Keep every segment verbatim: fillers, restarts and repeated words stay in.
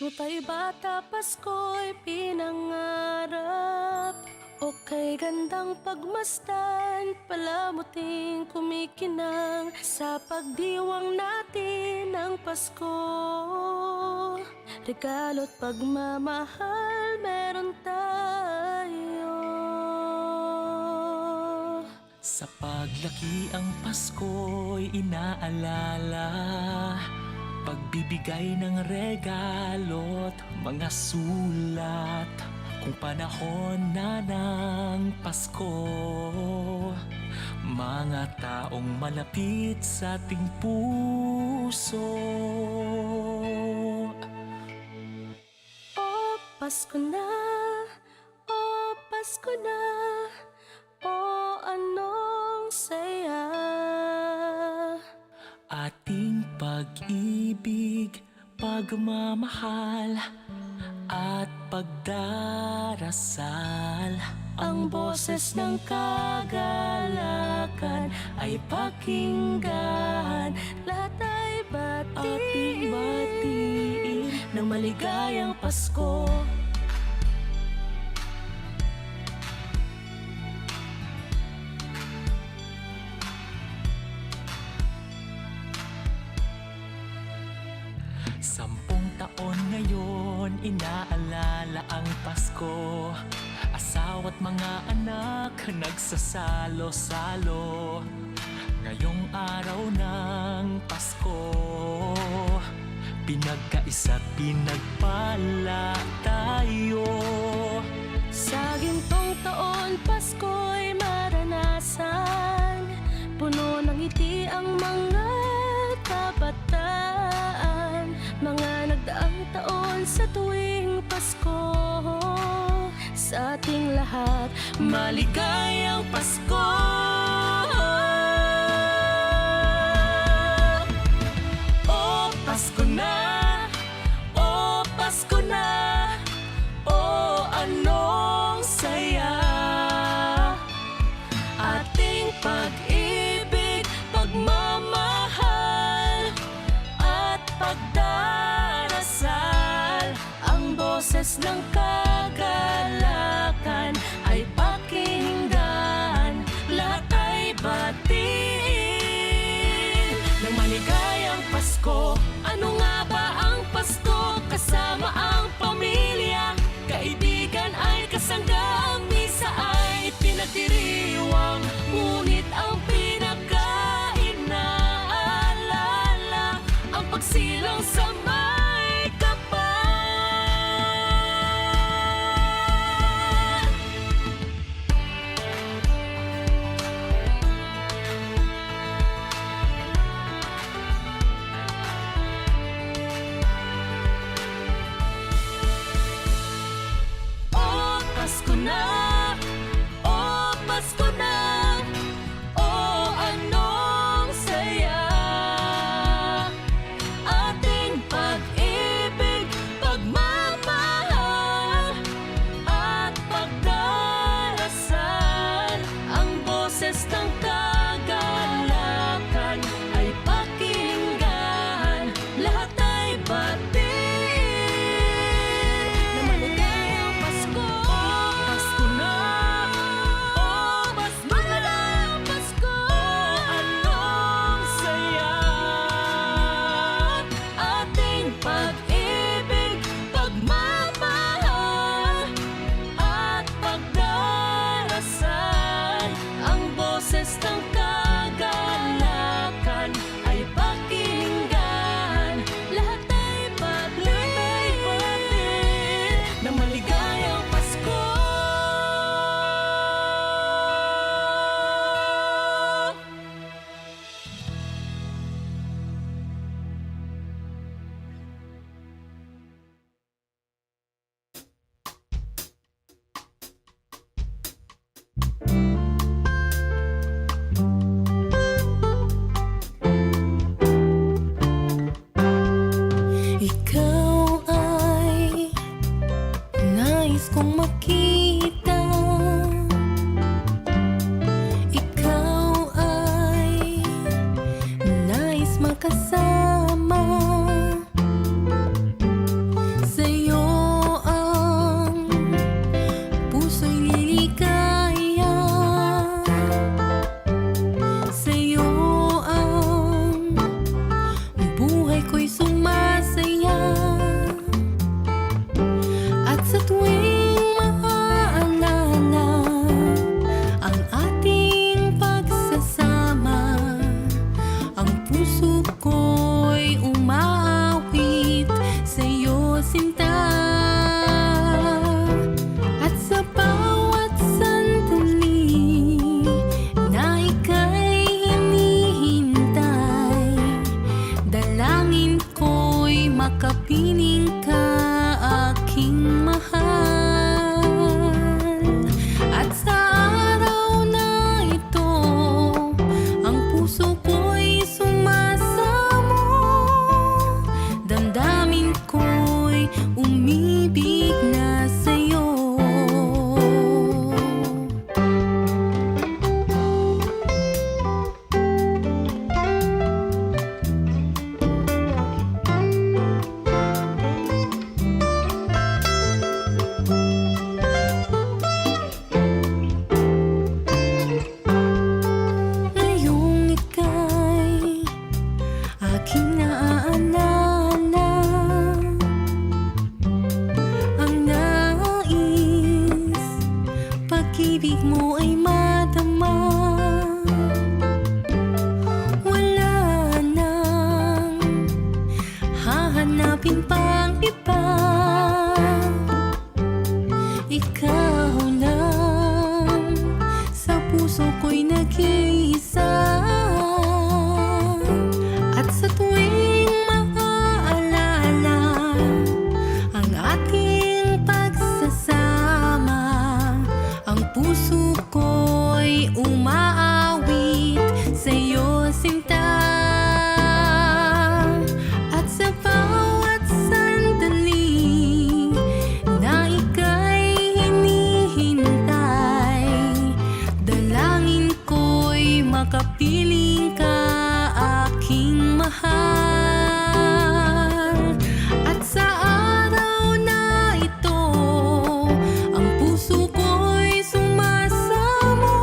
Tay bata, Pasko'y pinangarap. O kay gandang pagmasdan, palamuting kumikinang sa pagdiwang natin ng Pasko. Regalo't pagmamahal meron tayo. Sa paglaki ang Pasko'y inaalala, pagbibigay ng regalo't mga sulat. Kung panahon na ng Pasko, mga taong malapit sa ating puso. O Pasko na, o Pasko na, o anong saya. Ating pag-ibig, pagmamahal, at pagdarasal. Ang boses ng kagalakan ay pakinggan. Lahat ay batiin. Ating batiin ng maligayang Pasko. Sampung taon ngayon, inaalala ang Pasko. Asawa't mga anak nagsasalo-salo. Ngayong araw ng Pasko, pinagkaisa't pinagpala tayo. Sa gintong taon, Pasko'y maranasan. Puno ng ngiti ang mga kabataan. Mga nagdaang taon sa tuwing Pasko, sa ating lahat, maligayang Pasko. O Pasko na, o Pasko na, o anong saya. Ating pag-ibig, pagmamahal, at pagdarasal. Ang boses ng kagalakan ay pakinggan, lahat ay batiin ng maligayang Pasko. Ano nga ba ang Pasko? Kasama ang pamilya, kaibigan ay kasangga, ang misa ay pinagdiriwang. Ngunit ang pinakainaalala, ang pagsilang sa may kapal. O Pasko na, o Pasko na, o anong saya. Ating pag-ibig, pagmamahal, at pagdarasal. Ang boses ng kagalakan ay pakinggan, lahat ay batiin. Na maligayang Pasko, Pasko na, o Pasko na, Pasko. O anong saya. Ating pag-ibig, pagmamahal, at pagdarasal. Ang boses ng kagalakan ay pakinggan. Lahat ay batiin na maligayang Pasko. Ikaw ay nais kong makita. Ikaw ay nais makasama. Sa Makapiling ka, aking mahal, at sa araw na ito, ang puso ko'y sumasamo, damdamin ko'y umibig na sa'yo. Ngayong ika'y aking naaalala, ang nais, pag-ibig mo ay madama. Wala nang hahanapin pang iba. Ikaw lang sa puso ko'y nag-iisa. At sa tuwing maaalala ang ating pagsasama, ang puso ko'y umaawit sa'yo, sinta. At sa bawat sandali na ika'y hinihintay, dalangin ko'y makapiling ka, aking mahal. At sa araw na ito, ang puso ko'y sumasamo,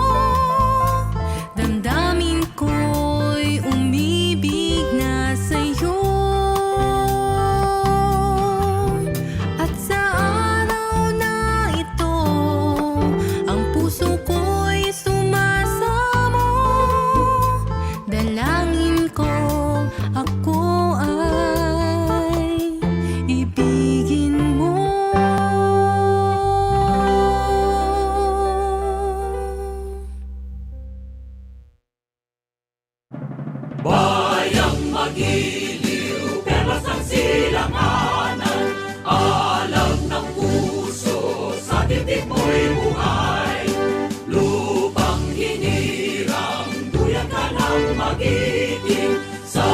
damdamin ko'y umibig na sa'yo. At sa araw na ito, ang puso ko'y sumasamo, dalangin ko, ako ay ibigin mo. Bayang magiliw, perlas ang silanganan, alam ng puso, sa dibdib mo'y buhay. Lupang hinirang, duyan ka ng magiting, sa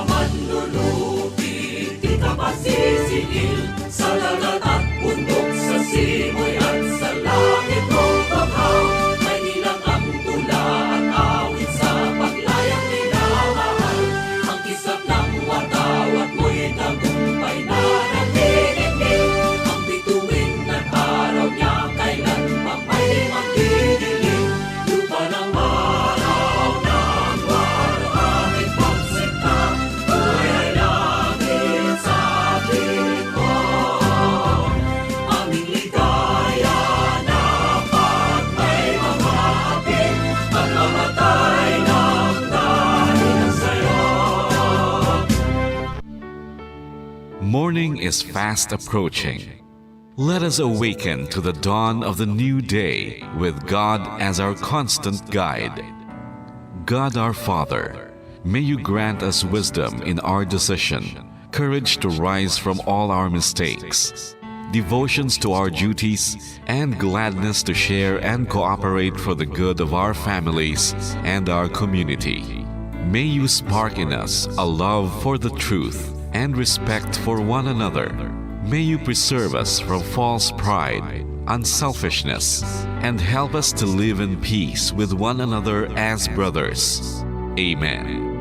manlulupi, di ka pasisingil. Sa dagat at bundok, sa simoy at sa langit mong bughaw, may nilang ang tula at awit sa paglayang minamahal. Ang kislap ng watawat mo'y tagumpay na nagdidikit. Ang bituin ng araw niya kailan pa may magdidilim. Lupa ng maraw ng waro, aming pagsinta, buhay langit sa ating likod. Aming ligaya na pag may mga hapit, pagmamatay ng dahil sa'yo. Morning is fast approaching. Let us awaken to the dawn of the new day with God as our constant guide. God our Father, may you grant us wisdom in our decision, courage to rise from all our mistakes, devotions to our duties, and gladness to share and cooperate for the good of our families and our community. May you spark in us a love for the truth and respect for one another. May you preserve us from false pride, unselfishness, and help us to live in peace with one another as brothers. Amen.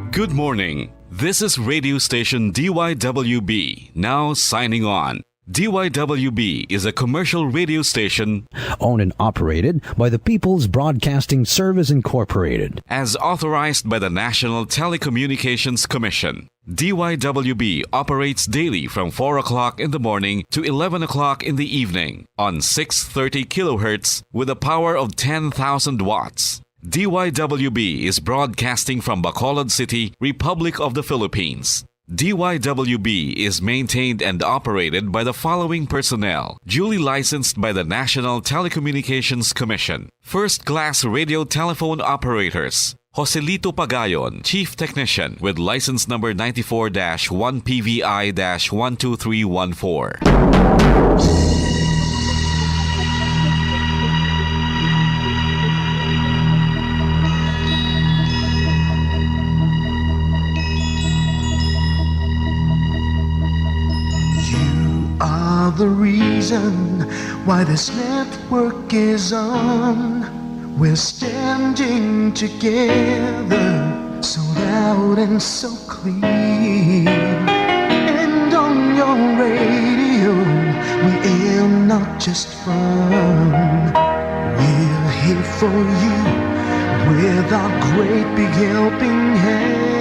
Good morning. This is radio station D Y W B, now signing on. D Y W B is a commercial radio station owned and operated by the People's Broadcasting Service Incorporated, as authorized by the National Telecommunications Commission. D Y W B operates daily from four o'clock in the morning to eleven o'clock in the evening on six thirty kilohertz with a power of ten thousand watts. D Y W B is broadcasting from Bacolod City, Republic of the Philippines. D Y W B is maintained and operated by the following personnel, duly licensed by the National Telecommunications Commission. First-class radio telephone operators, Joselito Pagayon, Chief Technician, with license number ninety-four dash one P V I dash one two three one four. You are the reason why this network is on. We're standing together, so loud and so clear. And on your radio, we air not just fun. We're here for you with our great big helping hand.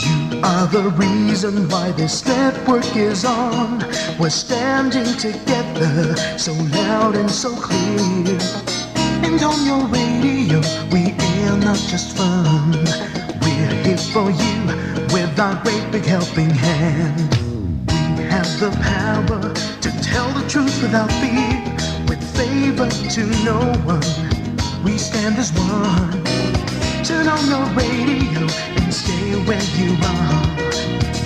You are the reason why this network is on. We're standing together, so loud and so clear. And on your radio, we air not just fun. We're here for you with our great big helping hand. We have the power to tell the truth without fear, with favor to no one. We stand as one. Turn on your radio and stay where you are.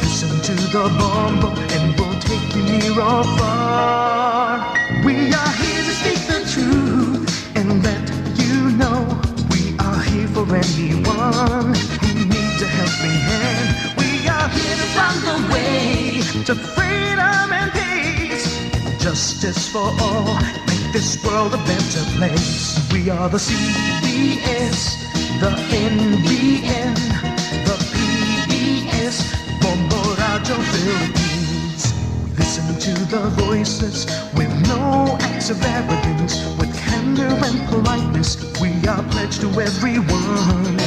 Listen to the Bombo and we'll take you near or far. We are here to speak the truth and let you know we are here for anyone who needs a helping hand. We are here to find the way to freedom and peace. Justice for all, make this world a better place. We are the C B S, the N B N, the P B S, Bombo Radyo Philippines. We listen to the voices with no acts of arrogance, with candor and politeness. We are pledged to everyone.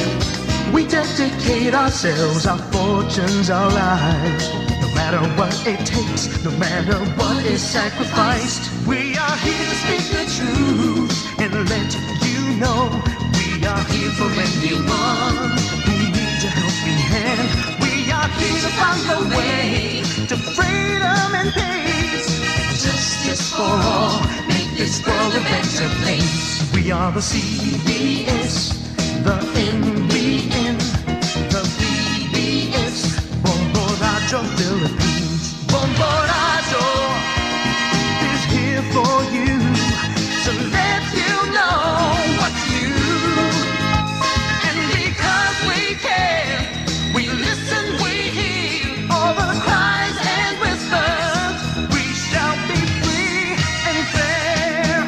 We dedicate ourselves, our fortunes, our lives. No matter what it takes, no matter what is sacrificed, we are here to speak the truth and let you know we are here for anyone who needs a helping hand. We are here to find the way to freedom and peace. Justice for all, make this world a better place. We are the C B S, the N B N, the P B S, Bombo Radyo Philippines. Bombo Radyo is here for you to let you know what's new. And because we care, we listen, we hear all the cries and whispers. We shall be free and fair.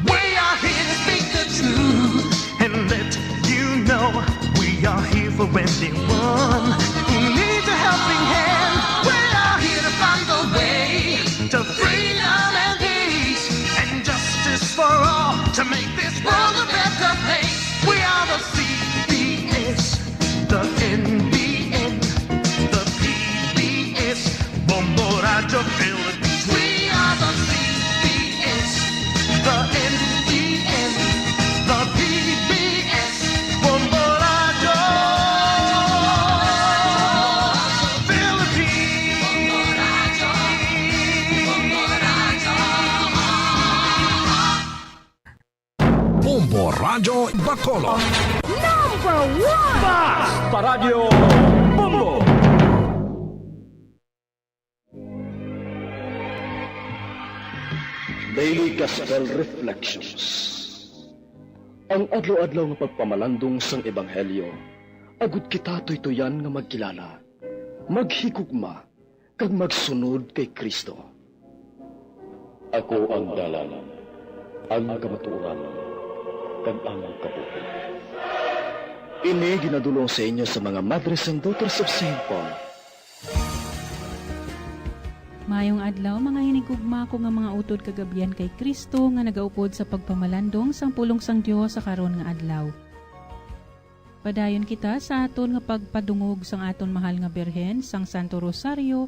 We are here to speak the truth and let you know we are here for anyone who needs a helping hand. We are here to find the way to freedom and peace and justice for all to make this world a better place. We are the C B S, the N B N, the P B S, Bombo Radyo Philippines. We are the C B S, the N B N, the P B S, Bombo Radyo Philippines. Bombo Radyo Bacolod. Number one! Basta Radyo Bombo! Daily Gospel Reflections. Ang adlaw-adlaw nga pagpamalandong sang Ebanghelyo, agud kita tuytoyan nga magkilala, maghigugma, kag magsunod kay Cristo. Ako ang dalan, ang kamatuoran, kag ang kabuhi. Ini ginadul-ong sa inyo sa mga Madres and Daughters of Saint Paul. Maayong adlaw, mga hinigugma ko nga mga utod kag abyan kay Cristo nga nagaupod sa pagpamalandong sang pulong sang Dios sa karon nga adlaw. Padayon kita sa aton nga pagpadungog sang aton mahal nga Birhen sang Santo Rosario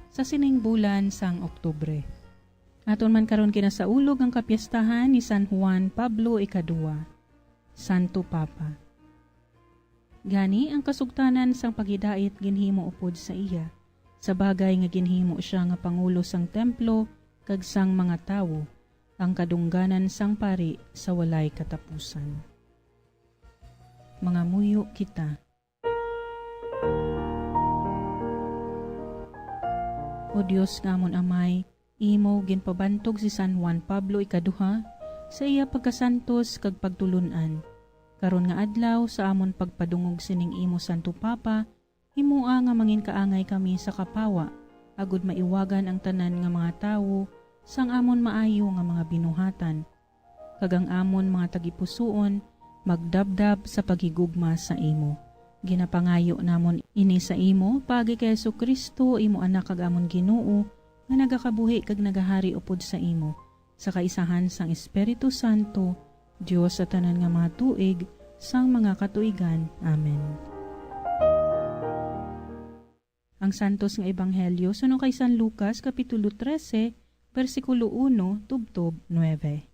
sa sining bulan sang Oktubre. Aton man karon kinasaulog ang kapiestahan ni San Juan Pablo Ikaduha, Santo Papa. Gani, ang kasugtanan sang paghidait ginhimo upod sa iya, sa bagay nga ginhimo sia nga pangulo sang templo kag sang mga tawo, ang kadungganan sang pari sa walay katapusan. Mangamuyo kita. O Dios nga amon Amay, imo ginpabantog si San Juan Pablo Ikaduha sa iya pagkasantos kag pagtulon-an. Karon nga adlaw, sa amon pagpadungog sining imo Santo Papa, himoa nga manginkaangay kami sa kapawa, agod maiwagan ang tanan nga mga tawo sang amon maayo nga mga binuhatan, kag ang amon mga tagipusoon magdabdab sa paghigugma sa imo. Ginapangayo namon ini sa imo paagi kay Jesu-Cristo, imo Anak kag amon Ginoo, nga nagakabuhi kag nagahari upod sa imo, sa kaisahan sang Espiritu Santo, Dios sa tanan nga mga tuig, sang mga katuigan. Amen. Ang Santos nga Ebanghelyo suno kay San Lucas, Kapitulo trese, bersikulo uno tubtob nuebe.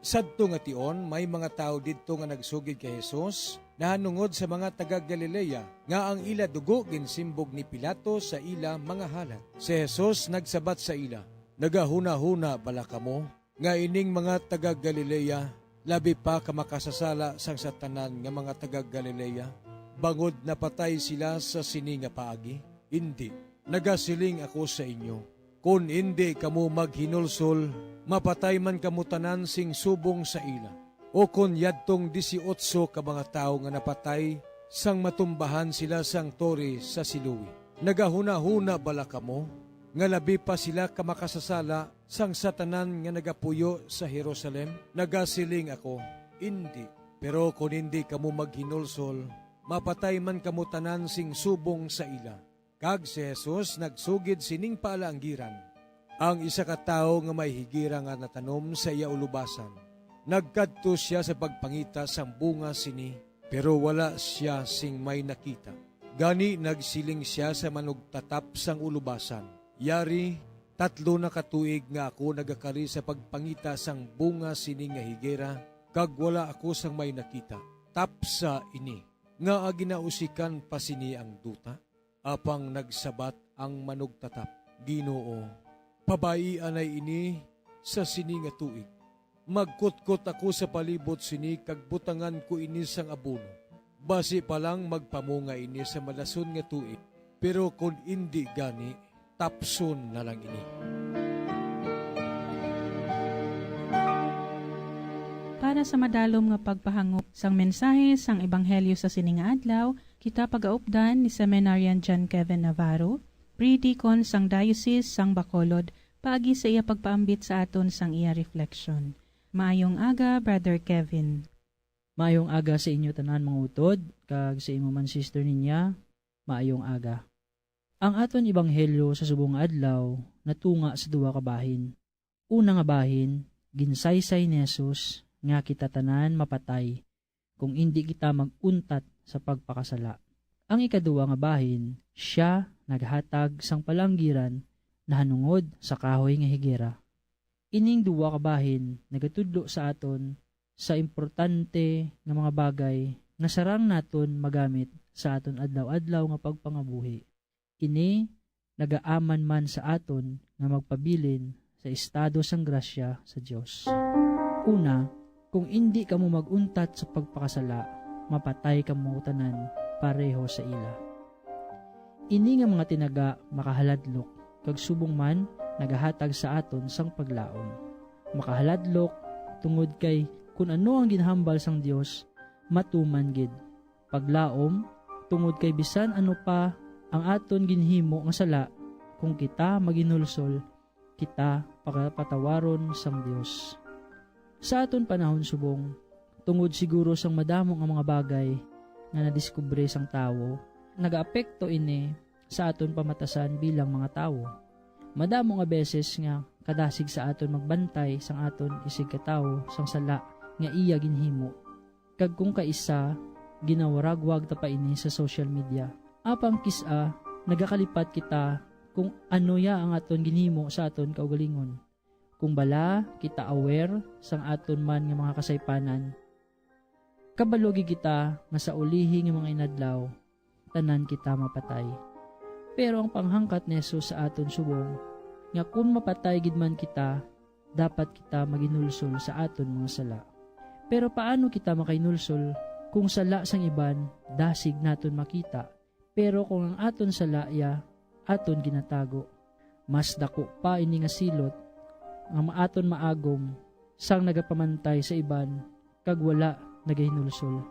Sadto nga tion, may mga tawo didto nga nagsugid kay Jesus nahanungod sa mga taga-Galilea, nga ang ila dugo ginsimbog ni Pilato sa ila mga halat. Si Jesus nagsabat sa ila, "Nagahunahuna bala kamo nga ining mga taga-Galilea labi pa ka makasasala sang sa tanan nga mga taga-Galilea, bangod napatay sila sa sini nga paagi? Indi. Nagasiling ako sa inyo, kon indi kamo maghinulsol, mapatay man kamo tanan sing subong sa ila." O kon yadtong disiotso ka mga tawo nga napatay sang matumbahan sila sang tore sa Siloe, nagahunahuna bala kamo nga labi pa sila ka makasasala sang sa tanan nga nagapuyo sa Jerusalem? Nagasiling ako, indi. Pero kon indi kamo maghinulsol, mapatay man kamo tanan sing subong sa ila. Kag si Jesus nagsugid sining paalanggiran, "Ang isa ka tawo nga may higera nga natanom sa iya ulubasan, nagkadto sia sa pagpangita sang bunga sini, pero wala sia sing may nakita. Gani nagsiling sia sa manugtatap sang ulubasan, 'Yari, tatlo na ka tuig nga ako nagakari sa pagpangita sang bunga sini nga higera, kag wala ako sang may nakita. Tapsa ini, ngaa ginausikan pa sini ang duta?' Apang nagsabat ang manugtatap, 'Ginoo, pabaianay ini sa sini nga tuig. Magkutkot ako sa palibot sini kag butangan ko ini sang abono. Basi pa lang magpamunga ini sa malason nga tuig, pero kon indi gani, tapson na lang ini.'" Para sa madalom nga pagpahangop sang mensahe sang Ebanghelyo sa sini nga adlaw, kita pagaupdan ni Seminarian John Kevin Navarro, Pre-Deacon sang Diocese sang Bacolod, paagi sa iya pagpaambit sa aton sang iya reflection. Maayong aga, Brother Kevin. Maayong aga sa inyo tanan, mga utod, kag sa imo man, Sister Ninya, maayong aga. Ang aton ebanghelyo sa subong nga adlaw natunga sa duha ka bahin. Una nga bahin, ginsaysay ni Jesus nga kita tanan mapatay kung indi kita mag-untat sa pagpakasala. Ang ikaduha nga bahin, sia naghatag sang palanggiran nahanungod sa kahoy nga higera. Ining duha ka bahin nagatudlo sa aton sa importante nga mga bagay nga sarang naton magamit sa aton adlaw-adlaw nga pagpangabuhi. Ini nagaaman man sa aton nga magpabilin sa estado sang grasya sa Dios. Una, kung indi kamo mag-untat sa pagpakasala, mapatay kamo tanan pareho sa ila. Ini nga mga tinaga makahaladlok, kag subong man nagahatag sa aton sang paglaom. Makahaladlok tungod kay kun ano ang ginhambal sang Dios, matuman gid. Paglaom tungod kay bisan ano pa ang aton ginhimo nga sala, kung kita maginulsol, kita pagapatawaron sang Dios. Sa aton panahon subong, tungod siguro sang madamo nga mga bagay nga nadiskubre sang tawo, nagaapekto ini sa aton pamatasan bilang mga tawo. Madamo nga beses nga kadasig sa aton magbantay sang aton isigkatawo sang sala nga iya ginhimo. Kag kung kaisa, ginawaragwag ta pa ini sa social media. Apang kis-a, nagakalipat kita kung ano ya ang aton ginhimo sa aton kaugalingon. Kung bala kita aware sang aton man nga mga kasaypanan, Kabalo gid kita nga sa ulihi nga mga inadlaw, tanan kita mapatay. Pero ang panghangkat ni Jesus sa aton subong, nga kun mapatay gid man kita, dapat kita maghinulsol sa aton mga sala. Pero paano kita makahinulsol kung sala sang iban dasig naton makita, pero kung ang aton sala iya aton ginatago? Mas dako pa ini nga silot nga ma-, aton maagom sang nagapamantay sa iban kag wala nagahinulsol.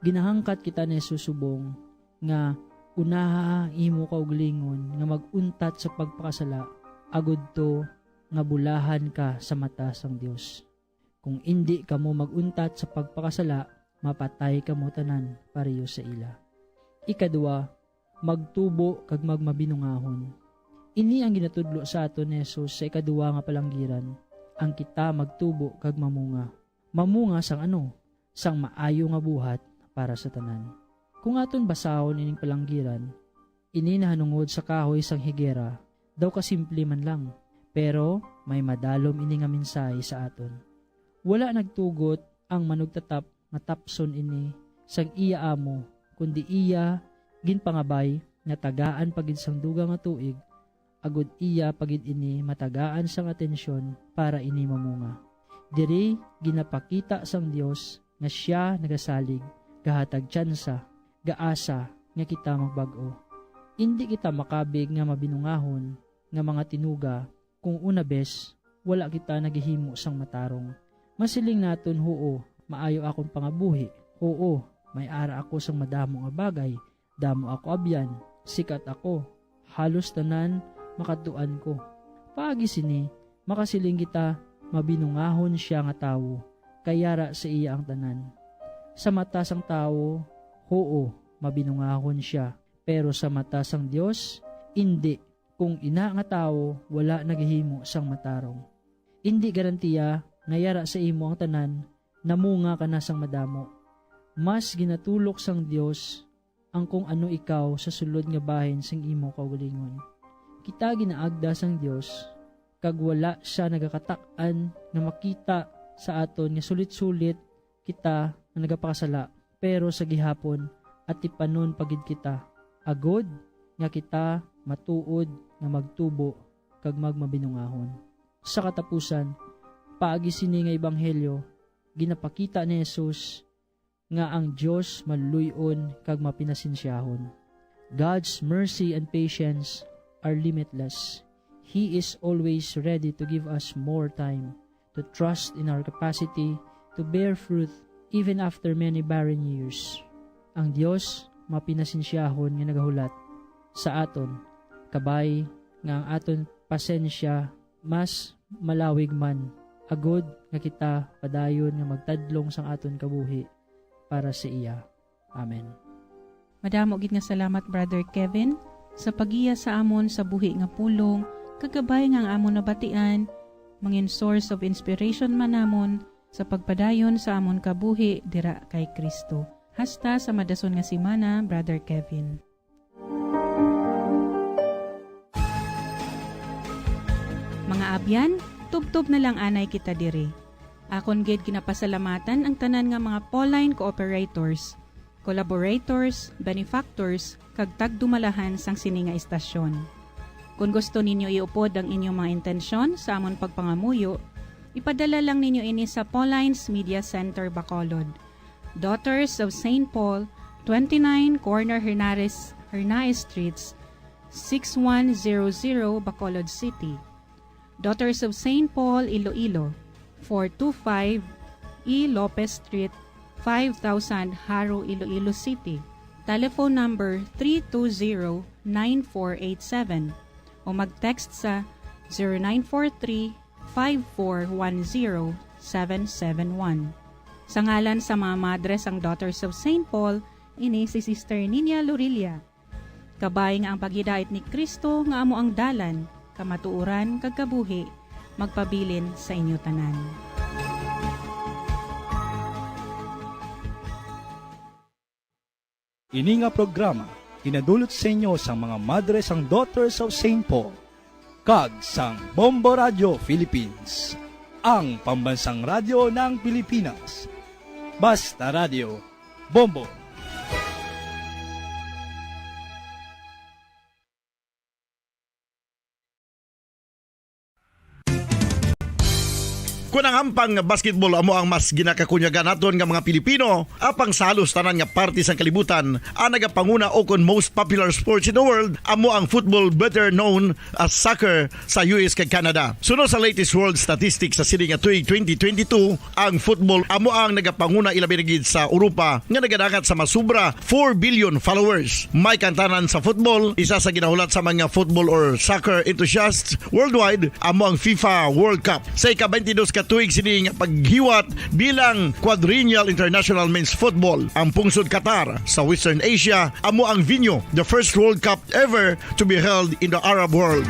Ginahangkat kita ni Jesus subong nga unaha ang imo kaugalingon nga mag-untat sa pagpakasala, agud to nga bulahan ka sa mata sang Dios. Kung indi kamo mag-untat sa pagpakasala, mapatay kamo tanan pareho sa ila. Ikadua, magtubo kag magmabinungahon. Ini ang ginatudlo sa aton ni Jesus sa ikadua nga palanggiran, ang kita magtubo kag mamunga. Mamunga sang ano? Sang maayo nga buhat para sa tanan. Kung aton basahon ining palanggiran, ini nahanungod sa kahoy sang higera, daw kasimple man lang, pero may madalom ini nga mensahe sa aton. Wala nagtugot ang manugtatap nga tapson ini sang iya amo, kundi iya ginpangabay nga tagaan pa gid sang dugang nga tuig, agud iya pa gid ini matagaan sang atensyon para ini mamunga. Diri ginapakita sang Dios nga sia nagasalig, gahatag tsansa, gaasa nga kita magbag-o. Indi kita makabig nga mabinungahon nga mga tinuga kung una bes wala kita nagahimo sang matarong. Masiling naton, "Huo, maayo akon pangabuhi. Huo, may ara ako sang madamo nga bagay. Damo ako abyan, sikat ako. Halos tanan makadtuan ko." Paagi sini, makasiling kita, "Mabinungahon sia nga tawo, kay yara sa iya ang tanan." Sa mata sang tawo, huo, mabinungahon sia, pero sa mata sang Dios, indi. Kung ina nga tawo wala nagahimo sang matarong, indi garantiya nga yara sa imo ang tanan, namunga ka na sang madamo. Mas ginatulok sang Dios ang kung ano ikaw sa sulod nga bahin sing imo kaugalingon. Kita ginaagda sang Dios, kag wala sia nagakatak-an nga makita sa aton nga sulit-sulit kita nga nagapakasala, pero sa gihapon atipanon pa gid kita, agod nga kita matuod nga magtubo kag magmabinungahon. Sa katapusan, paagi sini nga ebanghelyo, ginapakita ni Jesus nga ang Dios maluy-on kag mapinasensyahon. God's mercy and patience are limitless. He is always ready to give us more time, to trust in our capacity to bear fruit even after many barren years. Ang Dios mapinasensyahon nga nagahulat sa aton, kabay nga ang aton pasensya mas malawig man, agod nga kita padayon nga magtadlong sang aton kabuhi para sa iya. Amen. Madamo gid nga salamat, Brother Kevin, sa pagiya sa amon sa buhi nga pulong, kag kabay nga ang amon nabatian mangin source of inspiration man namon sa pagpadayon sa amon kabuhi dira kay Cristo. Hasta sa madason nga semana, Brother Kevin. Mga abyan, tubtob na lang anay kita diri. Akon gid ginapasalamatan ang tanan nga mga Pauline cooperators, collaborators, benefactors, kag tagdumalahan sang sini nga istasyon. Kon gusto ninyo iupod ang inyong mga intensyon sa amon pagpangamuyo, ipadala lang ninyo ini sa Pauline's Media Center, Bacolod, Daughters of Saint Paul, twenty-nine Corner Hernares, Hernaez Streets, six one zero zero, Bacolod City. Daughters of Saint Paul, Iloilo, four two five E Lopez Street, five thousand, Jaro, Iloilo City. Telephone number three two zero, nine four eight seven o mag-text sa zero nine four three, five four one zero, seven seven one. Sa ngalan sa mga madre sang Daughters of Saint Paul, ini si Sister Nina Lorilla. Kabay nga ang paghidait ni Cristo nga amo ang dalan, kamatuoran, kag kabuhi, magpabilin sa inyo tanan. Ini nga programa ginadulot sa inyo sang mga madre sang Daughters of Saint Paul kag sang Bombo Radio Philippines, ang pambansang radyo ng Pilipinas. Basta Radyo, Bombo. Kon ang hampang nga basketball amo ang mas ginakakunyagan naton nga mga Pilipino, apang sa halos tanan nga parte sang kalibutan, ang nagapanguna o kon most popular sports in the world amo ang football, better known as soccer, sa U S kag Canada. Suno sa latest world statistics sa sini nga tuig twenty twenty-two, ang football amo ang nagapanguna, ilabi na gid sa Europa, nga nagadangat sa masubra four billion followers. May kantanan sa football, isa sa ginahulat sa mga football or soccer enthusiasts worldwide amo ang FIFA World Cup. Sa ika-twenty-dos ka tuig sini nga paghiwat bilang Quadrennial International Men's Football, ang pungsod Qatar sa Western Asia amo ang venue. The first World Cup ever to be held in the Arab world.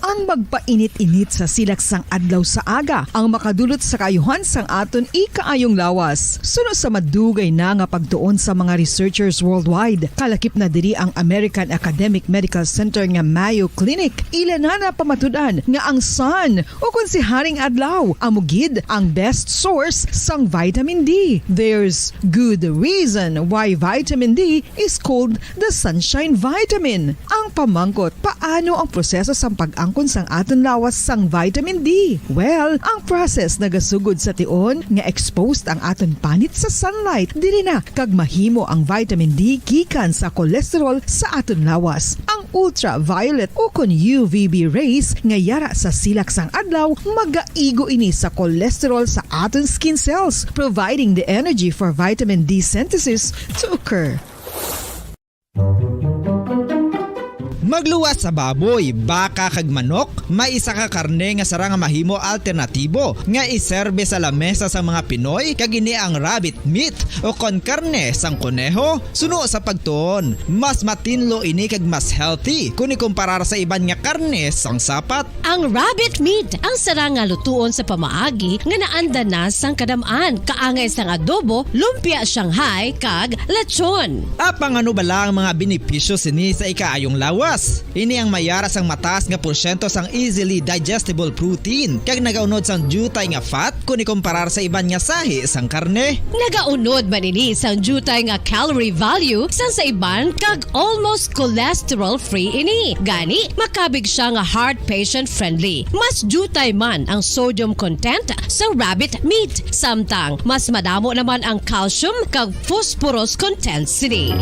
Ang magpainit-init sa silak sang adlaw sa aga ang makadulot sa kaayuhan sang aton ikaayong lawas. Suno sa madugay na nga pagtuon sa mga researchers worldwide, kalakip na diri ang American Academic Medical Center nga Mayo Clinic. Ila na napamatud-an nga ang sun, ukon si Haring Adlaw, amo gid ang best source sang vitamin D. There's good reason why vitamin D is called the sunshine vitamin. Ang pamangkot, paano ang proseso sang pag-angkon sang aton lawas sang vitamin D? Well, ang process nagasugod sa tion nga exposed ang aton panit sa sunlight, diri na kag mahimo ang vitamin D gikan sa cholesterol sa aton lawas. Ang ultraviolet ukon U V B rays nga yara sa silak sang adlaw magaigo ini sa cholesterol sa aton skin cells, providing the energy for vitamin D synthesis to occur. Magluwas sa baboy, baka, kag manok, may isa ka karne nga sarang nga mahimo alternatibo nga iserbe sa lamesa sang mga Pinoy, kag ini ang rabbit meat, ukon karne sang koneho. Suno sa pagtuon, mas matinlo ini kag mas healthy kon ikumparar sa iban nga karne sang sapat. Ang rabbit meat ang sarang nga lutuon sa pamaagi nga naanda na sang kadam-an, kaangay sang adobo, lumpia Shanghai, kag lechon. Apang ano bala ang mga benepisyo sini sa ikaayong lawas? Ini ang mayara sang mataas nga porsyento sang easily digestible protein, kag nagaunod sang diutay nga fat kon ikumparar sa iban nga sahi sang karne. Nagaunod man ini sang diutay nga calorie value sang sa iban, kag almost cholesterol-free ini. Gani, makabig sia nga heart patient-friendly. Mas diutay man ang sodium content sa rabbit meat, samtang mas madamo naman ang calcium kag phosphorus content sini.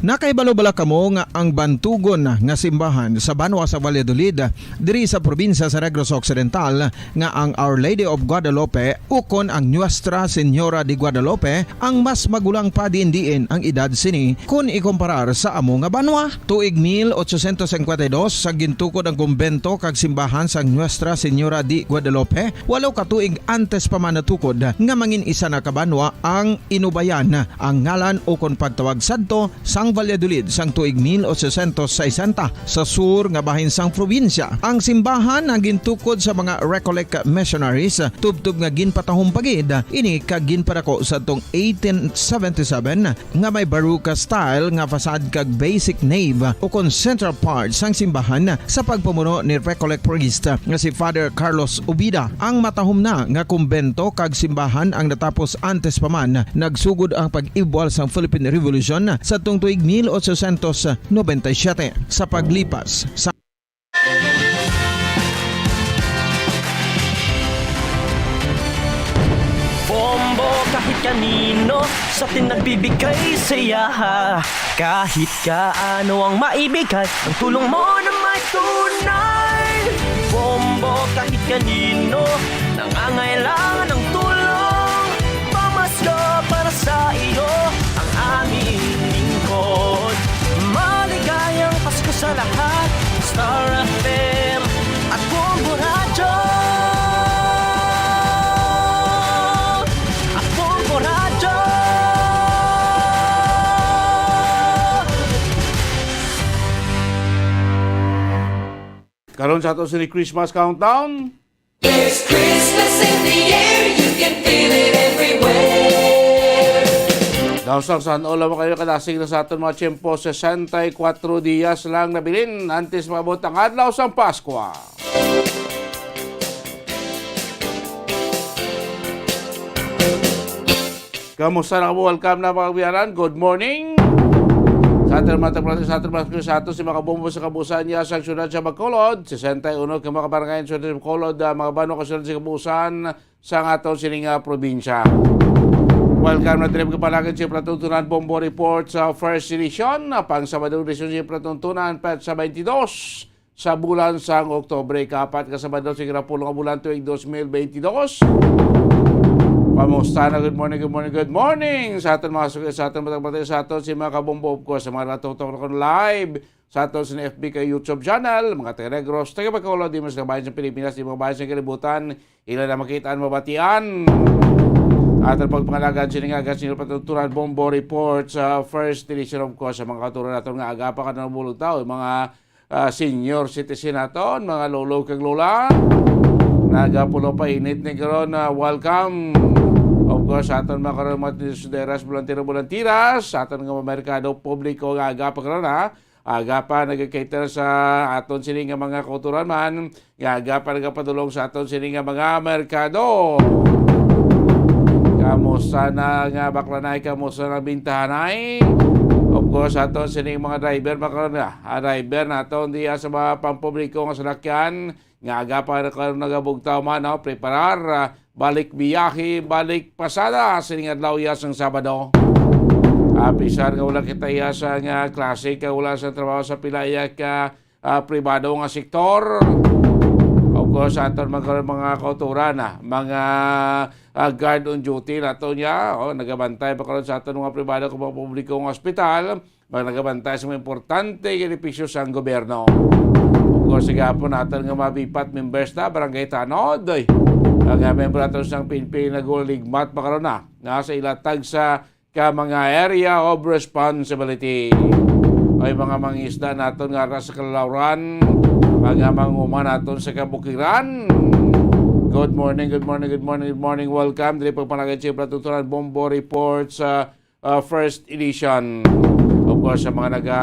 Nakahibalo bala kamo nga ang bantugon nga simbahan sa banwa sa Valladolid, diri sa probinsya sa Negros Occidental, nga ang Our Lady of Guadalupe ukon ang Nuestra Señora de Guadalupe ang mas magulang pa diin-diin ang edad sini kon ikumparar sa amo nga banwa? Tuig mil ochocientos cincuenta y dos, sa gintukod ang kumbento kag simbahan sang Nuestra Señora de Guadalupe, walo ka tuig antes pa man natukod nga mangin isa na ka banwa ang Inubayan, ang ngalan ukon pagtawag sadto sang Valladolid sang tuig mil ochocientos sesenta, sa sur nga bahin sang probinsya. Ang simbahan ang gintukod sa mga Recollect missionaries, tubtob nga ginpatahom pa gid ini kag ginpadako sadtong eighteen seventy-seven, nga may Baroque style nga facade kag basic nave ukon central part sang simbahan sa pagpamuno ni Recollect priest nga si Father Carlos Ubida. Ang matahom na nga kumbento kag simbahan ang natapos antes pa man nagsugod ang pag-ibwal sang Philippine Revolution sadtong tuig mil ochocientos noventa y siete. Sa paglipas sa Bombo kahit kanino sa atin nagbibigay saya. Kahit kaano ang maibigay, ang tulong mo na may tunay. Bombo kahit kanino nangangailangan ng tulong. Pamasko para sa iyo ang aming lingkod. Maligayang Pasko sa lahat. Star F M at Bombo Radyo. At Bombo Radyo. Karon sa ato sini Christmas countdown. There's Christmas in the air, you can feel it everywhere. Tausang san-o lamang kayo kadasig na sa aton mga tiyempo, sesenta y kuatro dias lang nabilin antes maabot ang adlaw sang Paskwa. Kamusta na kamo? Welcome na, mga kababayan. Good morning. Sa aton mga tagpalati, sa aton mga, sa aton si mga kabombo sa kabuusan niya sa siyudad sa Bacolod, sesenta y uno ka mga kabarangay sa siyudad sa Bacolod, ah, mga banwa ka siyudad sa kabuusan sa aton sini nga probinsya. Welcome na trip kapalagan sa Platuntunan Bombo Report sa First Edition, ah, pang Sabado, edisyon sa Platuntunan, petsa twenty-two sa bulan sang Oktubre, kapat ka Sabado sa ikarapulo nga bulan tuig dos mil bentidós. Kamusta na? Good morning, good morning, good morning sa aton mga suki, sa aton mga tagpalati, sa aton si mga kabombo, of course, sa mga natutok na live sa aton sa F B kag YouTube channel, mga taga Negros, taga Bacolod, di man sa kabayan sa Pilipinas, di mga bayan sa kalibutan, ila na makita ang mabatian. Aton pagpangalagan sini nga agas, sini Platuntunan Bombo Report sa First Edition, of course, sa mga kauturan naton nga aga pa ka nabulog tao, mga, ah, senior citizen naton, mga lolo kag lola. Nagapulo pa init ni karon, ah, welcome. Of course, aton mga karon, mga tindahanan, bolantero, bolanteras, aton nga mga merkado publiko nga aga pa karon, ha. Aga pa nagakater sa aton sini nga mga kauturan man, nga aga pa nagapadulong sa aton sini nga mga merkado. Kamusta na nga baklanay? Kamusta na bintahanay? Of course, aton sini mga driver, mga karon, ah, driver naton diya sa mga pampubliko nga salakyan, nga aga pa na karon nagabugtaw man, no? Preparar, ah, balik biyahe, balik pasada sining adlaw ya sang Sabado. Apisar nga wala kita ya sa nga klase, kag wala sa trabaho sa pila ya ka, ah, pribado nga sektor. Of course, aton mga, mga kauturan, ah, mga, ah, guard on duty nato niya, oh, nagabantay pa karon sa aton mga pribado kag mga publiko nga ospital, mga nagabantay sa mga importante nga edipisyo sang gobyerno. Of course, gihapon naton nga mga BPAT members na, barangay tanod, oy. Ang, ah, membro naton sang P N P nagligmat pa karon na, na sa ila tagsa ka mga area of responsibility. Oy, mga mangisda naton nga ara sa Kalalawran, mga manguma naton sa kabukiran. Good morning, good morning, good morning, good morning. Welcome diri pagpanagan sa Platuntunan Bombo Report sa ah, first edition. Of course, sa mga naga,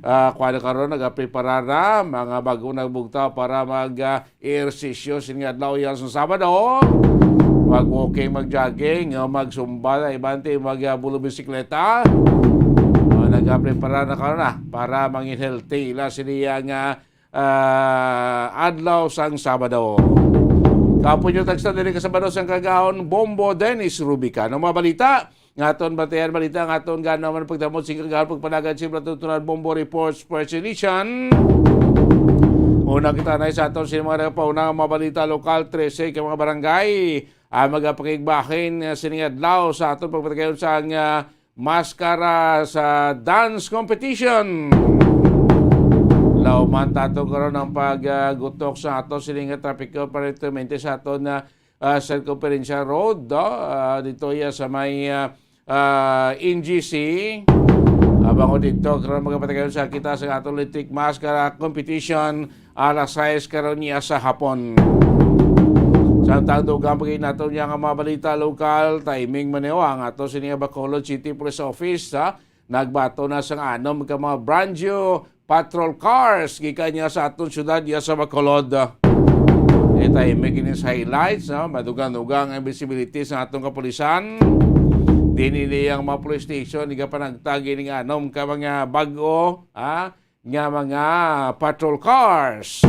ah, kuwan karon, nagaprepara na, mga bago nagbugtaw para mag, ah, ehersisyo sini nga adlaw ya sa Sabado. Mag-walking, mag-jogging, o mag-zumba, iban ti mag, ah, bulo bisikleta. O, nagaprepara na karon na para mangin healthy ila sini nga ah, adlaw sang Sabado. Kapo nyo tagsa diri ka Sabado sang kagahon, Bombo Dennis Rubica. Ang mga balita nga aton batian, balita nga aton ganaman pagdamot sing kagahon, pagpanagan sing Platuntunan Bombo Reports First Edition. Una kita na sa aton sa mga nagpauna nga mga balita lokal, trese ka mga barangay ang magapakigbahin, ah, sining adlaw sa aton pagpatigayon sa, ah, maskara sa dance competition. Lauman tato karon ang paggutok sa ato sining nga trapiko, particularmente sa ato na, ah, Circumferential Road, no? Ah, dito ya sa may, ah, ah, N G C. Abang ko dito, karon magapatigayon sa kita sa ato Lithic Maskara Competition alas sais karon niya sa hapon. Samtang dugang pagin nato niya nga mga balita lokal, timing man niyo ang ato sini nga Bacolod City Police Office, ha? Nagbato na sang anom ka mga brand new patrol cars gikan niya sa aton syudad niya sa Bacolod. E, timing kini sa highlights, no? Madugang-dugang ang visibility sa atong kapulisan. Dinili ang mga police station, igapanagtag ining anom ka mga bag-o, ha? nga mga patrol cars.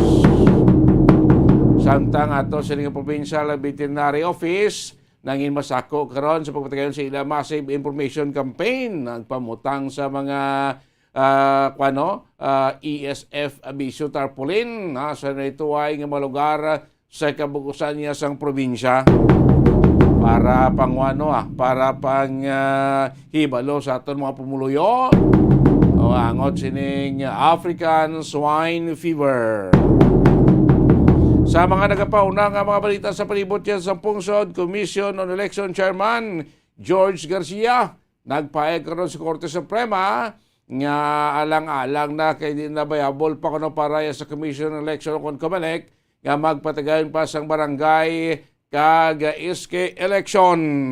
Samtang ato sa nga Provincial Veterinary Office, nangin masako karon sa pagpatigayon sa ila massive information campaign, nagpamutang sa mga, ah, kuwano, ah, E S F abiso tarpaulin, ah, sa naituway nga mga lugar sa kabukusan niya sang probinsya para pang ano, ah, para pang, ah, hibalo sa aton mga pumuluyo o angot sining African Swine Fever. Sa mga nagapauna nga mga balita sa palibot niya sa pungsod, Commission on Election Chairman George Garcia, nagpahayag karon sa Korte Suprema nga alang-alang na kay di na viable pa kuno para sa Commission on Election o kon COMELEC nga magpatigayon pa sang barangay kag S K election.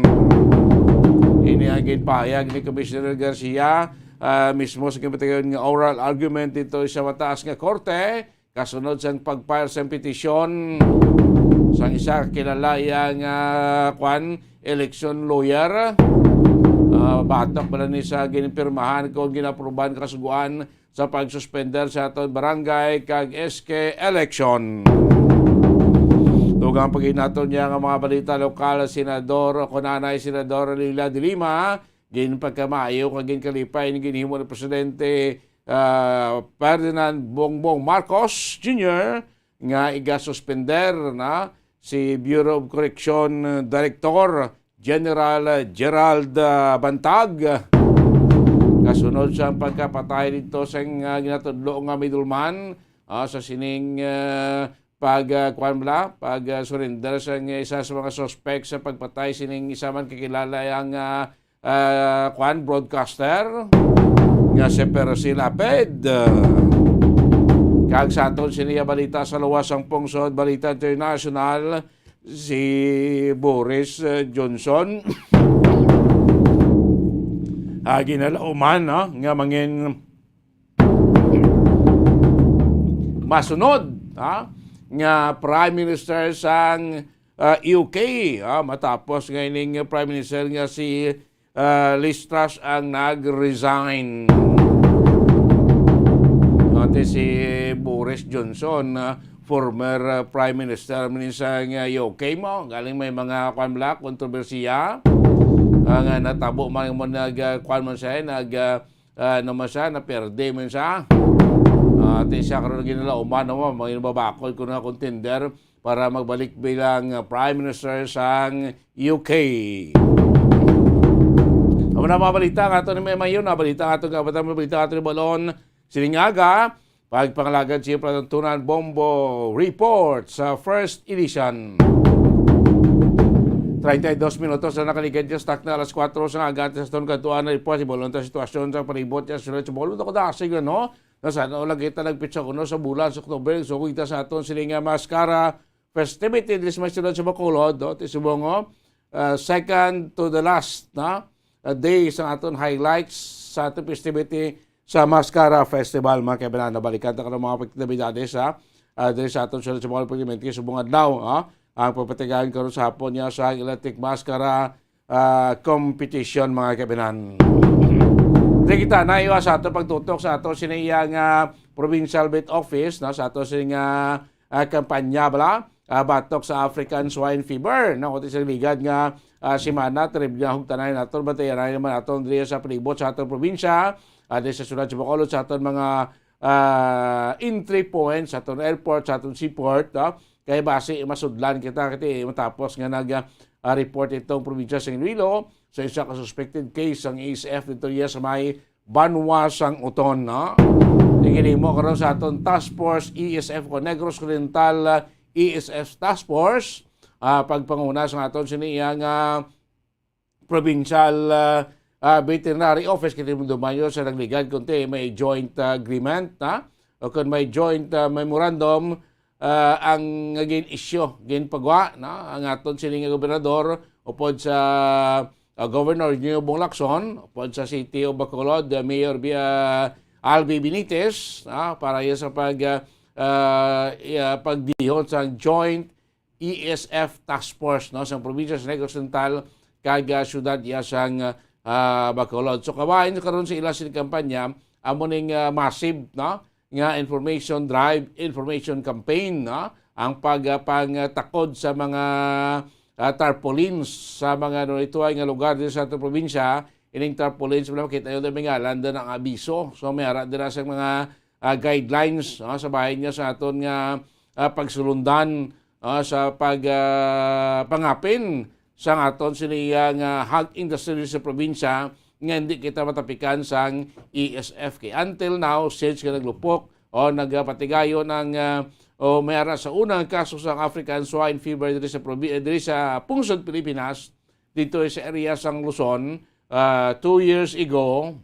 Ini ang ginpahayag ni Commissioner Garcia, ah, mismo sa ginpatigayon nga oral argument dito sa mataas nga korte, kasunod sang pag-file sang petisyon sang isa ka kilala iya nga, kwan, election lawyer. Ah, batok bala ni sa ginpirmahan kon ginaprubahan kasugoan sa pagsuspender sa aton barangay kag S K election. Dugang pag-inaton niya nga mga balita lokal, Senador, o kunanay Senador Leila de Lima, ginpagkamaayo kag ginkalipay ni ginhimo ni Presidente, ah, Ferdinand Bongbong Marcos Junior nga igasuspender na si Bureau of Correction Director General Gerald, ah, Bantag, kasunod sa pagkapatay dito sa, ah, ginatudlo nga middleman, ah, sa sining, ah, pag, ah, kuwan bala, pag, ah, surrender sa isa sa mga suspect sa pagpatay sining isa man kakilala ang, ah, ah, kuwan, broadcaster nga si Percy Lapid. Kag sa aton sini nga balita sa luwas sang pungsod, balita international, si Boris, eh, Johnson, ah, ginalauman, no, nga mangin masunod, ha, nga Prime Minister sang, ah, U K, ha, matapos nga ining Prime Minister nga si, ah, Liz Truss ang nag-resign. Ate si Boris Johnson, ah, former, ah, Prime Minister man sa nga U K mo, galing may mga, kwan bala, kontrobersiya, ah, nga natabo man mo nag, ah, kwan man siya, nag, ah, ah, ano man siya, naperde man siya. Ah, ate siya karon ginalauman, no, mga babakod ko na contender para magbalik bilang, ah, Prime Minister sang U K. Amo na mga balita nga ato ni May Mayon, na balita nga ato, nga balita nga ato ni Balon. Sining aga, pagpangalagad sa palatuntunan Bombo Report sa first edition. Treinta y dos minutos na nakaligad sa takna alas kuwatro sa aga, sa aton kadtuan na report, ibalon ta sitwasyon sa palibot sa Sunod sa Bolo. Ako dasig, ano? Nasa ano lang kita nagpitsa kuno sa bulan sa October. So, kita sa aton sini nga Mascara Festivity, diri sa may siyudad sa Bacolod, no? Ti subong, oh, ah, second to the last, no? Ah, day sa aton highlights sa aton festivity sa Mascara Festival, mga kaibanan. Nabalikan ta karon mga pagtidabidades, ha? Ah, diri sa aton siyudad sa Bacolod, pagtimenti subong adlaw, ha? Ang pagpatigayon karon sa hapon niya sa Electric Mascara ah, competition, mga kaibanan. Di kita naiwas sa ato pagtutok sa ato sini iya nga provincial beat office, no, sa ato sini nga, ah, kampanya bala, ah, batok sa African Swine Fever, no, kundi sa ligad nga, ah, semana, trib niya hugtanay naton, bantayan naman naton diri sa palibot sa aton probinsya, ah, diri sa siyudad sa Bacolod, sa aton mga, ah, entry points, sa aton airport, sa aton seaport, no? Kay basi masudlan kita, kay matapos nga nag, ah, ah, report itong probinsya sa Iloilo sa isa ka suspected case sang E S F dito iya sa may Banwa sang Uton, no? Ginhimo karon sa aton Task Force E S F o Negros Oriental, ah, E S F Task Force, ah, pagpanguna sa aton sini iya nga provincial, ah, ah, veterinary office, kay dumayo sa nagligad kundi may joint, ah, agreement, ha? O kung may joint, ah, memorandum, ah, ang gin-issue, ginpagwa, no? Ang aton sini nga gobernador, upod sa, ah, Governor Nino Bong Lacson, upod sa City of Bacolod, ah, Mayor Bi-, ah, Albi Benitez, ah, para iya sa pag, ah, ah, iya pagdihon sa joint E S F Task Force, no, sa probinsya sa Negros Oriental kag, ah, siyudad iya sang, ah, Bacolod. So, kabahin karon sa ila sini kampanya, amo ning, ah, massive, no, nga information drive, information campaign, no, ang pag, ah, pangtakod sa mga, ah, tarpaulins sa mga, ano, ito ay nga lugar dito sa ating probinsya. Ining tarpaulins, wala makita yun, may ngalan din ang abiso. So, may ara dira sa mga, ah, guidelines, no, sa bahin niya sa aton nga, ah, pagsulundan, ah, sa pag, ah, pangapin sa aton sini nga hog industry sa probinsya nga hindi kita matapikan sang E S F K. Until now, since nga naglupok o nagpatigayon ang, ah, o may ara sa unang kaso sang African Swine Fever diri sa probi-, diri sa pungsod Pilipinas, dito sa area sang Luzon, ah, two years ago,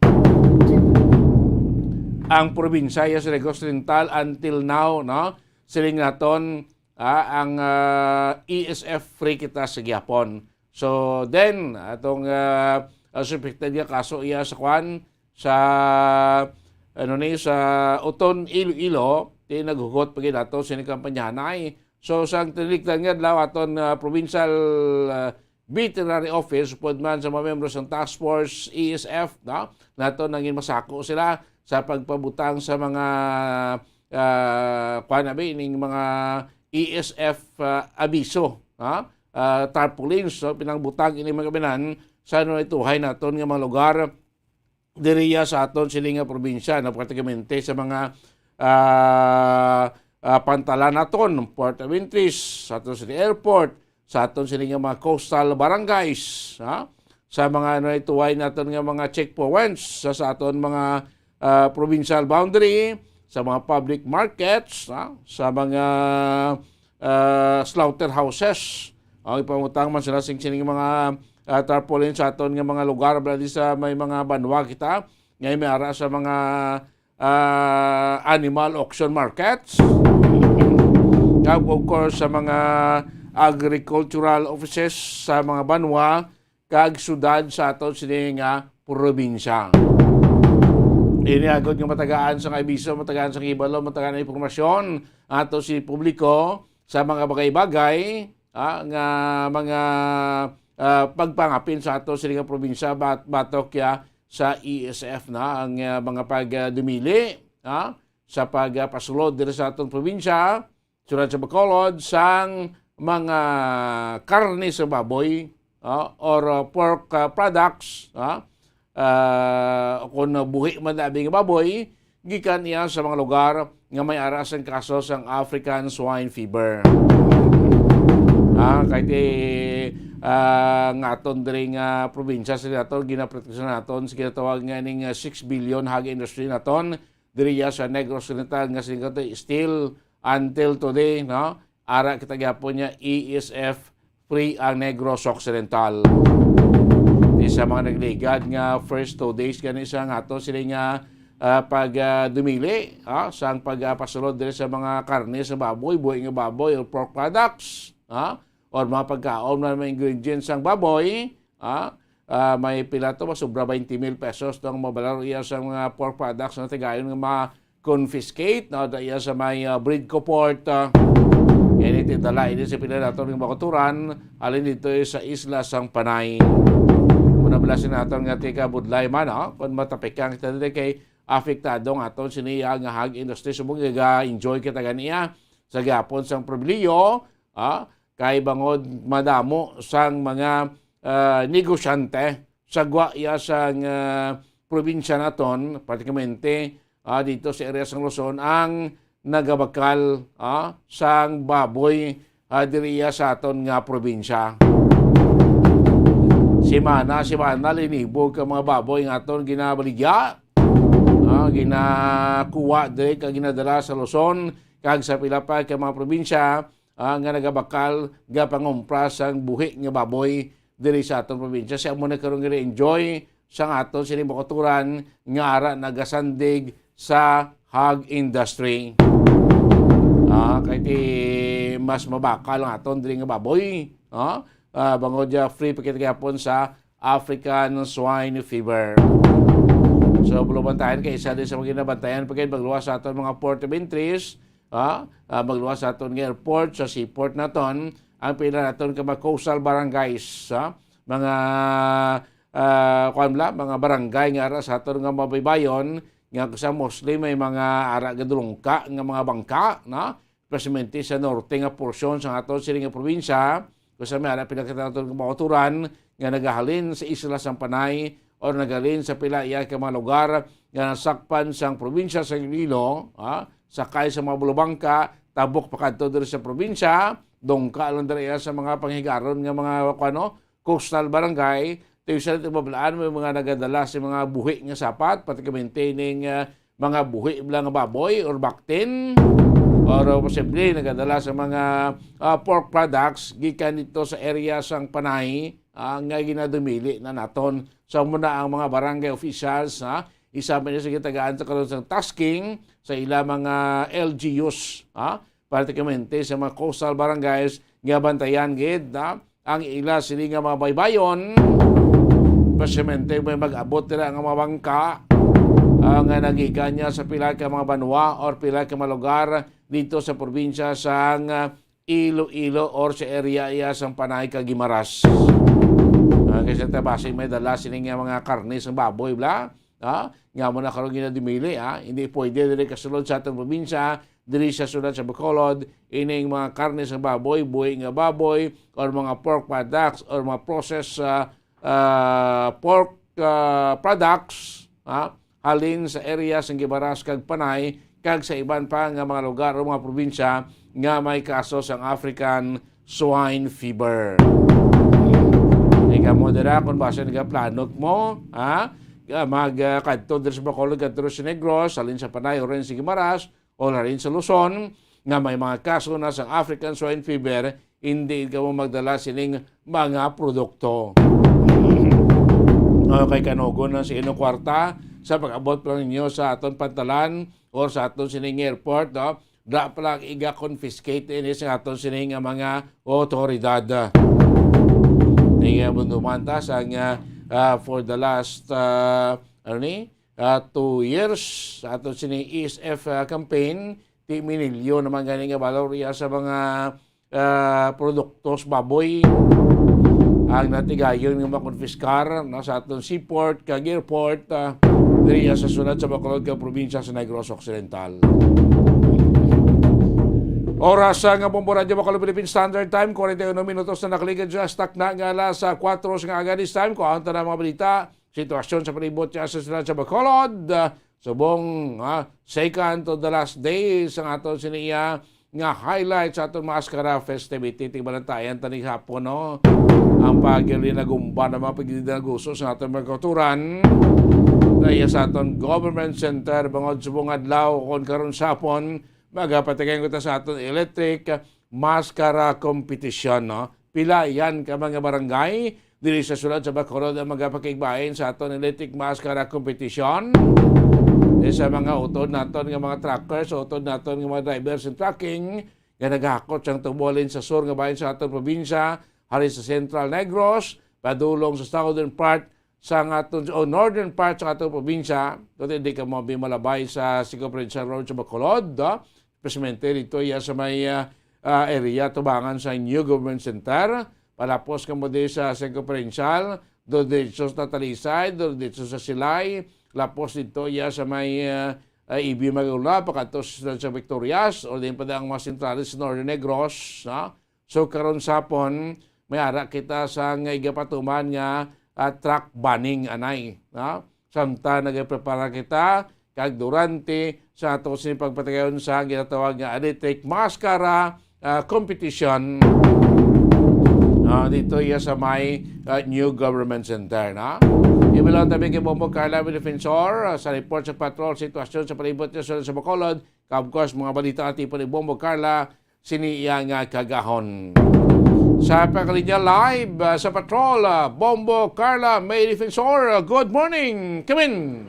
ang probinsya ya sa Negros Oriental until now, no? Siling naton, ah, ang, ah, E S F free kita sa gihapon. So, then, atong, ah, ah, suspected nga kaso iya sa kwan, sa, ano ni, sa Oton, Iloilo, ti naghugot pa gid ato sini kampanyahanay. So, sa tinulikdan nga adlaw, aton, ah, provincial, ah, veterinary office, upod man sa mga membro sang task force, E S F, no? Nato nangin masako sila sa pagpabutang sa mga, ah, kuwan, abi, ning mga E S F, ah, abiso, ha? Ah, tarpaulins, so, pinangbutang ini mga kabinan sa ano ituhay naton nga mga lugar diriya sa aton sini nga probinsya, no? Praktikamente sa mga, ah, ah, pantalan naton, port of entries, sa aton sini airport, sa aton sini nga mga coastal barangays, ha? Sa mga ano ituhay naton nga mga checkpoints sa, sa aton mga, ah, provincial boundary, sa mga public markets, ha? Sa mga, ah, slaughterhouses. Ang ipangutang man sila sing sining mga, ah, tarpaulin sa aton nga mga lugar, bala di sa may mga banwa kita, nga may ara sa mga, ah, animal auction markets. Kag, of course, sa mga agricultural offices sa mga banwa kag syudad sa aton sini nga probinsya. Ini agod nga matagaan sang abiso, matagaan sang hibalo, matagaan ang impormasyon ato si publiko sa mga bagay-bagay, ah, nga mga, ah, pagpangapin sa ato sini nga probinsya bat-, batok ya sa E S F na ang, ah, mga pagdumili, ah, sa pagpasulod diri sa aton probinsya, sulod sa Bacolod, sang mga karne sa baboy, ah, or, ah, pork, ah, products, ah, ah, o kung buhi man abi nga baboy, gikan iya sa mga lugar nga may ara sang kaso sang African Swine Fever. Ah, kay ti, ah, nga aton diri nga probinsya sa naton, ginaproteksyon naton sa ginatawag nga ning, ah, six billion hog industry naton, diri ya sa Negros Occidental nga singkatay still until today, no? Ara kita gyapon niya E S F free ang Negros Occidental. Di sa mga nagligad nga first two days gani sa nga ato sila nga, ah, pag, ah, dumili, ah, sang pag, ah, pasulod diri sa mga karne sa baboy, buhi nga baboy or pork products, ah, or mga pagkaon na may ingredients sang baboy, ah, ah, may pila to, mas sobra twenty mil pesos tong mabalaro iya sa mga pork products na tigayon nga ma-confiscate, no, da iya sa may, ah, Bridco Port, ah. Yan iti dala ini sa pila naton nga makuturan, alin dito sa isla sang Panay. Muna bala sa naton nga tika budlay man, no? Kung matapikan kita dito kay apektado nga aton siniya nga hog industry. Subong ga-enjoy kita ganiya sa gihapon sang pribiliyo, ah, kay bangod madamo sang mga, ah, negosyante sa gwa iya sang, ah, probinsya naton, pratikamente, ah, dito sa area sang Luzon, ang nagabakal, ah, sang baboy, ah, diri iya sa aton nga probinsya. Simana, simana, linibog ka mga baboy nga aton ginabaligya, ah, ginakuha diri kag ginadala sa Luzon kag sa pila pa ka mga probinsya, ah, nga nagabakal nga pangumpra sang buhi nga baboy diri sa aton probinsya. Siya mo na karon nga enjoy sang aton sini makuturan nga ara nagasandig sa hog industry. Ah, kay ti mas mabakal ang aton diri nga baboy, ah, ah, bangod ya free pa kita gihapon sa African Swine Fever. So, bulubantayan kay isa din sa mga ginabantayan pa kay magluwas sa aton mga port of entries, ah, ah, magluwas sa aton nga airport, sa seaport naton, ang pila naton ka mga coastal barangays, ah, mga, ah, kuwan bala, mga barangay nga ara sa aton nga mabaybayon, nga sa mostly may mga ara gadulungka nga mga bangka, no? Especialmente sa norte nga porsyon sa aton sini nga probinsya, kung sa may ara pila kita naton nga mga uturan nga nagahalin sa isla sang Panay or nagahalin sa pila iya ka mga lugar nga nasakpan sang probinsya sa Iloilo, ha? Sakay sa mga bulubangka, tabok pakadto diri sa probinsya, dungka lang diri iya sa mga panghigaron nga mga, kuno, coastal barangay, tuyo sa mablaan, may mga nagadala sa mga buhi nga sapat, pati ka maintaining, ah, mga buhi bala nga baboy or baktin, or, ah, posible nagadala sa mga, ah, pork products gikan dito sa area sang Panay, ah, nga ginadumili na naton. So, muna ang mga barangay officials, ha, isa man sa gitagaan sa karon sang tasking sa ila mga L G Us, ha, pratikamente sa mga coastal barangays nga bantayan gid, ha, ang ila sini nga mga baybayon. Especialmente may mag-abot dira nga mga bangka, ah, nga nagikan niya sa pila ka mga banwa or pila ka mga lugar dito sa probinsya sang, ah, Iloilo or sa area iya sang Panay kag Guimaras. Ah, kasi ta basi may dala sini nga mga karne sa baboy, bla? Ha? Nga mo na karon ginadimili, ha? Hindi pwede diri kasulod sa atong probinsya, diri sa syudad sa Bacolod, ining mga karne sa baboy, buhi nga baboy, or mga pork products, or mga processed, ah, ah, pork, ah, products, ha? Halin sa area sa Guimaras kag Panay, kag sa iban pa nga mga lugar o mga probinsya nga may kaso sang African swine fever. Ikaw mo dira kung basta nagaplano mo, ha? Ah, mag, ah, kadto diri sa Bacolod, kadto sa Negros, halin sa Panay, o rin sa Guimaras, o halin sa Luzon, nga may mga kaso na sa African swine fever, hindi ka mo magdala sining mga produkto. Okay, kanugon na sa inyong kwarta sa pag-abot pa lang ninyo sa aton pantalan or sa aton sining airport, no? Da pa lang iga-confiscate ini sa aton sining nga mga otoridad. Tingnan mo, dumantas ang, ah, ah, for the last, ah, ano ni? Ah, two years sa aton sining E S F, ah, campaign, ti minilyon naman gani nga balor iya sa mga, ah, produktos baboy ang natigayon nga makonfiskar na sa aton seaport kag airport, ah, diri sa syudad sa Bacolod kag probinsya sa Negros Occidental. Oras, ah, nga Bombo Radyo Bacolod Philippine Standard Time, forty-one minutos na nakaligad sa takna nga alas, ah, kuwatro sa nga aga this time. Kuha ang tanang mga balita, sitwasyon sa palibot sa syudad sa Bacolod, ah, subong, ah, second to the last day sa aton siniya nga highlight sa aton Maskara festivity. Tigbalantayan tani hapon, no? Ang pagili nagumba ng mga pagdinaguso sa aton mga kauturan. Kaya sa aton government center, bangod subong adlaw, kon karon sa hapon, magapatigayon kita sa aton electric maskara competition, no? Pila yan ka mga barangay diri sa syudad sa Bacolod ang magapakigbain sa aton electric maskara competition. Di sa mga utod naton nga mga truckers, utod naton nga mga drivers and trucking, nga naghakot sang tubo halin sa sur nga bahin sa aton probinsya, halin sa Central Negros, padulong sa southern part sa aton, o northern part sa aton probinsya, kundi di ka mo malabay sa Circumferential Road sa Bacolod, ah, especialmente dito iya sa may, ah, ah, area tubangan sa New Government Center, palapos ka mo di sa Circumferential, do dito sa Talisay, do dito sa Silay, lapos dito iya sa may, ah, ah, Ibi Magula, pakadto sa, sa Victorias, o din pa ang mga sentrales sa Northern Negros, no? So, karon sapon, may ara kita sa nga igapatuman nga, ah, truck banning, anay, no? Samtang nagaprepara kita, kag durante sa ato sini pagpatigayon sa ginatawag nga electric maskara, ah, competition, ah, dito iya sa may, ah, New Government Center, no? Ibalon tabi kay Bombo Carla Defensor, ah, sa report sa patrol sitwasyon sa palibot niya sa, sa Bacolod. Of course, mga balita ati pa ni Bombo Carla, sini iya nga kagahon. Sa pagkalinya live, ah, sa patrol, ah, Bombo Carla May Defensor, ah, good morning, Kevin.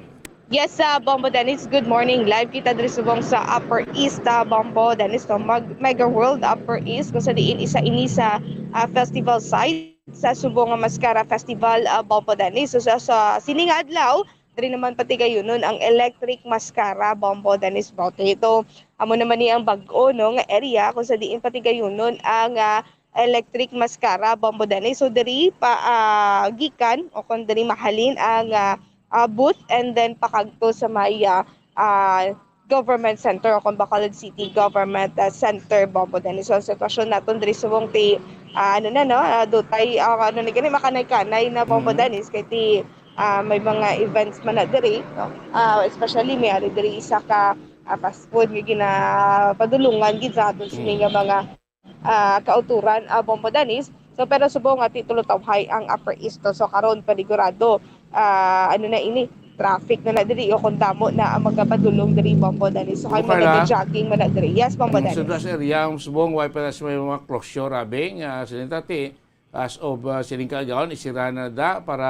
Yes, ah, Bombo Dennis, good morning. Live kita diri subong sa Upper East, ah, Bombo Dennis, no? Mag-, Mega World Upper East, kung sa diin isa ini sa, ah, festival site sa subong nga Mascara Festival, ah, Bombo Dennis. So, sa, sa sining adlaw, diri naman patigayunon ang electric mascara, Bombo Dennis Bautista. Amo naman ni ang bag-o, no, nga area kung sa diin patigayunon ang, ah, electric mascara, Bombo Dennis. So, diri pa, ah, gikan o kung diri mahalin ang, ah, ah, booth and then pakadto sa may, ah, ah, government center o kung Bacolod City Government, ah, Center, Bombo Dennis. So, ang sitwasyon naton diri subong ti, ah, ano na, no, ah, dutay, ah, ano ni gani, makanay-kanay na, Bombo Dennis, kay ti ah, may mga events man na diri, no? Ah, especially may ari diri isa ka, ah, fast food nga ginapadulungan gid sa aton sini nga mga, ah, kauturan, ah, Bombo Dennis. So, pero subong nga titulo tawhay ang Upper East, no? So, karon panigurado, ah, ano na ini, traffic na na diri o kung damo na ang magapadulong diri, Bombo Dennis. So, kay mga nag-jogging man na diri. Yes, Bombo Dennis. Sa area, ang subong, why pa na may mga closure, abi, nga sinintati, as of, uh, sining kaagahon, isira na da para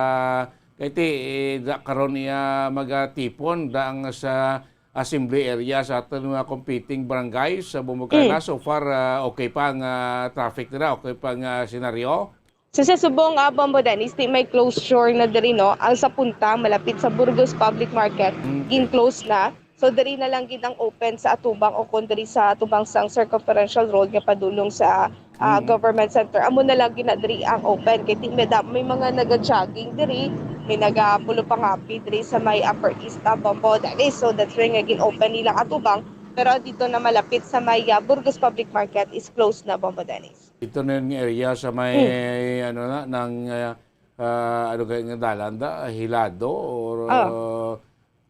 kay ti, eh, da karon iya magatipon da ang sa assembly area sa aton mga competing barangays sa Bombo Carla. Mm. So far, uh, okay pa ang, uh, traffic nila, okay pa ang, uh, senaryo? So sa subong, ah, Bombo Dennis, di may closure na diri, no? Ang sa Punta, malapit sa Burgos Public Market, Mm. gin-close na. So diri na lang gid ang open sa atubang o kon diri sa atubang sang Circumferential Road nga padulong sa, ah, Mm. Government Center. Amo na lang gid na diri ang open. Kay di, may, da-, may mga naga-jogging diri, may nagapulo pangapi diri sa may Upper East, ah, Bombo Dennis. So that's why nga gin-open nilang atubang. Pero dito na malapit sa may, ah, Burgos Public Market is closed na, Bombo Dennis. Ito na yung area sa may, Mm. ano na, ng, ah, ah, ano kaya nga dalan da? Hilado or, Oh. ah,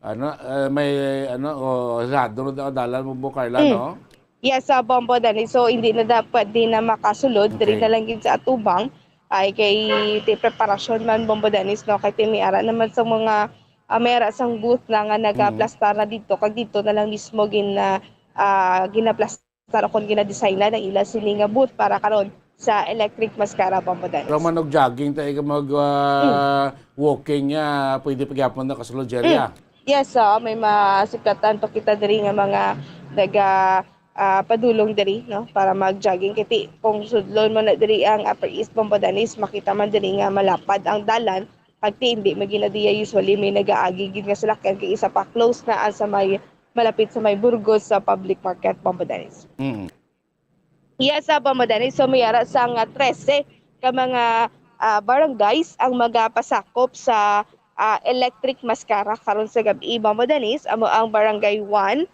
ano, ah, may, ano, oh, Hilado na da-, dalan mo, Carla, Mm. no? Yes, sa Bombo Dennis. So, hindi na da-, pwede na makasulod. Diri Okay. na lang gid sa atubang. Ay, kay ti preparasyon man, Bombo Dennis, no? Kay ti may ara naman sa mga, ah, may ara sang booth na nga Mm. nagaplastar na dito. Kag dito na lang mismo gin-, ah, ah, ginaplastar akon ginadesignan ang ila sini nga booth para karon sa Electric Mascara, Bombo Dennis. Pero man og jogging tayo ka mag, ah, Mm. walking nga, pwede pa gyapon na kasulod, Jerry, Mm. ah. Yes, oo, may masiplatan pa kita diri nga mga naga, ah, padulong diri, no, para mag-jogging. Kay ti, kung sudlon mo na diri ang Upper East, Bombo Dennis, makita man diri nga malapad ang dalan. Pag ti, hindi man ginadiya, usually may nagaagi gid nga salakyan, kay isa pa close na ang sa may malapit sa may Burgos sa public market, Bombo Dennis. Mm. Yes, ah, Bombo Dennis. So, may ara sang, ah, trese ka mga, ah, barangays ang magapasakop sa, ah, electric mascara karon sa gab-i, Bombo Dennis. Amo ang Barangay one,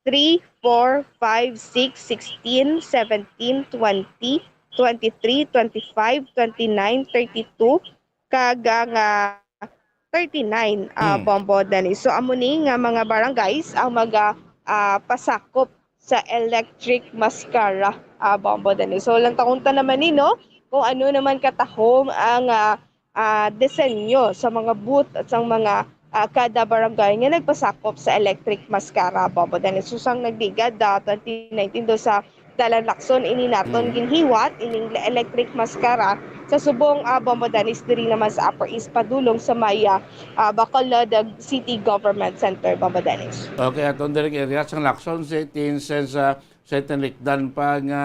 three, four, five, six, sixteen, seventeen, twenty, twenty-three, twenty-five, twenty-nine, thirty-two, kag ang, ah, thirty-nine, ah, Hmm. Bombo Dennis. So, amo ni nga mga barangays ang maga, ah, pasakop sa electric mascara, ah, Bombo Dennis. So, lantaon ta naman ni, no, kung ano naman katahom ang, ah, ah, disenyo sa mga booth at sang mga, ah, kada barangay nga nagpasakop sa electric mascara, Bombo Dennis. So, sang nagligad, ah, twenty nineteen do sa Dalan Lacson, ini naton Mm. ginhiwat, ining electric mascara sa subong, ah, Bombo Dennis diri naman sa Upper East padulong sa may, ah, ah, Bacolod, ah, City Government Center, Bombo Dennis. Okay, aton diri area sang Lacson, sa eighteen, since, ah, sa tinlikdan pa nga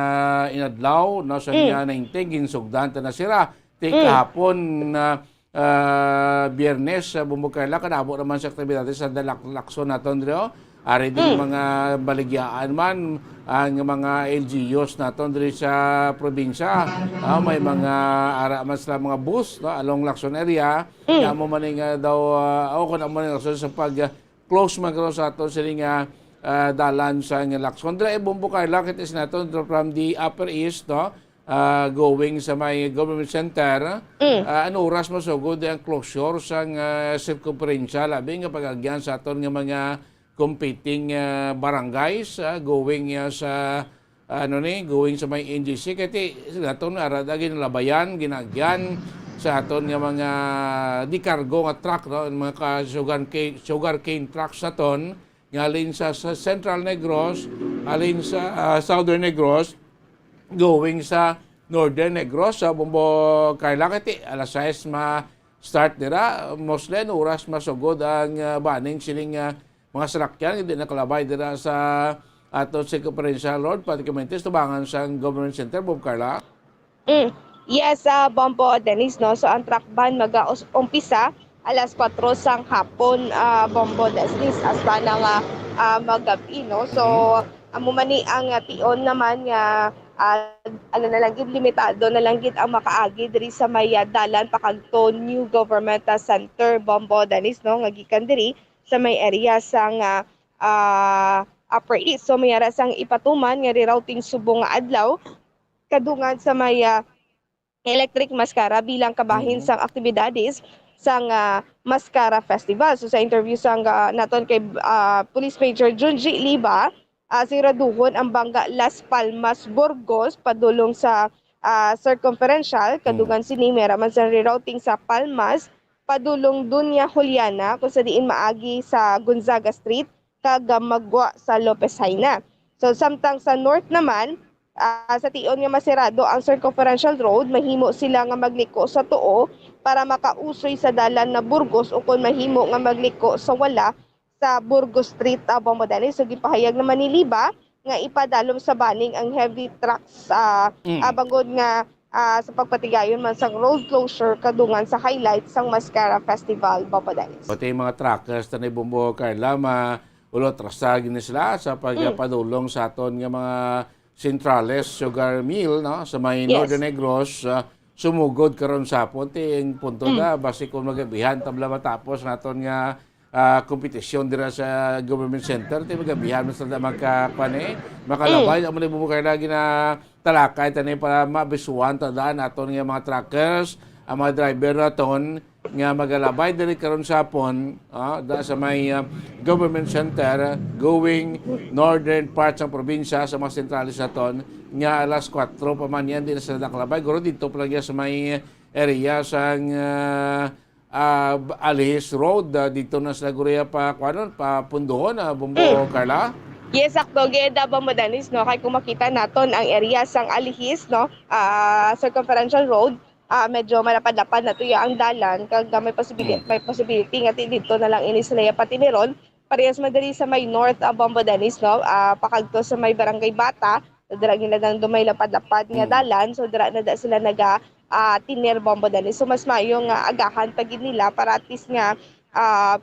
inadlaw, no, sa Mm. niya nineteen, ginsugdan ta na sira. Ti Mm. kahapon na, ah, Biyernes, sa Bombo Carla, kadamo naman sa aktibidades sa Dalak-, Lacson naton, diri, oh. Ari din Mm. mga baligyaan man, ang mga L G Us naton diri sa probinsya. Ah, may mga ara man sila mga bus, no, along Lacson area. Mm. Kaya mo man nga daw, ah, o kung amo man nga sa pag, ah, close man karon sa aton sini nga, ah, dalan sa nga Lacson. Dira, eh, Bombo Carla, kita sa naton from the Upper East, no? Ah, going sa may Government Center, Mm. ah, ano oras masugod ang closure sang, ah, circumferential, labi nga pag-agyan sa aton nga mga competing, ah, barangays, ah, going, ah, sa, ano ni, going sa may N G C, kay ti, sa aton nga ara da ginlabayan, ginaagyan sa aton nga mga di-cargo nga truck, no? Ang mga ka-, sugar cane, sugar cane trucks naton, nga halin sa, sa Central Negros, halin sa, ah, Southern Negros, going sa Northern Negros, sa Bombo Carla, kay ti alas sais ma-start dira, mostly, ano oras masugod ang, ah, banning sining, ah, mga salakyan, hindi nakalabay dira sa aton circumferential road, particularmente sa tubangan sang Government Center, Bombo Carla. Mm. Yes, ah, Bombo Dennis, no? So, ang truck ban maga-, umpisa alas kwatro sang hapon, ah, Bombo Dennis, hasta na nga, ah, magabi, no? So, Mhm. amo man ni ang, ah, tion naman nga, ah, ano na lang gid, limitado na lang gid ang makaagi diri sa may, ah, dalan pakadto New Government, ah, Center, Bombo Dennis, no? Nga gikan diri sa may area sang, ah, ah, Upper East. So, may ara sang ipatuman nga rerouting subong nga adlaw, kadungan sa may, ah, electric mascara bilang kabahin Mhm. sang aktibidades sang, ah, Mascara Festival. So, sa interview sang, ah, naton kay, ah, Police Major Junji Liba, ah, siguraduhon ang bangga Las Palmas, Burgos, padulong sa, ah, Circumferential. Mhm. Kadungan sini, may ara man sang rerouting sa Palmas, padulong Doña Juliana, kung sa diin maagi sa Gonzaga Street, kag, ah, magwa sa Lopez Jaena. So, samtang sa north naman, ah, sa tion nga masirado ang Circumferential Road, mahimo sila nga magliko sa tuo para makausoy sa dalan na Burgos, ukon mahimo nga magliko sa wala sa Burgos Street, ah, Bombo Dennis. So, gipahayag naman ni Liba nga ipadalom sa banning ang heavy trucks, ah, Mm. ah, bangod nga ah, sa pagpatigayon man sang road closure kadungan sa highlight sang Mascara Festival, Bombo Dennis. Pati mga truckers, tanay Bombo Carla, ma-, ulo atrasag ni sila sa Mm. pagpadulong sa aton nga mga sentrales, sugar mill, no, sa may Yes. Northern Negros, ah, sumugod karon sa hapon. Ti ang punto Mm. na, basi kung magabihan, tabla matapos naton nga, ah, kompetisyon dira sa government center, ti magabihan, mas na maka-, kwan eh, makalabay. Mm. Amo ni Bombo Carla, ginatalakay tani para mabisuan ta daan aton nga mga truckers, ang mga driver naton, nga magalabay diri karon sa hapon, ah, da sa may, ah, Government Center, going northern part sang probinsya, sa mga sentrales naton, nga alas kuwatro pa man yan, di na sila nakalabay. Guro dito pa lang yan sa may area sang, ah, ah, Alihis Road, ah, dito na sila guro ya pa, kuanon, pa Pundohon, ah, Bombo Mm. Carla? Yes, sakto gid, ah, Bombo Dennis, no? Kay kung makita naton ang area sang Alihis, no? Ah, Circumferential Road, ah, medyo malapad-lapad na tuya ang dalan, kag, ah, may possibili-, Mm. may possibility nga ti-, dito na lang ini sila ya patiniron. Parehas man diri sa may north, ah, Bombo Dennis, no? Ah, pakadto sa may Barangay Bata, so dira gid na lang do may lapad-lapad nga Mm. dalan, so dira na da sila naga, ah, tinir, Bombo Dennis. So mas maayo nga agahan pa gid nila para at least nga, ah,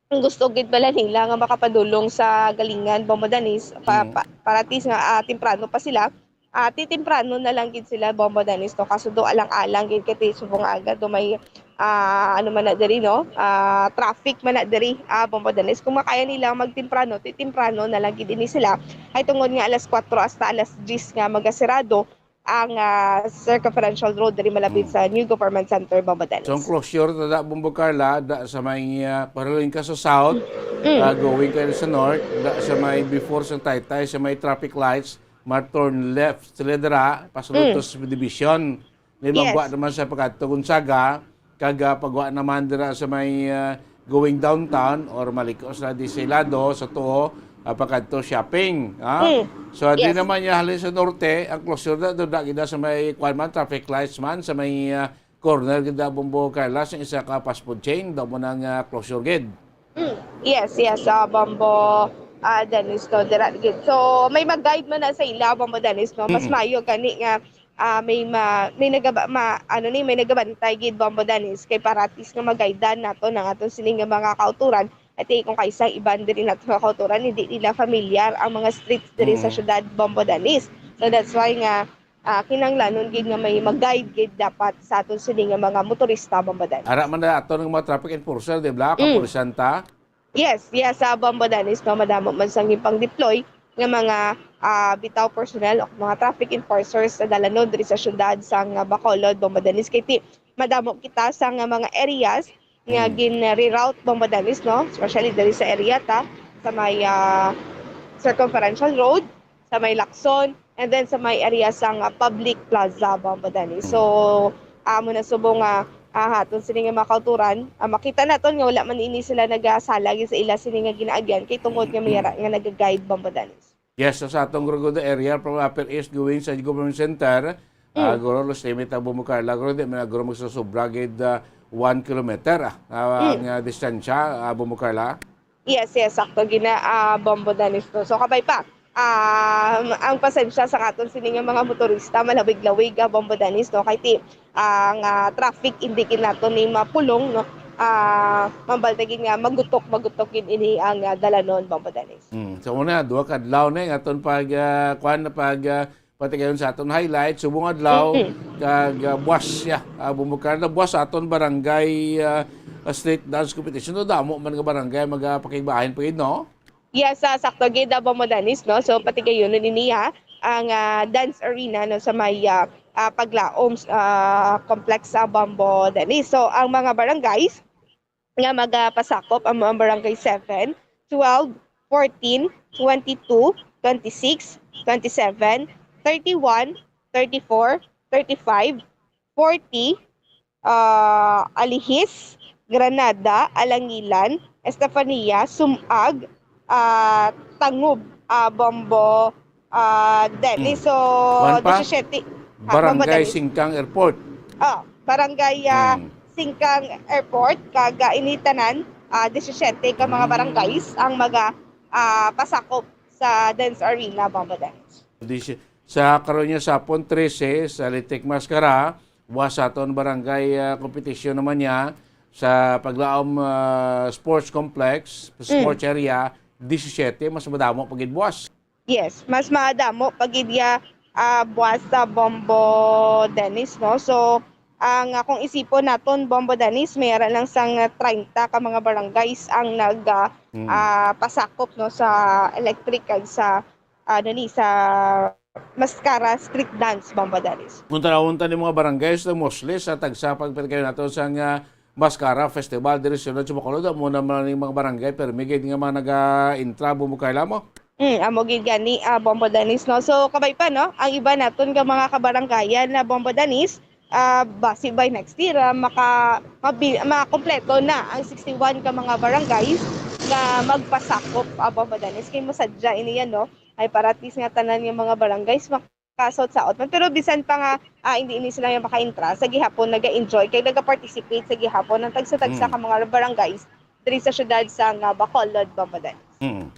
kung gusto gid pala nila nga makapadulong sa galingan, Bombo Dennis, pa-, Mm. pa-, para at least nga, ah, temprano pa sila, ah, titemprano na lang gid sila, Bombo Dennis, no? Kaso do alang-alang gid kay ti subong nga aga do may, ah, ano man na diri, no? Ah, traffic man na diri, ah, Bombo Dennis. Kung makaya nila magtemprano, titemprano na lang gid ini sila. Ay tungod nga alas kuwatro hasta alas diyes nga magasirado ang, ah, Circumferential Road diri malapit Mm. sa New Government Center, Bombo Dennis. So, ang closure ta da, Bombo Carla, da sa may, ah, paralin ka sa south, Mm. ah, going ka sa north, da sa may before sa Taytay, sa may traffic lights, ma-turn left sila dira, pasulod Mm. to sa subdivision. May Yes. magwa naman sa pagkadto Gonzaga, kag, ah, pagwa naman dira sa may, ah, going downtown or maliko sa di sa ilado sa tuo, ah, pagkadto shopping, ah. Mm. So, di Yes. naman niya halin sa norte, ang closure na doon na gid sa may kwan man, traffic lights man, sa may, ah, corner gid na Bombo Carla, sa isa ka fast food chain, daw mo nang, ah, closure gid. Mm. Yes, yes, ah, Bombo, ah, Dennis, no, dira gid. So, may mag-guide man na sa ila, Bombo Dennis, no? Mas Mm-mm. maayo gani nga ah, may ma-, may nagaba-, ma-, ano ni, may nagabantay gid, Bombo Dennis, kay para at least nga magaydan nato ang aton sini nga mga kauturan. At kung kaisa iban diri nato nga kauturan, hindi nila familiar ang mga streets diri sa Mm. syudad, Bombo Dennis. So that's why nga, ah, kinahanglanon gid nga may mag-guide gid dapat sa aton sini nga mga motorista, Bombo Dennis. Ara man na ato ng mga traffic enforcer, di ba? Mm. Kapulisan ta. Yes, yes, sa Bombo Dennis, no, madamo man sang ipang-deploy nga mga, ah, bitaw personnel o mga traffic enforcers sa dalanon diri sa syudad sang, ah, Bacolod, Bombo Dennis. Kay ti-, madamo kita sa nga mga areas nga Mm. gin-reroute, Bombo Dennis, no, especially diri sa area ta, sa may, ah, Circumferential Road, sa may Lacson, and then sa may area sang, ah, Public Plaza, Bombo Dennis. So, Mm. amo na subong nga, ah, aton sini nga mga kauturan, ah, makita naton nga wala man ini sila nagasala gid sa ila sini nga ginaagyan kay tungod nga may ara nga naga-guide, Bombo Dennis. Yes, so sa atong Grogodo area from Upper East going sa Government Center, ah, Mm. guro, los limit ang Bombo Carla, guro, di man guro magsusubra gid, ah, one kilometer, ah, ah, Mm. ang, ah, distansya, ah, Bombo Carla. Yes, yes, sakto gina, ah, Bombo Dennis, no. So, kabay pa, um, ang pasensya sa aton sini nga mga motorista, malawig-lawig, ah, Bombo Dennis, no. Kay ti, ang, ah, traffic, hindi gid nato ni mapulong, no. Ah, mambal na gid nga magutok, magutok gid ini ang, ah, dalanon, Bombo Dennis. Hmm. So, una, duha ka adlaw na yung aton pag, ah, kwan, pag, ah, patigayon sa aton highlight, subong adlaw, Mm-mm. kag, ah, buwas siya, ah, bumukar na buwas sa aton barangay, ah, street dance competition. No, damo man nga barangay magapakigbahin pa gid, no? Yes, ah, sakto gid, ah, Bombo Dennis, no? So, patigayon na nini, ha, ang, ah, dance arena, no, sa may, ah, ah, Paglaom, ah, complex sa Bombo Dennis. So, ang mga barangays, nga magapasakop amo ang Barangay seven, twelve, fourteen, twenty-two, twenty-six, twenty-seven, thirty-one, thirty-four, thirty-five, forty, ah, Alihis, Granada, Alangilan, Estefania, Sumag, ah, Tangub, ah, Bombo, ah, Dennis. Mm. So, Kuwan pa? Disisiyete. Ah, Bombo Barangay Dennis. Singkang Airport. Ah, Barangay, ah, Mm. Singkang Airport, kag, ah, ini tanan, ah, disisiyete ka mga Mm. barangays ang maga, ah, pasakop sa dance arena, Bombo Dennis. Disi-, Sa karon niya sa hapon, trese, sa Litik Mascara, buwas sa aton barangay, ah, competition naman niya sa Paglaom, ah, Sports Complex, Mm. Sports Area, disisiete, mas madamo pa gid buwas. Yes, mas madamo pa gid ya, ah, buwas sa Bombo Dennis, no? So, ang akong isipon naton, Bombo Dennis, may ara lang sang treinta ka mga barangays ang nag, ah, Hmm. ah, pasakop, no, sa electric kag sa, ano ni, sa Mascara street dance, Bombo Dennis. Kung tanawon ta ni mga barangays, no, mostly sa tagsa pagpatagayon nato sang, ah, Mascara Festival diri sa Siyudad sa Bacolod, amo naman ning mga barangay, permi gid nga mga naga-intra, Bombo Carla, mo? Mm, amo gid gani, ah, Bombo Dennis, no? So, kabay pa, no? Ang iba naton nga mga kabarangayan na Bombo Dennis, ah, basi by next year, ah, maka-, mabi-, makompleto na ang sixty-one ka mga barangays nga magpasakop, ah, Bombo Dennis. Kay masadya ini yan, no? Ay, para at least nga tanan nga mga barangays mak-, kasaot-saot man. Pero bisan pa nga, ah, hindi ini sila nga maka-intra, sa gihapon naga-enjoy kay naga-participate sa gihapon ang tagsa-tagsa Mm. ka mga barangays diri sa siyudad sang, ah, Bacolod, Bombo Dennis. Mm.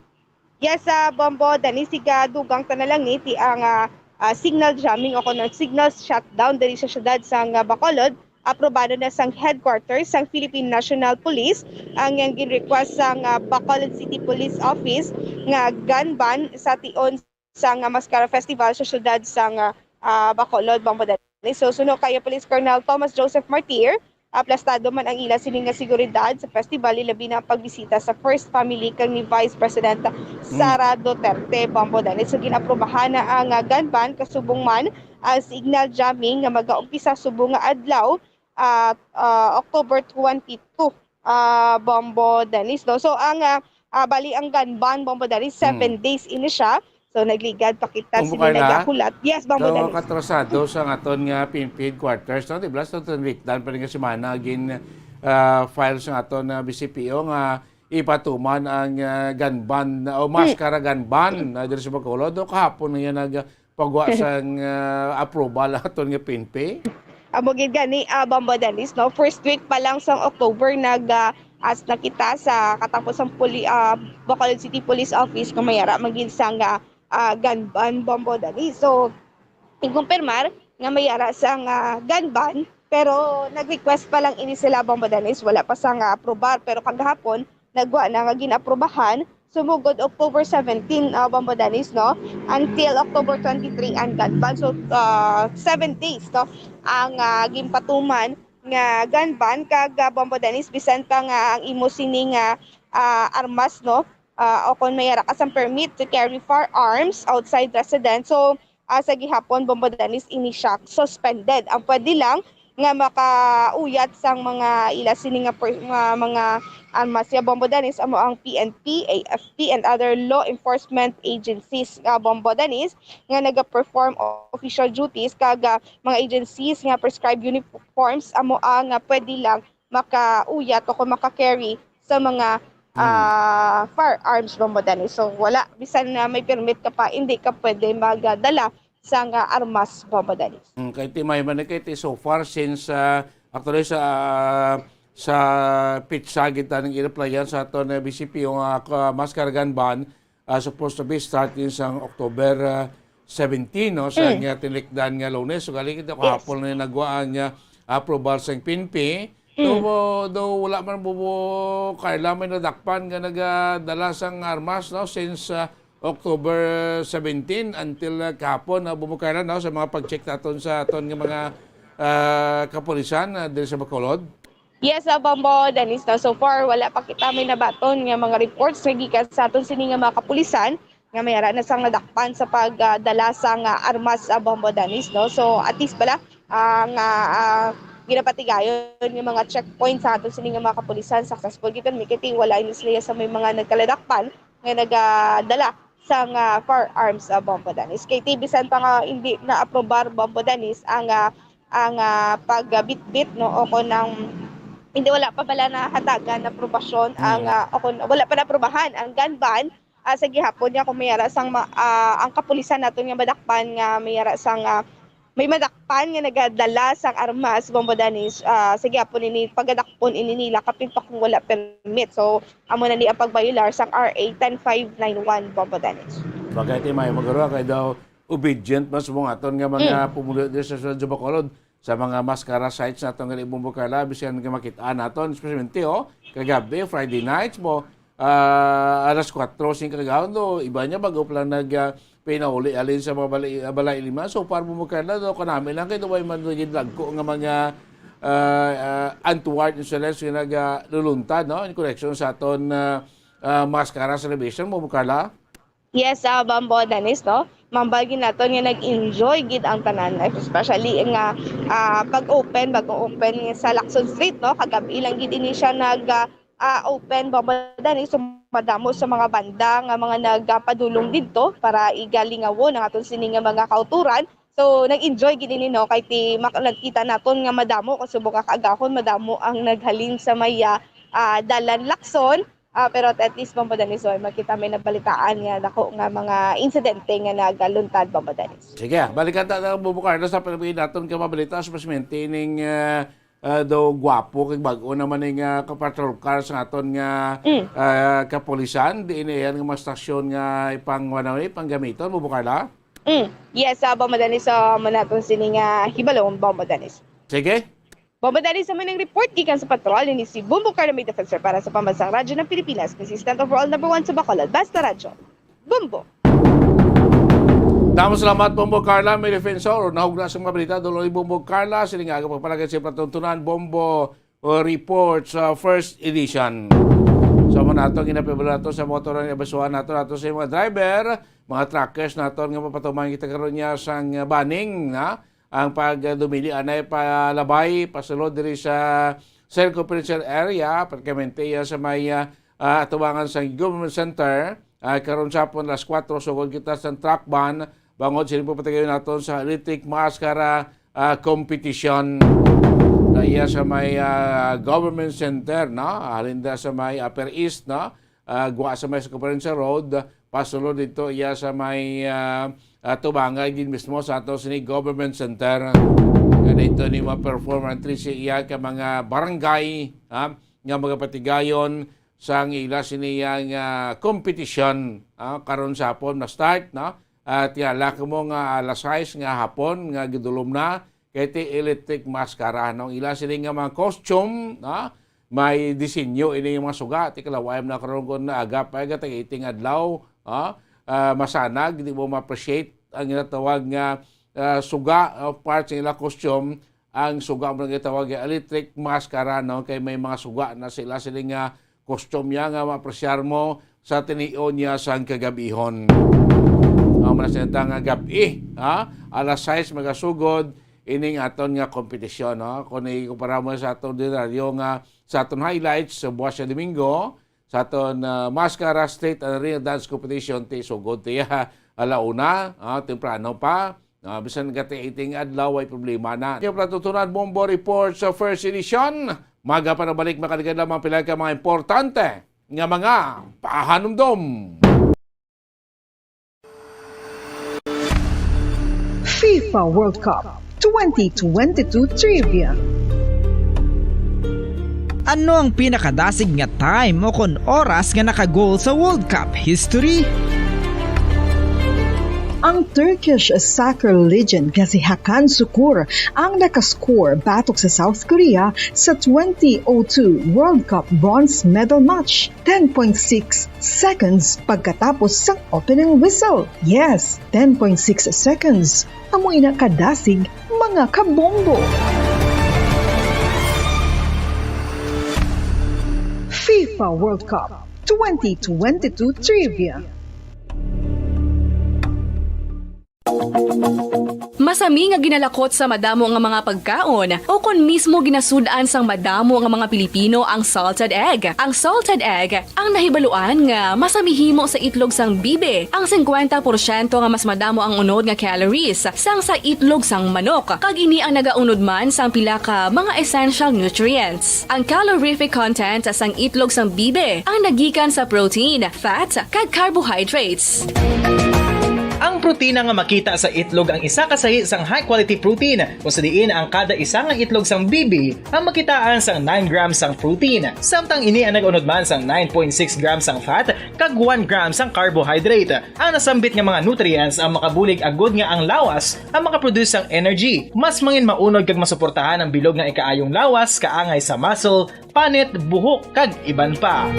Yes, ah, Bombo Dennis, siga dugang ta na lang ni ti ang, ah, ah, signal jamming o kuno signal shutdown diri sa siyudad sang, ah, Bacolod. Aprobado na sang headquarters sang Philippine National Police ang, ang gin-request sang, ah, Bacolod City Police Office nga gun ban sa tion sang, ah, Mascara Festival sa siyudad sang, ah, ah, Bacolod, Bombo Dennis. So, suno kay Police Colonel Thomas Joseph Martir, aplastado man ang ila sini nga seguridad sa festival, ilabi na ang pagbisita sa First Family kang ni Vice President Sara Duterte, Bombo Dennis. So, gin-aprobahan na ang, ah, gun ban, kasubong man ang signal jamming nga magaumpisa subong nga adlaw, ah, ah, October twenty-two, ah, Bombo Dennis, no? So, ang, ah, ah, bali ang gun ban, Bombo Dennis, seven Hmm. days ini siya. So, nagligad pa kita Kung sini bukay na, nagahulat. Yes, Bombo daw Dennis. Katrasado sa aton nga P N P headquarters, no? Di ba, sa aton weekdan pa rin nga semana, gin, ah, file sa aton, ah, B C P O nga ipatuman ang, ah, gun ban, o Hmm. maskara gun ban, ah, diri sa Bacolod. O kahapon na yan nagpagwa sang, ah, approval aton nga P N P. Amo gid gani, ah, Bombo Dennis, no? First week pa lang sang October, nag, ah, ask na kita sa katapos sang puli-, ah, Bacolod City Police Office kung may ara man gid sang, ah, ah, gun ban, Bombo Dennis. So, ginkumpirmar nga may ara sang, ah, gun ban, pero nag-request pa lang ini sila, Bombo Dennis, wala pa sang, ah, aprobar. Pero kagahapon, nagwa na nga gin-aprobahan. Sumugod October seventeen, ah, Bombo Dennis, no? Until October twenty-three ang gun ban. So, ah, seven days, no? Ang, ah, ginpatuman nga gun ban kag, ah, Bombo Dennis, bisan pa nga ang imo sini nga, ah, armas, no? Ah, o kung may ara ka sang permit to carry firearms outside residence. So, ah, sa gihapon, Bombo Dennis, ini siya suspended. Ang pwede lang nga makauyat sang mga ila sini nga per-, nga mga armas ya, Bombo Dennis, amo ang P N P, A F P, and other law enforcement agencies nga, Bombo Dennis, nga nagaperform official duties kag, ah, mga agencies nga prescribed uniforms amo ang, ah, pwede lang makauyat o kung maka-carry sa mga, Hmm. ah, firearms, Bombo Dennis. So, wala. Bisan na may permit ka pa, hindi ka pwede magdala sang, ah, armas, Bombo Dennis. Hmm, kay ti may man kay ti so far since, ah, actually sa, ah, sa pizza gid taning inaplayan sa aton, eh, B C P yung, ah, ka-, maskara gun ban, ah, supposed to be starting sang October, ah, seventeen, no, sa Mm. nga tinikdan nga Lunes. So, gali kita Yes. kahapon na nagwa ang, ah, approval sa P N P. So, Mm. bo-, do wala man, Bombo Carla, may nadakpan nga nagadala sang armas, no, since, ah, October seventeen until, ah, kahapon, ah, Bombo Carla, no, sa mga pag-check naton sa aton nga mga, ah, kapulisan, ah, diri sa Bacolod. Yes, ah, Bombo Dennis, no? So far, wala pa kita may nabaton nga mga reports nga gikan sa aton sini nga mga kapulisan nga may ara na sang nadakpan sa pag, ah, dala sang, ah, armas, ah, Bombo Dennis, no? So, at least pala, ah, nga, ah, ginapatigayon nga mga checkpoint sa aton sini nga mga kapulisan, successful gid, kay wala ini sila sa may mga nagkaladakpan nga nagadala sang, ah, firearms, ah, Bombo Dennis. Kay ti bisan pa nga hindi na-aprobar, Bombo Dennis, ang, ah, ang, ah, pagbitbit, no, o kung ang, hindi, wala pa bala nahatagan na aprobasyon ang, Mm. ah, o kung wala pa naaprobahan ang gun ban, ah, sa gihapon niya kung may ara sang ma-, ah, ang kapulisan naton nga madakpan nga may ara sang, ah, may madakpan nga nagadala sang armas, Bombo Dennis, ah, sa gihapon ini pagadakpon ini nila kapin pa kung wala permit. So, amo na ni ang pagbayolar sang R A ten five nine one, Bombo Dennis. Bagay ti may magaro kay daw obedient man sa mga aton nga mga Mm. pumuluyo diri sa Siyudad sa Bacolod, sa mga maskara sites naton nga, Bombo Carla, bisan nga makit-an naton, especially, oh, kagabi, Friday nights mo, ah, alas kuwatro, singko kagahon, do, iba niya, bago pa lang nag, ah, pinauli, alin sa mga balay, balay lima. So far, Bombo Carla, do, kanami lang, kay do, way man gid lagko nga mga, ah, ah, untoward incidents nga nag, ah, luluntad, no, in connection sa aton, ah, ah, maskara celebration, Bombo Carla. Yes, ah, Bombo Dennis, no? Mambal gid naton nga nag-enjoy gid ang tanan, especially nga, ah, pag-open, bagong open sa Lacson Street, no? Kagabi lang gid ini siya nag, ah, ah, open, Bombo Dennis. So, madamo sa mga banda nga mga nagapadulong didto para igalingawon ang aton sini nga mga kauturan. So, nag-enjoy gid ini, no? Kay ti mak-, nakita naton nga madamo, kay subong nga kaagahon, madamo ang naghalin sa may, ah, ah, dalan Lacson. Ah, pero at, at least, Bombo Dennis, oy, makita may nabalitaan nga dako nga mga insidente nga nagaluntad, Bombo Dennis. Sige, balikan ta na, Bombo Carla, sa panabi naton ka mabalita, especially ning, ah, ah, daw gwapo kay bag-o naman ning, ah, ka-patrol car sa aton nga, Mm. ah, kapulisan. Diin na yan nga mga stasyon nga ipang, ano, ipanggamiton, Bombo Carla? Mm. Yes, ah, Bombo Dennis, ah, mo naton sini nga hibalon, Bombo Dennis. Sige. Bombo Dennis, amo ning report gikan sa patrol, ini si Bombo Carla, may defensor para sa Pambansang Radyo ng Pilipinas, consistent overall number one sa Bacolod. Basta Radyo, Bombo. Damo salamat, Bombo Carla, may defensor. Nahugna sa mga balita, dulo ni Bombo Carla, sini nga aga pagpalagay sa patuntunan, Bombo, uh, Report sa first edition. So, mo nato, ginapibala nato sa motor ang abasuhan nato, nato sa mga driver, mga truckers nato nga mapatumang kita karon niya sang banning, na ang pagdumili anay palabay, pasulod diri sa circumferential area, pertinente iya sa may, ah, ah, atubangan sa government center. Ah, karon sa hapon, alas kuwatro, sugod kita sa truck ban, bangod sini po patigayon naton sa electric maskara, ah, competition. Na iya sa may, ah, government center, no? Halin da sa may Upper East, no? Ah, gwa sa may Circumferential Road, pasulod dito iya sa may, ah, ah, tubanga din mismo sa ato sini government center. Nga dito ni ma-perform ang trisi iya ka mga barangay, ha, nga magapatigayon sang ila sini iya nga kompetisyon, ha, karon sa hapon na-start, no? At yala mo nga alas sais nga hapon nga gidulom na, kay ti electric maskara, no? Ila sini nga mga costume, no? May disenyo ini nga mga suga. Ti kalaway man na karon kung naaga pa, gatag-iting adlaw, ha? Ah, masanag, di mo ma-appreciate ang ginatawag nga, ah, suga, ah, part sa ila costume, ang suga mo nga ginatawag nga electric maskara, no? Kay may mga suga na sila, sila nga costume niya nga ma-appreciate mo sa tinion niya sang kagabihon. Ang mga sinata nga gab-i, ha? Alas sais magasugod ining aton nga kompetisyon, no? Kung ikumpara mo sa aton ordinaryo nga, sa aton highlights sa buwas sa Domingo, sa aton, ah, Mascara Street and Arena Dance Competition, ti sugod tiya, alauna, ah, temprano pa. Ah, bisan gati iting adlaw, way problema na. Kaya pala tutunan, Bombo Report sa first edition. Maga pa nabalik, makaligad lamang pila ka mga importante nga mga pahanumdom. FIFA World Cup twenty twenty-two Trivia. Ano ang pinakadasig nga time o kon oras nga naka-goal sa World Cup history? Ang Turkish soccer legend nga si Hakan Sukur ang nakascore batok sa South Korea sa twenty oh two World Cup bronze medal match, ten point six seconds pagkatapos sang opening whistle. Yes, ten point six seconds. Amo ina kadasig, mga kabombo. FIFA World Cup twenty twenty-two Trivia. Masami nga ginalakot sa madamo nga mga pagkaon o kon mismo ginasud-an sang madamo nga mga Pilipino ang salted egg. Ang salted egg ang nahibaluan nga masami himo sa itlog sang bibe. Ang singkwenta porsyento nga mas madamo ang unod nga calories sang sa itlog sang manok, kag ini ang nagaunod man sang pila ka mga essential nutrients. Ang calorific content sang itlog sang bibe ang nagikan sa protein, fat, kag carbohydrates. Ang Protina nga makita sa itlog ang isa ka sahi sang high quality protein, kung sa diin ang kada isa nga itlog sang bibi ang makitaan sang nine grams sang protein, samtang ini ang nag-unod man sang nine point six grams sang fat kag one gram sang carbohydrate. Ang nasambit nga mga nutrients ang makabulig agud nga ang lawas ang makaproduce sang energy. Mas mangin maunod kag masuportahan ang bilog nga ikaayong lawas, kaangay sa muscle, panit, buhok, kag iban pa.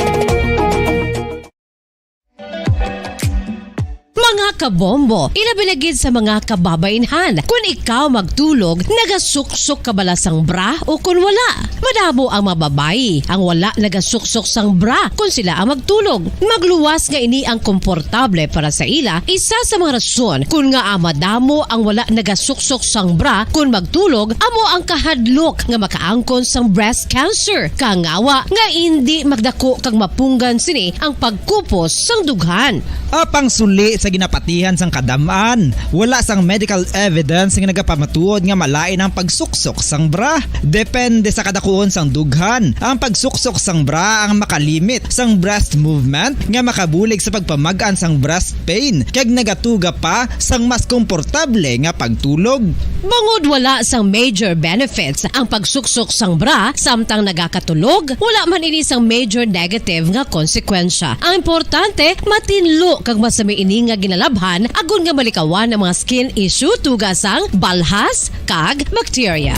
Mga kabombo, ilabi na gid sa mga kababainhan. Kun ikaw magtulog, nagasuksok ka bala sang bra o kun wala? Madamo ang mga babayi ang wala nagasuksok sang bra kun sila ang magtulog. Magluwas nga ini ang komportable para sa ila, isa sa mga rason kun ngaa madamo ang wala nagasuksok sang bra kun magtulog amo ang kahadlok nga makaangkon sang breast cancer. Kangawa nga indi magdako kag mapunggan sini ang pagkupos sang dughan. Apang suli sa ginapatihan sang kadam-an, wala sang medical evidence nga nagapamatuod nga malain ang pagsuksok sang bra. Depende sa kadakuon sang dughan, ang pagsuksok sang bra ang makalimit sang breast movement nga makabulig sa pagpamag-an sang breast pain kag nagatuga pa sang mas komportable nga pagtulog. Bangod wala sang major benefits ang pagsuksok sang bra samtang nagakatulog, wala man ini sang major negative nga konsekwensya. Ang importante, matinlo kag masami ini nga ginalabhan agod nga malikawan ang mga skin issue tuga sang balhas kag bakterya.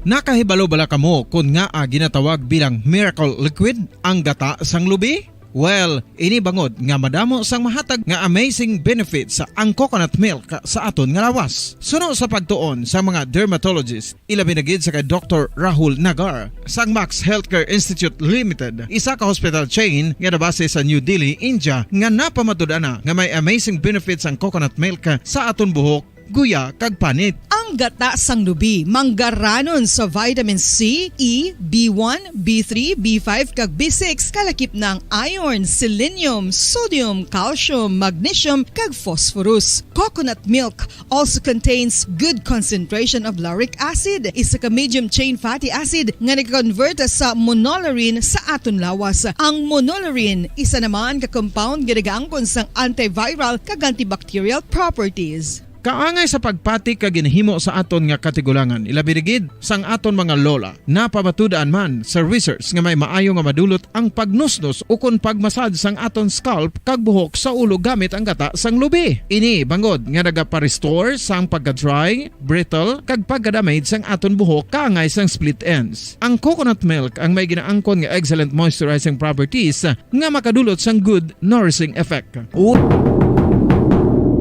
Nakahibalo bala kamo kon ngaa ginatawag bilang miracle liquid ang gata sang lubi? Well, ini bangod nga madamo sang mahatag nga amazing benefits ang coconut milk sa aton nga lawas. Suno sa pagtuon sa mga dermatologist, ilabi na gid sa kay Doktor Rahul Nagar sang Max Healthcare Institute Limited, isa ka hospital chain nga nabase sa New Delhi, India, nga napamatud-an na nga may amazing benefits ang coconut milk sa aton buhok, guya, kag panit. Ang gata sang lubi manggaranon sa vitamin C, E, B one, B three, B five, kag B six, kalakip na ang iron, selenium, sodium, calcium, magnesium, kag phosphorus. Coconut milk also contains good concentration of lauric acid, isa ka medium chain fatty acid nga nag-convert sa monolaurin sa aton lawas. Ang monolaurin, isa naman ka compound nga nagaangkon sang antiviral kag antibacterial properties. Kaangay sa pagpati kag ginhimo sa aton nga katigulangan, ilabi na gid sang aton mga lola. Napamatud-an man sa research nga may maayo nga madulot ang pagnusnos ukon pagmasad sang aton scalp kag buhok sa ulo gamit ang gata sang lubi. Ini bangod nga nagaparestore sang pagka-dry, brittle, kag pagka-damage sang aton buhok kaangay sang split ends. Ang coconut milk ang may ginaangkon nga excellent moisturizing properties nga makadulot sang good nourishing effect.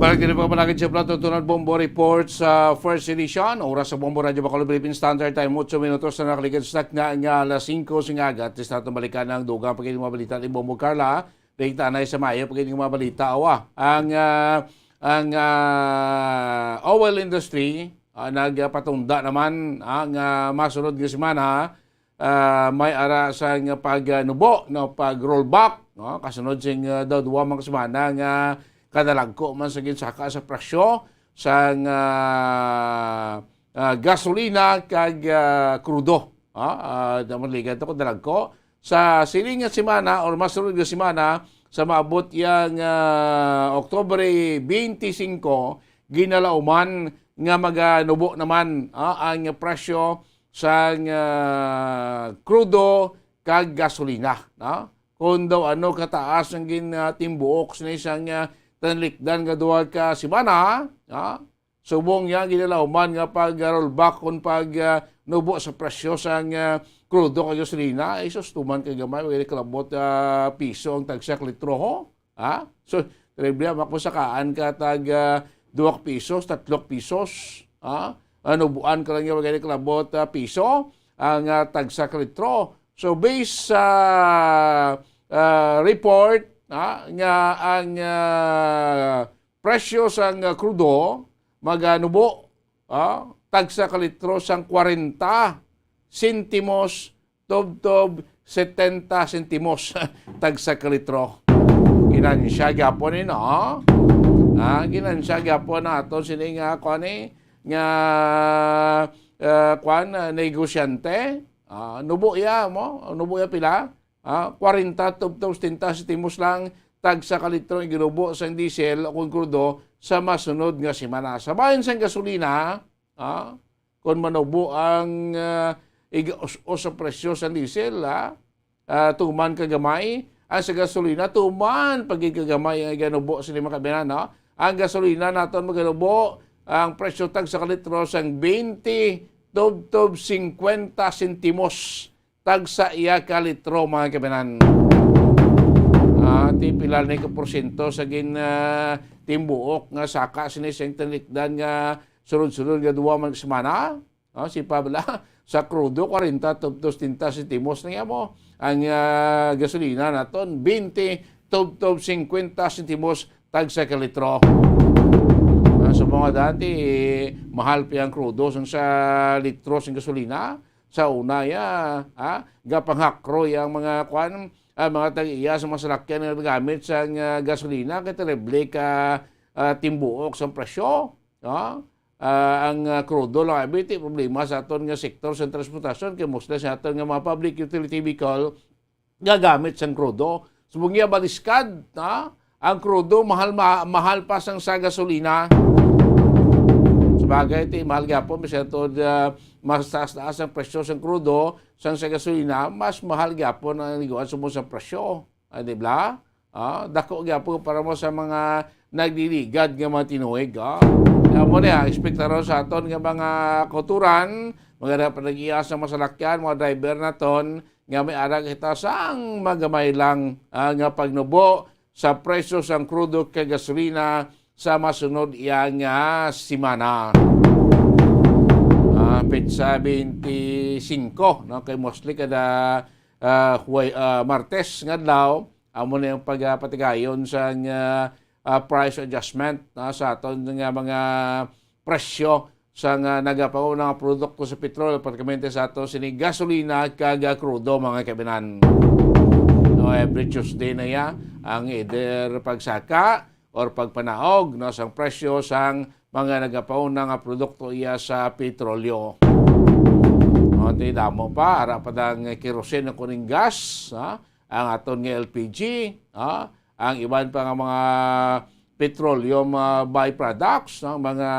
Para kini pagpanagin sa Plato Tunad Bombo Report sa first edition, oras sa Bombo Radyo Bacolod Philippine Standard Time, otso minutos na nakaligid sa takna nga alas singko sing aga. At sa atong balikan ang dugang pagkini mga balita ni Bombo Carla. Dahil tanay sa mayo pagkini mga balita, awa. Ang, ah, ang, ah, oil industry, ah, nagpatunda naman, ah, nga masunod nga semana, ah, may ara sang pagnubo, no, pag-rollback, no, kasunod sing, ah, daw duwa mga semana nga kadalagko man sa ginsaka sa presyo sang, ah, ah, gasolina kag, ah, krudo. Ah, ah, naman ligat ako, dalagko. Sa siling nga semana or masunod nga semana, sa maabot yang, ah, Oktubre twenty-five, ginalauman nga maganubo naman, ah, ang presyo sang, ah, krudo kag gasolina, no? Kung daw ano kataas ang gin, ah, timbuok sini sang, ah, tinalikdan nga duha ka semana, ah, subong niya ginalauman nga pag, ah, rollback kung pag, ah, nubo sa presyo sang, ah, krudo kag gasolina, ay sus, tuman kay gamay, wala kalabot, ah, piso ang tagsa ka litro, ho? Ha? So, terrible, makusakaan ka tag, ah, duha ka pisos, tatlo ka pisos, ha? Ano, buan ka lang yung magkano kalabot, ah, piso ang, ah, tagsa ka litro. So, based sa, ah, report, ha, nga ang, ah, presyo sang, ah, krudo maganubo, ah, tagsa ka litro sang kwarenta sentimos tubtob setenta sentimos tagsa ka litro. Ginansya gyapon ni, no? Ah, ginansya gyapon na ato sini nga, kuan, eh, nga, eh, kuan, ah, negosyante. Ah, nubo iya mo, nubo iya pila? ah, kwarenta tubtob setenta sentimos lang tagsa ka litro ang iganubo sang diesel o kon krudo sa masunod nga semana. Sa bahin sang gasolina, ah, kon manubo ang, ah, iga-us-os sa presyo sa diesel, ah, ah, tuman ka gamay, ang sa gasolina, tuman pa gid ka gamay ang iganubo sini, mga kaibigan, no? Ang gasolina naton maganubo, ang presyo tagsa ka litro sang twenty tubtob cincuenta sentimos tagsa iya ka litro, mga kaibigan. Ah, ti pila ni ka porsyento sa gin, ah, timbuok nga saka sini sa talikdan nga sunod-sunod nga duha man ka semana? Ah, si Pabla, sa krudo, kwarenta tubtob setenta sentimos na niya mo. Ang, ah, gasolina naton, twenty tubtob cincuenta sentimos tagsa ka litro. Ah, sa mga dati, mahal pa ang krudo sang sa litro sang gasolina. Sa una, ya, ah, gapanghakroy ang mga, kwan, ah, mga tag-iya sa mga salakyan nga nagamit sang, ah, gasolina, kay terrible ka, ah, timbuok sang presyo. Ah, ah, ang, ah, krudo lang, abi, ti problema sa aton nga sektor sa transportasyon, kay mostly sa aton nga mga public utility vehicle, gagamit sang krudo. Subong niya, baliskad, ha? Ang krudo, mahal, ma-, mahal pa sang sa gasolina. Sabagay, ti, mahal gyapon, bisan to, ah, mas taas-taas ang presyo sang krudo, sang sa gasolina, mas mahal gyapon ang liguan subong sa presyo. Ah, di ba? Ah, dako gyapon para mo sa mga nagliligad nga mga tinuig, ah. Amo na, ekspektaron sa aton nga mga kauturan, mga nag-iya sa masalakyan, mga driver naton, nga may ara kita sang magamay lang, ah, nga pagnubo sa presyo sang krudo kag gasolina sa masunod iya nga semana. Ah, petsa twenty-five, no? Kay mostly kada, ah, Huwe-, ah, Martes nga adlaw, amo na yung pagpatigayon sang, ah, ah, price adjustment, no, sa aton nga mga presyo sa nga nagapanguna nga produkto sa petrol, pratikamente sa ato sini gasolina kag, ah, krudo, mga kaibigan. No, every Tuesday na ya ang either pagsaka or pagpanaog, no, sang presyo sang mga nagapauna nga produkto iya sa petrolyo. No, ti damo pa, ara pa dang kerosene o kuning gas, ha? Ang aton nga L P G, ha? Ang iban pa nga mga petroleum, ah, byproducts, no? Mga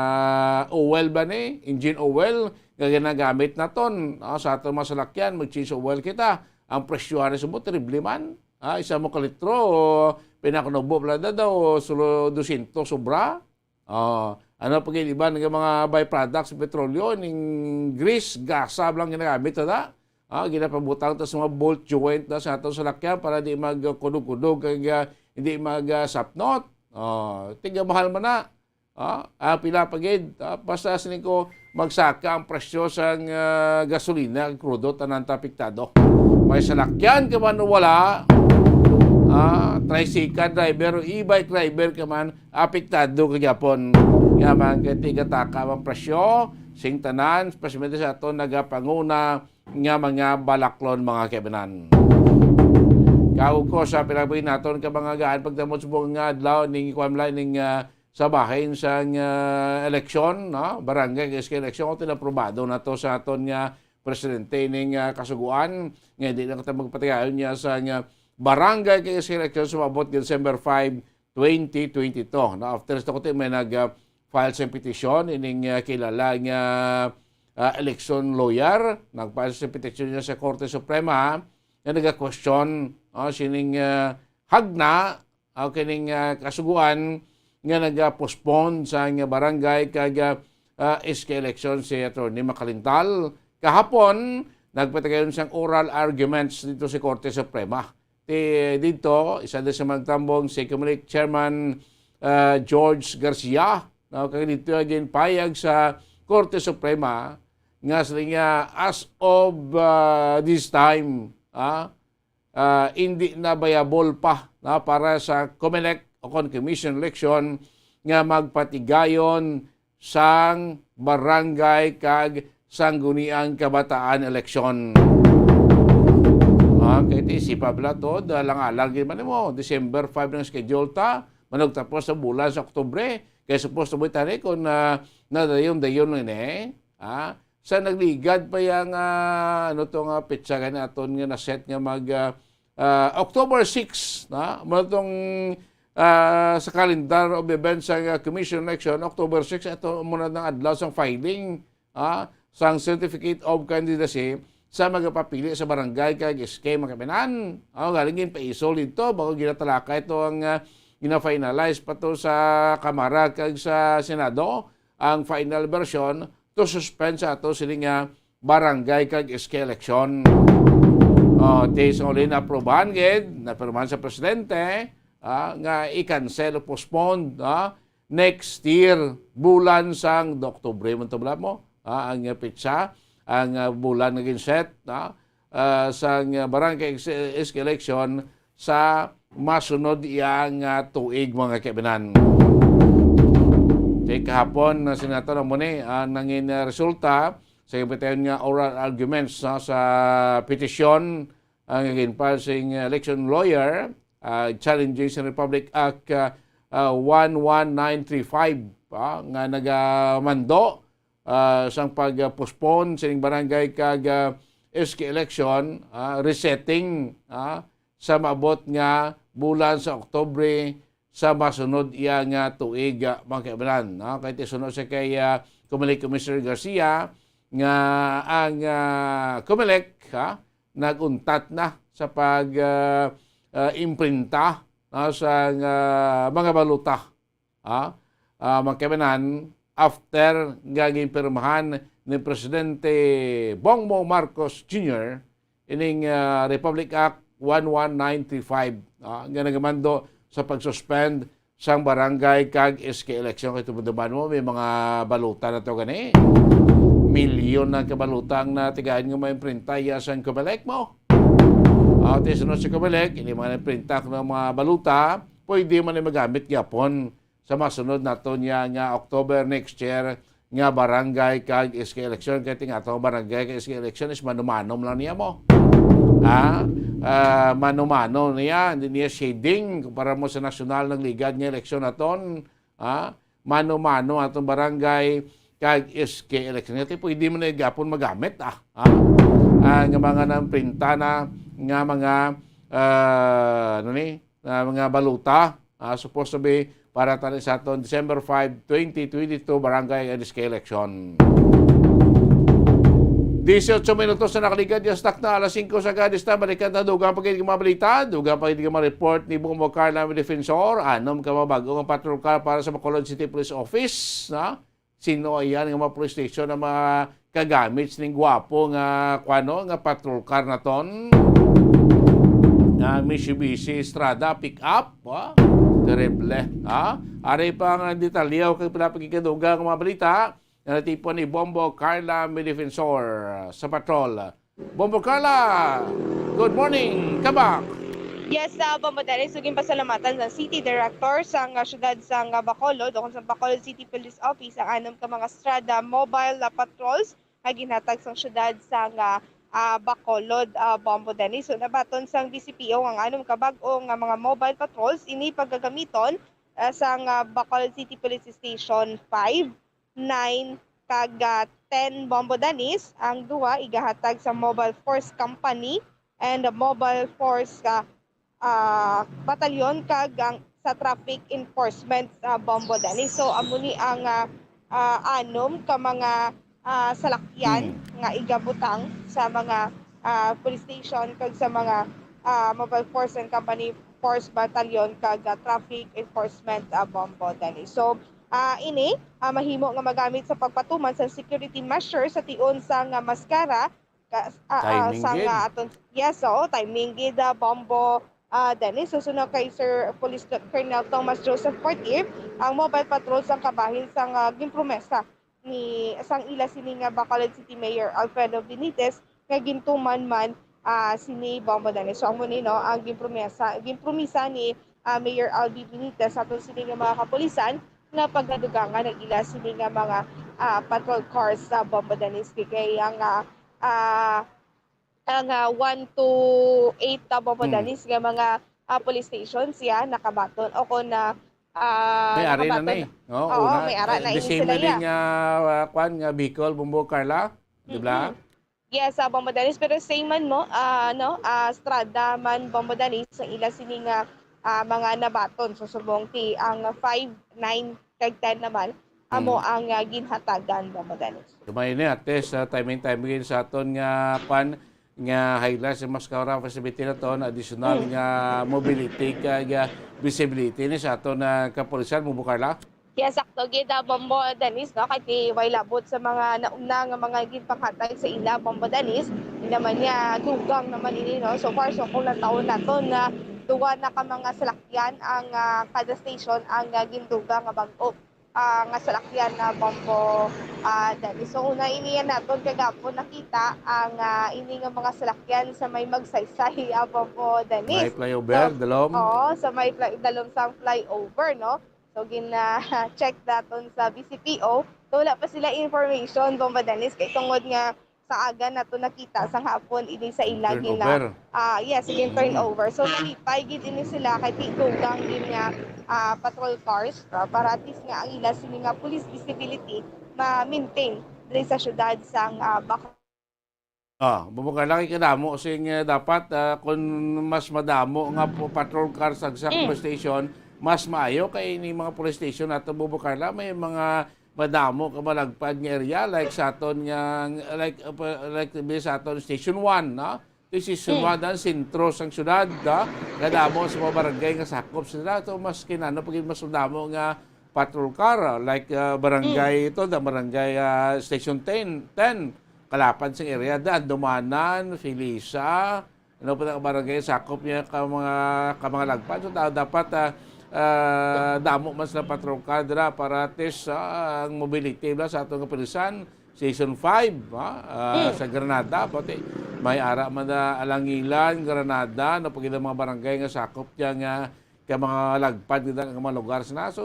oil ba ni? Engine oil nga ginagamit naton, no? Sa aton mga salakyan, mag-change oil kita. Ang presyo ani sa mo, terrible man. Ah, isa mo ka litro, pinakunubo pala na daw, sulo dosyentos sobra. Oh, ano pa gid iban nga mga byproducts sa petrolyo, ning grease, gasa lang ginagamit, ta? Ah, ginapabutang ta sa mga bolt joint na sa aton salakyan para di magkudog-kudog kag, ah, hindi mag, ah, sapnot. Oh, tiga mahal man na. Ah, ah, pila pa gid. Ah, basta sining ko, magsaka ang presyo sang, ah, gasolina, ang krudo, tanan ta apektado. May salakyan ka man o wala, ah, tricycle driver o e-bike driver ka man, apektado ka gyapon. Nga man, kay tigataka ang presyo, sing tanan, especially sa aton nagapanguna nga mga balaklon, mga kaibanan. Kaugko sa pinagpagin naton ka mga gaan pagdamot sa buong nga adlaw, ning kuwan lang, ning, ah, sa bahin sang, ah, eleksyon, no? Barangay kag S K eleksyon, kung tinaprobado na to sa aton nga presidente ning, ah, kasuguan, nga di na kita magpatigayon niya sa nga barangay kag S K eleksyon sumabot December five, twenty twenty-two. No? After sa kuti, may nag, ah, file sa petition, ining, ah, kilala nga, ah, election lawyer, nag-file sa petition niya sa Korte Suprema, nga naga-question, ah, sining, ah, hagna, ah, kining, ah, kasuguan nga naga-postpone sa nga barangay kag, ah, ah, S K election si Attorney Macalintal. Kahapon, nagpatigayon sang oral arguments dito sa Korte Suprema. Ti, dito, isa din sa magtambong si Comelec Chairman, ah, George Garcia, no? Kag dito, ginpayag sa Korte Suprema nga sa niya, as of, ah, this time, ah, ah, hindi na viable pa, no, para sa Comelec o kon commission election nga magpatigayon sang barangay kag sangguniang kabataan eleksyon. Ah, kay ti si Pabla to, alang-alang gid man mo, December five nang schedule ta, manugtapos sa bulan sa Oktubre, kay supposed to be tani kung, ah, nadayon-dayon ni, eh. Ah, sa nagligad pa yang, ah, ano to nga petsa gani aton nga na-set nga mag, ah, ah, October six, na, mao tong, ah, sa calendar of events sa, ah, Commission Election, October six, ito muna ng adlaw sang filing, ah, sang Certificate of Candidacy sa magapapili sa barangay kag S K, mga kababayan. Ah, galing ginpaisol dito, bago ginatalakay ito ang, ah, gina-finalize pa to sa Kamara kag sa Senado ang final version to suspend sa ato sini nga barangay kag S K election. Oh, ti sa uli na aprobahan gid, napirmahan sa presidente, ah, nga i-cancel o postpone, ah, next year, bulan sang Oktubre man to, bala mo, ah, ang, ah, petsa, ang, ah, bulan nga gin-set, ah, ah, sang, ah, barangay S K election sa masunod iya nga tuig, mga kaibanan. Kay kahapon, ah, sinato na mo ni, ah, nangin, ah, resulta sa gipatayon nga oral arguments, no, sa petisyon, ah, nga gin-file sing election lawyer, ah, challenging sa Republic Act, ah, ah, one one nine three five, ah, nga nagamando, ah, sang pag-postpone sining barangay kag, ah, S K election, ah, resetting, ah, sa maabot nga bulan sa Oktubre sa masunod iya nga tuig, ah, mga kaibanan, no? Kay ti suno siya kay, ah, Comelec Commissioner Garcia nga ang, ah, Comelec, ha, nag-untat na sa pag, ah, ah, imprinta, no, sa, ah, mga balota. Ah, ah, mga kaibanan, after nga ginpirmahan ni Presidente Bongbong Marcos Junior ining, ah, Republic Act one one nine three five, ah, nga nagamando sa pag-suspend sang barangay kag S K election. Kay tumduman mo, may mga balota na to gani. Milyon na kabalota ang natigayon nga maimprinta iya sang Comelec mo. Ah, ti sunod sa Comelec, ini mga imprinta nga mga balota, pwede man ni magamit gyapon sa masunod nato niya nga October next year nga barangay kag S K election. Kay ting ato barangay kag S K election is mano-mano lang niya mo. Ha? Ah, mano-mano niya, hindi niya shading kumpara mo sa nasyonal nga ligad nga eleksyon naton. Ha? Mano-mano atong barangay kag S K election. Kay pwede man na gapon magamit, ah. Ha? Ah, nga mga nang printa na nga mga, ah, ano ni, ah, mga balota, ah, supposed to be para tani sa aton December five, twenty twenty-two barangay and S K election. Dieciocho minutos na nakaligad, yes, tak na alas singko sa gadis na. Balikan ta, dugang pa gid nga mga balita, dugang pa gid nga mga report ni Bongbong Carla, ang defensor. Anom ka mga bag-o nga patrol car para sa Bacolod City Police Office, na? Sino ayan nga mga police station ang mga kagamit sining gwapo nga, kuwano, nga patrol car naton? Nga Mitsubishi Strada pick-up, ah? Terrible, ha? Ari pa ang detalye kag pila pa gid kadugang nga mga balita nga natipon ni Bombo Carla Medefensor sa patrol. Bombo Carla, good morning, Kabak. Yes, uh, Bombo Dennis, ug ginpasalamatan sa City Director sang, uh, siyudad sang, uh, Bacolod, o kung sa Bacolod City Police Office, ang anom ka mga Strada mobile, uh, patrols nga ginhatag sang siyudad sang, uh, uh, Bacolod, uh, Bombo Dennis. So, nabaton sang D C P O ang anom ka bag-o nga mga mobile patrols ini pagagamiton, uh, sang, uh, Bacolod City Police Station five, nine, kag, ah, ten Bombo Danis, ang duha igahatag sa Mobile Force Company and the Mobile Force, ah, ah, Batalyon, kag ang sa Traffic Enforcement, ah, Bombo Danis. So, amo ni ang, ah, ah, anom ka mga, ah, salakyan Hmm. nga igabutang sa mga, ah, police station kag sa mga, ah, Mobile Force and Company Force Batalyon kag, ah, Traffic Enforcement, ah, Bombo Danis. So, ah, ini, ah, mahimo nga magamit sa pagpatuman sa security measures sa tion sang, ah, maskara, ka-, ah, ah, Timing sang, gid. ah, aton, yes, oo, timing gid, ah, Bombo, ah, Dennis. So, suno kay Sir Police Colonel Thomas Joseph Fortier, ang mobile patrol sang kabahin sang, ah, ginpromesa ni, sang ila sini nga Bacolod City Mayor Alfredo Benitez nga gintuman man, ah, sini Bombo Danis. So, amo ni, no, ang ginpromesa, ginpromisa ni, ah, Mayor Albi Benitez sa aton sini nga mga kapulisan nga pagadugangan ang ila sini nga mga, ah, patrol cars sa Bombo Danis. Kay ang, ah, ah, ang, ah, one to eight, ah, Bombo Hmm. Danis nga mga, ah, police stations, ya, nakabaton o kon na, ah, May ari na nakabaton. ni. Oo, Oo, una, may ara eh, na the ini same sila, na din ya. nga, ah, kwan, nga Bicol, Bombo Carla, di ba? Mm-mm. Yes, ah, Bombo Dennis, pero same man mo, ah, no, ah, Strada man, Bombo Dennis, ang ila sini nga, ah, mga nabaton. So, subong ti ang five, nine, kag ten naman, amo Mm. ang, ah, ginhatagan, Bombo Dennis. Gamay ni, at least, ah, timing-timing sa aton nga, kwan, nga highlights sa Mascara Festival naton, additional Mm. nga mobility kag, ah, visibility ni sa aton, ah, kapulisan, Bombo Carla. Yes, sakto gid, ah, Bombo Dennis, no? Kay ti way labot sa mga nauna nga mga ginpanghatag sa ila, Bombo Dennis. Di naman niya dugang naman ini, no? So far, so kung natawon naton nga duwa na ka mga salakyan ang, ah, kada station ang, ah, gindugang nga bag-o, ah, nga salakyan na, Bombo, ah, Dennis. So una ini yan naton kagapon nakita ang, ah, ini nga mga salakyan sa may Magsaysay, ah, Bombo Dennis. May flyover, So, dalom. Oo, sa may fly-, dalom sang flyover, no? So, gina-check naton sa B C P O. So, wala pa sila information, Bombo Dennis, kay tungod nga sa aga nato nakita sang hapon ini sa ila gina-, Turnover. ah, yes, gin Mm. turnover. So, nalipay gid ini sila kay ti dugang gid nga, ah, patrol cars, ah, para at least nga ang ila sini nga police visibility ma-maintain diri sa syudad sang, ah, Bac-, Ah, bumukar lang kadamo sing, eh, dapat, ah, kung mas madamo nga po-, patrol cars sa, sa Mm. police station, mas maayo kay ini mga police station nato, bumukar lang may mga madamo ka malagpad nga area, like sa aton nga, like, uh, pa-, like, sa aton Station one, no? Di Station Mm. one ang sentro sang syudad, no? Kadamo sa mga barangay nga sakop sila. So, mas kinano pag mas madamo nga patrol car, ah, like, ah, barangay Mm. ito, the barangay, ah, Station ten, ten, kalapad sing area, da, Andumanan, Felisa, ano pa ang barangay sakop niya ka mga, ka mga lagpad. So, da-, dapat, ah, ah, damo man sila patrol car dira para at least, ah, ang mobility ba sa atong kapulisan, Station five, ah, ah, Mm. sa Granada, pati may ara man na Alangilan, Granada, no, pag mga barangay nga sakop niya nga ka mga lagpad, kita nga mga lugar sina. So,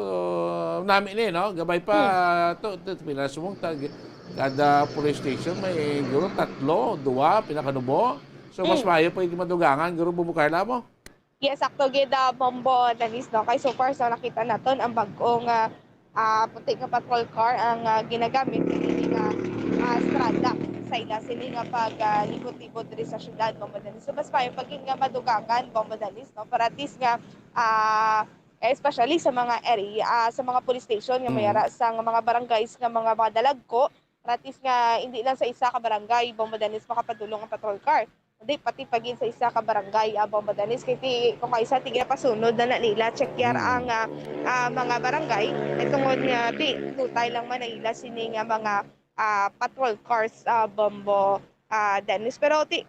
nami ni, no? Gabay pa, Hmm. to, to, pila sumong tag-, kada police station may guro tatlo, duwa, pinakanubo. So, mas Hmm. maayo pa yung madugangan, guro, bumukarla mo? Yes, sakto gid, ah, Bombo Danis, no? Kay so far, sa nakita naton, ang bag-ong, ah, ah, puti nga patrol car ang, ah, ginagamit sa ini nga, ah, strada sa ila sini nga pag, ah, libot-libot diri sa syudad, Bombo Danis. So, mas maayo pa gid nga madugangan, Bombo Danis, no? Para at least nga, ah, especially sa mga area, ah, sa mga police station nga may Mm. ara sa nga mga barangays nga mga, mga dalagko, para at least nga hindi lang sa isa ka barangay, Bombo Danis, makapadulong ang patrol car. Hindi, pati pa gid sa isa ka barangay, ah, Bombo Danis. Kay ti-, kung kaisa, ti ginapasunod na na nila, check yar Mm. ang, ah, ah, mga barangay. Ay tungod nga, ti, dutay lang man na ila sini nga mga, ah, patrol cars, ah, Bombo, ah, Danis. Pero ti,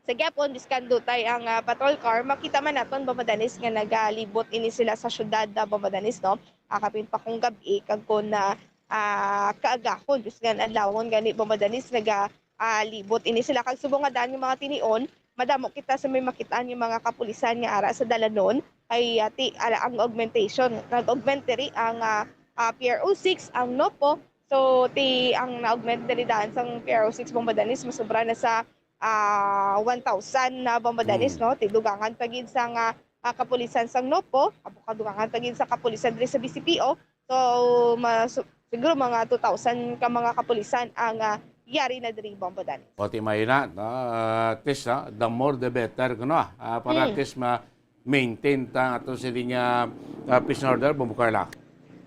sa gyapon, biskan dutay ang, ah, patrol car, makita man naton, Bombo Danis, nga nagalibot ini sila sa syudad, ah, Bombo Danis, no? Ah, kapin pa kung gabi, kag kung na, ah, kaagahon, biskan adlawon gani, Bombo Danis, naga, ah, libot ini sila. Kag subong nga daan nga mga tinion, madamo kita sa may makitaan nga mga kapulisan nga ara sa dalanon. Ay, ah, ti, ara ang augmentation. Nag-augment diri ang, ah, ah, P R O six, ang NOPO. So, ti, ang na-augment diri daan sang P R O six, Bombo Danis, masobra na sa, ah, one thousand na, Bombo Danis, Mm. no? Ti dugangan pa gid sa nga, ah, kapulisan sang NOPO, abo kadugangan pa gid sa kapulisan diri sa B C P O. So, mas, siguro mga two thousand ka mga kapulisan ang, ah, yari na diri, Bombo Danis. O, ti mayo na, no? Ah, at least, ah, the more the better, kuno, ah, para at Mm. least ma-, maintain ta ato sini nga, ah, peace and order, Bombo Carla.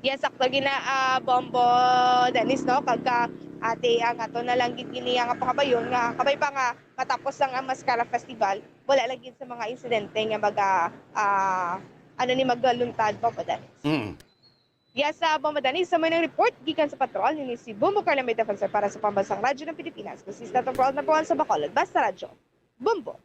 Yes, sakto gina, ah, Bombo Dennis, no? Kag ka, ate, ang ato na lang gid gini nga pangabayon nga kabay pa nga matapos ang, ang Mascara Festival, wala lang gid sa mga insidente nga maga, ah, ano ni, magaluntad, Bombo Dennis. Mm. Yes, ah, Bombo Dennis, sa may nang report gikan sa patrol, nini si Bombo Carla May Defensor para sa Pambansang Radyo ng Pilipinas. This is the Patrol number one sa Bacolod. Basta Radyo. Bombo.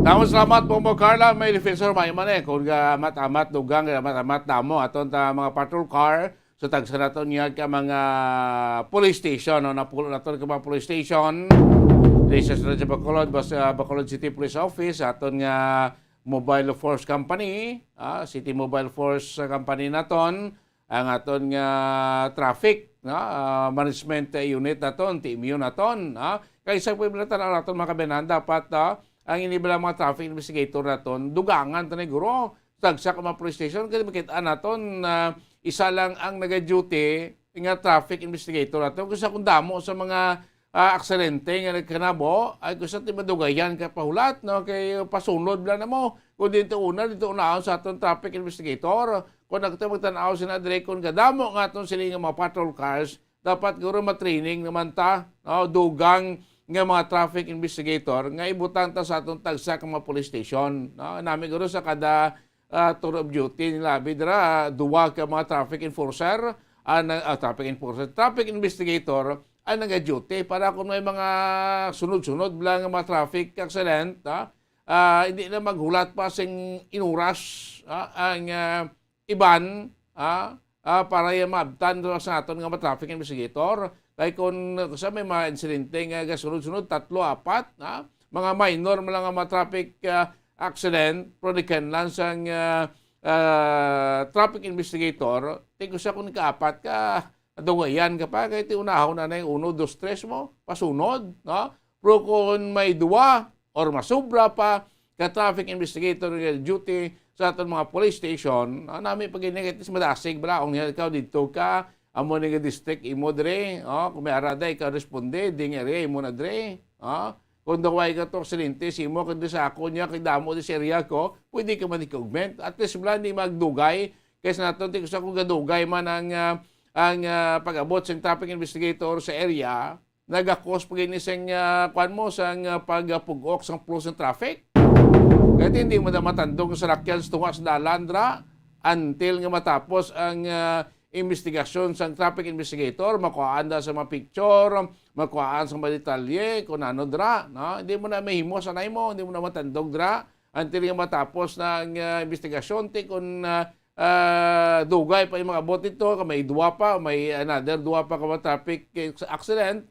Damo salamat, Bombo Carla. May defensor, may man eh. Kung, ah, amat-amat, dugang, amat-amat, damo. Aton ta mga patrol car. So, tagsa naton niya ka mga police station, no? Napulo naton ka mga police station. Diri sa Bacolod, bas-, ah, Bacolod City Police Office, aton nga Mobile Force Company, ah, City Mobile Force Company naton, ang aton nga traffic, no? Ah, management unit naton, T M U naton, ah. Kay sa pwede naton, ang aton mga kabayan, dapat, ah, ang ini bala mga traffic investigator naton, dugangan ta na guro. Tagsa ka mga police station, kaya makita naton na isa lang ang nag-duty nga traffic investigator naton. Kasi kung damo sa mga, ah, aksidente nga nagkanabo, ay kung sa ti madugayan ka pahulat, no? Kay pasunod lang na mo. Kung dito una, dito unaon sa aton traffic investigator. Kung nagto magtan-aw sila dre, kung kadamo nga aton sila nga mga patrol cars, dapat guro matraining naman ta, no? Dugang nga mga traffic investigator nga ibutang ta sa aton tagsa ka mga police station, no? Nami guro sa kada, ah, tour of duty nila, abi dira, duwa ka mga traffic enforcer, ah, na, ah, traffic enforcer, traffic investigator ang nagaduty para kung may mga sunod-sunod lang nga mga traffic accident, ha, ah, hindi na maghulat pa sing inuras, ha, ang, ah, iban, ha, ah, para iya maabtan sa aton nga mga traffic investigator. Kay kung sa may mga insidente nga gasunod-sunod, tatlo, apat, ha, mga minor man lang nga mga traffic, ah, accident, pero di kinahanglan sang, ah, ah, traffic investigator, ti kung sa kung kaapat ka, dugayan ka pa, kay ti unahon na na yung uno, dos, tres mo, pasunod, no? Pero kung may duwa or masubra pa ka traffic investigator nga duty sa aton mga police station, ah, nami pag ini, at least madasig bala, kung niya ikaw dito ka, amo ni nga district, imo dre, oh, kung may ara day ka responde, ding area, imo na dre, oh. Kung daw ay ka to, aksidente, si imo, kung di sa ako niya, kay damo di sa area ko, pwede ka man i-augment. At least, wala, hindi magdugay. Kaysa naton, ti kung sa kung gadugay man ang, ah, ang, ah, pag-abot sa traffic investigator sa area, nagakos pa gini sing, ah, kwan mo, sang, ah, pagpug-ok sang flow sang traffic. Kaya hindi mo na matandog ang salakyan sa tunga sa dalan, dra, until nga matapos ang, ah, investigasyon sang traffic investigator, makuhaan da sa mga picture, makuhaan sa mga detalye, kung ano, dra, no? Hindi mo na mahimo sa nai mo, hindi mo na matandog, dra, until nga matapos na ang, ah, investigasyon, ti kung, ah, ah, dugay pa yung mga abot nito, kung may duwa pa, may another duwa pa ka mga traffic accident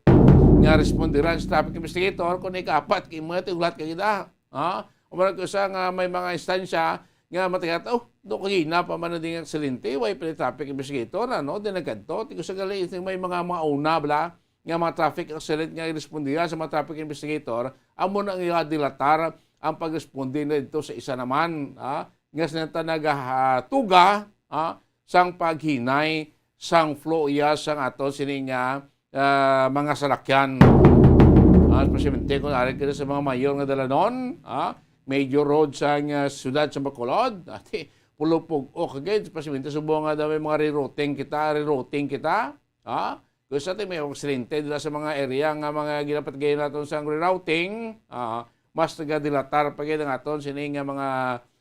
nga respondiran sa traffic investigator, kung ikaapat, kay mga tiulat ka gid, ah. Ha? O marag usa nga may mga instansya nga matagat, "Oh, do kagina pa man na ding aksidente, way pa traffic investigator, ano, di nagkadto." Ti kung sa gali, may mga, mga una, bala, nga mga traffic accident nga respondihan sa mga traffic investigator, amo na nga dilatar ang pagresponde na dito sa isa naman, ha? Nga sila ta nagahatuga, ha? Sang paghinay, sang flow iya, sang ato sini nga, ah, mga salakyan. Ah, especially kung ari ka sa mga mayor nga dalanon, ha? Major road sang, ah, siyudad sa Bacolod, ati, pulupog o kagid, especially subong nga daw may mga rerouting kita, rerouting kita, ha? Kung sa atin may aksidente dira sa mga area nga mga ginapatigayon naton sa rerouting, ah, mas nagadilatar pa gid ang aton sini nga mga,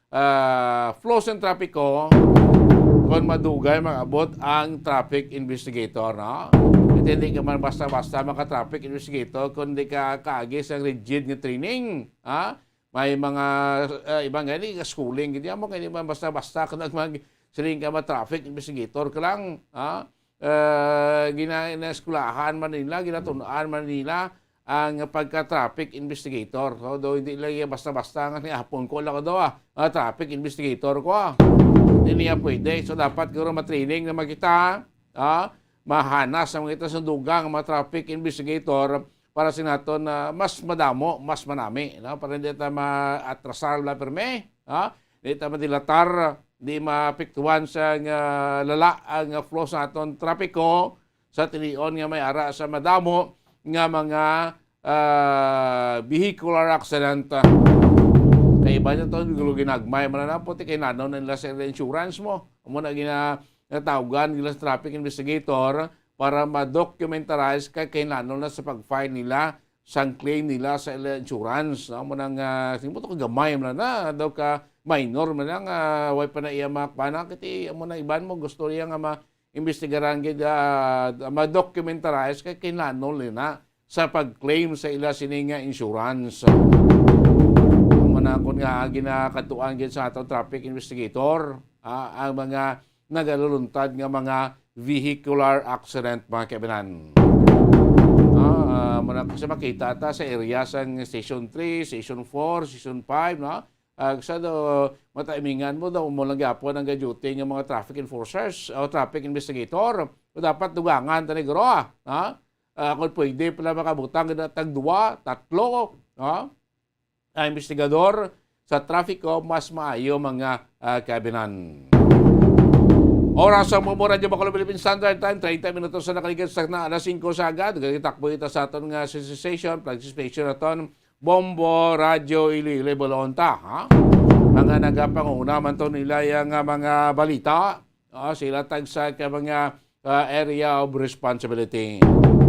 ah, flow sa trapiko kung madugay mag-abot ang traffic investigator, no? At hindi ka man basta-basta maka-traffic investigator kung di ka kaagi sa rigid nga training, ha? May mga, ah, ibang gani, schooling, gid mo, kay di man basta-basta ka nag-, mag-, siling ka ma-traffic investigator ka lang, ha? Ah, gina-, ginaeskwelahan man nila, ginatun-an man nila ang pagka-traffic investigator. So, do, hindi lang yan basta-basta nga nihapon ko lang daw, ah, ah, traffic investigator ko, ah. Hindi niya pwede. So, dapat guro matraining na makita, ah, mahanas ang mga ito sa dugang, mga traffic investigator, para sa naton na mas madamo, mas manami, no? Para hindi ta maatrasar la perme, ha? Hindi ta madilatar, di mapiktuhan sa nga lala ang flow sa aton trapiko sa tilion nga may ara sa madamo nga mga, ah, vehicular accident. Kay iba niya to, gulo ginagmay man na puti kay nano na nila sa insurance mo. Amo na gina-, natawgan nila sa traffic investigator para ma-documentarize kay kinahanglan na sa pag-file nila sang claim nila sa ila insurance. Amo nang, ah, singmo to kagamay man na, daw ka minor man lang, ah, way pa na iya makwana, kiti amo na iban mo gusto niya nga ma-, imbestigaran gid, ah, ma-documentarize kay kinahanglan nila sa pag-claim sa ila sini nga insurance. Amo na kun nga ginakadtuan gid sa ato traffic investigator, ah, ang mga nagaluluntad nga mga vehicular accident, mga kaibanan. Ah, ah, muna ko sa makita ta sa area sang Station three, Station four, Station five, no? Ah, sa do, mataimingan mo daw, mo lang gyapon ang duty nga mga traffic enforcers o traffic investigator. O dapat dugangan ta ni guro, ah, ha? Ah, kung pwede pala makabutang na tag duwa, tatlo, ha? Ah, investigador sa trafiko, mas maayo, mga, ah, kaibanan. Oras sa Bombo Radyo Bacolod Philippine Standard Time, treinta minutos na nakaligid sa na alas singko sa agad. Takbo kita sa aton nga sensation, flagship station naton, Bombo Radyo Iloilo, Iloilo, Balonta, ha? Mga nagapanguna man to nila yang, ah, mga balita. Ah, sila tagsa ka mga, ah, area of responsibility.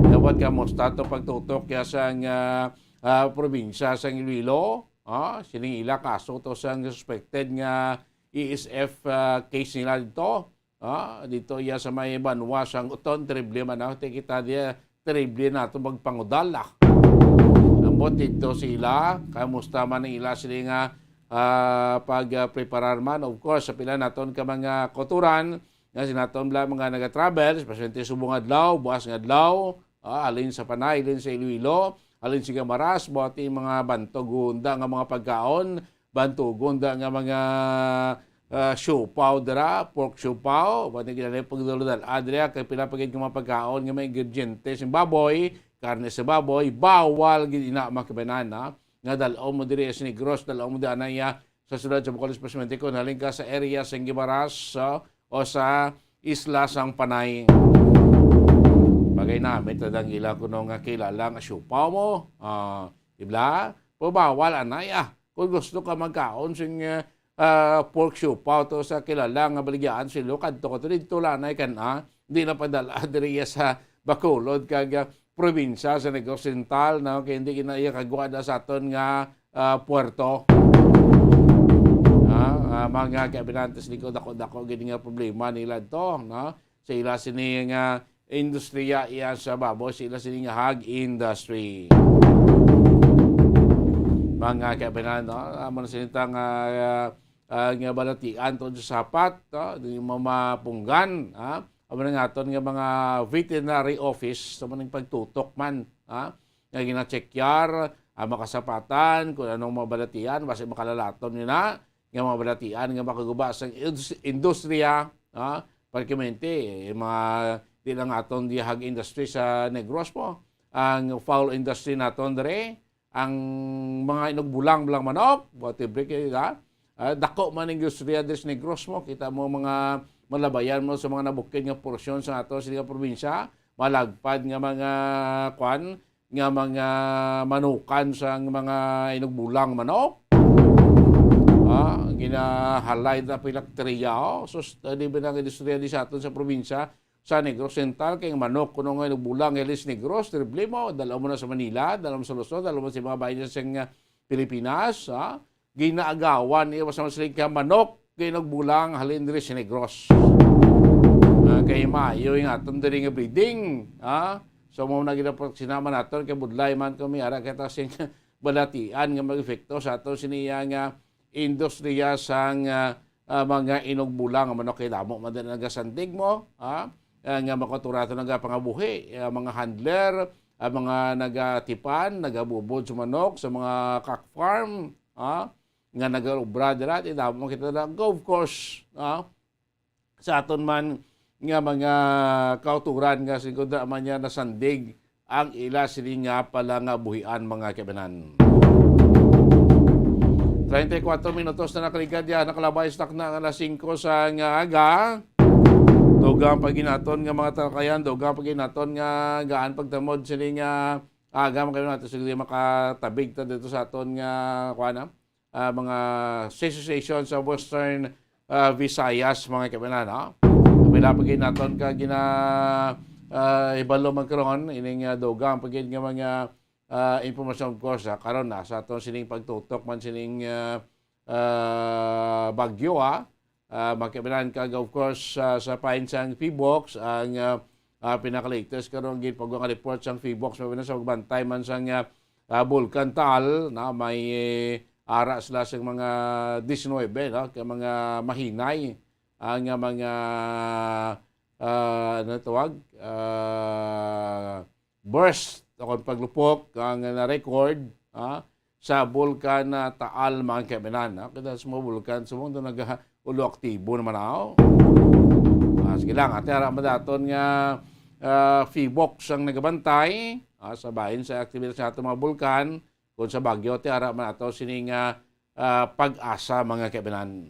Dapat ka mo stato pagtutok ya sang, ah, ah, probinsya sang Iloilo. Ah, sining ila kaso to sang suspected nga E S F, ah, case nila dito. Ah, dito iya sa may banwa sang Uton, terrible man, ah. Ti kita diya, terrible nato magpangudal, ah. Ambot dito sila, kamusta man ang ila sila nga, ah, pag, ah, preparar man. Of course, sa pila naton ka mga kauturan, nga sinaton bala mga naga-travel, especially subong adlaw, buas nga adlaw, ah, halin sa Panay, halin sa Iloilo, halin sa Guimaras, buhat yung mga bantog hunda nga mga pagkaon, bantog hunda nga mga, ah, siopaw dira, pork siopaw, buhat yung ginanay pagduludal. Adria, kay pila pa gid nga mga pagkaon nga may ingrediente sa baboy, karne sa baboy, bawal gid ina mga kabanan, ha? Nga dal-on mo diri sa Negros, dal-on mo diri anay, ah, sa siyudad sa Bacolod, especially kung halin ka sa area sa Guimaras, ah, o sa isla sang Panay. Bagay namit na dang ila kuno nga kilala nga siopaw mo. Ah, di ba? Pero bawal anay, ah. Kung gusto ka magkaon sing, ah, ah, pork siopaw to sa kilala nga baligyan sila, kadto ka to dito lanay kan, ah, di na padala diri sa Bacolod kag, ah, probinsya sa Negros Oriental, no? Kay hindi gina iya kagwada sa aton nga, ah, puerto. Ah, ah, mga kaabinantes, di ko dako-dako gid nga problema nila to, no? Sa ila sini nga industriya iya sa baboy, sa ila sini nga hog industry. Mga kaibanan, no? Amo na sini ta nga, ah, ah, nga balatian to sa sapat, no? Di mo mapunggan, ha? Amo na nga aton nga mga veterinary office, sa maning pagtutok man, ha? Nga ginachekyar ang mga kasapatan, kung anong mga balatian, basi makalalaton nyo na, nga mga balatian nga makaguba sa indus-, industriya, ha? Pertinente, eh, mga, di lang aton di hog industry sa Negros mo. Ang fowl industry naton diri, ang mga inugbulang lang manok, whatever kay, ha? Ah, dako man ang industriya diri sa Negros mo. Kita mo mga malabayan mo sa mga nabukid nga porsyon sa ato sa probinsya, malagpad nga mga, kwan, nga mga manukan sang mga inugbulang manok. Ah, ginahalay na pilakteriya, oh. Sus, di ba nang industriya di sa aton sa probinsya, sa Negros Oriental, kay ang manok kuno nga inugbulang, Ilis Negros, terrible mo, dala mo na sa Manila, dala mo sa Luzon, dala mo sa mga bayan sa, ah, Pilipinas, ah. Ginaagawan iya sa masling ka manok, kay inugbulang halin diri sa Negros. Ah, kay maayo yung aton diri nga breeding, ah. So, mo na gid ang sinama naton kay budlay man kami ara kita sing balatian nga mag-epekto sa aton siniya nga industriya sang, ah, ah, mga inugbulang nga manok kay damo man din nagasandig mo, ah, ah, nga makaturato nagapangabuhi, ah, mga handler, ah, mga nagatipan, nagabubod sa manok, sa mga cock farm, ah, nga nagaobra dira, ti damo man kita na, of course, ah, sa aton man nga mga kauturan nga siguro man niya nasandig ang ila sini nga palangabuhian, mga kaibanan. Treinta y cuatro minutos na nakaligad ya, nakalabay sa takna nga alas singko sa nga aga. Dugang paginaton nga mga talakayan, dugang paginaton nga gaan pagtamod sini nga aga, mga kaibanan, nato siguro makatabig ta dito sa aton nga, kuan, ah, ah, mga association sa Western, ah, Visayas, mga kaibanan, no? Pila pa gid naton ka gina, ah, ibalo man karon, ining, ah, dugang pa gid nga mga, ah, impormasyon, of course, ah, karon na sa aton sining pagtutok man sining, ah, ah, bagyo, ah. Ah, mga kaibanan, kag, of course, ah, sa pain sang PHIVOLCS, ang, ah, ah, pinaka-latest karon gid pag nga report sang PHIVOLCS, mga kaibanan, sa pagbantay man sang, ah, ah, Bulkan Taal, na may, eh, ara sila sa mga diecinuebe, no? Kay mga mahinay ang, ah, mga, ah, ano tawag? Ah, burst o kung paglupok ang na-record, ah, sa Bulkan, ah, Taal, mga kaibanan, ah. Kita sa mga bulkan sa mundo nag-, ulo aktibo naman, ah. Ah, sige lang, ate, ara man daton nga, ah, PHIVOLCS ang nagabantay, ah, sa bahin sa aktibidad sa atong mga bulkan. Kung sa Baguio, ti ara man ato sining, ah, ah, PAGASA, mga kaibanan.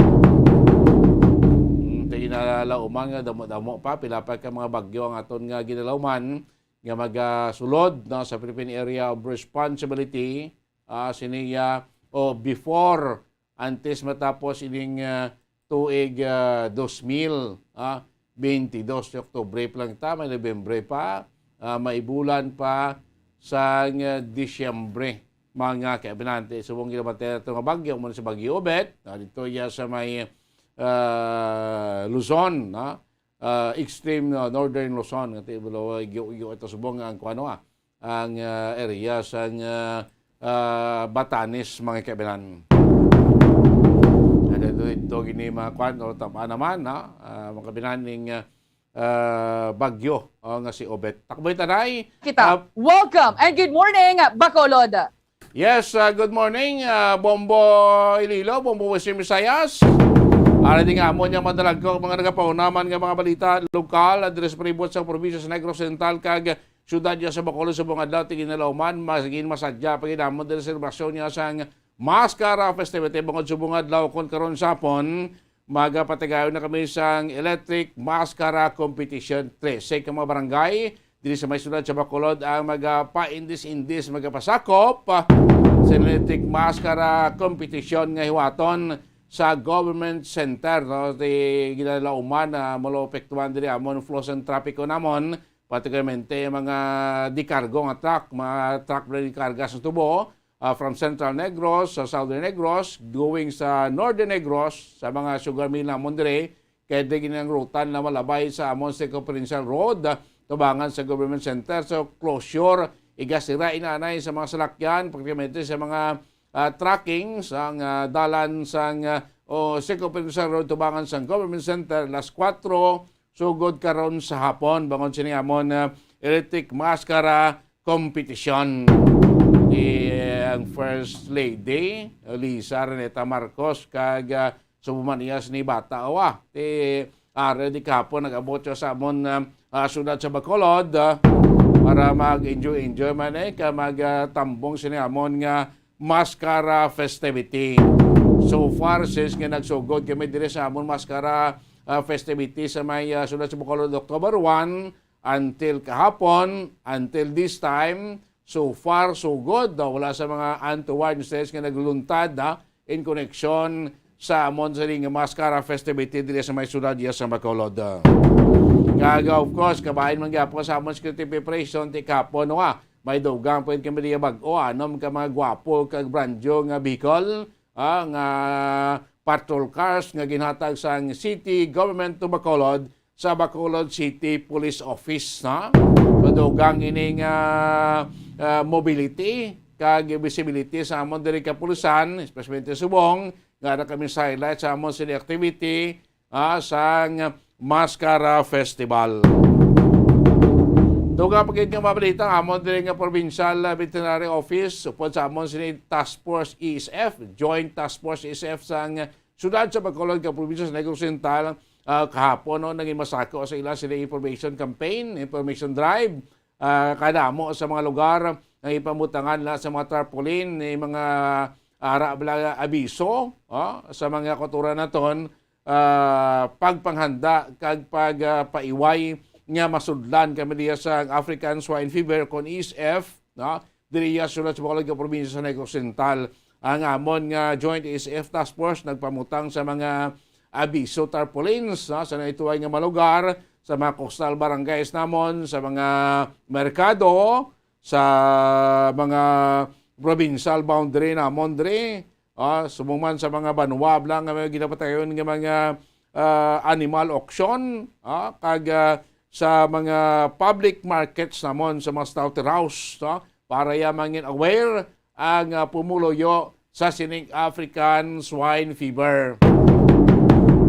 Hmm, ti Ginalauman nga damo-damo pa, pila pa ka mga bagyo ang aton nga ginalauman nga magasulod, no, sa Philippine Area of Responsibility, ah, siniya, o before, antes matapos ining, ah, tuig, ah, dos mil, ah, twenty-dos, Oktubre pa lang ta, may Nobyembre pa, ah, may bulan pa sang, ah, Disyembre, mga kaabinante. Subong ginamatay nato nga bagyo, mo na si Bagyo Obet, ah, dito iya sa may, ah, Luzon, no? Ah, extreme, ah, northern Luzon, nga ti-, igyo-igyo ito subong ang kuano, ah, ang, ah, area sang, ah, ah, Batanes, mga kaabinante. Ano ito, ito gini mga kuan, o tama naman, no? Ah, mga kaabinante ning, ah, ah, bagyo, o, nga si Obet. Takboy Tanay. Kita. Ah, welcome and good morning, Bacolod. Yes, ah, good morning, ah, Bombo Iloilo, Bombo Western Visayas. Ara di nga amo niya madalagko ang mga nagapaunaman nga mga balita lokal, ah, diri sa palibot sa probinsya sa Negros Occidental kag siyudad niya sa Bacolod subong adlaw, ti ginalauman, mas, gin masadya pa gid namon diri sa selebrasyon niya sang Mascara Festivity bangod subong adlaw kon karon sa hapon, magapatigayon na kami sang Electric Mascara Competition. Trese ka mga barangay diri sa may siyudad sa Bacolod ang magapaindis-indis, magapasakop, ah, sa Electric Mascara Competition nga hiwaton sa Government Center, no? Ti ginalauman na maapektuhan diri amon flow sang trapiko namon, particularmente mga dikargo nga truck, mga truck na dikarga sa tubo, ah, from Central Negros, sa Southern Negros, going sa Northern Negros, sa mga sugar mill namon diri, kay di gini ang ruta na malabay sa amon Circumferential Road, ah, tubangan sa Government Center. So, closure, igasira inanay sa mga salakyan, particularmente sa mga, ah, trucking, sang, ah, dalan sang, ah, o Circumferential Road tubangan sang Government Center, alas kuwatro, sugod karon sa hapon, bangod sini amon, ah, Electric Mascara Competition. Ti ang First Lady, Lisa Reneta Marcos, kag, ah, subuman iya sini bata, awa. Ti, ah, ready kahapon, nag-abot siya sa amon, ah, ah, siyudad sa Bacolod, ah, para mag-enjoy-enjoy man, eh, ka mag, ah, tambong sini amon nga Mascara Festivity. So far, since nga nagsugod kami diri sa amon Mascara, ah, Festivity sa may, ah, siyudad sa Bacolod, October one, until kahapon, until this time, so far, so good. Ah, wala sa mga untoward incidents nga nagluluntad, ah, in connection sa amon sa ring Mascara Festivity diri sa may siyudad iya sa Bacolod. Kag, of course, kabahin man gyapon sa amon security preparation ti kahapon, no, ah, may dugang pa gid kami diya bag-o, anom ka mga gwapo kag brand new nga vehicle, ah, nga patrol cars nga ginhatag sang city government to Bacolod sa Bacolod City Police Office, ha? So, dugang ining, ah, ah, mobility kag visibility sa amon diri kapulisan, especially subong nga ara kami sa highlight sa amon sini activity, ah, sang Mascara Festival. Dugang pa gid nga mga balita, amon diri nga Provincial, ah, Veterinary Office, upod sa amon sini Task Force E S F, Joint Task Force E S F sang siyudad sa Bacolod nga probinsya sa Negros Occidental, ah, kahapon, no, naging masako sa ila sini information campaign, information drive, ah, kadamo sa mga lugar nga ipamutangan nila sa mga tarpaulin, ni mga ara bala abiso, oh, sa mga kultura naton, ah, pagpanghanda kag pag, ah, paiway nga masudlan kami diya sa African Swine Fever kon E S F, no? Diri iya sulat sa Bacolod nga probinsya sa Negros Occidental. Ang amon nga Joint E S F Task Force nagpamutang sa mga abiso tarpaulins, no, sa naituway nga mga lugar, sa mga coastal barangays namon, sa mga merkado, sa mga provincial boundary namon diri, ah, subong man sa mga banwa lang nga may ginapatayon nga mga, ah, animal auction, ah, kag, ah, sa mga public markets namon, sa mga slaughterhouse, no? Para ya mangin aware ang, ah, pumuluyo sa sining African Swine Fever.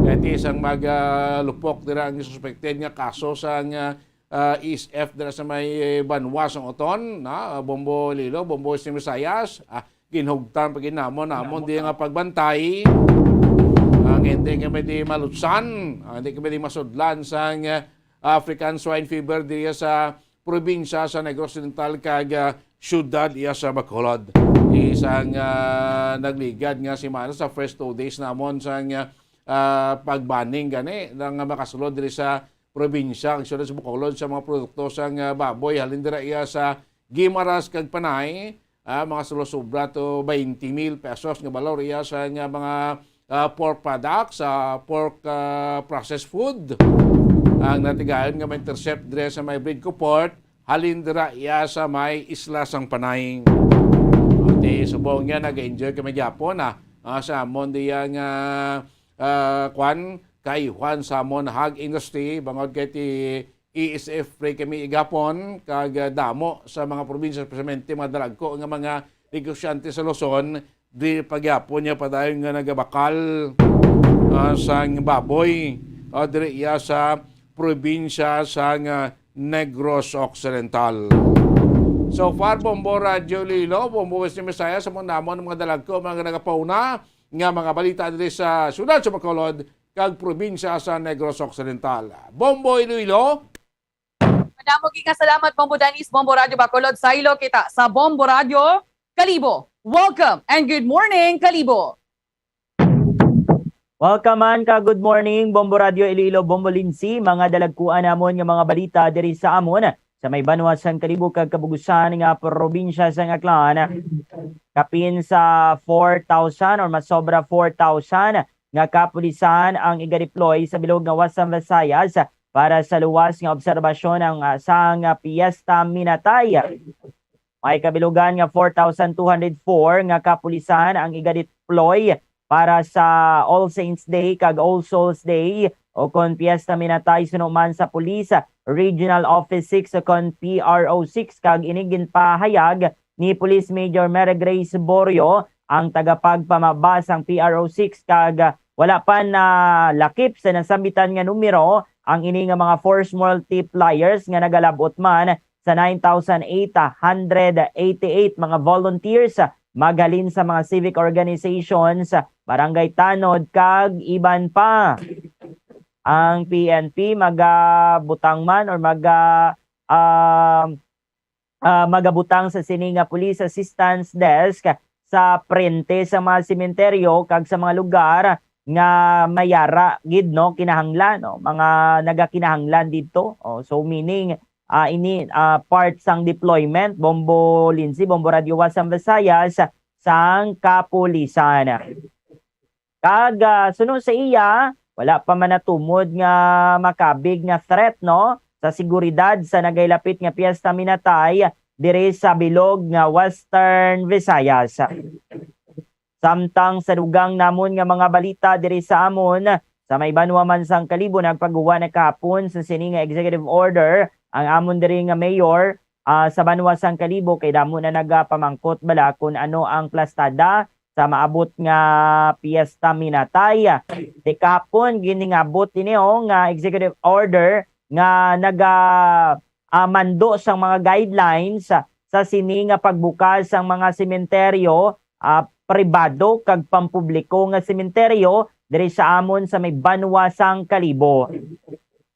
Kaya ti isang mag, ah, lupok dira ang suspected nga kaso sa nga, ah, E S F dira sa may, eh, banwa sang Oton, na, ah, Bombo Lilo, Bombo Western Visayas, ah, ginhugtan pa gid namon, namon di nga pagbantay. Ang hindi kami di malutsan, ang hindi kami di masudlan sang, ah, African Swine Fever diri sa probinsya sa Negros Occidental kag, ah, siyudad iya sa Bacolod. Isang, ah, nagligad nga semana sa first two days namon sang, ah, ah, pagbaning gani nga makasulod diri sa probinsya, ang siyudad sa Bacolod, sa mga produkto sang, ah, baboy. Halin dira iya sa Guimaras kag Panay, ah, mga sulo sobra to twenty mil pesos nga balor iya sa nga mga, ah, pork products, ah, pork, ah, processed food. Ang natigayon nga ma-intercept diri sa may Bridco Port, halin dira iya sa may Isla sang Panay. Okay, subong niya, nag-enjoy kami gyapon, ah, ah, sa amon diya nga, ah, kwan, kay Juan Samon Hog Industry, bangod kay ti E S F free kami igapon, kag, ah, damo sa mga probinsya, especialmente mga dalagko nga mga negosyante sa Luzon, di pagyapon niya padayon nga nagabakal, ah, sang baboy, ah, diri iya sa probinsya sang, ah, Negros Occidental. So far, Bombo Radyo Iloilo, Bombo West Visayas, sa mga namon mga dalagko, mga nagapauna nga mga balita diri sa siyudad sa Bacolod kag probinsya sa Negros Occidental. Bombo Iloilo. Madamo gid nga salamat, Bombo Danis, Bombo Radyo Bacolod. Saylo kita sa Bombo Radyo Kalibo. Welcome and good morning, Kalibo. Welcome man ka good morning, Bombo Radyo Iloilo, Bombo Lindsay, mga dalagkuan namon nga mga balita diri sa amon sa may banwa sang Kalibo kag Kabugusan nga probinsya sang Aklan. Kapin sa four thousand or mas sobra four thousand nga kapulisan ang iga-deploy sa bilog nga Western Visayas para sa luwas nga obserbasyon ang, ah, sang, ah, Piyesta Minatay. May kabilugan nga four thousand two hundred four nga kapulisan ang iga-deploy para sa All Saints Day kag All Souls Day, o kon Piyesta Minatay, suno man sa Police Regional Office six o kon P R O six, kag ini ginpahayag ni Police Major Mary Grace Borio, ang tagapagpamaba sang P R O six, kag wala pa nalakip sa nasambitan nga numero ang ini nga mga force multipliers nga nagalab-ot man sa nine thousand eight hundred eighty-eight mga volunteers, maghalin sa mga civic organizations, barangay tanod, kag iban pa. Ang P N P magabutang man or maga, ah, ah, magabutang sa sini nga Police Assistance Desk sa prente sa mga sementeryo kag sa mga lugar nga mayara gid, no, kinahanglan, no, mga nagakinahanglan didto. Oh, so meaning, ah, ini, ah, part sang deployment, Bombo Lindsay, Bombo Radyo Wasang Visayas, sang kapulisan. Kag, ah, suno sa iya, wala pa man natumod nga makabig nga threat, no, sa seguridad sa nagailapit nga Piyesta Minatay diri sa bilog nga Western Visayas. Samtang sa dugang namon nga mga balita diri sa amon, sa may banwa man sang Kalibo, nagpaguwa na kahapon sa sini nga executive order ang amon diri nga mayor, ah, sa banwa sang Kalibo, kay damo na nagapamangkot bala kung ano ang plastada sa maabot nga Piyesta Minatay. Di kahapon, giningabot ini, oh, nga executive order nga naga, ah, mando sang mga guidelines sa, sa sini nga pagbukas sang mga sementeryo, ah, pribado kag pampubliko nga sementeryo diri sa amon sa may banwa sang Kalibo.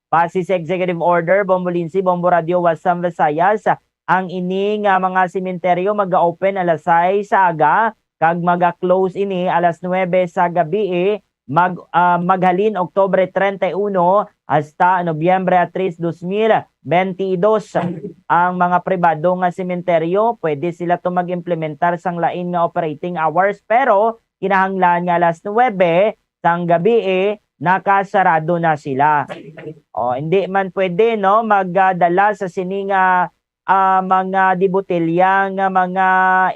Base sa Executive Order, Bombo Lindsay, Bombo Radyo, Wasam Visayas, ang ini nga mga sementeryo mag-open alas sais sa aga kag maga-close ini alas nuebe sa gabii, mag, ah, maghalin Oktubre treinta y uno hasta Nobyembre tres, dos mil bente y dos. Ang mga pribado nga sementeryo, pwede sila to mag-implementar sang lain nga operating hours, pero kinahanglan nga alas nuebe sang gabii nakasarado na sila. O, hindi man pwede, no, magdala sa sini nga, ah, mga dibotelya nga mga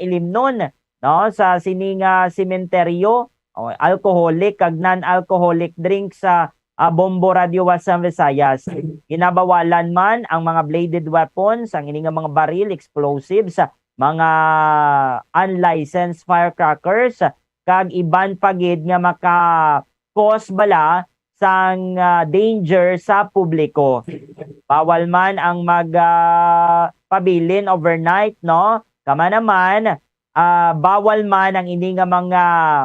ilimnon, no, sa sini nga sementeryo, o, alcoholic kag non-alcoholic drinks sa, ah, Bombo Radyo Wasang Visayas. Ginabawalan man ang mga bladed weapons, ang ini nga mga baril, explosives, mga unlicensed firecrackers, kag iban pa gid nga maka-cause bala sang, ah, danger sa publiko. Bawal man ang mag, ah, pabilin overnight, no? Kama naman, ah, bawal man ang ini nga mga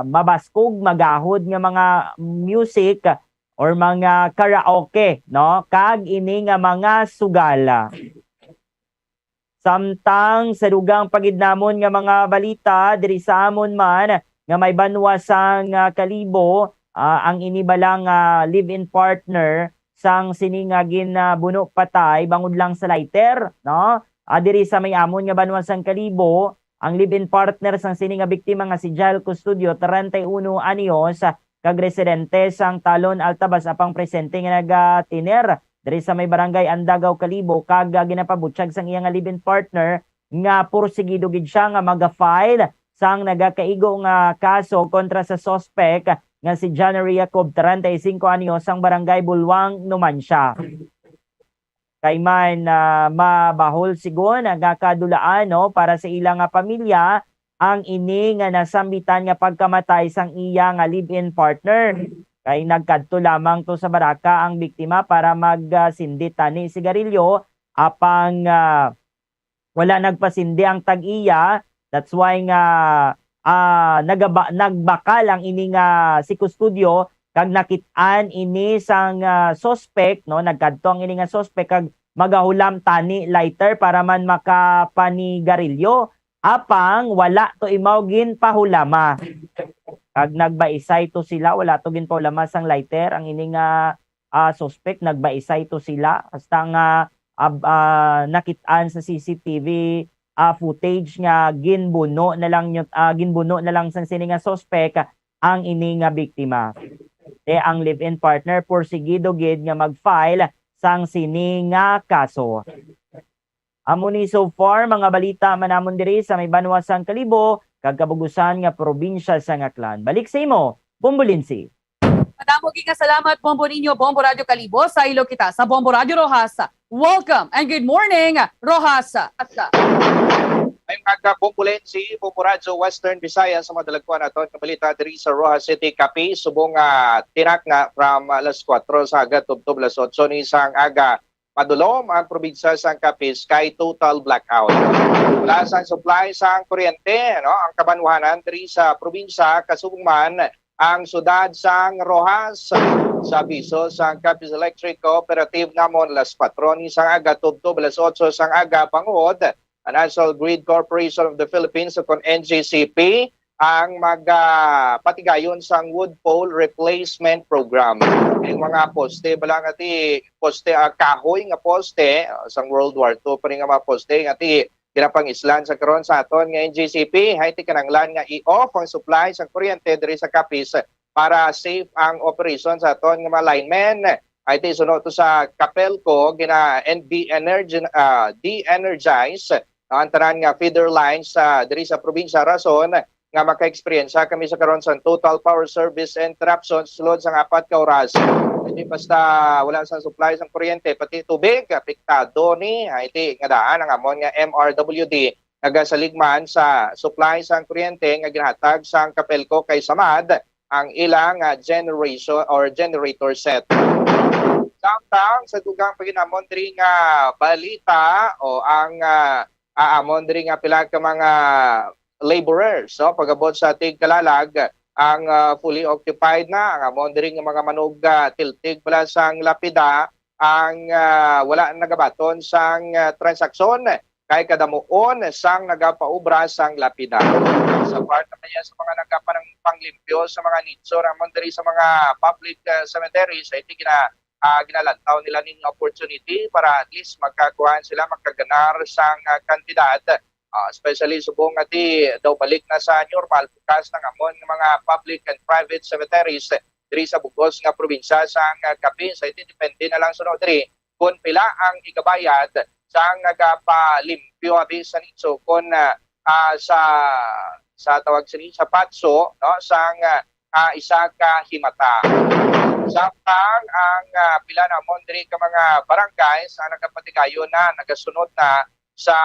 mabaskog, magahod nga mga music or mga karaoke, no? Kag ini nga mga sugal. Samtang sa dugang pa gid namon nga mga balita, diri sa amon man nga may banwa sang, ah, Kalibo, ah, ang ini bala nga live-in partner sang sini nga gin, ah, buno patay bangod lang sa lighter, no? Ah, diri sa may amon nga banwa sang Kalibo, ang live-in partner sang sini nga biktima nga si Jael Custodio, treinta y uno anyos, kag residente sang Talon, Altavas, apang presente nga nagatiner diri sa may barangay Andagaw, Kalibo, kag, ah, ginapabutyag sang iya nga live-in partner nga porsigido gid siya nga maga-file sang nagakaigo nga kaso kontra sa suspek nga si John Ria Cob, treinta y cinco anyos, sang barangay Bulwang, Numancia. Kay man, ah, mabahol sigon nga kadulaan, no, para sa ila nga pamilya ang ini nga nasambitan nga pagkamatay sang iya nga live-in partner. Kay nagkadto lamang to sa baraka ang biktima para magsindi tani sigarilyo, apang, ah, wala nagpasindi ang tag-iya. That's why nga, ah, nagaba-, nagbakal ang ini nga si Custodio kag nakit-an ini sang, ah, suspek, no? Nagkadto ang ini nga suspek kag magahulam tani lighter para man makapanigarilyo. Apang wala to imaw ginpahulama. Kag nagbaisay to sila, wala to ginpahulama sang lighter ang ini nga, ah, suspek, nagbaisay to sila. Hasta nga, ab-, ah, nakit-an sa C C T V, ah, footage nga ginbuno na lang yun, ah, ginbuno na lang sang sini nga suspek ang ini nga biktima. Te ang live-in partner porsigido gid nga mag-file sang sini nga kaso. Amo ni so far mga balita man namon diri sa may banwa sang Kalibo kag kabugusan nga probinsya sang Aklan. Balik sa imo, Bombolinsi. Madamo gid nga salamat, Bombo Ninyo, Bombo Radyo Kalibo. Sa ilo kita sa Bombo Radyo Roxas. Welcome and good morning, Roxas. Ay mga kabombolensi, Bombo Radyo Western Visayas, sa mga dalagkuan naton nga balita diri sa Roxas City, Capiz, subong nga tinakna from alas kuwatro sa aga tubtob alas otso ni sang aga. Madulom ang probinsya sang Capiz kay total blackout. Wala sang supply sang kuryente, no, ang kabanwahanan diri sa probinsya, kasubong man ang siyudad sang Roxas. Sa abiso sang Capiz Electric Cooperative namon, alas kuwatro ni sang aga tubtob alas otso sang aga, bangod ang National Grid Corporation of the Philippines o kon N G C P ang magapatigayon sang wood pole replacement program. Yung mga poste bala nga ti poste, ah, kahoy nga poste, ah, sang World War Two pa rin nga mga poste nga ti ginapang-islan sa karon sa aton nga N G C P, hay ti kinahanglan nga i-off ang supply sa kuryente diri sa Capiz para safe ang operation sa aton nga mga linemen. Hay ti suno to sa Capelco, gina-, en-, de-energi-, ah, de-energize ang tanan nga feeder lines sa, diri sa probinsya, rason nga maka-eksperyensya kami sa karon sa total power service interruption sulod sang apat ka oras. Hindi basta wala sa supply sang kuryente, pati tubig, apektado ni, ay ti nga daan ang amon nga M R W D nagasaligman sa supply sang kuryente nga ginahatag sang Capelco kay samad ang ilang, ah, generation or generator set. Samtang sa dugang paginamon diri nga balita o ang, ah, aamon diri nga pila ka mga laborers, no? Pag-abot sa tigkalalag, ang, ah, fully occupied na ang amon diri nga mga manug, ah, tiltig bala sang lapida, ang, ah, wala nagabaton sang, ah, transaksyon kay kadamuon sang nagapaubra sang lapida. Sa part naman niya sa mga nagapanang panglimpyo sa mga nicho ramon diri sa mga public, ah, cemeteries, ay ti gina-, ah, ginalantaw nila ning opportunity para at least magkakuhaan sila, magkaganar sang, ah, kantidad. Ah, especially subong nga ti daw balik na sa normal bukas ng amon nga mga public and private cemeteries diri sa bugos nga probinsya sang, ah, Capiz. Ay ti depende na lang suno diri kung pila ang igabayad sang nagapalimpyo abi sa nicho, kung, ah, ah, sa, sa tawag sini, sa patso, no, sang, ah, ah, isa ka himata. Samtang ang, ah, pila namon diri ka mga barangays ang nagapatigayon na, nagasunod na sa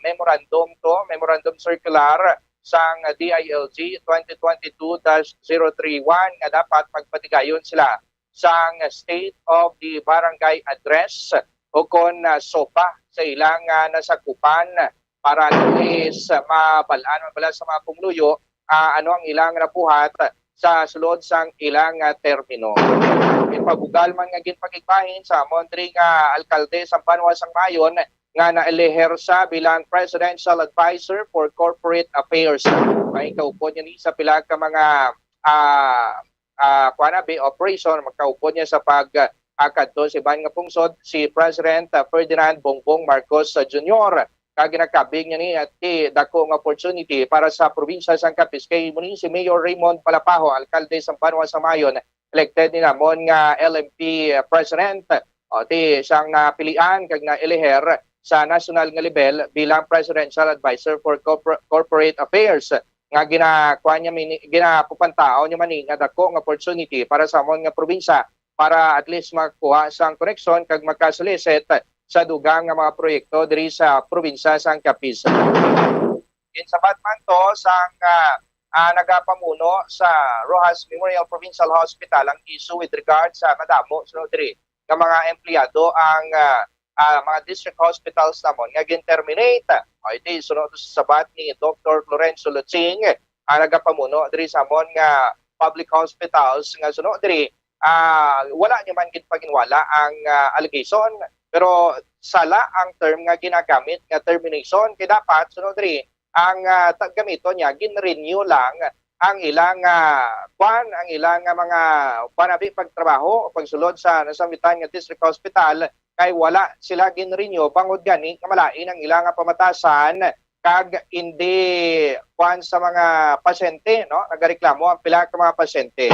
memorandum to, memorandum circular sang D I L G twenty twenty-two dash zero three one nga dapat magpatigayon sila sang State of the Barangay Address o kon, ah, SOBA sa ilang, ah, nasakupan para at least, ah, mabal-an man bala sa mga pumuluyo, ah, ano ang ilang nabuhat sa sulod sang ilang, ah, termino. Ipabugal man nga ginpakigbahin sa amon diri nga alkalde sa banwa sang Mayon nga naeleher sa bilang Presidential Advisor for Corporate Affairs. May kaupod niya ni sa pila ka mga, ah, ah, kuan abi, operation, makaupod niya sa pag, ah, kadto sa iban nga pungsod si President, ah, Ferdinand Bongbong Marcos, ah, Junior. Kag ginakabig niya ni, ah, ti dako nga opportunity para sa probinsya sang Capiz. Kay amo ni si Mayor Raymond Palapaho, alkalde sang banwa sang Mayon, elected ni namon nga L M P president, o ti siyang napilian kag naeleher sa national nga level bilang Presidential Advisor for Corpor-, Corporate Affairs, nga ginakuan niya mini-, ginapupantaon niya man ni nga dako nga opportunity para sa amon nga probinsya para at least makakuha sang koneksyon kag makasolicit sa dugang nga mga proyekto diri sa probinsya sang Capiz. Ginsabat man to sang, ah, ah, nagapamuno sa Roxas Memorial Provincial Hospital ang issue with regard sa madamo suno diri nga mga empleyado ang, ah, ah, mga district hospitals namon nga gin-terminate. O, iti suno to sa sabat ni Doktor Florencio Luching, ang nagapamuno diri sa amon nga public hospitals nga suno diri, ah, wala niya man gid paginwala ang, ah, allegation, pero sala ang term nga ginagamit nga termination, kay dapat suno diri ang, ah, ta-, gamiton niya, gin-renew lang ang ilang, ah, kwan, ang ilang, ah, mga panabi pagtrabaho, pagsulod sa nasambitan nga district hospital, kay wala sila gin-renew bangod gani nga malain ang ilang, ah, pamatasan kag hindi kwan sa mga pasyente, no? Nagareklamo ang pila ka mga pasyente.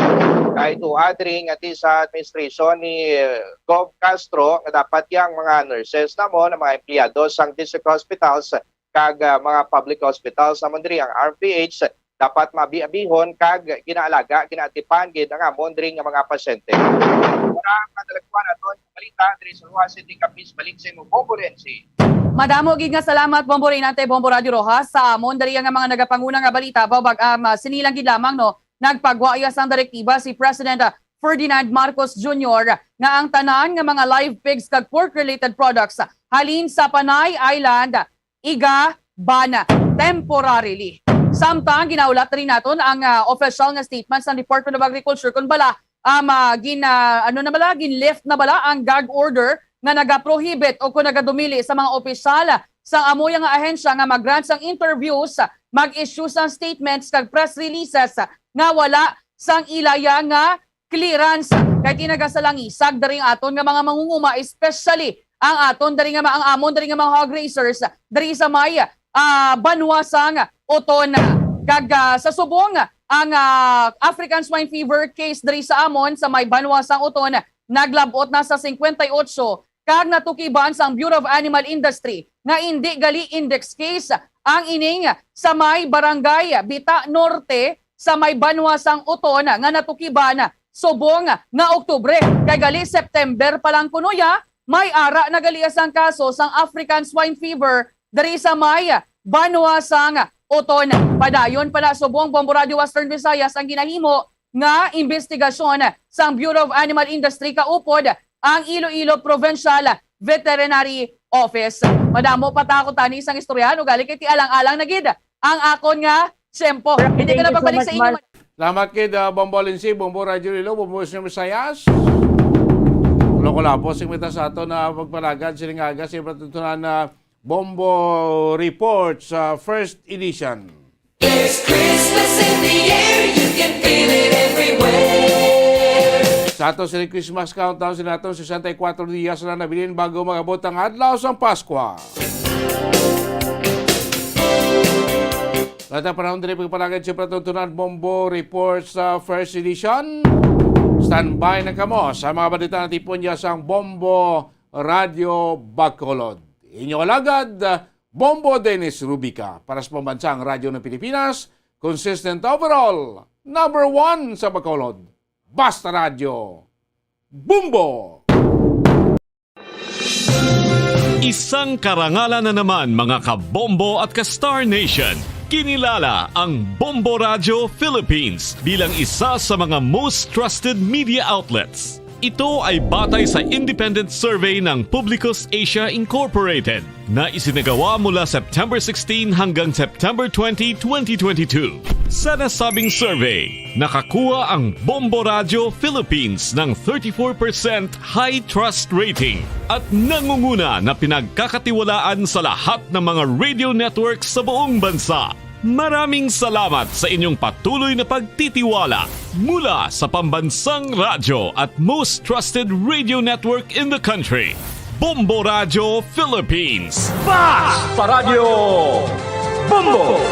Kay tua diri nga ti sa administration ni, eh, Gov Castro nga dapat yang mga nurses namon, ang mga empleyado sang district hospitals kag, ah, mga public hospitals namon diri ang R P H, dapat maabi-abihon kag ginaalaga, ginaatipan gid ang amon diri nga mga pasyente. Wala ang kadalagkuan aton balita diri sa Roxas City, Capiz. Balik sa imo, Bombo Renzi. Madamo gid nga salamat, Bombo Reynante, Bombo Radyo Roxas, sa amon diri nga mga nagapanguna nga balita. Baw bag-, um, ah, sini lang gid lamang, no, nagpagwa iya sang direktiba si President, ah, Ferdinand Marcos Junior nga ang tanan nga mga live pigs kag pork-related products halin sa Panay Island iga-ban temporarily. Samtang ginaulat rin naton ang, ah, official nga statement sa Department of Agriculture kung bala, um, ah, gin, ah, ano na bala, gin-lift na bala ang gag order nga nagaprohibit o kung nagadumili sa mga opisyal sa amuya nga ahensya nga mag-grant sang interviews, mag-issue sang statements kag press releases nga wala sang ilaya nga clearance. Kay ti nagasalangisag diri ang aton nga mga mangunguma, especially ang aton diri nga ma-, ang amon diri nga mga hog raisers diri sa may, ah, banwa sang Oton. Kag, ah, sa subong, ang, ah, African Swine Fever case diri sa amon sa may banwa sang Oton naglab-ot na sa singkwenta y otso kag natukiban sang Bureau of Animal Industry nga indi gali index case ang ining sa may barangay Bita Norte sa may banwa sang Oton nga natukiban subong nga Oktubre. Kay gali September pa lang kuno ya, may ara na gali sang kaso sang African Swine Fever diri sa may banwa sang Oton. Padayon pa na subong, Bombo Radyo Western Visayas ang ginahimo nga imbestigasyon sang Bureau of Animal Industry kaupod ang Iloilo Provincial Veterinary Office. Madamo pa ta ako tani sang istoryahan, ugali kay ti alang-alang na gid ang akon nga tiyempo. Hindi ko na pagbalik sa inyo. Salamat kid, ah, Bombo Lindsay, Bombo Radyo Iloilo, Bombo Western Visayas. Kulang ko lapos, sing mita sa ato na pagpalagad, sining aga, sa patutunan na Bombo Report sa first edition. There's Christmas in the air, you can feel it everywhere. Sa ato sa Christmas countdown, sa naton sesenta y cuatro dias na nabilin bago mag-abot ang adlaw sang Paskwa. Wala ta panahon diri pagpalagad sa patutunan Bombo Report sa first edition. Standby na kamo sa mga balita na tipon niya sang Bombo Radyo Bacolod. Inyo alagad, Bombo Dennis Rubica para sa Pambansang Radyo ng Pilipinas, consistent overall, number one sa Bacolod. Basta Radyo, Bombo! Isang karangalan na naman, mga ka-Bombo at ka-Star Nation. Kinilala ang Bombo Radio Philippines bilang isa sa mga most trusted media outlets. Ito ay batay sa independent survey ng Publicus Asia Incorporated na isinagawa mula September sixteen hanggang September twenty, twenty twenty-two. Sa nasabing survey, nakakuha ang Bombo Radio Philippines ng thirty-four percent high trust rating at nangunguna na pinagkakatiwalaan sa lahat ng mga radio networks sa buong bansa. Maraming salamat sa inyong patuloy na pagtitiwala mula sa pambansang radyo at most trusted radio network in the country, Bombo Radio Philippines. Basta Radyo Bombo!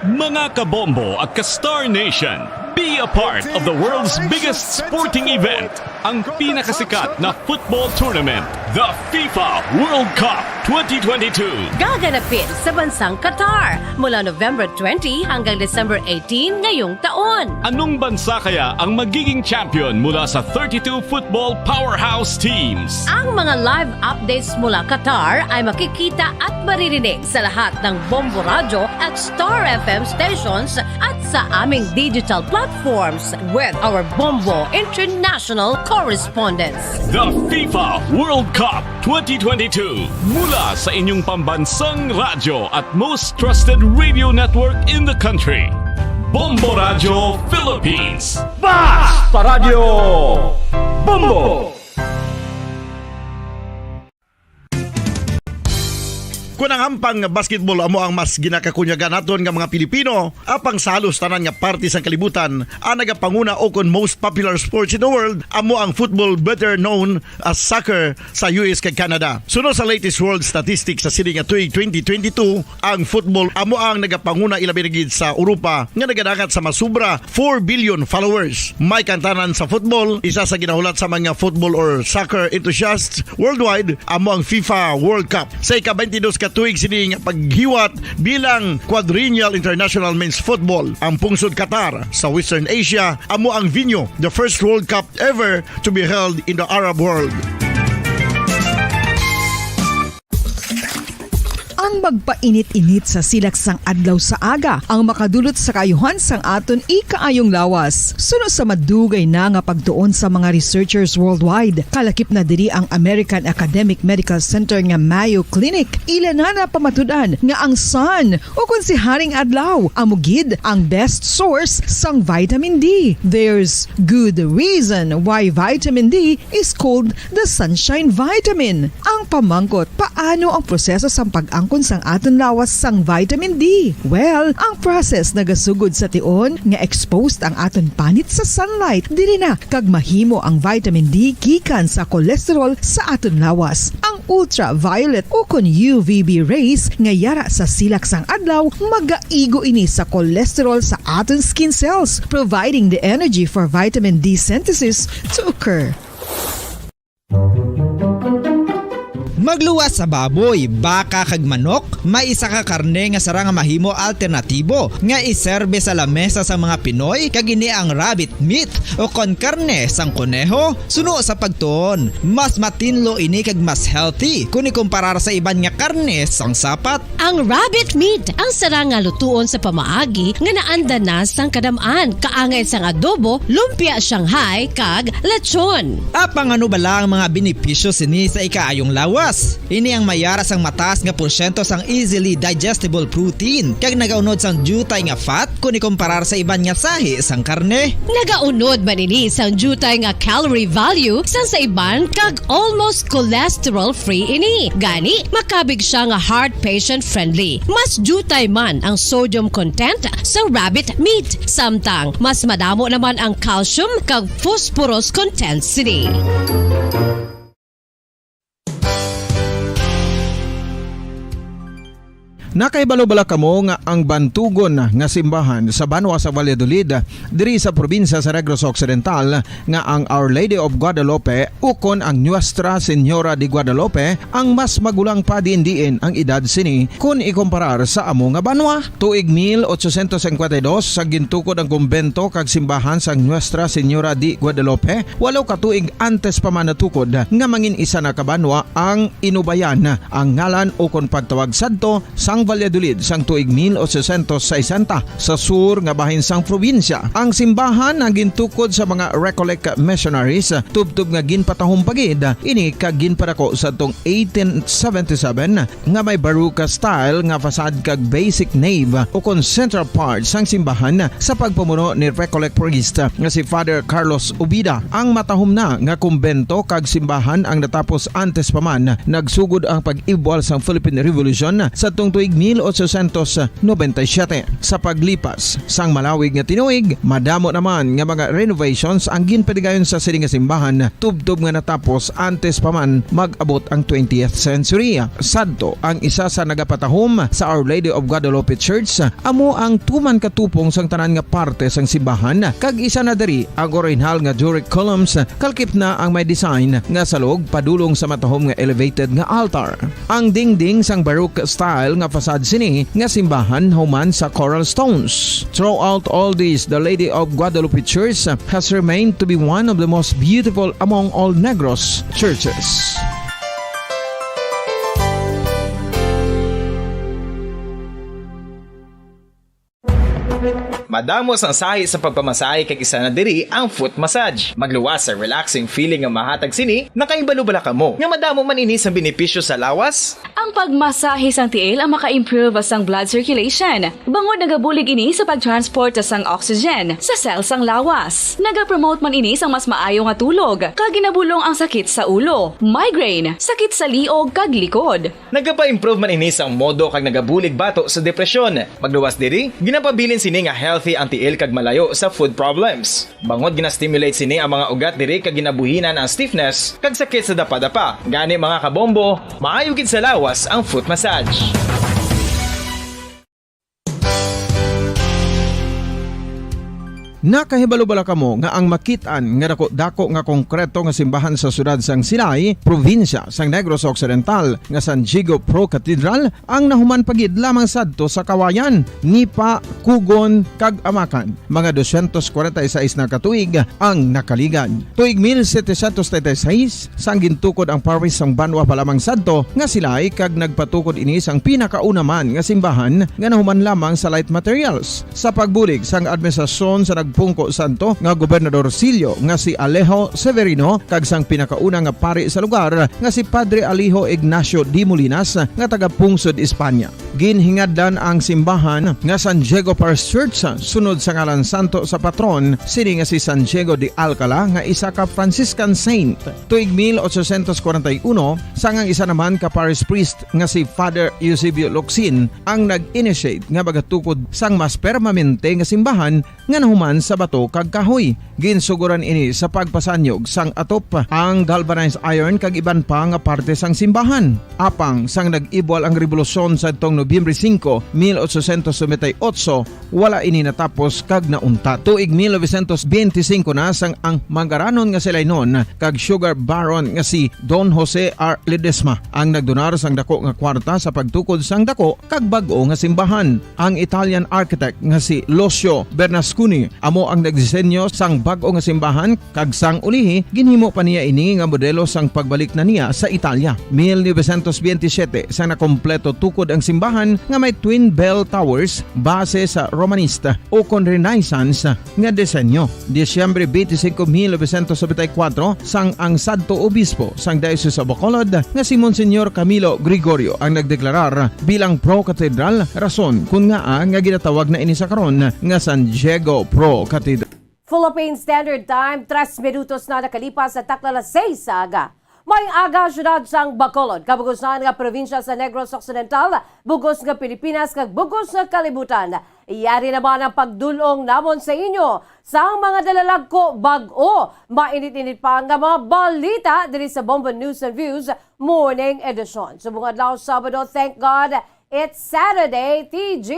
Mga kabombo at ka-Star Nation, be a part of the world's biggest sporting event, ang pinakasikat na football tournament, the FIFA World Cup twenty twenty-two. Gaganapin sa bansang Qatar mula November twenty hanggang December eighteen ngayong taon. Anong bansa kaya ang magiging champion mula sa thirty-two football powerhouse teams? Ang mga live updates mula Qatar ay makikita at maririnig sa lahat ng Bombo Radyo at Star F M stations at sa aming digital platforms with our Bombo International correspondents. The FIFA World Cup twenty twenty-two, mula sa inyong pambansang radyo at most trusted radio network in the country, Bombo Radio Philippines. Basta Radyo Bombo! Kun ang hampang nga basketball amo ang mas ginakakunyagan naton nga mga Pilipino, apang sa halos tanan nga parte sang kalibutan, ang nagapanguna ukon most popular sports in the world amo ang football, better known as soccer, sa U S kag Canada. Suno sa latest world statistics sa sini nga tuig twenty twenty-two, ang football amo ang nagapanguna, ilabi na gid sa Europa nga nagadangat sa masubra four billion followers. May kantanan sa football, isa sa ginahulat sa mga football or soccer enthusiasts worldwide, amo ang FIFA World Cup. Sa ika-twenty-dos ka tuig sini nga paghiwat bilang Quadrennial International Men's Football, ang pungsod Qatar sa Western Asia amo ang venue, the first World Cup ever to be held in the Arab world. Ang magpainit-init sa silak sang adlaw sa aga ang makadulot sa kaayuhan sang aton ikaayong lawas. Suno sa madugay na nga pagtuon sa mga researchers worldwide, kalakip na diri ang American Academic Medical Center nga Mayo Clinic, ila na napamatud-an nga ang sun, ukon si Haring Adlaw, amo gid ang best source sang vitamin D. There's good reason why vitamin D is called the sunshine vitamin. Ang pamangkot, paano ang proseso sang pag-angkon sang aton lawas sang vitamin D? Well, ang process nagasugod sa tion nga exposed ang aton panit sa sunlight. Diri na kag mahimo ang vitamin D gikan sa cholesterol sa aton lawas. Ang ultraviolet ukon U V B rays nga yara sa silak sang adlaw magaigo ini sa cholesterol sa aton skin cells, providing the energy for vitamin D synthesis to occur. Magluwas sa baboy, baka, kag manok, may isa ka karne nga sarang nga mahimo alternatibo nga iserbe sa lamesa sang mga Pinoy, kag ini ang rabbit meat, ukon karne sang koneho. Suno sa pagtuon, mas matinlo ini kag mas healthy kon ikumparar sa iban nga karne sang sapat. Ang rabbit meat ang sarang nga lutuon sa pamaagi nga naanda na sang kadam-an, kaangay sang adobo, lumpia Shanghai, kag lechon. Apang ano bala ang mga benepisyo sini sa ikaayong lawas? Ini ang mayara sang mataas nga porsyento sang easily digestible protein, kag nagaunod sang diutay nga fat kon ikumparar sa iban nga sahi sang karne. Nagaunod man ini sang diutay nga calorie value sang sa iban, kag almost cholesterol-free ini. Gani, makabig siya nga heart patient-friendly. Mas diutay man ang sodium content sa rabbit meat, samtang mas madamo naman ang calcium kag phosphorus content sini. Nakahibalo bala kamo nga ang bantugon nga simbahan sa banwa sa Valladolid, diri sa probinsya sa Negros Occidental, nga ang Our Lady of Guadalupe ukon ang Nuestra Señora de Guadalupe ang mas magulang pa diin-diin ang edad sini kon ikumparar sa amo nga banwa? Tuig mil ochocientos cincuenta y dos, sa gintukod ang kumbento kag simbahan sang Nuestra Señora de Guadalupe, walo ka tuig antes pa man natukod nga mangin isa na ka banwa ang Inubayan, ang ngalan ukon pagtawag sadto sang Valladolid sang tuig mil ochocientos sesenta sa sur nga bahin sang probinsya. Ang simbahan ang gintukod sa mga Recollect missionaries, tubtob nga ginpatahom pa gid ini kag ginpadako sa tong eighteen seventy-seven nga may Baroque style nga facade kag basic nave ukon central part sang simbahan sa pagpamuno ni Recollect priest nga si Father Carlos Ubida. Ang matahom na nga kumbento kag simbahan ang natapos antes pa man nagsugod ang pag-ibwal sang Philippine Revolution sa tong tuig mil ochocientos noventa y siete. Sa paglipas sang malawig nga tinuig, madamo naman nga mga renovations ang ginpadigayon sa sini nga simbahan, tubtob nga natapos antes pa man mag-abot ang twentieth century. Sadto, ang isa sa nagapatahom sa Our Lady of Guadalupe Church amo ang tuman ka tupong sang tanan nga parte sang simbahan, kag isa na diri ang orihinal nga Doric columns, kalkip na ang may design nga salog padulong sa matahom nga elevated nga altar. Ang dingding sang Baroque style nga facade sini nga simbahan human sa coral stones. Throughout all this, the Lady of Guadalupe Church has remained to be one of the most beautiful among all Negros churches. Madamo sang sahi sa pagpamasahe kag isa na diri ang foot massage. Magluwas sa relaxing feeling nga mahatag sini, nakahibalo bala kamo nga madamo man ini sang benepisyo sa lawas? Ang pagmasahe sang tiil ang maka-improve sang blood circulation, bangod nagabulig ini sa pag-transport sang oxygen sa cell sang lawas. Nagapromote man ini sang mas maayo nga tulog, kag ginabulong ang sakit sa ulo, migraine, sakit sa liog kag likod. Nagapa-improve man ini sang modo kag nagabulig bato sa depresyon. Magluwas diri, ginapabilin sini nga healthy ang tiil kag malayo sa foot problems. Bangod gina-stimulate sini ang mga ugat diri kag ginabuhinan ang stiffness kag sakit sa dapadapa. Gani, mga kabombo, maayo gid sa lawas ang foot massage. Nakahibalo bala kamo nga ang makit-an nga dako-dako nga konkreto nga simbahan sa siyudad sang Silay, probinsya sang Negros Occidental, nga San Diego Pro Cathedral, ang nahuman pa gid lamang sadto sa Kawayan, Nipa, Cogon, kag Amacan, mga dosyentos kwarenta y seis na ka tuig ang nakaligad. Tuig mil setecientos treinta y seis, sang gintukod ang parish sang banwa pa lamang sadto nga Silay, kag nagpatukod ini sang pinakauna man nga simbahan nga nahuman lamang sa light materials. Sa pagbulig sang administrasyon sa nagpungko sadto nga gobernador silyo nga si Alejo Severino kag sang pinakauna nga pari sa lugar nga si Padre Alejo Ignacio de Molinas nga taga Pungsod, Espanya. Ginhingadlan ang simbahan nga San Diego Parish Church sunod sa ngalan santo sa patron sini nga si San Diego de Alcala nga isa ka Franciscan saint. Tuig mil ochocientos kwarenta y uno, sang ang isa naman ka parish priest nga si Father Eusebio Locsin ang nag-initiate nga magatukod sang mas permanente nga simbahan nga nahuman sa bato kag kahoy. Ginsuguran ini sa pagpasanyog sang atop, ang galvanized iron kag iban pa nga parte sang simbahan. Apang sang nag-ibwal ang rebolusyon sadtong Nobyembre singko, mil ochocientos noventa y ocho, wala ini natapos kag nauntat. Tuig mil novecientos benti singko na sang ang mangaranon nga Silaynon kag sugar baron nga si Don Jose R. Ledesma ang nagdonar sang dako nga kwarta sa pagtukod sang dako kag bag-o nga simbahan. Ang Italian architect nga si Lucio Bernasconi amo ang nagdisenyo sang bag-o nga simbahan, kag sang ulihi ginhimo pa niya ini nga modelo sang pagbalik na niya sa Italia. Mil novecientos benti siyete, sang nakompleto tukod ang simbahan nga may twin bell towers base sa Romanista ukon Renaissance nga disenyo. Disyembre benti singko, mil novecientos nobenta y kuwatro, sang ang sadto obispo sang Diocese of Bacolod nga si Monsignor Camilo Gregorio ang nagdeklarar bilang pro-cathedral, rason kon ngaa nga ginatawag na ini sa karon nga San Diego Pro Cathedral. Philippine Standard Time, tres minutos na nakalipas sa takna alas seis sa aga. May aga, siyudad sang Bacolod, kabug-usan nga probinsya sa Negros Occidental, bug-os nga Pilipinas, kag bug-os nga kalibutan. Yari naman ang pagdul-ong namon sa inyo sang mga dalalagko bag-o, mainit-init pa nga mga balita diri sa Bombo News and Views Morning Edition. Subong adlaw, Sabado, thank God, it's Saturday, T G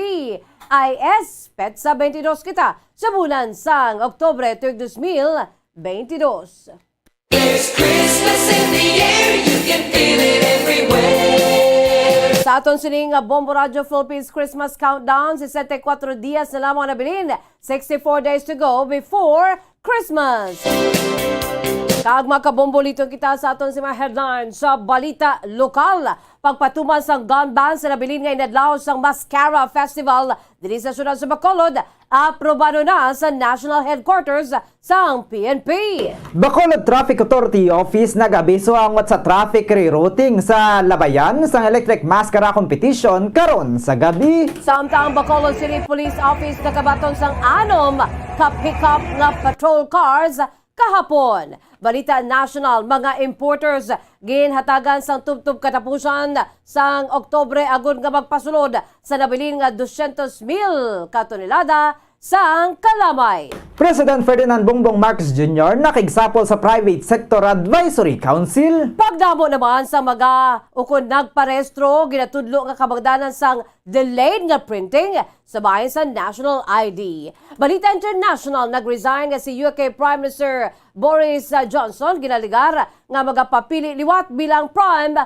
I S. Petsa twenty-two kita sa bulan sang Oktubre, tuig dos mil twenty-two. There's Christmas in the air, you can feel it everywhere. Sa aton sining nga Bombo Radyo Philippines Christmas Countdown, sesenta y kuwatro dias na lamang nabilin, sixty-four days to go before Christmas. Kag mga kabombo, liton kita sa aton sa mga headlines sa balita lokal. Pagpatuman sang gun ban sa nabilin nga inadlaw sang Mascara Festival diri sa siyudad sa Bacolod, aprobado na sa National Headquarters sang P N P. Bacolod Traffic Authority Office nag-abiso angot sa traffic rerouting sa labayan sang Electric Mascara Competition karon sa gabi. Samtang Bacolod City Police Office nakabaton sang anom ka pickup nga patrol cars kahapon. Balita national, mga importers ginhatagan sang tubtob katapusan sang Oktubre agod nga magpasulod sa nabilin nga dosyentos mil ka tonelada sang kalamay. President Ferdinand Bongbong Marcos Junior nakigsapol sa Private Sector Advisory Council. Pagdamo naman sa mga ukon nagparehistro, ginatudlo nga kabangdanan sang delayed nga printing sa bahin sa national I D. Balita international, nag-resign nga si U K Prime Minister Boris, ah, Johnson, ginalegar nga magapapili liwat bilang Prime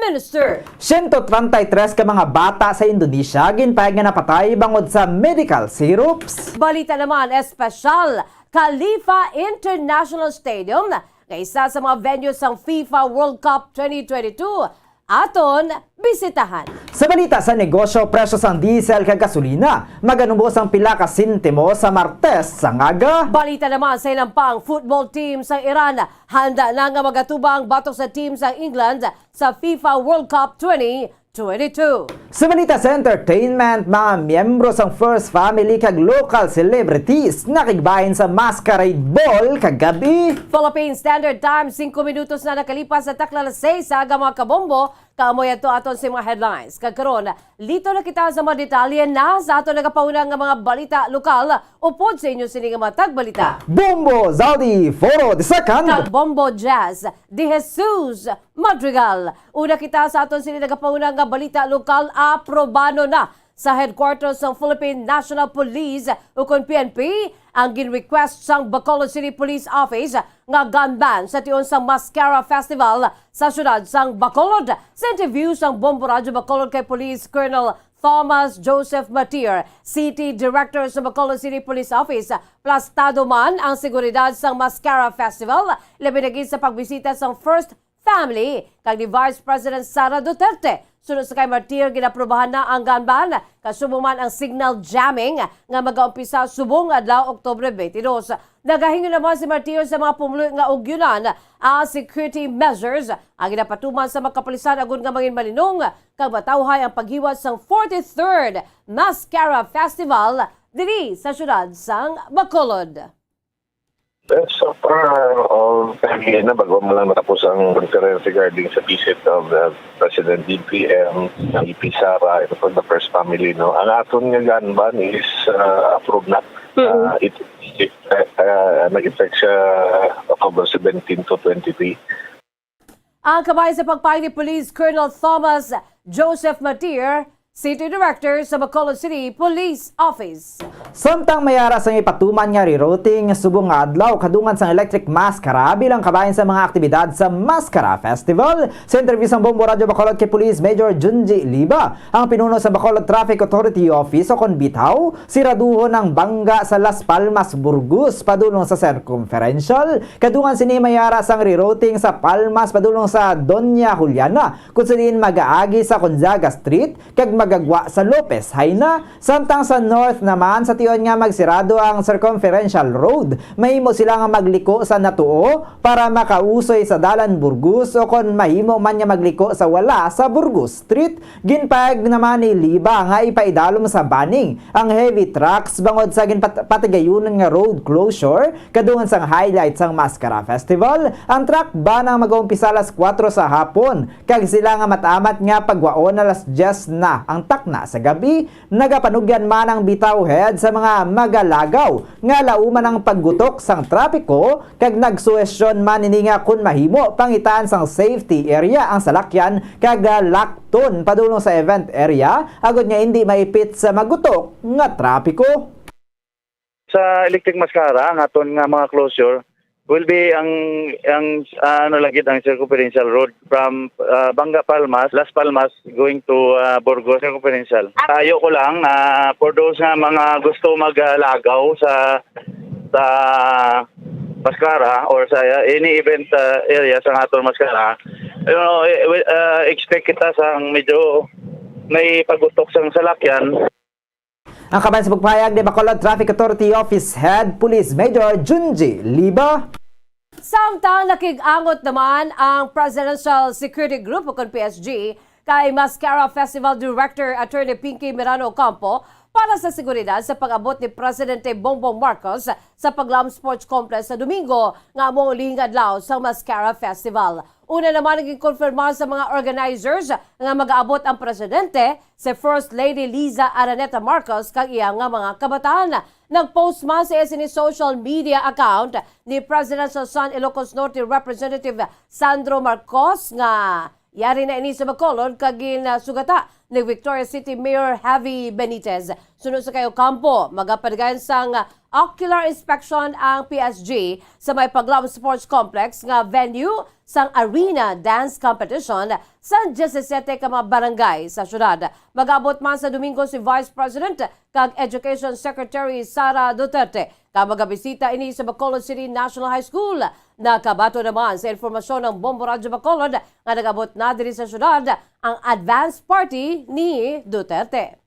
Minister. Siyento treinta y tres ka mga bata sa Indonesia ginpahayag nga napatay bangod sa medical syrups. Balita naman, espesyal, Khalifa International Stadium nga isa sa mga venue sang FIFA World Cup twenty twenty-two aton bisitahan. Sa balita sa negosyo, presyo sang diesel kag gasolina maganubos ang pila ka sentimo sa Martes sang aga. Balita naman sa hinampang, football team sang Iran handa na nga magatubang batok sa team sang England sa FIFA World Cup twenty twenty-two. Sa balita sa entertainment, mga miyembro sang First Family kag local celebrities nakigbahin sa Masquerade Ball kagabi. Philippine Standard Time, singko minutos na nakalipas sa takna alas seis sa aga, mga kabombo. Kamoy ato aton sa mga headlines. Kag karon, lito na kita sa mga detalye na sa aton nagapauna nga mga balita lokal. Upod sa inyo sini nga mga tagbalita, Bombo Zaldi Foro the Second. Kag Bombo Jazz de Jesus Madrigal. Una kita sa aton sini nagapauna nga balita lokal. Aprobado na sa headquarters sang Philippine National Police, ukon P N P, ang gin-request sang Bacolod City Police Office nga gun ban sa tion sang Mascara Festival sa siyudad sang Bacolod. Sa interview sang Bombo Radyo Bacolod kay Police Colonel Thomas Joseph Matir, City Director sa Bacolod City Police Office, plastado man ang seguridad sang Mascara Festival, labi na gid sa pagbisita sang First Family kag ni Vice President Sara Duterte. Suno sa kay Matir, ginaprubahan na ang gun ban, kasubong man ang signal jamming nga magaumpisa subong adlaw, Oktubre twenty-two. Nagahingon naman si Matir sa mga pumuluyo nga ugyonan ang security measures ang ginapatuman sa mga kapulisan agod nga mangin malinong kag matawhay ang paghiwat sang forty-third Mascara Festival diri sa siyudad sang Bacolod. Well, so far, all fairly na, bago man lang natapos ang conference regarding sa visit of the President D P M, ng E P Sara, and for the first family, no? Ang aton nga gun ban is, uh, approved na. Mm-mm. Uh, it, it, uh, uh, nag-effect siya October seventeen to twenty-three. Ang kabahin sa pagpahayag ni Police Colonel Thomas Joseph Matir, City Director sa Bacolod City Police Office. Samtang may ara sang ipatuman nga rerouting subong nga adlaw kadungan sang Electric Mascara bilang kabahin sa mga aktibidad sa Mascara Festival. Sa interview sang Bombo Radyo Bacolod kay Police Major Junji Liba, ang pinuno sa Bacolod Traffic Authority Office o kon bitaw, siraduhon ang bangga sa Las Palmas, Burgos padulong sa Circumferential. Kadungan sini may ara sang rerouting sa Palmas padulong sa Doña Juliana, kung sa diin mag-aagi sa Gonzaga Street kag magagwa sa Lopez Jaena. Samtang sa north naman, sa tion nga magsirado ang Circumferential Road, mahimo sila nga magliko sa Natuo para makausoy sa Dalan Burgos, o kon mahimo man nga magliko sa wala sa Burgos Street. Ginpahayag naman ni Liba nga ipaidalom sa banning ang heavy trucks bangod sa ginpat-, patigayunan nga road closure kadungan sang highlight sang Mascara Festival. Ang truck ban ang mag-uumpisa alas kuwatro sa hapon, kag sila nga matamat nga pagwaon alas dyes na ang takna sa gabi. Nagapanugyan man ang bitaw head sa mga magalagaw nga lauman ang paggutok sang trapiko, kag nagsuhestyon man ini nga kun mahimo, pangitaan sang safety area ang salakyan kag, ah, lakton padulong sa event area agod nga indi maipit sa magutok nga trapiko. Sa Electric Mascara, ang aton nga mga closure will be ang, ang, ah, ano lang gid, ang Circumferential Road from, ah, Banga Palmas, Las Palmas, going to, ah, Burgos Circumferential. Tayo ko lang, ah, for those nga mga gusto maglagaw sa, sa Mascara or sa, uh, any event, uh, area sa aton Mascara, you know, eh, we, uh, expect kita sang medyo may pagutok sang salakyan. Ang kabahin sa pagpahayag ni Bacolod Traffic Authority Office Head Police Major Junji Liba. Samtang nakig-angot naman ang Presidential Security Group o kon P S G kay Mascara Festival Director Attorney Pinky Mirano Ocampo para sa seguridad sa pag-abot ni Presidente Bongbong Marcos sa Paglam Sports Complex sa Domingo nga amo ang ulihing adlaw sa Mascara Festival. Una naman, naging konfirma sa mga organizers nga mag-aabot ang presidente, si First Lady Liza Araneta Marcos kag iya nga mga kabataan. Nag-post man sa iya sini social media account ni Presidential Son Ilocos Norte Representative Sandro Marcos nga yari na ini sa Bacolod kag ginsugata ni Victoria City Mayor Javi Benitez. Suno sa kay Ocampo, magapadagayon sang ocular inspection ang P S G sa may Paglam Sports Complex nga venue sang arena dance competition sa diyasisete ka mga barangay sa syudad. Mag-abot man sa Domingo si Vice President kag Education Secretary Sara Duterte, kag magabisita ini sa Bacolod City National High School. Nakabaton naman sa informasyon ang Bombo Radyo Bacolod nga nag-abot na diri sa syudad ang advance party ni Duterte.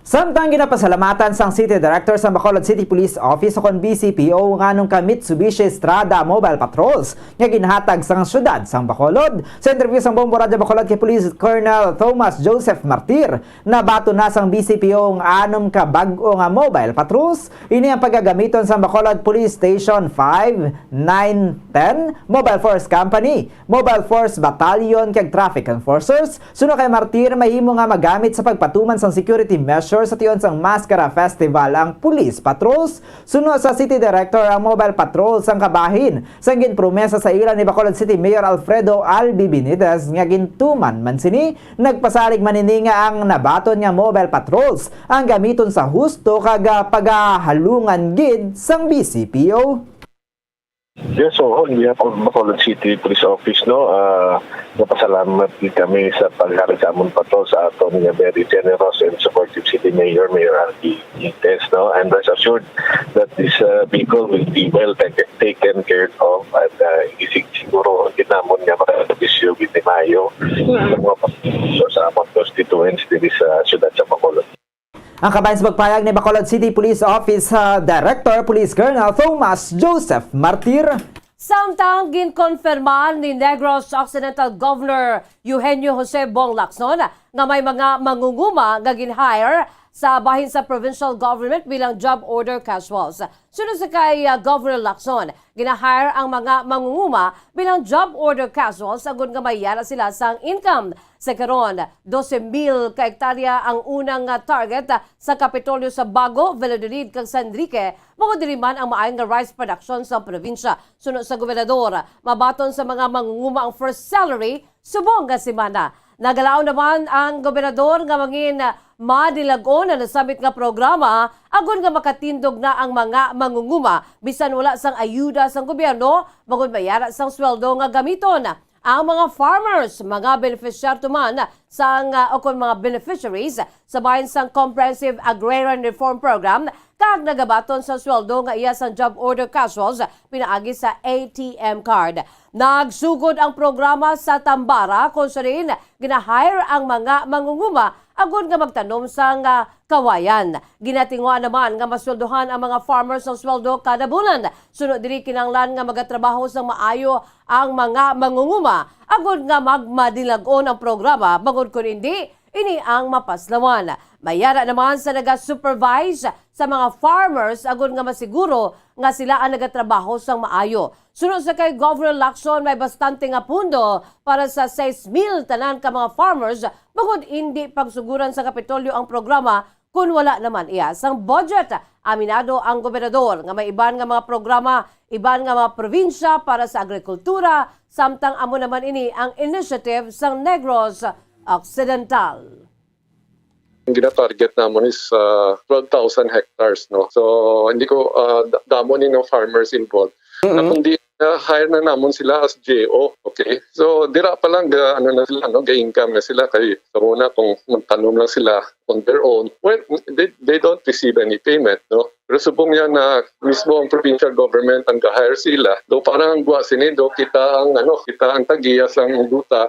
Samtang ginapasalamatan sang City Director sang Bacolod City Police Office o kon B C P O nganong ka Mitsubishi Strada Mobile Patrols nga ginhatag sang syudad sang Bacolod. Sa interview sang Bombo Radyo Bacolod kay Police Colonel Thomas Joseph Martir, nabaton na sang B C P O ang anom ka bag-o nga mobile patrols. Ini ang pagagamiton sang Bacolod Police Station five, nine, ten, Mobile Force Company, Mobile Force Battalion, kag traffic enforcers. Suno kay Martir, mahimo nga magamit sa pagpatuman sang security measures sa tion sang Mascara Festival ang police patrols. Suno sa City Director, ang mobile patrols ang kabahin sang ginpromesa sa ila ni Bacolod City Mayor Alfredo Albi Benitez nga gintuman man sini. Nagpasalig man ini nga ang nabaton nga mobile patrols ang gamiton sa husto kag, ah, pagahalungan gid sang B C P O. Yes, so on behalf of Bacolod City Police Office, no, ah, napasalamat gid kami sa paghatag sa amon patrol sa aton nga very generous and supportive City Mayor, Mayor Albi Benitez, no, and rest assured that this, ah, vehicle will be well taken, taken care of, at, ah, isig siguro gid namon nga makaservisyo gid ni maayo sa mga pasahero sa amon constituents diri sa siyudad sa Bacolod. Ang kabahin sa pagpahayag ni Bacolod City Police Office, ah, Director Police Colonel Thomas Joseph Martir. Samtang ginkonfirma ni Negros Occidental Governor Eugenio Jose Bong Lacson nga may mga mangunguma nga gin-hire sa bahin sa provincial government bilang job order casuals. Suno sa kay, ah, Governor Lacson, gina-hire ang mga mangunguma bilang job order casuals agod nga mayara sila sang income. Sa karon, dose mil ka hektarya ang unang, ah, target, ah, sa Kapitolyo sa Bago, Valladolid, kag San Enrique, bangod diri man ang maayo nga rice production sa probinsya. Suno sa gobernador, mabaton sa mga mangunguma ang first salary subong nga semana. Nagalaom naman ang gobernador nga mangin, ah, madilag-on ang nasambit nga programa agod nga makatindog na ang mga mangunguma bisan wala sang ayuda sang gobyerno bangod mayara sang sweldo nga gamiton. Ang mga farmers, mga beneficiaryo man sang, ah, o kon mga beneficiaries sa bahin sang Comprehensive Agrarian Reform Program kag nagabaton sa sweldo nga iya sang job order casuals pinaagi sa A T M card. Nagsugod ang programa sa Tambara, kung sa diin gina-hire ang mga mangunguma agud nga magtanom sang, ah, kawayan. Ginatinguha naman nga masweldohan ang mga farmers sang sweldo kada bulan. Suno diri, kinahanglan nga magatrabaho sang maayo ang mga mangunguma agud nga magmadilag-on ang programa, bangod kon indi, ini ang mapaslawan. Mayara naman sa naga-supervise sa mga farmers agud nga masiguro nga sila ang nagatrabaho sang maayo. Suno sa kay Governor Lacson, may bastante nga pondo para sa sais mil tanan ka mga farmers, bangod indi pagsuguran sa Kapitolyo ang programa kon wala naman iya sang budget. Aminado ang gobernador nga may iban nga mga programa, iban nga mga probinsya para sa agrikultura, samtang amo naman ini ang initiative sang Negros Occidental. Ang gina-target namon is, ah, twelve thousand hectares, no? So, hindi ko, ah, da-, damo ni, no, farmers involved. Na kundi na-hire na namon sila as G O, okay? So, dira pa lang, ga-, ano na sila, no? Ga-income na sila kay sa una kung magtanom lang sila on their own, well, they, they don't receive any payment, no? Pero subong niya na mismo ang provincial government ang ga-hire sila, do parang ang gwa sini, do kita ang, ano, kita ang tagiya sang duta.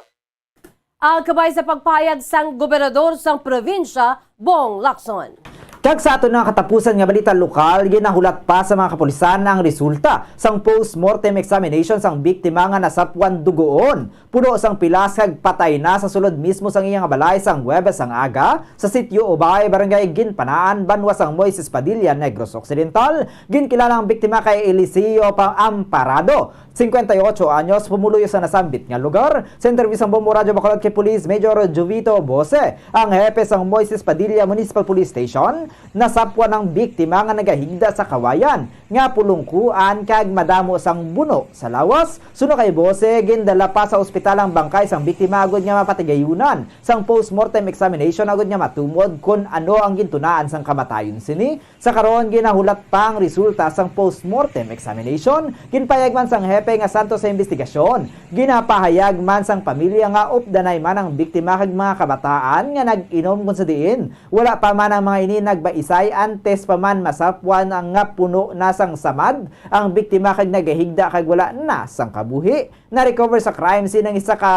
Ah, kabay sa pagpahayag sang gobernador sang probinsya, Bong Lacson. Kag sa aton nga katapusan nga balita lokal, ginahulat pa sa mga kapulisan ang resulta sang post-mortem examination sang biktima nga nasapwan dugoon, puno sang pilas kag patay na sa sulod mismo sang iya nga balay sang Huwebes sang aga sa Sitio Ubay, Barangay Ginpanaan, banwa sang Moises Padilla, Negros Occidental. Ginkilala ang biktima kay Eliseo Pa-, Amparado, cincuenta y ocho anyos, pumuluyo sa nasambit nga lugar. Sa interview sang Bombo Radyo Bacolod kay Police Major Jovito Bose, ang hepe sang Moises Padilla Municipal Police Station, nasapwan ang biktima nga nagahigda sa kawayan nga pulungkuan kag madamo sang buno sa lawas. Suno kay Bose, gindala pa sa ospital ang bangkay sang biktima agod nga mapatigayunan sang postmortem examination agod nga matumod kon ano ang gintunaan sang kamatayon sini. Sa karon, ginahulat pa ang resulta sang postmortem examination. Ginpahayag man sang hepe nga santo sa imbestigasyon. Ginapahayag man sang pamilya nga updanay man ang biktima kag mga kabataan nga nag-inom, kon sa diin wala pa man ang mga ini nagbaisay, antes pa man masapwan ang nga puno na sang samad ang biktima kag nagahigda kag wala na sang kabuhi. Na-recover sa crime scene ang isa ka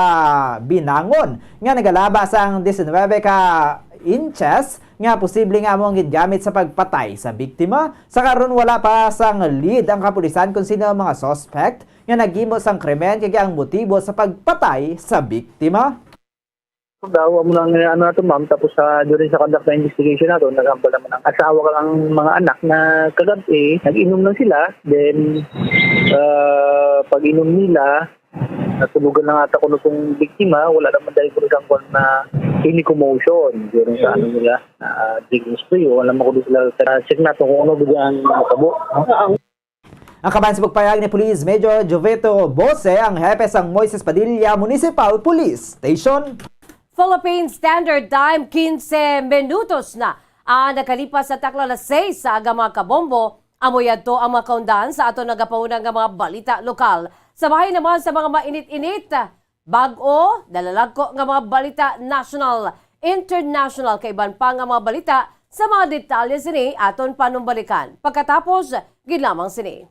binangon nga nagalaba sang diecinuebe ka inches nga posible nga amo ang gingamit sa pagpatay sa biktima. Sa karon, wala pa sang lead ang kapulisan kon sino ang mga suspect nga naghimo sang krimen kag ang motibo sa pagpatay sa biktima. Daw amo lang nga ano nato, ma'am, tapos sa during sa conduct ng investigation nato, nagambal naman ang asawa kag ang mga anak na kagab-i nag-inom lang sila, then ah, pag-inom nila, natulugan lang ata kuno tong biktima, wala naman dahil kuno sang kwan na any commotion during sa ano nila, ah, drinking spree, wala naman kuno sila sa check nato kung ano ba ang nakabo. Ang kaban sa pagpayag ni Police Major Jovito Bose, ang hepe sang Moises Padilla Municipal Police Station. Philippine Standard Time, quince minutos na ang nakalipas sa takla alas sais sa aga, mga kabombo. Amo yadto ang mga kaundahan sa aton nagapauna nga mga balita lokal. Sa bahin naman sa mga mainit-init, bag-o, dalalagko nga mga balita national, international, kag iban pa nga mga balita. Sa mga detalye sini, aton panumbalikan pagkatapos gid lamang sini.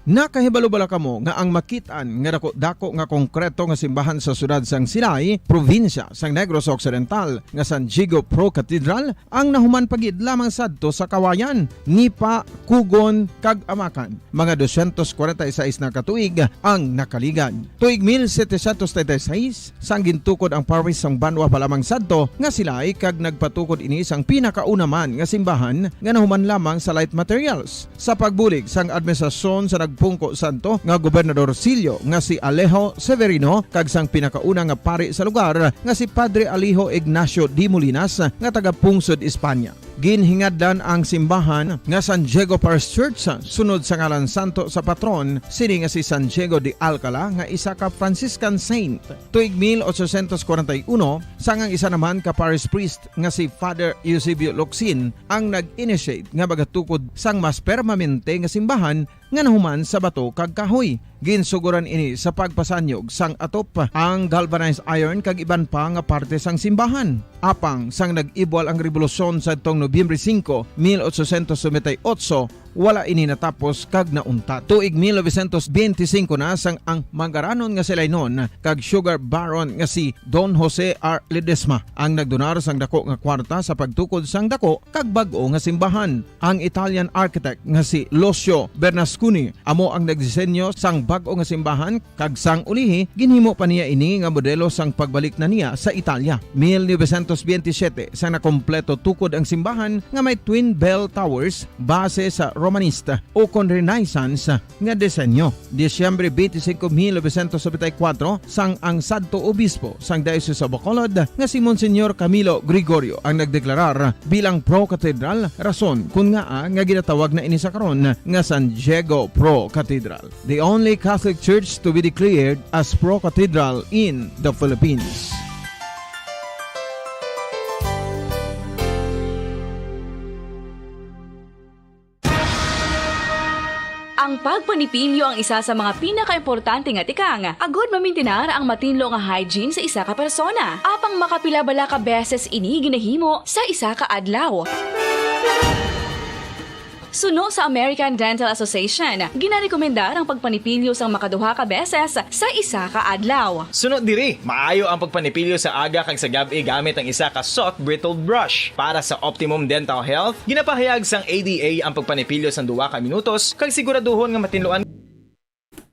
Nakahibalo bala kamo nga ang makit-an nga daku-daku nga konkreto nga simbahan sa siyudad sang Silay, probinsya sang Negros Occidental, nga San Diego Pro Cathedral, ang nahuman pa gid lamang sadto sa Kawayan, Nipa, Kugon, kag Amakan? Mga dosyentos kwarenta y seis na ka tuig ang nakaligad. Tuig mil setecientos treinta y seis, sang gintukod ang parish sang banwa pa lamang sadto nga Silay, kag nagpatukod ini sang pinakauna man nga simbahan nga nahuman lamang sa light materials. Sa pagbulig sang administrasyon sa nagpungko sadto nga Gobernador Sillo nga si Alejo Severino kag sang pinakauna nga pari sa lugar nga si Padre Alejo Ignacio de Molinas nga taga Pungsod, Espanya. Ginhingadlan ang simbahan nga San Diego Parish Church sunod sa ngalan santo sa patron sini nga si San Diego de Alcala nga isa ka Franciscan saint. Tuig mil ochocientos kwarenta y uno, sang ang isa naman ka parish priest nga si Father Eusebio Locsin ang nag-initiate nga magatukod sang mas permanente nga simbahan nga nahuman sa bato kag kahoy. Ginsugoran ini sa pagpasanyog sang atop, ang galvanized iron kag iban pa nga parte sang simbahan. Apang sang nag-ibwal ang rebolusyon sadtong Nobyembre singko, mil ochocientos noventa y ocho, wala ini natapos kag nauntat. Tuig mil novecientos benti singko na sang ang manggaranon nga si Lainon kag sugar baron nga si Don Jose R. Ledesma ang nagdonar sang dako nga kwarta sa pagtukod sang dako kag bag-o nga simbahan. Ang Italian architect nga si Lucio Bernasconi amo ang nagdisenyo sang bag-o nga simbahan, kag sang ulihi ginhimo pa niya ini nga modelo sang pagbalik na niya sa Italia. Mil novecientos benti siyete, sang nakompleto tukod ang simbahan nga may twin bell towers base sa Romanista ukon Renaissance nga disenyo. Disyembre benti singko, mil novecientos nobenta y kuwatro, sang ang sadto obispo sang Diocese of Bacolod nga si Monsignor Camilo Gregorio ang nagdeklarar bilang pro-cathedral, rason kon ngaa nga ginatawag na ini sa karon nga San Diego Pro Cathedral, the only Catholic church to be declared as pro-cathedral in the Philippines. Pagpanipilyo ang isa sa mga pinakaimportante nga tikang agud mamintinar ang matinlo nga hygiene sa isa ka persona. Apang makapila bala ka beses ini ginahimo sa isa ka adlaw? Suno sa American Dental Association, ginarekomendar ang pagpanipilyo sang makaduha ka beses sa isa ka adlaw. Suno diri, maayo ang pagpanipilyo sa aga kag sa gab-i gamit ang isa ka soft bristled brush. Para sa optimum dental health, ginapahayag sang A D A ang pagpanipilyo sang duha ka minutos kag siguraduhon nga matinluan.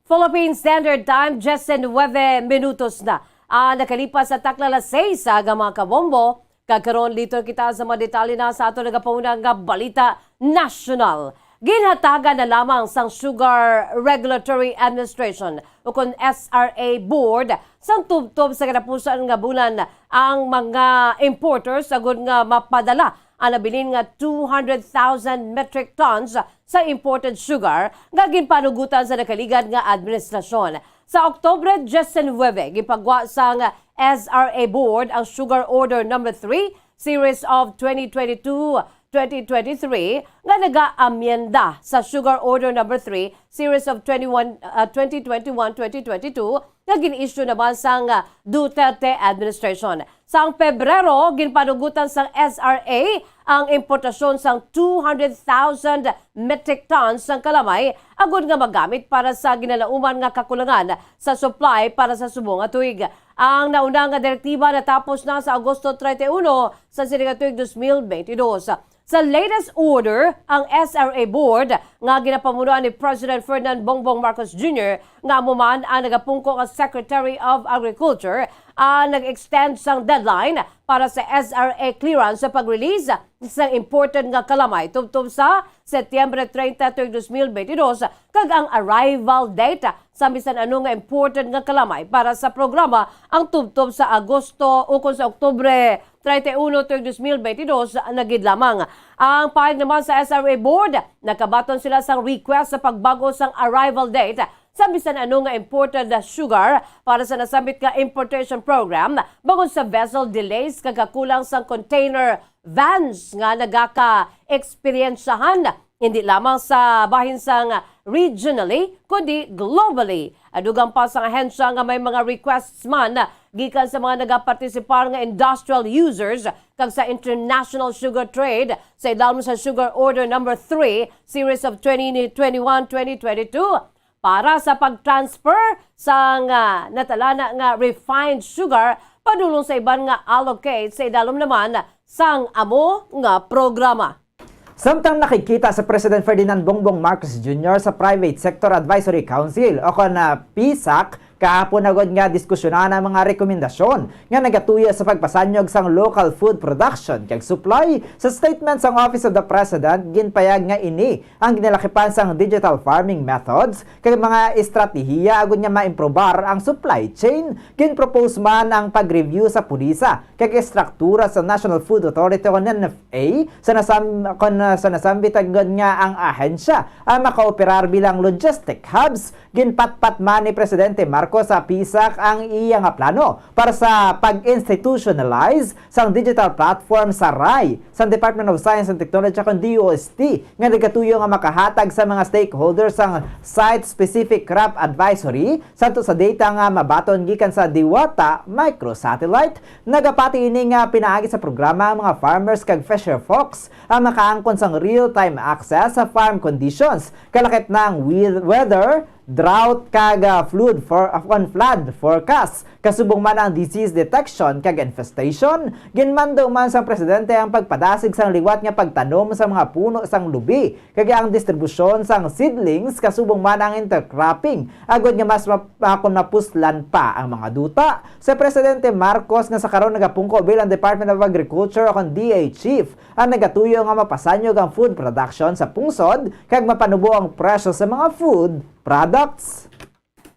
Philippine Standard Time, diyes nuwebe minutos na ang nakalipas sa takna alas seis sa aga, mga kabombo. Kag karon, liton kita sa mga detalye na sa ato nagapauna nga balita nasyonal. Ginhatagan na lamang sang Sugar Regulatory Administration, ukon S R A Board, sang tubtob sa katapusan nga bulan ang mga importers agud nga mapadala ang nabilin nga two hundred thousand metric tons sa imported sugar nga ginpanugutan sa nakaligad nga administrasyon. Sa Oktubre diyes nuwebe, ginpagwa sang S R A Board ang Sugar Order Number three, Series of twenty twenty-two, twenty twenty-three nga nagaamyenda sa Sugar Order Number three, Series of twenty-one, ah, twenty twenty-one, twenty twenty-two nga gin-issue naman sang, ah, Duterte administration. Sang Pebrero, ginpanugutan sang S R A ang importasyon sang two hundred thousand metric tons sang kalamay agud nga magamit para sa ginalauman nga kakulangan sa supply para sa subong nga tuig. Ang nauna nga direktiba natapos na sa Agosto treinta y uno sa sini nga tuig dos mil beintidos. Sa latest order, ang S R A Board nga ginapamunuan ni President Ferdinand Bongbong Marcos Junior, nga amo man ang nagapungko nga Secretary of Agriculture, ah, nag-extend sang deadline para sa S R A clearance sa pag-release sa imported nga kalamay tubtob sa Setyembre treinta tuig dos mil beintidos, kag ang arrival date sa bisan ano nga imported nga kalamay para sa programa ang tubtob sa Agosto ukon sa Oktubre treinta y uno tuig dos mil beintidos na gid lamang. Ang pahayag naman sa S R A Board, nakabaton sila sang request sa pagbag-o sang arrival date sa bisan ano nga imported sugar para sa nasambit nga importation program bangod sa vessel delays kag kakulang sang container vans nga nagaka-eksperyensyahan hindi lamang sa bahin sang regionally, kundi globally. Dugang pa sang ahensya nga may mga requests man gikan sa mga nagapartisipar nga industrial users kag sa international sugar trade sa idalom sa Sugar Order Number three, Series of twenty twenty-one, twenty twenty-two, para sa pag-transfer sang, ah, natalana nga refined sugar padulong sa iban nga allocate sa idalom naman sang amo nga programa. Samtang nakigkita si President Ferdinand Bongbong Marcos Junior sa Private Sector Advisory Council o kon, ah, PSAC, kahapon na gud nga diskusyonan ang mga rekomendasyon nga nagatuyo sa pagpasanyog sang local food production kag supply. Sa statement sang Office of the President, ginpayag nga ini ang ginalakipan sang digital farming methods kag mga estratehiya agud nga maimprobar ang supply chain. Ginpropose man ang pag-review sa pulisa kag estruktura sa National Food Authority o N F A sa nasam-, kon, ah, sa nasambit agud nga ang ahensya ang makaoperar bilang logistic hubs. Ginpatpat man ni Presidente Marcos sa PSAC ang iya nga plano para sa pag-institutionalize sang digital platform sa RAI, sang Department of Science and Technology, kon D O S T, nga nagatuyo nga makahatag sa mga stakeholders sang site-specific crop advisory sadto sa data nga mabaton gikan sa Diwata microsatellite. Nagapati ini nga pinaagi sa programa ang mga farmers kag fisher folks ang makaangkon sang real-time access sa farm conditions, kalakip na ang we-, weather, drought kag, ah, flood for, ah, kon flood forecast, kasubong man ang disease detection kag infestation. Ginmando man sang presidente ang pagpadasig sang liwat nga pagtanom sa mga puno sang lubi kag ang distribusyon sang seedlings, kasubong man ang intercropping, agod nga mas map-, ah, kon mapuslan pa ang mga duta. Si Presidente Marcos, nga sa karon nagapungko bilang Department of Agriculture o kon D A chief, ang nagatuyo nga mapasanyog ang food production sa pungsod kag mapanubo ang presyo sa mga food products.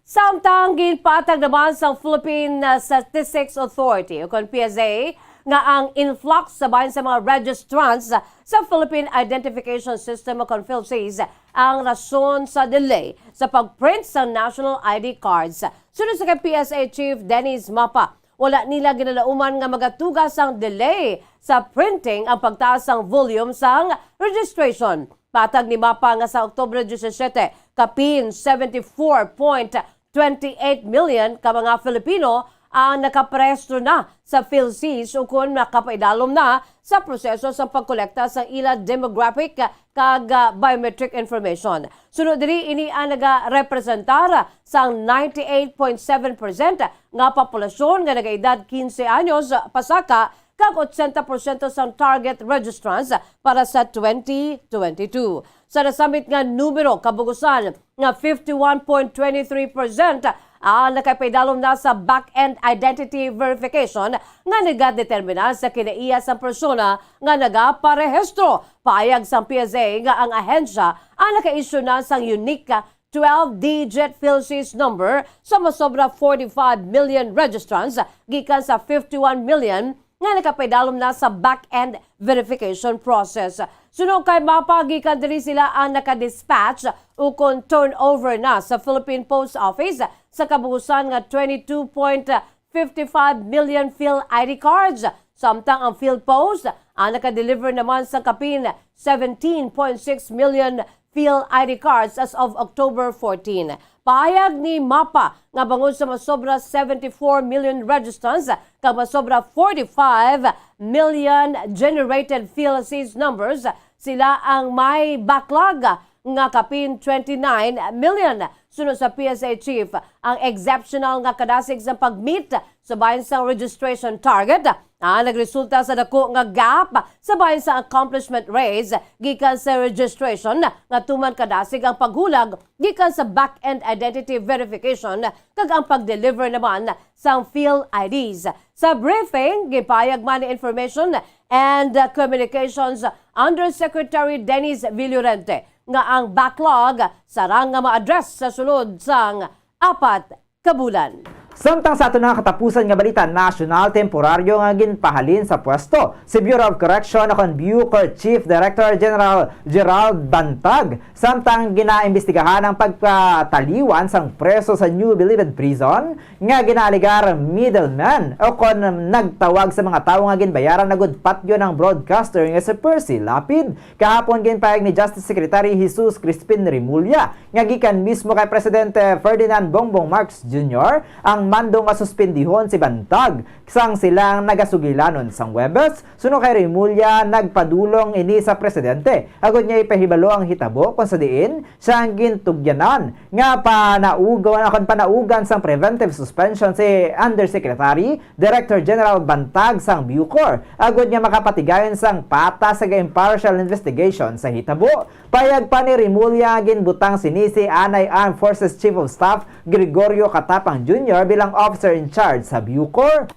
Samtang ginpatag naman sa Philippine, uh, Statistics Authority, o kon P S A, nga ang influx sa bahin sa mga registrants sa Philippine Identification System, o kon PhilSys, ang rason sa delay sa pag-print sa national I D cards. Suno sa kay P S A Chief Dennis Mapa, wala nila ginalauman nga magatuga sang delay sa printing ang pagtaas sang volume sang registration. Patag ni Mapa nga sa Oktubre diyesisiete, Kapin seventy-four point twenty-eight million ka mga Filipino ang nakaparehistro na sa PhilSys ukon nakapaidalom na sa proseso sa pagkolekta sa ila demographic kag, ah, biometric information. Suno diri, ini ang nagarepresentar sang ninety-eight point seven percent nga populasyon nga nagaedad quince anyos pasaka kag ochenta porsyento sang target registrants para sa twenty twenty-two. Sa nasambit nga numero, kabugusan nga fifty-one point twenty-three percent ang nakapaidalom na sa back-end identity verification nga nagadetermina sa kinaiya sang persona nga nagaparehistro. Pahayag sang P S A nga ang ahensya ang naka-issue na sang unique twelve-digit PhilSys number sa masobra forty-five million registrants gikan sa fifty-one million nga nakapaidalom na sa back-end verification process. Suno kay MAPA, gikan diri sila ang naka-dispatch ukon turnover na sa Philippine Post Office sa kabugusan nga twenty-two point fifty-five million PhilID cards, samtang ang PhilPost ang naka-deliver naman sa kapin seventeen point six million PhilID cards as of October fourteen. Pahayag ni MAPA nga bangod sa masobra seventy-four million registrants kag masobra forty-five million generated PhilSys numbers, sila ang may backlog nga kapin twenty-nine million. Suno sa P S A chief, ang exceptional nga kadasig sa pag-meet sa bahin sang registration target, ah, nagresulta sa dako nga gap sa bahin sa accomplishment rates gikan sa registration, nga tuman kadasig ang paghulag gikan sa back-end identity verification kag ang pag-deliver naman sang PhilIDs. Sa briefing, gipahayag man ni Information and, uh, Communications Undersecretary Dennis Villorente nga ang backlog sarang nga ma-address sa sulod sang apat ka bulan. Samtang sa aton nga katapusan nga balita nasyonal, temporaryo nga ginpahalin sa pwesto si Bureau of Correction o kon BuCor Chief Director General Gerald Bantag, samtang ginaimbestigahan ang pagpataliwan sang preso sa New Bilibid Prison nga ginaalegar middleman o kon nagtawag sa mga tawo nga ginbayaran agud patyon ang broadcaster nga si Percy Lapid. Kahapon, ginpahayag ni Justice Secretary Jesus Crispin Remulla nga gikan mismo kay Presidente Ferdinand Bongbong Marcos Junior ang mando nga suspendihon si Bantag sang sila ang nagasugilanon sang Huwebes. Suno kay Remulla, nagpadulong ini sa presidente agud niya ipahibalo ang hitabo kon sa diin siya ang gintugyanan nga panaugon, kon panaugan sang preventive suspension si Undersecretary Director General Bantag sang BuCor, agud nga makapatigayon sang patas kag impartial investigation sa hitabo. Payag pa ni Remulla, ginbutang sini si anay Armed Forces Chief of Staff Gregorio Catapang Junior bilang officer in charge sa BuCor.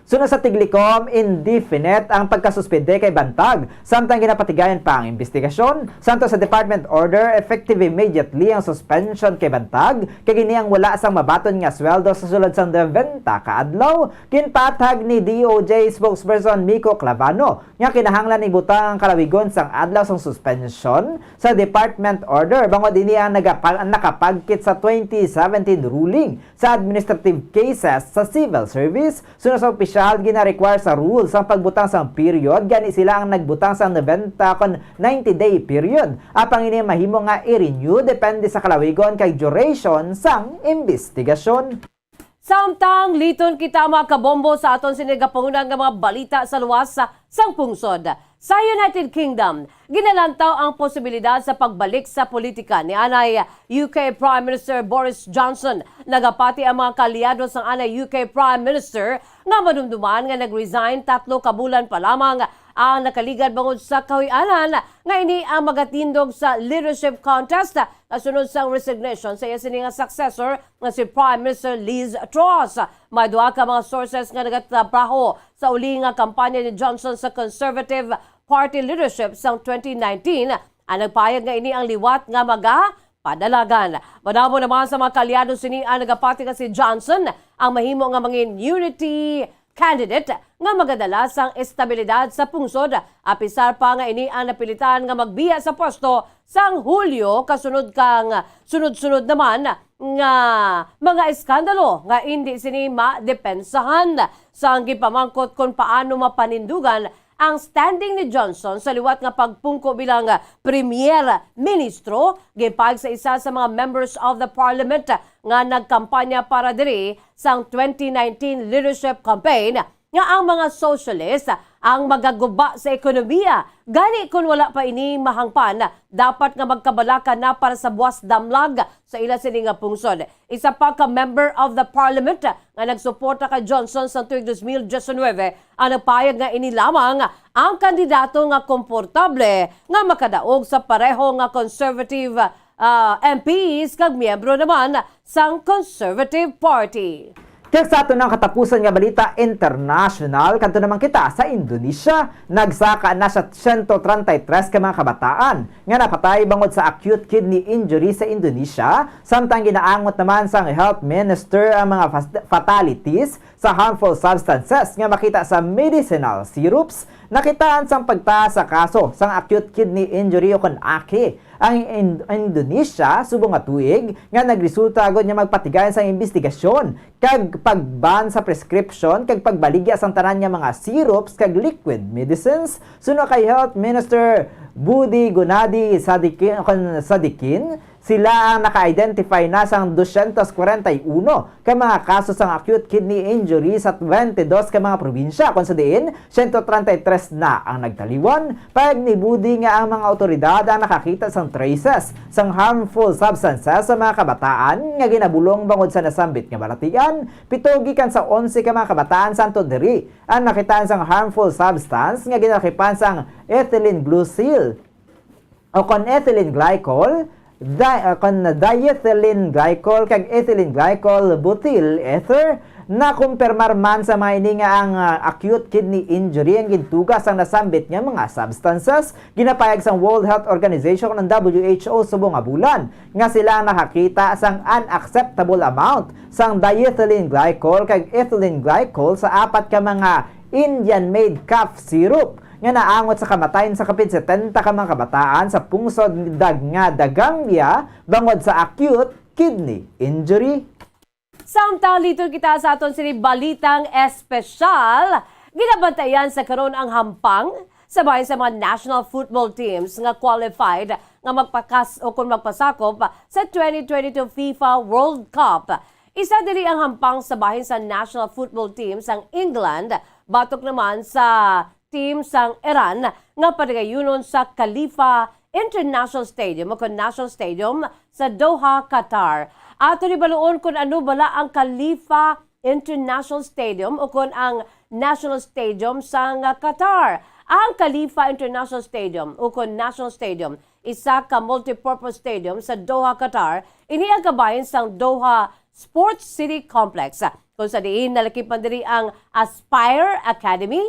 Suno sa Tiglikom, indefinite ang pagkasuspende kay Bantag, samtang ginapatigayon pa ang imbestigasyon. Santo sa department order, effective immediately ang suspension kay Bantag, kag ini ang wala sang mabaton nga sweldo sa sulod sang nobenta ka adlaw. Ginpatag ni D O J spokesperson Miko Clavano nga kinahanglan ibutang ang kalawigon sang adlaw sang suspensyon sa department order, bangod ini ang nagapa-, nakapagkit sa twenty seventeen ruling sa administrative cases sa civil service. Suno sa opisyal, gina-require sa rules ang pagbutang sang period, gani sila ang nagbutang sang nobenta kon ninety day period. Apang ini mahimo nga i-renew depende sa kalawigon kag duration sang imbestigasyon. Samtang liton kita, mga kabombo, sa aton sini gapanguna nga mga balita sa luwas sa, sang pungsod. Sa United Kingdom, ginalantaw ang posibilidad sa pagbalik sa politika ni anay U K Prime Minister Boris Johnson. Nagapati ang mga kaalyado sang anay U K Prime Minister nga madumduman nga nag-resign tatlo ka bulan pa lamang ang nakaligad bangod sa kahuy-anan nga ini ang magatindog sa leadership contest kasunod sang resignation sa iya sini nga successor nga si Prime Minister Liz Truss. May duha ka mga sources nga nagatrabaho sa uli nga kampanya ni Johnson sa Conservative Party leadership sang twenty nineteen ang nagpahayag nga ini ang liwat nga magapadalagan. Madamo naman sa mga kaalyado sini ang nagapati nga si Johnson ang mahimo nga mangin unity candidate nga magadala sang estabilidad sa pungsod, apisar pa nga ini ang napilitan nga magbiya sa pwesto sang Hulyo kasunod kang sunod-sunod naman nga mga eskandalo nga indi sini madepensahan. Sang gipamangkot kon paano mapanindugan Ang standing ni Johnson sa liwat nga pagpungko bilang Premier Ministro ginpahayag sa isa sa mga members of the parliament nga nagkampanya para diri sang twenty nineteen leadership campaign nga ang mga socialist ang magaguba sa ekonomiya. Gani, kon wala pa ini mahangpan, dapat nga magkabalaka na para sa buwas damlag sa ila sini nga pungsod. Isa pa ka member of the parliament nga nagsuporta kay Johnson sa tuig dos mil diecinuebe ang nagpahayag nga ini lamang ang kandidato nga komportable nga makadaog sa pareho nga conservative, ah, M Ps kag miyembro naman sang Conservative Party. Kag sa aton ang katapusan nga balita international, kadto naman kita sa Indonesia. Nagsaka na sa siyento treinta y tres ka mga kabataan nga napatay bangod sa acute kidney injury sa Indonesia, samtang ginaangot naman sang health minister ang mga fas-, fatalities sa harmful substances nga makita sa medicinal syrups. Nakitaan sang pagtaas sa kaso sang acute kidney injury o kon aki ang In-, Indonesia subong nga tuig, nga nagresulta gud nga magpatigayon sang imbestigasyon kag pag-ban sa prescription kag pagbaligya sang tanan nga mga syrups kag liquid medicines. Suno kay Health Minister Budi Gunadi Sadikin, kon Sadikin, sila ang naka-identify na sang dosyentos kwarenta y uno ka mga kaso sang acute kidney injury sa twenty-dos ka mga probinsya, kon sa diin siyento treinta y tres na ang nagtaliwan. Pahayag ni Budi nga ang mga awtoridad ang nakakita sang traces sang harmful substances sa mga kabataan nga ginabulong bangod sa nasambit nga balatian. Pito gikan sa onse ka mga kabataan sa anto diri ang nakitaan sang harmful substance nga ginalakipan sang ethylene glycol o kon ethylene glycol, di-, ah, kon diethylene glycol kag ethylene glycol butyl ether. Nakumpirmar man sa mga ini nga ang, ah, acute kidney injury ang gintuga sang nasambit nga mga substances. Ginapahayag sang World Health Organization, ang W H O, subong nga bulan nga sila ang nakakita sang unacceptable amount sang diethylene glycol kag ethylene glycol sa apat ka mga Indian-made cough syrup nga naangot sa kamatayon sa kapin setenta ka mga kabataan sa pungsod dag-, nga Daganglia bangod sa acute kidney injury. Samtang liton kita sa aton sini balitang espesyal, ginabantayan sa karon ang hampang sa bahin sa mga national football teams nga qualified nga magpakas o kung magpasakop sa twenty twenty-two FIFA World Cup. Isa diri ang hampang sa bahin sa national football team sang England, batok naman sa team sang Iran nga padagayunon sa Khalifa International Stadium o kon National Stadium sa Doha, Qatar. Ato ni baluon kon ano bala ang Khalifa International Stadium o kon ang National Stadium sang Qatar. Ang Khalifa International Stadium o kon National Stadium, isa ka multipurpose stadium sa Doha, Qatar. Ini ang kabahin sang Doha Sports City Complex, kung sa diin nalakipan diri ang Aspire Academy,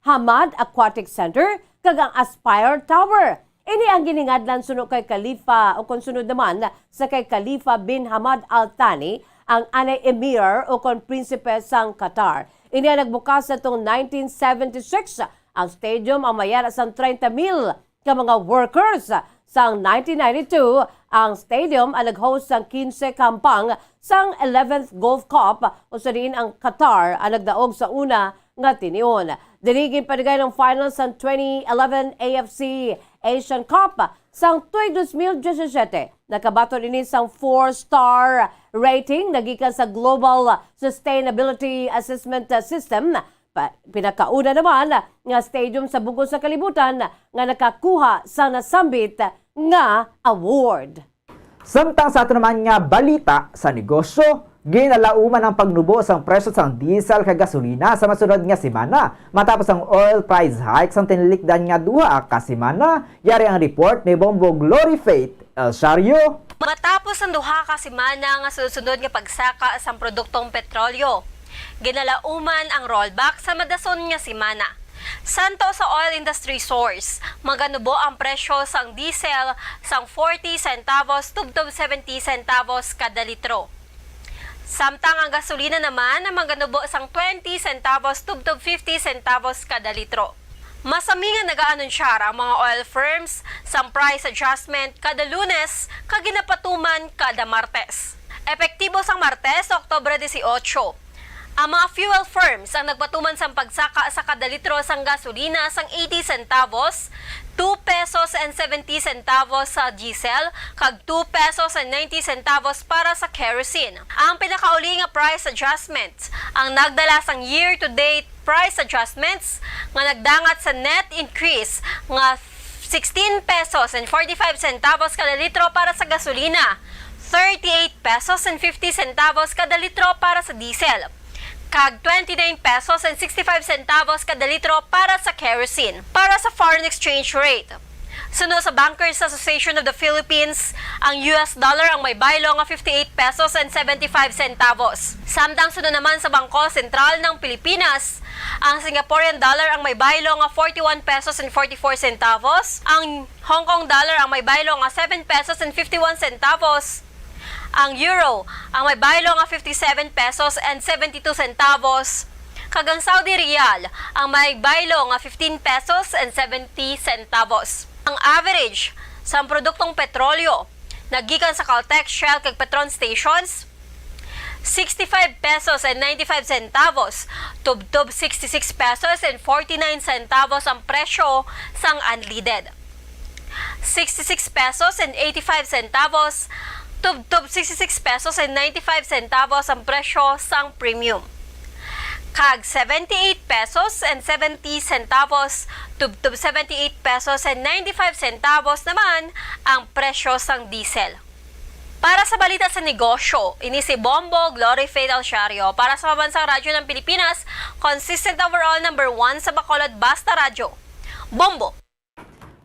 Hamad Aquatic Center, kag ang Aspire Tower. Ini ang giningadlan suno kay Khalifa, o kon sunod naman sa kay Khalifa bin Hamad Al Thani, ang anay emir o kon prinsipe sang Qatar. Ini ang nagbukas sa tong nineteen seventy-six. Ang stadium ang mayara sang treinta mil ka mga workers. Sang nineteen ninety-two, ang stadium ang nag-host sang quince ka hampang sang eleventh Gulf Cup, kung sa diin ang Qatar ang nagdaog sa una nga tinion. Diri ginpadugay ang final sang twenty eleven A F C Asian Cup sang tuig dos mil diyasisiete. Nakabaton ini sang four-star rating nga gikan sa Global Sustainability Assessment System. Pa-, pinakauna naman nga stadium sa bug-os nga kalibutan nga nakakuha sa nasambit nga award. Samtang sa ato naman nga balita sa negosyo, ginalauman ang pagnubo sang presyo sang diesel kag gasolina sa masunod nga semana, matapos ang oil price hike sang tinilikdan nga duha ka semana. Yari ang report ni Bombo Glory Faith El Shario. Matapos ang duha ka semana nga sunod-sunod nga pagsaka sang produktong petrolyo, ginalauman ang rollback sa madason nga semana. Santo sa oil industry source, maganubo ang presyo sang diesel sang forty centavos tubtob seventy centavos kada litro. Samtang ang gasolina naman maganubo sang twenty centavos tubtob fifty centavos kada litro. Masami nga nagaanunsyar ang mga oil firms sang price adjustment kada Lunes kag ginapatuman kada Martes. Epektibo sang Martes, Oktubre dieciocho, Ang mga fuel firms ang nagpatuman sang pagsaka sa kada litro sang gasolina sang eighty centavos, two pesos and seventy centavos sa diesel, kag two pesos and ninety centavos para sa kerosene. Ang pinakauli nga price adjustment ang nagdala sang year-to-date price adjustments nga nagdangat sa net increase nga sixteen pesos and forty-five centavos kada litro para sa gasolina, thirty-eight pesos and fifty centavos kada litro para sa diesel, kag twenty-nine pesos and sixty-five centavos kada litro para sa kerosene. Para sa foreign exchange rate, suno sa Bankers Association of the Philippines, ang U S dollar ang may baylo nga fifty-eight pesos and seventy-five centavos. Samtang suno naman sa Bangko Sentral ng Pilipinas, ang Singaporean dollar ang may baylo nga forty-one pesos and forty-four centavos, ang Hong Kong dollar ang may baylo nga seven pesos and fifty-one centavos, ang euro ang may baylo nga fifty-seven pesos and seventy-two centavos, kag ang Saudi riyal ang may baylo nga fifteen pesos and seventy centavos. Ang average sang produktong petrolyo nagikan sa Caltex, Shell, kag Petron stations, sixty-five pesos and ninety-five centavos, tubtob sixty-six pesos and forty-nine centavos ang presyo sang unleaded, sixty-six pesos and eighty-five centavos, tubtob sixty-six pesos and ninety-five centavos ang presyo sang premium, kag seventy-eight pesos and seventy centavos, tubtob seventy-eight pesos and ninety-five centavos naman ang presyo sang diesel. Para sa balita sa negosyo, ini si Bombo Glory Faith Alciario para sa Pambansang Radyo ng Pilipinas, consistent overall number one sa Bacolod, Basta Radyo. Bombo!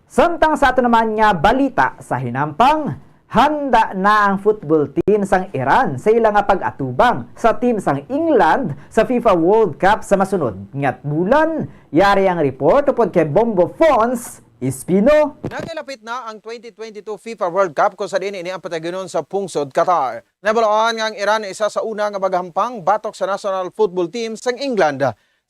Samtang sa ato naman nga balita sa hinampang, handa na ang football team sang Iran sa ila nga pag-atubang sa team sang England sa FIFA World Cup sa masunod nga bulan. Yari ang report upod kay Bombo Fons Espino. Nagalapit na ang twenty twenty-two FIFA World Cup, kung sa diin ini ang pataginon sa pungsod Qatar. Nabaluan nga ang Iran isa sa una nga magahampang batok sa national football team sang England.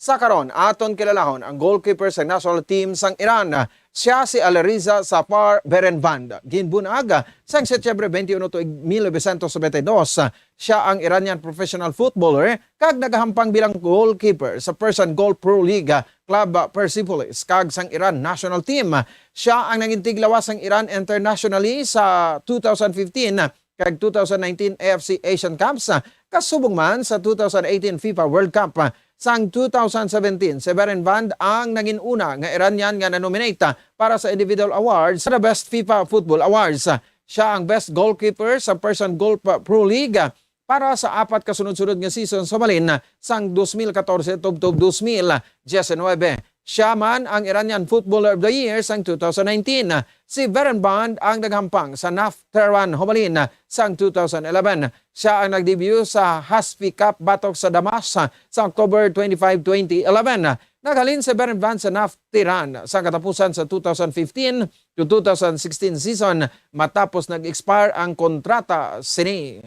Sa karon, aton kilalahon ang goalkeeper sa national team sang Iran. Siya si Alireza Safar Berenvand. Ginbunag sang Setyembre twenty-one tuig mil novecientos noventa y dos. Siya ang Iranian professional footballer kag nagahampang bilang goalkeeper sa Persian Gulf Pro League club Persepolis kag sang Iran national team. Siya ang nangin tiglawas sang Iran internationally sa two thousand fifteen kag two thousand nineteen A F C Asian Cups, kasubong man sa two thousand eighteen FIFA World Cup. Sang two thousand seventeen, si Berenvand ang nangin una nga Iranian nga na-nominate para sa individual awards sa the Best FIFA Football Awards. Siya ang best goalkeeper sa Persian Gulf Pro League para sa apat ka sunod-sunod nga season sa malin sang dos mil katorse tubtob dos mil diecinuebe. Siya man ang Iranian Footballer of the Year sang two thousand nineteen. Si Berenvand ang naghampang sa NAF Tehran humalin sang two thousand eleven. Siya ang nag-debut sa Hasfi Cup batok sa Damas sa October twenty-five, twenty eleven. Naghalin si Berenvand sa NAF Tehran sa katapusan sa two thousand fifteen to two thousand sixteen season matapos nag-expire ang kontrata sini.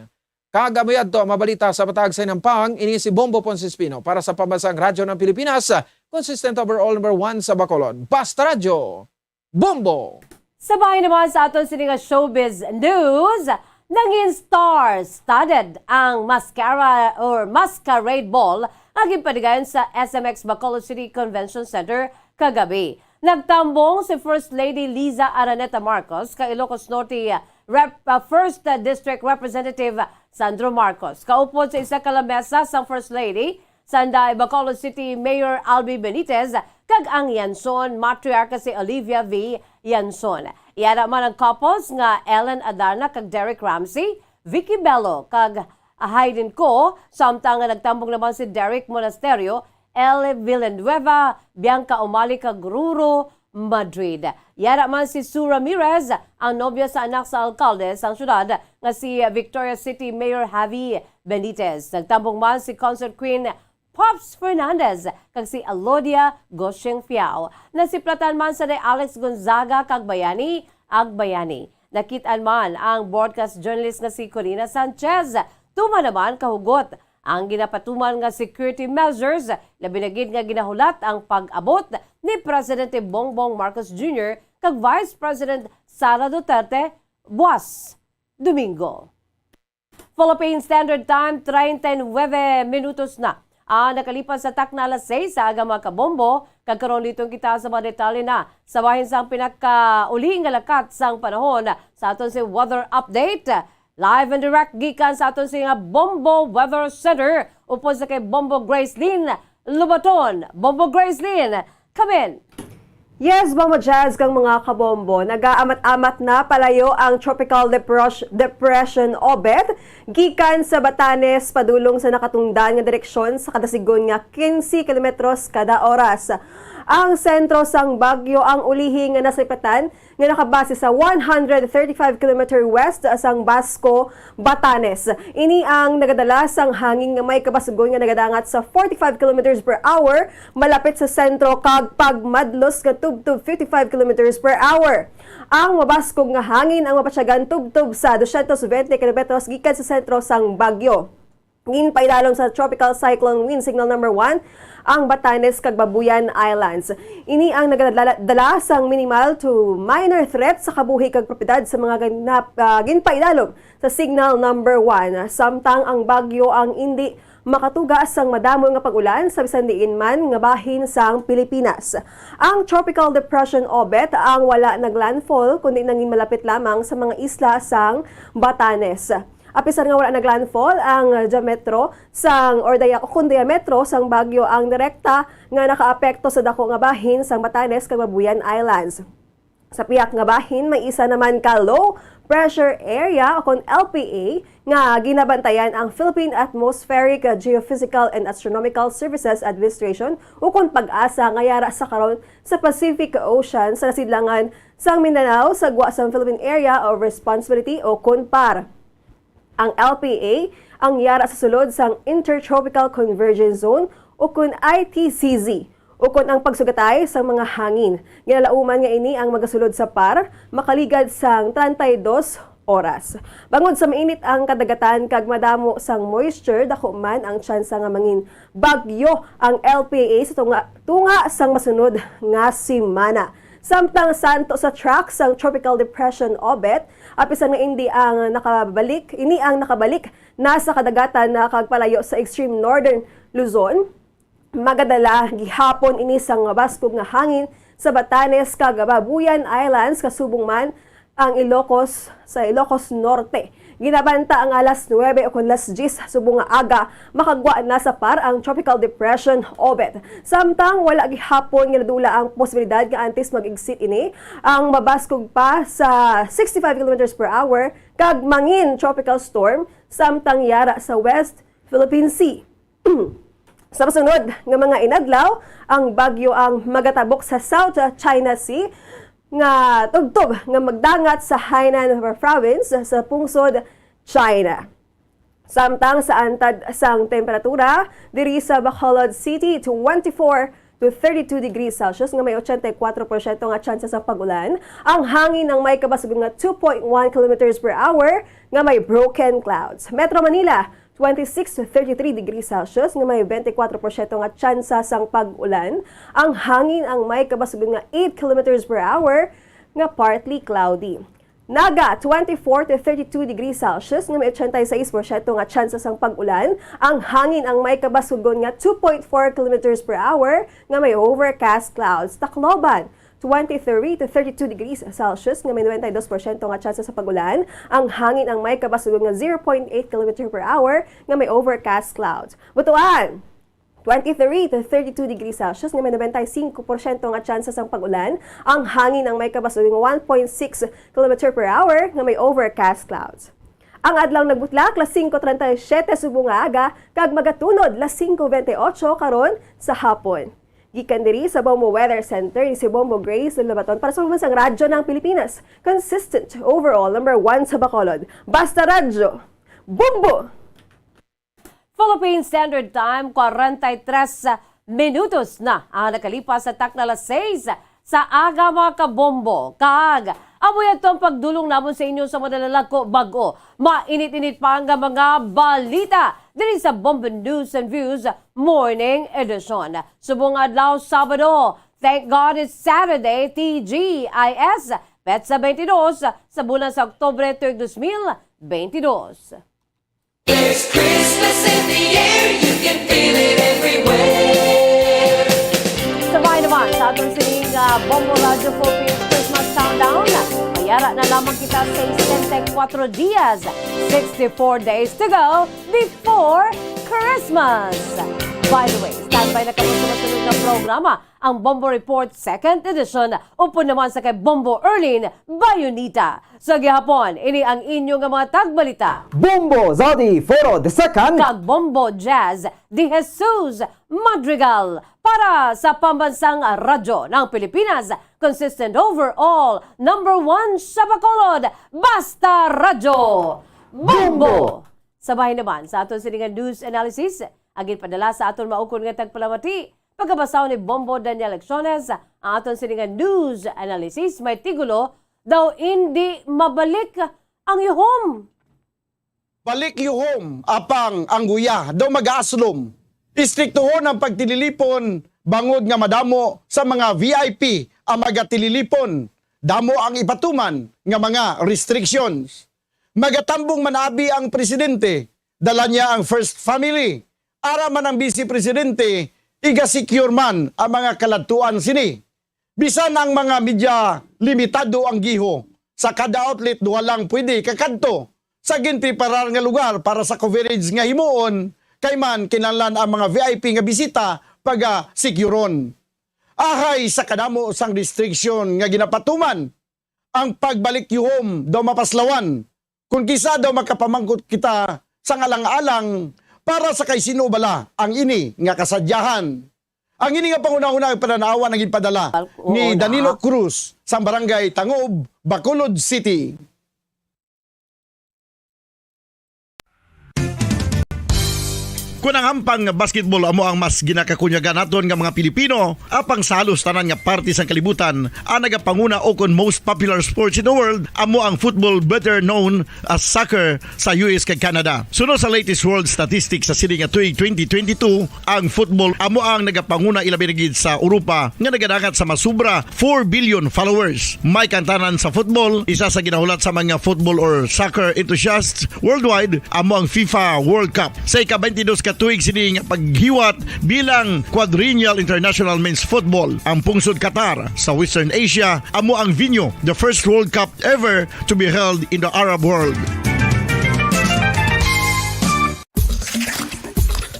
Kag amo yadto ang mabalita sa matag sa hinampang, ini si Bombo Ponce Espino para sa Pambansang Radyo ng Pilipinas, consistent overall number one sa Bacolod. Basta Radyo, Bombo! Sa bahin naman sa aton sini nga showbiz news, nangin star-studded ang mascara or masquerade ball nga ginpanigayon sa S M X Bacolod City Convention Center kagabi. Nagtambong si First Lady Liza Araneta Marcos kag Ilocos Norte Rep-, uh, First District Representative Sandro Marcos. Kaupod sa isa ka lamesa sang First Lady, sanday Bacolod City Mayor Albi Benitez, kag ang Yanson matriarka si Olivia V. Yanson. Yara man ang couples nga Ellen Adarna kag Derek Ramsey, Vicky Bello kag Hayden Co, samtang nga nagtambong naman si Derek Monasterio, Ellie Villanueva, Bianca Umali kag Ruru Madrid. Yara man si Sue Ramirez, ang nobya sa anak sa alkalde sang syudad nga si Victoria City Mayor Javi Benitez. Nagtambong man si Concert Queen Pops Fernandez kag si Alodia Gosheng Fiao. Nasiplatan man sanday Alex Gonzaga kag Bayani Agbayani. Nakit-an man ang broadcast journalist nga si Corina Sanchez. Tuman naman kahugot ang ginapatuman nga security measures, labi na gid nga ginahulat ang pag-abot ni Presidente Bongbong Marcos Junior kag Vice President Sara Duterte buwas Domingo. Philippine Standard Time, treinta y nueve minutos na ang nakalipas sa takna alas sais sa aga, mga kabombo. Kag karon, liton kita sa mga detalye na sa bahin sang pinakauli nga lakat sang panahon sa aton si weather update. Live and direct gikan sa aton si nga Bombo Weather Center upod sa kay Bombo Gracelyn Lubaton. Bombo Gracelyn, come in! Yes, Bombo Jazz kag mga kabombo, nagaamat-amat na palayo ang Tropical Depres-, Depression Obet gikan sa Batanes padulong sa nakatungdan nga direksyon sa kada sigon nga quince kilometros kada oras. Ang sentro sang bagyo ang ulihi nga nasipatan nga nakabase sa one hundred thirty-five kilometer west sang Basco, Batanes. Ini ang nagadala sang hangin nga may kabasugon nga nagadangat sa forty-five kilometers per hour malapit sa sentro kag pagmadlos nga tubtob fifty-five kilometers per hour. Ang mabaskog nga hangin ang mapatyagan tubtob sa dosyentos bente kilometros gikan sa sentro sang bagyo. Ginpaidalom sa Tropical Cyclone Wind Signal Number One ang Batanes kag Babuyan Islands. Ini ang nagadala sang minimal to minor threat sa kabuhi kag propiedad sa mga ginap-, ah, ginpaidalom sa Signal Number One, samtang ang bagyo ang indi makatuga sang madamo nga pag-ulan sa bisan diin man nga bahin sang Pilipinas. Ang Tropical Depression Obet ang wala naglandfall kundi nangin malapit lamang sa mga isla sang Batanes. Apisar nga wala naglandfall ang diametro sang, or dia-, o kon diametro sang bagyo ang direkta nga nakaapekto sa dako nga bahin sang Batanes kag Babuyan Islands. Sa pihak nga bahin, may isa naman ka low pressure area o kon L P A nga ginabantayan ang Philippine Atmospheric, Geophysical and Astronomical Services Administration o kon PAGASA nga yara sa karon sa Pacific Ocean sa nasidlangan sang Mindanao sa gwa sang Philippine Area of Responsibility o kon PAR. Ang L P A ang yara sa sulod sang Intertropical Convergence Zone o kon I T C Z, ukon ang pagsugatay sang mga hangin. Ginalauman nga ini ang magasulod sa PAR makaligad sang treinta y dos oras. Bangod sa mainit ang kadagatan kag madamo sang moisture, dako man ang tsansa nga mangin bagyo ang L P A sa tunga, tunga sang masunod nga semana. Samtang santo sa track sang Tropical Depression Obet, apisan nga indi ang nakabalik, ini ang nakabalik na sa kadagatan na kag palayo sa extreme northern Luzon. Magadala gihapon ini sang mabaskog nga hangin sa Batanes kag Babuyan Islands, kasubong man ang Ilocos, sa Ilocos Norte. Ginabanta ang alas nuebe o kon alas diyes subong nga aga, makagwa na sa PAR ang Tropical Depression Obet. Samtang wala gihapon nga nadula ang posibilidad nga antes mag-exit ini, ang mabaskog pa sa sixty-five kilometers per hour kag mangin tropical storm samtang yara sa West Philippine Sea. Sa masunod nga mga inadlaw, ang bagyo ang magatabok sa South China Sea nga tubtob nga magdangat sa Hainan Province sa pungsod China. Samtang sa antad sang temperatura, diri sa Bacolod City, twenty-four to thirty-two degrees Celsius nga may ochenta y kuatro porsyento nga tsansa sa pag-ulan. Ang hangin ang may kabasugon nga two point one kilometers per hour nga may broken clouds. Metro Manila, twenty-six to thirty-three degrees Celsius nga may twenty-four porsyento nga tsansa sang pag-ulan. Ang hangin ang may kabasugon nga eight kilometers per hour nga partly cloudy. Naga, twenty-four to thirty-two degrees Celsius nga may ochenta y seis porsyento nga tsansa sang pag-ulan. Ang hangin ang may kabasugon nga two point four kilometers per hour nga may overcast clouds. Tacloban, twenty-three to thirty-two degrees Celsius nga may nobenta y dos porsyento nga tsansa sa pag-ulan. Ang hangin ang may kabasugon nga zero point eight kilometer per hour nga may overcast clouds. Butuan, twenty-three to thirty-two degrees Celsius nga may nobenta y singko porsyento nga tsansa sang pag-ulan. Ang hangin ang may kabasugon nga one point six kilometer per hour nga may overcast clouds. Ang adlaw nagbutlak las singko treinta y siete subong nga aga kag magatunod las singko veinte y ocho karon sa hapon. Gikan diri sa Bombo Weather Center, ni si Bombo Grace Lobaton para sa Pambansang Radyo ng Pilipinas. Consistent, overall, number one sa Bacolod. Basta Radyo, Bombo! Philippine Standard Time, kwarenta y tres minutos na ang nakalipas sa takna las seis sa aga, mga kabombo. Kag amo yadto ang pagdulong namon sa inyo sa madala lang ko bag-o mainit-init pa nga mga balita diri sa Bombo News and Views Morning Edition. Subong adlaw, Sabado. Thank God it's Saturday, T G I S, petsa twenty-two sa bulan sa Oktubre, tuig dos mil twenty-two. There's Christmas in the air, you can feel it Sabay naman sa aton sining, ah, Bombo Radyo Philippines Christmas Countdown, mayara na lamang kita sa sesenta y cuatro dias, sixty-four days to go before Christmas. By the way, standby na kamo sa masunod nga programa, ang Bombo Report Second Edition, upod naman sa kay Bombo Erlin Bayonita. Sa gihapon, ini ang inyo nga mga tagbalita. Bombo Zodi Foro the Second. Kag Bombo Jazz de Jesus Madrigal. Para sa Pambansang Radyo ng Pilipinas, consistent overall, number one sa Bacolod, Basta Radyo. Bombo! Bombo! Sabay naman sa aton sini nga news analysis, ang ginpadala sa aton maukon nga tagpalamati, pagkabasahon ni Bombo Daniel Lecciones, ang aton sini nga news analysis may tigulo, "Daw Indi Mabalik ang Yuhom." Balik yuhom, apang ang guya daw mag-aaslom. Istriktuhon ang pagtililipon bangod nga madamo sa mga V I P ang magatililipon. Damo ang ipatuman nga mga restrictions. Magatambong man abi ang presidente, dala niya ang first family. Ara man ang vice presidente, iga-secure man ang mga kaladtuan sini. Bisan ang mga media, limitado ang giho. Sa kada outlet, duha lang pwede kakadto sa ginpreparar nga lugar para sa coverage nga himuon, kay man kinahanglan ang mga V I P nga bisita paga-siguron. Ahay sa kadamo sang restriction nga ginapatuman, ang pagbalik yuhom daw mapaslawan. Kon kisa daw makapamangkot kita sang alang-alang para sa kay sin-o bala ang ini nga kasadyahan. Ang ini nga panghunahuna nga panan-awan ang ginpadala Al-, oo ni na. Danilo Cruz sang Barangay Tangob, Bacolod City. Kon ang hampang nga basketball amo ang mas ginakakunyagan naton nga mga Pilipino, apang sa halos tanan nga parte sang kalibutan, ang nagapanguna ukon most popular sports in the world amo ang football, better known as soccer, sa U S kag Canada. Suno sa latest world statistics sa sini nga tuig twenty twenty-two, ang football amo ang nagapanguna, ilabi na gid sa Europa, nga nagadangat sa masubra four billion followers. May kantanan sa football, isa sa ginahulat sa mga football or soccer enthusiasts worldwide amo ang FIFA World Cup. Sa ika-twenty-dos ka tuig sini nga paghiwat bilang Quadrennial International Men's Football, ang pungsod Qatar sa Western Asia amo ang venue, the first World Cup ever to be held in the Arab world.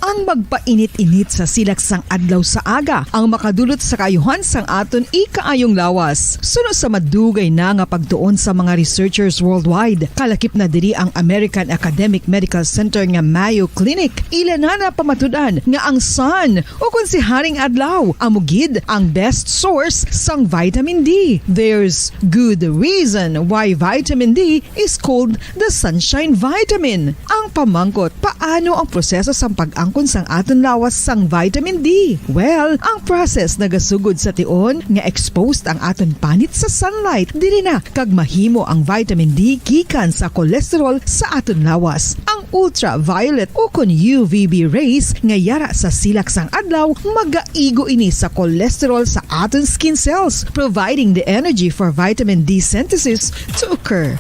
Ang magpainit-init sa silak sang adlaw sa aga ang makadulot sa kaayuhan sang aton ikaayong lawas. Suno sa madugay na nga pagtuon sa mga researchers worldwide, kalakip na diri ang American Academic Medical Center nga Mayo Clinic. Ila na napamatud-an nga ang sun, o kon si Haring Adlaw, amo gid ang best source sang vitamin D. There's good reason why vitamin D is called the sunshine vitamin. Ang pamangkot, paano ang proseso sang pag-angkon sang aton lawas sang vitamin D? Well, ang process nagasugod sa tion nga exposed ang aton panit sa sunlight, diri na kag mahimo ang vitamin D gikan sa cholesterol sa aton lawas. Ang ultraviolet o kon U V B rays nga yara sa silak sang adlaw magaigo ini sa cholesterol sa aton skin cells, providing the energy for vitamin D synthesis to occur.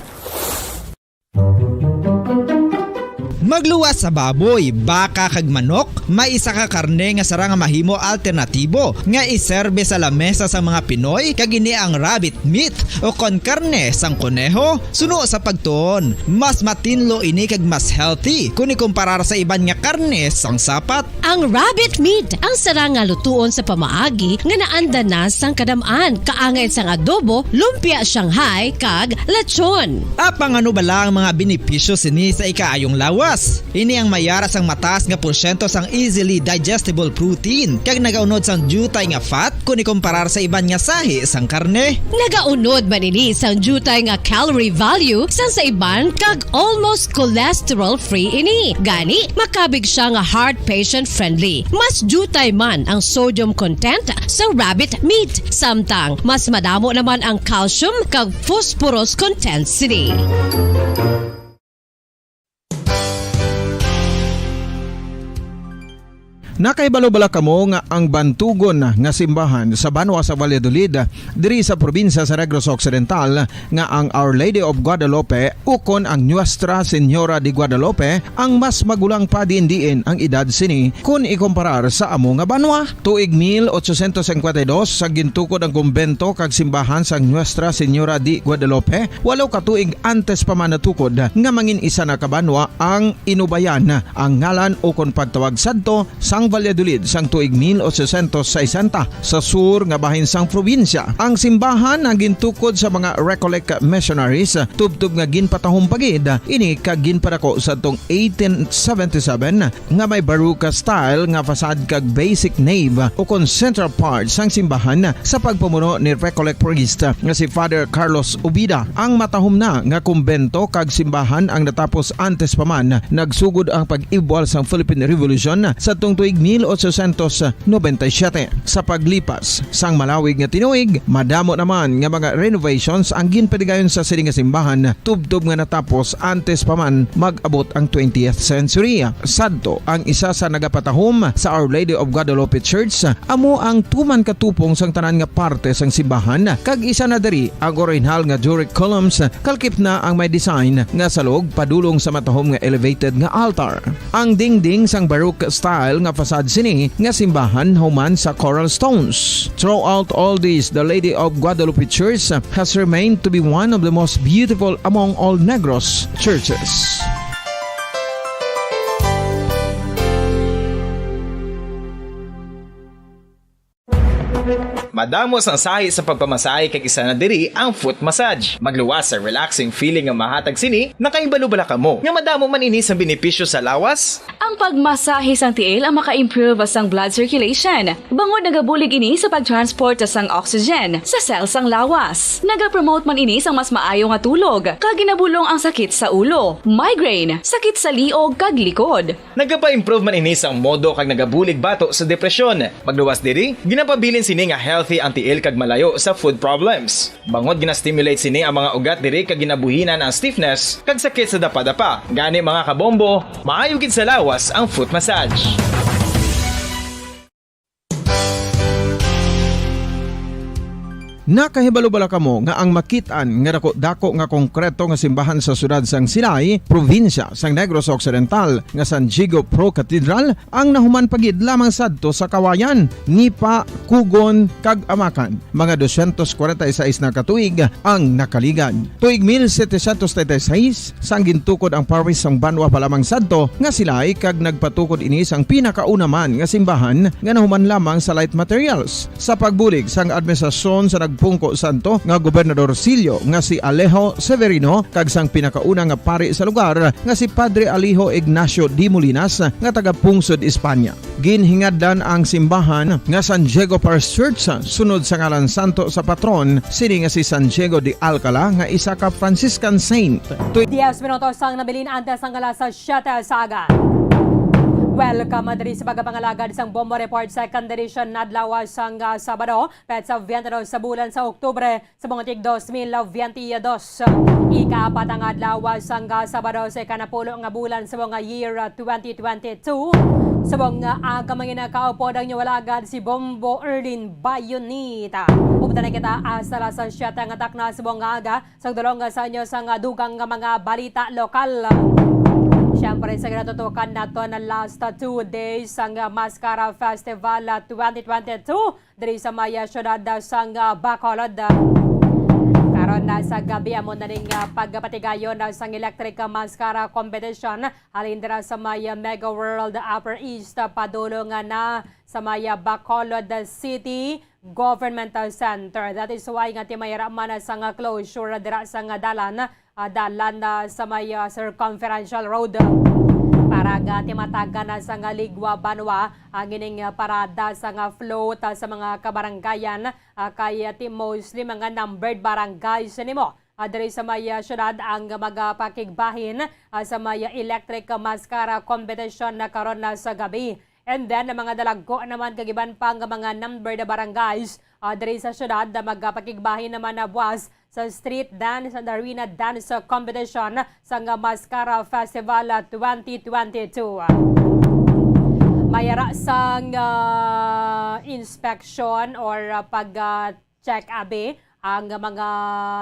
Magluwas sa baboy, baka, kag manok, may isa ka karne nga sarang nga mahimo alternatibo nga iserbe sa lamesa sa mga Pinoy, kag ini ang rabbit meat, o kon karne sang koneho. Suno sa pagtuon, mas matinlo ini kag mas healthy kon ikumparar sa iban nga karne sang sapat. Ang rabbit meat ang sarang nga lutuon sa pamaagi nga naanda na sang kadam-an, kaangay sang adobo, lumpia Shanghai, kag lechon. Apang ano bala ang mga benepisyo sini sa ikaayong lawas? Ini ang mayara sang mataas nga porsyento sang easily digestible protein, kag nagaunod sang diutay nga fat kon ikumparar sa iban nga sahi sang karne. Nagaunod man ini sang diutay nga calorie value sang sa iban, kag almost cholesterol-free ini. Gani, makabig sia nga heart patient-friendly. Mas diutay man ang sodium content sa rabbit meat, samtang mas madamo naman ang calcium kag phosphorus content sini. Nakahibalo bala kamo nga ang bantugon nga simbahan sa banwa sa Valladolid, diri sa probinsya sa Negros Occidental, nga ang Our Lady of Guadalupe ukon ang Nuestra Señora de Guadalupe ang mas magulang pa diin-diin ang edad sini kon ikomparar sa amo nga banwa? Tuig mil ochocientos cincuenta y dos, sa gintukod ang kumbento kag simbahan sang Nuestra Señora de Guadalupe, walo ka tuig antes pa man natukod nga mangin isa na ka banwa ang Inubayan, ang ngalan ukon pagtawag sadto sang Valladolid sang tuig mil ochocientos sesenta, sa sur nga bahin sang probinsya. Ang simbahan ang gintukod sa mga Recollect missionaries, tubtob nga ginpatahom pa gid ini kag ginpadako sadtong eighteen seventy-seven, nga may Baroque style nga facade kag basic nave ukon central part sang simbahan sa pagpamuno ni Recollect priest nga si Father Carlos Ubida. Ang matahom na nga kumbento kag simbahan ang natapos antes pa man nagsugod ang pag-ibwal sang Philippine Revolution sadtong tuig mil ochocientos noventa y siete. Sa paglipas sang malawig nga tinuig, madamo naman nga mga renovations ang ginpatigayon sa sini nga simbahan, tubtob nga natapos antes pa man mag-abot ang twentieth century. Sadto, ang isa sa nagapatahom sa Our Lady of Guadalupe Church amo ang tuman katupong sang tanan nga parte sang simbahan, kag isa na diri ang orihinal nga Doric columns, kalkip na ang may design nga salog padulong sa matahom nga elevated nga altar. Ang dingding sang Baroque style nga facade sini nga simbahan human sa coral stones. Throughout all this, the Lady of Guadalupe Church has remained to be one of the most beautiful among all Negros churches. Madamo sang sahi sa pagpamasahe kag isa na diri ang foot massage. Magluwas sa relaxing feeling nga mahatag sini, nakahibalo bala kamo nga madamo man ini sang benepisyo sa lawas? Ang pagmasahe sang tiil ang maka-improve sang blood circulation, bangod nagabulig ini sa pag-transport sang oxygen sa cell sang lawas. Nagapromote man ini sang mas maayo nga tulog, kag ginabulong ang sakit sa ulo, migraine, sakit sa liog kag likod. Nagapa-improve man ini sang modo kag nagabulig bato sa depresyon. Magluwas diri, ginapabilin sini nga healthy ang tiil kag malayo sa foot problems. Bangod gina-stimulate sini ang mga ugat diri kag ginabuhinan ang stiffness kag sakit sa dapadapa. Gani, mga kabombo, maayo gid sa lawas ang foot massage. Nakahibalo bala kamo nga ang makit-an nga dako-dako nga konkreto nga simbahan sa siyudad sang Silay, probinsya sang Negros Occidental, nga San Diego Pro Cathedral, ang nahuman pa gid lamang sadto sa Kawayan, Nipa, Cogon, kag Amacan, mga dosyentos kwarenta y seis na ka tuig ang nakaligad. Tuig mil setecientos treinta y seis, sang gintukod ang parish sang banwa pa lamang sadto nga Silay, kag nagpatukod ini sang pinakauna man nga simbahan nga nahuman lamang sa light materials. Sa pagbulig sang administrasyon sa nagpungko sadto nga gobernadorsilyo nga si Alejo Severino kag sang pinakauna nga pari sa lugar nga si Padre Alejo Ignacio de Molinas nga taga Pungsod, Espanya. Ginhingadlan ang simbahan nga San Diego Parish Church sunod sa ngalan santo sa patron sini nga si San Diego de Alcala nga isa ka Franciscan saint. Diez minutos ang nabilin antes ang alas siyete sa aga. Welcome diri sa pagpangalagad sang Bombo Report Second Edition, adlaw sang, ah, Sabado, petsa veintidós sa bulan sa Oktubre, sa mga tig dos mil veintidós. Ikaapat ang adlaw sang, ah, Sabado sa ikanapulo nga bulan sa mga year, ah, twenty twenty-two. Sa mga aga, mga nakaupod ang inyong alagad, si Bombo Erlin Bayonita. Updan na kita hasta alas siyete nga takna sa mga aga. Sa dulong sa inyo sang dugang nga mga balita lokal. Siyempre, sa ginatutukan nato na last two days sang Mascara Festival twenty twenty-two diri sa may, ah, siyudad, ah, sang, ah, Bacolod. Karon na sa gabi, amo na ning, ah, pagpatigayon na sang Electric Mascara Competition halin dira sa may, ah, Mega World Upper East, ah, padulong, ah, na sa may, ah, Bacolod City Government Center. That is why nga timayra man sang closure dira sang dalan, ah, dalan na sa may, ah, Circumferential Road. Para nga timatagan na sang Ligwa Banwa ang ining, ah, parada sang float, ah, sa mga kabarangayan, ah, kay, ah, ti-, mostly mga numbered barangays nimo, ah, diri sa may, ah, syudad ang magapakigbahin, ah, sa may, ah, Electric Mascara Competition na karon na sa gabi. And then, ang mga dalagko naman kag iban pa nga mga numbered barangays, ah, diri sa syudad na magapakigbahin naman na buwas sa street dance and arena dance competition sang Mascara Festival, ah, twenty twenty-two. May ara sang, ah, inspection or, ah, pag, ah, check, abi, ang mga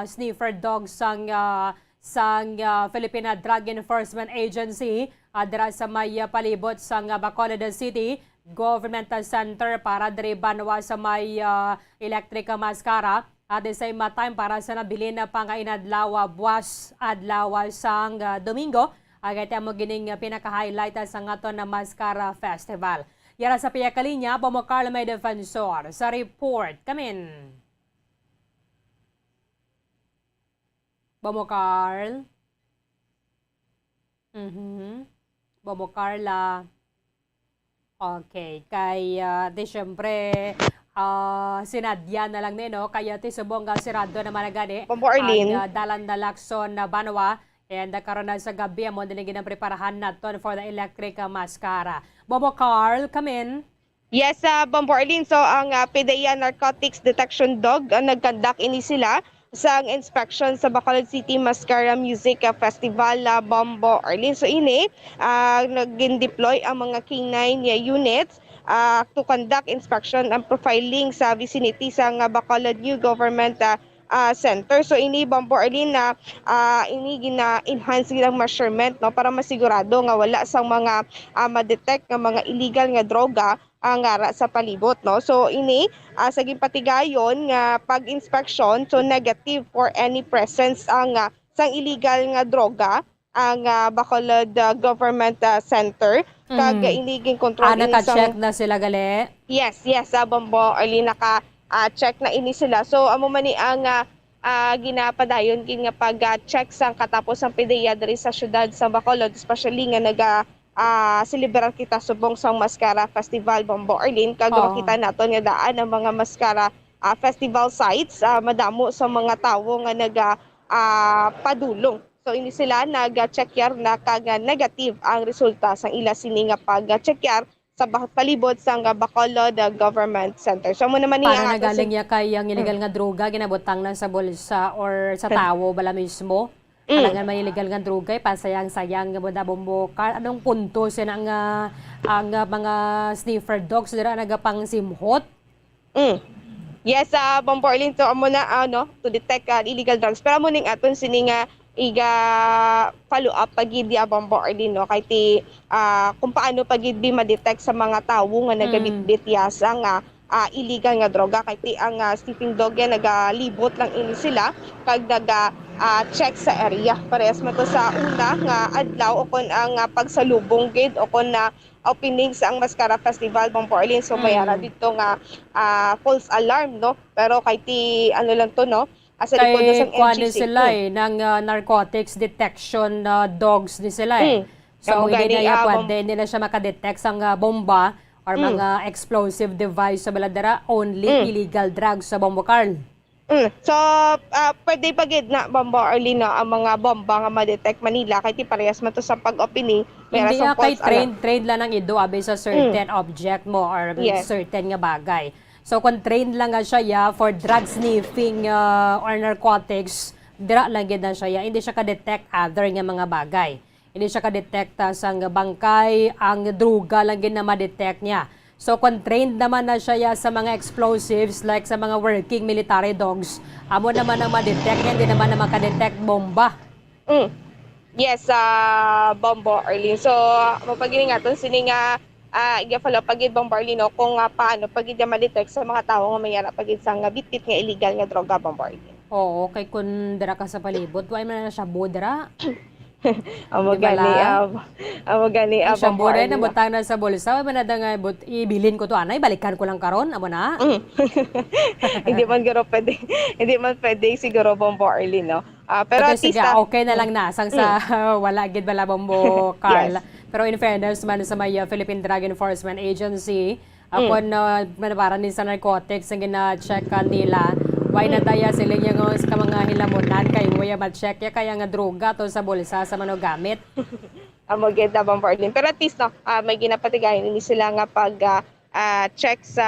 sniffer dogs sang, ah, sang, ah, Philippine Drug Enforcement Agency, ah, dira sa may, ah, palibot sang, ah, Bacolod City Government Center para diri banwa sa may, ah, Electric Mascara. At the same time, para sa nabilin pa nga inadlaw, ah, buwas adlaw sang, ah, Domingo, agay ti amo gining, ah, pinaka-highlight, ah, sang aton na Mascara Festival. Yara sa piyakalinya, Bomo Carl may defensor. Sa report, kamin. Bomo Carl? Mhm. Bomo Carla. Okay. Kay, ah, di syempre, ah, sinadya na lang ni, no? Kaya ti subong nga sirado naman na gani Bombo Arlene. Ang, ah, dalan na Lacson na banwa. And, ah, karon na sa gabi, amo din ang ginapreparahan naton for the Electric, ah, Mascara. Bobo Carl, kamin. Yes, ah, Bombo Arlene. So, ang, ah, PDEA Narcotics Detection Dog, ah, nag-conduct ini sila sang inspection sa Bacolod City Mascara Music, ah, Festival, ah, Bombo Arlene. So, ini, ah, nagin-deploy ang mga K nine, ah, units, ah, to conduct inspection and profiling sa vicinity sang, ah, Bacolod New Government, ah, ah, Center. So, ini, Bombo Arlene, na, ah, ini gina-enhance gid ang measurement, no, para masigurado nga wala sang mga, ah, ma-detect nga mga illegal nga droga ang ara sa palibot, no? So, ini, ah, sa ginpatigayon nga pag-inspeksyon, so negative for any presence ang, ah, sang illegal nga droga ang, ah, Bacolod, ah, Government, ah, Center. Kag, Mm. ah, ini ginkontrol Ah, ini sang naka-check na sila, gali? Yes, yes, ah, Bombo, early naka, ah, check na ini sila. So, amo man ni ang, ah, ah, ginapadayon gid nga pag, ah, check sang katapos sang PDEA diri sa siyudad sa Bacolod, especially nga naga, ah, selebrar kita subong sang Mascara Festival, Bombo Arlene, kag Oo. makita naton nga daan ang mga Mascara, ah, festival sites, ah, madamo sa mga tawo nga naga, ah, padulong. So, ini sila nag-check yar na kag, ah, negative ang resulta sang ila sini nga pag-check yar sa bah-, palibot sang, ah, Bacolod, ah, Government Center. So, amo naman ni Para ang ato nagaling sin- ya kay ang illegal Mm. nga droga ginabutang na sa bulsa or sa Hmm. tawo bala mismo? Mm. Alangan may illegal nga droga, eh, pasayang-sayang nga mo na, Bombo Carl. Anong punto sina nga, ang, ah, mga sniffer dogs dira nagapangsimhot? Mm. Yes, ah, Bombo Arlene, so amo na, ah, no, to detect, ah, illegal drugs. Pero amo ning aton sini nga iga follow up pa gid ya, Bombo Arlene, no, kay ti, ah, kung paano pa gid di ma-detect sa mga tawo nga Mm. nagabitbit ya sa nga, ah, illegal nga droga, kay ti ang, ah, sniffing dog ya nagalibot lang ini sila kag naga, ah, check sa area. Parehas man to sa una nga adlaw o kon ang, ah, pagsalubong gid o kon na opening sa ang Mascara Festival, Bombo Arlene. So, may ara Mm. dito nga, ah, false alarm, no? Pero kay ti, ano lang to, no? Asa likod na Kay sang kuwan ni M G C. sila, Mm. eh, ng, ah, narcotics detection, ah, dogs ni sila, eh. Mm. So, Amo hindi gani, na iya ah, pwede, Bom- hindi na siya makadetect sang, ah, bomba or Mm. mga explosive device sa baladara, only Mm. illegal drugs sa Bombo Carl. Mm. So, ah, pwede pa gid na, Bombo Arlene, no, ang mga bomba nga ma-detect man nila, kay ti parehas man to sa pag-opening, may Hindi, rason ah, kay false alarm. trained, trained lang ang ido, abi, sa Mm. certain object mo or Yes. certain nga bagay. So, kung trained lang nga siya, ya, for drug sniffing, ah, or narcotics, dira lang gid na siya, ya. Hindi siya ka-detect other nga mga bagay. Hindi siya ka-detect, ah, sang bangkay, ang droga lang gid na ma-detect niya. So, kung trained naman na siya, ya, sa mga explosives, like sa mga working military dogs, amo naman ang ma-detect niya, hindi naman na maka-detect bomba. Mm. Yes, ah, Bombo Arlene. So, mapagini nga aton sini nga, ah, iga-follow pa gid, Bombo Arlene, no, kung, ah, paano pa gid nga ma-detect sa mga tawo nga may ara pa gid sa nga bitbit nga illegal nga droga, Bombo Arlene. Oo, kay kun dira ka sa palibot, wa man na shabu dira. Amo Di ba gani, lang? ah, amo gani, Ang ah, shabu Bombo na Arlene, no? nabutang na sa bulsa, wa man na da nga but-, ibilin ko to, anay, balikan ko lang karon, amo na. Mm. Hindi man guro pwede, hindi man pwede siguro, Bombo Arlene, no? Ah, pero Pero at least, sige, ah, okay na lang mm. na. Sang sa Mm. wala gid bala, Bombo Carl. Yes. Pero in fairness man sa may, uh, Philippine Drug Enforcement Agency, uh, Mm. kung, uh, manabaran ni sa narcotics ang gina-check, uh, nila, why na Mm. taya sila yung, uh, sa mga hilamunan kay waya ma-check ya kaya nga droga to sa bulsa sa manugamit? Amo gid na, Bombo Arlene. Pero at least, no, ah, may ginapatigayon ini sila nga pag, ah, ah, check sa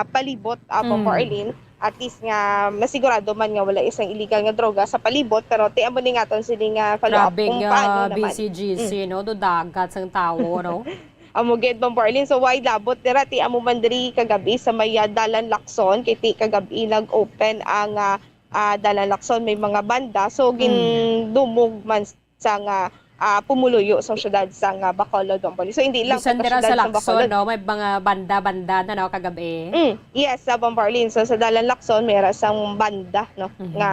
palibot, ah, Bombo Mm. Arlene, at least nga masigurado man nga wala isang illegal nga droga sa palibot, pero ti amo ni nga aton sini nga follow up Grabe kung nga paano naman. B C G C, Mm. no? Do dagat sang tawo, no? Amo gid, Bombo Arlene. So, way labot dira, ti amo man diri kagabi sa may, ah, Dalan Lacson, kay ti kagabi nag-open ang, ah, ah, Dalan Lacson, may mga banda. So, gindumog man sa nga, ah, pumuluyo sa siyudad sa nga Bacolod, Bombo Arlene. So, hindi lang Bisan sa dira siyudad sa sa Lacson, Bacolod. no, may mga banda-banda na, no, kagabi. Mm, yes, sa Bombo Arlene. So, sa Dalan Lacson, may ra sang banda, no, Mhm. nga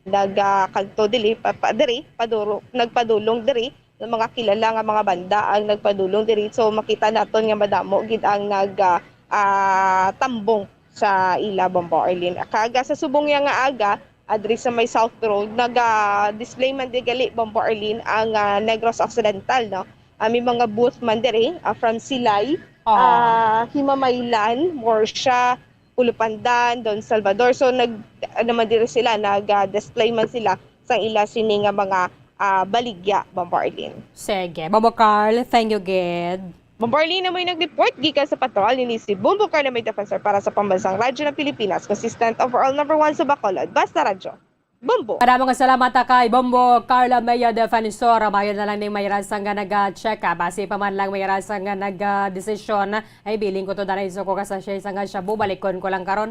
nagakagto dili, pa, pa, diri, paduro, nagpadulong diri. Ng mga kilala nga mga banda ang nagpadulong diri. So, makita naton nga madamo gid ang nag, ah, ah, tambong sa ila, Bombo Arlene. Kag sa subong niya nga aga, ah, diri sa may South Road, naga-display man di gali, Bombo Arlene, ang, ah, Negros Occidental, no? Ah, may mga booth man diri, ah, from Silay, Ah. ah, Himamaylan, Murcia, Ulupandan, Don Salvador. So, nag, ano man diri sila, nag, ah, display man sila sa ila sini nga mga, ah, baligya, Bombo Arlene. Sige. Bombo Carl, thank you gid. Bombo Arlene na may nag-report gikan sa Patrol, nini si Bombo Carl na may defensor para sa Pambansang Radyo ng Pilipinas, consistent overall number one sa Bacolod. Basta Radyo. Bombo. Kadamo nga salamat ta kay Bombo Carla Maya Defensor. Mayo na lang ning may rasa nga nag-check up. Basi pa man lang may rasa nga nag-desisyon. Ay, biling ko to, danay, so ko ka sa siya, isa nga siya. Bubalikon ko lang karon.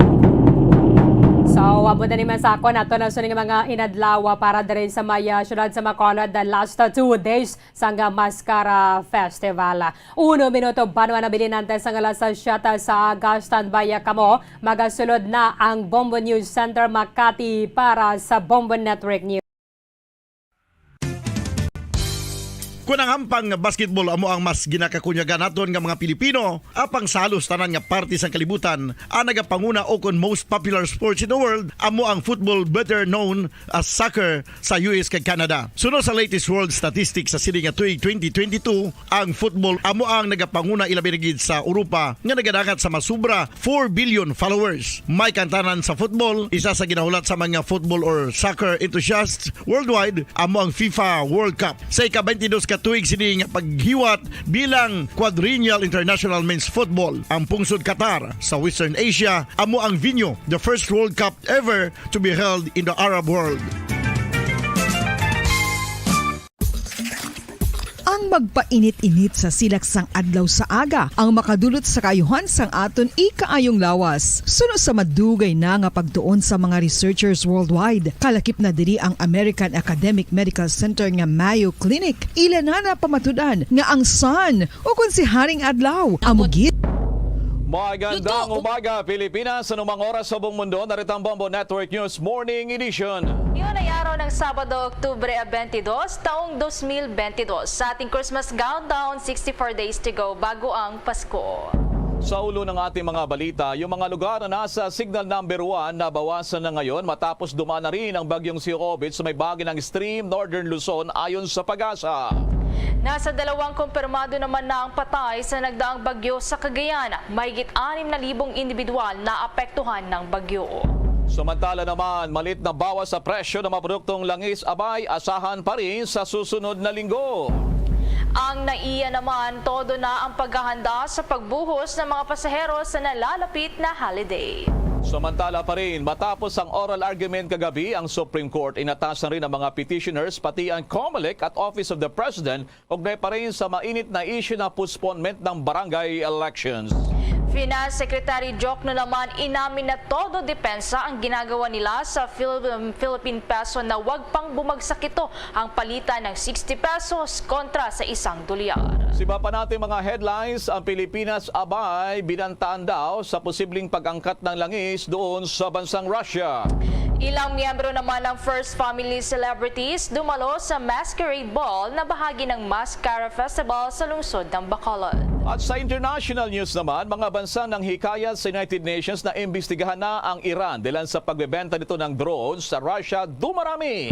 So, amo na ni man sa akon. Ato na sa mga inadlaw para diri sa may, ah, syudad sa Bacolod, the last, ah, two days sang, ah, Mascara Festival. Uno minuto, banwa na bilinante sa nga alas siyete sa aga. Standby kamo. Magasulod na ang Bombo News Center Makati para sa Bombo Network News. Kun ang hampang nga basketball amo ang mas ginakakunyagan naton nga mga Pilipino, apang sa halos tanan nga parte sang kalibutan, ang nagapanguna o kon most popular sports in the world amo ang football, better known as soccer, sa U S kag Canada. Suno sa latest world statistics sa sini nga tuig twenty twenty-two, ang football amo ang nagapanguna, ilabi na gid sa Europa nga nagadangat sa masubra four billion followers. May kantanan sa football, isa sa ginahulat sa mga football or soccer enthusiasts worldwide, amo ang FIFA World Cup. Sa ika-twenty-dos ka tuig sini nga paghiwat bilang Quadrennial International Men's Football, ang pungsod Qatar sa Western Asia amo ang venue, the first World Cup ever to be held in the Arab world. Ang magpainit-init sa silak sang adlaw sa aga ang makadulot sa kaayuhan sang aton ikaayong lawas. Suno sa madugay na nga pagtuon sa mga researchers worldwide, kalakip na diri ang American Academic Medical Center nga Mayo Clinic. Ila na napamatud-an nga ang sun, o kon si Haring Adlaw, amo gid. Magandang Luto. umaga, Pilipinas. Anumang oras sa buong mundo, narito ang Bombo Network News Morning Edition. Yun ay araw ng Sabado, Oktubre twenty-two, taong twenty twenty-two. Sa ating Christmas countdown, sixty-four days to go bago ang Pasko. Sa ulo ng ating mga balita, yung mga lugar na nasa signal number one nabawasan na ngayon matapos dumaan na rin ang bagyong Siobit sa may bahagi ng Extreme Northern Luzon, ayon sa PAGASA. Nasa dalawang kumpirmado naman na ang patay sa nagdaang bagyo sa Cagayan. Mahigit anim na libong individual na apektuhan ng bagyo. Samantala naman, malit na bawas sa presyo ng mga produktong langis, abay, asahan pa rin sa susunod na linggo. Ang NAIA naman, todo na ang paghahanda sa pagbuhos ng mga pasahero sa nalalapit na holiday. Samantala pa rin, matapos ang oral argument kagabi, ang Supreme Court inatasan rin ang mga petitioners, pati ang COMELEC at Office of the President, ugnay pa rin sa mainit na issue na postponement ng barangay elections. Finance Secretary Jokno naman inamin na todo depensa ang ginagawa nila sa Phil-, Philippine peso na wag pang bumagsak ito ang palitan ng sixty pesos kontra sa isang dolyar. Sa iba pa nating mga headlines, ang Pilipinas abay binantaan daw sa posibleng pag-angkat ng langis doon sa bansang Russia. Ilang miyembro naman ng First Family Celebrities dumalo sa Masquerade Ball na bahagi ng Mascara Festival sa lungsod ng Bacolod. At sa international news naman, mga bansa nang hikayat sa United Nations na imbestigahan na ang Iran dahilan sa pagbebenta nito ng drone sa Russia dumarami.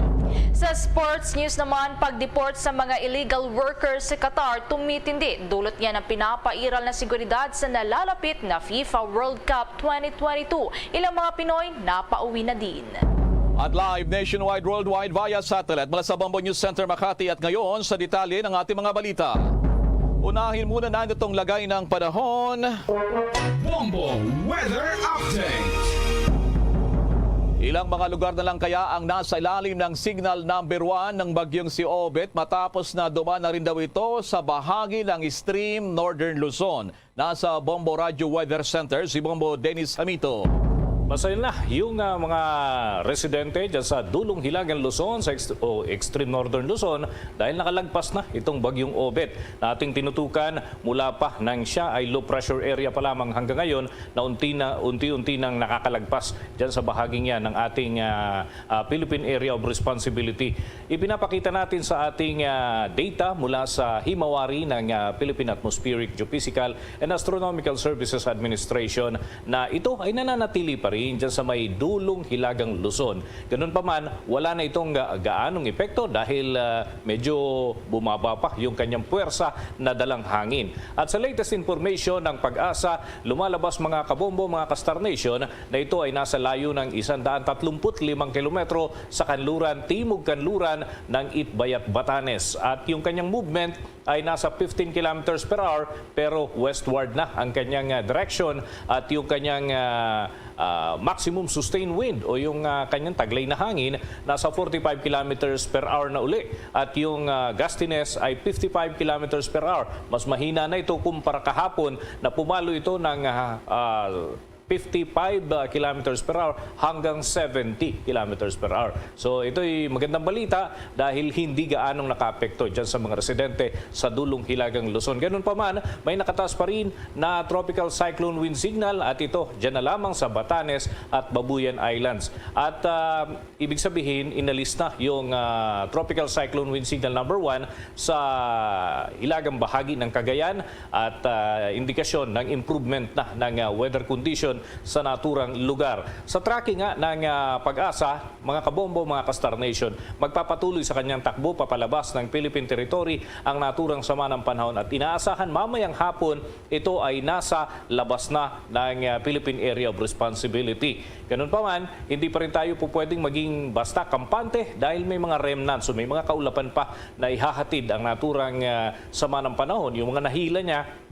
Sa sports news naman, pag-deport sa mga illegal workers sa Qatar tumitindi. Dulot niya ng pinapairal na seguridad sa nalalapit na FIFA World Cup twenty twenty-two. Ilang mga Pinoy napauwi na din. At live nationwide, worldwide via satellite mula sa Bombo News Center Makati. At ngayon, sa detalye ng ating mga balita. Unahin muna natin itong lagay ng panahon. Bombo Weather Update. Ilang mga lugar na lang kaya ang nasa ilalim ng signal number one ng bagyong si Obet, matapos na dumaan na rin daw ito sa bahagi ng Extreme Northern Luzon. Nasa Bombo Radio Weather Center si Bombo Dennis Hamito. Masaya na yung, ah, mga residente dyan sa Dulong Hilagang Luzon, sa ex-, o Extreme Northern Luzon, dahil nakalagpas na itong bagyong Obet na ating tinutukan mula pa nang siya ay low pressure area pa lamang hanggang ngayon, na unti na, unti-unti nang nakakalagpas dyan sa bahaging yan ng ating, ah, ah, Philippine Area of Responsibility. Ipinapakita natin sa ating, ah, data mula sa himawari ng, ah, Philippine Atmospheric, Geophysical and Astronomical Services Administration na ito ay nananatili pa rin dyan sa may Dulong Hilagang Luzon. Ganun pa man, wala na itong ga-, gaanong epekto dahil, ah, medyo bumaba pa yung kanyang puwersa na dalang hangin. At sa latest information ng PAGASA, lumalabas, mga kabombo, mga ka-Star Nation, na ito ay nasa layo ng isang daan tatlumpu't limang kilometro sa kanluran, timog kanluran ng Itbayat, Batanes. At yung kanyang movement ay nasa fifteen kilometers per hour, pero westward na ang kanyang, ah, direction, at yung kanyang, ah, ah, maximum sustained wind o yung, ah, kanyang taglay na hangin nasa forty-five kilometers per hour na uli, at yung, ah, gustiness ay fifty-five kilometers per hour. Mas mahina na ito kumpara kahapon na pumalo ito ng, ah, ah, fifty-five, ah, kilometers per hour hanggang seventy kilometers per hour. So, ito'y magandang balita dahil hindi gaanong nakaapekto dyan sa mga residente sa Dulong Hilagang Luzon. Ganun pa man, may nakataas pa rin na tropical cyclone wind signal, at ito dyan na lamang sa Batanes at Babuyan Islands. At, ah, ibig sabihin, inalis na yung, ah, tropical cyclone wind signal number one sa hilagang bahagi ng Cagayan, at, ah, indikasyon ng improvement na ng, ah, weather condition sa naturang lugar. Sa tracking nga ng, ah, PAGASA, mga kabombo, mga ka-Star Nation, magpapatuloy sa kanyang takbo papalabas ng Philippine territory ang naturang sama ng panahon, at inaasahan mamayang hapon ito ay nasa labas na ng, ah, Philippine Area of Responsibility. Ganun pa man, hindi pa rin tayo po pwedeng maging basta kampante dahil may mga remnants o may mga kaulapan pa na ihahatid ang naturang, ah, sama ng panahon. Yung mga nahila niya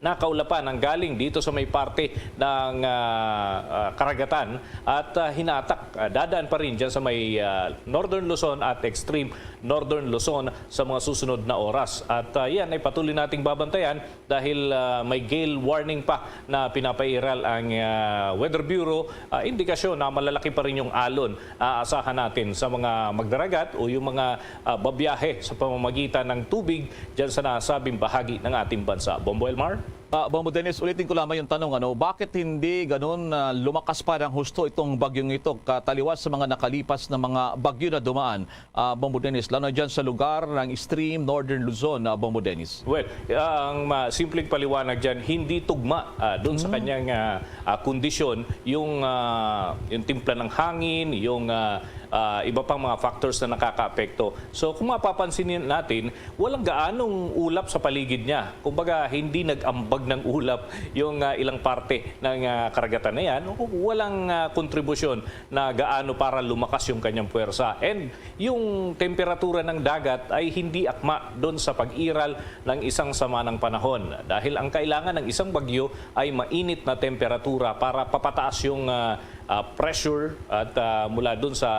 na kaulapan ang galing dito sa may parte ng, ah, ah, karagatan at, ah, hinatak, ah, dadaan pa rin dyan sa may, ah, Northern Luzon at Extreme Northern Luzon sa mga susunod na oras. At, ah, yan ay patuloy nating babantayan dahil, ah, may gale warning pa na pinapairal ang, ah, Weather Bureau. Ah, indikasyon na malalaki pa rin yung alon aasahan natin sa mga magdaragat o yung mga, ah, babiyahe sa pamamagitan ng tubig dyan sa nasabing bahagi ng ating bansa. Bombo Elmar? Ah, Bombo Dennis, ulitin ko lamang yung tanong, ano, bakit hindi ganun, ah, lumakas pa ng husto itong bagyong ito, kataliwas sa mga nakalipas na mga bagyo na dumaan? Ah, Bombo Dennis, lalo na dyan sa lugar ng Extreme Northern Luzon, ah, Bombo Dennis? Well, ang ma-, simpleng paliwanag dyan, hindi tugma, ah, doon sa kanyang, ah, ah, kondisyon, yung, ah, yung timpla ng hangin, yung, ah, ah, iba pang mga factors na nakakaapekto. So, kung mapapansin natin, walang gaanong ulap sa paligid niya. Kumbaga, hindi nag-ambag ng ulap yung, ah, ilang parte ng, ah, karagatan na yan. Walang, ah, kontribusyon na gaano para lumakas yung kanyang puwersa. And yung temperatura ng dagat ay hindi akma doon sa pag-iral ng isang sama ng panahon. Dahil ang kailangan ng isang bagyo ay mainit na temperatura para papataas yung, ah, ah, pressure at, ah, mula doon sa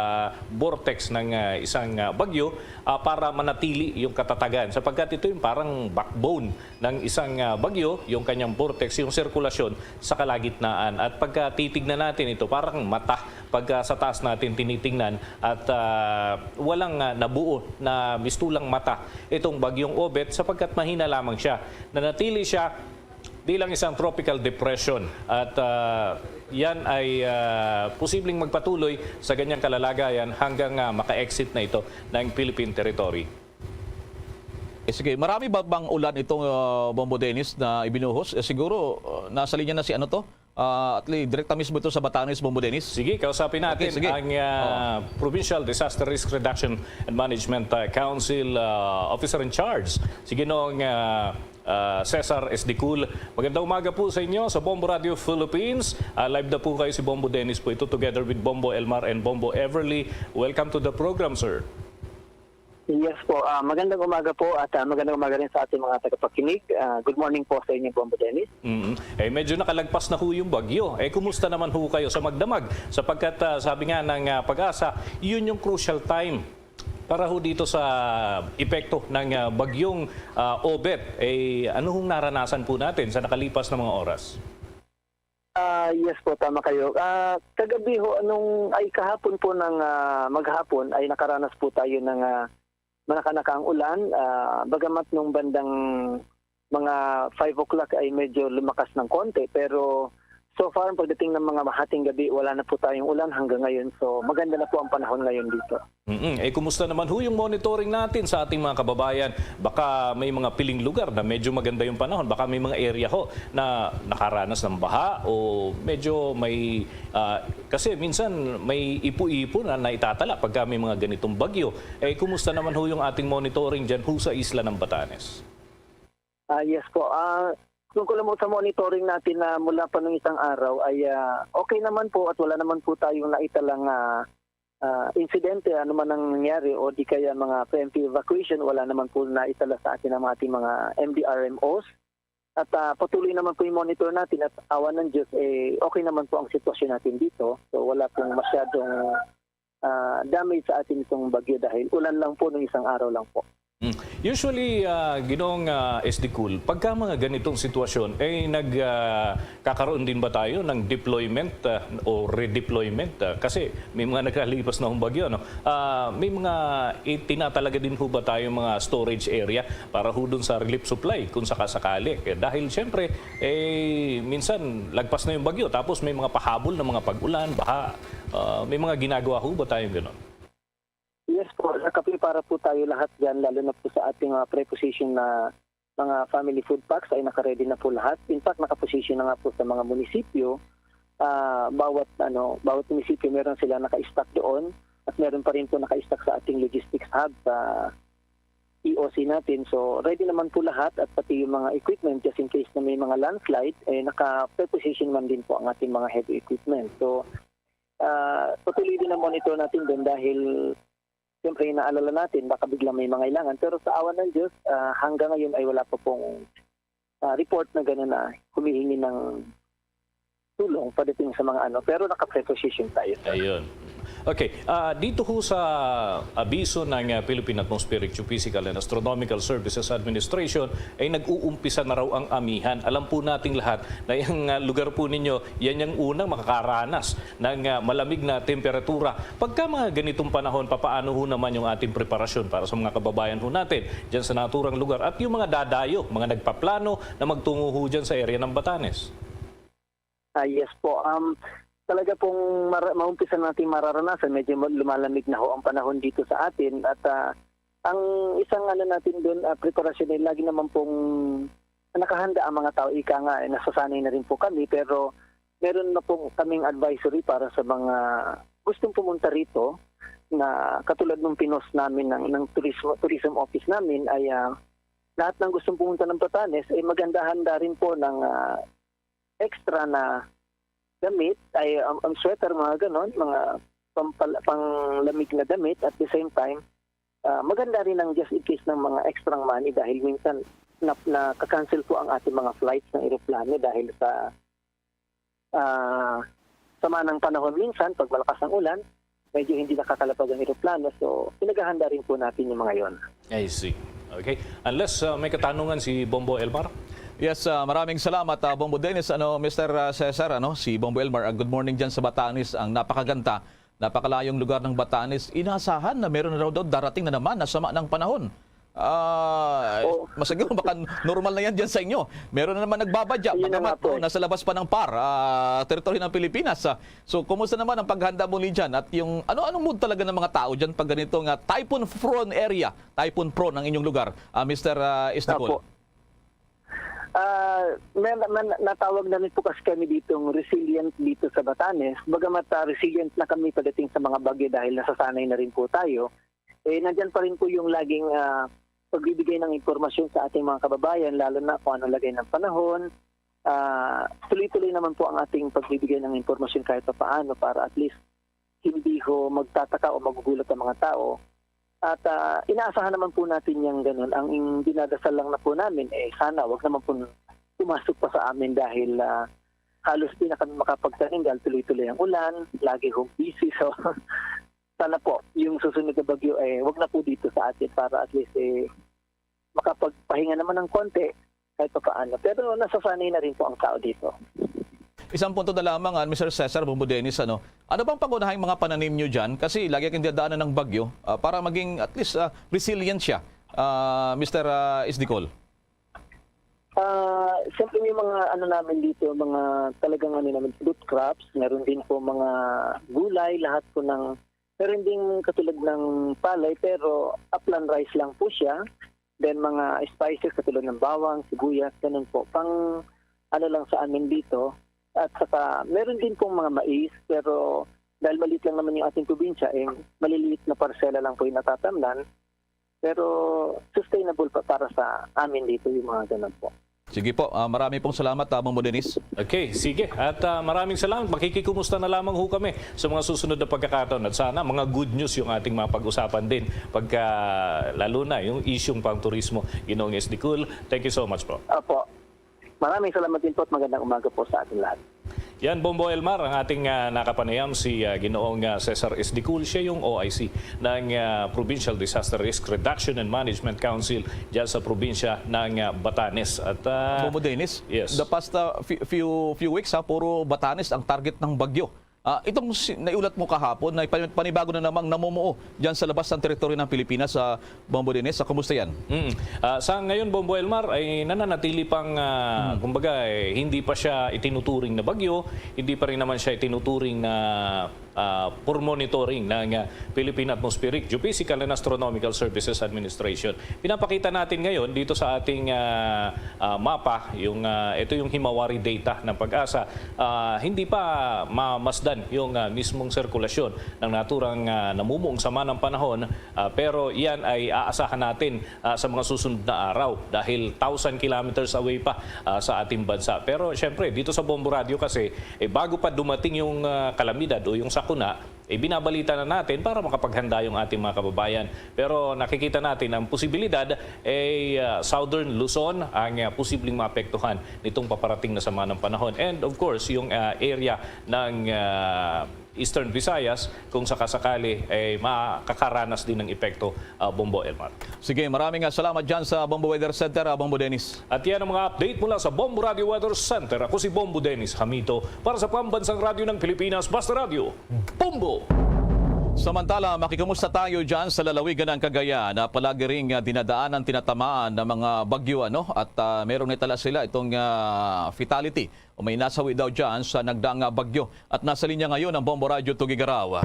vortex ng, ah, isang, ah, bagyo, ah, para manatili yung katatagan. Sapagkat ito yung parang backbone ng isang, ah, bagyo, yung kanyang vortex, yung sirkulasyon sa kalagitnaan. At pagka titignan natin ito, parang mata, pagka sa taas natin tinitingnan, at, ah, walang, ah, nabuo na mistulang mata itong bagyong Obet sapagkat mahina lamang siya. Nanatili siya bilang isang tropical depression at, ah, yan ay, ah, posibleng magpatuloy sa ganyang kalalagayan hanggang, ah, maka-exit na ito ng Philippine territory. Eh, sige, marami ba bang ulan itong, ah, Bombo Dennis na ibinuhos? Eh, siguro, ah, nasa linya na si ano to? Ah, at least, direkta mismo ito sa Batanes, Bombo Dennis? Sige, kausapin natin Okay, sige. ang, ah, Oo. Provincial Disaster Risk Reduction and Management, ah, Council, ah, Officer in Charge, si Ginoong, ah, ah, Cesar Esdicul. Magandang umaga po sa inyo sa Bombo Radio Philippines. Ah, live na po kayo, si Bombo Dennis po ito, together with Bombo Elmar and Bombo Everly. Welcome to the program, sir. Yes po. Ah, magandang umaga po at, ah, magandang umaga rin sa ating mga tagapakinig. Ah, good morning po sa inyo, Bombo Dennis. Mm. Eh, medyo nakalagpas na ho yung bagyo. Eh, kumusta naman ho kayo sa magdamag? Sapagkat, ah, sabi nga ng, ah, PAGASA, yun yung crucial time para ho dito sa epekto ng, ah, bagyong, ah, Obet. Eh, ano hong naranasan po natin sa nakalipas na mga oras? Ah, yes po, tama kayo. Ah, kagabi ho, anong, ay, kahapon po ng, ah, maghapon ay nakaranas po tayo ng, ah, manakanakaang ulan. Ah, bagamat nung bandang mga five o'clock ay medyo lumakas ng konti, pero so far, pagdating ng mga mahating gabi, wala na po tayong ulan hanggang ngayon. So, maganda na po ang panahon ngayon dito. Mm-mm. Eh, kumusta naman ho yung monitoring natin sa ating mga kababayan? Baka may mga piling lugar na medyo maganda yung panahon. Baka may mga area ho na nakaranas ng baha o medyo may, ah, kasi minsan may ipo-ipo na naitatala pagka may mga ganitong bagyo. Eh, kumusta naman ho yung ating monitoring dyan ho sa isla ng Batanes? Ah, yes po. Ah, tungkol mo sa monitoring natin na mula pa nung isang araw ay, ah, okay naman po at wala naman po tayong naitalang, ah, ah, insidente, ano man ang nangyari o di kaya mga preemptive evacuation, wala naman po naitala sa atin ang ating mga M D R M Os. At, ah, patuloy naman po yung monitor natin at awa ng Diyos, eh, okay naman po ang sitwasyon natin dito. So, wala pong masyadong, ah, damage sa atin itong bagyo dahil ulan lang po nung isang araw lang po. Mm. Usually, ah, Ginoong, ah, S D Cool, pagka mga ganitong sitwasyon, eh, nag, ah, kakaroon din ba tayo ng deployment, ah, o redeployment? Ah, kasi may mga nagkalipas na hong bagyo, no? Ah, may mga itinatalaga din ho ba tayong mga storage area para ho dun sa relief supply kung sakasakali? Eh, dahil siyempre, eh, minsan lagpas na yung bagyo tapos may mga pahabol ng mga pag-ulan, baha. Ah, may mga ginagawa ho ba tayong ganun? Yes po, nakaprepara po tayo lahat diyan, lalo na po sa ating mga preposition na mga family food packs ay naka-ready na po lahat. In fact, nakaposition na nga po sa mga munisipyo. Ah, bawat, ano, bawat munisipyo meron sila naka-stock doon at meron pa rin po naka-stock sa ating logistics hub sa E O C natin. So, ready naman po lahat at pati yung mga equipment just in case na may mga landslide, eh, naka-preposition man din po ang ating mga heavy equipment. So, ah, patuloy din ang monitor natin doon dahil siyempre inaalala natin baka biglang may mangailangan. Pero sa awa ng Diyos, ah, hanggang ngayon ay wala pa pong, ah, report na gano'n na humihingi ng tulong pagdating sa mga ano. Pero naka-preposition tayo, sir. Ayun. Okay, ah, dito ho sa abiso ng, ah, Philippine Atmospheric Geophysical and Astronomical Services Administration ay nag-uumpisa na raw ang amihan. Alam po nating lahat na yung, ah, lugar po ninyo, yan yung unang makakaranas ng, ah, malamig na temperatura. Pagka mga ganitong panahon, papaano ho naman yung ating preparasyon para sa mga kababayan ho natin dyan sa naturang lugar at yung mga dadayo, mga nagpaplano na magtungo ho dyan sa area ng Batanes? Ah, yes po. Um, talaga pong mara-, maumpisa natin mararanasan, medyo ma-, lumalamig na ho ang panahon dito sa atin. At, ah, ang isang ano natin dun, ah, preparasyon ay lagi naman pong nakahanda ang mga tao. Ika nga, eh, nasasanay na rin po kami, pero meron na po kaming advisory para sa mga gustong pumunta rito na katulad nung pinost namin ng, ng tourism, tourism office namin ay, ah, lahat ng gustong pumunta ng Batanes ay maghanda-handa rin po ng, ah, extra na damit, ay, um, um, sweater, mga ganon, mga pampal-, panglamig na damit. At the same time, ah, maganda rin ang just in case ng mga extra money dahil minsan na, naka-cancel po ang ating mga flights ng eroplano dahil sa, ah, sama ng panahon minsan, pag malakas ang ulan, medyo hindi nakakalapag ang eroplano. So, pinaghahanda rin po natin yung mga yon. I see. Okay. Unless, ah, may katanungan si Bombo Elmar? Yes, ah, maraming salamat, ah, Bombo Dennis. Ano, Mister, ah, Cesar, ano, si Bombo Elmar, ah, good morning dyan sa Batanes. Ang napakaganda, napakalayong lugar ng Batanes. Inasahan na meron na raw daw darating na naman na sama ng panahon. Ah, Oo. Masiguro baka normal na yan dyan sa inyo. Meron na naman nagbabadya. Ayun na Bagamat, nga po, no, eh. Nasa labas pa ng par, ah, teritoryo ng Pilipinas, ah. So, kumusta naman ang paghanda muli dyan? At yung ano-anong mood talaga ng mga tao dyan pag ganito nga typhoon-prone area? Typhoon-prone ang inyong lugar, ah, Mister, ah, Isdicol? Opo. Ah, may, may, natawag na rin po kasi kami ditong resilient dito sa Batanes. Bagamat, ah, resilient na kami pagdating sa mga bagyo dahil nasasanay na rin po tayo, eh, nandyan pa rin po yung laging, ah, pagbibigay ng impormasyon sa ating mga kababayan, lalo na kung ano lagay ng panahon. Ah, tuloy-tuloy naman po ang ating pagbibigay ng impormasyon kahit pa paano para at least hindi ho magtataka o magugulat ang mga tao. At, ah, inaasahan naman po natin yang ganun. Ang dinadasal lang na po namin, eh, sana wag naman po pumasok pa sa amin dahil, ah, halos di na kami makapagtanim dahil tuloy-tuloy ang ulan, lagi hong busy. So, sana po yung susunod na bagyo, eh, wag na po dito sa atin para at least, eh, makapagpahinga naman ng konti kahit papaano. Pero nasasanay na rin po ang tao dito. Isang punto na lamang, ah, Mister Cesar, Bombo Dennis, ano, ano bang pangunahing mga pananim nyo dyan? Kasi lagi kayong dinadaanan ng bagyo, ah, para maging at least, ah, resilient siya, ah, Mister, ah, Isdicol. Ah, siyempre may mga ano namin dito, mga talagang ano namin, root crops. Meron din po mga gulay, lahat po ng, meron ding katulad ng palay, pero upland rice lang po siya. Then mga spices katulad ng bawang, sibuyas, ganun po. Pang ano lang sa amin dito. At saka meron din pong mga mais, pero dahil maliit lang naman yung ating probinsya, eh, maliliit na parsela lang po yung natatamnan. Pero sustainable pa para sa amin dito yung mga ganun po. Sige po, ah, marami pong salamat, ah, Bombo Dennis. Okay, sige. At, ah, maraming salamat. Makikikumusta na lamang ho kami sa mga susunod na pagkakataon. At sana mga good news yung ating mga pag-usapan din. Pagka, lalo na yung isyung pang-turismo. Ginoong Isdicol, thank you so much po. Opo. Maraming salamat din po at magandang umaga po sa ating lahat. Yan, Bombo Elmar, ang ating, ah, nakapanayam, si, ah, Ginoong, ah, Cesar Isdicol. Siya yung O I C ng, ah, Provincial Disaster Risk Reduction and Management Council dyan sa probinsya ng, ah, Batanes. At, ah, Bombo Dennis, yes, the past, ah, few, few, few weeks, ha, puro Batanes ang target ng bagyo. Ah, itong si-, naiulat mo kahapon na pan-, panibago na namang namumuo dyan sa labas ng teritoryo ng Pilipinas, sa Bombo Dennis, sa kumusta yan? Mm. Ah, sa ngayon, Bombo Elmar, ay nananatili pang, ah, Mm. kumbaga, eh, hindi pa siya itinuturing na bagyo, hindi pa rin naman siya itinuturing na, ah, for monitoring ng, ah, Philippine Atmospheric, Geophysical and Astronomical Services Administration. Pinapakita natin ngayon dito sa ating, ah, ah, mapa, yung, ah, ito yung Himawari data ng PAGASA. Ah, hindi pa mamasdan yung, ah, mismong sirkulasyon ng naturang, ah, namumuong sama ng panahon, ah, pero yan ay aasahan natin, ah, sa mga susunod na araw dahil thousand kilometers away pa, ah, sa ating bansa. Pero siyempre, dito sa Bombo Radio kasi, eh, bago pa dumating yung, ah, kalamidad o yung sakuna, eh, binabalita na natin para makapaghanda yung ating mga kababayan. Pero nakikita natin ang posibilidad, eh, ah, Southern Luzon ang, ah, posibleng maapektuhan nitong paparating na sama ng panahon. And of course, yung, ah, area ng, ah, Eastern Visayas, kung sakasakali, eh, makakaranas din ng epekto, ah, Bombo Elmar. Sige, maraming, ah, salamat dyan sa Bombo Weather Center, ah, Bombo Dennis. At yan ang mga update mula sa Bombo Radio Weather Center. Ako si Bombo Dennis Hamito para sa Pambansang Radyo ng Pilipinas, Basta Radyo, Bombo! Samantala, makikumusta tayo dyan sa lalawigan ng Cagayan na palagi ring, ah, dinadaan ang tinatamaan ng mga bagyo, ano? At, ah, merong naitala sila itong, ah, fatality o may nasawi daw dyan sa nagdaang, ah, bagyo. At nasa linya ngayon ang Bombo Radyo Tugigaraw.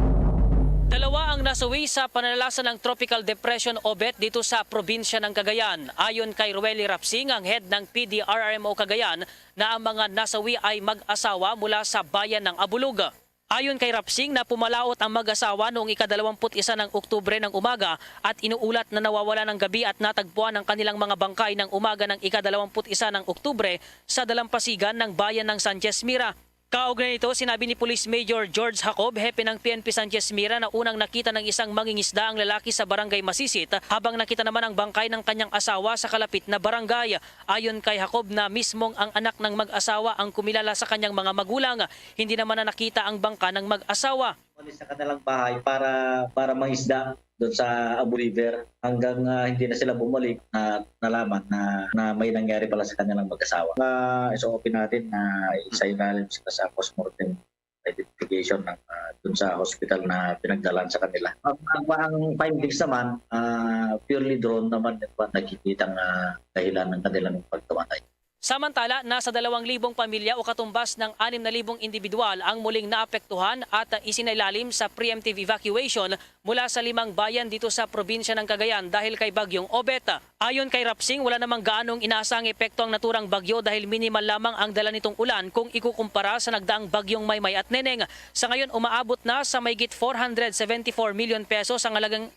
Dalawa ang nasawi sa panalasa ng Tropical Depression Obet dito sa probinsya ng Cagayan. Ayon kay Rueli Rapsing, ang head ng P D R R M O Cagayan, na ang mga nasawi ay mag-asawa mula sa bayan ng Abulug. Ayon kay Rapsing, na pumalaot ang mag-asawa noong ikadalawamput-isa ng Oktubre ng umaga at inuulat na nawawala ng gabi at natagpuan ang kanilang mga bangkay ng umaga ng ikadalawamput-isa ng Oktubre sa dalampasigan ng bayan ng Sanchez Mira. Kaugnay nito, sinabi ni Police Major George Jacob, hepe ng P N P Sanchez Mira, na unang nakita ng isang mangingisda ang lalaki sa Barangay Masisit, habang nakita naman ang bangkay ng kanyang asawa sa kalapit na barangay. Ayon kay Jacob, na mismong ang anak ng mag-asawa ang kumilala sa kanyang mga magulang, hindi naman na nakita ang bangka ng mag-asawa. Umalis sa kanilang bahay para, para mangisda doon sa Abu River hanggang, ah, hindi na sila bumalik na nalaman na, na may nangyari pala sa kanilang mag-asawa. Ah, S O P natin na isailalim sila sa postmortem identification ng, ah, dun sa hospital na pinagdalan sa kanila. Ang, ang, ang findings naman, ah, purely drone naman yung nakikitang, ah, dahilan ng kanilang pagkamatay. Samantala, nasa dalawang libong pamilya o katumbas ng anim na libong indibidwal ang muling naapektuhan at isinailalim sa preemptive evacuation mula sa limang bayan dito sa probinsya ng Cagayan dahil kay Bagyong Obet. Ayon kay Rapsing, wala namang gaanong inaasahang epekto ang naturang bagyo dahil minimal lamang ang dala nitong ulan kung ikukumpara sa nagdaang Bagyong Maymay at Neneng. Sa ngayon, umaabot na sa mahigit four hundred seventy-four million pesos ang halagang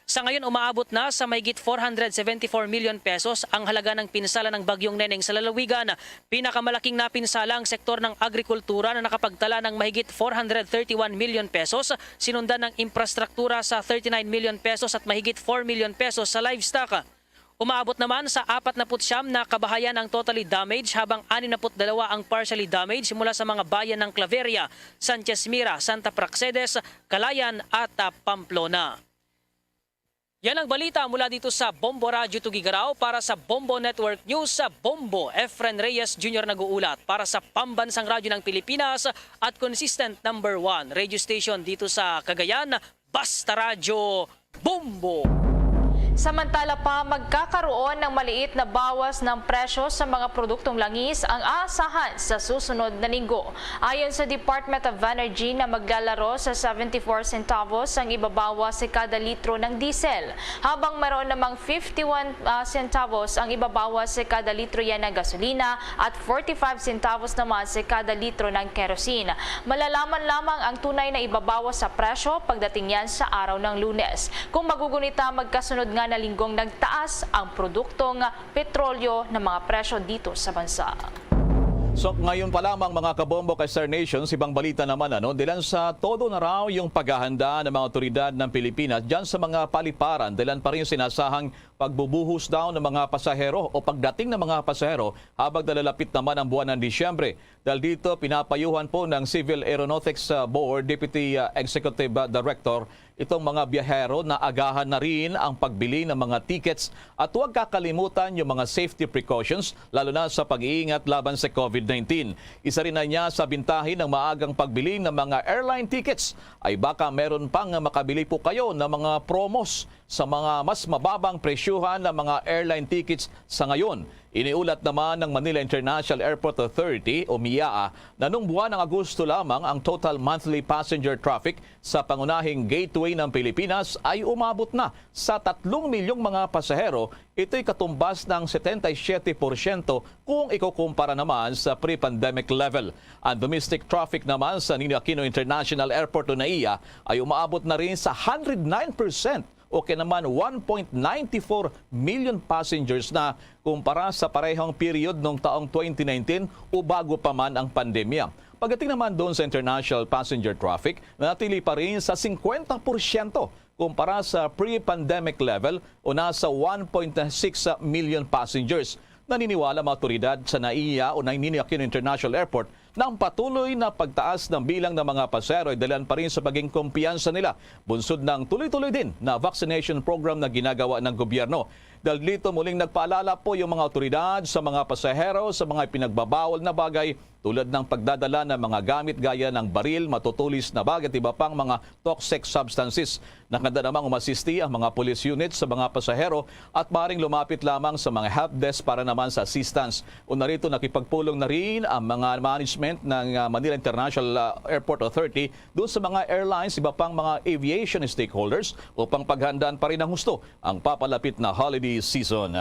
Sa ngayon, umaabot na sa mahigit four hundred seventy-four million pesos ang halaga ng pinsala ng Bagyong Neneng sa lalawigan. Pinakamalaking napinsala ang sektor ng agrikultura na nakapagtala ng mahigit four hundred thirty-one million pesos, sinundan ng infrastruktura sa thirty-nine million pesos at mahigit four million pesos sa livestock. Umaabot naman sa apat na put siyam na kabahayan ang totally damaged, habang anim na put dalawa ang partially damaged mula sa mga bayan ng Claveria, Sanchez Mira, Santa Praxedes, Calayan at, ah, Pamplona. Yan ang balita mula dito sa Bombo Radyo Tuguegarao. Para sa Bombo Network News, sa Bombo, Efren Reyes Junior nag-uulat. Para sa Pambansang Radyo ng Pilipinas at consistent number one radio station dito sa Cagayan, Basta Radyo, Bombo! Samantala pa, magkakaroon ng maliit na bawas ng presyo sa mga produktong langis ang aasahan sa susunod na linggo. Ayon sa Department of Energy na maglalaro sa seventy-four centavos ang ibabawas sa kada litro ng diesel, habang mayroon namang fifty-one, ah, centavos ang ibabawas sa kada litro yan ng gasolina at forty-five centavos naman sa kada litro ng kerosene. Malalaman lamang ang tunay na ibabawas sa presyo pagdating yan sa araw ng Lunes, kung magugunita magkasunod nga na linggong nagtaas ang produktong petrolyo ng mga presyo dito sa bansa. So, ngayon pa lamang, mga kabombo kay Star Nation, sa ibang balita naman, ano, dilan sa todo na raw yung paghahanda ng mga otoridad ng Pilipinas dyan sa mga paliparan, dilan pa rin yung sinasahang pagbubuhos daw ng mga pasahero o pagdating ng mga pasahero habang nalalapit naman ang buwan ng Disyembre. Dahil dito, pinapayuhan po ng Civil Aeronautics, uh, Board Deputy, uh, Executive, uh, Director itong mga biyahero na agahan na rin ang pagbili ng mga tickets at huwag kakalimutan yung mga safety precautions, lalo na sa pag-iingat laban sa COVID nineteen. Isa rin na niya sa bintahin ng maagang pagbili ng mga airline tickets ay baka meron pang makabili po kayo ng mga promos sa mga mas mababang presyuhan ng mga airline tickets sa ngayon. Iniulat naman ng Manila International Airport Authority o MIAA na nung buwan ng Agosto lamang ang total monthly passenger traffic sa pangunahing gateway ng Pilipinas ay umabot na sa tatlong milyong mga pasahero. Ito'y katumbas ng setenta y siete porsyento kung ikukumpara naman sa pre-pandemic level. Ang domestic traffic naman sa Ninoy Aquino International Airport o NAIA ay umaabot na rin sa hundred nine percent o kaya naman one point nine four million passengers na kumpara sa parehong period noong taong twenty nineteen o bago pa man ang pandemya. Pagdating naman doon sa international passenger traffic, nanatili pa rin sa singkwenta porsyento kumpara sa pre-pandemic level o nasa one point six million passengers. Naniniwala ang mga otoridad sa NAIA o Ninoy Aquino International Airport na ang patuloy na pagtaas ng bilang ng mga pasahero ay dahilan pa rin sa paging kumpiyansa nila, bunsod ng tuloy-tuloy din na vaccination program na ginagawa ng gobyerno. Dahil dito, muling nagpaalala po yung mga otoridad sa mga pasahero sa mga pinagbabawal na bagay tulad ng pagdadala ng mga gamit gaya ng baril, matutulis na bag at iba pang mga toxic substances. Nakahanda namang umasisti ang mga police unit sa mga pasahero at maaaring lumapit lamang sa mga help desk para naman sa assistance. Una rito, nakipagpulong na rin ang mga management ng, ah, Manila International, ah, Airport Authority doon sa mga airlines, iba pang mga aviation stakeholders upang paghandaan pa rin ng husto ang papalapit na holiday season.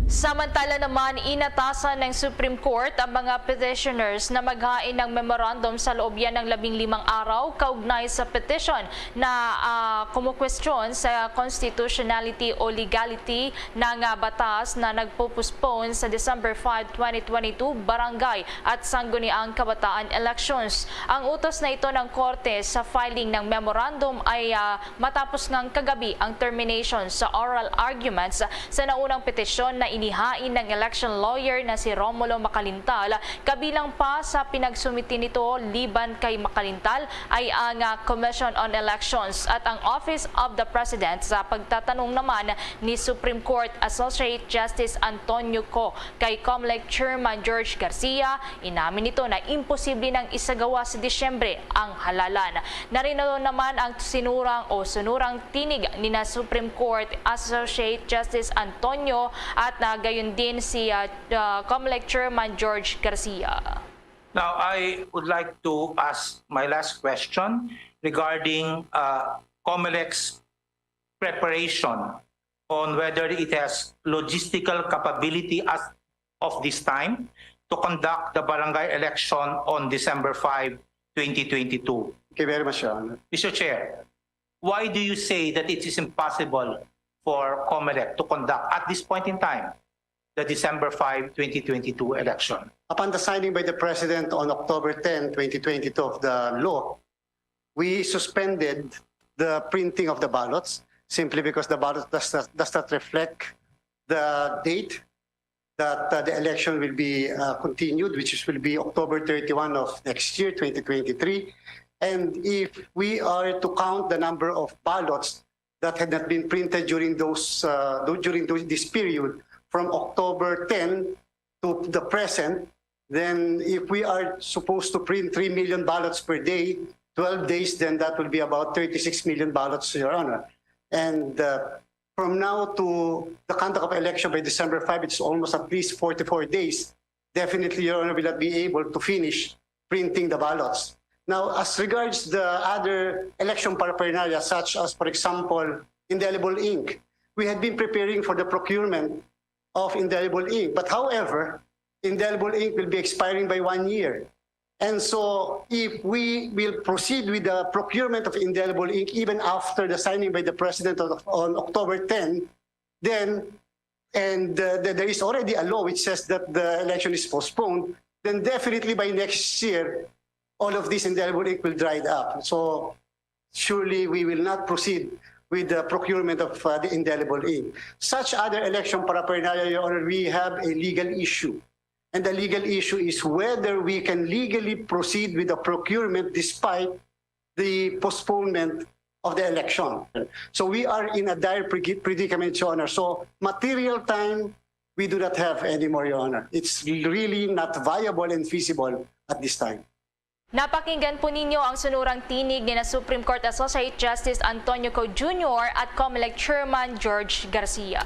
Samantala naman, inatasan ng Supreme Court ang mga petitioners na maghain ng memorandum sa loob yan ng labing limang araw kaugnay sa petition na, ah, kumukwestiyon sa constitutionality o legality ng, ah, batas na nagpo-postpone sa December five, twenty twenty-two barangay at sangguniang kabataan elections. Ang utos na ito ng korte sa filing ng memorandum ay, ah, matapos ngang kagabi ang termination sa oral arguments sa naunang petisyon na inihain ng election lawyer na si Romulo Macalintal, kabilang pa sa pinagsumiti nito liban kay Macalintal ay ang, ah, Commission on Elections at ang Office of the President. Sa pagtatanong naman ni Supreme Court Associate Justice Antonio Co kay Comelec Chairman George Garcia, inamin nito na imposible nang isagawa sa Disyembre ang halalan. Narino naman ang sinurang o sunurang tinig ni na Supreme Court Associate Justice Antonio at na gayon din si, ah, ah, Comelec Chairman George Garcia. Now, I would like to ask my last question regarding uh, Comelec's preparation on whether it has logistical capability as of this time to conduct the barangay election on December five, twenty twenty-two. Thank you very much, Your Honor. Mister Chair, why do you say that it is impossible for COMELEC to conduct at this point in time the December five, twenty twenty-two election? Upon the signing by the President on October ten, twenty twenty-two of the law, we suspended the printing of the ballots simply because the ballot does not, does not reflect the date that uh, the election will be uh, continued, which is, will be October thirty-one of next year, twenty twenty-three. And if we are to count the number of ballots that had not been printed during those uh, du- during those, this period from October ten to the present, then if we are supposed to print three million ballots per day, twelve days, then that will be about thirty-six million ballots, Your Honor. And uh, from now to the conduct of election by December five, it's almost at least forty-four days. Definitely, Your Honor, will not be able to finish printing the ballots. Now, as regards the other election paraphernalia, such as, for example, indelible ink, we had been preparing for the procurement of indelible ink. But however, indelible ink will be expiring by one year. And so, if we will proceed with the procurement of indelible ink even after the signing by the President of, on October ten, then, and uh, th- there is already a law which says that the election is postponed, then definitely by next year, all of this indelible ink will dry up. So, surely we will not proceed with the procurement of uh, the indelible ink. Such other election paraphernalia, Your Honor, we have a legal issue. And the legal issue is whether we can legally proceed with the procurement despite the postponement of the election. So we are in a dire predi- predicament, Your Honor. So material time, we do not have anymore, Your Honor. It's really not viable and feasible at this time. Napakinggan po ninyo ang sunurang tinig ni na Supreme Court Associate Justice Antonio Co Junior at COMELEC Chairman George Garcia.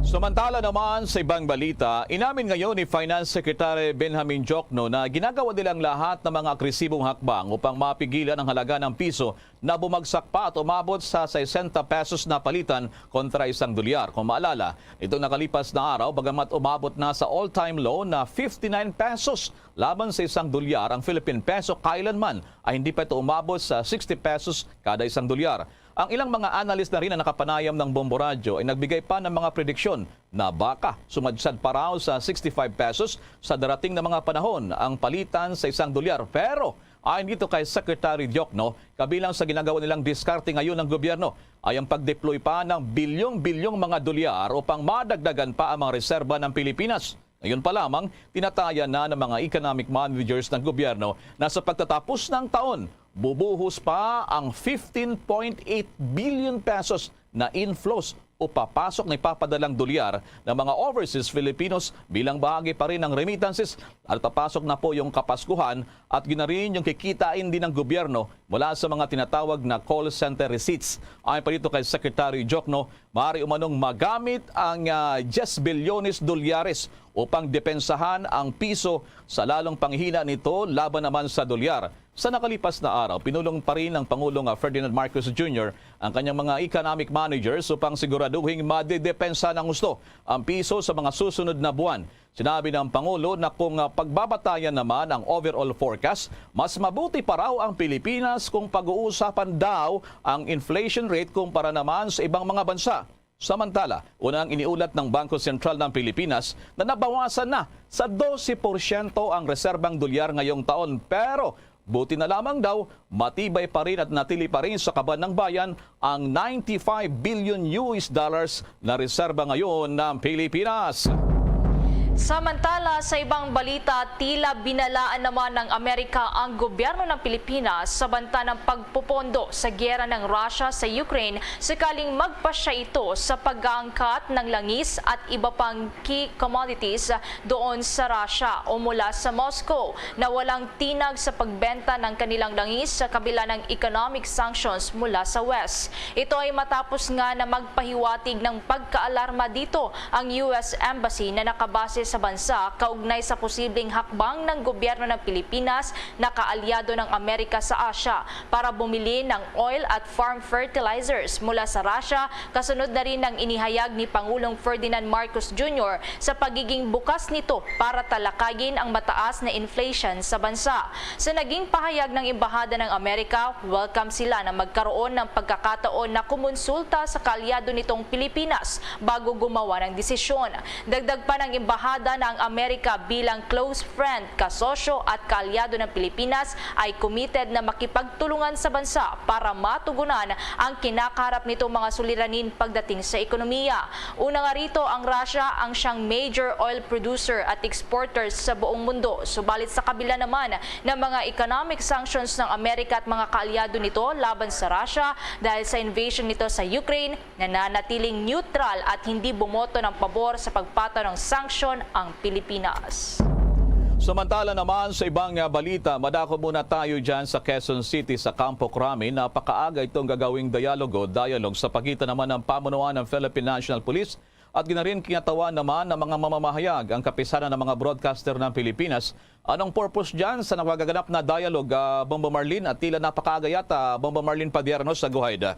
Samantala naman sa ibang balita, inamin ngayon ni Finance Secretary Benjamin Diokno na ginagawa nilang lahat ng mga agresibong hakbang upang mapigilan ang halaga ng piso na bumagsak pa at umabot sa sesenta pesos na palitan kontra isang dolyar. Kung maalala, nitong nakalipas na araw, bagamat umabot na sa all-time low na fifty-nine pesos laban sa isang dolyar ang Philippine peso, kailanman ay hindi pa ito umabot sa sixty pesos kada isang dolyar. Ang ilang mga analyst na rin na nakapanayam ng Bombo Radyo ay nagbigay pa ng mga prediksyon na baka sumadsad pa raw sa sixty-five pesos sa darating na mga panahon ang palitan sa isang dolyar. Pero ayon dito kay Secretary Diokno, kabilang sa ginagawa nilang diskarte ngayon ng gobyerno ay ang pag-deploy pa ng bilyong-bilyong mga dolyar upang madagdagan pa ang mga reserba ng Pilipinas. Ngayon pa lamang, tinatayan na ng mga economic managers ng gobyerno na sa pagtatapos ng taon, bubuhos pa ang fifteen point eight billion pesos na inflows o papasok na ipapadalang dolyar ng mga overseas Filipinos bilang bahagi pa rin ng remittances at papasok na po yung Kapaskuhan at yun na rin yung kikitain din ng gobyerno mula sa mga tinatawag na call center receipts. Ayon pa dito kay Secretary Diokno, maaari umanong magamit ang ah, diyes bilyones dolyares upang depensahan ang piso sa lalong panghihina nito laban naman sa dolyar. Sa nakalipas na araw, pinulong pa rin ng Pangulong ah, Ferdinand Marcos Junior ang kanyang mga economic managers upang siguraduhing madedepensa ng husto ang piso sa mga susunod na buwan. Sinabi ng Pangulo na kung ah, pagbabatayan naman ang overall forecast, mas mabuti pa raw ang Pilipinas kung pag-uusapan daw ang inflation rate kumpara naman sa ibang mga bansa. Samantala, unang iniulat ng Bangko Sentral ng Pilipinas na nabawasan na sa dose porsyento ang reserbang dolyar ngayong taon. Pero buti na lamang daw, matibay pa rin at natili pa rin sa kaban ng bayan ang ninety-five billion U S dollars na reserba ngayon ng Pilipinas. Samantala, sa ibang balita, tila binalaan naman ng Amerika ang gobyerno ng Pilipinas sa banta ng pagpopondo sa giyera ng Russia sa Ukraine sakaling magpasya ito sa pag-aangkat ng langis at iba pang key commodities doon sa Russia o mula sa Moscow na walang tinag sa pagbenta ng kanilang langis sa kabila ng economic sanctions mula sa West. Ito ay matapos nga na magpahiwatig ng pagkaalarma dito ang U S Embassy na nakabase sa bansa kaugnay sa posibleng hakbang ng gobyerno ng Pilipinas na kaalyado ng Amerika sa Asia para bumili ng oil at farm fertilizers mula sa Russia, kasunod na rin ng inihayag ni Pangulong Ferdinand Marcos Junior sa pagiging bukas nito para talakayin ang mataas na inflation sa bansa. Sa naging pahayag ng Embahada ng Amerika, welcome sila na magkaroon ng pagkakataon na kumonsulta sa kaalyado nitong Pilipinas bago gumawa ng desisyon. Dagdag pa ng Embahada na ang Amerika bilang close friend, kasosyo at kaalyado ng Pilipinas ay committed na makipagtulungan sa bansa para matugunan ang kinakaharap nitong mga suliranin pagdating sa ekonomiya. Una nga rito, ang Russia ang siyang major oil producer at exporter sa buong mundo. Subalit sa kabila naman ng mga economic sanctions ng Amerika at mga kaalyado nito laban sa Russia dahil sa invasion nito sa Ukraine, nananatiling neutral at hindi bumoto ng pabor sa pagpataw ng sanksyon ang Pilipinas. Samantala naman, sa ibang, ah, balita, madako muna tayo dyan sa Quezon City, sa Campo Crame. Napakaaga itong gagawing dialogo, dialogue sa pagitan naman ng pamunuan ng Philippine National Police at ginarin kinatawan naman ng mga mamamahayag ang kapisanan ng mga broadcaster ng Pilipinas. Anong purpose dyan sa nagaganap na dialogue, ah, Bombo Marlene? At tila napakaaga yata, Bombo Marlene Padierno sa Guhayda.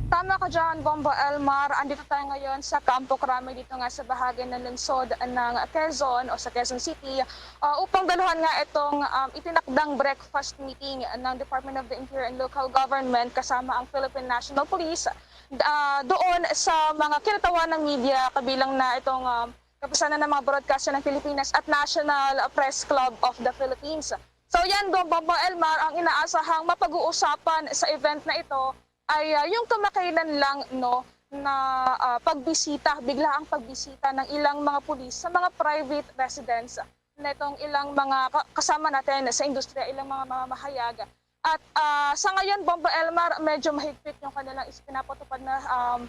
Tama ka dyan, Bombo Elmar. Andito tayo ngayon sa Campo Crame, dito nga sa bahagi ng lungsod ng Quezon o sa Quezon City, ah, upang daluhan nga itong, um, itinakdang breakfast meeting ng Department of the Interior and Local Government kasama ang Philippine National Police, ah, doon sa mga kinatawan ng media, kabilang na itong, um, kapisanan ng mga broadcaster ng Pilipinas at National Press Club of the Philippines. So yan, Bombo Elmar, ang inaasahang mapag-uusapan sa event na ito ay, ah, yung kamakailan lang, no, na, ah, pagbisita, biglaang pagbisita ng ilang mga pulis sa mga private residence nitong ilang mga ka-, kasama natin sa industriya, ilang mga mamamahayag. At, ah, sa ngayon, Bombo Elmar, medyo mahigpit yung kanilang is-, pinapatupad na, um,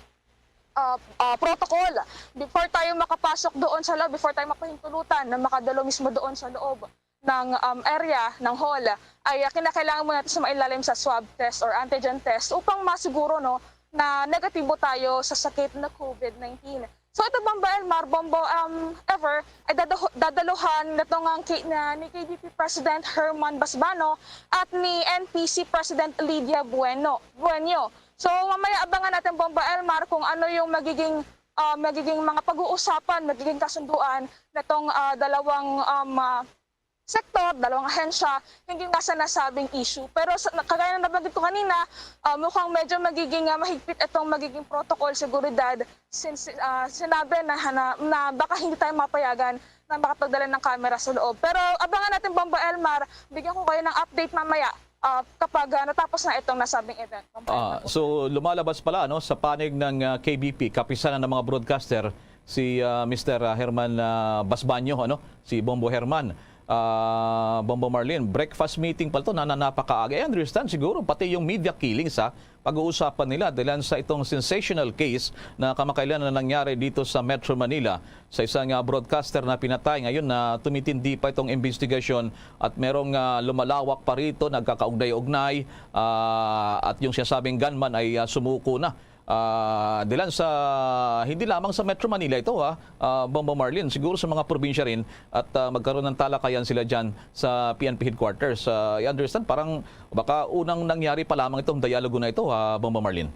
ah, ah, protocol before tayo makapasok doon sa loob, before tayo mapahintulutan na makadalo mismo doon sa loob ng, um, area, ng hall, ay, ah, kinakailangan muna natin sumailalim sa swab test or antigen test upang masiguro, no, na negatibo tayo sa sakit na COVID nineteen. So ito, Bombo Elmar, Bombo, um, Ever, ay dadaho-, dadaluhan na to nga ang ki-, na ni K D P President Herman Basbano at ni N P C President Lydia Bueno, Buenyo. So mamaya abangan natin, Bombo Elmar, kung ano yung magiging, ah, magiging mga pag-uusapan, magiging kasunduan na tong, ah, dalawang, um, ah, sektor, dalawang ahensya hinggil nga sa nasabing issue. Pero sa, kagaya na nabanggit ko kanina, ah, mukhang medyo magiging, ah, mahigpit itong magiging protocol seguridad since, ah, sinabi na, na, na baka hindi tayo mapayagan na makapagdala ng camera sa loob. Pero abangan natin, Bombo Elmar, bigyan ko kayo ng update mamaya, ah, kapag, ah, natapos na itong nasabing event. Bombo Elmar. So lumalabas pala, ano, sa panig ng, ah, K B P, kapisanan ng mga broadcaster, si, ah, Mister, ah, Herman, ah, Basbaño, ano, si Bombo Herman. Ah, Bombo Marlene, breakfast meeting pala to na, na napakaaga. I understand siguro pati yung media killings, ha, pag-uusapan nila dahil sa itong sensational case na kamakailan na nangyari dito sa Metro Manila. Sa isang, ah, broadcaster na pinatay, ngayon na tumitindi pa itong investigasyon at merong, ah, lumalawak pa rito, nagkakaugnay-ugnay, ah, at yung sinasabing gunman ay, ah, sumuko na. Ah, dilan sa, hindi lamang sa Metro Manila ito, ha, ah, Bombo Marlene, siguro sa mga probinsya rin at, ah, magkaroon ng talakayan sila dyan sa P N P headquarters. Ah, I understand, parang baka unang nangyari pa lamang itong dialogo na ito, ha, Bombo Marlene?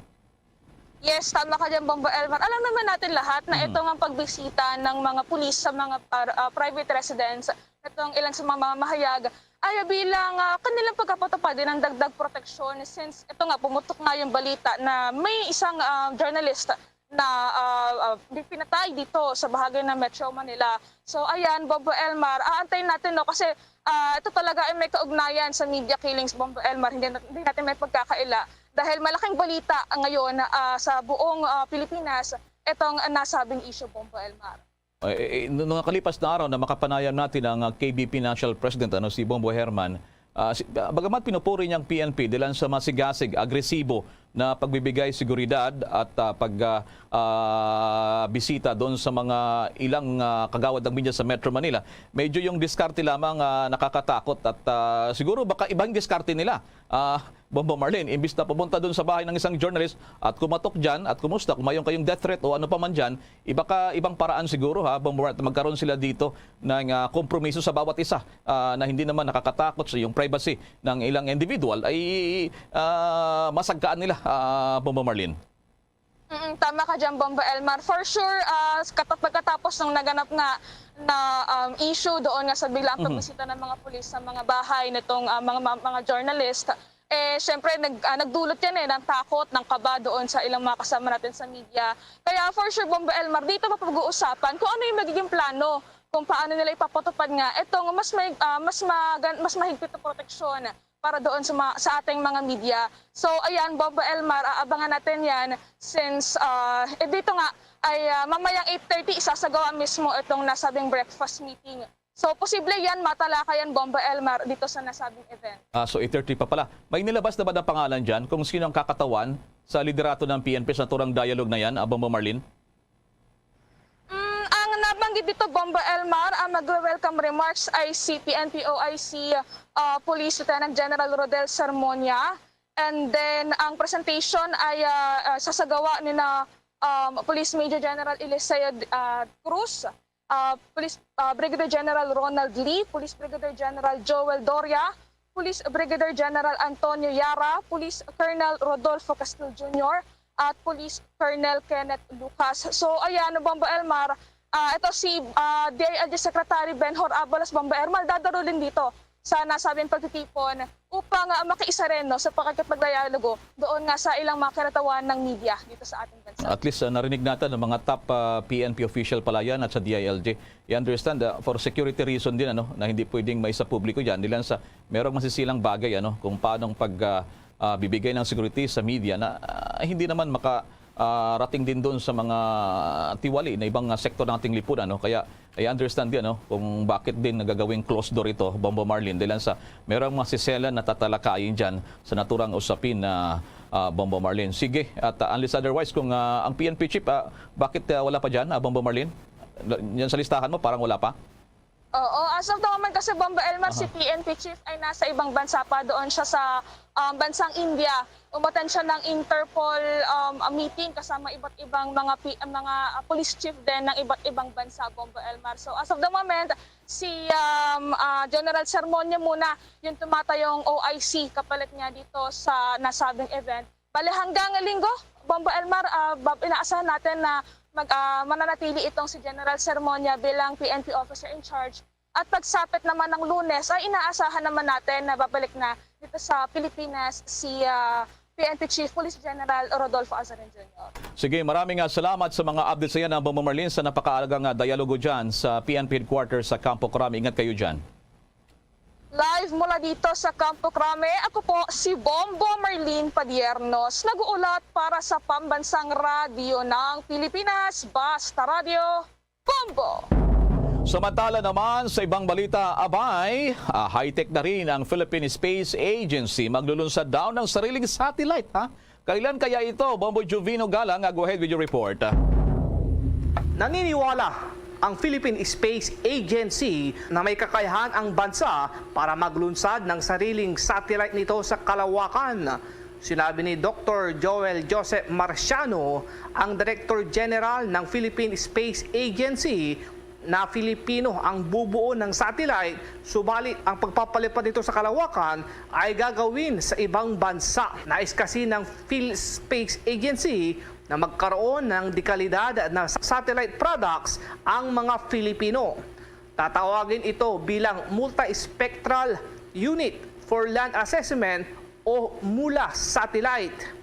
Yes, tama ka dyan, Bombo Elmar. Alam naman natin lahat na Mhm. ito nga pagbisita ng mga pulis sa mga par-, ah, private residence, itong ilan sa mga mamahayag ay bilang, ah, kanilang pagkapatupad din ng dagdag proteksyon since ito nga, pumutok nga yung balita na may isang, ah, journalist na, ah, ah, di-, pinatay dito sa bahagi ng Metro Manila. So ayan, Bombo Elmar, aantayin natin, no, kasi, ah, ito talaga ay may kaugnayan sa media killings, Bombo Elmar. Hindi nat-, hindi natin may pagkakaila dahil malaking balita ngayon, ah, sa buong, ah, Pilipinas itong nasabing issue, Bombo Elmar. Eh, eh, eh, nung nakalipas na araw na makapanayam natin ang, ah, K B P National President, ano, si Bombo Herman, ah, si, ah, bagamat pinupuri niya ang P N P dahil sa masigasig, agresibo na pagbibigay seguridad at, ah, pag, ah, ah, bisita doon sa mga ilang, ah, kagawad ng media sa Metro Manila. Medyo yung diskarte lamang, ah, nakakatakot at, ah, siguro baka ibang diskarte nila. Ah, Bombo Marlene, imbis na pumunta doon sa bahay ng isang journalist at kumatok dyan at kumusta, kung mayroon kayong death threat o ano pa man dyan, iba ka, ibang paraan siguro, ha, Bombo Marlene, magkaroon sila dito ng, ah, kompromiso sa bawat isa, ah, na hindi naman nakakatakot sa iyong privacy ng ilang individual ay, ah, masagkaan nila, ah, Bombo Marlene. Mm, tama ka dyan, Bombo Elmar. For sure, ah, kata-, pagkatapos ng naganap nga na, um, issue doon nga sa biglaang Mhm. pagbisita ng mga pulis sa mga bahay nitong, ah, mga, mga, mga journalist, eh, syempre, nag-, ah, nagdulot yan, eh, ng takot, ng kaba doon sa ilang mga kasama natin sa media. Kaya, for sure, Bombo Elmar, dito mapag-uusapan kung ano yung magiging plano, kung paano nila ipapatupad nga itong mas may, ah, mas magan-, mas mahigpit na proteksyon para doon sa ma-, sa ating mga media. So, ayan, Bombo Elmar, aabangan natin yan since, ah, eh, dito nga ay, ah, mamayang eight thirty, isasagawa mismo itong nasabing breakfast meeting. So, posible yan, matalakayan, Bombo Elmar, dito sa nasabing event. Ah, so eight thirty pa pala. May nilabas na ba na pangalan dyan kung sino ang kakatawan sa liderato ng P N P sa naturang dialogue na yan, ah, Bombo Marlene? Mm, ang nabanggit dito, Bombo Elmar, ang magwe-welcome remarks ay si P N P O I C, ah, Police Lieutenant General Rodel Sermonia. And then, ang presentation ay, ah, ah, sasagawa ni na, um, Police Major General Eliseo, ah, Cruz, ah, Police, ah, Brigadier General Ronald Lee, Police Brigadier General Joel Doria, Police Brigadier General Antonio Yara, Police Colonel Rodolfo Castillo Junior, at Police Colonel Kenneth Lucas. So, ayan, Bombo Elmar, ah, ito si, ah, D I L G Secretary Benhur Abalos, Bombo Elmar, dadaro din dito sa nasabing pagtitipon upang, ah, makiisa rin, no, sa pakikipagdialogo doon nga sa ilang mga kinatawan ng media dito sa ating bansa. At least, ah, narinig natin ang mga top, ah, P N P official pala yan at sa D I L G. I understand, ah, for security reason din, ano, na hindi pwedeng maisa publiko yan. Dilan sa merong masisilang bagay, ano, kung paanong pag, ah, ah, bibigay ng security sa media na, ah, hindi naman maka, ah, rating din doon sa mga tiwali na ibang, ah, sektor ng ating lipunan, no? Kaya I understand din, no, kung bakit din nagagawing closed door ito, Bombo Marlene, dahil sa merong mga siselan na tatalakayin dyan sa naturang usapin na, ah, Bombo Marlene. Sige, at, ah, unless otherwise, kung, ah, ang P N P chief, ah, bakit, ah, wala pa dyan, ah, Bombo Marlene? Yan sa listahan mo, parang wala pa? Oo, as of the moment kasi, Bombo Elmar, si Aha. P N P chief ay nasa ibang bansa pa. Doon siya sa, um, bansang India. Umattend siya ng Interpol, um, meeting kasama iba't ibang mga pi-, mga, ah, police chief din ng iba't ibang bansa, Bombo Elmar. So, as of the moment, si, um, ah, General Sermonia muna yung tumatayong O I C kapalit niya dito sa nasabing event. Bale, hanggang Linggo, Bombo Elmar, ah, bab-, inaasahan natin na mag-, ah, mananatili itong si General Sermonia bilang P N P officer in charge. At pagsapit naman ng Lunes, ay inaasahan naman natin na babalik na dito sa Pilipinas si, ah, P N P Chief Police General Rodolfo Azarin Junior. Sige, maraming, ah, salamat sa mga updates sa yan, ah, Bombo Marlene, sa napakaagang, ah, dialogo dyan sa P N P headquarters sa Campo Crame. Ingat kayo dyan. Live mula dito sa Campo Crame, ako po si Bombo Marlene Padiernos, nag-uulat para sa Pambansang Radyo ng Pilipinas, Basta Radyo, Bombo! Samantala naman, sa ibang balita, abay, ah, high-tech na rin ang Philippine Space Agency. Maglulunsad daw ng sariling satellite, ha? Kailan kaya ito? Bombo Juvino Galang, ah, go ahead with your report. Naniniwala ang Philippine Space Agency na may kakayahan ang bansa para maglunsad ng sariling satellite nito sa kalawakan. Sinabi ni Doktor Joel Joseph Marciano, ang Director General ng Philippine Space Agency, na Filipino ang bubuo ng satellite, subalit ang pagpapalipad nito sa kalawakan ay gagawin sa ibang bansa. Nais kasi ng Phil Space Agency na magkaroon ng dekalidad na satellite products ang mga Filipino. Tatawagin ito bilang Multispectral Unit for Land Assessment o MULA satellite.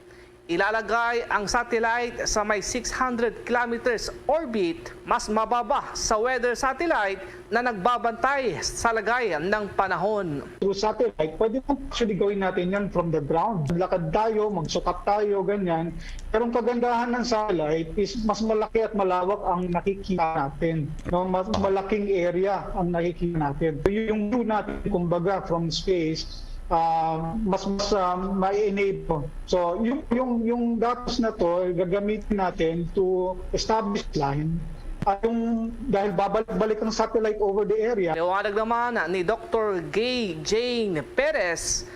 Ilalagay ang satellite sa may six hundred kilometers orbit, mas mababa sa weather satellite na nagbabantay sa lagay ng panahon. Through satellite, pwede naman actually gawin natin yan from the ground. Maglakad tayo, magsukat tayo, ganyan. Pero ang kagandahan ng satellite is mas malaki at malawak ang nakikita natin. No? Mas malaking area ang nakikita natin. So, yung view natin, kumbaga, from space, ah, mas, mas, ah, ma-enable. So, yung, yung, yung datos na to, gagamitin natin to establish line. At yung, dahil babalik-balik ang satellite over the area. Liwanag naman ni Doctor Gay Jane Perez,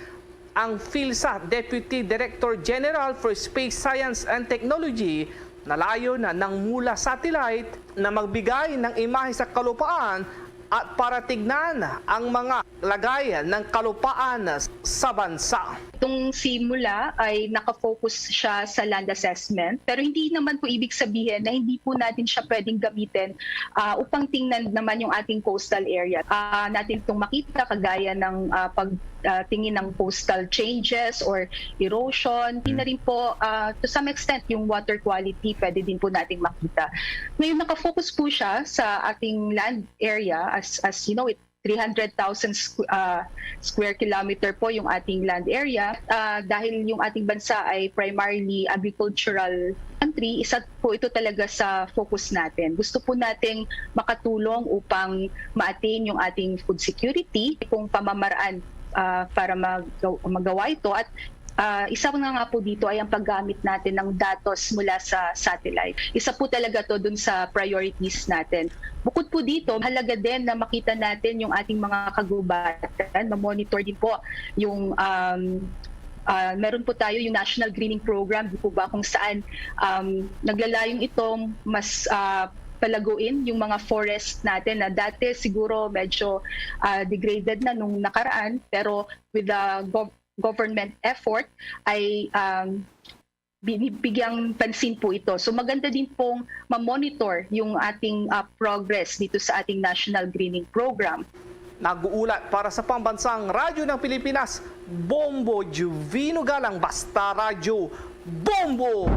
ang PhilSat Deputy Director General for Space Science and Technology, nalayon na ng MULA satellite na magbigay ng imahe sa kalupaan at para tignan ang mga lagay ng kalupaan sa bansa. Itong si MULA ay nakafocus siya sa land assessment, pero hindi naman po ibig sabihin na hindi po natin siya pwedeng gamitin, ah, upang tingnan naman yung ating coastal area. Ah, natin itong makita kagaya ng, ah, pag, ah, tingin ng coastal changes or erosion. Hindi na rin po, ah, to some extent, yung water quality pwede din po nating makita. Ngayon, nakafocus po siya sa ating land area, as, as you know, it three hundred thousand squ- ah, square kilometer po yung ating land area. Ah, dahil yung ating bansa ay primarily agricultural country, isa po ito talaga sa focus natin. Gusto po nating makatulong upang ma-attain yung ating food security, kung pamamaraan, ah, para mag- magawa ito. At, ah, isa na nga po dito ay ang paggamit natin ng datos mula sa satellite. Isa po talaga to dun sa priorities natin. Bukod po dito, mahalaga din na makita natin yung ating mga kagubatan, ma-monitor din po yung, um, ah, meron po tayo yung National Greening Program, di po ba, kung saan, um, naglalayong itong mas, ah, palaguin yung mga forest natin na dati siguro medyo, ah, degraded na nung nakaraan, pero with the gov- government effort ay, um, binibigyang pansin po ito. So, maganda din pong ma-monitor yung ating, ah, progress dito sa ating National Greening Program. Nag-uulat para sa Pambansang Radyo ng Pilipinas, Bombo Juvino Galang, Basta Radyo, Bombo!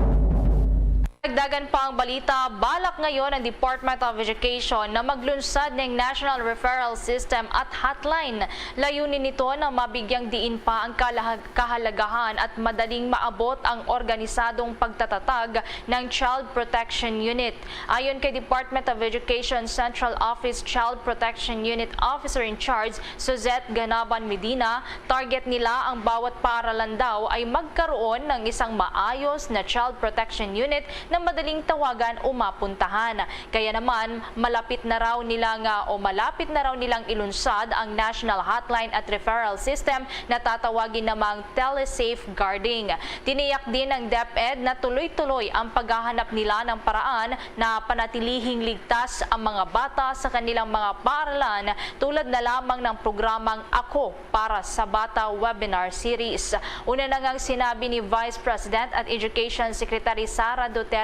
Dagdagan pa ang balita, balak ngayon ang Department of Education na maglunsad ng National Referral System at Hotline. Layunin nito na mabigyang diin pa ang kalah- kahalagahan at madaling maabot ang organisadong pagtatatag ng Child Protection Unit. Ayon kay Department of Education Central Office Child Protection Unit Officer in Charge Suzette Ganaban Medina, target nila ang bawat paaralan daw ay magkaroon ng isang maayos na Child Protection Unit na madaling tawagan o mapuntahan. Kaya naman, malapit na raw nila nga o malapit na raw nilang ilunsad ang National Hotline at Referral System na tatawagin namang Telesafeguarding. Tiniyak din ng DepEd na tuloy-tuloy ang paghahanap nila ng paraan na panatilihing ligtas ang mga bata sa kanilang mga paaralan, tulad na lamang ng programang Ako para sa Bata webinar series. Una na ngang sinabi ni Vice President at Education Secretary Sara Duterte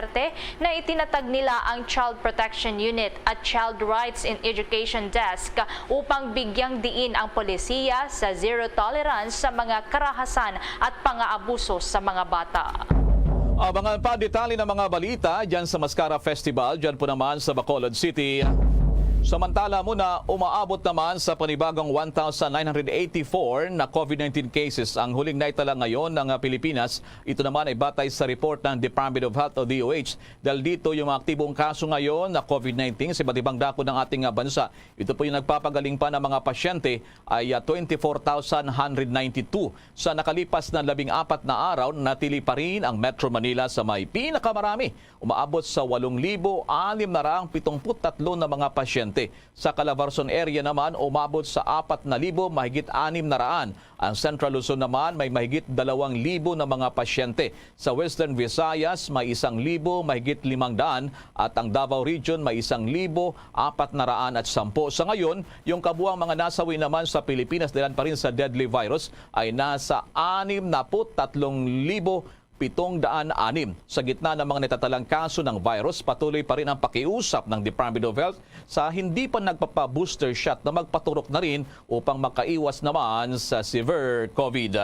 na itinatag nila ang Child Protection Unit at Child Rights in Education Desk upang bigyang diin ang polisiya sa zero tolerance sa mga karahasan at pangaabuso sa mga bata. Abangan pa ang detalye ng mga balita dyan sa Mascara Festival, dyan po naman sa Bacolod City. Samantala muna, umaabot naman sa panibagong one thousand nine hundred eighty-four na COVID nineteen cases ang huling naitala ngayon ng, ah, Pilipinas. Ito naman ay batay sa report ng Department of Health o D O H. Dahil dito, yung mga aktibong kaso ngayon na COVID nineteen sa iba't ibang dako ng ating, ah, bansa. Ito po yung nagpapagaling pa ng mga pasyente ay, ah, twenty-four thousand one hundred ninety-two. Sa nakalipas na labing apat na araw, natili pa rin ang Metro Manila sa may pinakamarami. Umaabot sa walong libo anim na raang pitungput tatlo na mga pasyente. Sa Calabarzon area naman, umabot sa apat na libo mahigit anim na raan. Ang Central Luzon naman may mahigit dalawang libo na mga pasyente. Sa Western Visayas, may isang libo mahigit limang daan at ang Davao Region may isang libo apat na raan at sampo. Sa ngayon, yung kabuang mga nasawi naman sa Pilipinas dahilan pa rin sa deadly virus ay nasa anim na put tatlong libo pitong daan anim. Sa gitna ng mga natatalang kaso ng virus, patuloy pa rin ang pakiusap ng Department of Health sa hindi pa nagpapa-booster shot na magpaturok na rin upang makaiwas naman sa severe COVID.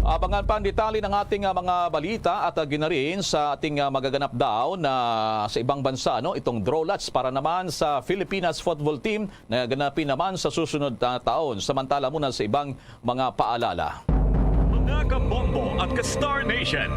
Abangan pa ang detalye ng ating, ah, mga balita at, ah, ginarin sa ating, ah, magaganap daw na sa ibang bansa, no, itong Drawlats para naman sa Filipinas football team na ganapin naman sa susunod na taon. Samantala muna sa ibang mga paalala. Mga kabombo at ka-Star Nation,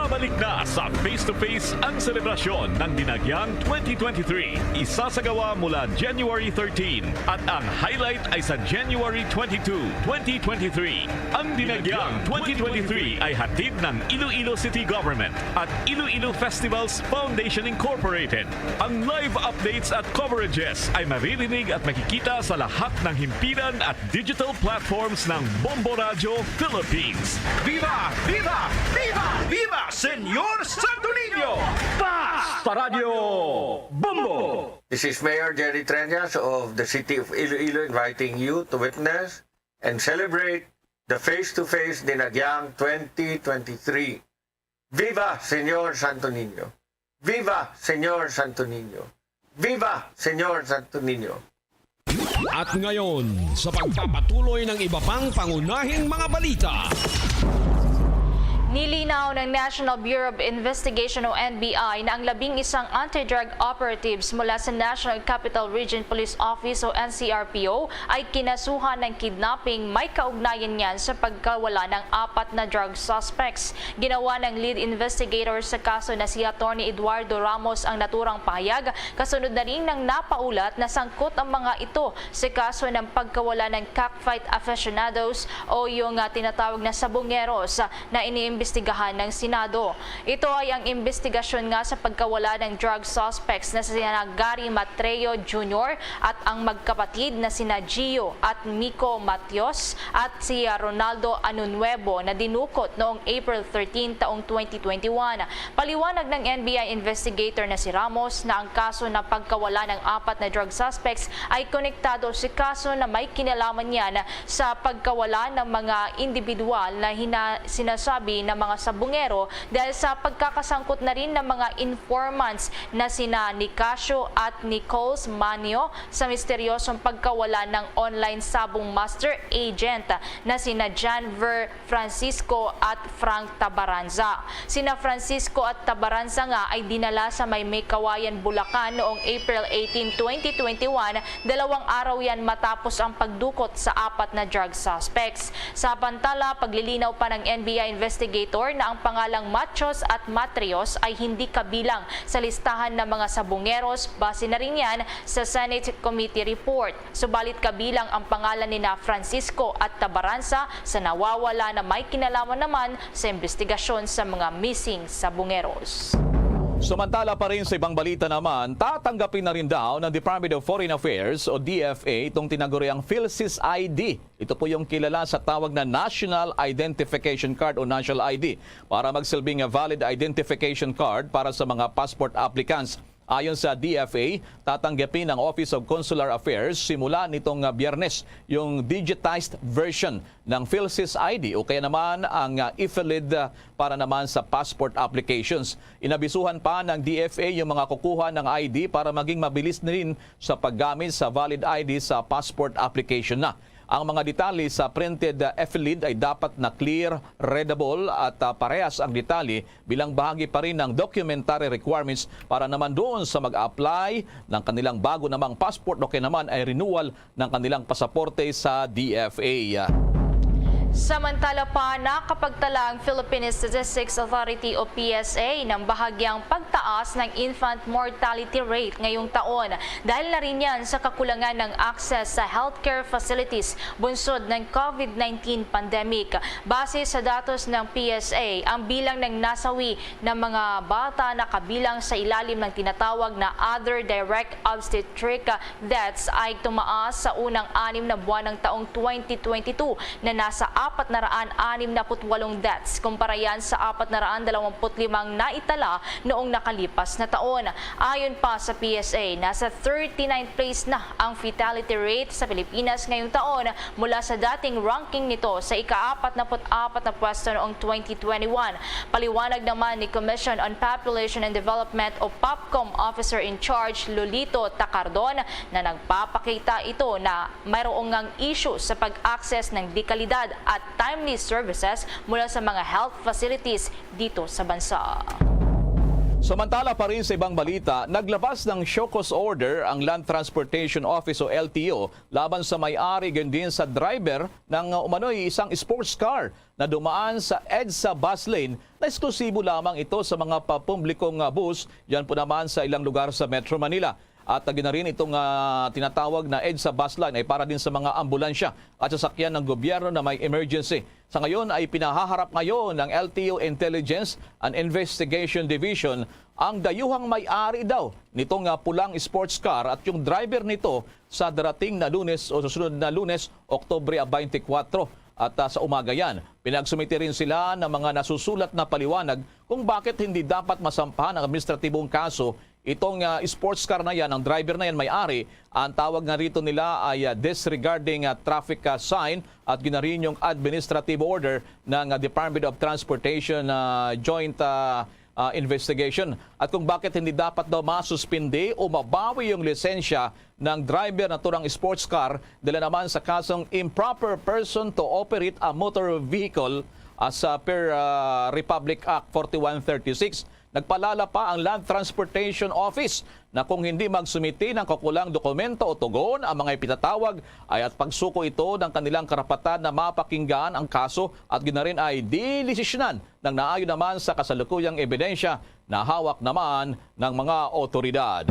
Balik na sa Face to Face ang selebrasyon ng Dinagyang twenty twenty-three. Isasagawa mula January thirteen at ang highlight ay sa January twenty-two, twenty twenty-three. Ang Dinagyang twenty twenty-three ay hatid ng Iloilo City Government at Iloilo Festivals Foundation Incorporated. Ang live updates at coverages ay maririnig at makikita sa lahat ng himpilan at digital platforms ng Bombo Radyo Philippines. Viva! Viva! Viva! Viva Señor Santo Niño! Basta Radyo Bombo! This is Mayor Jerry Treñas of the City of Iloilo inviting you to witness and celebrate the Face-to-Face Dinagyang twenty twenty-three. Viva Señor Santo Niño! Viva Señor Santo Niño! Viva Señor Santo Niño! At ngayon, sa pagpapatuloy ng iba pang pangunahing mga balita. Nilinaw ng National Bureau of Investigation o N B I na ang labing isang anti-drug operatives mula sa National Capital Region Police Office o N C R P O ay kinasuhan ng kidnapping. May kaugnayan niyan sa pagkawala ng apat na drug suspects. Ginawa ng lead investigator sa kaso na si Attorney Eduardo Ramos ang naturang pahayag, kasunod na rin ng napaulat na sangkot ang mga ito sa kaso ng pagkawala ng cockfight aficionados o yung, ah, tinatawag na sabongeros na iniimbestigahan ng Senado. Ito ay ang imbestigasyon nga sa pagkawala ng drug suspects na sina Gary Matreo Junior at ang magkapatid na sina Gio at Miko Matios at si, ah, Ronaldo Anunuevo na dinukot noong April thirteen taong twenty twenty-one. Paliwanag ng N B I investigator na si Ramos na ang kaso ng pagkawala ng apat na drug suspects ay konektado sa kaso na may kinalaman niyan sa pagkawala ng mga individual na hina-, sinasabi na mga sabungero dahil sa pagkakasangkot na rin ng mga informants na sina Nicasio at Nicole's Manio sa misteryosong pagkawala ng online sabong master agent na sina Janver Francisco at Frank Tabaranza. Sina Francisco at Tabaranza nga ay dinala sa may Meycauayan, Bulacan noong April eighteen, twenty twenty-one, dalawang araw yan matapos ang pagdukot sa apat na drug suspects. Samantala, paglilinaw pa ng N B I investigator na ang pangalang Machos at Matrios ay hindi kabilang sa listahan ng mga sabongeros, base na rin yan sa Senate Committee report. Subalit kabilang ang pangalan nina Francisco at Tabaranza sa nawawala na may kinalaman naman sa investigasyon sa mga missing sabongeros. Samantala pa rin sa ibang balita naman, tatanggapin na rin daw ng Department of Foreign Affairs o D F A itong tinaguriang PhilSys I D. Ito po yung kilala sa tawag na National Identification Card o National I D para magsilbing valid identification card para sa mga passport applicants. Ayon sa D F A, tatanggapin ng Office of Consular Affairs simula nitong, ah, Biyernes yung digitized version ng PhilSys I D o kaya naman ang, ah, e-PhilID, ah, para naman sa passport applications. Inabisuhan pa ng D F A yung mga kukuha ng I D para maging mabilis na rin sa paggamit sa valid I D sa passport application na. Ang mga detalye sa printed, ah, e-PhilID ay dapat na clear, readable at, ah, parehas ang detalye bilang bahagi pa rin ng documentary requirements para naman doon sa mag-apply ng kanilang bago namang passport o kaya naman ay renewal ng kanilang pasaporte sa D F A. Samantala pa, nakapagtala ang Philippine Statistics Authority o P S A ng bahagyang pagtaas ng infant mortality rate ngayong taon dahil na rin yan sa kakulangan ng access sa healthcare facilities bunsod ng COVID nineteen pandemic. Base sa datos ng P S A, ang bilang ng nasawi na mga bata na kabilang sa ilalim ng tinatawag na other direct obstetric deaths ay tumaas sa unang anim na buwan ng taong twenty twenty-two na nasa apat na raan anim na put walong deaths, kumpara yan sa apat na raan dalawampu't limang naitala noong nakalipas na taon. Ayon pa sa P S A, nasa thirty-ninth place na ang fatality rate sa Pilipinas ngayong taon mula sa dating ranking nito sa ika-apat na put apat na pwesto noong twenty twenty-one. Paliwanag naman ni Commission on Population and Development o POPCOM Officer in Charge Lolito Tacardon na nagpapakita ito na mayroong ngang issue sa pag-access ng dekalidad at timely services mula sa mga health facilities dito sa bansa. Samantala pa rin sa ibang balita, naglabas ng show cause order ang Land Transportation Office o L T O laban sa may-ari gayon din sa driver ng, uh, umano'y isang sports car na dumaan sa EDSA bus lane na eksklusibo lamang ito sa mga papublikong, uh, bus, yan po naman sa ilang lugar sa Metro Manila. At, uh, gina rin itong, uh, tinatawag na EDSA bus line ay para din sa mga ambulansya at sasakyan ng gobyerno na may emergency. Sa ngayon ay pinahaharap ngayon ng L T O Intelligence and Investigation Division ang dayuhang may-ari daw nitong, ah, pulang sports car at yung driver nito sa darating na Lunes o susunod na Lunes, Oktubre twenty-four. At, ah, sa umaga yan, pinagsumite rin sila ng mga nasusulat na paliwanag kung bakit hindi dapat masampahan ang administratibong kaso itong, ah, sports car na yan, ang driver na yan may-ari. Ang tawag nga rito nila ay, ah, disregarding, ah, traffic, ah, sign at ginarin yung administrative order ng, ah, Department of Transportation, ah, Joint, ah, ah, Investigation. At kung bakit hindi dapat daw masuspindi o mabawi yung lisensya ng driver na turang sports car dala naman sa kasong improper person to operate a motor vehicle as, ah, per, ah, Republic Act forty-one thirty-six. Nagpaalala pa ang Land Transportation Office na kung hindi magsumite ng kakulang dokumento o tugon ang mga ipitatawag, ay at pagsuko ito ng kanilang karapatan na mapakinggan ang kaso at ginarin ay dilisisyonan ng naayon naman sa kasalukuyang ebidensya na hawak naman ng mga otoridad.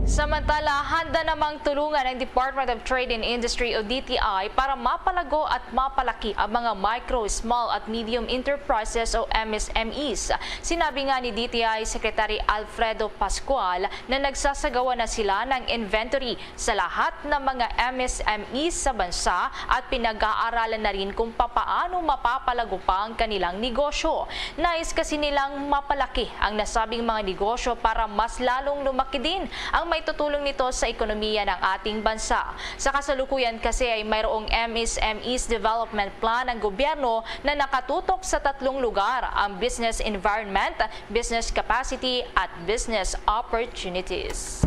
Samantala, handa namang tulungan ang Department of Trade and Industry o D T I para mapalago at mapalaki ang mga micro, small at medium enterprises o M S M Es. Sinabi nga ni D T I Secretary Alfredo Pascual na nagsasagawa na sila ng inventory sa lahat ng mga M S M Es sa bansa at pinag-aaralan na rin kung papaano mapapalago pa ang kanilang negosyo. Nais kasi nilang mapalaki ang nasabing mga negosyo para mas lalong lumaki din ang maitutulong nito sa ekonomiya ng ating bansa. Sa kasalukuyan kasi ay mayroong M S M Es Development Plan ang gobyerno na nakatutok sa tatlong lugar, ang business environment, business capacity at business opportunities.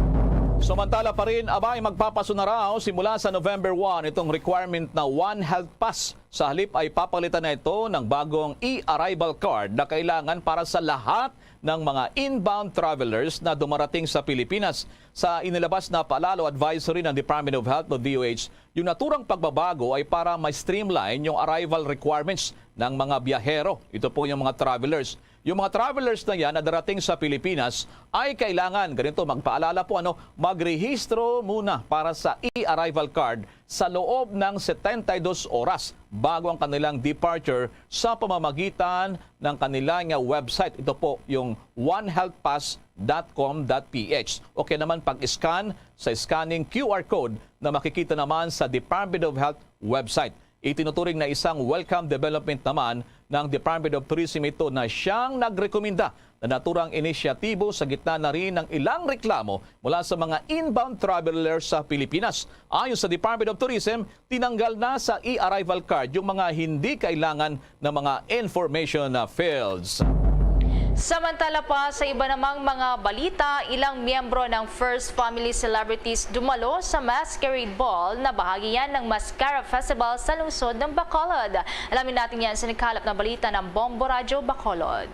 Samantala pa rin, abay, magpapaso na raw simula sa November one itong requirement na One Health Pass. Sa halip ay papalitan na ito ng bagong e-arrival card na kailangan para sa lahat ng mga inbound travelers na dumarating sa Pilipinas. Sa inilabas na paalala o advisory ng Department of Health o D O H, yung naturang pagbabago ay para ma-streamline yung arrival requirements ng mga biyahero. Ito po yung mga travelers. Yung mga travelers na yan na darating sa Pilipinas ay kailangan, ganito, magpaalala po, ano, magrehistro muna para sa e-arrival card sa loob ng setenta y dos oras bago ang kanilang departure sa pamamagitan ng kanilang website. Ito po yung one health pass dot com dot P H. Okay naman pag-scan sa scanning Q R code na makikita naman sa Department of Health website. Itinuturing na isang welcome development naman ng Department of Tourism ito na siyang nagrekomenda na naturang inisyatibo sa gitna na rin ng ilang reklamo mula sa mga inbound travelers sa Pilipinas. Ayon sa Department of Tourism, tinanggal na sa e-arrival card yung mga hindi kailangan ng mga information na fields. Samantala pa, sa iba namang mga balita, ilang miyembro ng First Family Celebrities dumalo sa Masquerade Ball na bahagi yan ng Mascara Festival sa lungsod ng Bacolod. Alamin natin yan sa nagkalap na balita ng Bombo Radyo Bacolod.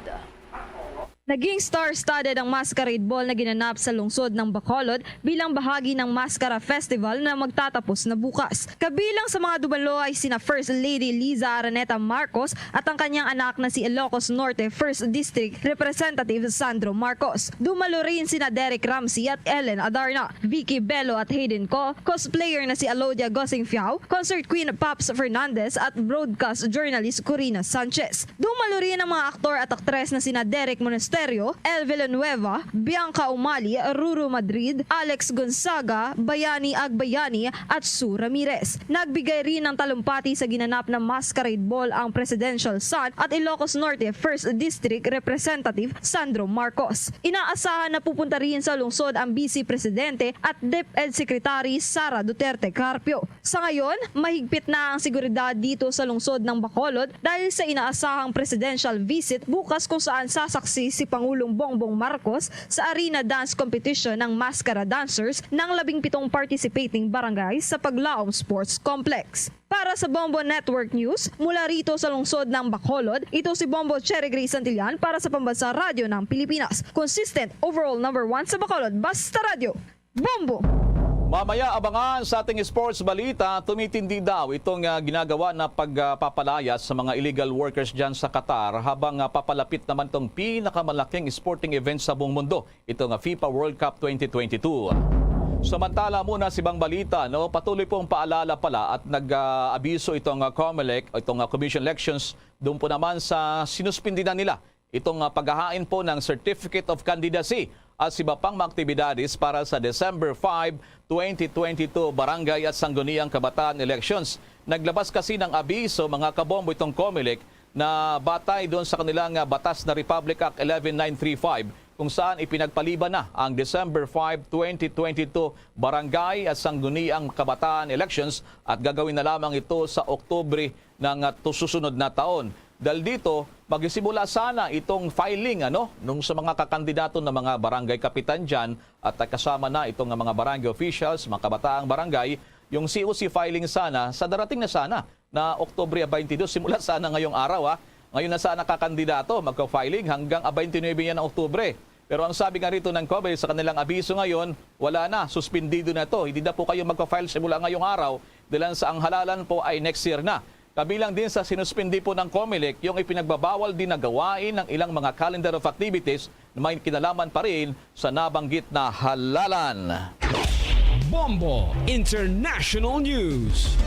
Naging star-studded ang Masquerade Ball na ginanap sa lungsod ng Bacolod bilang bahagi ng Mascara Festival na magtatapos na bukas. Kabilang sa mga dumalo ay sina First Lady Liza Araneta Marcos at ang kanyang anak na si Ilocos Norte First District Representative Sandro Marcos. Dumalo rin sina Derek Ramsey at Ellen Adarna, Vicky Bello at Hayden Co, cosplayer na si Alodia Gosingfiao, concert queen Paps Fernandez at broadcast journalist Corina Sanchez. Dumalo rin ang mga aktor at aktres na sina Derek Monasterio, El Villanueva, Bianca Umali, Ruru Madrid, Alex Gonzaga, Bayani Agbayani at Sue Ramirez. Nagbigay rin ng talumpati sa ginanap na Masquerade Ball ang Presidential Son at Ilocos Norte First District Representative Sandro Marcos. Inaasahan na pupunta rin sa lungsod ang Vice Presidente at DepEd Secretary Sara Duterte Carpio. Sa ngayon, mahigpit na ang seguridad dito sa lungsod ng Bacolod dahil sa inaasahang presidential visit bukas kung saan sasaksi si Pangulong Bongbong Marcos sa arena dance competition ng Maskara Dancers ng labing pitong participating barangay sa Paglaom Sports Complex. Para sa Bombo Network News, mula rito sa lungsod ng Bacolod, ito si Bombo Cherry Grace Santillan para sa Pambansang Radyo ng Pilipinas. Consistent, overall number one sa Bacolod, Basta Radyo. Bombo! Mamaya, abangan sa ating sports balita, tumitindi daw itong, ah, ginagawa na pagpapalayas sa mga illegal workers dyan sa Qatar habang, ah, papalapit naman itong pinakamalaking sporting event sa buong mundo, ito nga FIFA World Cup twenty twenty-two. Samantala muna sa ibang balita, no, patuloy pong paalala pala at nag-aabiso itong, ah, COMELEC, itong, ah, Commission Elections, doon po naman sa sinuspindi na nila itong, ah, paghahain po ng Certificate of Candidacy at iba pang mga aktibidades para sa December five, twenty twenty-two Barangay at Sangguniang Kabataan Elections. Naglabas kasi ng abiso, mga kabombo, itong COMELEC na batay doon sa kanilang, ah, batas na Republic Act eleven nine three five, kung saan ipinagpaliban na ang December five, twenty twenty-two Barangay at Sangguniang Kabataan Elections at gagawin na lamang ito sa Oktubre ng, ah, susunod na taon. Dahil dito, magsisimula sana itong filing, ano, nung sa mga kakandidato na mga barangay kapitan dyan at, ah, kasama na itong, ah, mga barangay officials, mga kabataang barangay, yung C O C filing sana sa darating na sana na Oktubre twenty-two, simula sana ngayong araw, ha. Ngayon na sana kakandidato, magka-filing hanggang twenty-nine yan ng Oktubre. Pero ang sabi nga rito ng COMELEC sa kanilang abiso ngayon, wala na, suspindido na to. Hindi na po kayo magpa-file simula ngayong araw, dahil sa ang halalan po ay next year na. Kabilang din sa sinuspindi po ng COMELEC yung ipinagbabawal din na gawain ng ilang mga calendar of activities na may kinalaman pa rin sa nabanggit na halalan. Bombo International News.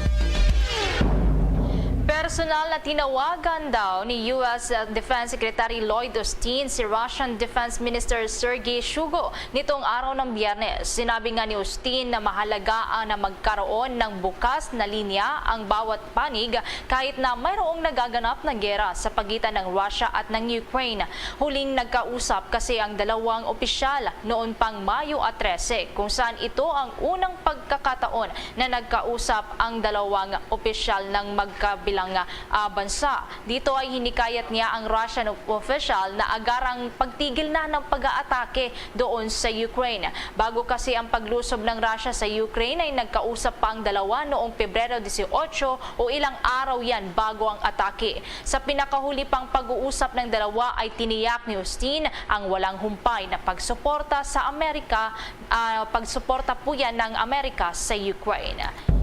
Personal na tinawagan daw ni U S Defense Secretary Lloyd Austin si Russian Defense Minister Sergei Shoigu nitong araw ng Biyernes. Sinabi nga ni Austin na mahalaga ang na magkaroon ng bukas na linya ang bawat panig kahit na mayroong nagaganap na gera sa pagitan ng Russia at ng Ukraine. Huling nagkausap kasi ang dalawang opisyal noon pang Mayo trese, kung saan ito ang unang pagkakataon na nagkausap ang dalawang opisyal ng magkabilang, ah, bansa. Dito ay hinikayat niya ang Russian opisyal na agarang pagtigil na ng pag-aatake doon sa Ukraine. Bago kasi ang paglusob ng Russia sa Ukraine ay nagkausap pa ang dalawa noong Pebrero dieciocho o ilang araw yan bago ang atake. Sa pinakahuli pang pag-uusap ng dalawa ay tiniyak ni Austin ang walang humpay na pagsuporta sa Amerika, ah, pagsuporta po yan ng Amerika sa Ukraine.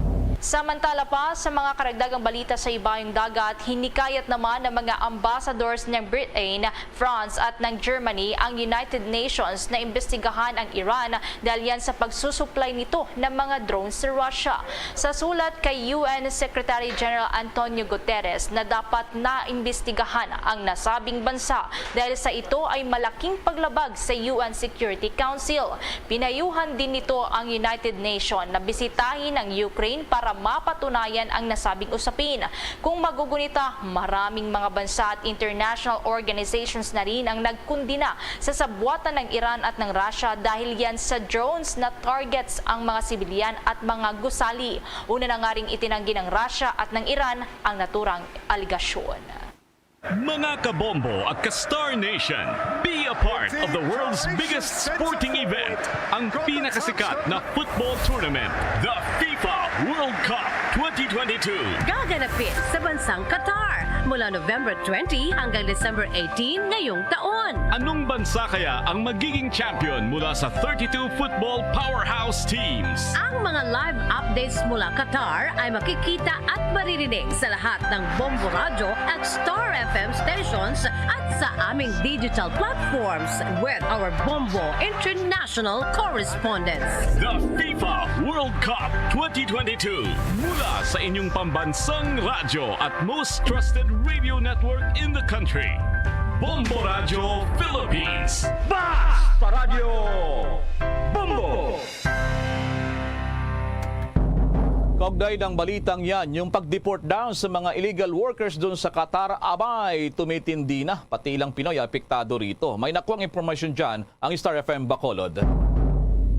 Samantala pa, sa mga karagdagang balita sa ibayong dagat, hinikayat naman ng mga ambassadors ng Britain, France at ng Germany ang United Nations na imbestigahan ang Iran dahil yan sa pagsusuplay nito ng mga drone sa Russia. Sa sulat kay U N Secretary General Antonio Guterres na dapat naimbestigahan ang nasabing bansa dahil sa ito ay malaking paglabag sa U N Security Council. Pinayuhan din nito ang United Nations na bisitahin ang Ukraine para mapatunayan ang nasabing usapin. Kung magugunita, maraming mga bansa at international organizations na rin ang nagkundina sa sabwatan ng Iran at ng Russia dahil yan sa drones na targets ang mga sibilyan at mga gusali. Una na nga ring itinanggi ng Russia at ng Iran ang naturang aligasyon. Mga kabombo at ka-Star Nation, be a part of the world's biggest sporting event, ang pinakasikat na football tournament, the FIFA World Cup twenty twenty-two. Gaganapin sa bansang Qatar mula November twenty hanggang December eighteen ngayong taon. Anong bansa kaya ang magiging champion mula sa thirty-two football powerhouse teams? Ang mga live updates mula Qatar ay makikita at maririnig sa lahat ng Bombo Radyo at Star F M stations at sa aming digital platforms with our Bombo International correspondents. The FIFA World Cup twenty twenty-two, mula sa inyong pambansang radyo at most trusted radio network in the country, Bombo Radyo Philippines. Basta Radyo Bombo! Kaugnay ng balitang yan, yung pag-deport daw sa mga illegal workers dun sa Qatar, abay, tumitindi na. Pati ilang Pinoy apektado rito. May nakuhang impormasyon dyan ang Star F M Bacolod.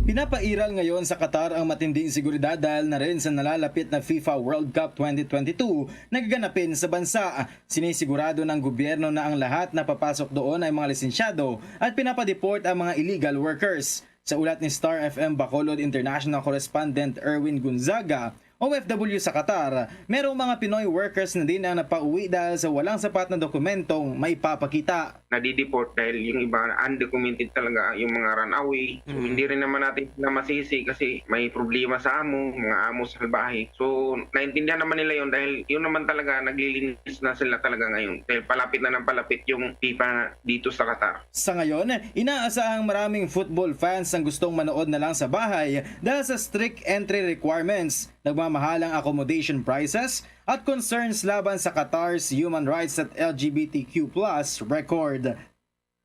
Pinapairal ngayon sa Qatar ang matinding seguridad dahil na rin sa nalalapit na FIFA World Cup twenty twenty-two na gaganapin sa bansa. Sinisigurado ng gobyerno na ang lahat na papasok doon ay mga lisensyado at pinapadeport ang mga illegal workers. Sa ulat ni Star F M Bacolod International Correspondent Erwin Gonzaga, O F W sa Qatar, merong mga Pinoy workers na din ang napauwi dahil sa walang sapat na dokumentong maipapakita. Nadideport dahil yung iba undocumented talaga, yung mga runaway. So, Mm. hindi rin naman natin sila masisi kasi may problema sa amo, mga amo salbahe. So, naintindihan naman nila yun dahil yun naman talaga, naglilinis na sila talaga ngayon. Dahil palapit na ng palapit yung FIFA dito sa Qatar. Sa ngayon, inaasahang maraming football fans ang gustong manood na lang sa bahay dahil sa strict entry requirements, nagmamahalang accommodation prices, at concerns laban sa Qatar's human rights at L G B T Q plus record.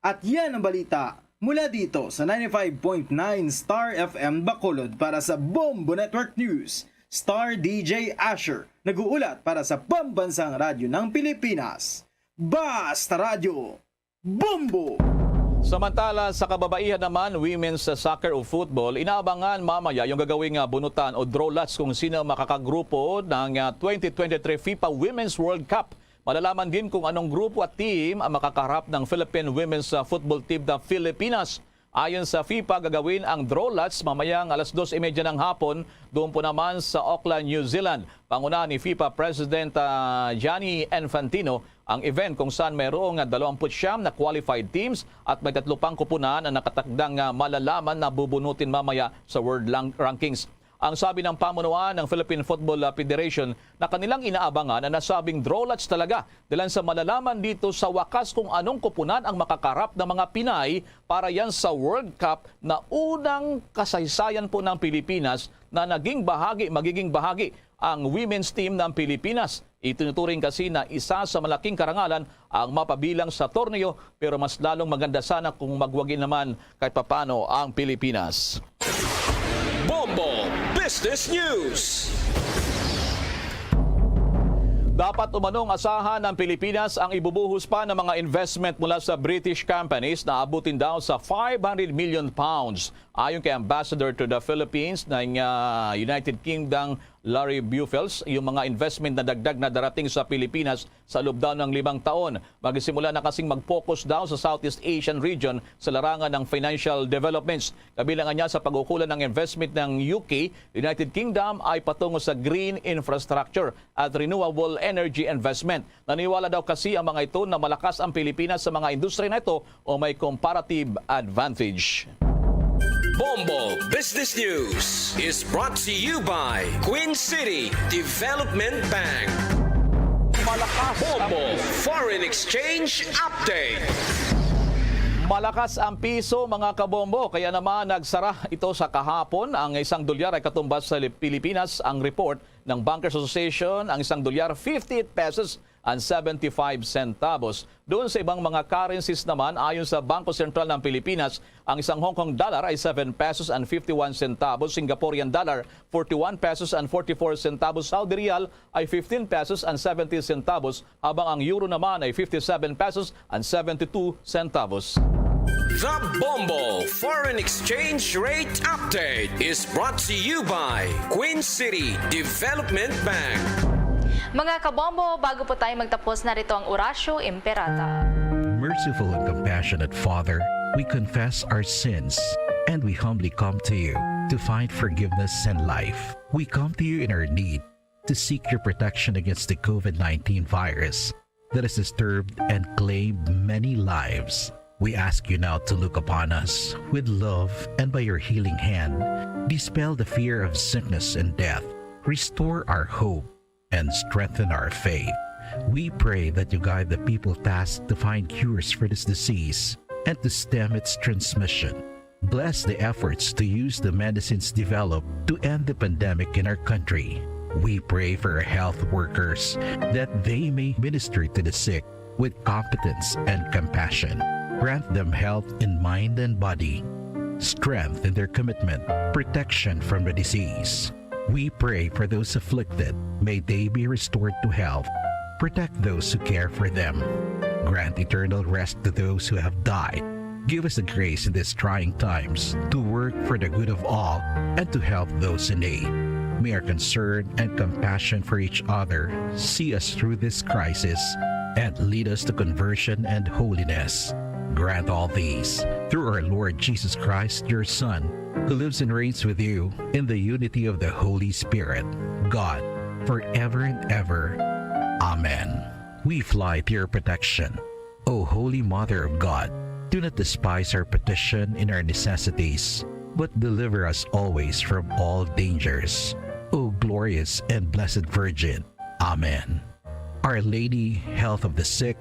At yan ang balita mula dito sa ninety-five point nine Star F M Bacolod. Para sa Bombo Network News, Star D J Asher, nag-uulat para sa Pambansang Radyo ng Pilipinas, Basta Radyo, Bombo! Samantala, sa kababaihan naman, women's soccer o football, inaabangan mamaya yung gagawing ah, bunutan o draw lots kung sino makakagrupo ng ah, twenty twenty-three FIFA Women's World Cup. Malalaman din kung anong grupo at team ang makakaharap ng Philippine Women's ah, Football Team na Filipinas. Ayon sa FIFA, gagawin ang draw lots mamayang alas dos y media ng hapon, doon po naman sa Auckland, New Zealand. Pangunahan ni FIFA President ah, Gianni Infantino ang event, kung saan mayroong dalawamput siyam na qualified teams at may tatlo pang kupunan ang nakatakdang ah, malalaman na bubunutin mamaya sa world lang- rankings. Ang sabi ng pamunuan ng Philippine Football ah, Federation na kanilang inaabangan ang nasabing draw lots talaga, dalan sa malalaman dito sa wakas kung anong kupunan ang makakarap ng mga Pinay para yan sa World Cup na unang kasaysayan po ng Pilipinas na naging bahagi, magiging bahagi ang women's team ng Pilipinas. Itinuturing kasi na isa sa malaking karangalan ang mapabilang sa torneo, pero mas lalong maganda sana kung magwagi naman kahit papano ang Pilipinas. Bombo Business News. Dapat umanong asahan ng Pilipinas ang ibubuhos pa ng mga investment mula sa British companies na abutin daw sa five hundred million pounds. Ayon kay Ambassador to the Philippines ng ah, United Kingdom, Larry Bufels, yung mga investment na dagdag na darating sa Pilipinas sa loob daw ng limang taon. Magsimula na kasing mag-focus daw sa Southeast Asian region sa larangan ng financial developments. Kabilang niya sa pag-ukulan ng investment ng U K, United Kingdom ay patungo sa green infrastructure at renewable energy investment. Naniwala daw kasi ang mga ito na malakas ang Pilipinas sa mga industriya na ito o may comparative advantage. Bombo Business News is brought to you by Queen City Development Bank. Malakas Bombo Foreign Exchange Update. Malakas ang piso, mga kabombo, kaya naman nagsara ito sa kahapon. Ang isang dolyar ay katumbas sa Pilipinas. Ang report ng Bankers Association, ang isang dolyar, fifty-eight pesos and seventy-five centavos. Doon sa ibang mga currencies naman, ayon sa Bangko Sentral ng Pilipinas, ang isang Hong Kong dollar ay seven pesos and fifty-one centavos, Singaporean dollar, forty-one pesos and forty-four centavos, Saudi riyal ay fifteen pesos and seventy centavos, habang ang euro naman ay fifty-seven pesos and seventy-two centavos. The Bombo Foreign Exchange Rate Update is brought to you by Queen City Development Bank. Mga kabombo, bago po tayo magtapos, narito ang Orasyo Imperata. Merciful and compassionate Father, we confess our sins and we humbly come to you to find forgiveness and life. We come to you in our need to seek your protection against the COVID nineteen virus that has disturbed and claimed many lives. We ask you now to look upon us with love and by your healing hand, dispel the fear of sickness and death, restore our hope, and strengthen our faith. We pray that you guide the people tasked to find cures for this disease and to stem its transmission. Bless the efforts to use the medicines developed to end the pandemic in our country. We pray for our health workers that they may minister to the sick with competence and compassion. Grant them health in mind and body, strength in their commitment, protection from the disease. We pray for those afflicted. May they be restored to health. Protect those who care for them. Grant eternal rest to those who have died. Give us the grace in these trying times to work for the good of all and to help those in need. May our concern and compassion for each other see us through this crisis and lead us to conversion and holiness. Grant all these through our Lord Jesus Christ, your Son, who lives and reigns with you in the unity of the Holy Spirit, God, forever and ever. Amen. We fly to your protection, O Holy Mother of God. Do not despise our petition in our necessities, but deliver us always from all dangers, O glorious and blessed Virgin. Amen. Our Lady, Health of the Sick,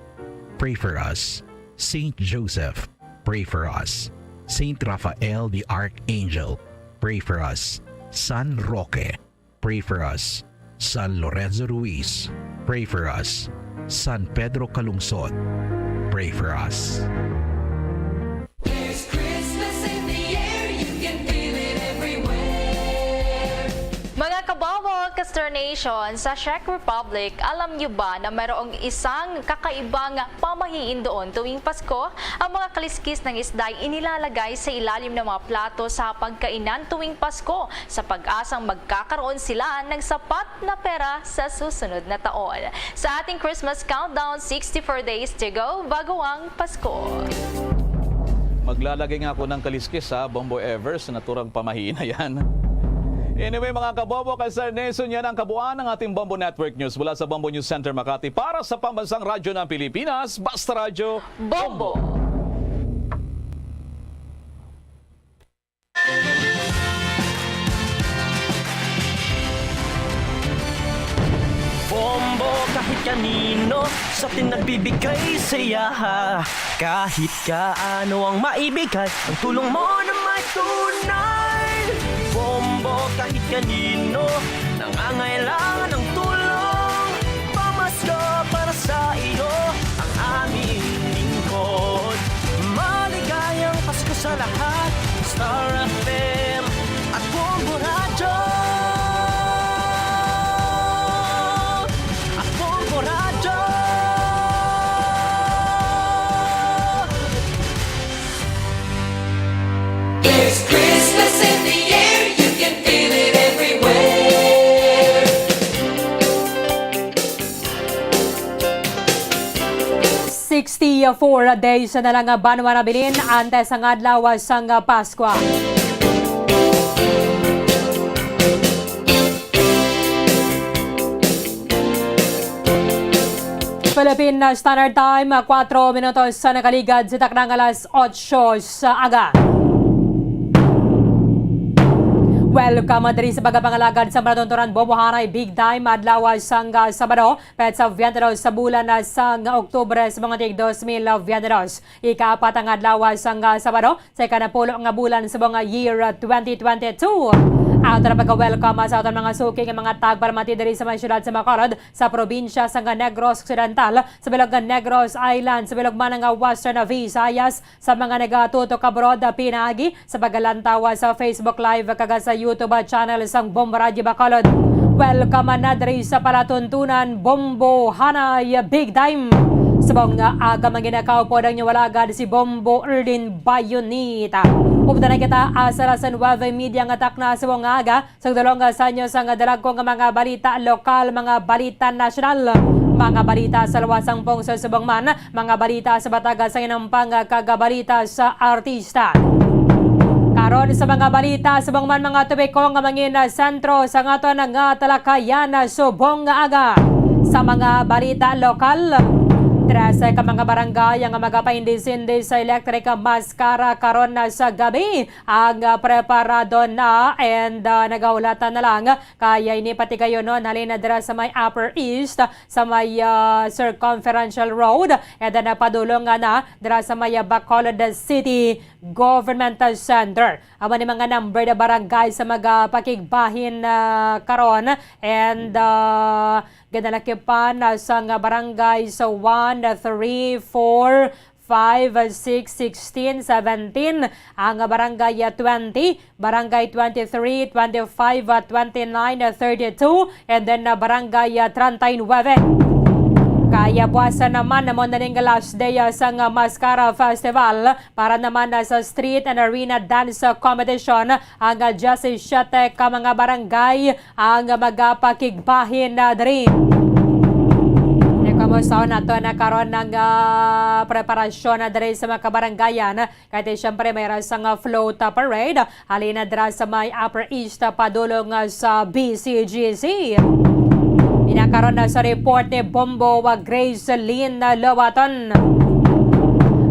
pray for us. Saint Joseph, pray for us. Saint Raphael the Archangel, pray for us. San Roque, pray for us. San Lorenzo Ruiz, pray for us. San Pedro Calungsod, pray for us. There's Christmas in the air, you can feel it everywhere. Mga kabawa, ka-Star Nation, sa Czech Republic, alam niyo ba na mayroong isang kakaibang pamahiin doon tuwing Pasko? Ang mga kaliskis ng isda ay inilalagay sa ilalim ng mga plato sa pagkainan tuwing Pasko sa pag-asang magkakaroon sila ng sapat na pera sa susunod na taon. Sa ating Christmas countdown, sixty-four days to go bago ang Pasko. Maglalagay nga ako ng kaliskis, ha, Bombo Ever, sa naturang pamahiin na yan. Anyway, mga kabobo, ka-Star Nation, yan ang kabuuan ng ating Bombo Network News. Mula sa Bombo News Center Makati, para sa Pambansang Radyo ng Pilipinas, Basta Radyo, Bombo. Bombo kahit kanino sa atin nagbibigay saya. Kahit kaano ang maibigay, ang tulong mo na may tunay. Bombo kahit kanino nangangailangan ng tulong. Pamasko para sa iyo ang aming lingkod. Maligayang Pasko sa lahat. Star F M at Bombo Radyo. At Bombo Radyo. There's Christmas in the air, you can feel it everywhere. Sixty-four days na lang, banwa nabilin, antes ang adlaw sang Paskwa. Philippine Standard Time, kuwatro minutos sa nakaligad sa taknang alas otso sa aga. Welcome diri sa pagpangalagad sa palatuntunan, Bombo Hanay Big Time, adlaw sang Sabado, petsa twenty-two sa bulan sang Oktubre sa mga tig dos mil twenty-two. Ikaapat ang adlaw sang Sabado sa ikanapulo nga bulan sa mga year twenty twenty-two. Ato na pagka-welcome sa aton mga suki nga mga tagpalamati diri sa may siyudad sa Bacolod, sa probinsya sang Negros Occidental, sa bilog nga Negros Island, sa bilog man nga Western Visayas, sa mga nagatutok abroad, pinaagi sa paglantaw sa Facebook Live kag sa YouTube channel sang Bombo Radyo Bacolod. Welcome na diri sa palatuntunan, Bombo Hanay Big Time. Subong nga aga, manginakaw pod ang inyong alagad, si Bombo Erlin Bayonita. Updan na kita, asa alas nuwebe media nga takna subong nga aga, sa dulo nga sa inyo sang dalagko nga mga balita lokal, mga balita nasyonal, mga balita sa luwas sang pungsod subong man mga balita sa Batagas, sa Inampang, kag balita sa artista. Karon sa mga balita, subong man mga topiko nga mangin sentro sa aton nga talakayan subong nga aga. Sa mga balita lokal, trese ka mga barangay ang magapaindi-sindi sa electric maskara karon na sa gabi. Ang, ah, preparado na and, ah, nagahulatan na lang kay ini patigayonon halin na dira sa may Upper East, sa may, ah, Circumferential Road, and then, ah, padulong nga na dira sa may, ah, Bacolod City Government Center. Amo ni mga number na barangay sa magapakigbahin, ah, karon, and, ah, ginalakipan, ah, sang barangay sa one, three, four, five, six, sixteen, seventeen, ang barangay twenty, barangay twenty-three, twenty-five, twenty-nine, thirty-two, and then, uh, barangay, uh, treinta y nueve. Kaya buwasan naman, amo na ning last day, ah, sang, ah, Mascara Festival para naman, ah, sa Street and Arena Dance, ah, Competition. Ang, ah, diyasisiete ka mga barangay ang, ah, magapakigbahin na diri. Kumusta nato na karon ang, ah, preparasyon na diri sa mga kabarangayan? Kay ti, siyempre, may ra sang, ah, float, ah, parade. Halin na dira sa may Upper East, ah, padulong, ah, sa B C G C. Pinakaron na sa report ni Bombo, ah, Grace Lynn, ah, Lobaton.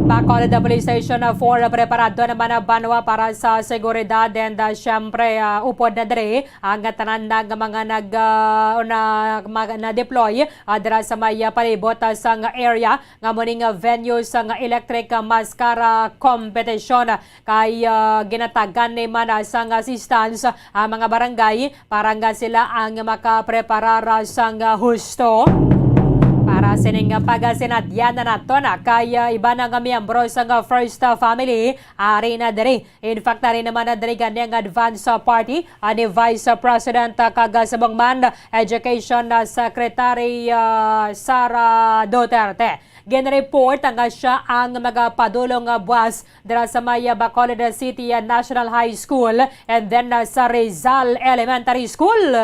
Bacolod Police Station, ah, four, ah, preparado naman ang banwa para sa seguridad. And, ah, siyempre, ah, upod na diri ang tanan na nga mga nag, ah, na, mag, na-deploy, ah, dira sa may, ah, palibot, ah, sang area nga mo ning, ah, venue sang Electric, ah, Mascara Competition. Kay, ah, ginatagan ni man, ah, sang assistance, ah, ang mga barangay para nga sila ang makapreparar, ah, sang, ah, husto. Para sining, ah, pagasinadyan na nato na kay, ah, iban nga miyembro sang, ah, First, ah, Family, ari na diri. In fact, ari naman na diri gani ang advance, ah, party, ah, ni Vice, ah, President, ah, kag, ah, subong man, Education, ah, Secretary, ah, Sara Duterte. Ginreport nga siya ang magapadulong nga buwas dira sa may, ah, Bacolod City, ah, National High School and then, ah, sa Rizal Elementary School.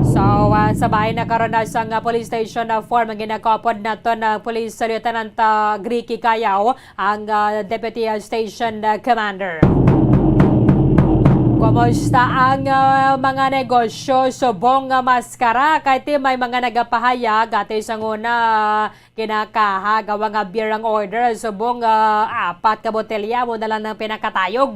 So, ah, sa bahin na karon na sang, ah, police station na four, ang ginakapod naton na Police Lieutenant, ah, Gricky Cayao, ang, ah, Deputy, ah, Station, ah, Commander. Kumusta ang, ah, mga negosyo subong nga Mascara? Kay ti may mga nagapahayag, ati sa nguna, kinakahagawa nga beer ang order, subong, ah, apat ka botelya mo na lang ng pinakatayog.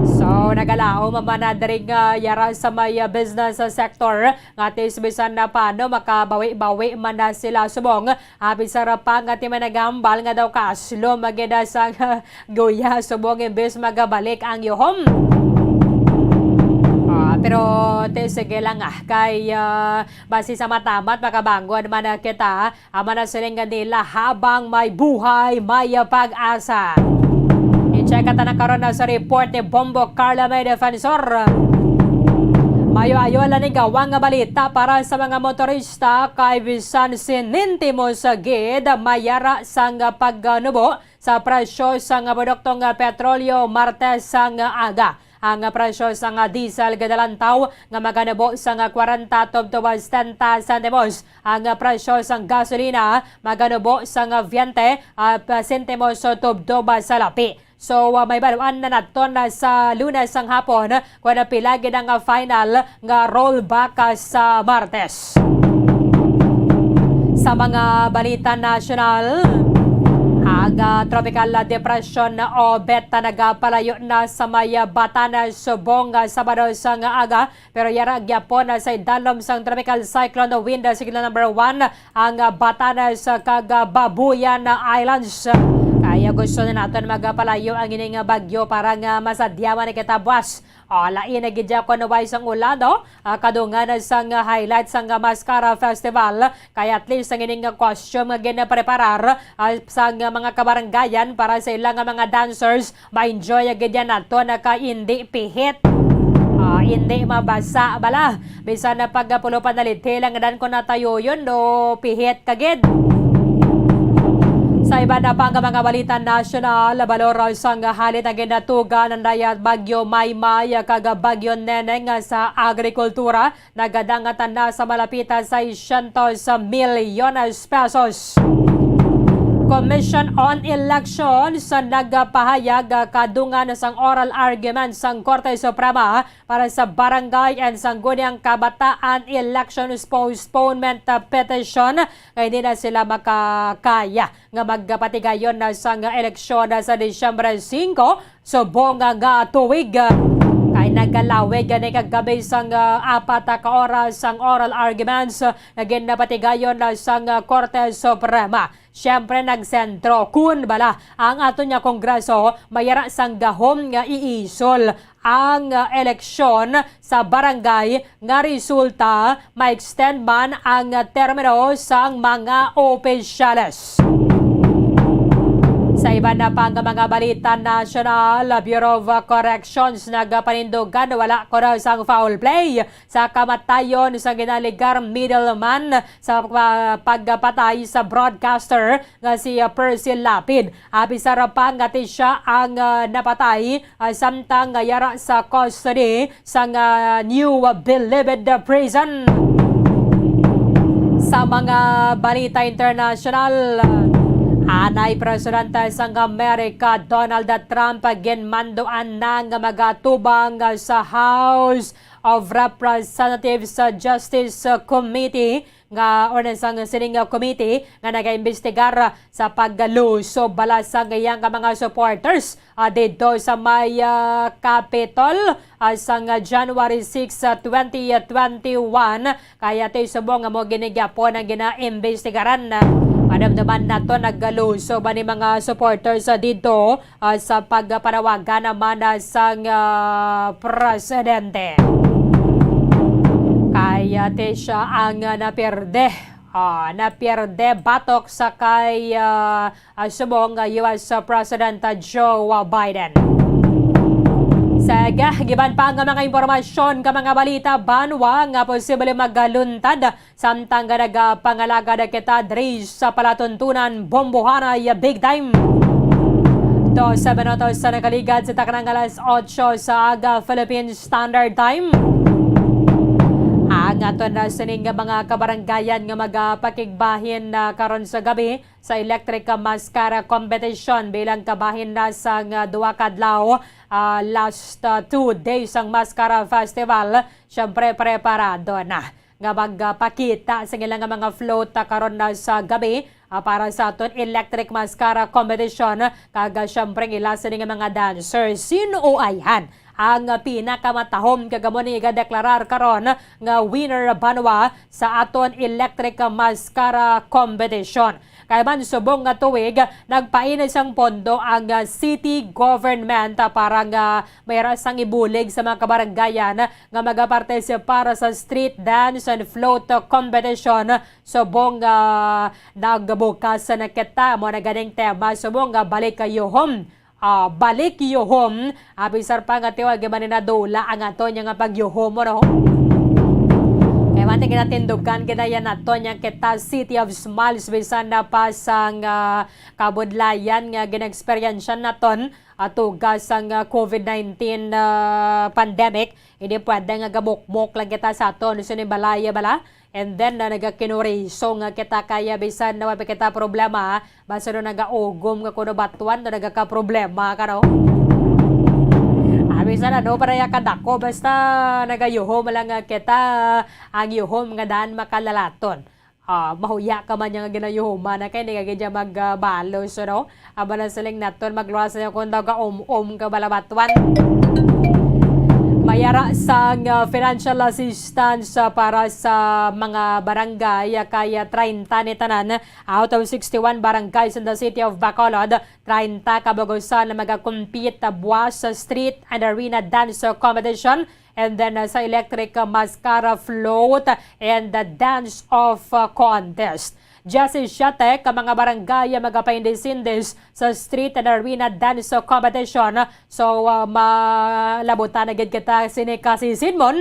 So, nagalaom man na diri nga yara sa may, ah, business, ah, sector, nga ti bisan na paano makabawi-bawi man na sila subong. Abi sa ra pa nga ti may nagahambal nga daw kaslom gid sang guya subong imbes magabalik ang yuhom. Ah, pero ti sige lang, ah, kay, ah, basi sa matamat makabangon man, ah, kita, ah, amo na siling nga nila, habang may buhay, may, ah, pag-asa. I-check ta na karon na sa report ni Bombo Carla May Defensor. Mayo-ayo lang ni gawang nga balita para sa mga motorista kay bisan sinintimos gid mayara sang pagnubo sa presyo sang produktong petrolyo Martes sang aga. Ang presyo sang diesel ginalantaw nga maganubo sang kwarenta tubtob setenta sentimos. Ang presyo sang gasolina maganubo sang veinte, ah, sentimos tubtob sa lapi. So, ah, may baluan na naton na sa Lunes sang hapon kung pila gid ang, ah, final nga rollback, ah, sa Martes. Sa mga balita nasyonal, ang, ah, Tropical Depression Obet nagapalayo na sa may, ah, Batanes, Subong, ah, Sabado sang aga, pero yara gyapon, ah, sa idalom sang Tropical Cyclone Wind, ah, Signal Number One, ang, ah, Batanes, ah, kag, ah, Babuyan, ah, Islands. Kaya gusto na naton magapalayo ang ining, ah, bagyo para nga masadyawan na kita buwas. O, lain na gid ya kon way sang ulan, no? Ah, kadungan na sang, ah, highlight sang, ah, Mascara Festival. Kaya at least ang ining, ah, costume nga ginapreparar, ah, sang, ah, mga kabarangayan para sa ilang, ah, mga dancers, ma-enjoy gid yan nato na ka indi pihit. Ah, indi mabasa bala. Bisan na pagkapulo pa naliti lang dan ko natayo yun, no, pihit ka gid. Sa iba na pa nga mga balita nasyonal, balor sang halit ang ginatuga ng dayat Bagyo Maymay kag Bagyo Neneng sa agrikultura. Nagadangatan na sa malapit sa siyento milyones pesos. Commission on Elections nagpahayag kadungan sang oral argument sang Korte Suprema para sa Barangay and Sangguniang Kabataan Elections Postponement Petition nga hindi na sila makakaya nga magpatigayon na sang eleksyon sa Disyembre singko, subong nga tuig. Kay nagalawig gani kagabi sang, ah, apat ka oras ang oral arguments nga ginapatigayon na sang, ah, Korte Suprema. Siyempre, nagsentro kun bala ang aton nga Kongreso mayara sang gahom nga iisol ang, ah, eleksyon sa barangay nga resulta ma-extend man ang termino sang mga opisyales. Sa iban na pa nga mga balita nasyonal, Bureau of Corrections nagapanindugan wala kuno sang foul play sa kamatayon sa ginaligar middleman sa pa-, pagpatay sa broadcaster nga si, ah, Percy Lapid. Apisar pa nga ti siya ang, ah, napatay, ah, samtang nga yara sa custody sang, ah, New Bilibid Prison. Sa mga balita internasyonal, anay Presidente sang Amerika, Donald Trump, ginmanduan na nga magatubang sa House of Representatives Justice Committee nga, or sang sining committee nga nagaimbestigar sa pagluso bala sang iyang mga supporters, ah, didto sa may, ah, Capitol, ah, sang January six, ah, twenty twenty-one. Kaya ti subong nga mo gini gyapon ang ginaimbestigaran. Madamdaman nato nagluso ba ni mga supporters, ah, didto, ah, sa pagpanawagan naman, ah, sang, ah, presidente. Kaya ti siya ang, ah, napierde. Ah, napierde batok sa kay, ah, ah, subong, ah, U S President, ah, Joe Biden. Sa giban pa nga mga impormasyon ka mga balita, banwa nga posible magaluntad samtang nga nagapangalagad kita diri sa palatuntunan, bombohanay big time. Dose minutos sa nakaligad sa taknang alas otso sa aga, Philippine Standard Time. Ang aton na sining nga mga kabaranggayan nga magapakigbahin na karon sa gabi sa Electric Mascara Competition bilang kabahin na sang, ah, duha ka adlaw, ah, last, ah, two days ang Mascara Festival. Siyempre, preparado na nga magpakita sa ilang mga float, ah, karon na sa gabi, ah, para sa aton Electric Mascara Competition. Kag, ah, siyempre, ang ila sini nga mga dancer. Sino ayhan ang pinakamatahom kag amo ni igadeklarar karon nga winner banwa sa aton Electric Mascara Competition? Kay man subong nga tuig, nagpaina sang pondo ang, ah, city government, ah, para nga mayra sang ibulig sa mga kabarangayan nga magapartisipar sa street dance and float competition. Subong nga nagbukas na kita, mo na ganing tema, subong nga balik kayuhom. Ah, balik yuhom, ah, bisar pa nga tiwag man ni nadula ang aton nga pagyuhom, no? Kay man ti ginatindugan ginayan naton nga kita City of Smiles, bisan na pa sang, ah, kabudlayan nga ginaeksperyensya naton, ah, tuga sang, ah, COVID nineteen, ah, pandemic. Hindi pwede nga gamukmok lang kita sa aton sini balaya bala. And then, na nagakinuriso nga kita kaya bisan na wala kita problema, basta no nagaugom nga kuno batuan, no nagakaproblema ka, no? Ah, bisan ano pa na kadako, basta nagayuhom lang nga kita, ang yuhom nga daan makalalaton. Ah, mahuya ka man nga ginayuhuman na kay hindi ka gid siya magbalos, no? Aba na siling naton, magluwas na kung daw ka um-um ka bala batuan. Mayara sang, ah, financial assistance, ah, para sa mga barangay, ah, kay, ah, treinta ni tanan out of sixty-one barangays in the city of Bacolod. Treinta ka bugusan na magakompete, ah, buwas sa street and arena dance, ah, competition, and then, ah, sa electric, ah, mascara float and the dance off, ah, contest. Diyasisiete ka mga barangay ang magapaindisindis sa street and arena dance competition. So, ah, malabutan na gid kita sini kasisinmon.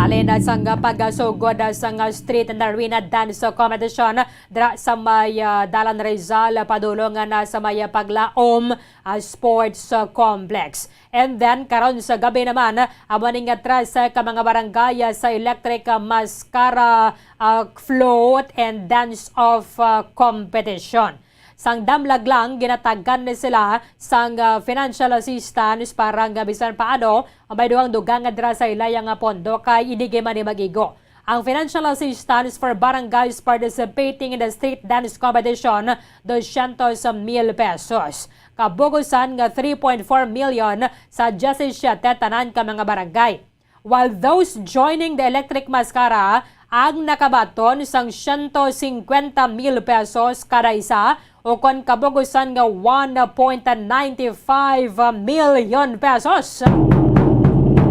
Halin na sang pagasugod, ah, sang street and arena dance competition dira sa may, ah, Dalan Rizal, padulong na sa may, ah, Paglaom, ah, Sports, ah, Complex. And then, karon sa gabi naman, amo ni nga trese ka mga barangay, ah, sa electric, ah, mascara, ah, float and dance off, ah, competition. Sang damlag lang, ginatagan ni sila sang, ah, financial assistance para nga bisan paano, may dugang dugang nga dira sa ilaya nga pondo kay hindi gid man ni mag-igo. Ang financial assistance for barangays participating in the street dance competition, dosyentos mil pesos. Kabugusan nga three point four million sa diyasisiete tanan ka mga barangay. While those joining the electric mascara, ang nakabaton sang siyento singkwenta mil pesos kada isa, ukon kabugusan nga one point nine five million pesos.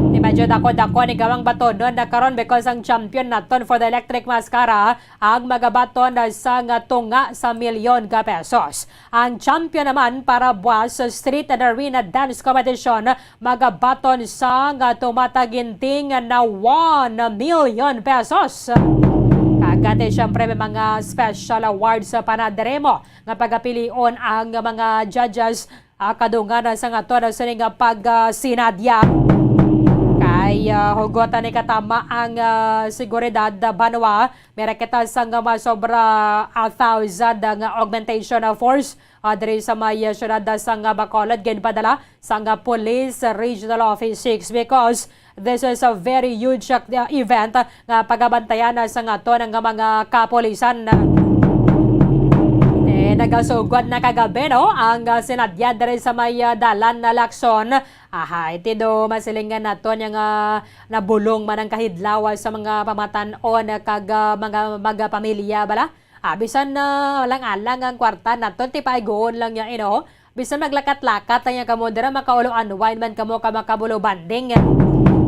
Di Medyo dako-dako ni gamang batonon na karon because ang champion naton for the Electric Mascara ang magabaton na sa nga tunga sa milyon ka pesos. Ang champion naman para buwas sa Street and Arena Dance Competition magabaton sa nga tumataginting na one million pesos. Kagati, syempre, may mga special awards sa panaderemo nga pagapilion ang mga judges, ah, kadungan sa nga to na sini nga pagsinadya. Kay, ah, hugot ni katama ang, ah, seguridad, ah, banwa. Meron kita sa nga masobra a thousand nga augmentation of force, ah, diri sa may, ah, syudad, ah, sa nga Bacolod, ginpadala sa nga Police Regional Office six because this is a very huge, ah, event, ah, nga pagabantayan, ah, sa nga to nga mga kapulisan. Eh, nagasugod na kagabi, no, ang, ah, sinadya diri sa may, ah, dalan na Lacson. Ahay, ti do masilingan naton nga nabulong man ang kahidlaw sa mga pamatan-on kag, ah, mga magpamilya bala. Ah, bisan na lang alang ang kwarta naton, ti paiguon lang niya, you know. Bisan maglakat-lakat lang niya kamo dira, makaulo unwind man kamo ka makabulo bonding.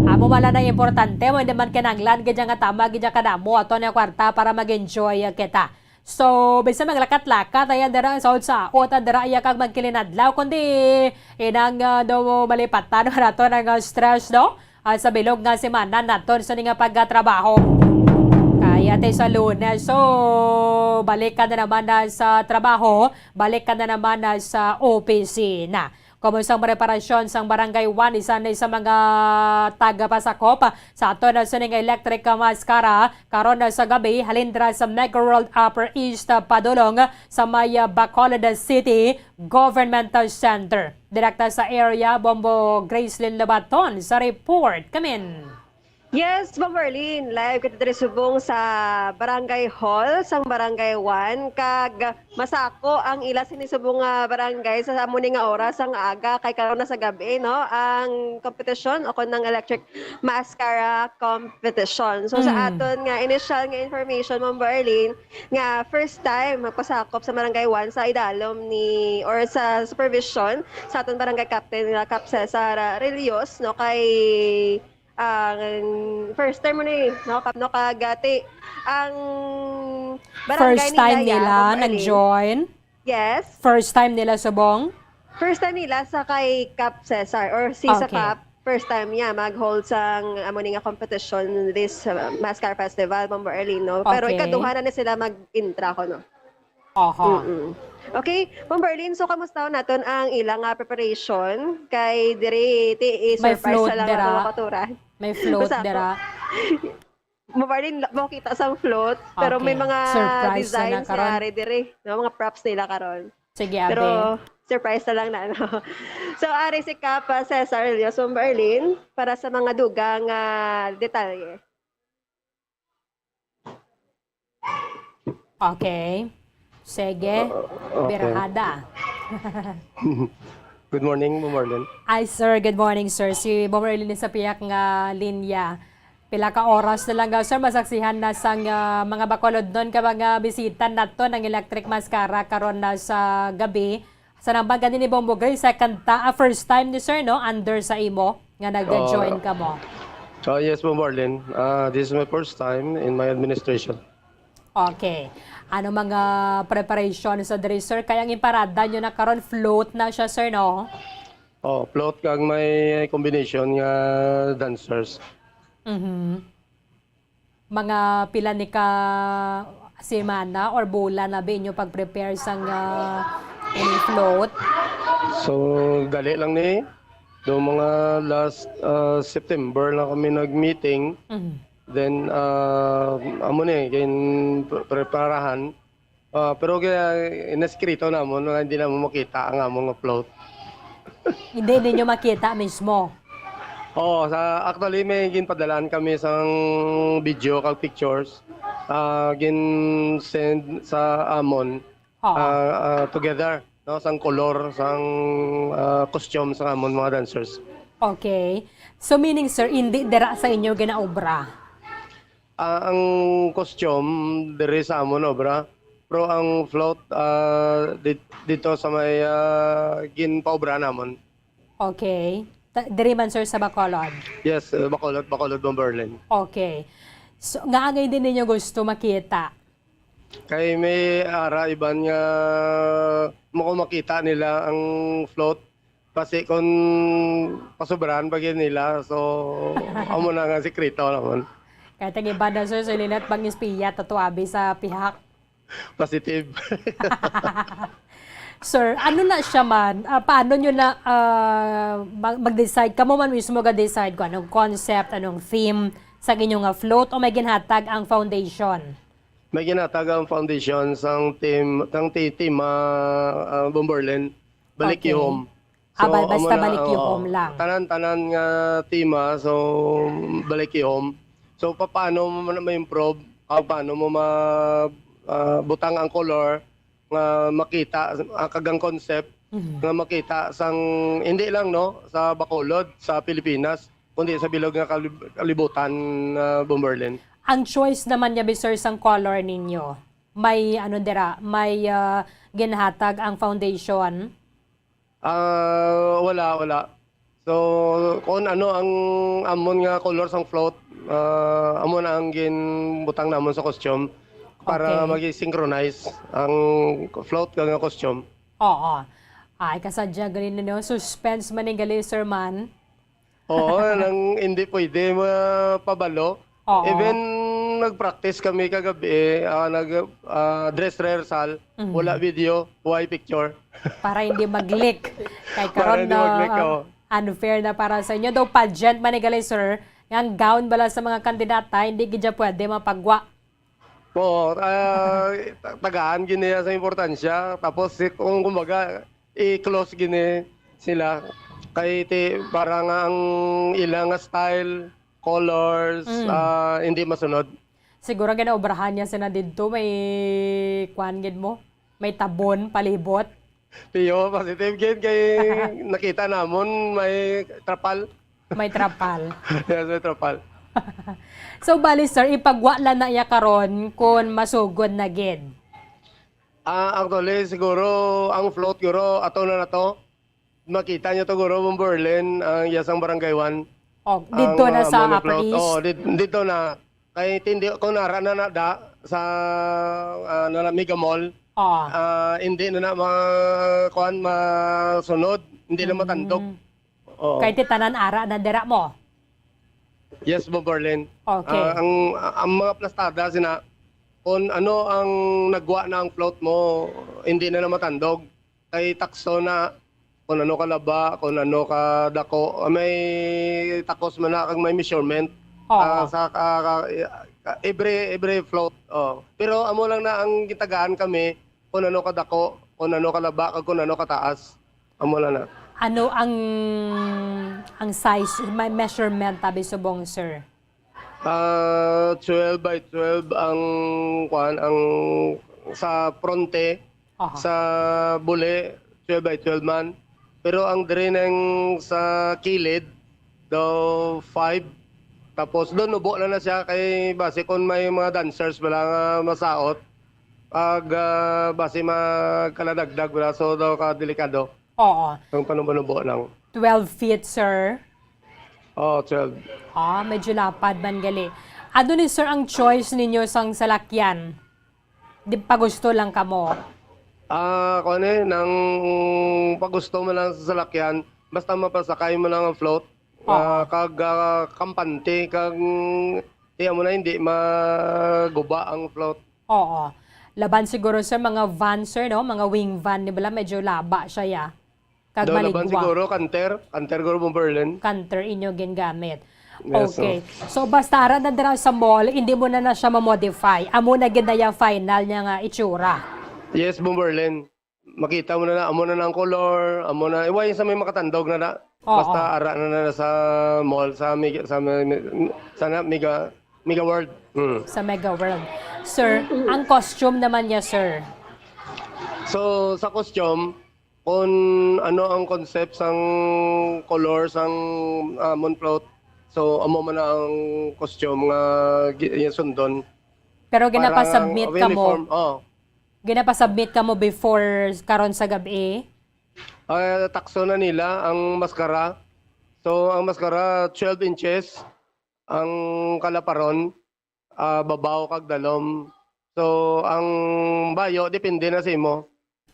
Amo man lang ang importante, mo hindi man kinanglan gid nga tama gid kadamo aton nga kwarta para mag-enjoy kita. So, bisan maglakat-lakat, ayan, dira sa utsa, ota dira, iya kag magkilinadlaw, kundi inang, ah, daw malipatan, wala to nang, ah, stress, no? Ah, sa bilog nga semana naton sa nga pagtrabaho. Kaya ti sa Lunes, so, balik ka na naman na sa trabaho, balik ka na naman na sa opisina. Kumusta ang preparasyon sang Barangay One, isa ni sa mga tagapasakop sa aton na sining electric mascara karon na sa gabi, halin dira sa Mega World Upper East, padulong sa may, ah, Bacolod City Government Center. Direkta sa area, Bombo Gracelyn Lobaton sa report. Kamin. Yes, Ma'am Marlene, live kita diri subong sa Barangay Hall sang Barangay One, kag masako ang ila sini subong nga barangay sa amo ni nga oras sang aga, kay karon na sa gabi, no, ang competition o kon ang electric mascara competition. So, sa Mm. aton nga initial nga information, Ma'am Marlene, nga first time magpasakop sa Barangay One sa idalom ni, or sa supervision sa aton barangay captain nga Cap Cesar, ah, Rillos, no, kay ang first term mo ni, no, Kap, no, kagati ang barangay First time nila, ya, nila Ma'am Arlene. Nag-join? Yes. First time nila subong? First time nila sa kay Cap Cesar or si sa Okay. Cap, first time niya mag-hold sang amo ni nga competition this, uh, Mascara Festival, Ma'am Arlene, no? Pero Okay. ikaduha na ni sila mag-intra ko, no? Aha. Mm-mm. Okay, Ma'am Berlin, so kamusta naton ang ilang, ah, preparation? Kay diri, ti, May i-surprise float na lang dira. Ang mga katuran. May float Basta ako. Dira. Ma'am Berlin, la-, mo kita sang float, pero may Okay. mga Surprise na designs na karon. Nga ari diri, no? Mga props nila karon. Sige, Pero abi. Surprise na lang na, no? So, ari si Kap, ah, Cesar Elias, Ma'am Berlin, para sa mga dugang, ah, detalye. Okay. Sige. Uh, okay. Birahada. Good morning, Ma'am Marlene. Ay, sir. Good morning, sir. Si Ma'am Marlene sa piyak nga linya. Pila ka oras na lang, sir, masaksihan na sang, ah, mga Bacolodnon ka mga bisita nato ng Electric Mascara karon na sa gabi. Sa nang gani ni Bombo Gray, second ta, ah, first time ni sir, no? Under sa imo nga nag-join Ah, ka mo. Ah, yes, Ma'am Marlene. Ah, this is my first time in my administration. Okay. Ano mga preparation sa diri, sir? Kaya ang imparada nyo na karon, float na siya, sir, no? Oh, float kag may combination nga dancers. Mhm. Mga pila ni ka semana or bulan na ba inyo pag-prepare sang, ah, ini float? So, dali lang ni. Do mga last, ah, September lang kami nag-meeting. Mhm. Then, ah, amo ni, gin-, pre-, preparahan. Ah, pero kaya ineskrito namon nga hindi namon makita ang among float. Hindi ninyo makita mismo? Oo, sa, actually, may ginpadalaan kami sang video kag pictures. Ah, gin-send sa amon, Oo. ah, ah, together, no, sang color, sang, ah, costume sa amon mga dancers. Okay. So, meaning, sir, hindi dira sa inyo ginaobra? Ah, ang costume diri sa amon obra, pero ang float, ah, di-, dito sa may, ah, ginpaobra namon. Okay. Ta-, diri man, sir, sa Bacolod? Yes, uh, Bacolod, Bacolod, Bomberlin. Okay. So, nga angay din ninyo gusto makita? Kay may ara iban nga mako makita nila ang float. Kasi kung pasubrahan pa gyud nila, so, amo na nga sikreto naman. Kay tag iban na, sir, so linat pang espiya, tatuabi sa pihak. Positive. Sir, ano na siya man? Ah, paano nyo na, ah, mag-, mag-decide? Kamo man mismo ga-decide kung anong concept, anong theme sa inyo nga float o may ginhatag ang foundation? May ginhatag ang foundation sang team, sang ti-, team, ah, ah, Bomberlin. Balik Okay. Ihom. Ah, So, ba-, amo basta na, balik oo. Ihom lang. Tanan-tanan nga tema, so, balik ihom. So, papaano mo na ma-improve? Ah, paano mo ma-, ah, butang ang color nga makita, ah, kag ang concept Mhm. nga makita sang, hindi lang, no, sa Bacolod, sa Pilipinas, kundi sa bilog nga kalib-, kalibutan, ah, Bomberlin? Ang choice naman niya, sir, sang color ninyo, may, ano, dira, may, ah, ginhatag ang foundation? Ah, wala, wala. So, kung ano ang amon nga color sang float, ah, amo na ang ginbutang namon sa costume para Okay. magi-synchronize ang float kag ang costume. Oo. Ay, kasadya gali na, no? Suspense man ni gali, Sir Man. Oo, nang hindi pwede mapabalo. Oo. Even nag-practice kami kagabi, ah, nag, ah, dress rehearsal, Mhm. wala video, why picture? Para hindi mag-leak. Kay Para karon hindi na, mag-leak, ah, oo. unfair na para sa inyo. Daw pageant man ni gali, sir, nga ang gown bala sa mga kandidata, hindi gid siya pwede mapagwa. Oo, ah, ta-, tagaan gid niya sa importansya. Tapos, si, kung kumbaga, i-close gini sila kay ti-, para nga ang ila nga style, colors, Mm. ah, hindi masunod. Siguro ginaobrahan niya sina didto, may kuan gid mo, may tabon palibot. Piyo, positive gid kay nakita namon may trapal. May trapal. Yes, may trapal. So, bali, sir, ipagwa lang na iya karon kun masugod na gid. Ah, actually, siguro ang float, guro, ato na na to. Makita niyo to, guro, Bomberlin, ang yasang Barangay One. Oh, didto Ang, na ah, sa money Upper float. East? Oh, did-, didto na. Kay tindi, kung nara na na da sa, ah, na, na Mega Mall, Oh. ah, hindi na na ma-, kuan, masunod, hindi na matandog. Mm. Oo. Kay ti tanan ara na dira mo? Yes, Bomberlin. Okay. Ah, ang, ang mga plastada sina, kung ano ang nagwa na ang float mo, hindi na na matandog. Kay takso na kung ano ka laba, kung ano ka dako. Ah, may takos man na kag may measurement. Oo. Ah, sa ka, ka, ka, every, every float. Oh. Pero amo lang na ang gitagaan kami kung ano ka dako, kung ano ka laba, kag kung ano ka taas. Amo lang na. Ano ang, ang size, may measurement, tabi subong, sir? Ah, twelve by twelve ang, kuan, ang sa fronte, Aha. sa buli, twelve by twelve man. Pero ang diri nang sa kilid, daw five. Tapos doon, nubo na na siya kay basi kung may mga dancers bala nga masaot, ag, ah, basi magkaladagdag bala, so daw ka delikado. Oo. Ang panubo-nubo lang. Twelve feet, sir? Oo, twelve. Ah, medyo lapad man gali. Ano ni, sir, ang choice ninyo sang salakyan? Di, pagusto lang kamo? Ah, kuwan eh, nang pagusto mo lang sa salakyan, basta mapasakay mo lang ang float. Oo. Ah, kag, ah, kampante, kag, tiyan mo na, hindi maguba ang float. Oo. Laban siguro, sir, mga van, sir, no? Mga wing van, di ba, medyo laba siya, ya? Kag Do, laban maligwa. Siguro, canter. Canter, guro, Bomberlin. Canter inyo gingamit. Yes, sir. Okay. So, basta ara na dira sa mall, hindi mo na na siya ma-modify. Amo na gid na ya final niya nga itsura. Yes, Bomberlin. Makita mo na na, amo na na ang color, amo na. Iway sa may makatandog na na. Oo. Basta ara na na sa mall, sa Mega, sa may, sa na, Mega, Mega World. Hmm. Sa Mega World. Sir, ang costume naman niya, sir? So, sa costume, kung ano ang concept sang color sang, ah, moon float, so, amo man na ang costume nga gi-, yung sundon. Pero Para ginapasubmit ang ka mo? Uniform, oh. Ginapasubmit ka mo before karon sa gab-i? Ah, takso na nila ang maskara. So, ang maskara, twelve inches ang kalaparon, ah, babaw kag dalom. So, ang bayo, depende na sa imo.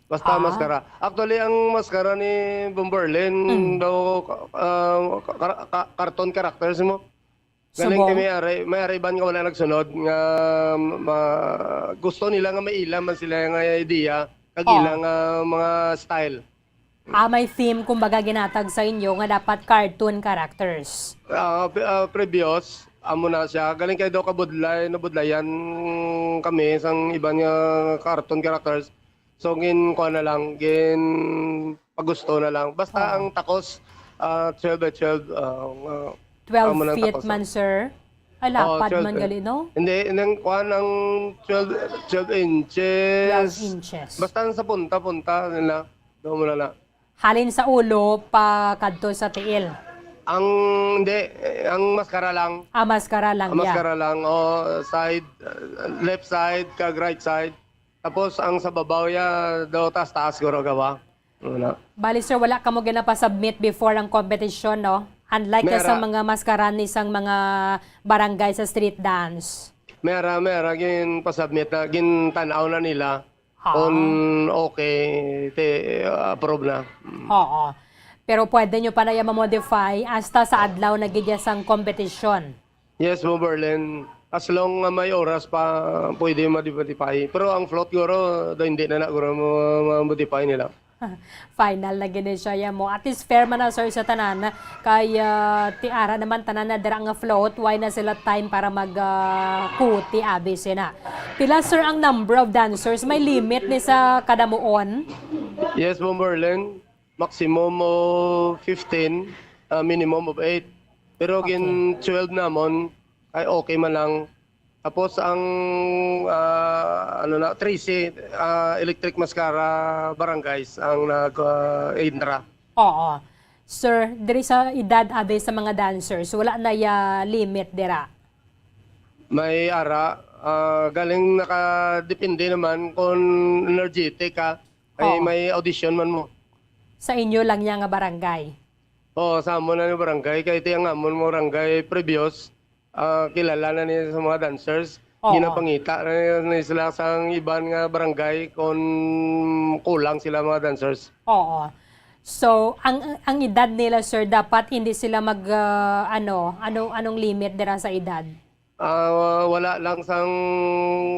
Basta Ah. maskara. Actually, ang maskara ni Bomberlin Mm. daw, ah, ka-, ka-, ka-, cartoon characters mo. Galing Subong? kay may ari, may ari iban nga wala nagsunod nga ma-, gusto nila nga maila man sila nga idea kag Oh. ila nga mga style. Ah, may theme, kumbaga, ginatag sa inyo nga dapat cartoon characters. Ah, pre-, ah, previous, amo na siya. Galing kay daw kabudlay, nabudlayan kami sang iban nga cartoon characters. So, gin-, kuha na lang, gin-, pagusto na lang. Basta Oo. ang takos, ah, twelve by twelve, ah, nga, Twelve amo nang feet takos. man, sir? Ay, Oo, lapad twelve man feet. gali, no? Hindi, nang kuha ng twelve, twelve inches. Twelve inches. Basta sa punta-punta nila. Doon mo na lang. Halin sa ulo pa kadto sa tiil? Ang, hindi, eh, ang maskara lang. Ah, maskara lang, Ang yeah. maskara lang, o side, uh, left side, kag right side. Tapos ang sa babaw, ya, do taas-taas, guro gawa. Wala. Bali, sir, wala kamo ginapasubmit before ang competition, no? Unlike May sa ara. mga maskara ni sang mga barangay sa street dance. May ara, may ara, gin pasubmit na, gin tanaw na nila. Ah. Kung okay, te, approve na. Mm. Oo. Pero pwede nyo pa na yan ma-modify hasta sa adlaw na gid ya sang competition. Yes, Bomberlin. As long nga may oras pa, pwede ma-modify. Pero ang float, guro, do hindi na na, guro, ma-, ma-modify nila. Final na gid ni siya ya mo. At least fair man na, sir, sa tanan. Kay, ah, ti ara naman tanan na dira nga float, why na sila time para mag, ah, kuti, abi sina. Pila, sir, ang number of dancers? May limit ni sa kadamuon? Yes, Bomberlin. Maximum of fifteen, ah, minimum of eight. Pero Okay. gin twelve namon, ay okay man lang. Tapos ang, ah, ano na, trese, ah, electric mascara barangays ang nag, ah, intra. Oo. Sir, diri sa edad, abi, sa mga dancers, wala na ya limit dira? May ara, ah, galing nakadepende naman kung energetic ka, ay Oo. may audition man mo. Sa inyo lang niya nga barangay? Oo, sa amon na ni barangay, kay ti ang amon mo barangay previous, ah, kilala na ni sa mga dancers. Oo. Ginapangita na ni sila sang iban nga barangay kung kulang sila mga dancers. Oo. So, ang, ang edad nila, sir, dapat hindi sila mag, ah, ano, ano, anong limit dira sa edad? Ah, wala lang sang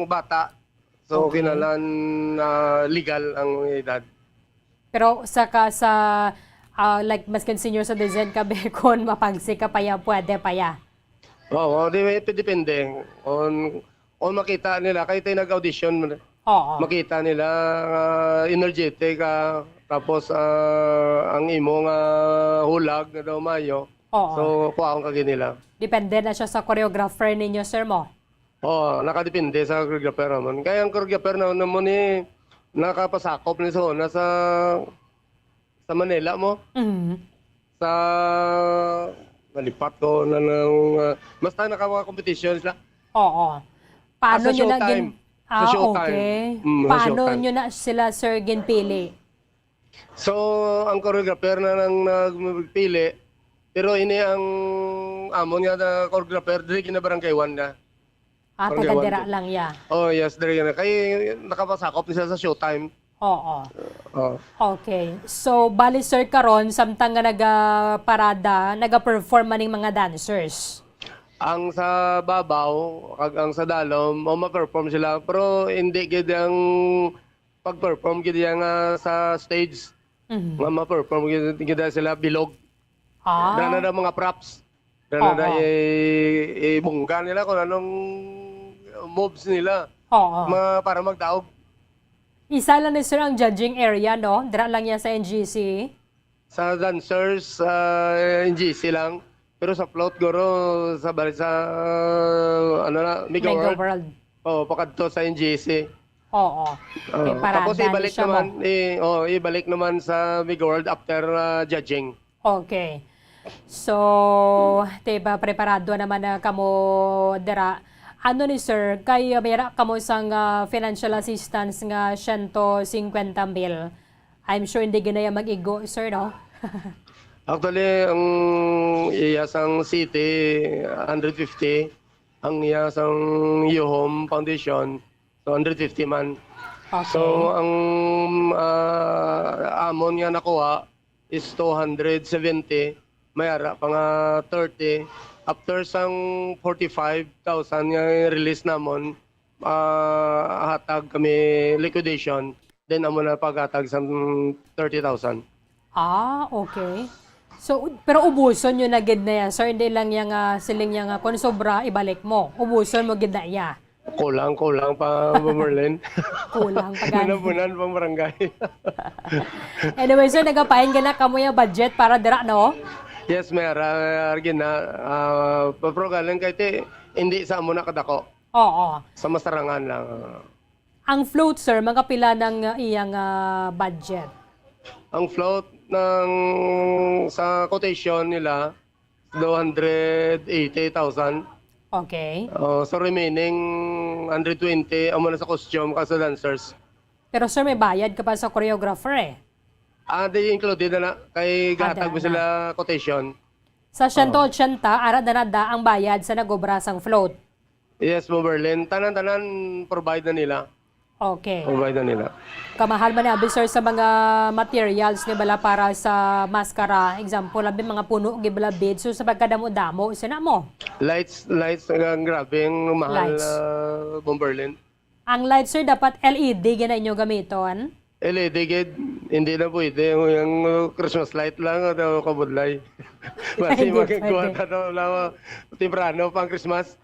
bata. So, Okay. kinahanglan, ah, legal ang edad. Pero sa ka-, sa, ah, like, maskin senior citizen ka, be, kung mapagsi ka pa ya, pwede pa ya. Oo, di, depende. On, on makita nila, kay tayo nag-audition, Oo. makita nila nga energetic ka, tapos, ah, ang imo nga hulag nga daw mayo. Oo. So, kuhaon ka gid nila. Depende na siya sa choreographer ninyo, sir, mo? Oo, nakadepende sa choreographer naman. Kaya ang choreographer na, na mo ni, nakapasakop ni sa una sa, sa Manila mo. Mhm. Sa, nalipat ko na ng, ah, basta naka mga competition sila. Oo. Ah, Paano sa nyo na Showtime. gin-, Sa ah, Showtime. okay. Mm, sa Paano Showtime. nyo na sila, sir, ginpili? So, ang choreographer na nang nagpili, pero ini ang amon nga na choreographer, diri gina Barangay One na. Ah, Barangay taga One dira to. lang, ya. Oh, yes, diri na. Kay nakapasakop ni siya sa Showtime. Oo. Oh. Okay. So, bali, sir, karon, samtang nga nagaparada, nagaperform man ning mga dancers? Ang sa babaw, kag ang sa dalom, o ma-perform sila, pero hindi gid ang pag-perform gid iya nga sa stage, Mhm. nga ma-perform gid, gid sila bilog. Ah. Dala na mga props. Dala na Oo. i-, ibungga nila kung anong moves nila. Oo. Ma-, para magdaog. Isa lang ni sir ang judging area, no? Dira lang yan sa N G C. Sa dancers, ah, N G C lang. Pero sa float, guro, sa bali sa, ano na, Mega Mega World. World. Oo, pakadto sa N G C. Oo. Oo. Kay parada Tapos ni ibalik siya naman, mo. i-, oh, ibalik naman sa Mega World after, ah, judging. Okay. So, diba, preparado naman na kamo dira. Ano ni sir, kay, uh, mayara kamo sang, uh, financial assistance nga siyento singkwenta mil. I'm sure hindi ginaya mag-igo, sir, no? Actually, ang iya sang city, hundred fifty. Ang iya sang Yuhom Foundation, so, hundred fifty man. Okay. So, ang, ah, amon nga nakuha is two hundred seventy. May ara pa nga thirty. After sang forty-five thousand nga release namon, ah, hatag kami liquidation, then amo na paghatag sa thirty thousand. Ah, okay. So, pero ubuson nyo na gid na yan, sir. Hindi lang yang, ah, siling yang, ah, kung sobra, ibalik mo. Ubuson mo gid na iya. Kulang, kulang pa, Bomberlin. Kulang pa gani. Bunan-bunan pang barangay. Anyway, sir, nagapain gid na kamo yung budget para dira, no? Yes, may ara, may ara gid na. Ah, pero galing kay ti, hindi sa amo na kadako. Oo. Sa masarangan lang. Ang float, sir, mga pila ng, uh, iyang, uh, budget? Ang float ng, sa quotation nila, two hundred eighty thousand. Okay. Oh, so remaining hundred twenty, amo na sa costume, kag sa dancers. Pero, sir, may bayad ka pa sa choreographer, eh. Ah, di included na na. Kay Ah, gatag mo dala na. Sila quotation. Sa Oo. Siyento otsenta, ara na na da ang bayad sa nagobra sang float. Yes, Bomberlin. Tanan-tanan provide na nila. Okay. Provide na nila. Kamahal man ni abi, sir, sa mga materials ni bala para sa maskara. Example, abi mga puno, gibala beads. So, sa pagkadamo-damo, sina mo? Lights, lights, ang grabe, ang mahal, Lights. Ah, Bomberlin. Ang lights, sir, dapat L E D gina inyo gamiton? L E D gid, hindi na pwede. Yung, uh, Christmas light lang, ano, kabudlay. Basi Hindi magkuha pwede. Ta daw lang, uh, temprano pang Christmas.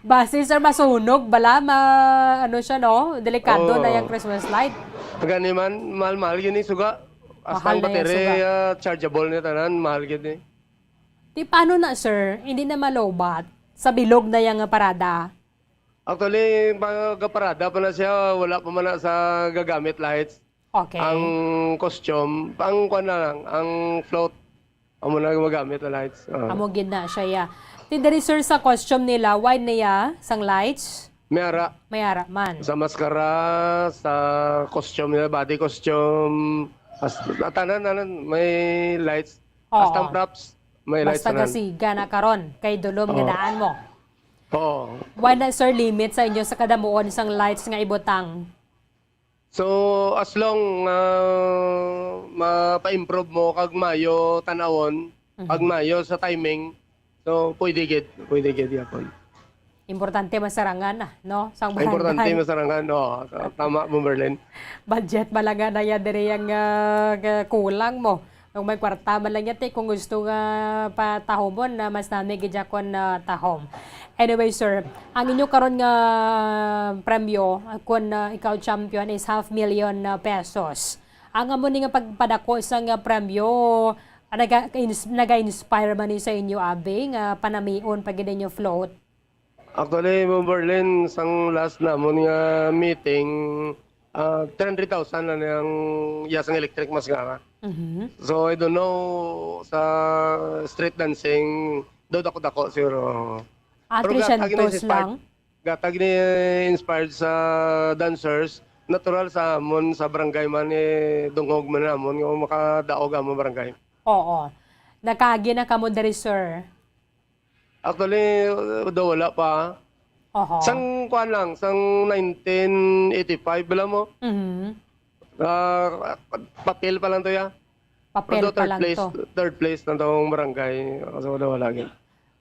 Basi, sir, masunog bala, ma-, ano siya, no? Delikado Oo. Na yung Christmas light. Gani man, mahal-mahal yun yung suga. Hasta Mahal ang na yung battery, suga. Uh, chargeable na tanan, mahal yun eh. Di paano na, sir? Hindi na malobat sa bilog na yung parada? Actually, pag parada pa na siya, wala pa man na sa gagamit lights. Okay. Ang costume, ang kuwan na lang, ang float, amo na gumagamit na lights. Ah. Amo gid na siya, ya. Ti diri, sir, sa costume nila, wide niya sang lights? May ara. May ara man. Sa maskara, sa costume nila, body costume, as, tanan, tanan, may lights. Oo. Hasta ang props, may lights Basta tanan. Gasiga na karon, kay dulom Oo. Nga daan mo. Oo. Wala, sir, limit sa inyo sa kadamuon sang lights nga ibutang? So, as long, ah, mapa-improve mo kag maayo tan-awon, Mhm. Kag maayo sa timing, so pwede gid, pwede gid yapon. Importante masarangan na, no? Sang Importante barangay. Masarangan, oo. Ta-, tama mo, Merlin. Budget malaga na yan diri ang, ah, k-, kulang mo. Kung may kwarta man lang yan, te, kung gusto nga patahomon, na mas nami gid yakon na tahom. Anyway, sir, ang inyo karon nga premyo, ah, kun, ah, ikaw champion, is half million, ah, pesos. Ang amo ni nga pagpadako sa nga premyo, ah, naga-, ins-, naga-inspire man ni sa inyo, abi, nga panamion pa gid ninyo float? Actually, Ma'am Berlin, sang last namon nga meeting, ah, three hundred thousand na niyang iya sang electric maskara. Mhm. So, I don't know, sa street dancing, daw dako-dako siguro. Ah, Pero gatag ni three hundred inspired, lang? Gatag ni inspired sa dancers, natural sa amon, sa barangay man, eh, dungog man namon nga makadaog amon barangay. Oo. Nakaagi na kamo diri, sir? Actually, uh, daw wala pa. Oho. Sang kuan lang, sang nineteen eighty-five bala mo. Mhm. Ah, papel pa lang to, ya. Papel Pero pa third lang place, to. Third place na tong barangay. So, daw wala gid.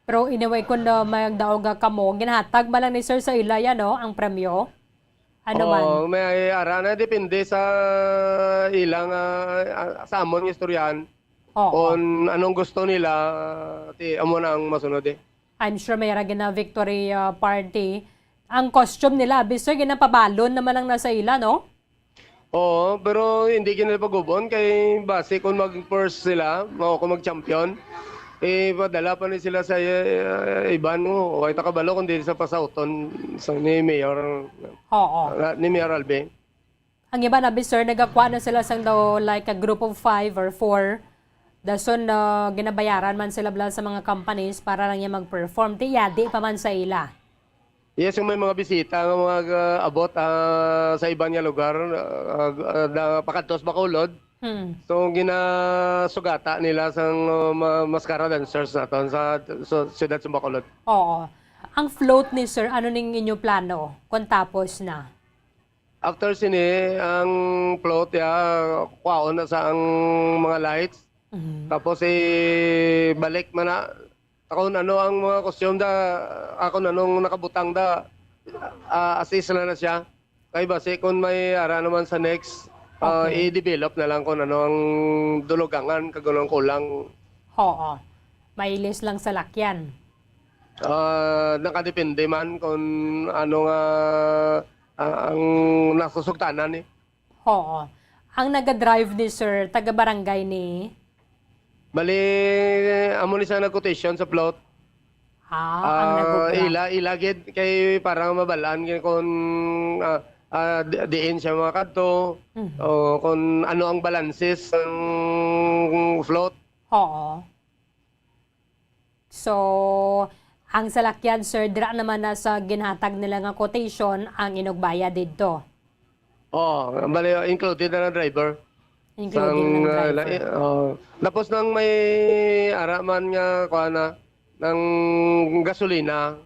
Pero anyway, kung, uh, magdaog kamo, ginahatag ba lang ni sir sa ila yan, no, ang premyo? Ano man? Oo, may ara na, depende sa ilang, ah, ah, sa amon nga istoryahan. Oo. Kung anong gusto nila, ti, amo na ang masunod eh. I'm sure may ra gina victory, ah, party. Ang costume nila, abi, sir, ginapabalon naman ang nasa ila, no? Oo, pero hindi gina pagubon kay base kung mag-first sila, o kung mag-champion, eh, padala pa ni sila sa, eh, iban mo. O ay takabalo kung di sa pasauton sa ni Mayor, Oo. ah, ni Mayor Alvin. Ang iba na, sir, nagakuha na sila sang daw, like, a group of five or four. Dason, ah, ginabayaran man sila bala sa mga companies para lang niya mag-perform. Ti, yadi pa man sa ila. Yes, kung may mga bisita nga mga, ah, abot, ah, sa iban nga lugar, ah, ah, na pakadto sa Bacolod, Hmm. So, ginasugata nila sang, uh, ma-, maskara dancers naton sa, sa siyudad sa Bacolod. Oo. Ang float ni sir, ano ning inyo plano kung tapos na? After sini, ang float, ya, kwaon na sa ang mga lights. Mhm. Tapos, eh, balik man na, kung ano ang mga costume da, ako na nung nakabutang da, ah, assist na na siya. Kay basi kung may ara naman sa next, ah, Okay. i-develop na lang kung ano ang dulugangan, kag ano ang kulang. Oo. Mailis lang sa lakyan. Ah, nakadepende man kung ano nga, ah, ang nasusugtanan, eh. Oo. Ang naga-drive ni sir, taga-barangay ni? Bali, amo ni siya nag-quotation sa plot. Ah, ang Ah, nagubra. ila, ila gid kay para mabalaan gid kung, ah, ah, di-, diin siya makadto, Mhm. o kung ano ang balances sang float. Oo. So, ang salakyan, sir, dira naman na sa ginhatag nila nga quotation ang inugbayad didto. Oh, bali, included na ang driver. Included Sang, na ang ah, driver. lai-, oh. Tapos nang may ara man nga, kuha na, ng gasolina,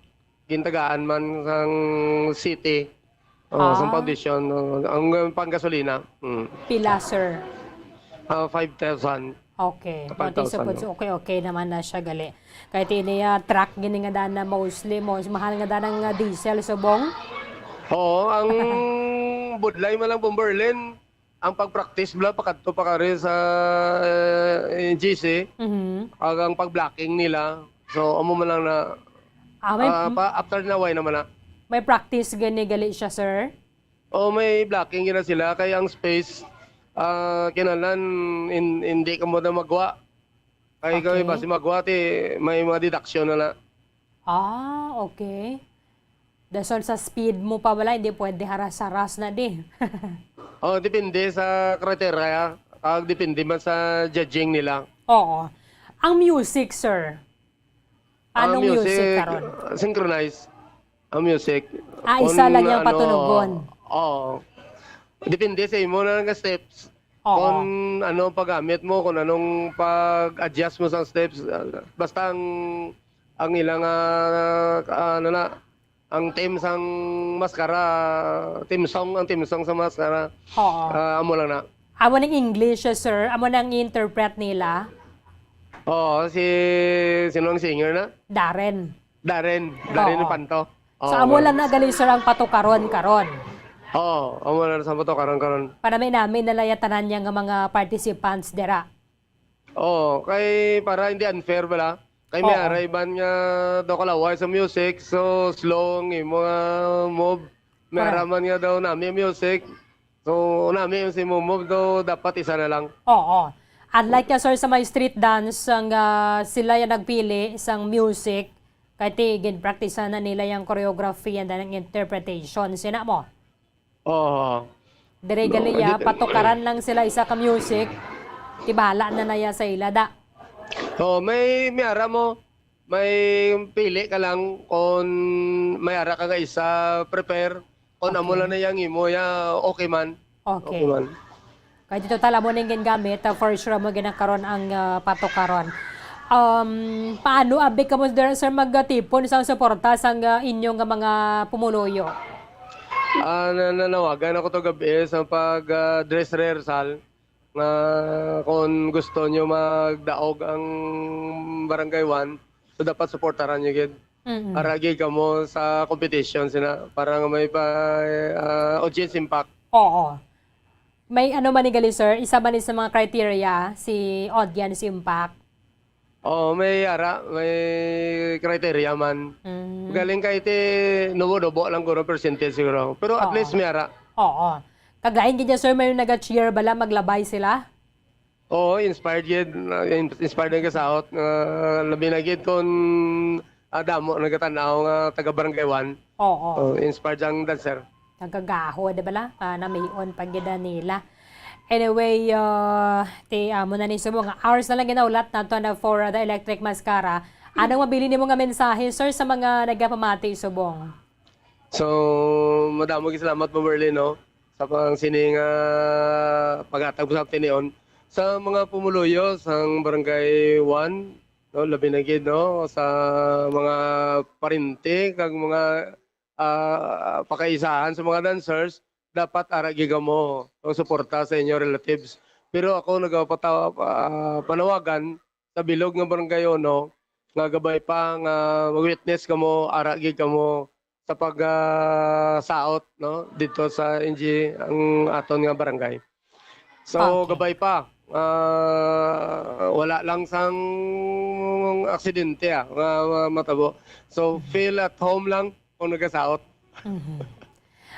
gintagaan man sang city. Oh, sang Ah. foundation, oh, ang, uh, panggasolina. Mm. Pila, sir? Ah, five thousand. Okay. Five thousand, Pati sa putso, no? Okay, okay naman na siya, gali. Kahit ini, ah, truck, gini nga daan na mostly, mo, mahal nga daan ang, ah, diesel, subong? Oo, ang budlay man lang, Bomberlin, ang pag-practice bala, pakadto pa kari sa, eh, G C, Mhm. ag ang pag-blocking nila. So, amo man lang na, Ah, may, ah, pa, after na, way naman na. May practice gani gali siya, sir? O, may blocking gina sila, kay ang space, ah, kinahanglan in-, hindi ka mo na magwa. Kay, kay Okay. basi magwa, ti may mga deduction na na. Ah, okay. Dasol sa speed mo pa wala, hindi pwede haras-haras na di. Oh, depende sa criteria, kag depende man sa judging nila. Oo. Ang music, sir, Anong music karon? Synchronize ang music. Ah, isa lang yang patunugon. Oo. Depende sa imo na nga steps. Oo. Kung ano paggamit mo, kung anong pag-adjust mo sa steps, ah, basta ang, ang ilang, ah, ah, ano na, ang theme sang maskara, theme song, ang theme song sa maskara. Oo. Ah, amo lang na. Amo ning English, sir? Amo nang i-interpret nila? Oo, si, sino ang singer na? Darren. Darren. Darren Oo. Panto. So, Oo, amo lang na gali, sir, ang patukaron karon? Oo, amo lang sa patukaron karon. Para may namin na lang ya tanan niya nga mga participants dira. Oo, kay para hindi unfair bala. Kay may Oo. Ara iban nga daw kalaway sa music, so slow ang imo nga move. May Correct. Ara man nga daw nami ang music, so nami ang si move, so dapat isa na lang. Oo. Unlike nga, sir, sa may street dance, ang, ah, sila yung nagpili sang music, kay ti, ginpraktisan na nila yung choreography and then ang interpretation. Sina mo? Oo. Dire No, gali, ah, hindi patukaran lang sila isa ka music, ti bahala na na ya sa ila, da. Oo, may, may ara mo, may pili ka lang kung may ara ka nga isa prepare, kung amo Okay. lang na yang imo, ya, okay man. Okay. Okay man. Kay dito tala mo ning gingamit, ah, for sure mo ginakaron ang, ah, patukaron. Um, paano abi kamo dira, sir, magtipon sa suporta sang, ah, inyo nga mga pumuluyo? Ah, na-, nanawagan ako to gabi sa pag, ah, dress rehearsal nga kung gusto nyo magdaog ang Barangay One, so dapat suportaran nyo gid. Mm-mm. Para gid kamo sa competition sina, para nga may pa, ah, audience impact. Oo. May ano man ni gali, sir, isa man ni sa mga criteria si audience impact? Oo, may ara, may criteria man. Mm. Galing kay ti nubo-nubo lang guro percentage siguro. Pero at Oo. least may ara. Oo. Kag lain gid niya, sir, may naga-cheer bala, maglabay sila? Oo, inspired gid. Na-, in-, inspired ang kasahot. Ah, labi na gid kung, ah, damo nagatan-aw nga taga Barangay One. Oo. Oh, inspired ang dancer. Nagagaho, di ba la? Ah, namion pa gid na nila. Anyway, ah, ti, amo na ni subong nga hours na lang ginaulat nato na for, ah, the Electric Mascara. Anong mabilin nimo nga mensahe, sir, sa mga nagapamati subong? So, madamo gid salamat, Ma'am Merlin, no, sa pang sini nga paghatag mo sa tinion. Sa mga pumuluyo sang Barangay One, no, labi na gid, no, sa mga parente kag mga, ah, pakaisahan sa mga dancers, dapat ara gid kamo ang suporta sa inyo relatives. Pero ako nagapatawa-, ah, panawagan sa bilog nga Barangay Uno nga gabay pa nga mag-witness kamo, ara gid kamo sa pag, ah, saot, no, dito sa N G ang aton nga barangay. So, okay, gabay pa, ah, wala lang sang aksidente, ah, nga, nga matabo. So, mhm, feel at home lang kung nagasaot. Mhm.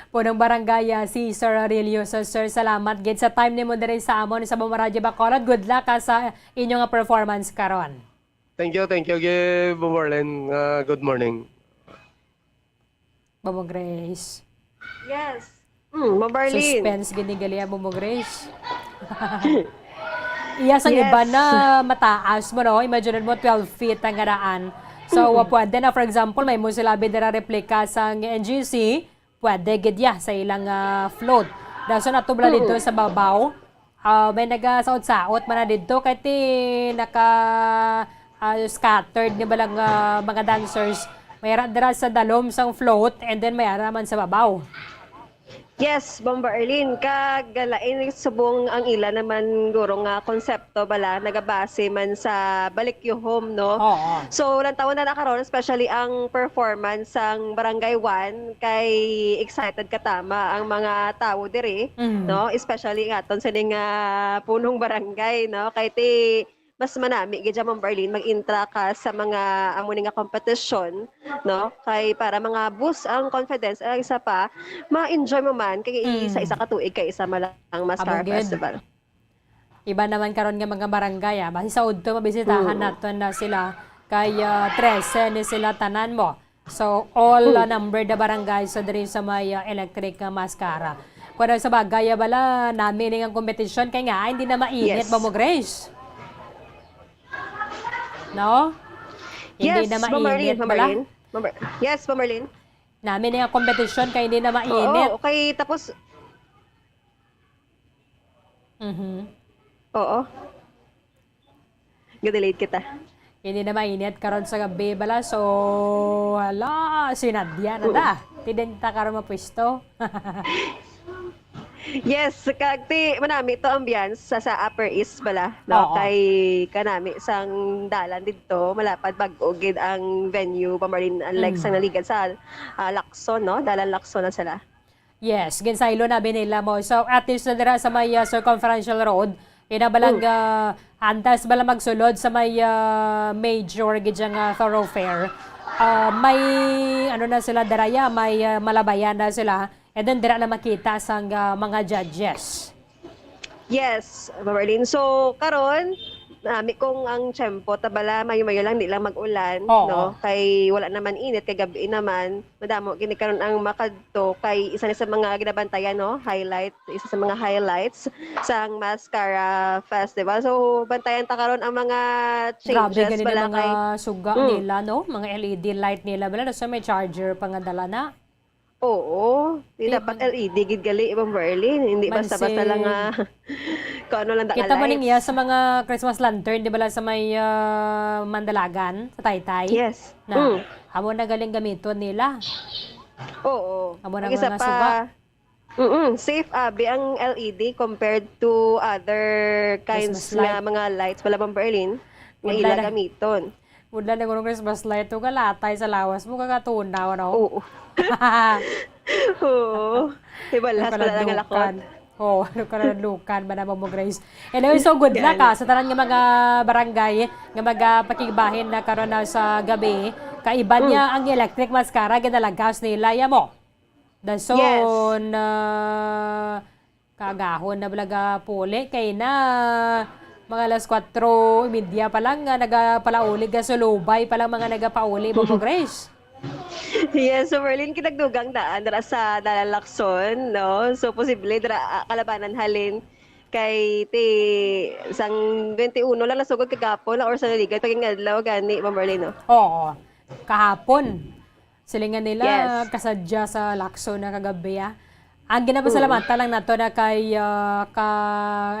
Punong Barangay, ah, si Sir Aurelio. So, sir, salamat gid sa time nimo diri sa amon sa Bombo Radyo Bacolod. Good luck, ah, sa inyo nga performance karon. Thank you, thank you, gi-, Bombo Arlene. Ah, good morning. Bombo Grace. Yes. Mm, Bombo Arlene. Suspense gid ni gali, ah, Bombo Grace. Iya sang, yes, iba na mataas mo, no? Imagine mo, twelve feet ang nga daan. So, mm, wa pwede na, for example, may mo sila bidira replika sang N G C, pwede gid ya sa ilang, ah, float. Dason ato bala dito, mm, sa babaw, ah, may nagasaot-saot man na dito kay ti naka, ah, scattered ni balang, ah, mga dancers. May ara dira sa dalom sang float and then may ara man sa babaw. Yes, Bombo Arlene, kag lain subong ang ila naman guro nga konsepto bala, nagabase man sa balik you home, no? Oo. So, lantawon na na karon, especially ang performance sang Barangay One, kay excited katama ang mga tawo diri, mm, no? Especially nga aton sining, ah, punong barangay, no? Kay ti mas manami gid siya, Ma'am Barlene, mag-intra ka sa mga amo ni nga kompetisyon, no? Kay para mga boost ang confidence, ang isa pa, ma-enjoy mo man kay, mm, sa isa ka tuig kay isa man lang Mascara, amo gid, Festival. Iba naman karon nga mga barangay, ah. Basi sa udto, mabisitahan, mm, naton na sila. Kay, ah, trese ni sila tanan mo. So, all, mm, ah, numbered na barangay sa diri sa may, ah, electric nga Mascara. Kuwan sa bagay, ah, bala, nami ni ang kompetisyon kay nga, ah, hindi na mainit, yes, ba mo, Grace? No? Hindi, yes, na Ma'am Marlene, mainit, Ma'am bala? Marlene. Ma'am Mar-, yes, Ma'am Marlene. Nami ni ang kompetisyon kay hindi na mainit. Oo, okay, tapos, mhm, oo. Ga-delete kita. Hindi na mainit karon sa gabi bala. So, hala, sinadya na da. Mm. Ti din ta karon mapwesto. Yes, kag ti manami to ambiance sa, sa Upper East bala, no? Oo. Kay kanami sang dalan didto, malapad bag-o gid ang venue, Ma'am Marlene, unlike, mm, sang naligan sa, ah, Lacson, no? Dalan Lacson na sila. Yes, ginsaylo na binila mo. So, at least na dira sa may, uh, Circumferential Road, ina balang, mm, uh, antas bala magsulod sa may, uh, major gid nga thoroughfare. Uh, may, ano na sila, daraya, may, uh, malabayan na sila. And then, dira na makita sang, uh, mga judges. Yes, Ma'am Arlene. So, karon, nami kung ang tiyempo, tabala, mayo-mayo lang, di lang mag-ulan, oo, no? Kay wala naman init, kay gabi naman. Madamo gini karon ang makadto kay isa ni sa mga ginabantayan, no? Highlight, isa sa mga highlights sang Mascara Festival. So, bantayan ta karon ang mga changes. Grabe gani bala na mga kay suga, mm, nila, no? Mga L E D light nila. Bala na sa may charger pa nga dala na. Oo. Di, di dapat ba? L E D gid gali, Ma'am Berlin. Hindi basta-basta lang nga kung ano lang kita man niya sa mga Christmas lantern, di ba, lang sa may, ah, Mandalagan, sa Taytay? Yes. Na, mm, amo na galing gamiton nila. Oo. Amo na ang isa nga pa, suga. Mm-mm, safe abi ang L E D compared to other kinds nga mga lights pala, Ma'am Berlin, nga ila gamiton. Budla na guro Christmas light, to ka latay sa lawas mo, kakatunaw, no? Oo. Oo. Ibalas pala nga lakot. Oo, ano ka na lukan ba naman mo, Grace? Anyway, so good luck, ah, sa tanan nga mga barangay nga magapakigbahin na karon na sa gabi. Kaiban niya ang electric mascara, ginalagas nila, ya mo. Dason, ah, kaagahon na bala gapuli kay na mga alas kwatro y media pa lang nga nagapalauli, gasulubay pa lang mga nagapauli, Ma'am Grace. Yes, so Merlin, kinagdugang daan dira sa Dalan Lacson, no? So, posible dira, ah, kalabanan halin kay ti sang twenty-uno lang nasugod kagapon lang or sa naligan pag adlaw gani, Ma'am Merlin, no? Oo. Kahapon. Silingan nila, yes, kasadya sa Lacson na kagabi, ah. Ang ginapasalamatan lang nato na kay, ah, ka,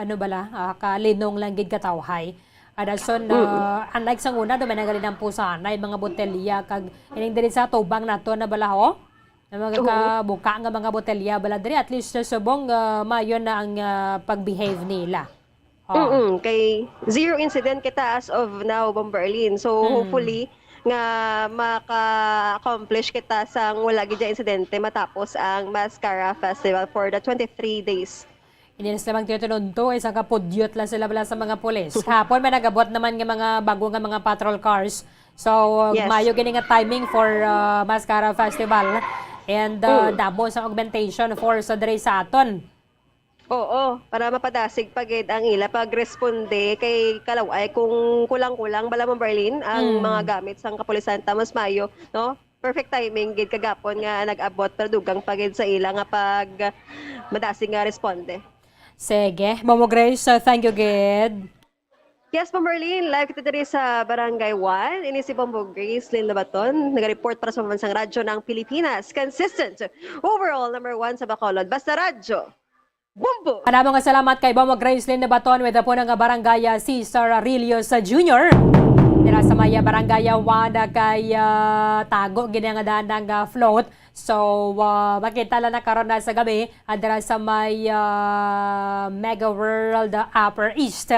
ano bala, ah, ka Linong lang gid Katawhay. Adason, ah, unlike sa una, do may nagalinang pusanay, mga botelya, kag ining diri sa tubang nato na bala, ho? Na mga Oo. kabuka nga mga botelya bala diri, at least sa subong, ah, maayo na ang, ah, pag-behave nila. Oh. Mm-mm. Kay zero incident kita as of now, Bomber Arlene. So, Mm. hopefully, nga maka-accomplish kita sang wala gid dya insidente matapos ang Mascara Festival for the twenty-three days. Hindi na sila magtitununto, isang kapudyot lang sila bala sa mga pulis. Hapon, may nagabot naman nga mga bago nga mga patrol cars. So, Yes. mayo gini nga timing for, uh, Mascara Festival. And, uh, Mm. damo sa augmentation force sa diri sa aton. Oo, para mapadasig pa gid ang ila pagresponde kay kalaw-ay kung kulang-kulang bala mo, Berlin, ang Mm. mga gamit sang kapulisan, ta mas mayo, no? Perfect timing gid kagapon nga nag-abot, pero dugang pa gid sa ila nga pag madasig nga responde. Sige, Momo Grace, uh, thank you gid. Yes, Bombo Arlene, live kita diri sa Barangay one. Ini si Bombo Grace Lynn Labaton, nag-report para sa Pambansang Radyo ng Pilipinas. Consistent, overall number one sa Bacolod. Basta Radyo, Bombo! Madamo nga salamat kay Bombo Grace Lynn Labaton with the Punong nga Barangay, ah, Cesar Arillos, ah, Junior. Dira sa may, ah, Barangay, ah, one, ah, kay, ah, tago gid nga daan nga float. So, ah, makita lang na karon na sa gabi, ah, dira sa may, ah, Mega World, ah, Upper East.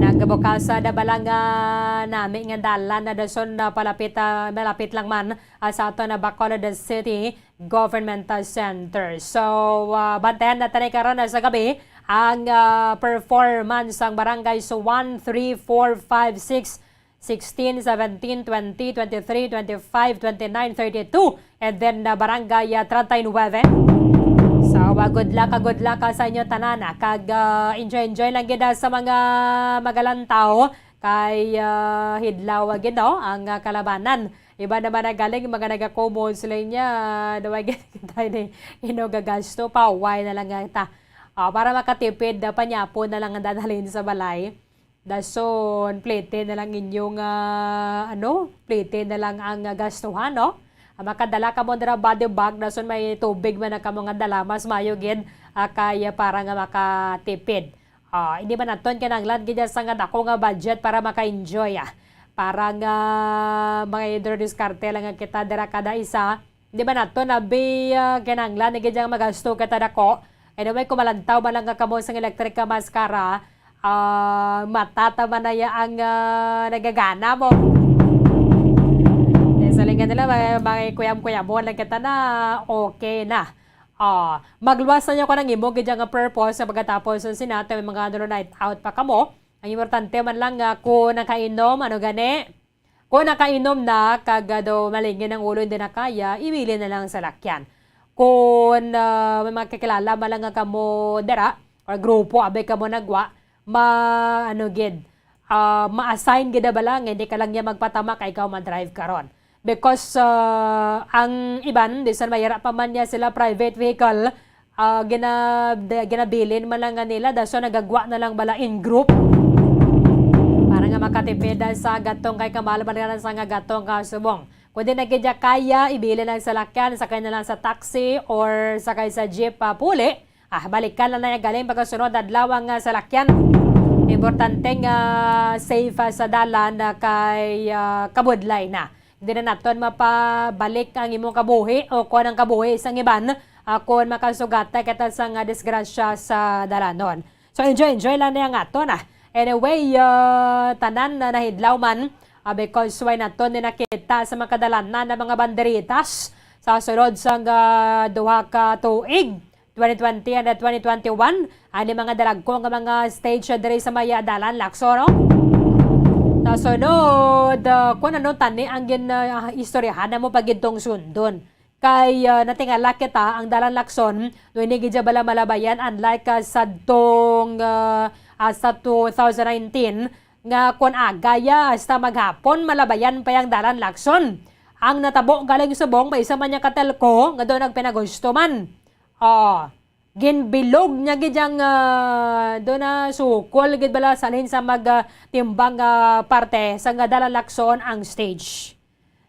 Nagbukas, ah, na bala nga nami nga dalan na dason na palapit, ah, malapit lang man, ah, sa ato na Bacolod City Government, ah, Center. So, ah, bantayan natin karon na sa gabi ang, ah, performance sang Barangays one, three, four, five, six, sixteen, seventeen, twenty, twenty-three, twenty-five, twenty-nine, thirty-two, and then, uh, Barangay, uh, treinta y nueve. So, uh, good luck, uh, good luck, uh, sa inyo tanan, uh, kag, uh, enjoy, enjoy lang gid, uh, sa mga magalantaw kay, uh, hidlaw, uh, gid, no, ang, uh, kalabanan. Iba naman na galing mga nagakumon sila niya, uh, daw ay gid tayo ni ino gagasto pa, why na lang nga ta. Uh, para makatipid, uh, panyapon na lang ang dadalhin sa balay. Dason, plete na lang inyong, ah, ano, plete na lang ang, ah, gastuhan, no? Ah, makadala kamo dira body bag, dason may tubig man na kamo nga dala, mas mayo gid, ah, kay, ah, para nga makatipid. Ah, hindi man naton kinahanglan gid sa nga dako nga budget para maka-enjoy, ah. Para nga mga diskarte lang nga kita dira kada isa, Di ba nato na bi, ah, kinahanglan na gid ang magasto kita dako? Anyway, kung malantaw man lang nga kamo sang electric nga mascara, ah, matata man na ya ang, ah, nagagana mo. Kaya sa lingan nila, may, may kuyam-kuyamon lang kita na okay na. Ah, magluwas na niyo ko ng imo gid nga purpose sa pagkatapos sa sinato, may mga ano, night out pa kamo. Ang importante man lang nga kung nakainom, ano gani? Kung nakainom na, kag, ah, daw malingin ang ulo, hindi na kaya, ibilin na lang ang salakyan. Kung, ah, may mga kakilala man lang nga kamo dira, or grupo, abay kamo nagwa, ma-, ano gid, ah, ma-assign gid na bala nga hindi ka lang niya magpatama kay ikaw ma-drive karon. Because, ah, ang iban, bisan mayara pa man niya sila private vehicle, ah, gina-, de-, ginabilin man lang nga nila, daso nagagwa na lang bala in group para nga makatipid sa gatong kay kamal man nga sa nga gatong kasubong. Kung di na gid ya kaya, ibilin ang salakyan, sakay na lang sa taxi or sakay sa jeep, ah, puli. Ah, balikan lang na ya galing pagkasunod adlaw ang, ah, salakyan. Importante nga safe, ah, sa dalan, ah, kay, ah, kabudlay na. Di na naton mapabalik ang imong kabuhi o kon ang kabuhi sang iban, ah, kon makasugat na kita sa nga disgrasya sa dalanon. So, enjoy, enjoy lang niya nga aton, ah. Anyway, ah, tanan na nahidlaw man, ah, because way naton ni nakita sa mga kadalanan na mga banderitas sa sulod sang, ah, duha ka tuig. twenty twenty and, uh, twenty twenty-one, ani mga dalagko nga mga stage diri sa may, uh, dalan Lacson, no? Sa sunod, uh, kung ano tani ang gin, uh, istoryahan namo pag gintong sundon. Kay, uh, natingala kita ang dalan Lacson, no, hindi gid siya bala malabayan, unlike, uh, sa tong, uh, uh, sa two thousand nineteen, nga kun agaya hasta maghapon malabayan pa yang dalan Lacson. Ang natabo galing subong pa isa man niya ka telco nga doon nagpinagusto man. Oh, ginbilog niya gid yang, ah, do na sukol gid bala sa halin sa mag, ah, timbang nga parte sa nga dalan Lacson ang stage.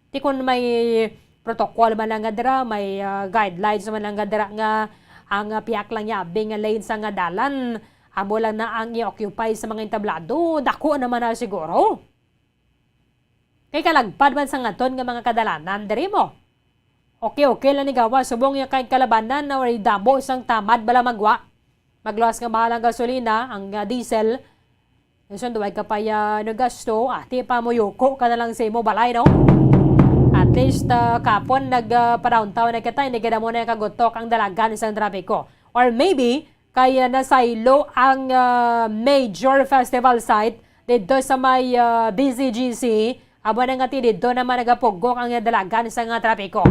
Ti kun may protocol man lang nga dira, may, ah, guidelines man lang nga dira nga, Ang, ah, pihak lang niya abi nga lane sa nga dalan, amo lang na ang i-occupy sa mga entablado, dako naman na siguro. Kay kalagpad man sa ngaton nga mga kadalanan diri mo. Okay, okay lang ni gawa, subong niya kay kalabanan na way damo sang tamad bala magwa. Magluwas nga mahal ang gasolina, ang, ah, diesel. Minsan, duway ka pa ya nagasto, ati pa mo yuko ka na lang sa imo balay, no? At least, ah, kapon nag, ah, pa-downtown na kita, hindi ka na muna kagutok ang dalagan sa trapiko. Or maybe, kaya nasaylo ang, ah, major festival site dito sa may, ah, B C G C. Amo na nga ti dito naman nagapugok ang dalagan sa nga trapiko.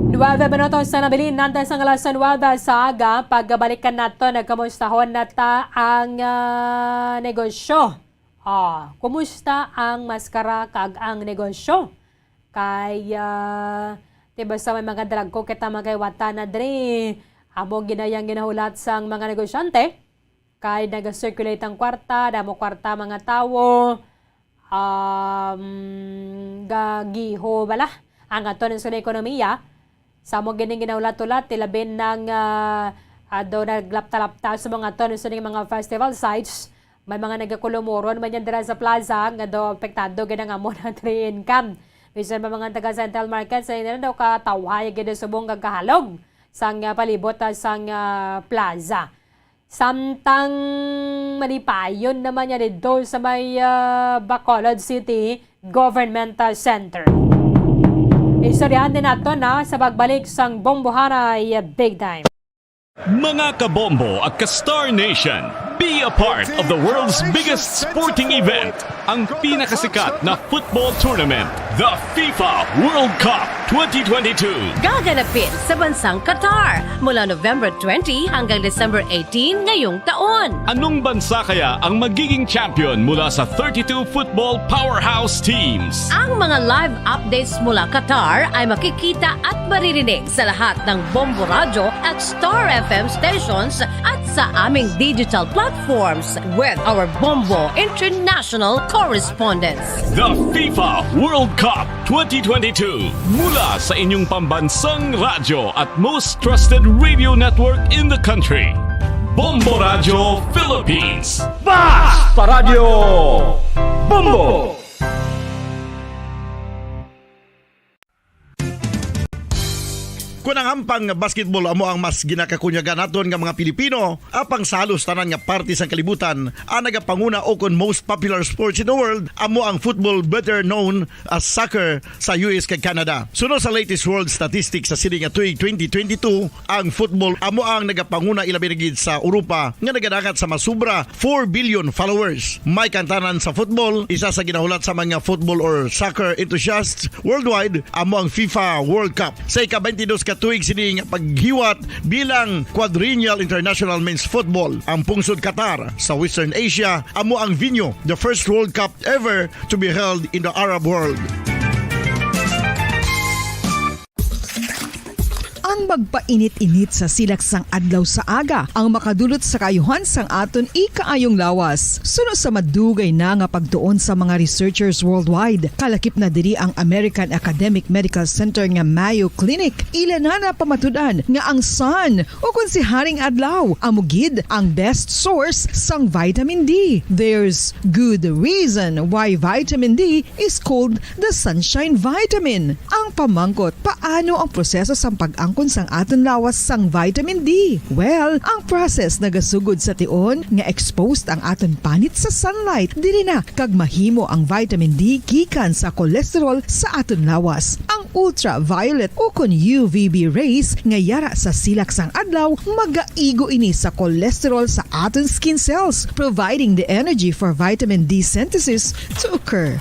Nuwebe minutos na nabilin, nanda sa alas nuwebe sa aga, pagbalikan nato, nagkamustahon na ta ang, ah, negosyo. Ah, kumusta ang maskara kag ang negosyo? Kay, ah, di ba sa may mga drag ko kita magkaywatan na diri? Amo ginayang ginahulat sang mga negosyante. Kay naga-circulate ang kwarta, damo kwarta mga tawo, um, gagiho bala ang aton sa ekonomiya. Sa mo gining ginahulat-hulat, ti labi nang, ah, ah, daw naglapta-lapta sa mga aton sa mga festival sites. May mga nagakulumuron man yan dira sa plaza nga daw apektado gid ang amo na diri income. Bisan pa mga taga Central Market sa inyo daw katawhay gid subong kagkahalog sang, ah, palibot, ah, sang, ah, plaza. Samtang malipayon naman niya didto sa may, ah, Bacolod City Government, ah, Center. Istoryahan din nato na sa pagbalik sang Bombohanay Big Time. Mga kabombo at ka-Star Nation, be a part of the world's biggest sporting event, ang pinakasikat na football tournament, the FIFA World Cup twenty twenty-two. Gaganapin sa bansang Qatar mula November twenty hanggang December eighteen ngayong taon. Anong bansa kaya ang magiging champion mula sa thirty-two football powerhouse teams? Ang mga live updates mula Qatar ay makikita at maririnig sa lahat ng Bombo Radyo at Star F M stations at sa aming digital platforms with our Bombo International correspondents. The FIFA World Cup twenty twenty-two, mula sa inyong pambansang radyo at most trusted radio network in the country, Bombo Radyo Philippines. Basta Radyo Bombo! Kon ang hampang nga basketball amo ang mas ginakakunyagan naton nga mga Pilipino, apang sa halos tanan nga parte sang kalibutan, ang nagapanguna o kon most popular sports in the world amo ang football, better known as soccer, sa U S kag Canada. Suno sa latest world statistics sa sini nga tuig twenty twenty-two, ang football amo ang nagapanguna, ilabi na gid sa Europa nga nagadangat sa masubra four billion followers. May kantanan sa football, isa sa ginahulat sa mga football or soccer enthusiasts worldwide, amo ang FIFA World Cup. Sa ika-twenty-dos ka tuig sini nga paghiwat bilang Quadrennial International Men's Football, ang pungsod Qatar sa Western Asia amo ang venue, the first World Cup ever to be held in the Arab world. Ang magpainit-init sa silak sang adlaw sa aga ang makadulot sa kaayuhan sang aton ikaayong lawas. Suno sa madugay na nga pagtuon sa mga researchers worldwide, kalakip na diri ang American Academic Medical Center nga Mayo Clinic. Ila na napamatud-an nga ang sun, o kon si Haring Adlaw, amo gid ang best source sang vitamin D. There's good reason why vitamin D is called the sunshine vitamin. Ang pamangkot, paano ang proseso sang pag-angkon sang aton lawas sang vitamin D? Well, ang process nagasugod sa tion nga exposed ang aton panit sa sunlight. Diri na kag mahimo ang vitamin D gikan sa cholesterol sa aton lawas. Ang ultraviolet o kon U V B rays nga yara sa silak sang adlaw magaigo ini sa cholesterol sa aton skin cells, providing the energy for vitamin D synthesis to occur.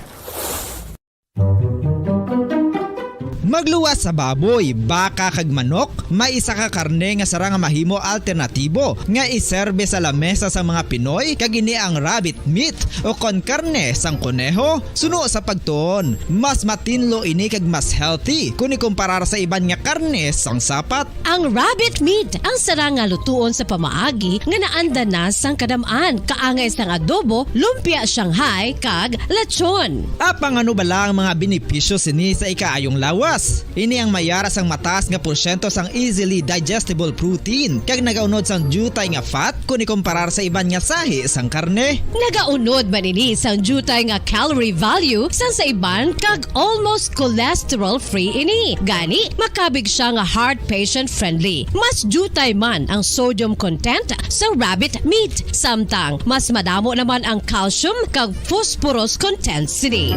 Magluwas sa baboy, baka, kag manok, may isa ka karne nga sara nga mahimo alternatibo nga iserbe sa lamesa sa mga Pinoy, kag ini ang rabbit meat o kon karne sang koneho. Suno sa pagtuon, mas matinlo ini kag mas healthy kon ikumparar sa iban nga karne sang sapat. Ang rabbit meat ang sara nga lutuon sa pamaagi nga naanda na sang kadam-an, kaangay sang adobo, lumpia Shanghai, kag lechon. Apang ano bala ang mga benepisyo sini sa ikaayong lawas? Ini ang may ara sang mataas nga porsyento sang easily digestible protein kag nagaunod sang diutay nga fat kon ikomparar sa iban nga sahi sang karne. Nagaunod man ini sang diutay nga calorie value sang sa iban kag almost cholesterol-free ini. Gani, makabig siya nga heart patient-friendly. Mas diutay man ang sodium content sa rabbit meat, samtang mas madamo naman ang calcium kag phosphorus content sini.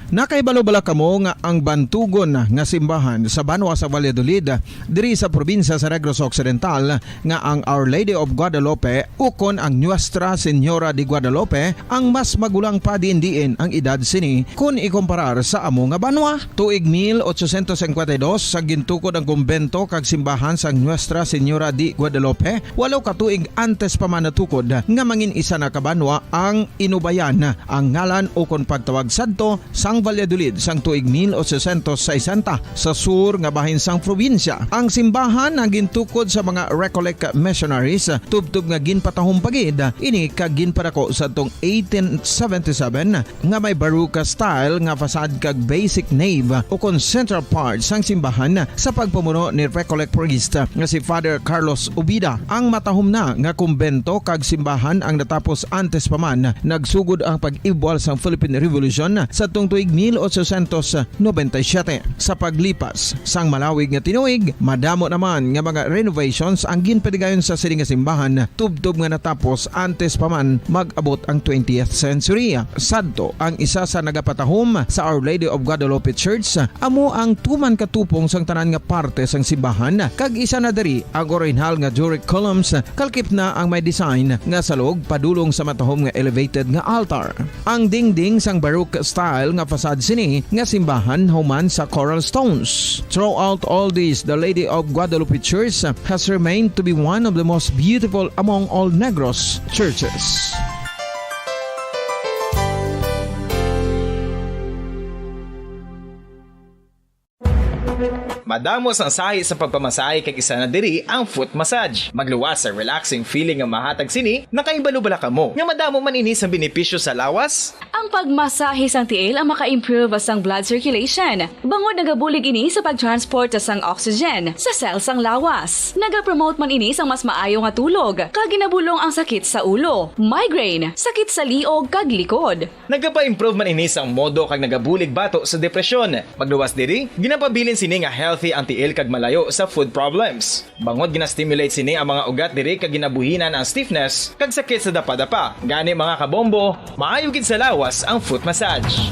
Nakahibalo bala kamo nga ang bantugon nga simbahan sa banwa sa Valladolid, diri sa probinsya sa Negros Occidental, nga ang Our Lady of Guadalupe ukon ang Nuestra Señora de Guadalupe ang mas magulang pa diin-diin ang edad sini kon ikomparar sa amo nga banwa? Tuig mil ochocientos cincuenta y dos sa gintukod ang kumbento kag simbahan sang Nuestra Señora de Guadalupe, walo ka tuig antes pa man natukod nga mangin isa na ka banwa ang Inubayan, ang ngalan ukon pagtawag sadto sang Valladolid sang tuig mil ochocientos sesenta sa sur nga bahin sang probinsya. Ang simbahan ang gintukod sa mga Recollect missionaries tubtob nga ginpatahom pa gid ini kag ginpadako sadtong eighteen seventy-seven nga may Baroque style nga facade kag basic nave ukon central part sang simbahan sa pagpamuno ni Recollect priest nga si Father Carlos Ubida. Ang matahom na nga kumbento kag simbahan ang natapos antes pa man nagsugod ang pag-ibwal sang Philippine Revolution sa tuig mil ochocientos noventa y siete. Sa paglipas sang malawig nga tinuig, madamo naman nga mga renovations ang ginpatigayon sa sini nga simbahan tubtob nga natapos antes pa man mag-abot ang twentieth century. Sadto ang isa sa nagapatahom sa Our Lady of Guadalupe Church, amo ang tuman ka tupong sang tanan nga parte sang simbahan, kag isa na diri ang orihinal nga Doric columns, kalkip na ang may design nga salog padulong sa matahom nga elevated nga altar. Ang dingding sang Baroque style nga facade sini nga simbahan human sa coral stones. Throughout all this, the Lady of Guadalupe Church has remained to be one of the most beautiful among all Negros churches. Madamo sang sahi sa pagpamasahe kag isa na diri ang foot massage. Magluwas sa relaxing feeling nga mahatag sini, nakahibalo bala kamo nga madamo man ini sang benepisyo sa lawas? Ang pagmasahe sang tiil ang maka-improve sang blood circulation, bangod nagabulig ini sa pag-transport sang oxygen sa cell sang lawas. Nagapromote man ini sang mas maayo nga tulog, kag ginabulong ang sakit sa ulo, migraine, sakit sa liog kag likod. Nagapa-improve man ini sang modo kag nagabulig bato sa depresyon. Magluwas diri, ginapabilin sini nga healthy ang tiil kag malayo sa foot problems. Bangod gina-stimulate sini ang mga ugat diri kag ginabuhinan ang stiffness kag sakit sa dapadapa. Gani, mga kabombo, maayo gid sa lawas ang foot massage.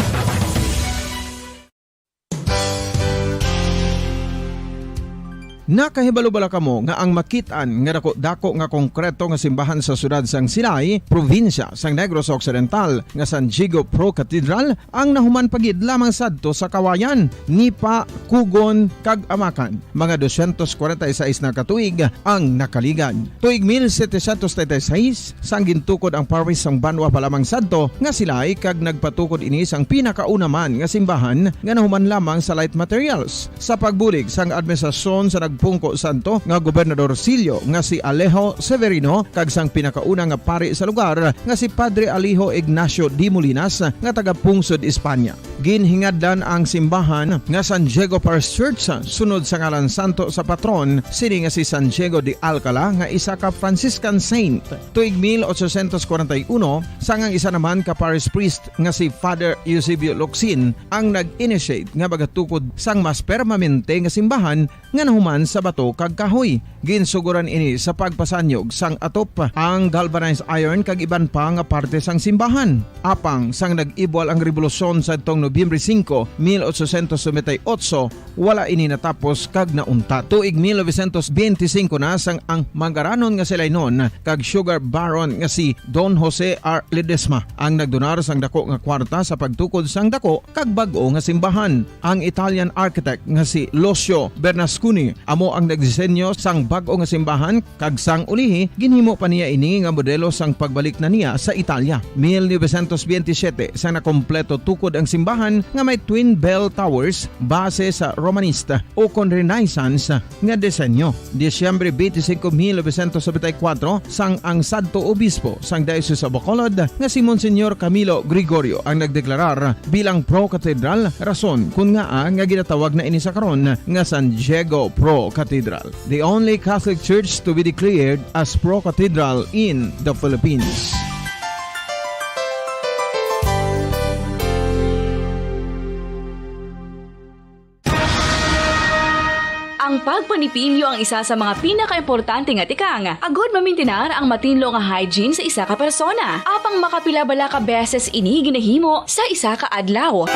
Nakahibalo bala kamo nga ang makit-an nga dako-dako nga konkreto nga simbahan sa siyudad sang Silay, probinsya sang Negros Occidental, nga San Diego Pro Cathedral, ang nahuman pa gid lamang sadto sa Kawayan, Nipa, Kugon, kag Amakan? Mga dosyentos kwarenta y seis na ka tuig ang nakaligad. Tuig mil setecientos treinta y seis, sang gintukod ang parish sang banwa pa lamang sadto nga Silay, kag nagpatukod ini sang pinakauna man nga simbahan nga nahuman lamang sa light materials. Sa pagbulig sang administrasyon sa nagpungko sadto nga Gobernador Silio nga si Alejo Severino kag sang pinakauna nga pari sa lugar nga si Padre Alejo Ignacio de Molinas nga taga Pungsod, Espanya, ginhingadlan ang simbahan nga San Diego Parish Church, sunod sa ngalan santo sa patron sini nga si San Diego de Alcala, nga isa ka Franciscan saint. Tuig mil ochocientos kwarenta y uno, sang ang isa naman ka parish priest nga si Father Eusebio Locsin ang nag-initiate nga magatukod sang mas permanente nga simbahan nga nahuman sa bato kag kahoy. Ginsugoran ini sa pagpasanyog sang atop, ang galvanized iron kag iban pa nga parte sang simbahan. Apang sang nag-ibwal ang rebolusyon sadtong Nobyembre singko, mil ochocientos noventa y ocho, wala ini natapos kag nauntat. Tuig mil novecientos benti singko na, sang ang manggaranon nga si Lainon kag sugar baron nga si Don Jose R. Ledesma ang nagdonar sang dako nga kwarta sa pagtukod sang dako kag bag-o nga simbahan. Ang Italian architect nga si Lucio Bernasconi amo ang nagdisenyo sang bag-o nga simbahan, kag sang ulihi, ginhimo pa niya ini nga modelo sang pagbalik na niya sa Italia. Mil novecientos benti siyete, sang nakompleto tukod ang simbahan, nga may twin bell towers base sa Romanesque o kon Renaissance nga disenyo. Disyembre twenty-five, mil novecientos setenta y cuatro, sang ang sadto obispo sang Diocese of Bacolod nga si Monsignor Camilo Gregorio ang nagdeklarar bilang pro-cathedral, rason kon ngaa nga ginatawag na ini sa karon nga San Diego Pro Cathedral, the only Catholic church to be declared as pro-cathedral in the Philippines. Ang pagpanipilyo ang isa sa mga pinakaimportante nga tikang agud mamintinar ang matinlo nga hygiene sa isa ka persona. Apang makapila bala ka beses ini ginahimo sa isa ka adlaw?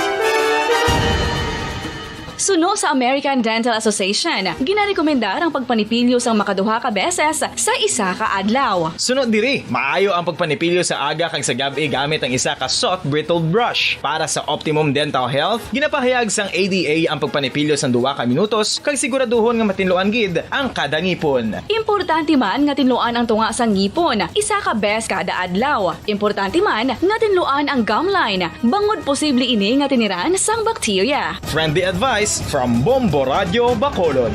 Suno sa American Dental Association, ginarekomendar ang pagpanipilyo sang makaduha ka beses sa isa ka adlaw. Suno diri, maayo ang pagpanipilyo sa aga kag sa gab-i gamit ang isa ka soft bristled brush. Para sa optimum dental health, ginapahayag sang A D A ang pagpanipilyo sang duha ka minutos kag siguraduhon nga matinluan gid ang kada ngipon. Importante man nga tinluan ang tunga sang ngipon isa ka bes kada adlaw. Importante man nga tinluan ang gum line, bangod posible ini nga tiniran sang bakterya. Friendly advice from Bombo Radio Bacolod.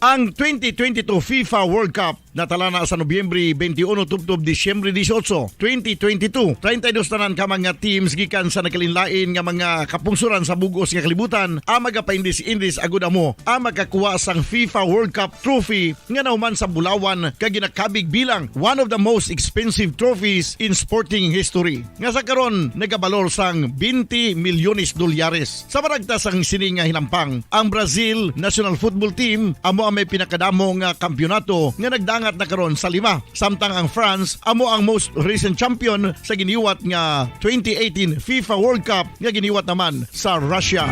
Ang twenty twenty-two FIFA World Cup natala na sa Nobyembre twenty-one tubtob Disyembre dieciocho, twenty twenty-two. Treinta y dos tanan ka mga teams gikan sa nagkalainlain nga mga kapungsoran sa bug-os nga kalibutan ang magapaindis-indis agud amo ang makakuha sang FIFA World Cup trophy nga nahuman sa bulawan kag ginakabig bilang one of the most expensive trophies in sporting history, nga sa karon nagabalor sang twenty milyones dolyares. Sa baragta sang sini nga hinampang, ang Brazil national football team amo ang may pinakadamo nga kampiyonato nga nagdangat na karon sa lima, samtang ang France amo ang most recent champion sa giniwat nga twenty eighteen FIFA World Cup nga giniwat naman sa Russia.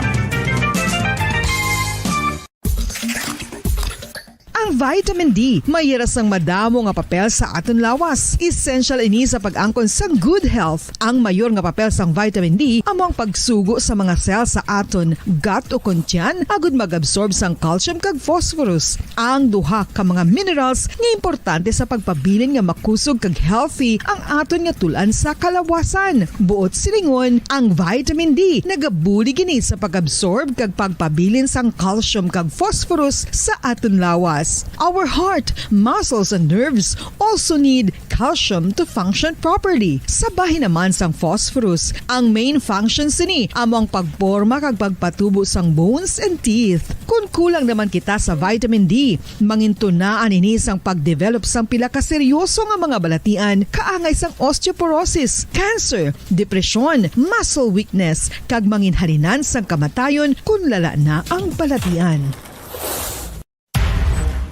Ang vitamin D may ira sang madamo nga papel sa aton lawas. Essential ini sa pag-angkon sang good health. Ang mayor nga papel sang vitamin D amo ang pagsugo sa mga cell sa aton gut o kon tiyan agud mag-absorb sang calcium kag phosphorus, ang duha ka mga minerals nga importante sa pagpabilin nga makusog kag healthy ang aton nga tul-an sa kalawasan. Buot silingon, ang vitamin D nagabulig ini sa pag-absorb kag pagpabilin sang calcium kag phosphorus sa aton lawas. Our heart, muscles, and nerves also need calcium to function properly. Sa bahin naman sang phosphorus, ang main function sini amo ang pagporma kag pagpatubo sang bones and teeth. Kon kulang naman kita sa vitamin D, mangintunaan ini sang pag-develop sang pila ka seryoso nga mga balatian kaangay sang osteoporosis, cancer, depresyon, muscle weakness, kag manginhalinan sang kamatayon kon lala na ang balatian.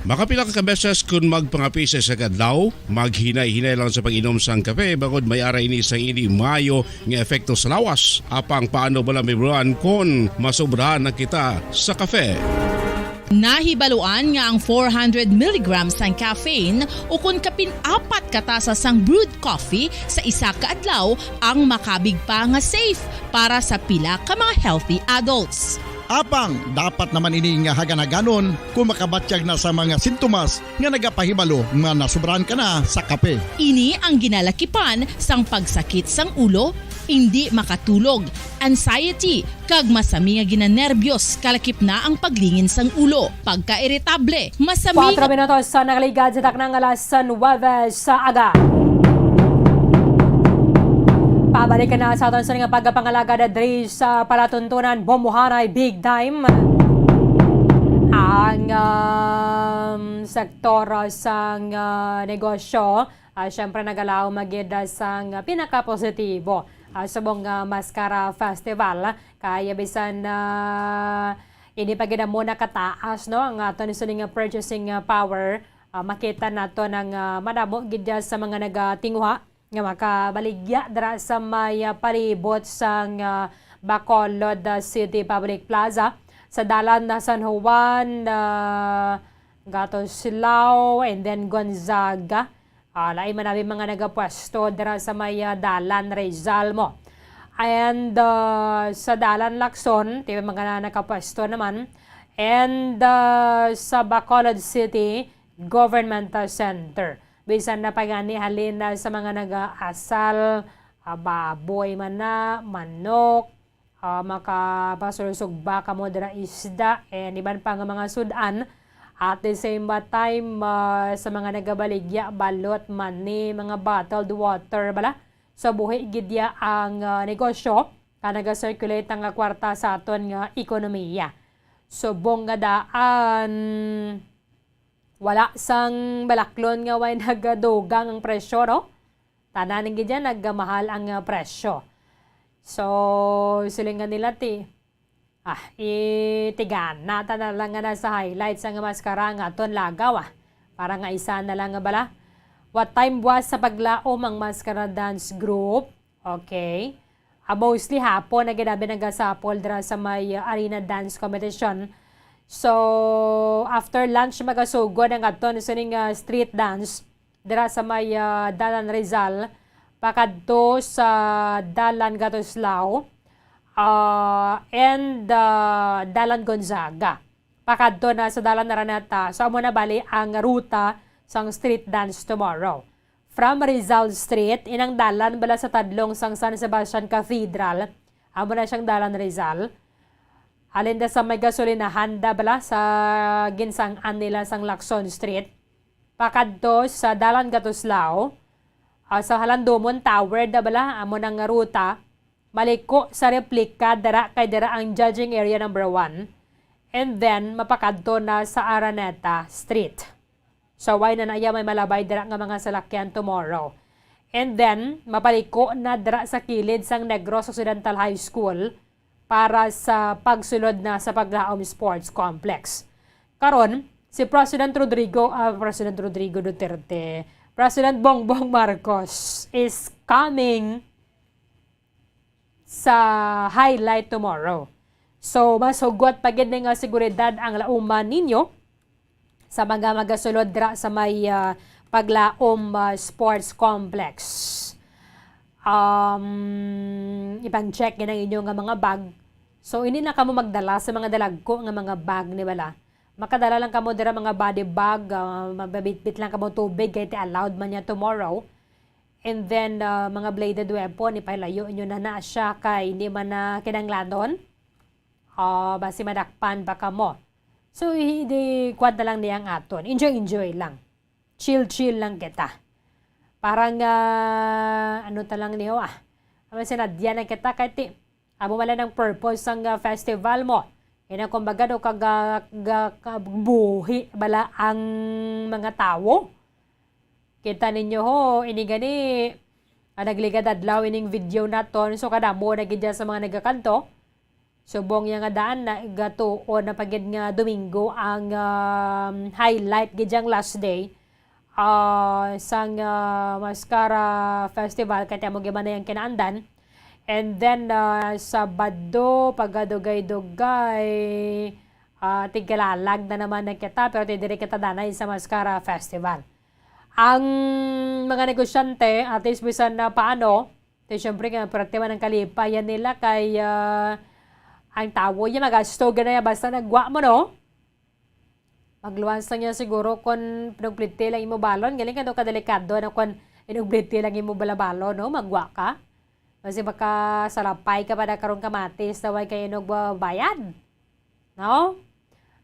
Makapila ka beses kon magpangape sa isa ka adlaw, maghinay-hinay lang sa pag-inom sang kape, bangod may ara ini sang indi maayo nga epekto sa lawas. Apang paano bala mahibaluan kon masobrahan na kita sa kape? Nahibaluan nga ang four hundred milligrams sang caffeine, ukon kapin apat ka tasa sang brewed coffee sa isa ka adlaw, ang makabig pa nga safe para sa pila ka mga healthy adults. Apang dapat naman ini nga haganhaganon kon makabatyag na sa mga sintomas nga nagapahibalo nga nasobrahan ka na sa kape. Ini ang ginalakipan sang pagsakit sang ulo, indi makatulog, anxiety, kag masami nga ginanerbiyos, kalakip na ang paglingin sang ulo, pagkairitable, masami Kuwatro nga minutos sa nakaligad sa taknang alas nuwebe sa aga. Pabalik na sa aton sa nga pagpangalagad diri sa palatuntunan, bumuhanay big time ang, um, sektor sang, ah, negosyo. Ah, syempre, nagalaom gid, ah, sang pinakapositibo, ah, subong nga Mascara Festival. Kaya bisan, ah, hindi pa gid amo nakataas, no, ang aton sini nga purchasing, ah, power, ah, makita nato na nga madamo gid sa mga nagatinguha nga makabaligya dira sa may, ah, palibot sang, ah, Bacolod, ah, City Public Plaza, sa dalan na San Juan, ah, Gato Silao, and then Gonzaga. Ah, lain man abi mga nagapwesto dira sa may, ah, dalan Rizal mo. And, ah, sa dalan Lacson, ti mga nakapwesto naman. And, ah, sa Bacolod City Government Center. Bisan na pa gani halin na sa mga nag-aasal, ah, baboy man na, manok, ah, makapasulsog ba kamo dira isda, and iban pa nga mga sud-an. At the same ba time, ah, sa mga nagabaligya, balot, mani, mga bottled water, bala. So, buhi gid ya ang, ah, negosyo, ka naga-circulate ang, ah, kwarta sa aton nga ekonomiya. Subong nga daan, wala sang balaklon nga way nagadugang ang presyo, no? Tanan gid yan, nagmahal ang, ah, presyo. So, silingan nila ti, ah, itigana ta na lang nga nasa highlights ang maskara nga aton lagaw, ah. Para nga isa na lang nga bala. What time buwas sa paglaom ang maskara dance group? Okay. Ah, mostly hapon na gid abi nagasapol dira sa may, ah, arena dance competition. So, after lunch, magasugod ang aton sining, ah, street dance dira sa may, ah, Dalan Rizal, pakadto sa Dalan Gatuslao, ah, and, ah, Dalan Gonzaga. Pakadto na sa Dalan Araneta. So, amo na bali ang ruta sang street dance tomorrow. From Rizal Street, inang dalan bala sa tadlong sang San Sebastian Cathedral, amo na siyang Dalan Rizal. Halin da sa may gasolinahan da bala sa ginsang-an nila sang Lacson Street, pakadto sa Dalan Gatuslao, ah, sa Halandomon Tower da bala, amo nang ruta, maliko sa replika dira kay dira ang judging area number one, and then mapakadto na sa Araneta Street. So, why na naya may malabay dira nga mga salakyan tomorrow? And then, mapaliko na dira sa kilid sang Negros Occidental High School para sa pagsulod na sa Paglaom Sports Complex. Karon, si President Rodrigo, ah, President Rodrigo Duterte, President Bongbong Marcos is coming sa highlight tomorrow. So, mas hugot pa gid ni nga seguridad ang lauman ninyo sa mga magasulod dira sa may, ah, Paglaom, ah, Sports Complex. Um, ipang-check gid ang inyo nga mga bag. So, hindi na kamo magdala sa mga dalagko nga mga bag, ni bala. Makadala lang kamo dira mga body bag, ah, mabitbit lang kamo tubig, kay ti allowed man niya tomorrow. And then, ah, mga bladed weapon, ipalayo inyo na na siya kay hindi man na kinahanglanon. Ah, basi madakpan pa kamo. So, i-, di, kuwan na lang niya ang aton. Enjoy, enjoy lang. Chill, chill lang kita. Parang, ah, ano ta lang niyo, ah. Ang sinadya na kita kay ti, amo man lang ang purpose sang, ah, festival mo. Ina, kumbaga, do, kaga-, ga-, kabuhi bala ang mga tawo. Kita ninyo ho, ini gani, ah, nagligad adlaw ining video naton. So, kadamo na gid dyan sa mga nagakanto. Subong niya nga daan na gatuon na pa gid nga Domingo ang, um, highlight gid yang last day, ah, sang, ah, Mascara Festival, kay amo gid man na yang kinaandan. And then, ah, Sabado, pagadugay-dugay, ah, tigkalalag na naman na kita, pero ti diri kita danay sa Mascara Festival. Ang mga negosyante, at least bisan na paano, ti syempre nga, pwerte man ang kalipayan nila kay, ah, ang tawo ya magasto gid na ya basta naggwa mo, no? Magluwas lang yan siguro kung pinugpliti lang imo balon. Galing ka daw kadelikado na kung inugpliti lang imo balabalon, no? Maggwa ka. Basi makasalapay ka pa na karong kamatis na way kay inog bayad. No?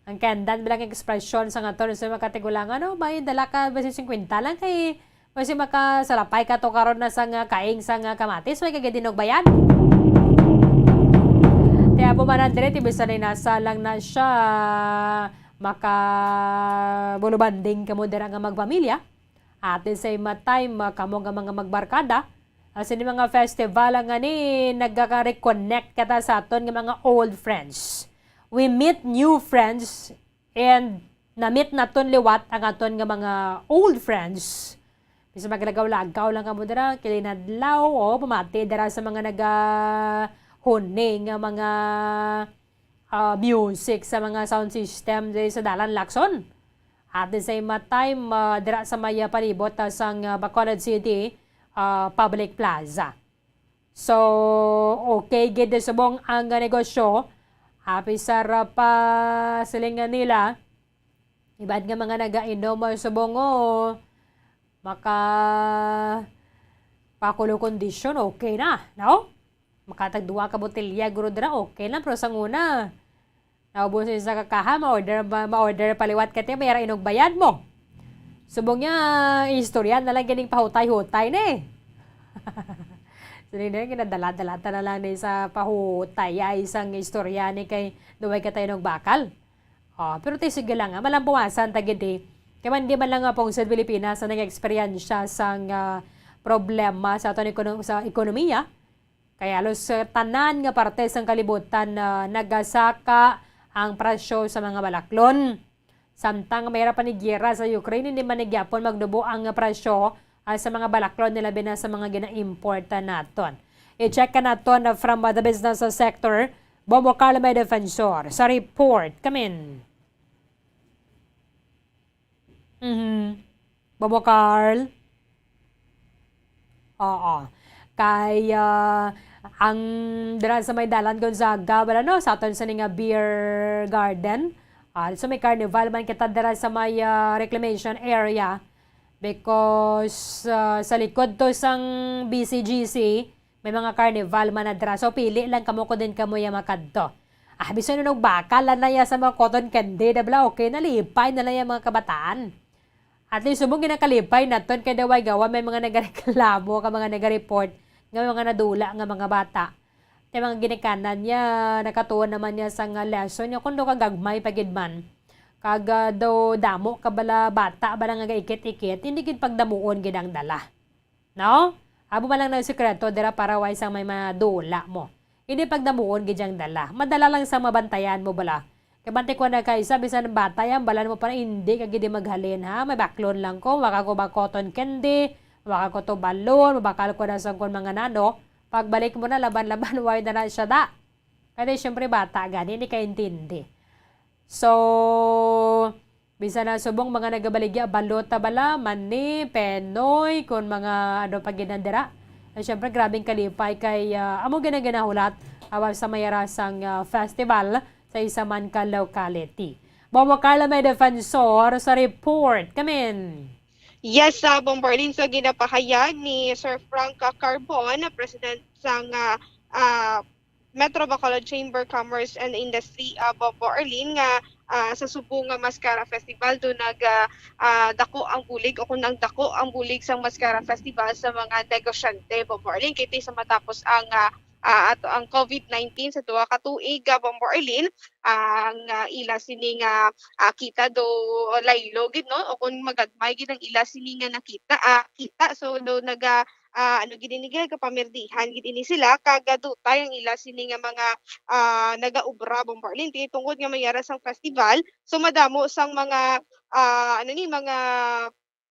Ang kandan bilang ekspresyon sa nga to, sa mga katigulangan, no? May dala ka, basi singkwenta lang kay, basi makasalapay ka to karon na sa nga kaing sa nga kamatis, way kagadinog ba yan? Kaya po man, Andre, ti bisan ay nasa lang na siya, makabulubanding kamo dira nga magpamilya. At the same time, ah, kamo nga mga magbarkada, ah, sini mga festival nga ni nagkaka-reconnect kita sa aton nga mga old friends. We meet new friends and na-meet naton liwat ang aton nga mga old friends. Bisan maglagaw-lagaw lang kamo dira, kilinadlaw, o pamati dira sa mga nagahuni nga mga, ah, music sa mga sound system diri sa Dalan Lacson. At the same time, ah, dira sa may, ah, palibot, ah, sang, ah, Bacolod City, ah, Public Plaza. So, okay gid subong ang negosyo. Apisar pa silingan nila. Iban nga mga nagainom, ah, subong, oh, maka pakulo kondisyon, okay na, no? Makatag duha ka botelya, guro, dira, okay lang. Pero sang una, naubos sa isa ka kaha, ma-order ba, ma-order pa liwat ka, ti, may ara inog bayad mo. Subong niya, istorya na lang ganing pahutay-hutay ni. Sini na, ginadala-dala ta na lang ni sa pahutay, ay, isang istorya ni kay duway ka tayo ng bakal. Oh, pero ti, sige lang, ah, malampuasan ta gid, eh. Kaya man, di man lang nga pong sa Pilipinas na nag-eksperyensya sang, ah, problema sa aton ekono-, sa ekonomiya. Kaya halos, ah, tanan nga parte sang kalibutan na nagasaka ang presyo sa mga balaklon. Samtang may ra panigyera sa Ukraine, hindi man nagyapon magnubo ang presyo, ah, sa mga balaklon nila, bina sa mga gina-import naton. I-check ka naton, ah, from, ah, the business sector. Bobo Carl may defensor sa report. Kamin. Mhm. Bobo Carl? Oo. Kay, ah, ang dira sa may Dalan Gonzaga, wala, no, sa aton sa ni nga beer garden. Ah, so may carnival man kita dira sa may, ah, reclamation area because, ah, sa likod to sang B C G C, may mga carnival man na dira. So pili lang kamo kung din kamo ya makadto. Ah, bisan nung bakal lang na ya sa mga cotton candy, da bala, okay, nalipay na lang ya mga kabataan. At least, subong ginakalipay naton kay daway gawa may mga nagareklamo ka mga nagareport nga may mga nadula nga mga bata. Kay mga ginikanan niya, nakatuon naman niya sa nga lesson niya, kung do ka gagmay pa gid man. Kag, ah, daw damo ka bala bata bala nga gaikit-ikit, hindi gid pagdamuon gid ang dala. No? Abo man lang na sikreto dira para way sang may madula mo. Hindi pagdamuon gid yang dala. Madala lang sa mabantayan mo bala. Kabante ko na kay isa, bisan bata yan, balan mo pa na, hindi ka gid maghalin, ha? May baklon lang ko, baka ko ba cotton candy, baka ko to balon, mabakal ko na sa kon mga nano. Pagbalik mo na, laban-laban, way na na siya da. Kaya siyempre bata gani, hindi ka intindi. So, bisan na subong mga nagabaligya, balota bala, mani, penoy, kun mga ano pa gid nandira. At syempre, grabing kalipay kay, ah, amo gina-, ginahulat, ah, sa mayara sang, ah, festival sa isa man ka locality. Bobo Carla may defensor sa report. Kamin. Yes, ah, Bombo Arlene, so ginapahayag ni Sir Frank, ah, Carbon, President sang, ah, ah, Metro Bacolod Chamber Commerce and Industry, ah, Bombo Arlene, nga, ah, sa Subo nga Mascara Festival, do nag, ah, ah, dako ang bulig o kung nagdako ang bulig sang Mascara Festival sa mga negosyante, Bombo Arlene, kay ti sa matapos ang, ah, ah, ato ang COVID nineteen sa duha ka tuig, ah, Bombo Arlene, ang, ah, ila sini nga, ah, kita do laylo gid, no? O kung magagmay gid ang ila sini nga nakita, ah, kita. So, do naga, ah, ano gid ini, gid, kapamirdihan gid ini sila, kag, ah, dutay ang ila sini nga mga, ah, nagaubra, Bombo Arlene, ti tungod nga may ara sang festival, so madamo sang mga, ah, ano ni, mga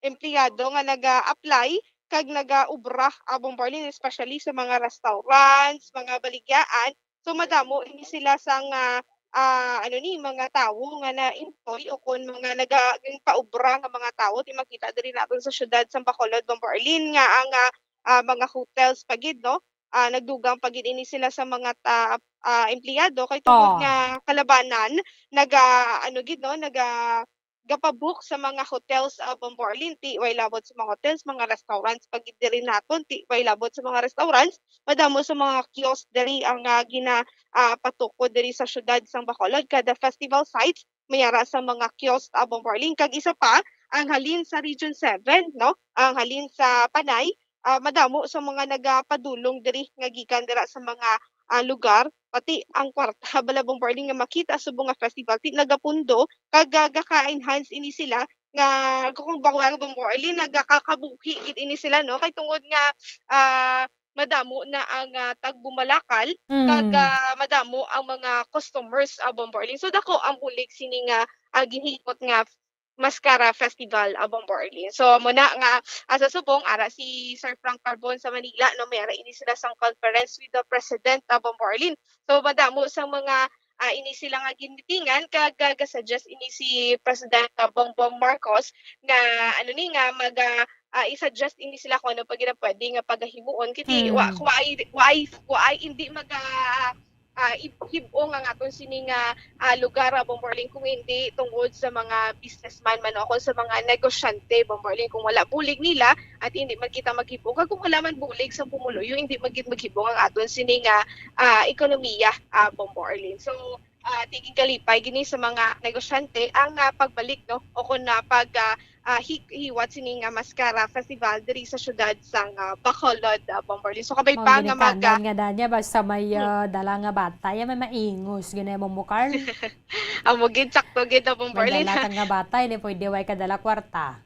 empleyado nga naga-apply kag nagaubra, ah, Bombo Arlene, especially sa mga restaurants, mga baligyaan. So, madamo ini sila sang, ah, ah, ano ni, mga tawo nga na-employ o kon mga naga-, nagpaubra nga mga tawo. Ti makita diri naton sa siyudad sa Bacolod, Bombo Arlene, nga ang, ah, ah, mga hotels pa gid, no? Ah, nagdugang pa gid ini sila sa mga ta-, ah, empleyado kay tungod Oh. nga kalabanan, naga-, ano gid, no, naga-, gapabook sa mga hotels, ah, Bombo Arlene, ti way labot sa mga hotels, mga restaurants pa gid diri naton, ti way labot sa mga restaurants, madamo sa mga kiosk diri ang, ah, gina-, ah, patukod diri sa siyudad sang Bacolod. Kada festival sites, may ara sa mga kiosk, ah, Bombo Arlene. Kag isa pa, ang halin sa Region seven, no? Ang halin sa Panay, ah, madamo sa mga nagapadulong diri nga gikan dira sa mga, ah, lugar, pati ang kwarta bala, Bombo Arlene, nga makita subong nga festival, ti nagapundo, kag, ah, gaka-enhance ini sila nga kung bawal, Bombo Arlene, nagakakabuhi gid ini sila, no? Kay tungod nga, ah, madamo na ang, ah, tagbumalakal, kag, Mm. ah, madamo ang mga customers, ah, Bombo Arlene. So, dako ang bulig sini nga, ah, ginhikot nga Mascara Festival, ah, Bombo Arlene. So, amo na nga, ah, sa subong, ara si Sir Frank Carbon sa Manila, no, may ara ini sila sang conference with the President, ah, Bombo Arlene. So, madamo sang mga, ah, ini sila nga ginitingan, kag, ah, ga-suggest ini si President, ah, Bongbong Marcos nga, ano ni, nga mag, ah, ah, i-suggest ini sila kung ano pa gid ang pwede nga pagahimuon. Kiti, wa, Mm. wa ay, wa ay, wa ay, hindi maga-, ah, ib-, hib-ong ang aton sini nga, ah, lugar, ah, Bomborlin, kung hindi tungod sa mga businessman man o kung sa mga negosyante, Bomborlin, kung wala bulig nila at hindi man kita maghib-ong, kag kung wala man bulig sa pumuluyo, hindi man gid maghib-ong ang aton sini nga, ah, ekonomiya, ah, Bomborlin. So, ah, tiging kalipay gini sa mga negosyante ang, ah, pagbalik, no, o kung na pag, ah, ah, hi-, hiwat sini nga Mascara Festival diri sa siyudad sang, ah, Bacolod, ah, Bomborlin. So, kabay Mao pa gani nga mag, ah, kandan nga danya, basta may, hmm. ah, dala nga bata, ya may maingos gani, Bombo Carl. Amo gid, sakto gid, ah, May Bomborlin. dala ka nga bata, hindi pwede way ka dala kwarta.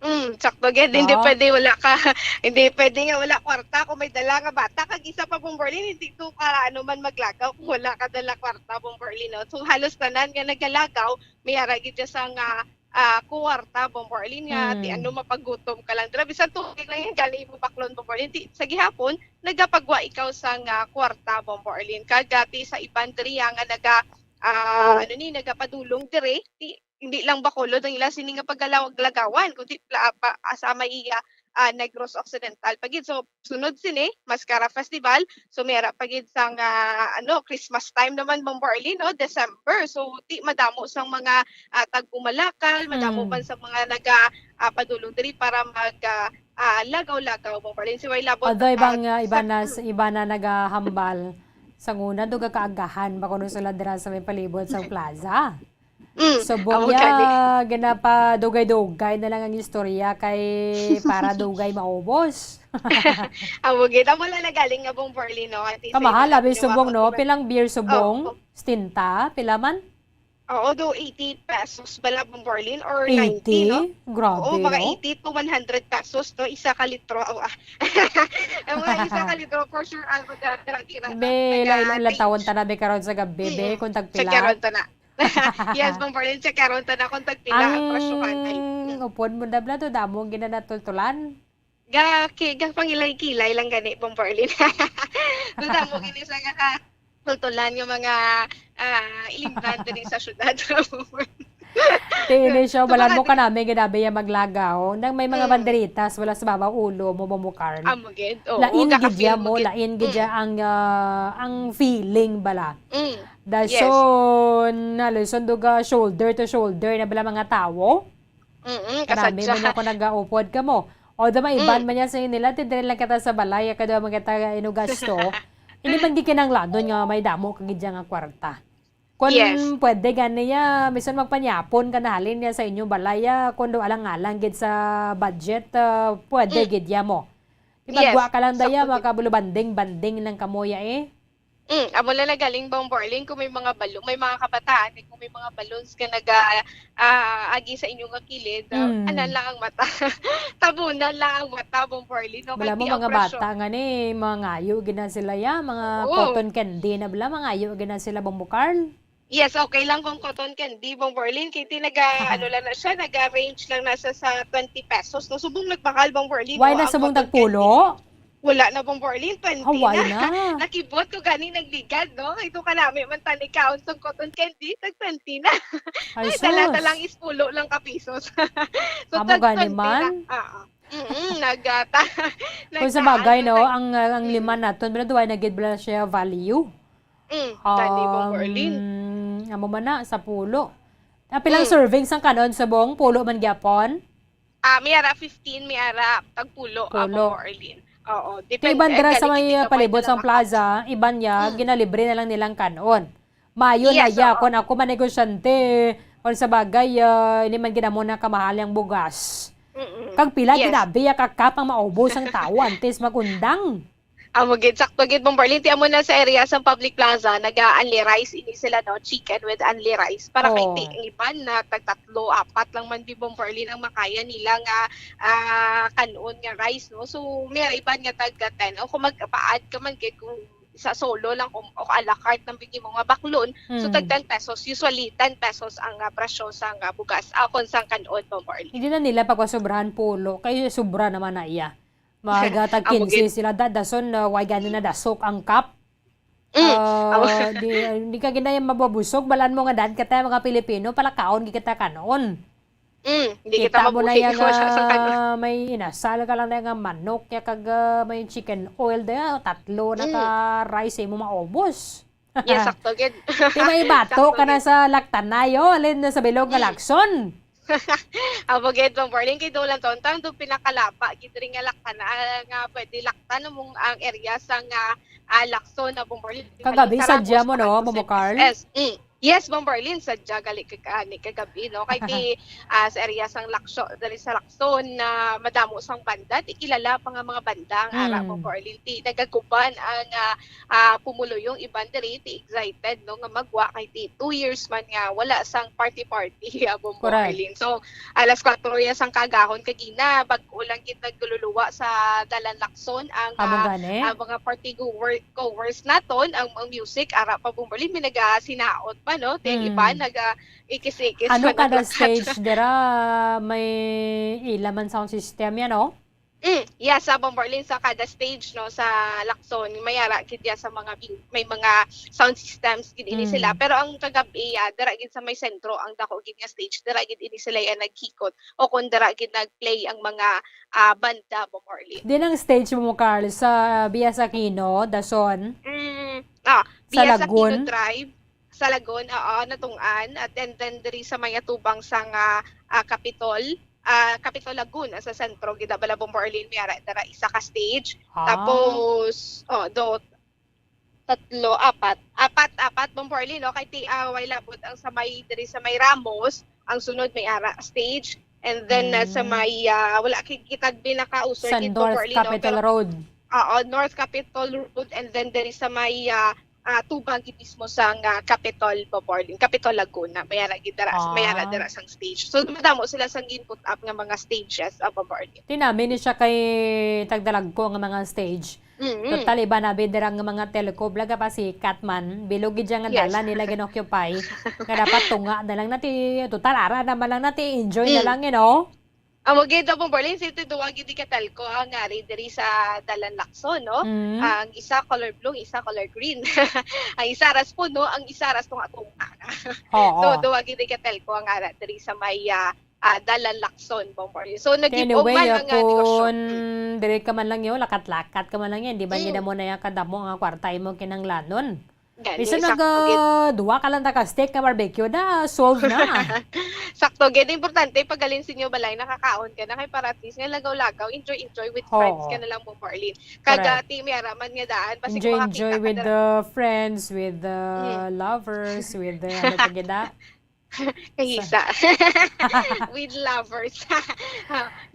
Mm, sakto gid. Hindi No? pwede wala ka, hindi pwede nga wala kwarta kung may dala nga bata. Kag isa pa, Bomborlin, hindi to ka, ano man, maglagaw kung wala ka dala kwarta, Bomborlin, no? So, halos tanan nga nagalagaw, may ara gid dyan sa nga, ah, kwarta, Bomborlin, nga di Hmm. ano, mapagutom ka lang dira. Bisan tubig lang yan, gani mo baklon, Bomborlin. Di, sa gihapon, nagapagwa ikaw sa nga kwarta, Bomborlin. Kag, ah, ti sa iban diri, ah, nga naga, ah, ano ni, nagapadulong diri, di, hindi lang Bacolod ang ila sini nga pagalaw-, lagawan, kundi pla-, pa, ah, sa may iya, ah, Negros Occidental pa gid. So, sunod sini, Mascara Festival. So, may ara pa gid sang, ah, ano, Christmas time naman, Bomborlin, no? December. So, di madamo sang mga, ah, tagpumalakal, madamo Mm. man sa mga naga, ah, padulong diri para mag, ah, ah, lagaw-lagaw, Bomborlin. Si Way Labot, Although ah, ibang, ah, iba sa na, iba na nagahambal. Sa una, duga kaagahan ba kuno sila dira sa may palibot sa plaza? Mm, Subong amo ya, gani. ginapadugay-dugay na lang ang istorya kay para dugay maubos. Amo gid, amo lang nagaling nga, Bomborlin, no? Ati sa Kamahal, iba abi, natin nga subong, no? mga Pilang beer subong? Oo. Stinta? Pila man? Oo, do eighty pesos bala, Bomborlin, or ninety, no? Eighty? Grabe, Oo, mga no? eighty to one hundred pesos, no? Isa ka litro. Oh, ah. Ang mga isa ka litro, for sure, ah, mag-, ah, tira-tira na. May Taga ilan-ilan taon ta na, be, karon sa gabi, be, Mm. kung tagpila? Check karon ta na. Yes, Bomborlin, check karon ta na kung tagpila ang presyohan. Ay, Ang mm. upod mo na bala to, damo ang ginanatultulan. Ga-, ki-, gapangilay-kilay lang gani, Bomborlin. Madamo gini sa nga tultulan nga mga, ah, ilimnan diri sa syudad. Ti, ini siya, So, balan mo baka ka namin, ginabi ya maglagaw. Nang may mga Mm. banderitas, wala sa babaw ulo mo, Bombo Carl. Amo gid. Oo, Lain gid gaka-feel ya mo mo, gid. lain gid ya Mm. ang, ah, ang feeling bala. Mm. Yes. Dason, nalison duga shoulder to shoulder na bala mga tawo. Mm-mm, Karami kasadya. man ako nagaupod kamo. Although may iban Mm. man niya sa nila, ti diri lang kita sa balay, kaya daw man kita inugasto. Hindi man gikinanglanon nga may damo kag gidya nga kwarta. Kung Yes. pwede gani ya, misan magpanyapon ka na halin niya sa inyong balay, ah, kung daw alang-alang gid sa budget, ah, pwede Mm. gid ya mo. Di Yes, magwa ka lang daya, sakto gid. makabulubanding-banding lang kamo ya eh. Mm, amo na lang galing, Bomborlin, kung may mga balo-, may mga kabataan, eh, kung may mga balloons ka naga-, ah, agi sa inyo nga kilid, ah, Mm. anan lang ang mata. Tabunan lang ang mata, Bomborlin, no? Kay Bala mo, di ang mga presyo. bata nga ni, mga ngayo gid na sila ya, mga Oo. cotton candy na bala, mga ngayo gid na sila, Bombo Carl. Yes, okay lang kung cotton candy, Bomborlin, kay ti naga-, ano lang na siya, naga-range lang na sa, sa twenty pesos, no? Subong nagmahal, Bomborlin, Why no, na ang subong cotton tagpulo? candy. Wala na, Bomborlin, twenty Hawaii na. na. Nakibot ko gani nagligad, no? Ito ka namin man tani kaon sa cotton candy, tag twenty na. Ay, Ay, dala sus. ta lang is pulo lang ka pisos. So, Amo tag gani twenty na. man? Ah, ah. Mm-mm, nag, ah, ta-, Kung sa nagtaas bagay, na no, tag-, ang, ang mm. lima naton, pero duway na gid bala siya value. Mm, gani, Bomborlin. Um, amo man na, sa pulo. Ah, pilang Mm. serving sang kanon subong? Pulo man gyapon? Ah, may ara fifteen, may ara tagpulo, ah, Pulo. Bombo Arlene. Oo, Ti depende. Iban dira sa Galing may, hindi ah, ka palibot pwede sang na plaza, iban niya, Mm. ginalibre na lang nilang kanon. Maayo na Yes, ya, oo. kung ako manegosyante, kung sa bagay, ah, hindi man gid amo na kamahal ang bugas. Mm-mm. Kag pila Yes. ginabi ya ka cup ang maubos ang tawo antes magundang? Amo gid, sakto gid, Bombo Arlene. Ti amo na sa area sa Public Plaza, naga-unli rice ini sila, no? Chicken with unli rice. Para kay Oh. ti ang iban na tagtatlo, apat lang man di, Bombo Arlene, ang makaya nila nga, ah, kan-on nga rice, no? So, may iban nga tag ten. O kung mag-add ka man gid, kung sa solo lang, kung, o a la carte ang bigay mo nga baklon, so Mm. tag ten pesos. Usually, ten pesos ang, ah, presyo sa nga bugas. Ah, kung sa kan-on, Bombo Arlene. Hindi na nila pagpasobrahan pulo, kay sobra naman na iya. Maga tag Amo kinse gid. sila da-, dason, uh, way gani na dasok ang cup. Mm, Ah, amo. di, di ka gid na yan mababusog. Balaan mo nga daan kita mga Pilipino, palakaon gid kita kanon. Mm, di kita Kita mo na mabuhi yan kung wala sa kanon. nga may inasal ka lang na nga manok, ya kag, ah, may chicken oil da, tatlo na Mm. ka rice mo maubos. Yes, sakto gid. Ti may bato ka na sa Lactanay, oh, alin na sa bilog nga Lacson. Amo gid, Ma'am Marlene, kay do lang taon, taon do pinakalapa gid rin nga Lactan, ah, nga pwede laktan among ang area sa nga, ah, Lacson na, Ma'am Marlene. Kagabi, sadya mo, no, Ma'am Carl? Mm. Yes, Ma'am Marlene, sadya gali ka, ani, kagabi, no? Kay ti, ah, sa area sang Lacson, dali sa Lacson na madamo sang banda, ti kilala pa nga mga banda ang ara, Ma'am Marlene, ti nagakuban ang, ah, ah, pumuluyong iban diri, ti excited, no, nga magwa kay ti two years man nga wala sang party-party, ah, Ma'am Marlene. So, alas kwatro ya sang kagahon kagina, bag-o lang gid nagluluwa sa Dalan Lacson ang, ah, ang mga party goer-, goers naton, ang, ang music, ara pa, Ma'am Marlene, may nagasinaot pa, no? Ti ang iban, naga-ikis-ikis pa, kada stage dira may ila man sound system yan, no? Mm, yeah, sa Ma'am Marlene, sa kada stage, no, sa Lacson, may ara gid ya sa mga bing-, may mga sound systems gid ini sila. Pero ang kagab-i, ah, dira gid sa may sentro, ang dako gid nga stage, dira gid ini sila ya naghikot o kung dira gid nag-play ang mga, ah, banda, Ma'am Marlene. Din ang stage mo, Carl, sa Bias Aquino, Dazon? Mm, ah, Bias Aquino Drive. Sa Lagun, oo, natungod. At then, then diri sa may atubang sa nga, ah, Capitol, ah, Capitol Lagun, ah, sa sentro, gid bala, Bombo Arlene, may ara dira isa ka stage. Tapos, oh, do, tatlo, apat. Apat, apat, Bombo Arlene, no? Kay ti, ah, way labot ang sa may, diri sa may Ramos, ang sunod may ara stage. And then, ah, sa may, ah, wala kay kitag binakausor gid, Bombo Arlene, no? Sa North Capitol Road. Oo, North Capitol Road, and then diri sa may, ah, ah, tubang gid mismo sang, ah, Capitol, Boborlin, Capitol Laguna. May ara gid dira, may ara dira sang stage. So, madamo sila sang gin-put up nga mga stages, ah, Boborlin. Ti nami ni siya kay tagdalagko nga mga stage. Mm. Total, iban na bid dira nga mga telco, baga pasikat man. Bilog gid siya nga dalan nila gin-occupy. Nga dapat tunga na lang nati, total, ara naman lang nati, enjoy na lang, you know? Amo gid, Bomborlin, since duwa gid ka telco ang ari diri sa Dalan Lacson, no? Mm. Ang isa color blue, isa color green. Ang isa ras puno, ang isa ras tunga-tunga. Oo. So, duwa gid ka telco ang ara diri sa may, ah, ah, Dalan Lacson, Bomborlin. So, nag-ipog man ang, ah, negosyo. Anyway, kung diri ka man lang yun, lakat-lakat ka man lang yan, di ba? Mm. Hindi na mo na yung kadamo nga kwarta mo kinanglanon. Gani, bisan sakto gid. Nag, ah, duwa ka lang ta ka steak nga barbecue na, solve na. Sakto gid. Importante, pag halin sa inyo balay, nakakaon ka na kay para at least nga lagaw-lagaw, enjoy, enjoy with friends ka na lang mo, Marlene. Kag, ah, ti may ara man nga daan, basi makakita ka na. Enjoy, enjoy with the friends, with the lovers, with the, ano pa gid, ah? Kahisa. With lovers.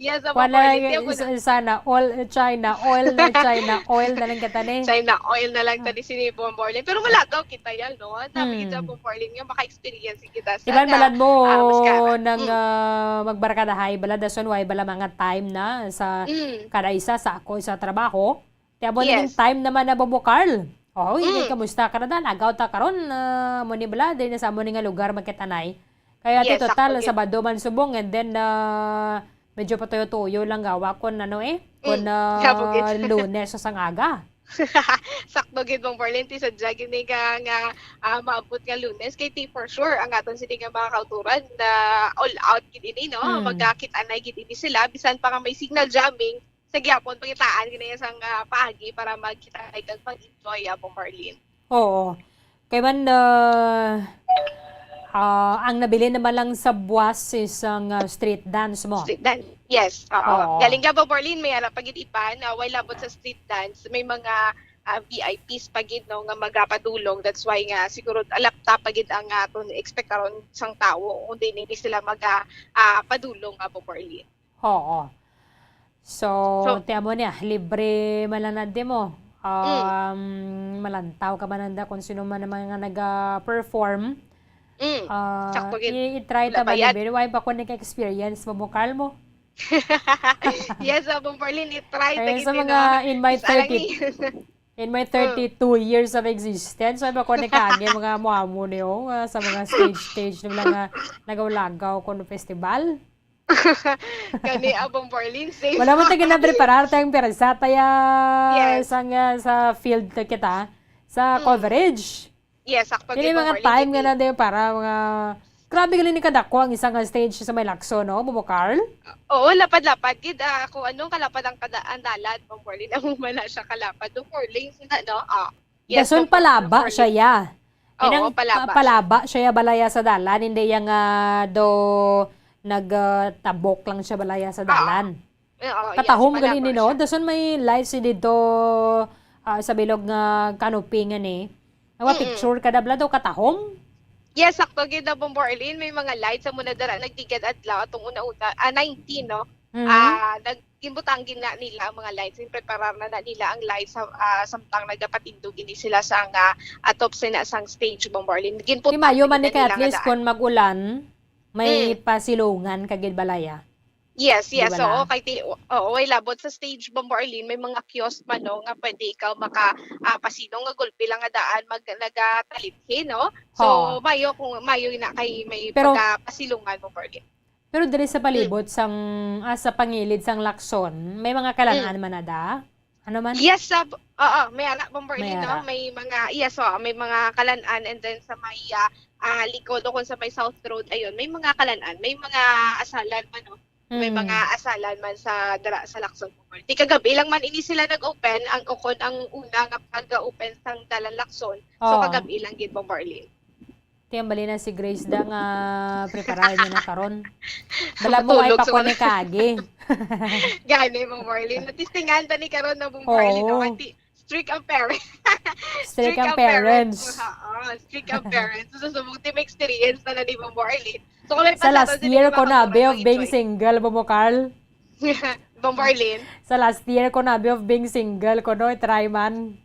Yes, Bomborlin, is-, sana all, eh, China oil, eh, China oil na lang kita ni. China oil na lang tani sini, Bomborlin. Pero malagaw kita yan, no? Ang dami kita, Bomborlin, nga maka-experience kita sa, iban balad mo, ah, nang, ah, magbarkadahay, balad dason way bala mga time na sa kada isa sa ako sa trabaho. Ti amo ni ning time naman na, Bobo Carl. Oh, hindi, kamusta ka na dan? Agaw ta karon, ah, mo ni bala, diri na sa amo ni nga lugar magkitanay. Kaya ti total, Sabado man subong, and then, ah, medyo patuyo-tuyo lang gawa kon ano eh, kon, ah, Lunes sa sangaga. Sakto gid, Bomborlin, ti sadya gid ni ka nga, ah, maabot nga Lunes, kay ti for sure ang aton sini nga mga kauturan na all out gid ini, no? Magkakit-anay gid ini sila, bisan pa nga may signal jamming, sa gyapon, pangitaan gid niya sang, ah, paagi para magkita kag mag-enjoy, ah, Bomborlin. Oo. Kay man, ah, ah, ang nabilin naman lang sa buwas is ang, ah, street dance mo. Street dance, yes. Oo. Oo. Galing ka, Bomborlin, may ara pa gid ipan, ah, way labot sa street dance, may mga, ah, V I Ps pa gid, no, nga magapadulong. That's why nga siguro alapta pa gid ang aton expect karon sang tawo kung di ni sila maga, ah, padulong, ah, Bomborlin. Oo. So, ti amo niya, libre man lang na di mo. Um, malantaw ka man nanda kung sino man ang mga naga-perform. Ah, sakto gid. I-, i-try ta ba, libre? Way pa ko nag-experience mo, mo, Carl, mo? Yes, ah, Bomborlin, i-try ta gid sa mga, in my thirty, in my thirty-two years of existence, way pa ko nagkaagi mga muamo niyo, ah, sa mga stage-stage na mga nagaw-lagaw ko no festival. Kani, ah, Bomborlin, safe. Wala mo tayo ginapreparar tayong pwersa, taya sa nga, sa field ta kita, sa coverage. Yes, sakto gid, Bomborlin. Kini mga time nga na din para mga, grabe galing ni kadako ang isang stage sa may Lacson, no, Bobo Carl? Oo, lapad-lapad gid, ah, kung anong kalapad ang kada-, ang dalan, Bomborlin, amo man na siya kalapad, Bomborlin, sina, no? Ah. Yes, Dason so, palaba for siya ya. Oo, Inang palaba pa- palaba siya ya balaya sa dalan, hindi yang ah, do nagtabok lang siya balaya sa Oo. dalan. Oo, yes, Katahom gali palaba ni, no? siya. Dason may lights ni dito ah, sa bilog nga canopy nga ni. Nawa Mm-mm. Picture ka dabla do katahom. Yes, sakto gid na, Bombo Arlene. May mga lights sa muna dara nagtigad adlaw atong una-una, ah, nineteen, no? Mhm. Ah, nag ginbutang gid na nila ang mga lights, ginpreparar na na nila ang lights sa ah, samtang nagapatindog ini sila sa nga atop sina sang stage, Bombo Arlene. Di mayo Ginputang man ni na kay nila at nga least daan. Kung mag-ulan, may Mm. pasilungan ka gid balaya. Yes, Di yes, ba oo, na? Kay ti oo, way labot sa stage, Bombo Arlene, may mga kiosk pa, no, nga pwede ikaw maka ah, pasilong nga gulpi lang nga daan mag nagataliphi, no? So, Oo. Mayo kung Mayo na kay may Pero pagkapasilungan, Bombo Arlene. Pero diri sa Mm. palibot sang ah, sa pangilid sang Lacson, may mga Mm. kalan-an man na da? Ano man? Yes, sab oo, may ara, Bombo May Arlene, no? ara. May mga, yes, oo, may mga kalan-an, and then sa may ah, ah, likod o kung sa may South Road, ayun, may mga kalan-an, may mga asalan man, no? May mga Mm. asalan man sa dara sa Lacson, Bombo Arlene. Ti kagabi lang man ini sila nag-open, ang ukon ang una nga pag-open sang Dalan Lacson. So Oo. Kagabi lang gid, Bombo Arlene. Ti ang bali na si Grace da nga preparar niya na karon. Bala mo ay Matulog sa pakone mga kagi. Gani, Bombo Arlene. Natistingan ta ni karon na, Bombo Arlene, no? Oo. Kay ti strict ang parents. Strict ang parents. Oo, strict ang parents. So, subong ti may experience na na ni, Bombo Arlene. So, kung may Sa pasado last din year yung ko na, mga be of being mag-enjoy. Single, Bombo Carl. Bombo Arlene. Sa last year ko na, be of being single ko, no, try man.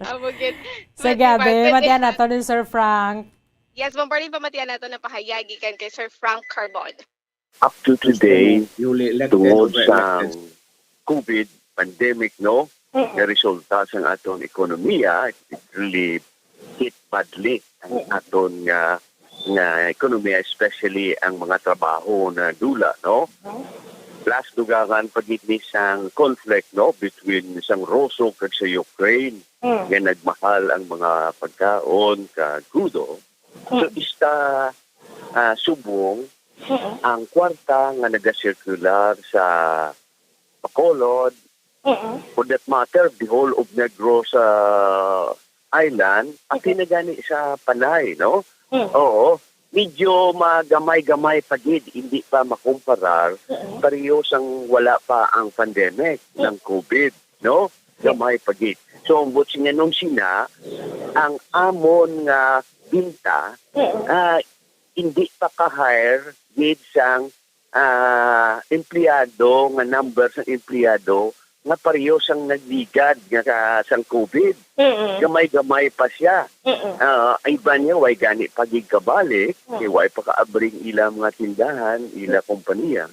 Amo gid. Sa gabi, matian nato ni Sir Frank. Yes, Bombo Arlene, pamatian nato na pahayag gikan kay Sir Frank Carbon. Up to today, Newly elected tungod or sa elected. COVID pandemic, no, nga resulta sang aton ekonomiya, it really hit badly ang aton nga nga ekonomiya, especially ang mga trabaho na dula, no? Plus, dugangan pa gid ni sang conflict, no, between sang Russia kag sa Ukraine, nga nagmahal ang mga pagkaon kag krudo. So, ista ah, subong ang kwarta nga nagasirkular sa Bacolod, for that matter, the whole of Negros ah, Island, pati na gani sa Panay, no? Oo. Medyo magamay-gamay pa gid, hindi pa makumparar pareho sang wala pa ang pandemic ng COVID, no? Gamay pa gid. So, ang buot silingon sina, ang amon nga binta, ah, hindi pa ka-hire gid sang ah, empleyado, nga number sang empleyado nga pareho sang nagligad nga ka, sang COVID. Mm-mm. Gamay-gamay pa siya. Mm-mm. Ah, ang iban niya, way gani pa gid kabalik, kay way pa kaabring ila mga tindahan, ila kompanya.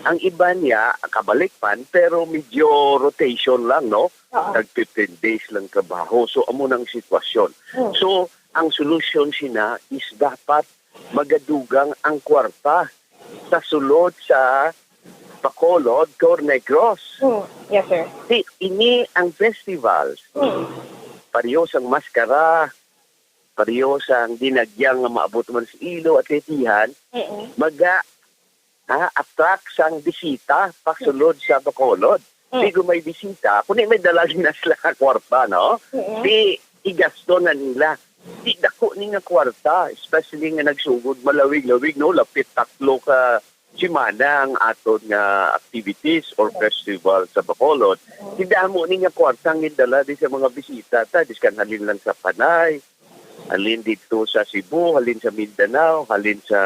Ang iban niya, kabalik pan, pero medyo rotation lang, no? Oo. Tag fifteen days lang trabaho. So, amo nang sitwasyon. Mm. So, ang solusyon sina is dapat magadugang ang kwarta sa sulod sa Bacolod, Negros. Mm. Yes, sir. Di, ini ang festivals. Mm. Pareho sang maskara, pareho sang dinagyang nga maabot man sa ilo at letihan, Mm-mm. maga ah, attract sang bisita pasulod sa Bacolod. Mm. Di ko may bisita, kundi may dala na sila ka kwarta, no? Mm-mm. Di igasto na nila. Di dako ni nga kwarta, especially nga nagsugod malawig-lawig, no? Lapit tatlo ka semana ang aton nga activities or festival sa Bacolod. Di damo ni nga kwarta ang gindala di sa mga bisita ta, biskan halin lang sa Panay, halin dito sa Cebu, halin sa Mindanao, halin sa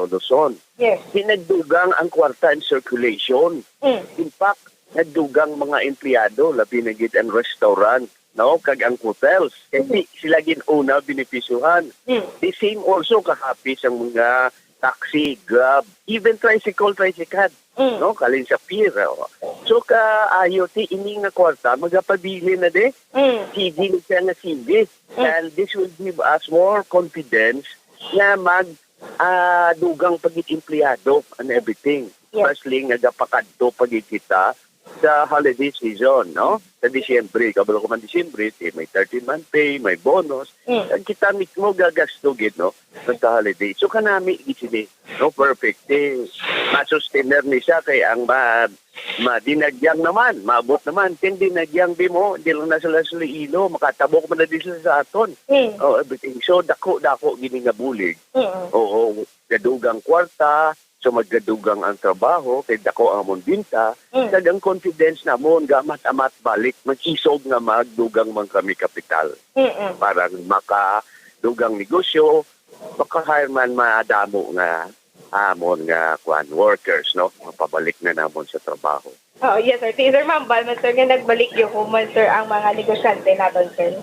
Luzon. Yes. Di nagdugang ang kwarta in circulation. Mm. In fact, nagdugang mga empleyado, labi na gid ang restaurant, no, kag ang hotels. Kay di sila gid una benepisyohan. Mm. The same also kahapis ang mga taxi, Grab, even tricycle, tricycad, Mm. no, kalin sa pier. Oh. So kaayo ti ini nga kwarta magapabilin na di. Mm. Sige na siya nga sige. Mm. And this will give us more confidence nga mag ah, dugang pa gid empleyado and everything. Yes. Especially nga gapakadto pa gid kita sa holiday season, no? Sa Disyembre, kabalo ko man Disyembre, ti may thirteen-month pay, may bonus. Mm. Ang kita mismo gagasto gid, no? Sa holiday. So, kanami gid sini, no? Perfect. Ti, masustener ni siya kay ang ma-, ma-, dinagyang naman, maabot naman. Kay dinagyang di mo, di lang na sila sa Iloilo, makatabok man na di sila sa aton. Mm. Oh, everything. So, dako-dako gini nga bulig. Mm. Oo, gadugang kwarta, so magadugang ang trabaho, kay dako ang amon binta, Mm. kag ang confidence namon gamat-amat balik, mag-isog nga magdugang man kami kapital. Mm-mm. Para makadugang negosyo, maka-hire man madamo nga amon nga, kuan, workers, no? Mapabalik na namon sa trabaho. Oh, yes, sir. Si Sir Mambal man, sir, nga nagbalik gyud man, sir, ang mga negosyante naton, sir.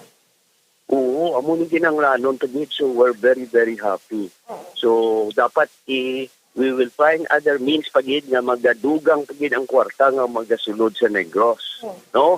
Oo, amo ni kinahanglanon pa gid. So, we're very, very happy. Oo. So, dapat i-, we will find other means pa gid nga magadugang pa gid ang kwarta nga magasulod sa Negros. Oo. No?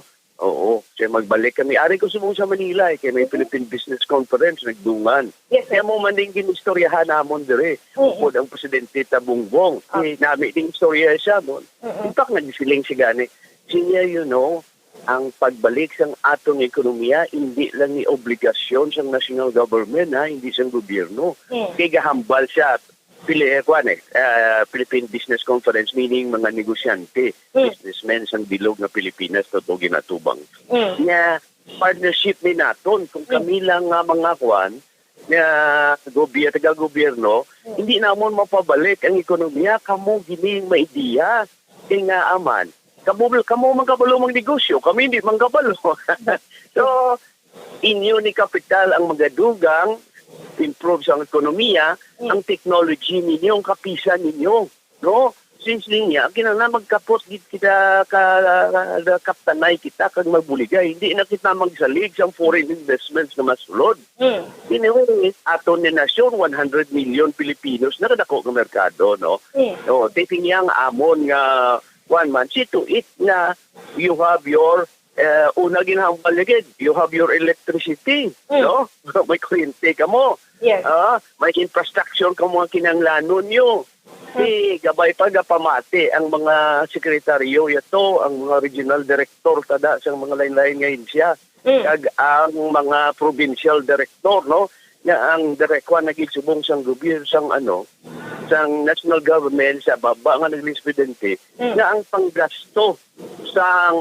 Oo. Kaya magbalik kami. Ari ko subong sa Manila, eh, kaya may Mhm. Philippine Business Conference, nagdungan. Yes, sir. Kaya mo man din ginistoryahan namon dire. Oo. Upod ang Presidente Tabungbong. Ah. Eh, nami ding istorya siya mo. Mm-mm. In fact, nagsiling siya gani. Siya, you know, ang pagbalik sang aton ekonomiya, hindi lang ni obligasyon sang national government, ha, hindi sang gobyerno. Mm. Kay gahambal siya, pili, eh, kuwan, eh, ah, Philippine Business Conference, meaning mga negosyante, Mm. businessmen sang bilog nga Pilipinas, totoo ginatubang. Mm. Nga partnership ni naton, kung Mm. kami lang nga mga kuwan, nga gobyer-, taga-gobyerno, Mm. hindi namon mapabalik ang ekonomiya, kamo gini ang may ideya. Kay nga aman, kamo, kamo man kabalo magnegosyo, kami hindi man kabalo. So, inyo ni kapital ang magadugang, improve sa ekonomiya, Mm. ang technology ninyo, ang kapisan ninyo, no? Since niya, kinahanglan magkapot gid kita ka, ka, kaptanay kita kag magbuligay. Hindi na kita magsalig sa foreign investments na masulod. Mm. Anyway, aton ni nasyon, one hundred million Filipinos, nakadako nga merkado, no? Mm. No, titingya nga amon nga, one man, see to it nga you have your, eh, una ginhambal niya gid, you have your electricity, Mm. no? May kuryente kamo. Yes. Ah, may infrastructure kamo nga kinahanglanon nyo. Mm. Di, gabay pa gapamati ang mga sekretaryo yato, ang mga regional director tada sa mga lain-lain nga ahensya, Mm. kag ang mga provincial director, no? Nga ang direkwa nagigsubong sang gobyerno, sang ano, sang national government, sa baba nga naglisbidente, Mm. nga ang panggasto sang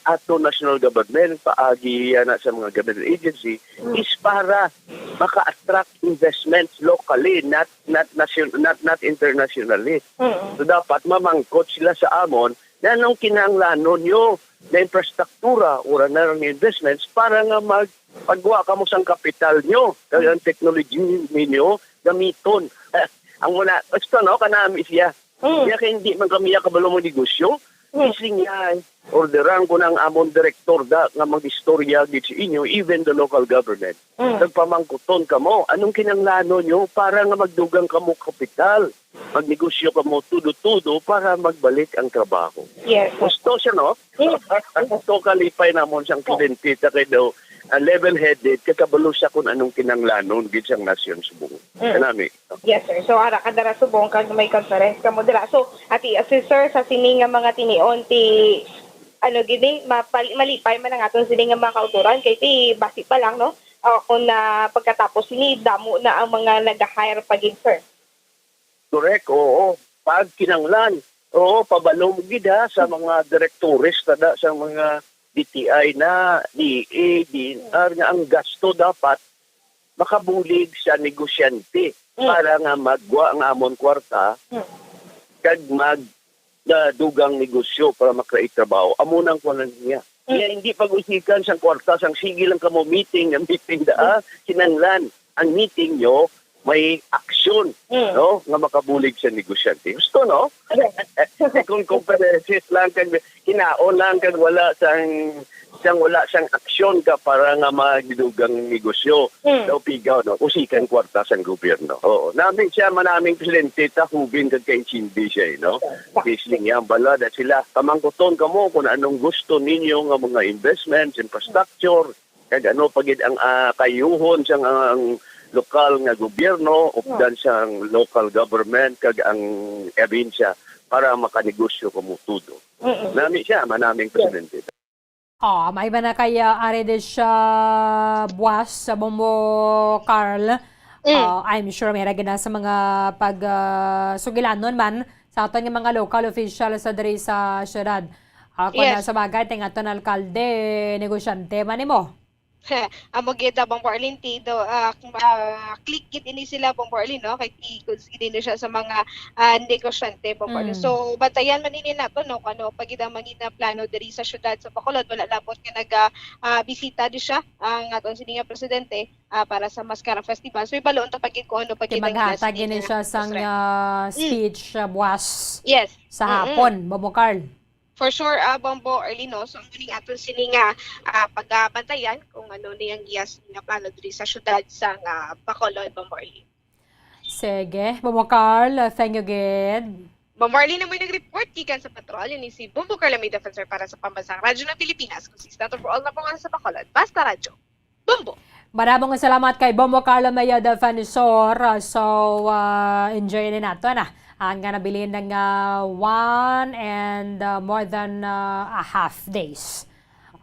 ato national government, paagi yana sa mga government agency, Mm. is para maka-attract investments locally, not, not nation-, not, not internationally. Mm. So, dapat mamangkot sila sa amon na anong kinahanglanon nyo na infrastruktura o na nga investments para nga magpagwa kamo sang kapital nyo, kag ang technology ninyo gamiton. Ang muna, gusto, no, kanami siya. Mm. Kaya kay hindi man kami kabalo mo negosyo, Mm. Kasi nga, orderan ko ng amon direktor da nga mag-istorya gid sa inyo, even the local government. Mm. Nagpamangkuton kamo, anong kinanglanon nyo para nga magdugang kamo kapital? Magnegosyo kamo tudo-tudo para magbalik ang trabaho. Yes. Gusto siya, no? Mm. Gusto kalipay namon siyang kliyente, ta kay daw, ah, level-headed, kakabalo siya kung anong kinanglanon gid siyang nasyon subong. Mm. Kanami. Yes, sir. So, ara ka dara subong kag may conference kamo dira. So, ati, ah, si sir, sa sini nga mga tinion, ti, ano gid ni, mapal-, malipay man ang aton sini nga mga kautoran, kay ti basi pa lang, no? Ah, kung na pagkatapos sini, damo na ang mga nag-hire pa gid, sir. Correct, oo. Pag kinanglan, oo, pabalo mo gid ha, sa mga direktores tada sa mga D T I na, D A, D N R, nga ang gasto dapat makabulig sa negosyante Mm. para nga magwa ang amon kwarta Mm. kag mag, ah, dugang negosyo para ma-create trabaho. Amo nang kuwan niya. Mm. Kaya hindi pag-usikan sang kwarta, sang sige lang kamo meeting, ang meeting da, Mm. ah, kinanglan ang meeting nyo may aksyon, Mm. no, nga makabulig sa negosyante. Gusto, no? Yes. Kung conferences lang kag kinaon lang kag wala sang, sang wala sang aksyon ka para nga magdugang negosyo. Mm. Daw pigaw, no? Usikan kwarta sang gobyerno. Oo. Nami siya, manaming presidente, ta hubin kag kaintindi siya, eh, no? Yes. Sisling niya, bala na sila. Pamangkuton kamo kung anong gusto ninyo nga mga investments, infrastructure, kag ano pa gid ang, ah, kayuhon sang ang lokal nga gobyerno, updan sang local government, kag ang abinsya para makanegosyo kamo tudo. Mm-mm. Nami siya, manaming presidente. Oh, may ba na kay, ah, Aridez, ah, Buas sa Bombo Carl? Mm. Ah, I'm sure may ra gina sa mga pag, ah, sugilanon man sa aton nga mga local officials sa diri sa syudad. Ah, kung Yes. na sa bagay, ting aton alkalde, negosyante man nimo. Amo gid, ah, Bombo Arlene, ti do, ah, kung, ah, click gid ini sila, Bombo Arlene, no? Kay ti-, gid ini siya sa mga, ah, negosyante, Bombo Arlene. Mm. So, bantayan man ini nato, no? Kung ano pa gid ang mga plano diri sa syudad sa Bacolod, wala labot nga nag, ah, ah, bisita di siya ang aton sini nga presidente, ah, para sa Mascara Festival. So, ibalo unta pa gid kung ano pa Kay gid ang maghatag last ini minute siya na sang, strength. Ah, Mm. speech, ah, buwas Yes. sa Mm-mm. hapon, Bombo Carl. For sure, ah, Bombo Arlene, no? So, amo ning aton sini nga, ah, pagabantayan kung ano ni ang iya sini nga plano diri sa syudad sang, ah, Bacolod, Bombo Arlene. Sige, Bombo Carl, thank you gid. Bombo Arlene, amo nag-report gikan sa patrol, ini si Bombo Carl, may defensor para sa Pambansang Radyo ng Pilipinas, consistent for all na po nga sa Bacolod. Basta Radyo. Bombo. Maraming salamat kay Bombo Carlo Maya Defensor. So, ah, enjoy ni nato na ang nga nabilin nga one and, ah, more than, ah, a half days.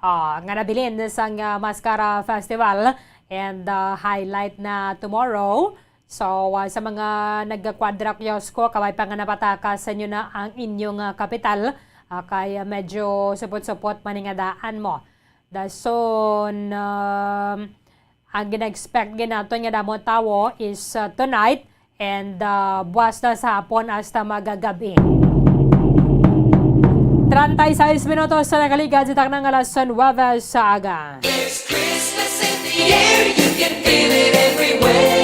Ah, nga nabilin sang, ah, Mascara Festival and, ah, highlight na tomorrow. So, ah, sa mga nagkwadra kiosko, kaway pa nga napataka sa inyo na ang inyong, ah, kapital, ah, kay, ah, medyo supot-supot man nga daan mo. Dason, um, ang gina-expect gid naton nga damo tawo is, uh, tonight and, uh, buwas na sa hapon hasta magagabi. Treinta y seis minutos sa nakaligad sa taknang alas nuwebe sa aga. There's Christmas in the air, you can feel it everywhere.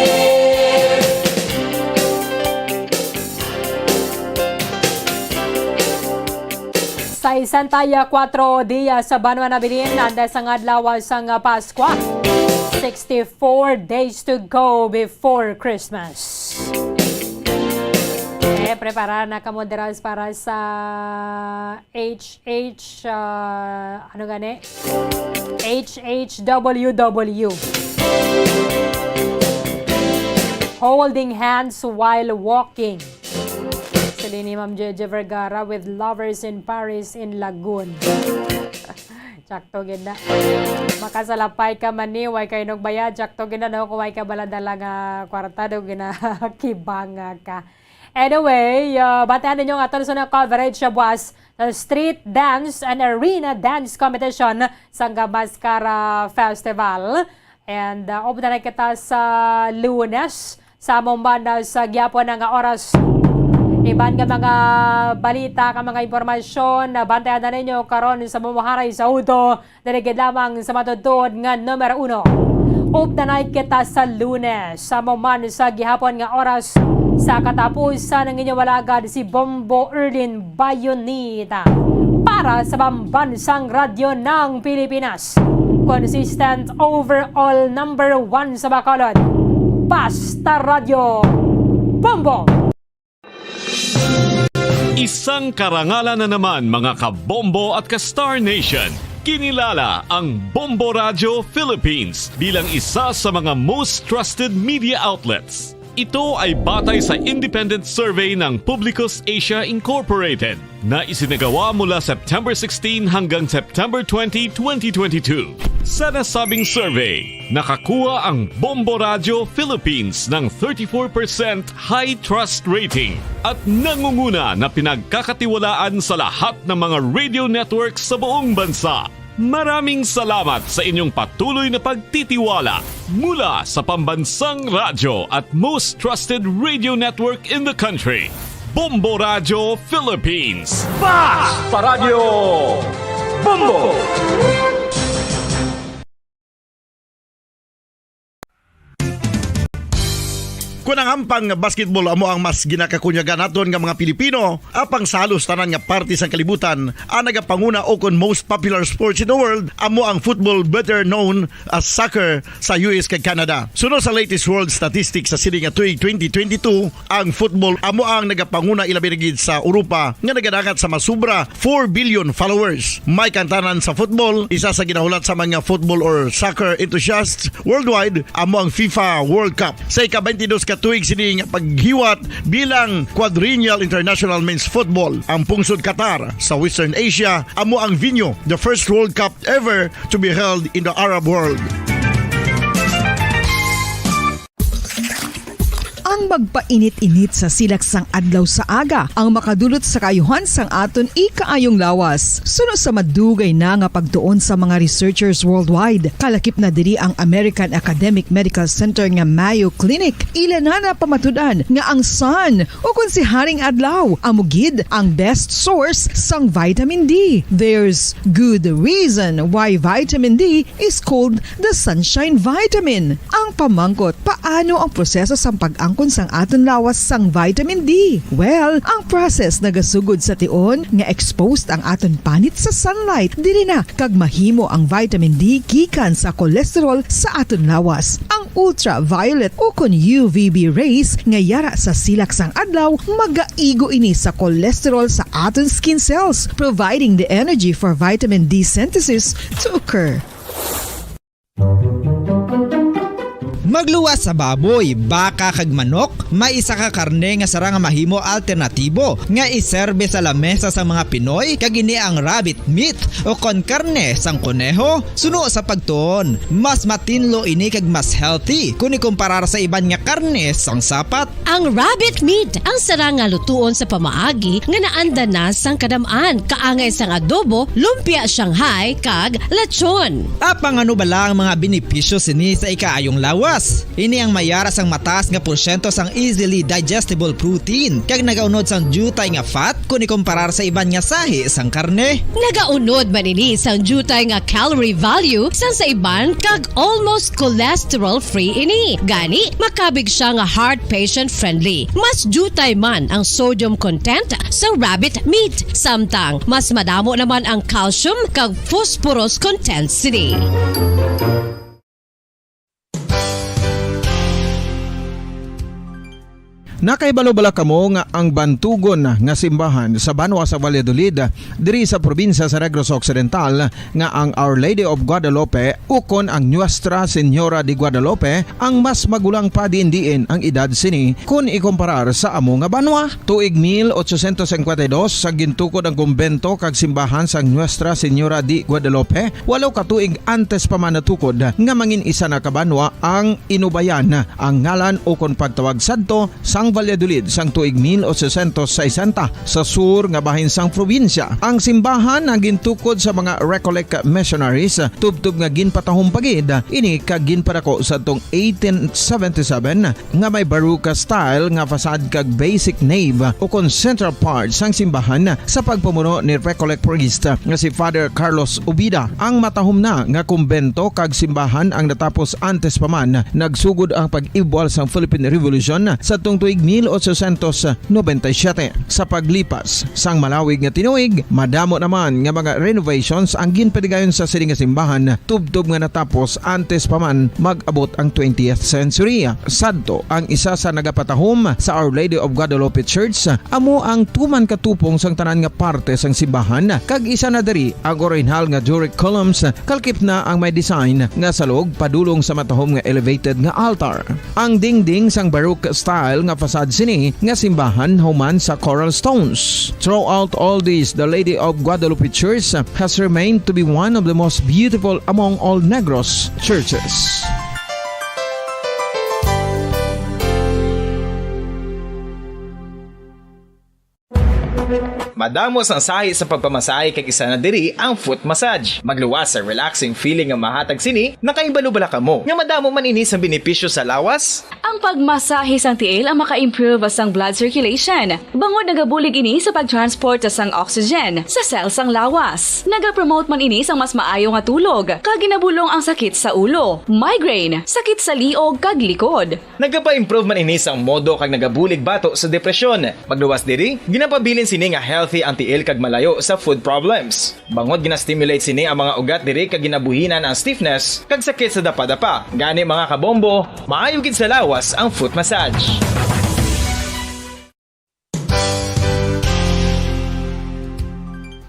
Sesenta y cuatro dias sa banwa nabilin, antes ang adlaw sang Paskwa. Sixty-four days to go before Christmas. Eh, prepara na kamo diras para sa H H, ah, ano gani? H H W W. Holding hands while walking. Sila ni Ma'am Jeje Vergara with lovers in Paris in Lagoon. Tsakto gid na. Makasalapay ka man ni, way ka inugbayad. Tsakto gid na, no? Kung way ka baladala nga kwarta, do gina kibanga ka. Anyway, uh, bantayan ninyo ang aton sa coverage sa buwas sa Street Dance and Arena Dance Competition sang Mascara Festival. And, uh, update na kita sa Lunes. Sa among banda sa gihapon nga oras. Iban nga mga balita, nga mga impormasyon, na bantayan na ninyo karon sa Mamuharay sa Uto, diri gid lamang sa matutuod nga numero uno. Updanay kita sa Lunes, sa among man sa gihapon nga oras, sa katapusan ang inyong alagad si Bombo Erlin Bayonita para sa Pambansang Radyo ng Pilipinas. Consistent overall number one sa Bacolod. Basta Radyo Bombo! Isang karangalan na naman, mga kabombo at ka-Star Nation. Kinilala ang Bombo Radio Philippines bilang isa sa mga most trusted media outlets. Ito ay batay sa independent survey ng Publicus Asia Incorporated na isinagawa mula September sixteen hanggang September twenty, twenty twenty-two. Sa nasabing survey, nakakuha ang Bombo Radio Philippines ng thirty-four percent high trust rating at nangunguna na pinagkakatiwalaan sa lahat ng mga radio networks sa buong bansa. Maraming salamat sa inyong patuloy na pagtitiwala mula sa pambansang radyo at most trusted radio network in the country, Bombo Radio Philippines. Basta Radyo Bombo! Kun ang hampang nga basketball amo ang mas ginakakunyagan naton nga mga Pilipino, apang sa halos tanan nga parte sang kalibutan, ang nagapanguna o kon most popular sports in the world amo ang football, better known as soccer, sa U S kag Canada. Suno sa latest world statistics sa sini nga tuig twenty twenty-two, ang football amo ang nagapanguna, ilabi na gid sa Europa, nga nagadangat sa masubra four billion followers. May kantanan sa football, isa sa ginahulat sa mga football or soccer enthusiasts worldwide, amo ang FIFA World Cup. Sa ika-twenty-dos ka Tuig sini nga paghiwat bilang Quadrennial International Men's Football, ang pungsod Qatar sa Western Asia amo ang venue the first World Cup ever to be held in the Arab world. Ang magpainit-init sa silak sang adlaw sa aga ang makadulot sa kaayuhan sang aton ikaayong lawas. Suno sa madugay na nga pagtuon sa mga researchers worldwide, kalakip na diri ang American Academic Medical Center nga Mayo Clinic. Ila na napamatud-an nga ang sun, o kon si Haring Adlaw, amo gid ang best source sang vitamin D. There's good reason why vitamin D is called the sunshine vitamin. Ang pamangkot, paano ang proseso sang pag-angkon sang aton lawas sang vitamin D? Well, ang process nagasugod sa tion nga exposed ang aton panit sa sunlight, diri na kag mahimo ang vitamin D gikan sa cholesterol sa aton lawas. Ang ultraviolet o kon U V B rays nga yara sa silak sang adlaw magaigo ini sa cholesterol sa aton skin cells, providing the energy for vitamin D synthesis to occur. Magluwas sa baboy, baka kag manok, may isa ka karne nga sarang nga mahimo alternatibo nga iserbe sa lamesa sang mga Pinoy, kag ini ang rabbit meat o kon karne sang koneho. Suno sa pagtuon, mas matinlo ini kag mas healthy kon ikumparar sa iban nga karne sang sapat. Ang rabbit meat ang sarang nga lutuon sa pamaagi nga naanda na sang kadam-an, kaangay sang adobo, lumpia Shanghai, kag lechon. Apang ano bala ang mga benepisyo sini sa ikaayong lawas? Ini ang mayara sang mataas nga porsyento sang easily digestible protein kag nagaunod sang diutay nga fat kon ikumparar sa iban nga sahi sang karne. Nagaunod man ini sang diutay nga calorie value sang sa iban kag almost cholesterol-free ini. Gani, makabig siya nga heart patient-friendly. Mas diutay man ang sodium content sa rabbit meat, samtang mas madamo naman ang calcium kag phosphorus content sini. Nakahibalo bala kamo nga ang bantugon nga simbahan sa banwa sa Valladolid, diri sa probinsya sa Negros Occidental, nga ang Our Lady of Guadalupe ukon ang Nuestra Señora de Guadalupe ang mas magulang pa diin-diin ang edad sini kon ikumparar sa amo nga banwa? Tuig mil ochocientos cincuenta y dos, sa gintukod ang kumbento kag simbahan sang Nuestra Señora de Guadalupe, walo ka tuig antes pa man natukod nga mangin isa na ka banwa ang Inubayan, ang ngalan ukon pagtawag sadto sang Valladolid sang tuig mil ochocientos sesenta, sa sur nga bahin sang probinsya. Ang simbahan ang gintukod sa mga Recollect missionaries, tubtob nga ginpatahom pa gid ini kag ginpadako sadtong eighteen seventy-seven, nga may Baroque style nga facade kag basic nave ukon central part sang simbahan sa pagpamuno ni Recollect priest nga si Father Carlos Ubida. Ang matahom na nga kumbento kag simbahan ang natapos antes pa man nagsugod ang pag-ibwal sang Philippine Revolution sadtong tuig mil ochocientos noventa y siete. Sa paglipas sang malawig nga tinuig, madamo naman nga mga renovations ang ginpatigayon sa sini nga simbahan, tubtob nga natapos antes pa man mag-abot ang twentieth century. Sadto, ang isa sa nagapatahom sa Our Lady of Guadalupe Church amo ang tuman ka tupong sang tanan nga parte sang simbahan, kag isa na diri ang orihinal nga Doric columns, kalakip na ang may design nga salog padulong sa matahom nga elevated nga altar. Ang dingding sang Baroque style nga facade sini nga simbahan human sa coral stones. Throughout all this, the Lady of Guadalupe Church has remained to be one of the most beautiful among all Negros churches. Madamo sang sahi sa pagpamasahe, kag isa na diri ang foot massage. Magluwas sa relaxing feeling nga mahatag sini. Nakahibalo bala kamo nga madamo man ini sang benepisyo sa lawas? Ang pagmasahe sang tiil ang maka-improve sang blood circulation, bangod nagabulig ini sa pag-transport sang oxygen sa cell sang lawas. Nagapromote man ini sang mas maayo nga tulog, kag ginabulong ang sakit sa ulo, migraine, sakit sa liog, kag likod. Nagapa-improve man ini sang modo kag nagabulig bato sa depresyon. Magluwas diri, ginapabilin sini nga healthy ang tiil kag malayo sa foot problems. Bangod gina-stimulate sini ang mga ugat diri kag ginabuhinan ang stiffness kag sakit sa dapadapa. Gani, mga kabombo, maayo gid sa lawas ang foot massage.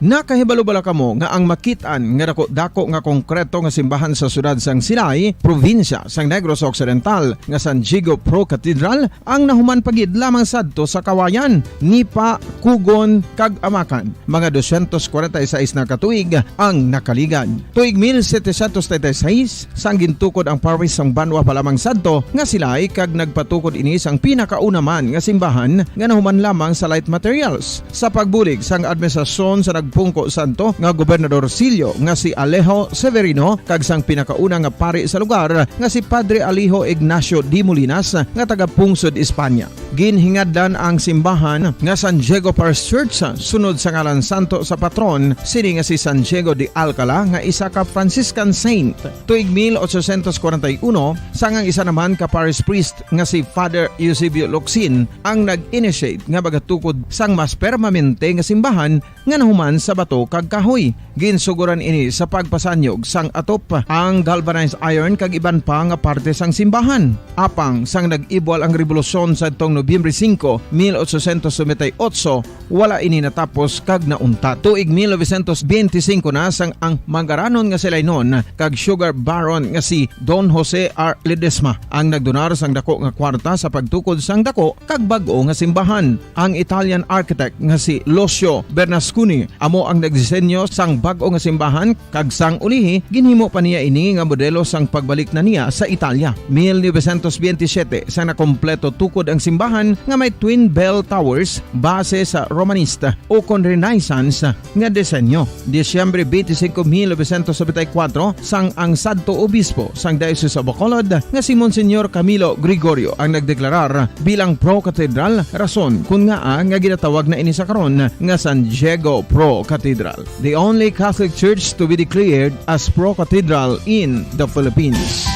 Nakahibalo bala kamo nga ang makit-an nga dako-dako nga konkreto nga simbahan sa siyudad sang Silay, probinsya sang Negros Occidental, nga San Diego Pro Cathedral, ang nahuman pa gid lamang sadto sa kawayan, nipa, kugon, kag amakan? Mga dosyentos kwarenta y seis na ka tuig ang nakaligad. Tuig mil setecientos treinta y seis, sang gintukod ang parish sang banwa pa lamang sadto nga Silay, kag nagpatukod ini sang pinakauna man nga simbahan nga nahuman lamang sa light materials. Sa pagbulig sang administrasyon sa nagpungko sadto nga Gobernador Silio nga si Alejo Severino kag sang pinakauna nga pari sa lugar nga si Padre Alejo Ignacio de Molinas nga taga Pungsod, Espanya. Ginhingadlan ang simbahan nga San Diego Parish Church sunod sa ngalan santo sa patron sini nga si San Diego de Alcala nga isa ka Franciscan saint. Tuig mil ochocientos kwarenta y uno, sang ang isa naman ka parish priest nga si Father Eusebio Locsin ang nag-initiate nga magatukod sang mas permanente nga simbahan nga nahuman sa bato kag kahoy. Ginsuguran ini sa pagpasanyog sang atop, ang galvanized iron kag iban pa nga parte sang simbahan. Apang sang nag-ibwal ang rebolusyon sadtong Nobyembre singko, mil ochocientos noventa y ocho, wala ini natapos kag nauntat. Tuig mil novecientos benti singko na sang ang manggaranon nga si Lainon kag sugar baron nga si Don Jose R. Ledesma ang nagdonar sang dako nga kwarta sa pagtukod sang dako kag bag-o nga simbahan. Ang Italian architect nga si Lucio Bernasconi amo ang nagdisenyo sang bag-o nga simbahan, kag sang ulihi ginhimo pa niya ini nga modelo sang pagbalik na niya sa Italia. Mil novecientos benti siyete, sang nakompleto tukod ang simbahan nga may twin bell towers base sa Romanista ukon Renaissance nga disenyo. Disyembre twenty-five, mil novecientos noventa y cuatro, sang ang sadto obispo sang Diocese of Bacolod nga si Monsignor Camilo Gregorio ang nagdeklarar bilang pro cathedral, rason kun ngaa nga ginatawag na ini sa karon nga San Diego Pro Cathedral, the only Catholic church to be declared as pro cathedral in the Philippines.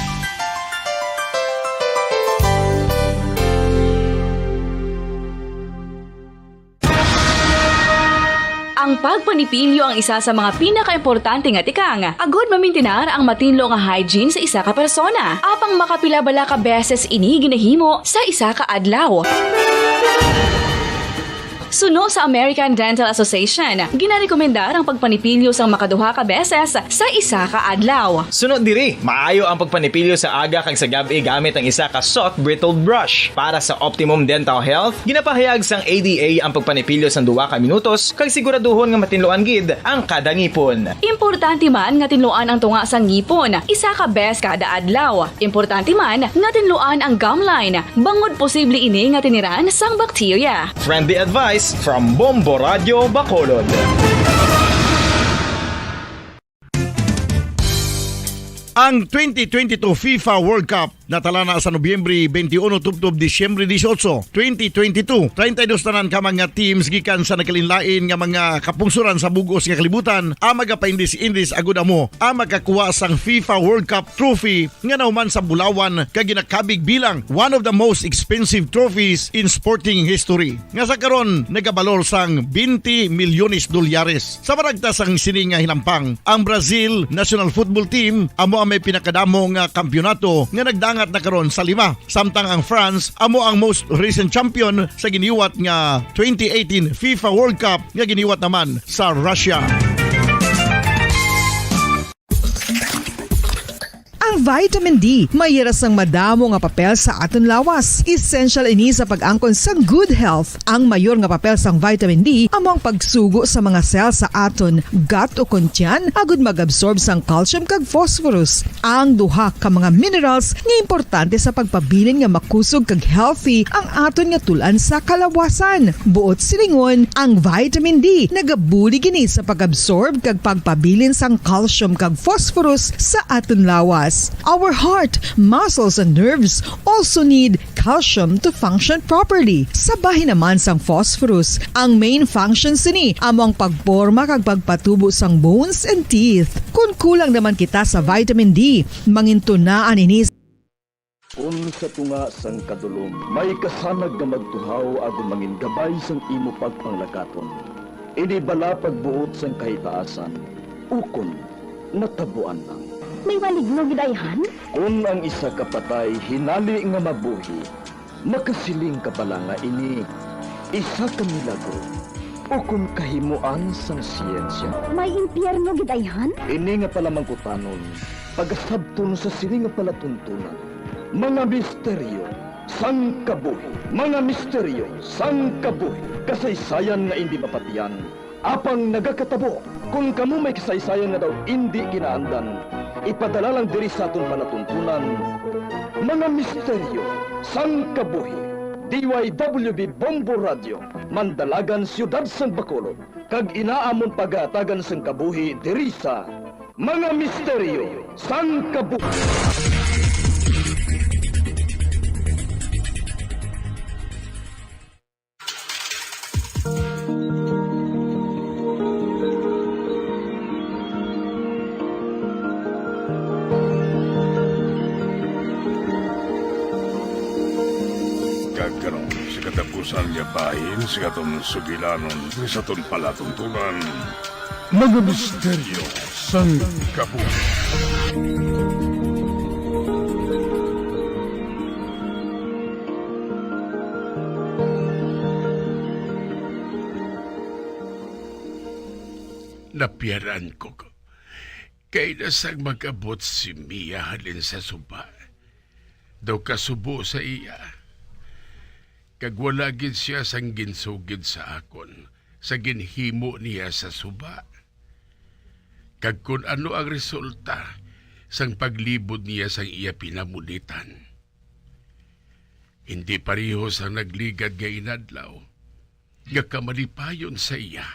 Ang pagpanipilyo ang isa sa mga pinakaimportante nga tikang agud mamintinar ang matinlo nga hygiene sa isa ka persona. Apang makapila bala ka beses ini ginahimo sa isa ka adlaw? Suno sa American Dental Association, ginarekomendar ang pagpanipilyo sang makaduha ka beses sa isa ka adlaw. Suno diri, maayo ang pagpanipilyo sa aga kag sa gab-i gamit ang isa ka soft bristled brush. Para sa optimum dental health, ginapahayag sang A D A ang pagpanipilyo sang duha ka minutos kag siguraduhon nga matinluan gid ang kada ngipon. Importante man nga tinluan ang tunga sang ngipon isa ka bes kada adlaw. Importante man nga tinluan ang gum line, bangod posible ini nga tiniran sang bakterya. Friendly advice from Bombo Radio Bacolod. Ang twenty twenty-two FIFA World Cup natala na sa Nobyembre twenty-one tubtob Disyembre dieciocho, twenty twenty-two. Treinta y dos tanan ka mga teams gikan sa nagkalainlain nga mga kapungsoran sa bug-os nga kalibutan ang magapaindis-indis agud amo ang makakuha sang FIFA World Cup trophy nga nahuman sa bulawan kag ginakabig bilang one of the most expensive trophies in sporting history, nga sa karon nagabalor sang twenty milyones dolyares. Sa maragta sang sini nga hinampang, ang Brazil national football team amo ang may pinakadamo nga kampiyonato nga nagdangat na karon sa lima, samtang ang France amo ang most recent champion sa giniwat nga twenty eighteen FIFA World Cup nga giniwat naman sa Russia. Ang vitamin D may hira sang madamo nga papel sa aton lawas. Essential ini sa pag-angkon sang good health. Ang mayor nga papel sang vitamin D amo ang pagsugo sa mga cell sa aton gut o kon tiyan agud mag-absorb sang calcium kag phosphorus, ang duha ka mga minerals nga importante sa pagpabilin nga makusog kag healthy ang aton nga tul-an sa kalawasan. Buot silingon, ang vitamin D nagabulig ini sa pag-absorb kag pagpabilin sang calcium kag phosphorus sa aton lawas. Our heart, muscles, and nerves also need calcium to function properly. Sa bahin naman sang phosphorus, ang main function sini amo ang pagporma kag pagpatubo sang bones and teeth. Kon kulang naman kita sa vitamin D, mangintunaan ini. Kon sa tunga sang kadulom may kasanag nga magtuhaw agud mangin gabay sang imo pagpanglakaton, ini bala pagbuot sang kahitaasan, ukon natabuan lang? May maligno gid ayhan? Kon ang isa ka patay hinali nga mabuhi, makasiling ka bala nga ini isa ka milagro? Ukon kahimuan sang siyensya. May impyerno gid ayhan? Ini nga palamangkutanon, pagasabton sa sini nga palatuntunan. Mga misteryo sang kabuhi. Mga misteryo sang kabuhi. Kasaysayan nga indi mapatian, apang nagakatabo. Kon kamo may kasaysayan nga daw indi kinaandan, ipadala lang diri sa aton palatuntunan. Mga misteryo sang kabuhi. D Y W B Bombo Radio, Mandalagan, Siyudad sang Bacolod, kag ina amon pagahatagan sang kabuhi diri sa Mga Misteryo sang Kabuhi. Kag karon, sa katapusan nga bahin sa aton sugilanon, sa aton palatuntunan, Mga Misteryo sang Kabuhi. Napiyaran ko, kay na sang mag-abot si Mia halin sa suba, daw kasubo sa iya, kag wala gid sia sang ginsugid sa akon sa ginhimo niya sa suba, kag kon ano ang resulta sang paglibod niya sang iya pinamunitan. Hindi pareho sang nagligad nga inadlaw, nga kamalipayon sa iya.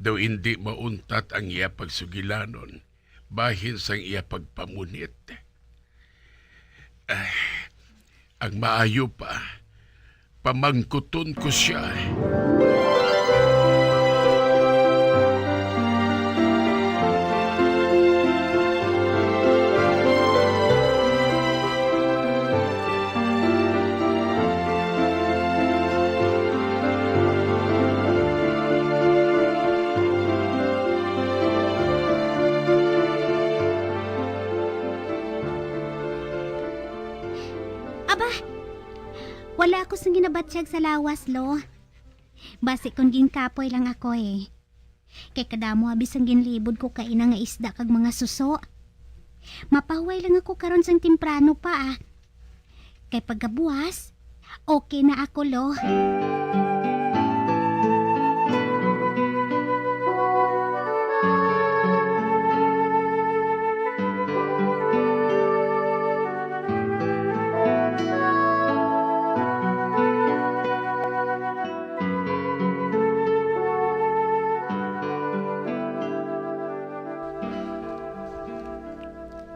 Daw indi mauntat ang iya pagsugilanon bahin sang iya pagpamunit. Ay, ang maayo pa, pamangkuton ko sia. Aba, wala ako sing ginabatyag sa lawas, Lo. Basi kon ginkapoy lang ako, eh. Kay kadamo abi sang ginlibod ko kaina nga isda kag mga suso. Mapahuway lang ako karon sang temprano pa, ah. Kay pagkabuas, okay na ako, Lo.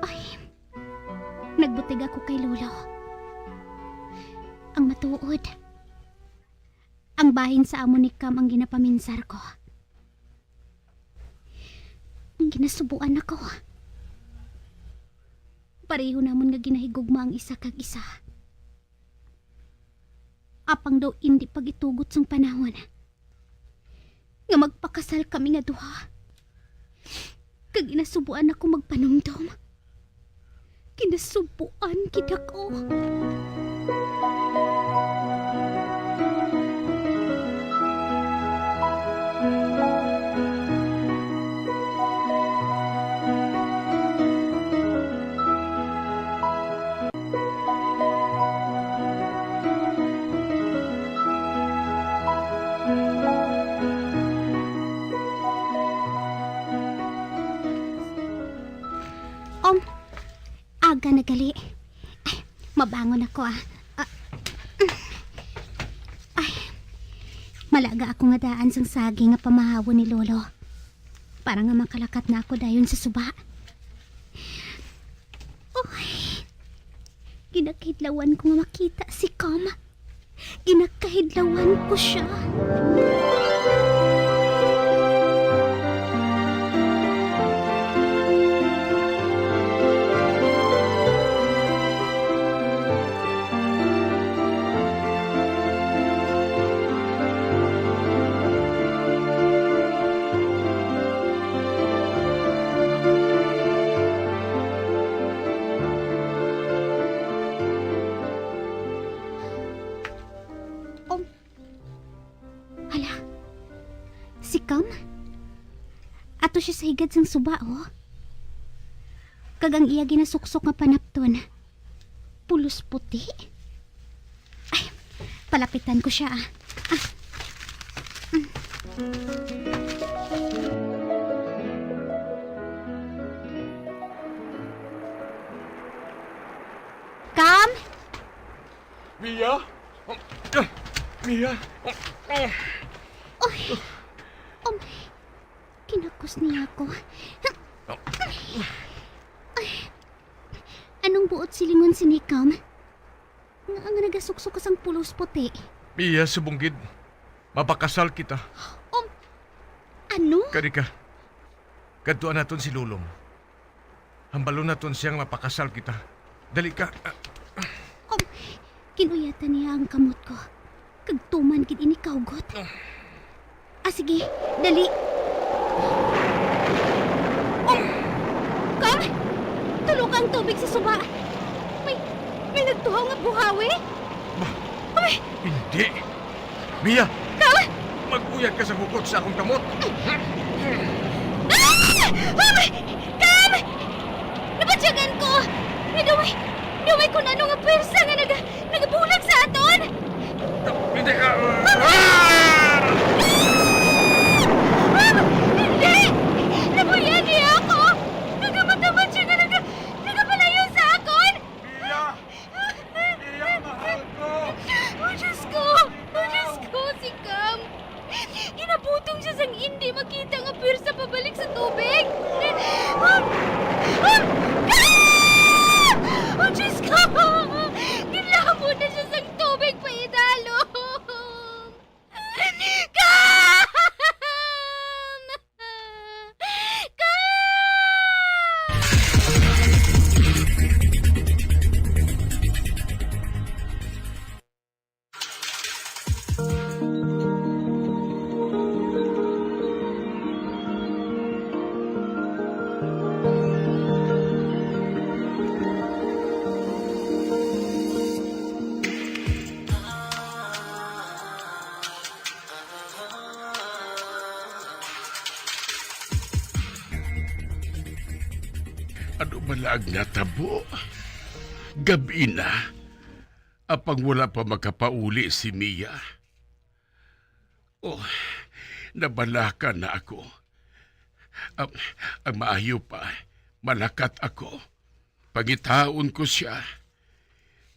Ay, nagbutig ako kay Lolo. Ang matuod, ang bahin sa amo ni Cam ang ginapaminsar ko. Ang ginasubuan ako. Pareho namon nga ginahigugma ang isa kag isa. Apang daw indi pag-itugot sang panahon nga magpakasal kami nga duha. Kag ginasubuan ako magpanumdom. Ginasubuan gid ako. Um, aga na gali. Ay, mabangon ako, ah. Ah. Ay, malaga ako nga daan sang saging nga pamahawon ni Lolo, para nga makalakat na ako dayon sa suba. Uy, ginakahidlawan ko nga makita si Cam. Ginakahidlawan ko sia. Um, hala, Ato siya sa higad sang suba, oh. Kag ang iya ginasuksok nga panapton, pulos puti. Ay, palapitan ko siya, ah. Ah. Mm. Kam? Mia? Mia? Oy! Oh my! Kinakos niya ako. Anong buot silingon sini, Kam? Nga, nga nagasuksok ka sang pulos puti? Mia, subong gid. Mapakasal kita. Um, ano? Kari ka. Kadtuan naton si Lulong. Hambalon naton siya nga mapakasal kita. Dali ka. Um, kinuyatan niya ang kamot ko. Kag tuman gid ini kaugot. Ah, sige, dali. Oh! Kam! Tulo ka ang tubig sa suba. May, may nagtuhaw nga buhawi. Ba? Ay! Hindi. Mia! Kam! Mag-uyat ka sa hugot sa akong kamot. Ah! Kam! Kam! Nabatyagan ko! Nadumay, dumay kun ano nga pwersa nga naga-, nagabulag sa aton! Hindi ka. Ah! Ah! Hindi! Nabuya niya ako! Nagamatamad siya nga naga-, nagapalayo sa akon! Mia! Mia, mahal ko! Oh, Diyos ko! Oh, Diyos ko! Si Cam! Ginabutong siya sang indi makita nga pwersa pabalik sa tubig! Ah! Ah! Ah! Oh, Diyos ko! Ginlamon na siya sang tubig paidalom! Cam! Cam! Ano bala ang natabo? Gab-i na, apang wala pa makapauli si Mia. Oh, nabalaka na ako. Ang, ang maayo pa, malakat ako. Pangitaon ko sia.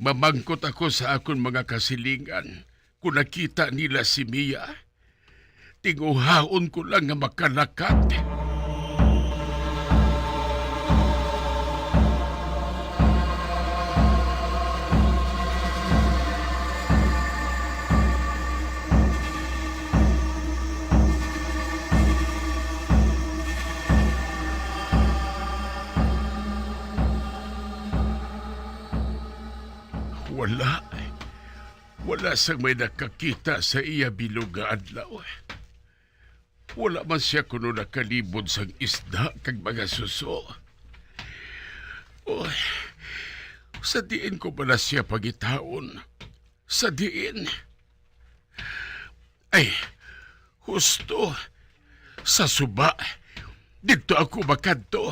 Mamangkot ako sa akon mga kasilingan kon nakita nila si Mia. Tinguhaon ko lang nga makalakat. Wala. Wala sang may nakakita sa iya bilog nga adlaw. Wala man sia kuno nakalibod sang isda kag mga suso. Uy, sa diin ko bala sia pangitaon? Sa diin? Ay, husto. Sa suba. Didto ako makadto.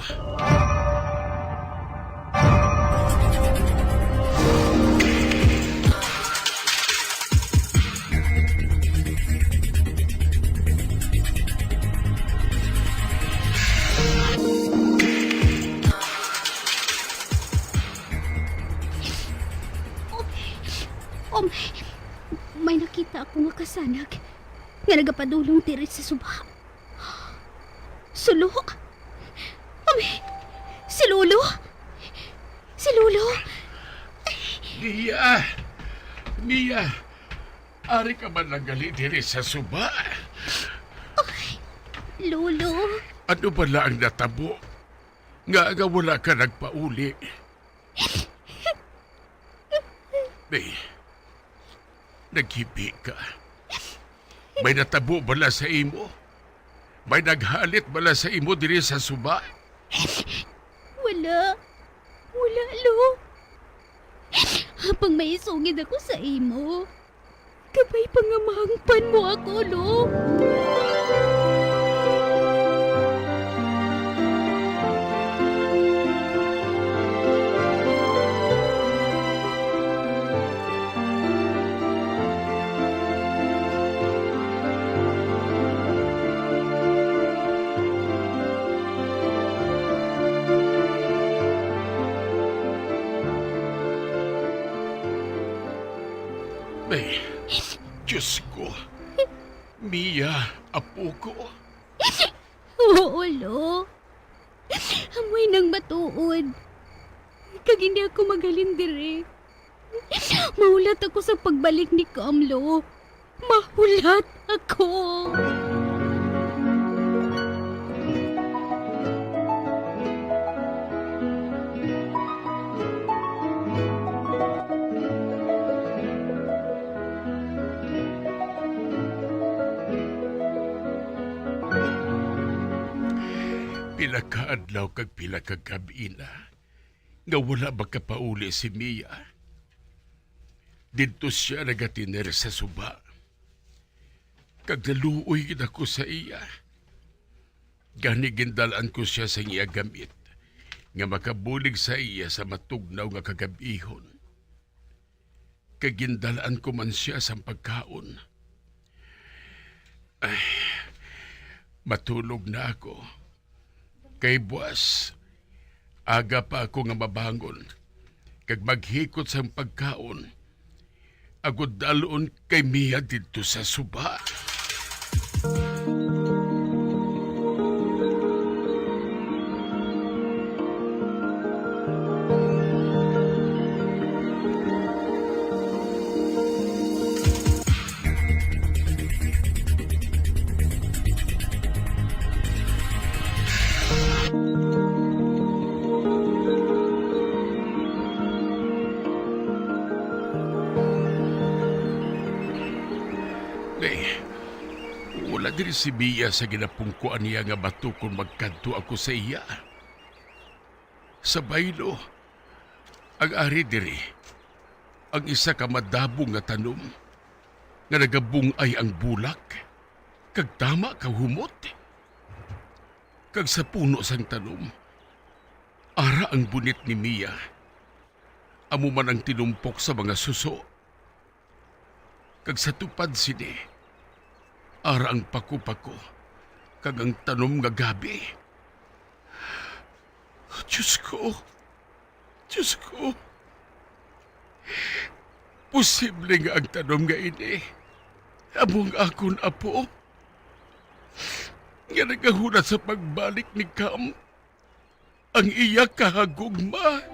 Oh, may nakita ako nga kasanag nga nagapadulong diri sa suba. Sulo? Ami, si Lolo? Si Lolo? Mia! Mia! Ari ka man lang gali diri sa suba? Ay, Lolo. Ano bala ang natabo? Nga, nga wala ka nagpauli? May, naghibi ka. May natabo bala sa imo? May naghalit bala sa imo diri sa suba? Wala. Wala, Lo. Apang may isugid ako sa imo. Kabay pa nga mahangpan mo ako, Lo. Diyos ko. Mia, apo ko. Oo, Lo. Amoy nang matuod. Kag hindi ako maghalin diri. Mahulat ako sa pagbalik ni Cam, Lo. Mahulat ako. Pila ka adlaw kag pila ka gab-i na nga wala makapauli si Mia. Didto sia nagatiner sa suba, kag naluoy gid ako sa iya. Gani gindal-an ko sia sang iya gamit nga makabulig sa iya sa matugnaw nga kagab-ihon. Kag gindal-an ko man sia sang pagkaon. Ay, matulog na ako. Kay buas, aga pa ako nga mabangon, kag maghikot sang pagkaon, agod dal-on kay Mia didto sa suba. Nay, wala diri si Mia sa ginapungkuan niya nga bato kon magkadto ako sa iya. Sa baylo, ang ari diri, ang isa ka madabong nga tanom nga nagabung-ay ang bulak, kag tama ka humot. Kag sa puno sang tanom, ara ang bunit ni Mia, amo man ang tinumpok sa mga suso. Kag sa tupad sini, ara ang pako-pako kag ang tanom nga gabi. Diyos ko, Diyos ko, posible nga ang tanom nga ini amo ang akon apo nga nagahulat sa pagbalik ni Cam ang iya kahagugma.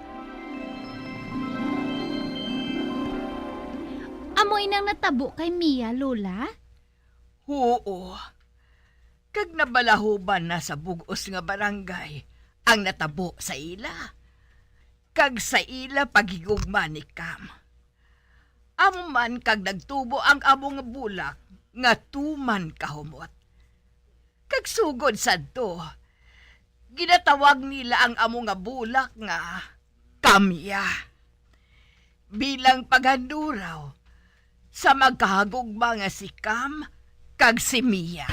Amo inang natabo kay Mia, Lola? Huo, kag nabalahuban na sa bug-os nga barangay ang natabo sa ila, kag sa ila paghigugma ni Cam. Amo man kag nagtubo ang amo nga bulak nga tuman kahumot. Kag sugod sadto, ginatawag nila ang amo nga bulak nga Kamya, bilang paghanduraw sa magkahagugma nga si Cam kag si Mia.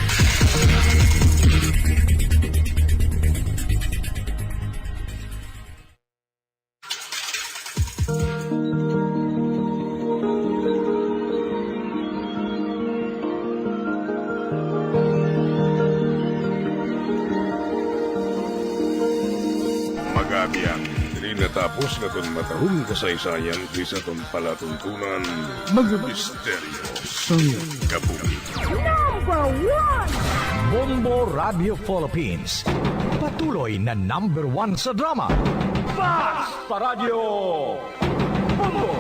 Mag-abyan, diri natapos nga aton matahom kasaysayan diri sa aton palatuntunan, Mga Misteryo sang Kabuhi. Number one! Bombo Radio Philippines, patuloy na number one sa drama. Fast Paradyo! Bombo!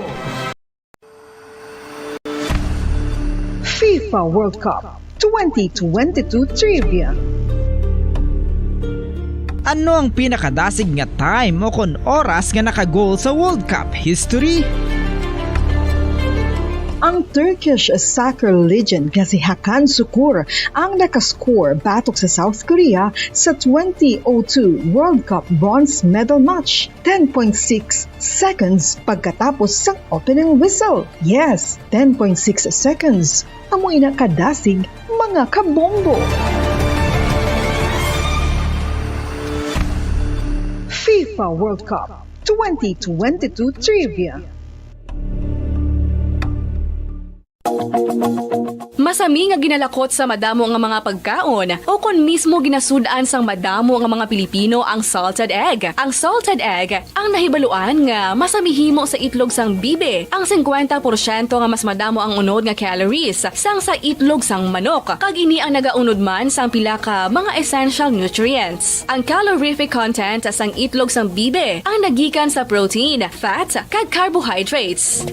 FIFA World Cup twenty twenty-two Trivia. Ano ang pinakadasig nga time o kon oras nga naka-goal sa World Cup history? Ang Turkish soccer legend nga si Hakan Sukur ang nakascore batok sa South Korea sa twenty oh two World Cup bronze medal match, ten point six seconds pagkatapos sang opening whistle. Yes, ten point six seconds. Amo ina kadasig, mga kabombo. FIFA World Cup twenty twenty-two Trivia. Masami nga ginalakot sa madamo nga mga pagkaon, o kon mismo ginasud-an sang madamo nga mga Pilipino ang salted egg. Ang salted egg ang nahibaluan nga masami himo sa itlog sang bibi. Ang singkwenta porsyento nga mas madamo ang unod nga calories sang sa itlog sang manok, kag ini ang nagaunod man sang pila ka mga essential nutrients. Ang calorific content sang itlog sang bibi ang nagikan sa protein, fat, kag carbohydrates.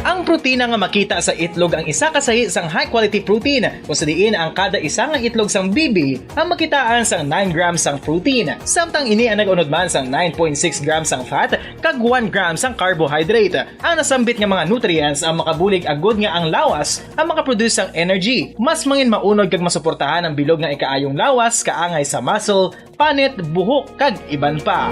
Ang protina nga makita sa itlog ang isa ka sahi sang high-quality protein, kung sa diin ang kada isa nga itlog sang bibi ang makitaan sang nine grams sang protein, samtang ini ang nag-unod man sang nine point six grams sang fat kag one gram sang carbohydrate. Ang nasambit nga mga nutrients ang makabulig agud nga ang lawas ang makaproduce sang energy. Mas mangin maunod kag masuportahan ang bilog nga ikaayong lawas kaangay sa muscle, panit, buhok, kag iban pa.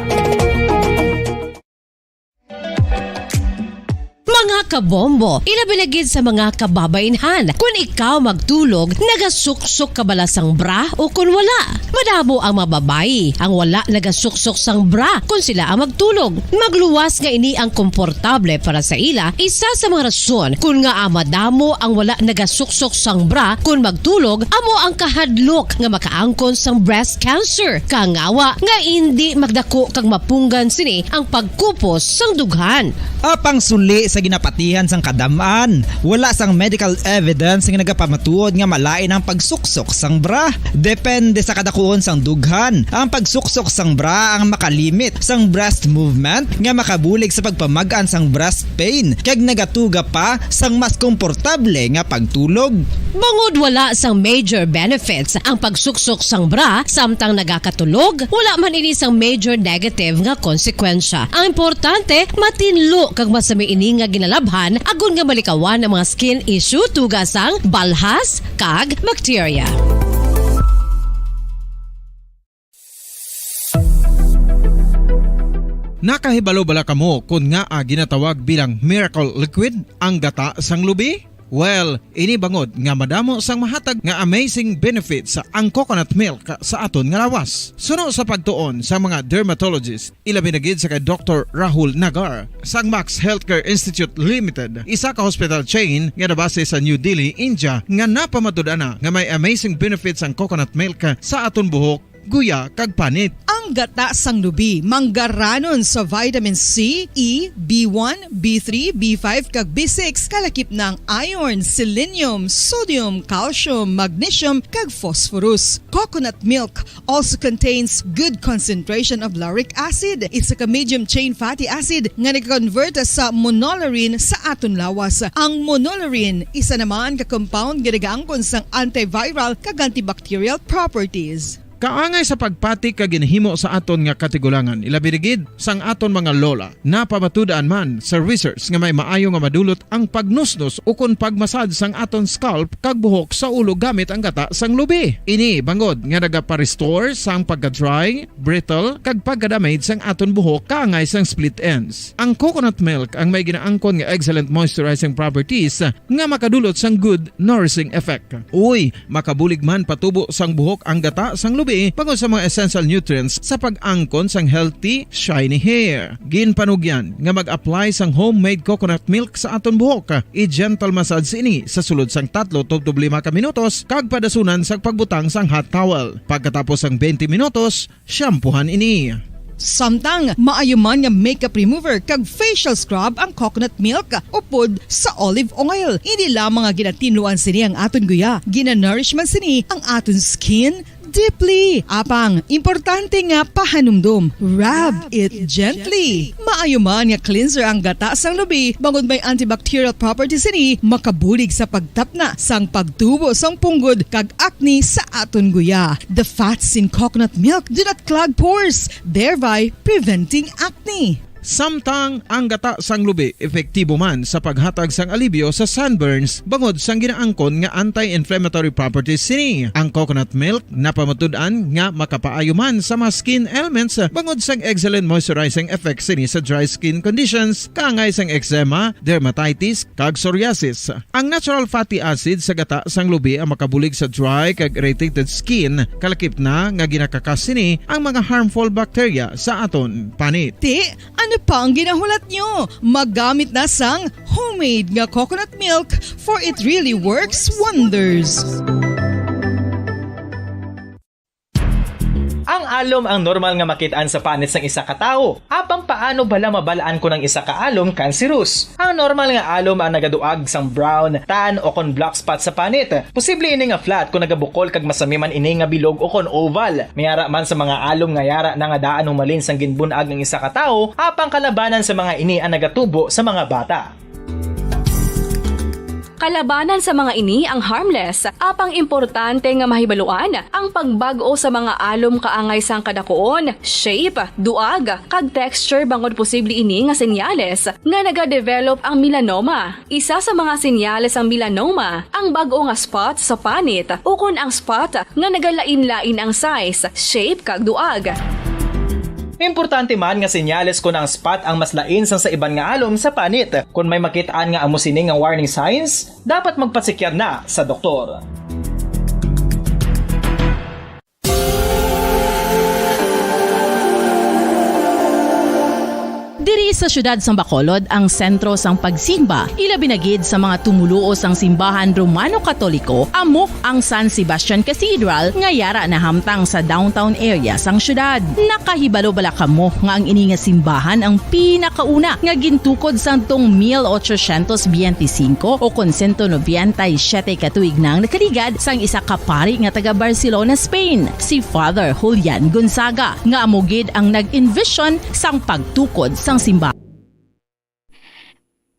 Mga kabombo, ilabi na gid sa mga kababainhan. Kun ikaw magtulog, nagasuksok ka bala sang bra o kun wala? Madamo ang mga babayi ang wala nagasuksok sang bra kun sila ang magtulog. Magluwas nga ini ang komportable para sa ila, isa sa mga rason kun ngaa madamo ang wala nagasuksok sang bra kun magtulog amo ang kahadlok nga makaangkon sang breast cancer. Kangawa nga indi magdako kag mapunggan sini ang pagkupos sang dughan. Apang suli sa ginapatihan sang kadam-an, wala sang medical evidence nga nagapamatuod nga malain ang pagsuksok sang bra. Depende sa kadakuon sang dughan, ang pagsuksok sang bra ang makalimit sang breast movement nga makabulig sa pagpamag-an sang breast pain kag nagatuga pa sang mas komportable nga pagtulog. Bangod wala sang major benefits ang pagsuksok sang bra samtang nagakatulog, wala man ini sang major negative nga konsekwensya. Ang importante, matinlo kag masami ini nga ginalabhan agod nga malikawan ang mga skin issue tuga sang balhas kag bakterya. Nakahibalo bala kamo kon ngaa ginatawag bilang miracle liquid ang gata sang lubi? Well, ini bangod nga madamo sang mahatag nga amazing benefits ang coconut milk sa aton nga lawas. Suno sa pagtuon sa mga dermatologist, ilabi na gid sa kay Doktor Rahul Nagar sang Max Healthcare Institute Limited, isa ka hospital chain nga nabase sa New Delhi, India, nga napamatud-an na nga may amazing benefits ang coconut milk sa aton buhok, guya, kag panit. Ang gata sang lubi manggaranon sa vitamin C, E, B one, B three, B five, kag B six, kalakip na ang iron, selenium, sodium, calcium, magnesium, kag phosphorus. Coconut milk also contains good concentration of lauric acid, isa ka medium chain fatty acid nga nagakonvert sa monolaurin sa aton lawas. Ang monolaurin isa naman ka compound nga nagaangkon sang antiviral kag antibacterial properties. Kaangay sa pagpati ka ginhimo sa aton nga katigulangan, ilabi na gid sang aton mga lola. Napamatud-an man sa research nga may maayo nga madulot ang pagnusnos ukon pagmasad sang aton scalp kag buhok sa ulo gamit ang gata sang lubi. Ini bangod nga nagapa-restore sang pagka-dry, brittle, kag pagka-damage sang aton buhok kaangay sang split ends. Ang coconut milk ang may ginaangkon nga excellent moisturizing properties nga makadulot sang good nourishing effect. Uy, makabulig man patubo sang buhok ang gata sang lubi bangod sa mga essential nutrients sa pag-angkon sang healthy, shiny hair. Ginpanugyan nga mag-apply sang homemade coconut milk sa aton buhok. I-gentle massage ini sa sulod sang tatlo tubtob lima ka minutos kag padasunan sang pagbutang sang hot towel. Pagkatapos sang twenty minutos, shampoohan ini. Samtang maayo man nga makeup remover kag facial scrub ang coconut milk upod sa olive oil. Hindi lamang nga ginatinluan sini ang aton guya, ginanourish man sini ang aton skin deeply. Apang importante nga pahanumdom, rub it gently. Maayo man nga cleanser ang gata sang lubi bangod may antibacterial properties sini, makabulig sa pagtapna sang pagtubo sang punggod kag acne sa aton guya. The fats in coconut milk do not clog pores, thereby preventing acne. Samtang ang gata sang lubi epektibo man sa paghatag sang alibyo sa sunburns bangod sang ginaangkon nga anti-inflammatory properties sini. Ang coconut milk napamatud-an nga makapaayo man sa mga skin ailments bangod sang excellent moisturizing effects sini sa dry skin conditions kaangay sang eczema, dermatitis, kag psoriasis. Ang natural fatty acid sa gata sang lubi ang makabulig sa dry kag irritated skin, kalakip na nga ginakakas sini ang mga harmful bacteria sa aton panit. Ti, Ano pa ang ginahulat nyo? Maggamit na sang homemade nga coconut milk, for it really works wonders. Ang alom ang normal nga makit-an sa panit sang isa ka tawo. Apang paano bala mabal-an kon ang isa ka alom cancerous? Ang normal nga alom ang nagaduag sang brown, tan, o kon black spot sa panit. Posible ini nga flat kon nagabukol kag masami man ini nga bilog o kon oval. May ara man sa mga alom nga yara na nga daan humalin sang ginbun-ag ang isa ka tawo, apang kalabanan sa mga ini ang nagatubo sa mga bata. Kalabanan sa mga ini ang harmless, apang importante nga mahibaluan ang pagbag-o sa mga alom kaangay sang kadakuon, shape, duag, kag texture bangod posible ini nga senyales nga nagadevelop ang melanoma. Isa sa mga senyales sang melanoma ang bag-o nga spot sa panit ukon ang spot nga nagalain-lain ang size, shape, kag duag. Importante man nga senyales kon ang spot ang mas lain sang sa iban nga alom sa panit. Kon may makit-an nga amo sini nga warning signs, dapat magpasikyar na sa doktor. Diri sa siyudad sang Bacolod ang sentro sang pagsimba, ilabi na gid sa mga tumoluo sang simbahan Romano Katoliko, amo ang San Sebastian Cathedral nga yara nahamtang sa downtown area sang siyudad. Nakahibalo bala kamo nga ang ini nga simbahan ang pinakauna nga gintukod sadtong mil ochocientos biyente singko o kon sento nobenta y siyete ka tuig nang nakaligad sang isa ka pari nga taga Barcelona, Spain, si Father Julian Gonzaga, nga amo gid ang nag-envision sang pagtukod sang simbahan.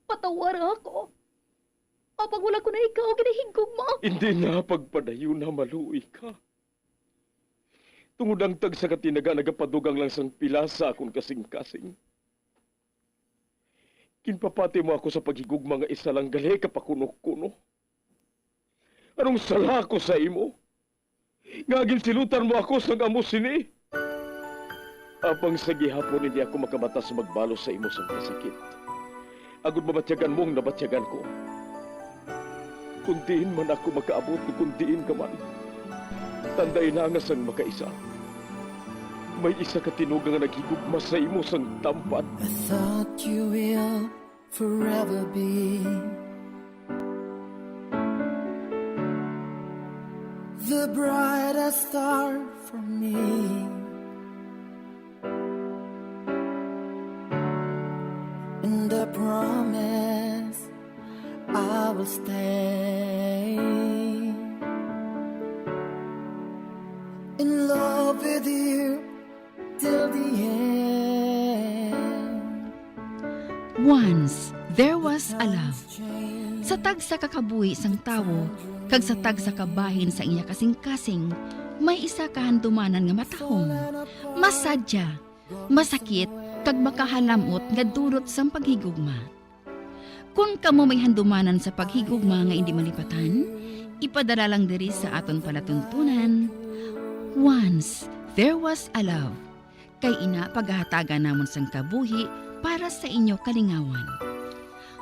Patawara ako. Apang wala ko na ikaw ginahigugma. Hindi na pagpadayon na maluoy ka. Tungod ang tagsa ka tinaga nagapadugang lang sang pila sa akon kasing-kasing. Ginpapati mo ako sa paghigugma nga isa lang gali ka pakuno-kuno. Anong sala ko sa imo? Nga ginsilutan mo ako sang amo sini? Apang sa gihapon hindi ako makabata sa magbalos sa imo sang kasakit, agod mabatyagan mo ang nabatyagan ko. Kung diin man ako makaabot o kung diin ka man, tandai na nga sang makaisa, may isa ka tinuga nga naghigugma sa imo sang tampat. I thought you will forever be the brightest star for me. And I promise I will stay in love with you till the end. Once, there was a love. Sa tagsa ka kabuhi sang tawo, kag sa tagsa ka bahin sa iya kasing-kasing, may isa ka handumanan nga matahom, masadya, masakit, kag makahalamot nga dulot sang paghigugma. Kon kamo may handumanan sa paghigugma nga indi malipatan, ipadala lang diri sa aton palatuntunan, Once There Was a Love. Kay ina pagahatagan namon sang kabuhi para sa inyo kalingawan.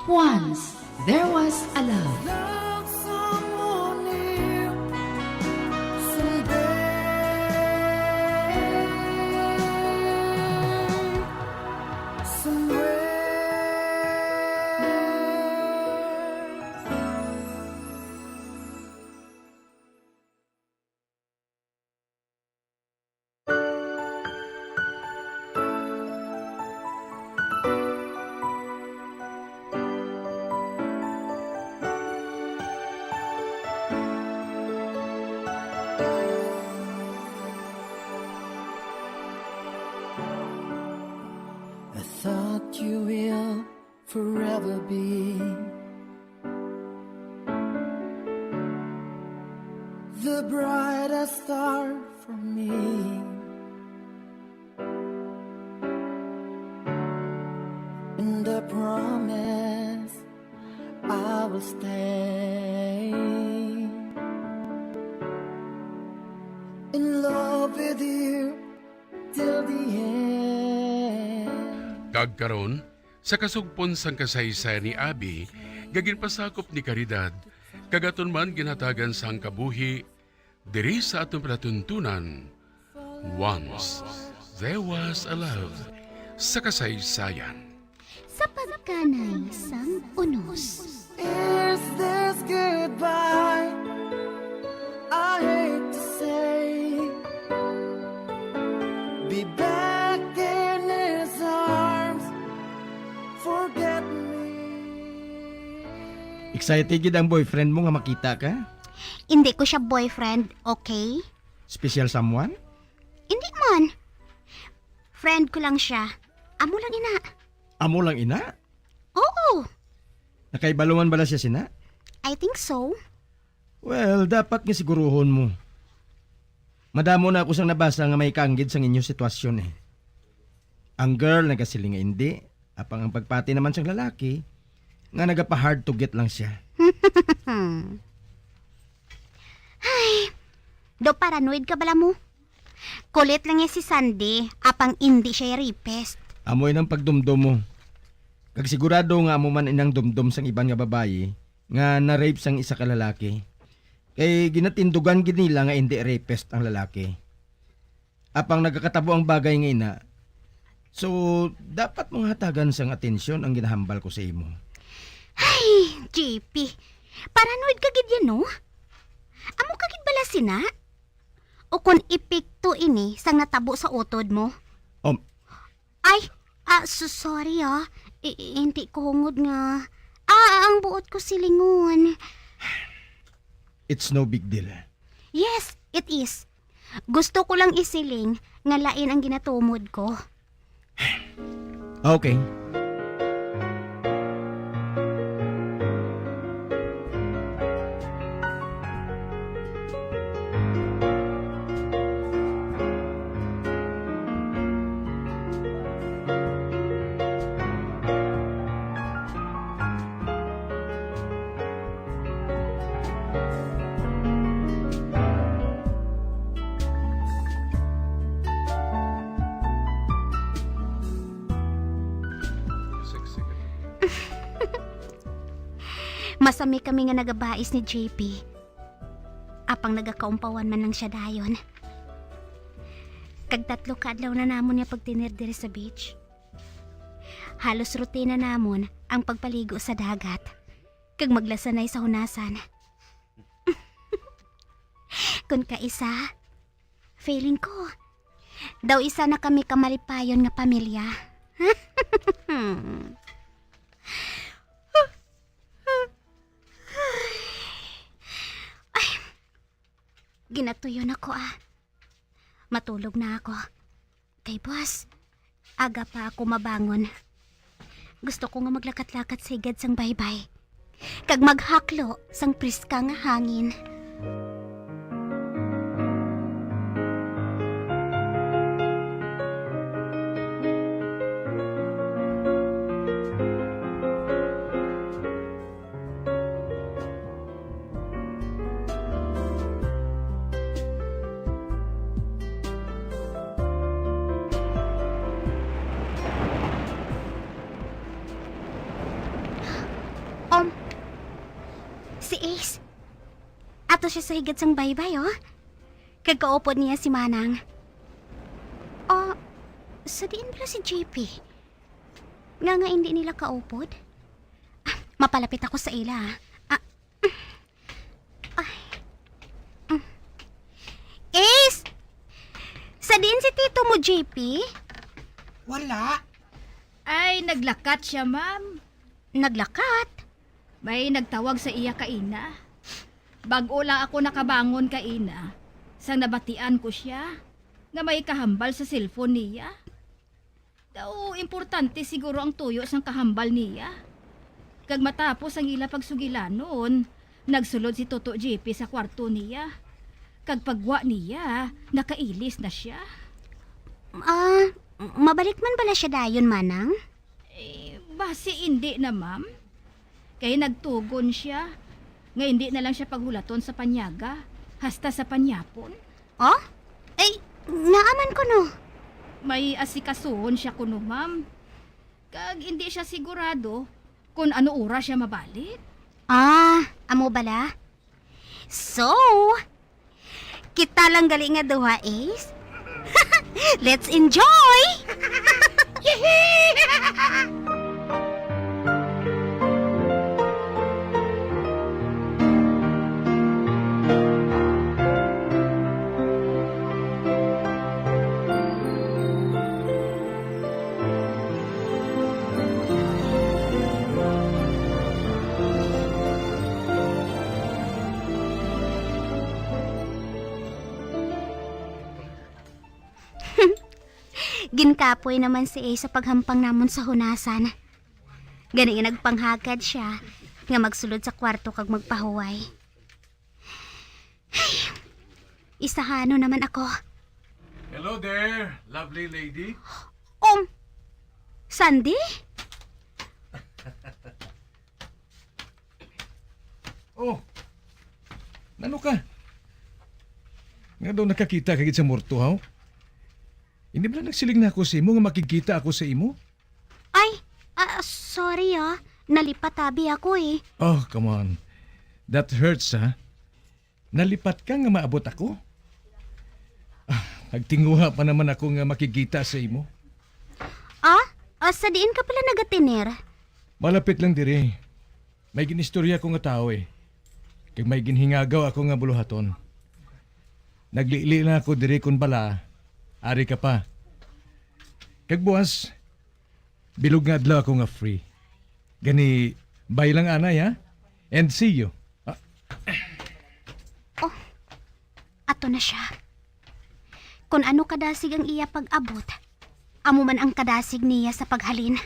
Once There Was a Love. Love someone new someday. Somewhere. I thought you will forever be the brightest star for me. And I promise I will stay in love with you till the end. Kag karon, sa kasugpon sang kasaysayan ni Abby nga ginpasakop ni Caridad, kag aton man ginhatagan sang kabuhi, diri sa aton palatuntunan, Once There Was a Love. sa kasaysayan. Sa pagkanay sang unos. Is this goodbye? I hate to say, be back in his arms. Forget me. Excited gid ang boyfriend mo nga makita ka? Hindi ko siya boyfriend, okay? Special someone? Hindi man. Friend ko lang siya. Amo lang ina. Amo lang ina? Oo. Nakaibaluman bala siya sina? I think so. Well, dapat nga siguruhon mo. Madamo na ako sang nabasa nga may kaanggid sang inyo sitwasyon eh. Ang girl nagasiling nga indi, apang ang pagpati naman sang lalaki nga nagapa-hard to get lang siya. Ay, daw paranoid ka bala mo? Kulit lang niya si Sandy, apang indi siya rapist. Amo inang pagdumdom mo. Kag sigurado nga amo man inang dumdom sang iban nga babayi nga na-rape sang isa ka lalaki. Kay ginatindugan gid nila nga indi rapist ang lalaki. Apang nagakatabo ang bagay nga ina. So, dapat mong hatagan sang atensyon ang ginahambal ko sa imo. Ay, J P. Paranoid ka gid yan, no? Amo ka gid bala sina? O kon epekto ini sang natabo sa utod mo? Um. Ay, ah, so sorry, ah. I- i- hindi ko hungod nga. Ah, ang buot ko silingon. It's no big deal. Yes, it is. Gusto ko lang isiling nga lain ang ginatumod ko. Okay. Masami kami nga nagabais ni J P. Apang nagakaumpawan man lang siya dayon. Kag tatlo ka adlaw na namon niya pagtener diri sa beach. Halos rutina namon ang pagpaligo sa dagat, kag maglasanay sa hunasan. Kon kaisa, feeling ko, daw isa na kami ka malipayon nga pamilya. Ay, ginatuyo na ko, ah. Matulog na ako. Kay buwas, aga pa ako mabangon. Gusto ko nga maglakat-lakat sa higad sang baybay, kag maghaklo sang priska nga hangin. Um, si Ace. Ato siya sa higad sang baybay, oh. Kag kaupod niya si Manang. Oh, sa diin bala si J P? Nga nga hindi nila kaupod? Ah, mapalapit ako sa ila, ah. Ah, ay. Mm. Ace! Sa diin si tito mo, J P? Wala. Ay, naglakat siya, ma'am. Naglakat? May nagtawag sa iya kaina. Bag-o lang ako nakabangon kaina, sang nabatian ko siya nga may kahambal sa cellphone niya. Daw importante siguro ang tuyo sang kahambal niya. Kag matapos ang ila pagsugilanon, nagsulod si Toto J P sa kwarto niya. Kag pagwa niya, nakailis na sia. Ah, mabalik man bala sia dayon, Manang? Eh, basi indi na, ma'am. Kay nagtugon sia nga indi na lang sia paghulaton sa panyaga, hasta sa panyapon. Oh? Ay, ngaa man kuno? May asikasuhon sia kuno, ma'am. Kag indi sia sigurado kon ano oras sia mabalik. Ah, amo bala? So, kita lang gali nga duha, Ace. Let's enjoy! Ginkapoy naman si Ace sa paghampang namon sa hunasan. Gani nga nagpanghagad sia nga magsulod sa kwarto kag magpahuway. Ay, isahano naman ako. Hello there, lovely lady. Um, Sandy? Oh, nano ka? Nga daw nakakita ka gid sa morto, haw? Hindi ba nagsiling na ako sa imo nga makikita ako sa imo? Ay, ah, sorry ah. Nalipat abi ako eh. Oh, come on. That hurts, ha? Nalipat ka nga maabot ako? Ah, nagtinguha pa naman ako nga makikita sa imo. Ah? Ah, sa diin ka pala nagatiner? Malapit lang diri. May ginistorya ko nga tawo eh. Kag may ginhingagaw ako nga buluhaton. Naglili lang ako diri kon bala, ari ka pa. Kag buwas, bilog nga adlaw ako nga free. Gani, bye lang anay, ha? And see you. Ah. Oh, ato na siya. Kon ano kadasig ang iya pag-abot, amo man ang kadasig niya sa paghalin.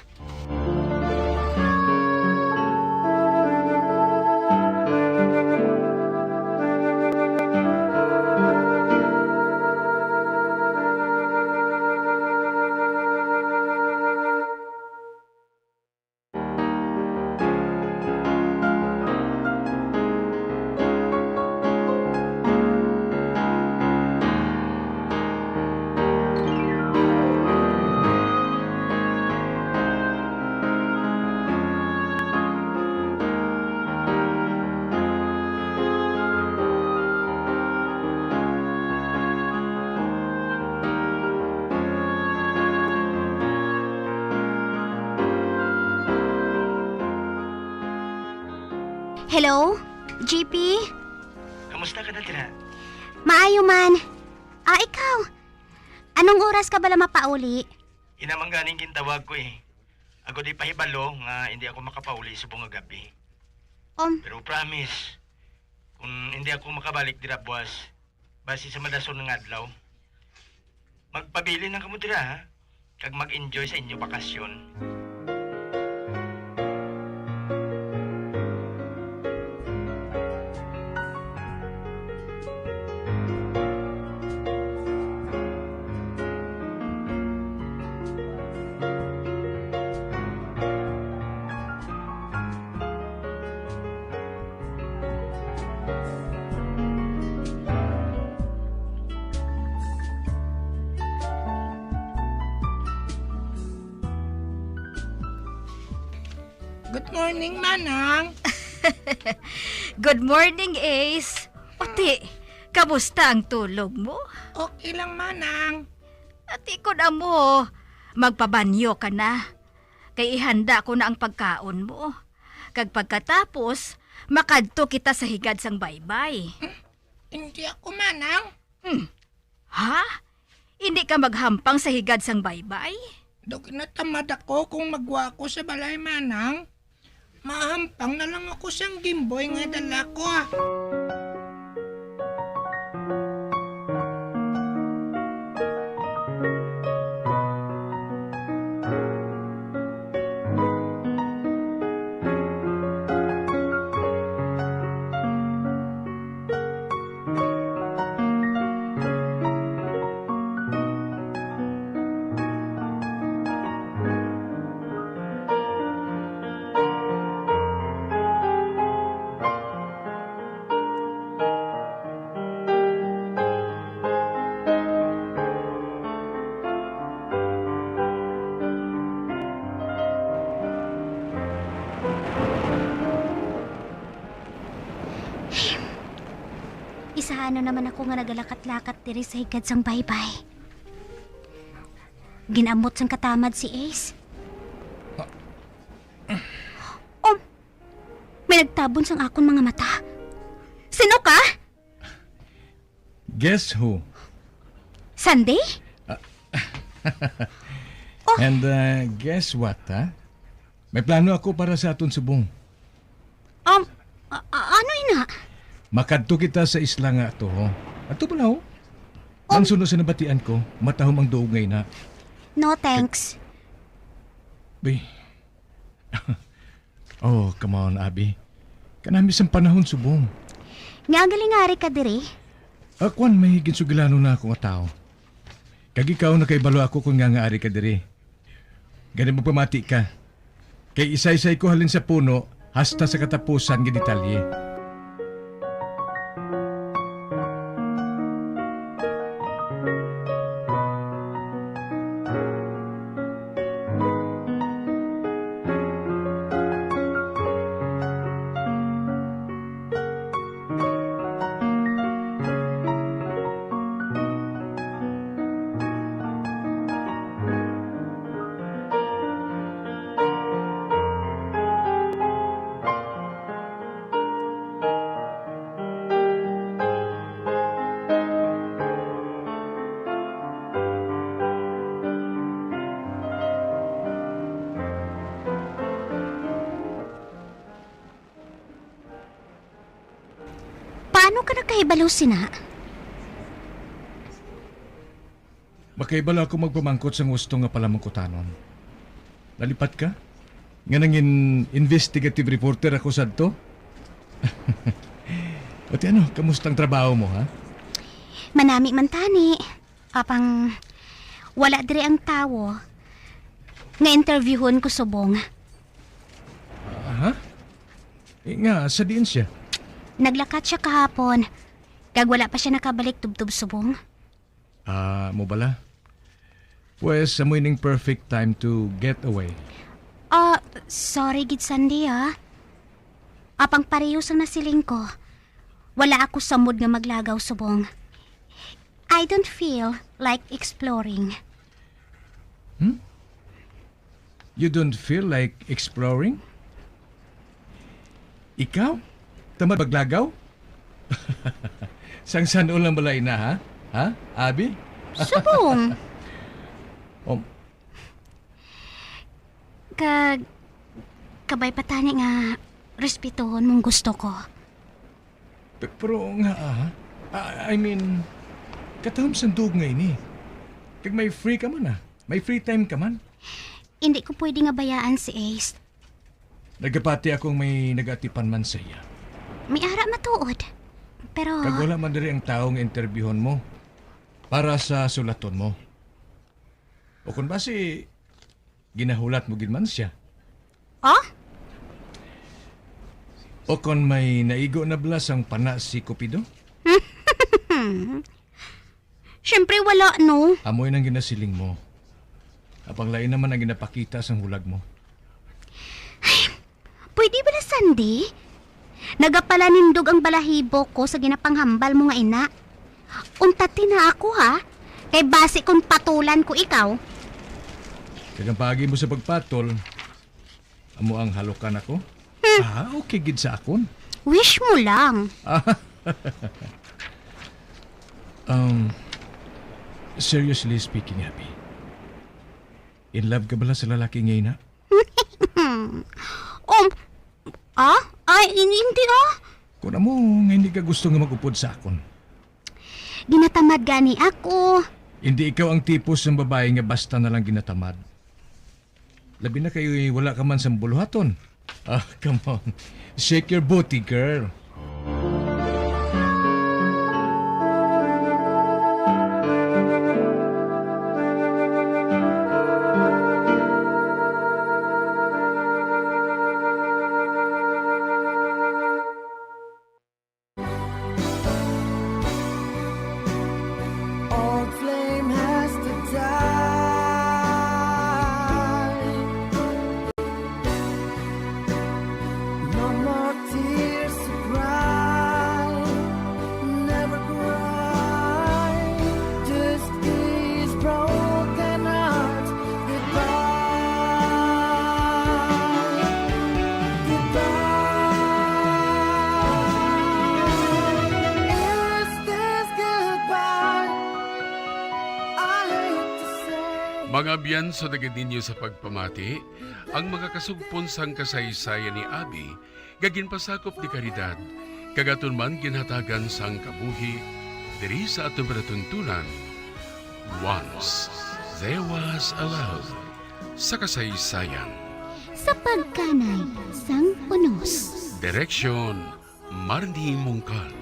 Hello, G P? Kamusta ka na dira? Maayo man. Ah, ikaw? Anong oras ka bala mapauli? Ina man ganing gintawag ko eh. Ako di pahibalo nga hindi ako makapauli subong nga gabi. Um. Pero promise, kung hindi ako makabalik dira buwas, basi sa madason nga adlaw, magpabilin lang kamo dira, ha? Kag mag-enjoy sa inyo bakasyon. Good morning, Manang. Good morning, Ace. Ati, kamusta ang tulog mo? Okay lang, Manang. Ati, kun amo, magpabanyo ka na. Kay ihanda ko na ang pagkaon mo. Kag pagkatapos, makadto kita sa higad sang baybay. Hmm? Hindi ako, Manang. Hmm. Ha? Hindi ka maghampang sa higad sang baybay? Daw ginatamad ako kung magwa ako sa balay, Manang. Mahampang na lang ako sang gimboy nga dala ko, ah. Isahano naman ako nga nagalakat-lakat diri sa higad sang baybay. Ginamot sang katamad si Ace. Um, may nagtabon sang akon mga mata. Sino ka? Guess who? Sandy? Ah. Oh. And, uh, guess what, ha? May plano ako para sa aton subong. Um, a- a- ano ina? Makadto kita sa isla nga ato, ho. Ato pala, ho. Um, Ang suno sa nabatian ko, matahom ang duog nga ina. No, thanks. Bay. Oh, come on, Abby. Kanami sang panahon subong. Nga ang galingari ka diri? Akwan, may ginsugilanon na ako nga tawo. Kag ikaw, nakahibalo ako kung nga nga ari ka diri. Gani magpamati ka. Kay isaysay ko halin sa puno hasta sa katapusan nga detalye. Paano ka nakahibalo sina? Makahibalo ako magpamangkot sang husto nga palamangkutanon. Nalipat ka? Nga nangin investigative reporter ako sadto? O ti ano, kamusta ang trabaho mo, ha? Manami man tani. Apang wala diri ang tawo nga interviewhon ko subong. Aha? Eh, nga, sa diin siya? Naglakat siya kahapon, kag wala pa siya nakabalik tubtob subong. Ah, mo bala? Pues, amo ining perfect time to get away. Ah, sorry gid, Sandy, ah. Apang pareho sang nasiling ko, wala ako sa mood nga maglagaw subong. I don't feel like exploring. Hmm? You don't feel like exploring? Ikaw? Tamad maglagaw? Sang san-o lang bala ina, ha? Ha, Abi? Subong. Um, Kag, kabay pa tani nga respetuhon mong gusto ko. Pe-, pero nga, ah, ah, I mean, katahom sang duog nga ini. Kag may free ka man, ah. May free time ka man. Hindi ko pwede nga bayaan si Ace. Nagapati akong may nagatipan man sa iya. May ara matuod. Pero Kag wala man diri ang tawo nga interbyuhon mo para sa sulaton mo. O kon basi, ginahulat mo gid man siya. Ah? O kon may naigo na bala sang pana si Cupido? Siyempre wala, no? Amoy nang ginasiling mo. Apang lain naman ang ginapakita sang hulag mo. Pwede bala, Sandy? Nagapalanindog ang balahibo ko sa ginapanghambal mo nga ina. Untati na ako, ha? Kay basi kung patulan ko ikaw. Kag ang paagi mo sa pagpatol, amo ang halukan ako? Hmm. Ah, okay gid sa akon. Wish mo lang. Ah, um, seriously speaking, Abby, in love ka bala sa lalaki nga ina? Um, ah? Ay, hin-, hindi, ah. Kung amo nga hindi ka gusto nga mag-upod sa akon. Ginatamad gani ako. Hindi ikaw ang tipo sang babae nga basta na lang ginatamad. Labi na kay wala ka man sang buluhaton. Ah, come on. Shake your booty, girl. Old flame has to die. No more tears to cry. Mga abyan, sa dagit ninyo sa pagpamati, ang mga kasugpon sang kasaysayan ni Abi nga ginpasakop ni Caridad, kag aton man ginhatagan sang kabuhi diri sa aton palatuntunan, Once There Was a Love sa kasaysayan. Sa pagkanay sang unos. Direksyon, Marnie Mongkal.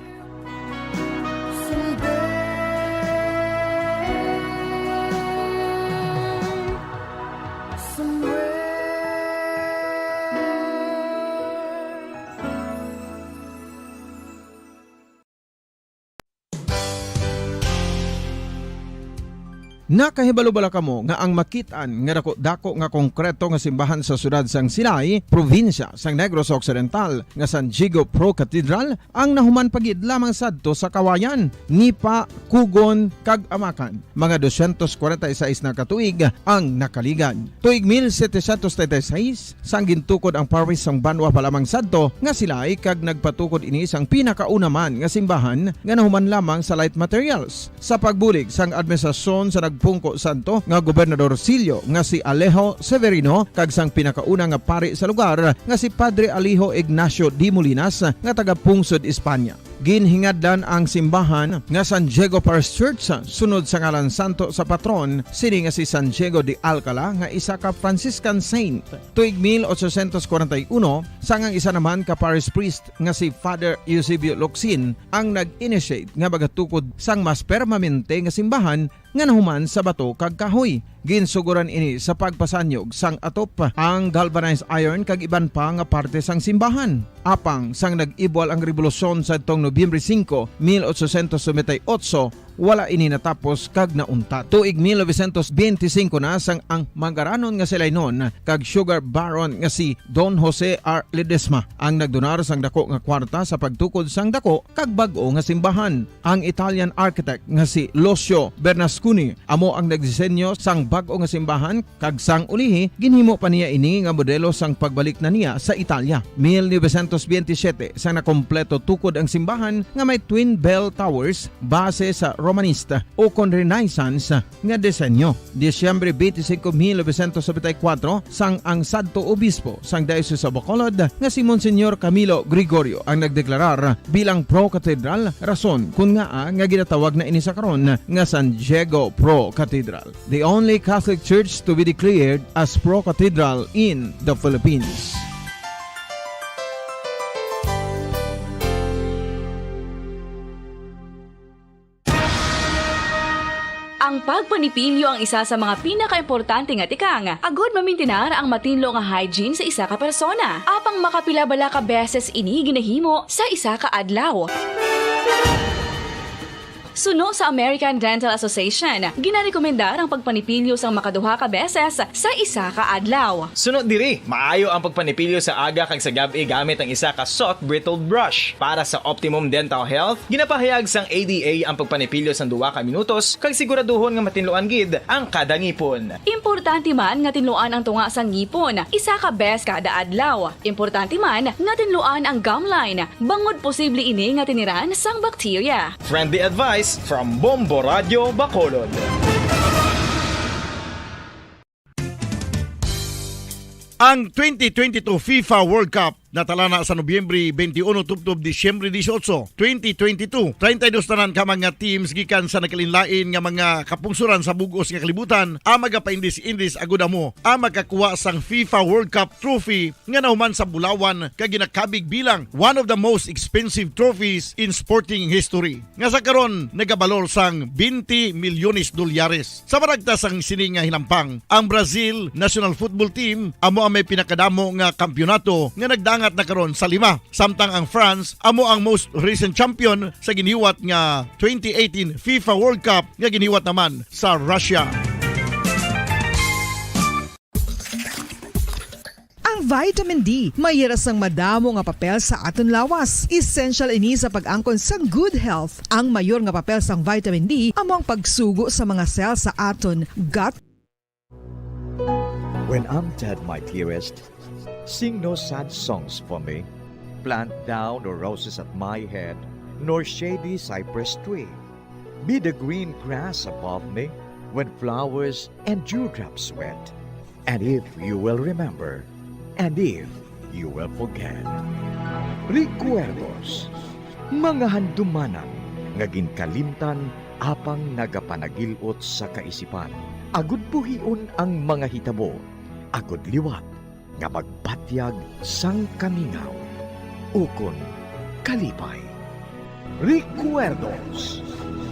Nakahibalo bala kamo nga ang makit-an nga daku-daku nga konkreto nga simbahan sa siyudad sang Silay, probinsya sang Negros Occidental, nga San Diego Pro Cathedral ang nahuman pa gid lamang sadto sa Kawayan, Nipa, Cogon, kag Amacan? Mga dosyentos kwarenta y seis na ka tuig ang nakaligad. Tuig mil setecientos treinta y seis, sang gintukod ang parish sang banwa pa lamang sadto nga Silay, kag nagpatukod ini sang pinakauna man nga simbahan nga nahuman lamang sa light materials. Sa pagbulig sang administrasyon sa nagpungko sadto nga Gobernador Silio nga si Alejo Severino kag sang pinakauna nga pari sa lugar nga si Padre Alejo Ignacio de Molinas nga taga-pungsod Espanya. Ginhingadlan ang simbahan nga San Diego Parish Church sunod sa ngalan santo sa patron sini nga si San Diego de Alcala nga isa ka Franciscan saint. Tuig mil ochocientos kwarenta y uno, sang ang isa naman ka parish priest nga si Father Eusebio Locsin ang nag-initiate nga magatukod sang mas permanente nga simbahan nga nahuman sa bato kag kahoy. Ginsugoran ini sa pagpasanyog sang atop, ang galvanized iron kag iban pa nga parte sang simbahan. Apang sang nag-ibwal ang rebolusyon sadtong Nobyembre singko, mil ochocientos noventa y ocho, wala ini natapos kag nauntat. Tuig mil novecientos benti singko na, sang ang mangaranon nga Silaynon kag sugar baron nga si Don Jose R. Ledesma ang nagdonar sang dako nga kwarta sa pagtukod sang dako kag bag-o nga simbahan. Ang Italian architect nga si Lucio Bernasconi amo ang nagdisenyo sang bag-o nga simbahan, kag sang ulihi, ginhimo pa niya ini nga modelo sang pagbalik na niya sa Italia. Mil novecientos benti siyete, sang nakompleto tukod ang simbahan nga may twin bell towers base sa Romanista ukon Renaissance nga disenyo. Disyembre benti singko, mil novecientos nobenta y kuwatro, sang ang sadto obispo sang Diocese of Bacolod nga si Monsignor Camilo Gregorio ang nagdeklarar bilang pro-cathedral, rason kon ngaa nga ginatawag na ini sa karon nga San Diego Pro Cathedral, the only Catholic Church to be declared as pro-cathedral in the Philippines. Ang pagpanipilyo ang isa sa mga pinakaimportante nga tikang agud mamintinar ang matinlo nga hygiene sa isa ka persona. Apang makapila bala ka beses ini ginahimo sa isa ka adlaw? Suno sa American Dental Association, ginarekomendar ang pagpanipilyo sang makaduha ka beses sa isa ka adlaw. Suno diri, maayo ang pagpanipilyo sa aga kag sa gab-i gamit ang isa ka soft bristled brush. Para sa optimum dental health, ginapahayag sang A D A ang pagpanipilyo sang duha ka minutos kag siguraduhon nga matinluan gid ang kada ngipon. Importante man nga tinluan ang tunga sang ngipon isa ka bes kada adlaw. Importante man nga tinluan ang gum line, bangod posible ini nga tiniran sang bakterya. Friendly advice from Bombo Radio Bacolod. Ang twenty twenty-two FIFA World Cup natala na sa Nobyembre twenty-one tubtob Disyembre dieciocho, twenty twenty-two. Treinta y dos tanan ka mga teams gikan sa nagkalainlain nga mga kapungsoran sa bug-os nga kalibutan ang magapaindis-indis agud amo ang makakuha sang FIFA World Cup trophy nga nahuman sa bulawan kag ginakabig bilang one of the most expensive trophies in sporting history, nga sa karon nagabalor sang twenty milyones dolyares. Sa maragta sang sini nga hinampang, ang Brazil national football team amo ang may pinakadamo nga kampiyonato nga nagdangat na karon sa lima, samtang ang France amo ang most recent champion sa ginhiwat nga twenty eighteen FIFA World Cup nga ginhiwat naman sa Russia. Ang vitamin D may hira sang madamo nga papel sa aton lawas. Essential ini sa pag-angkon sang good health. Ang mayor nga papel sang vitamin D amo ang pagsugo sa mga cell sa aton gut. When I'm dead, my dearest, sing no sad songs for me. Plant thou no roses at my head, nor shady cypress tree. Be the green grass above me, When flowers and dewdrops wet, and if you will remember, and if you will forget. Recuerdos, mga handumanan nga ginkalimtan apang nagapanagil-ot sa kaisipan, agud buhion ang mga hitabo, agud liwat nga magbatyag sang kamingaw ukon kalipay. Recuerdos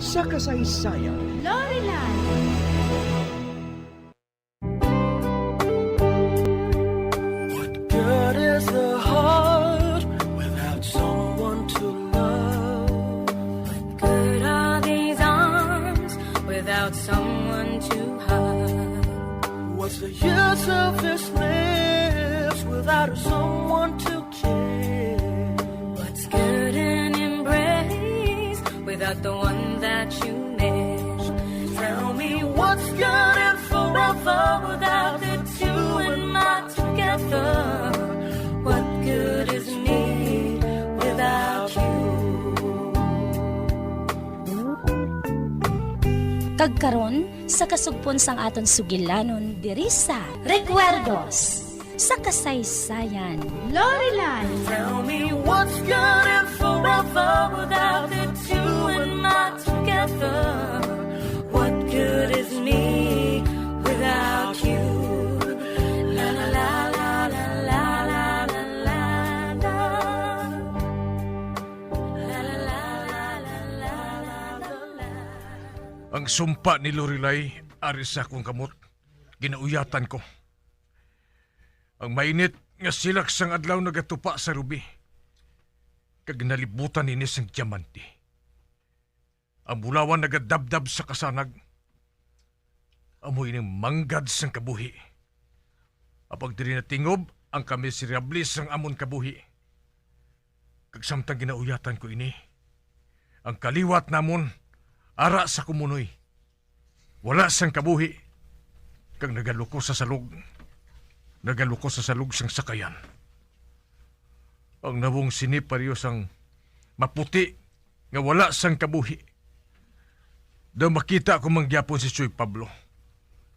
sa kasaysayan. Lorelai. What good is the heart without someone to love? What good are these arms without someone to hug? What's the use of this lips without someone to care? What's good in embrace without the one that you miss? Tell me what's good and forever without the two in my together. What good is me without you? Kag karon, sa kasugpon sang aton sugilanon diri sa Recuerdos sa Kasaysayan. Lorelai. Tell me what's good and forever without the two in my together. What good is me without you? La, la, la. Ang sumpa ni Lorelai ari sa akong kamot, ginauyatan ko. Ang mainit nga silak sang adlaw nagatupa sa rubi, kag nalibutan ini sang diamante. Ang bulawan nagadabdab sa kasanag. Amo ining manggad sang kabuhi. Apang diri natingob ang kamiserable sang amon kabuhi. Kag samtang ginauyatan ko ini, ang kaliwat namon ara sa kumunoy. Wala sang kabuhi, kag nagaluko sa salog. Nagaluko sa salog sang sakayan. Ang nawong sini pareho sang maputi nga wala sang kabuhi. Daw makita ko man gyapon si Choy Pablo,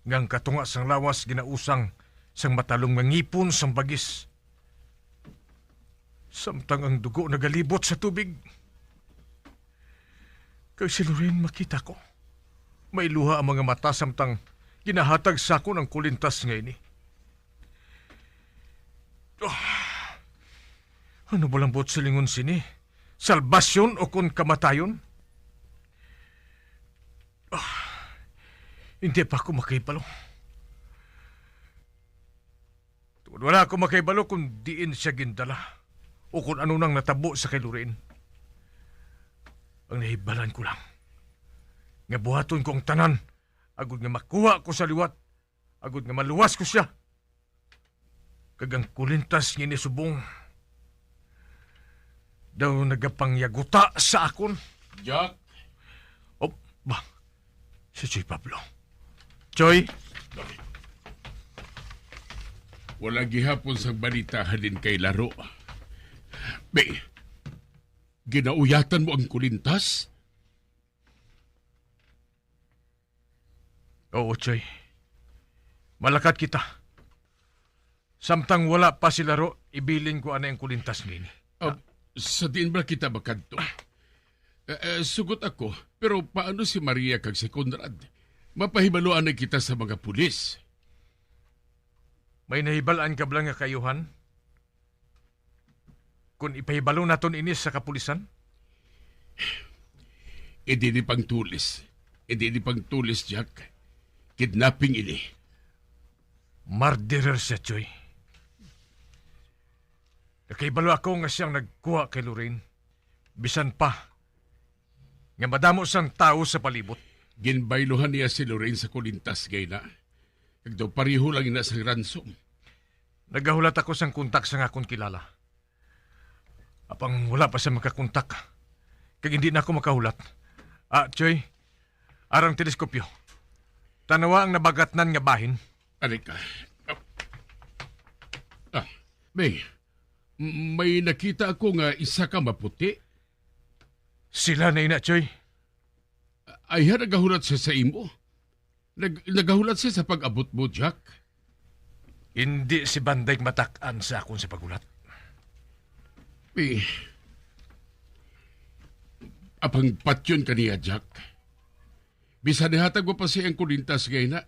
nga ang katunga sang lawas ginausang sang matalom nga ngipon sang bagis. Samtang ang dugo nagalibot sa tubig. Kag si Lorraine makita ko. May luha ang mga mata samtang ginahatag sa akon ang kulintas nga ini. Ah, ano ba lang buot silingon sini? Salbasyon o kon kamatayon? Ah, hindi pa ako makahibalo. Tungod wala ako makahibalo kung diin siya gindala o kung ano nang natabo sa kay Lorraine. Ang nahibalan ko lang, nga buhaton ko ang tanan, agod nga makuha ko sa liwat, agod nga maluwas ko siya. Kag ang kulintas nga ini subong daw nagapangyaguta sa akon. Jack? Oh, ba? Si Choy Pablo. Choy? Wala gihapon sang balita halin kay Laro. Be, ginauyatan mo ang kulintas? Oo, Choy. Malakat kita. Samtang wala pa si Laro, ibilin ko anay ang kulintas nini. Ah, sa diin ba kita makadto? Eh, eh, sugot ako, pero paano si Maria kag si Conrad? Mapahibaloan na kita sa mga pulis. May nahibalaan ka bala nga kaayuhan? Kung ipahibalo naton ini sa kapulisan? Hindi ni pangtulis. Hindi ni pangtulis, Jack. Kidnapping ini. Murderer siya, Choy. Nakahibalo ako nga siyang nagkuha kay Lorraine. Bisan pa nga madamo sang tawo sa palibot. Ginbayluhan niya si Lorraine sa kulintas gayna. Kag daw pareho lang ina sang ransom. Nagahulat ako sang kontak sang akon kilala. Apang wala pa siya makakontak. Kag hindi na ako makahulat. Ah, Choy, arang teleskopyo. Tanawa ang nabagatnan nga bahin. Ari ka. Ah, may, may nakita ako nga isa ka maputi. Sila na ina, Choy. Ay, ha, nagahulat siya sa imo. Nag-, nagahulat siya sa pag-abot mo, Jack? Indi si Banday matak-an sa akon sa paghulat. Eh, apang patyon ka niya, Jack. Bisan nihatag mo pa siya ang kulintas nga ina.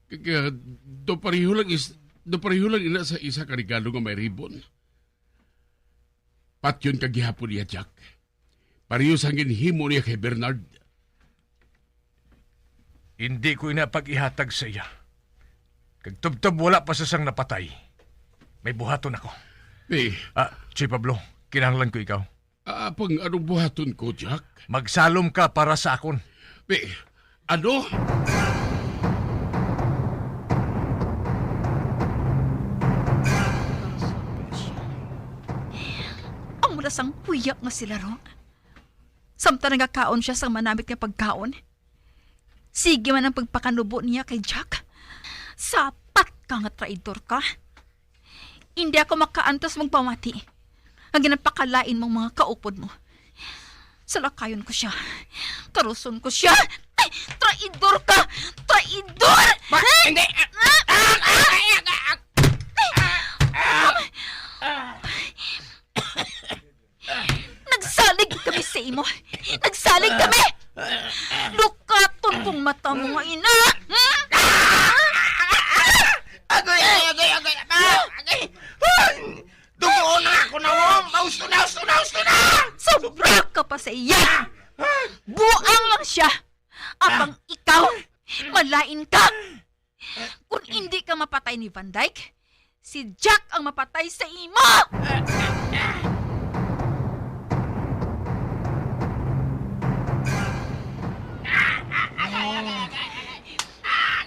Kag, ah, do pareho lang is-, do pareho lang ina sa isa ka regalo nga may ribbon. Patyon ka gihapon niya, Jack. Pareho sang ginhimo niya kay Bernard. Hindi ko ina pag-ihatag sa iya. Kag tubtob wala pa sa sang napatay. May buhaton ako. Eh. Ah, Choy Pablo, kinahanglan ko ikaw. Ah, pang anong buhaton ko, Jack? Magsalom ka para sa akon. Eh, ano? Ang mula sang huya nga si Laro. Samtang nagakaon siya sang manamit nga pagkaon, sige man ang pagpakanubo niya kay Jack. Sapat ka nga traidor ka. Hindi ako makaantos magpamati nga ginapakalain mong mga kaupod mo. Salakayon ko siya. Karuson ko siya. Ay, traidor ka! Traidor! Ma-, hindi! Ah! Ah! Ah! Ah! Ah! Ah! Nagsalig kami sa imo. Nagsalig kami. Lukaton kong mata mo nga ina. Hmm? Agoy, agoy, agoy, agoy, apa? Agoy. Ay! Dugoon na ako na, Wong. Husto na, husto na, husto na! Sobra ka pa sa iya. Buang lang siya. Apang ikaw, malain ka. Kung hindi ka mapatay ni Van Dyke, si Jack ang mapatay sa imo!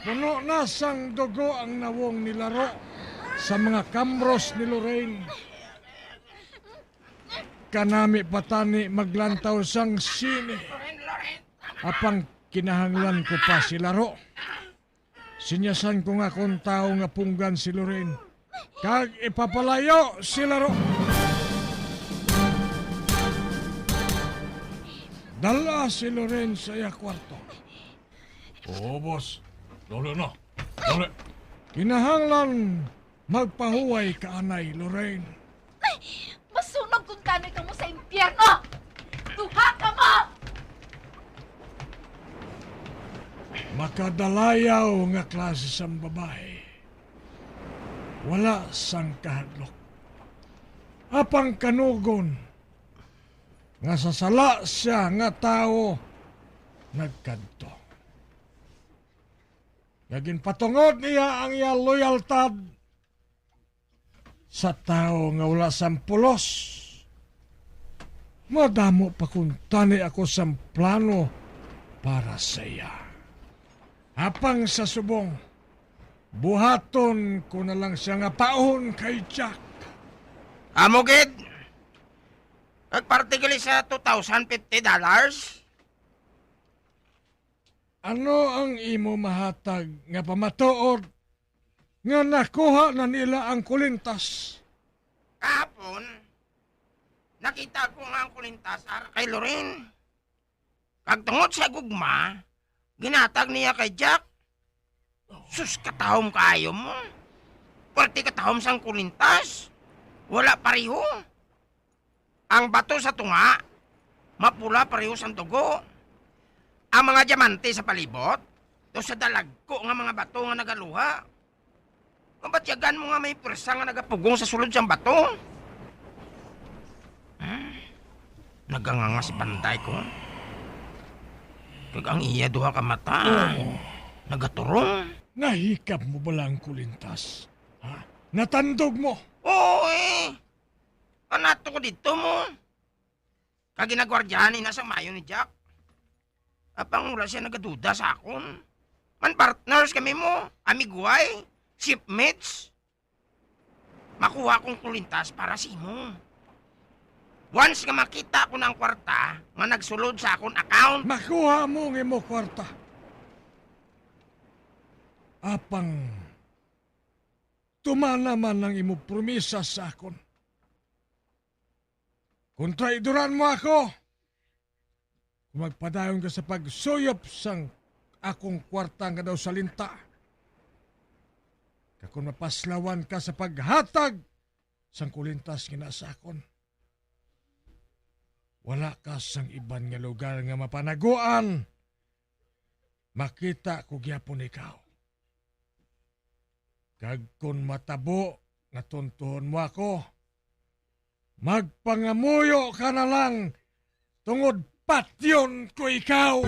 Puno na sang dugo ang nawong ni Laro sa mga kamros ni Lorraine. Kanami pa tani maglantaw sang sine. Apang kinahanglan ko pa si Laro. Sinyasan ko nga akon tawo nga punggan si Lorraine, kag ipapalayo si Laro. Dala si Lorraine sa iya kwarto. Oo, boss. Dali na. Dali. Kinahanglan magpahuway ka anay, Lorraine. Ay, masunog kung tanay kamo sa impyerno! Duha kamo! Makadalayaw nga klase sang babayi. Wala sang kahadlok. Apang kanugon nga sa sala siya nga tawo nagkadto. Nga ginpatungod niya ang iya loyaltad sa tawo nga wala sang pulos. Madamo pa kuntani ako sang plano para sa iya. Apang sa subong, buhaton ko na lang siya nga paon kay Jack. Amo gid. Kag parte gali sa two thousand fifty dollars. Ano ang imo mahatag nga pamatuod nga nakuha na nila ang kulintas? Kahapon, nakita ko nga ang kulintas ara kay Lorraine. Kag tungod sa gugma, ginhatag niya kay Jack. Sus, katahom kaayo mo. Pwerte katahom sang kulintas. Wala pareho. Ang bato sa tunga, mapula pareho sang dugo. Ang mga diamante sa palibot, daw sa dalagko nga mga bato nga nagaluha. Mabatyagan mo nga may pwersa nga nagapugong sa sulod sang bato. Hmm? Naganganga si Panday ko. Kag ang iya duha ka mata, Oo. nagaturong. Nahikap mo bala ang kulintas? Ha? Natandog mo? Oo, eh. Anato ko dito mo. Kag ginagwardyahan ina sa mayo ni Jack. Apang wala siya nagaduda sa akon. Man partners kami mo, amiguay, shipmates. Makuha kong kulintas para sa imo. Once nga makita ko na ang kwarta nga nagsulod sa akon account. Makuha mo ang imo kwarta. Apang tumana man ang imo promisa sa akon. Kung traidoran mo ako, kung magpadayon ka sa pagsuyop sang akong kwarta nga daw salinta. Kag kon mapaslawan ka sa paghatag sang kulintas nga naa sa akon, wala ka sang iban nga lugar nga mapanaguan. Makita ko gyapon ikaw. Kag kon matabo nga tuntuhon mo ako, magpangamuyo ka na lang, tungod patyon ko ikaw.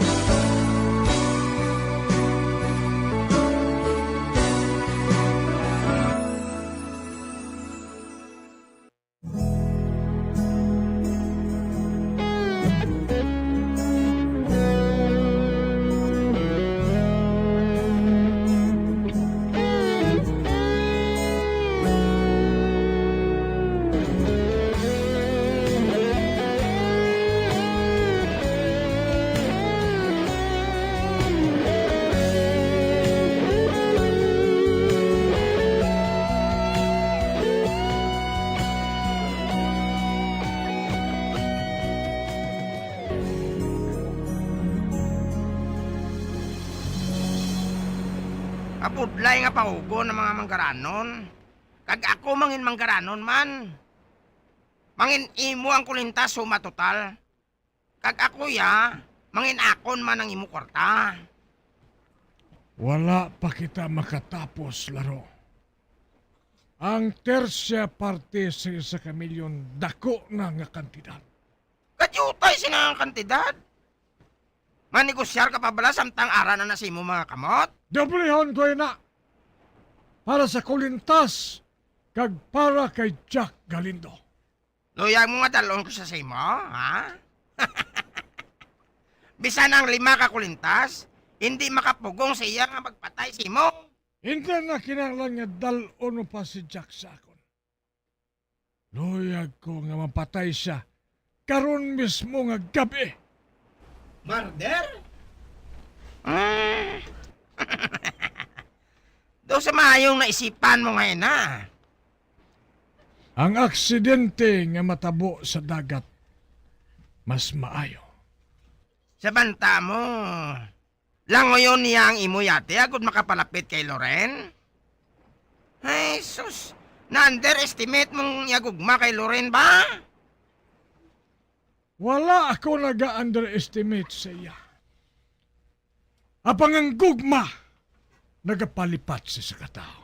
Mabudlay nga pahugon ang mga manggaranon, kag ako mangin manggaranon man. Mangin imo ang kulintas, suma total. Kag ako, ya, mangin akon man ang imo kwarta. Wala pa kita makatapos, Laro. Ang tersia parte sa isa ka milyon, dako na nga kantidad. Kadiyutay sina nga kantidad. Manegosyar ka pa bala samtang ara na na sa imo mga kamot? Doblehon ko ina para sa kulintas kag para kay Jack Galindo. Luyag mo nga dal-on ko sa sa imo, ha? Bisan ang lima ka kulintas, hindi makapugong sa iya nga magpatay sa imo. Hindi na kinahanglan nga dal-on mo pa si Jack sa akon. Luyag ko nga mapatay sia karon mismo nga gab-i. Murder? Mm. Daw sa maayong naisipan mo nga ina. Ang aksidente nga matabo sa dagat, mas maayo. Sa banta mo, langoyon niya ang imo yate agod makapalapit kay Loren? Ay, sus! Na-underestimate mong iya gugma kay Loren ba? Wala ako naga-underestimate sa iya. Apang ang gugma nagapalipat sa isa ka tawo.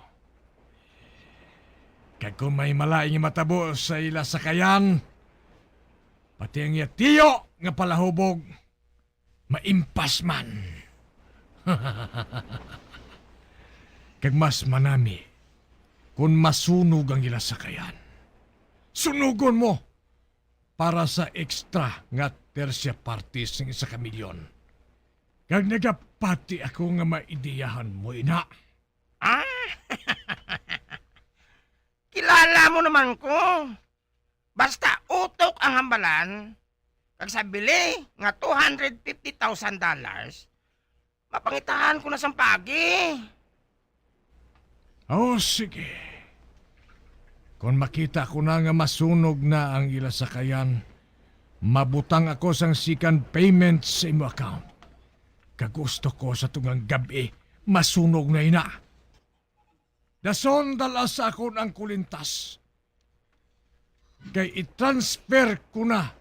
Kag kung may malain nga matabo sa ila sakayan, pati ang iya tiyo nga palahubog, maimpas man. Kag mas manami kon masunog ang ila sakayan. Sunugon mo para sa extra nga tersia parte sing isa ka milyon. Kag nagapati ako nga maideyahan mo ina. Ah! Kilala mo naman ko. Basta utok ang hambalan, kag sa bili nga two hundred fifty thousand dollars, mapangitaan ko na sang paagi. Oh, sige. Kon makita ko na nga masunog na ang ila sakayan, mabutang ako sang second payment sa imo account. Kag gusto ko sa tungang gab-i, masunog na ina. Dason dala sa akon ang kulintas, kay i-transfer ko na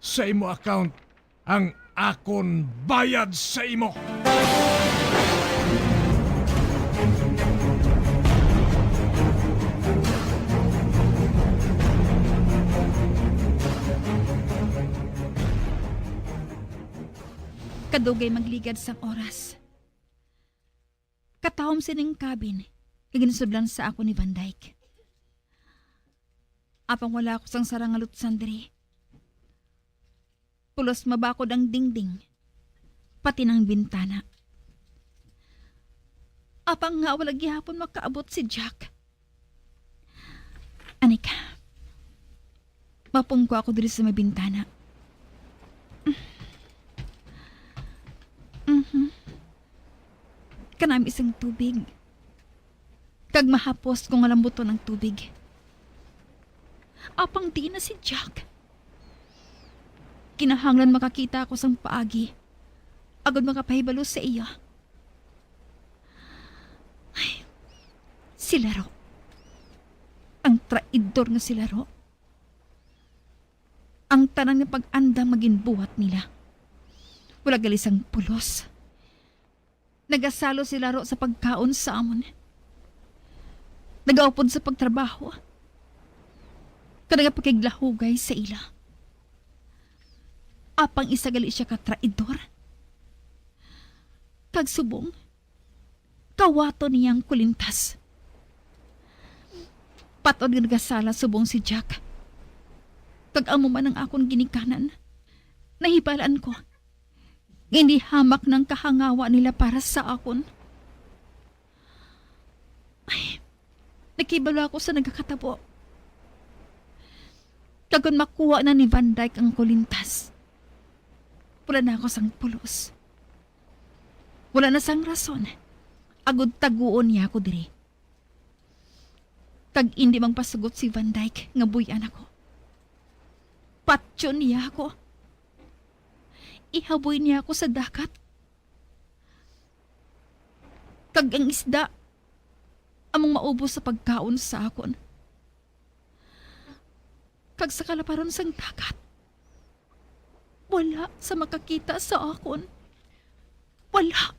sa imo account ang akon bayad sa imo. Kadugay magligad sang oras. Katawom sining cabin nga ginsudlan sa akon ni Van Dyke. Apang wala ako sang sara nga lutsan diri. Pulos mabakod ang dingding, pati nang bintana. Apang nga wala gihapon makaabot si Jack. Anika, mapungko ako diri sa may bintana. Mhm. Kanami sang tubig. Kag mahapos ko nga lambuton ang tubig. Apang diin na si Jack? Kinahanglan makakita ako sang paagi, agod makapahibalo sa iya Si Laro. Ang traidor nga si Laro. Ang tanan nga pag-andam nga ginbuhat nila. Wala gali sang pulos. Nagasalo si Laro sa pagkaon sa amon. Nagaupod sa pagtrabaho. Kag nagapakiglahugay sa ila. Apang isa gali sia ka traidor. Kag subong, kawaton niya ang kulintas. Patod nga nagasala subong si Jack. Kag amo man ang akon ginikanan. Nahibalaan ko. Hindi hamak nang kahangawa nila para sa akon. Ay, nakibalo ako sa nagakatabo. Kag kon makuha na ni Van Dyke ang kulintas, wala na ako sang pulos. Wala na sang rason. Agod taguon niya ako diri. Kag indi magpasugot si Van Dyke nga buy-an ako. Patyon niya ako. Ihaboy niya ako sa dagat. Kag ang isda among maubos sa pagkaon sa akon. Kag sa kalaparon sang dagat, wala sa makakita sa akon. Wala.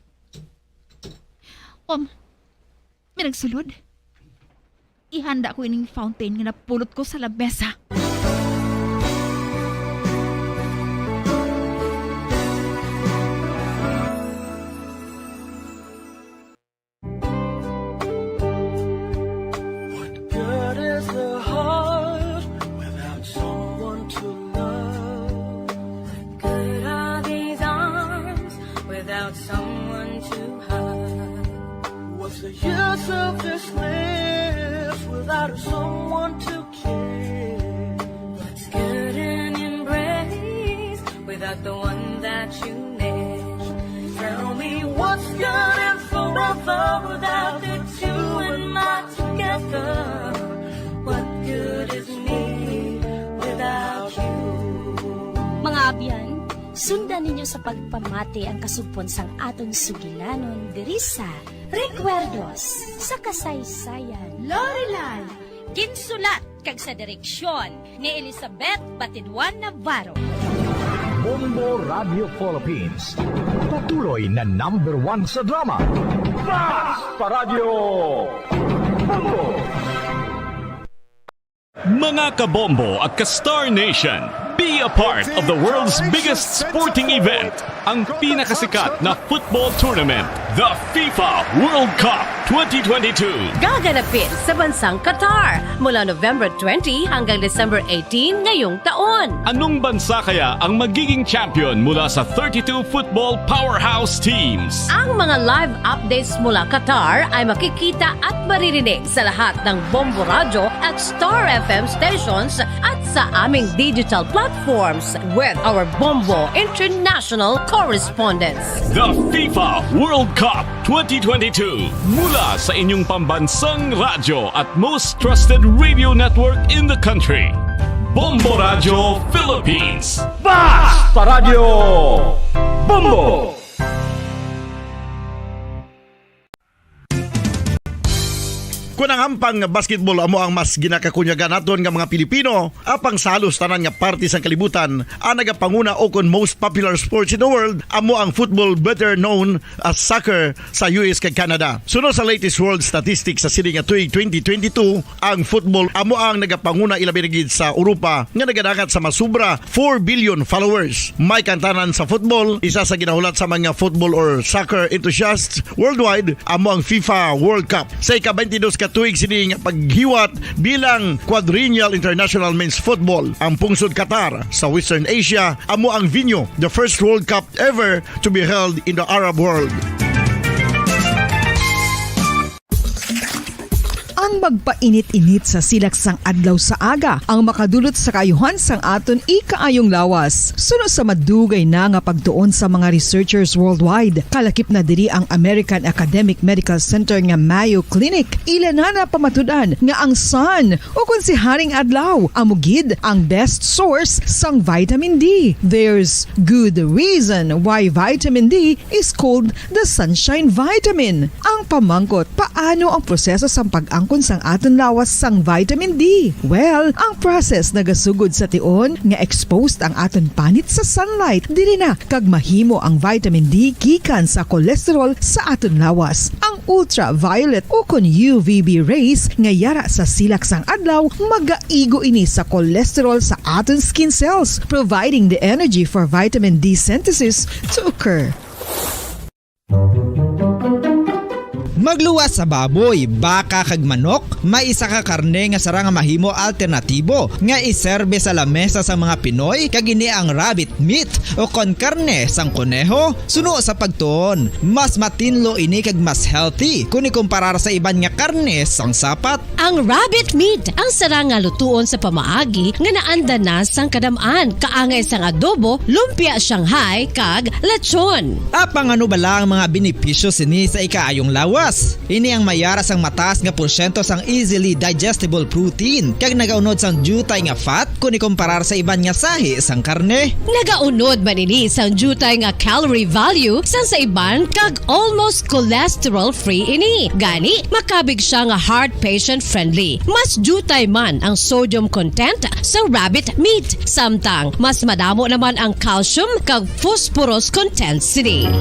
Um, may nagsulod. Ihanda ko ining fountain nga napulot ko sa labesa. What good is the heart without someone to love? What good are these arms without someone to hug? What's the use of this lips without someone to kiss? What's good an embrace without the one that you miss? Tell me what's good and forever without the two and my together. What good is me without you? Mga abyan, sundan ninyo sa pagpamati ang kasugpon sang aton sugilanon diri sa Recuerdos sa Kasaysayan. Lorelai. Ginsulat kag sa direksyon ni Elizabeth Batidwan Navarro. Bombo Radio Philippines. Patuloy na number one sa drama. Basta Radyo Bombo! Mga kabombo at ka Star Nation, be a part of the world's biggest sporting event, ang pinakasikat na football tournament, the FIFA World Cup twenty twenty-two. Gaganapin sa bansang Qatar mula November twenty hanggang December eighteen ngayong taon. Anong bansa kaya ang magiging champion mula sa thirty-two football powerhouse teams? Ang mga live updates mula Qatar ay makikita at maririnig sa lahat ng Bombo Radyo at Star F M stations at sa aming digital platforms with our Bombo International correspondents. The FIFA World Cup twenty twenty-two, mula sa inyong pambansang radyo at most trusted radio network in the country, Bombo Radyo Philippines. Basta Radyo Bombo! Kon ang hampang nga basketball amo ang mas ginakakunyagan naton nga mga Pilipino, apang sa halos tanan nga parte sang kalibutan, ang nagapanguna o kon most popular sports in the world amo ang football, better known as soccer, sa U S kag Canada. Suno sa latest world statistics sa sini nga tuig twenty twenty-two, ang football amo ang nagapanguna, ilabi na gid sa Europa, nga nagadangat sa masubra four billion followers. May kantanan sa football, isa sa ginahulat sa mga football or soccer enthusiasts worldwide, amo ang FIFA World Cup. Sa ika-twenty-dos ka tuig sini nga paghiwat bilang Quadrennial International Men's Football, ang pungsod Qatar sa Western Asia amo ang venue, the first World Cup ever to be held in the Arab world. Magpainit-init sa silak sang adlaw sa aga ang makadulot sa kaayuhan sang aton ikaayong lawas. Suno sa madugay na nga pagtuon sa mga researchers worldwide, kalakip na diri ang American Academic Medical Center nga Mayo Clinic, ila na napamatud-an nga ang sun, ukon si Haring Adlaw, amo gid ang best source sang vitamin D. There's good reason why vitamin D is called the sunshine vitamin. Ang pamangkot, paano ang proseso sang pag-angkon sang aton lawas sang vitamin D? Well, ang process nagasugod sa tion nga exposed ang aton panit sa sunlight. Diri na kag mahimo ang vitamin D gikan sa cholesterol sa aton lawas. Ang ultraviolet ukon U V B rays nga yara sa silak sang adlaw magaigo ini sa cholesterol sa aton skin cells, providing the energy for vitamin D synthesis to occur. Magluwas sa baboy, baka kag manok, may isa ka karne nga sarang nga mahimo alternatibo nga iserbe sa lamesa sa mga Pinoy, kag ini ang rabbit meat o kon karne sang koneho. Suno sa pagtuon, mas matinlo ini kag mas healthy kon ikumparar sa iban nga karne sang sapat. Ang rabbit meat ang sarang nga lutuon sa pamaagi nga naanda na sang kadam-an, kaangay sang adobo, lumpia Shanghai, kag lechon. Apang ano bala ang mga benepisyo sini sa ikaayong lawas? Ini ang mayara sang mataas nga porsyento sang easily digestible protein, kag nagaunod sang diutay nga fat kon ikumparar sa iban nga sahi sang karne. Nagaunod man ini sang diutay nga calorie value sang sa iban, kag almost cholesterol-free ini. Gani, makabig siya nga heart patient-friendly. Mas diutay man ang sodium content sa rabbit meat, samtang mas madamo naman ang calcium kag phosphorus content sini.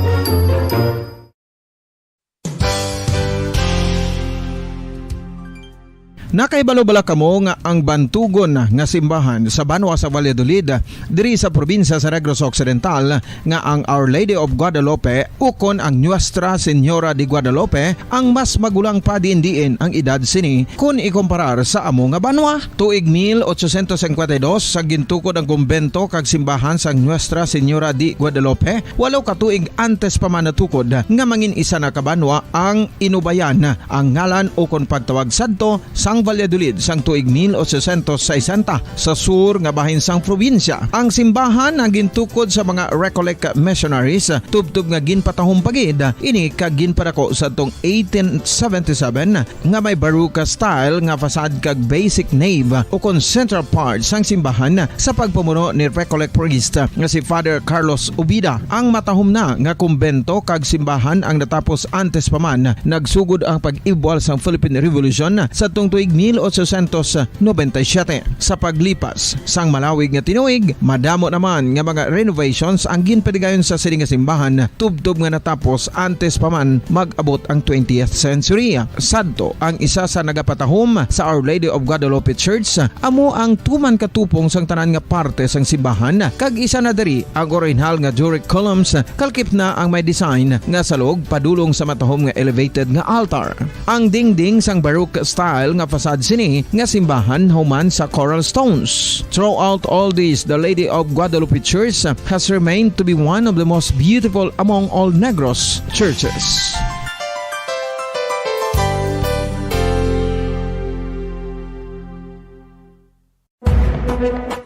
Nakahibalo bala kamo nga ang bantugon nga simbahan sa banwa sa Valladolid, diri sa probinsya sa Negros Occidental, nga ang Our Lady of Guadalupe ukon ang Nuestra Señora de Guadalupe ang mas magulang pa diin-diin ang edad sini kon ikumparar sa amo nga banwa? Tuig mil ochocientos cincuenta y dos, sa gintukod ang kumbento kag simbahan sang Nuestra Señora de Guadalupe, walo ka tuig antes pa man natukod nga mangin isa na ka banwa ang Inubayan, ang ngalan ukon pagtawag sadto sang Valladolid sang tuig mil ochocientos sesenta, sa sur nga bahin sang probinsya. Ang simbahan ang gintukod sa mga Recollect missionaries, tubtob nga ginpatahom pa gid ini kag ginpadako sadtong eighteen seventy-seven, nga may Baroque style nga facade kag basic nave ukon central part sang simbahan sa pagpamuno ni Recollect priest nga si Father Carlos Ubida. Ang matahom na nga kumbento kag simbahan ang natapos antes pa man nagsugod ang pag-ibwal sang Philippine Revolution sadtong tuig mil ochocientos noventa y siete. Sa paglipas sang malawig nga tinuig, madamo naman nga mga renovations ang ginpadigayon sa sini nga simbahan, tubtob nga natapos antes pa man mag-abot ang twentieth century. Sadto, ang isa sa nagapatahom sa Our Lady of Guadalupe Church amo ang tuman ka tupong sang tanan nga parte sang simbahan, kag isa na diri ang orihinal nga Doric columns, kalkip na ang may design nga salog padulong sa matahom nga elevated nga altar. Ang dingding sang Baroque style nga facade sini nga simbahan human sa coral stones. Throughout all this, the Lady of Guadalupe Church has remained to be one of the most beautiful among all Negros churches.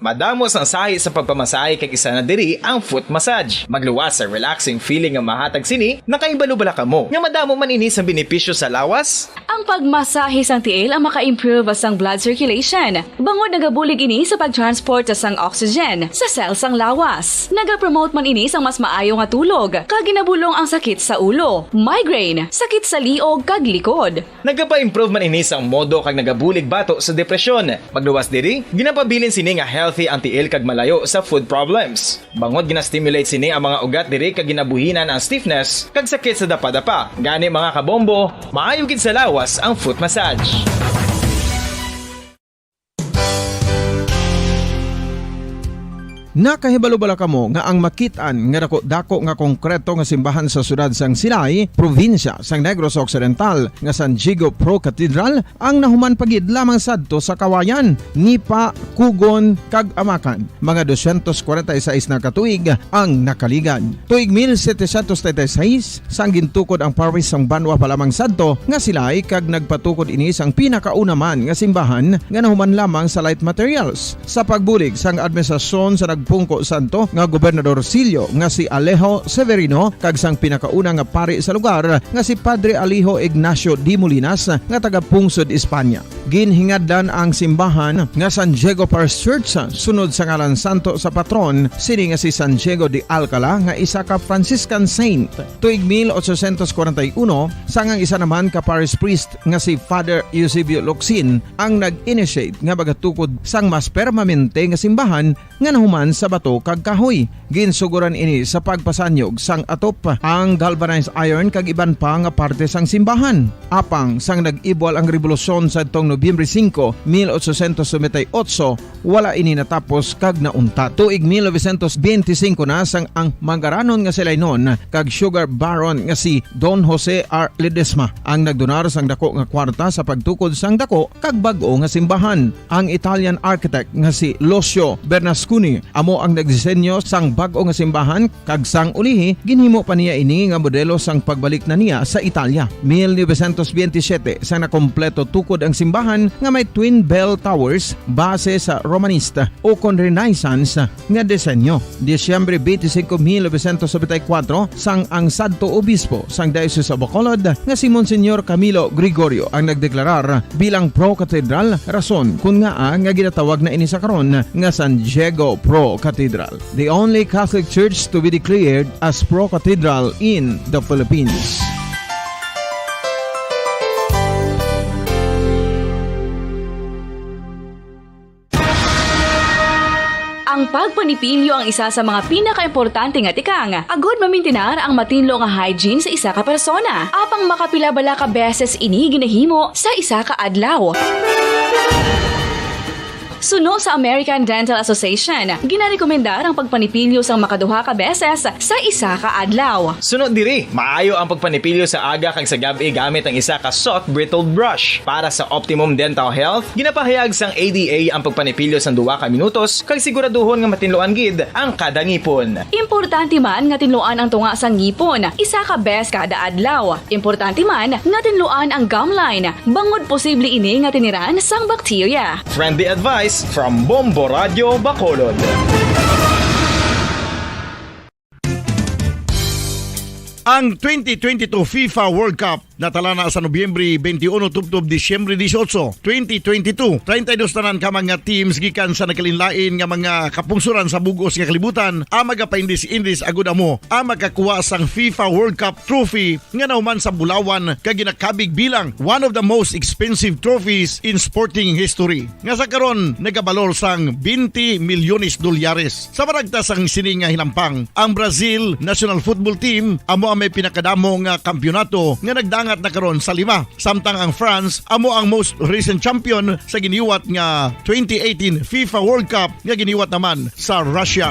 Madamo sang sahi sa pagpamasahe kag isa na diri ang foot massage. Magluwas sa relaxing feeling nga mahatag sini, nakahibalo bala kamo nga madamo man ini sa benepisyo sa lawas? Ang pagmasahe sang tiil ang maka-improve sang blood circulation, bangod nagabulig ini sa pag-transport sang oxygen sa cell sang lawas. Nagapromote man ini sang mas maayo nga tulog, kag ginabulong ang sakit sa ulo, migraine, sakit sa liog kag likod. Nagapa-improve man ini sang modo kag nagabulig bato sa depresyon. Magluwas diri, ginapabilin sini nga healthy ang tiil kag malayo sa foot problems. Bangod gina-stimulate sini ang mga ugat diri kag ginabuhinan ang stiffness kag sakit sa dapadapa. Gani, mga kabombo, maayo gid sa lawas ang foot massage. Nakahibalo bala kamo nga ang makit-an nga dako-dako nga konkreto nga simbahan sa siyudad sang Silay, probinsya sang Negros Occidental, nga San Diego Pro Cathedral, ang nahuman pa gid lamang sadto sa kawayan, nipa, kugon, kag amakan? Mga dosyentos kwarenta y seis na ka tuig ang nakaligad. Tuig mil setecientos treinta y seis, sang gintukod ang parish sang banwa pa lamang sadto nga Silay, kag nagpatukod ini sang pinakauna man nga simbahan nga nahuman lamang sa light materials. Sa pagbulig sang administrasyon sa nagpungko sadto nga Gobernador Silio nga si Alejo Severino kag sang pinakauna nga pari sa lugar nga si Padre Alejo Ignacio de Molinas nga taga Pungsod, Espanya. Ginhingadlan ang simbahan nga San Diego Parish Church sunod sa ngalan santo sa patron sini nga si San Diego de Alcala nga isa ka Franciscan saint. Tuig mil ochocientos kwarenta y uno, sang ang isa naman ka parish priest nga si Father Eusebio Locsin ang nag-initiate nga magatukod sang mas permanente nga simbahan nga nahuman sa bato kag kahoy. Ginsuguran ini sa pagpasanyog sang atop, ang galvanized iron kag iban pa nga parte sang simbahan. Apang sang nag-ibwal ang rebolusyon sadtong Nobyembre singko, mil ochocientos noventa y ocho, wala ini natapos kag nauntat. Tuig mil novecientos benti singko na sang ang manggaranon nga Silaynon kag sugar baron nga si Don Jose R. Ledesma ang nagdonar sang dako nga kwarta sa pagtukod sang dako kag bag-o nga simbahan. Ang Italian architect nga si Lucio Bernasconi amo ang nagdisenyo sang bag-o nga simbahan, kag sang ulihi ginhimo pa niya ini nga modelo sang pagbalik na niya sa Italia. Mil novecientos benti siyete, sang nakompleto tukod ang simbahan nga may twin bell towers base sa Romanista o kon Renaissance nga disenyo. Disyembre twenty-five, mil novecientos noventa y cuatro, sang ang sadto obispo sang Diocese of Bacolod nga si Monsignor Camilo Gregorio ang nagdeklarar bilang pro cathedral, rason kun ngaa nga ginatawag na ini sa karon nga San Diego Pro Cathedral, the only Catholic church to be declared as pro cathedral in the Philippines. Ang pagpanipilyo ang isa sa mga pinakaimportante nga tikang agud mamintinar ang matinlo nga hygiene sa isa ka persona. Apang makapila bala ka beses ini ginahimo sa isa ka adlaw? Suno sa American Dental Association, ginarekomendar ang pagpanipilyo sang makaduha ka beses sa isa ka adlaw. Suno diri, maayo ang pagpanipilyo sa aga kag sa gab-i gamit ang isa ka soft bristled brush. Para sa optimum dental health, ginapahayag sang A D A ang pagpanipilyo sang duha ka minutos kag siguraduhon nga matinluan gid ang kada ngipon. Importante man nga tinluan ang tunga sang ngipon isa ka bes kada adlaw. Importante man nga tinluan ang gum line, bangod posible ini nga tiniran sang bakterya. Friendly advice from Bombo Radio Bacolod. Ang twenty twenty-two FIFA World Cup natala na sa Nobyembre twenty-one tubtob Disyembre dieciocho, twenty twenty-two. Treinta y dos tanan ka mga teams gikan sa nagkalainlain nga mga kapungsoran sa bug-os nga kalibutan ang magapaindis-indis agud amo ang makakuha sang FIFA World Cup trophy nga nahuman sa bulawan kag ginakabig bilang one of the most expensive trophies in sporting history, nga sa karon nagabalor sang twenty milyones dolyares. Sa maragta sang sini nga hinampang, ang Brazil national football team amo ang may pinakadamo nga kampiyonato nga nagdangat na karon sa lima, samtang ang France amo ang most recent champion sa giniwat nga twenty eighteen FIFA World Cup nga giniwat naman sa Russia.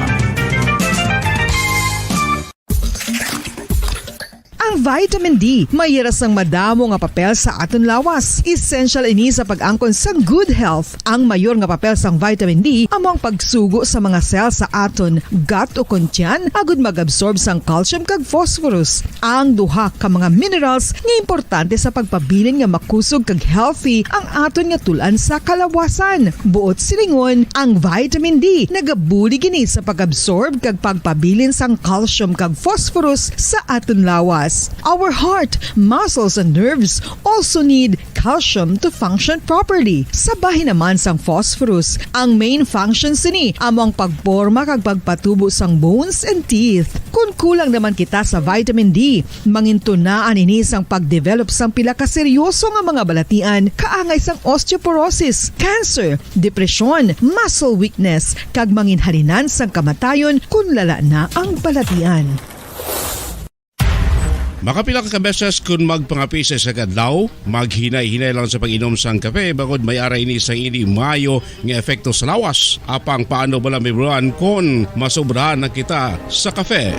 Ang vitamin D may ira sang madamo nga papel sa aton lawas. Essential ini sa pag-angkon sang good health. Ang mayor nga papel sang vitamin D amo ang pagsugo sa mga cell sa aton gut o kon tiyan agud mag-absorb sang calcium kag phosphorus, ang duha ka mga minerals nga importante sa pagpabilin nga makusog kag healthy ang aton nga tul-an sa kalawasan. Buot silingon, ang vitamin D nagabulig ini sa pag-absorb kag pagpabilin sang calcium kag phosphorus sa aton lawas. Our heart, muscles, and nerves also need calcium to function properly. Sa bahin naman sang phosphorus, ang main function sini amo ang pagporma kag pagpatubo sang bones and teeth. Kon kulang naman kita sa vitamin D, mangintunaan ini sang pag-develop sang pila ka seryoso nga mga balatian kaangay sang osteoporosis, cancer, depresyon, muscle weakness, kag manginhalinan sang kamatayon kon lala na ang balatian. Makapila ka beses kun magpangape sa isa ka adlaw, maghinay-hinay lang sa pag-inom sang kape, bangod may ara ini sang indi maayo nga epekto sa lawas. Apang paano bala, Mibruan, kon masobrahan na kita sa kape?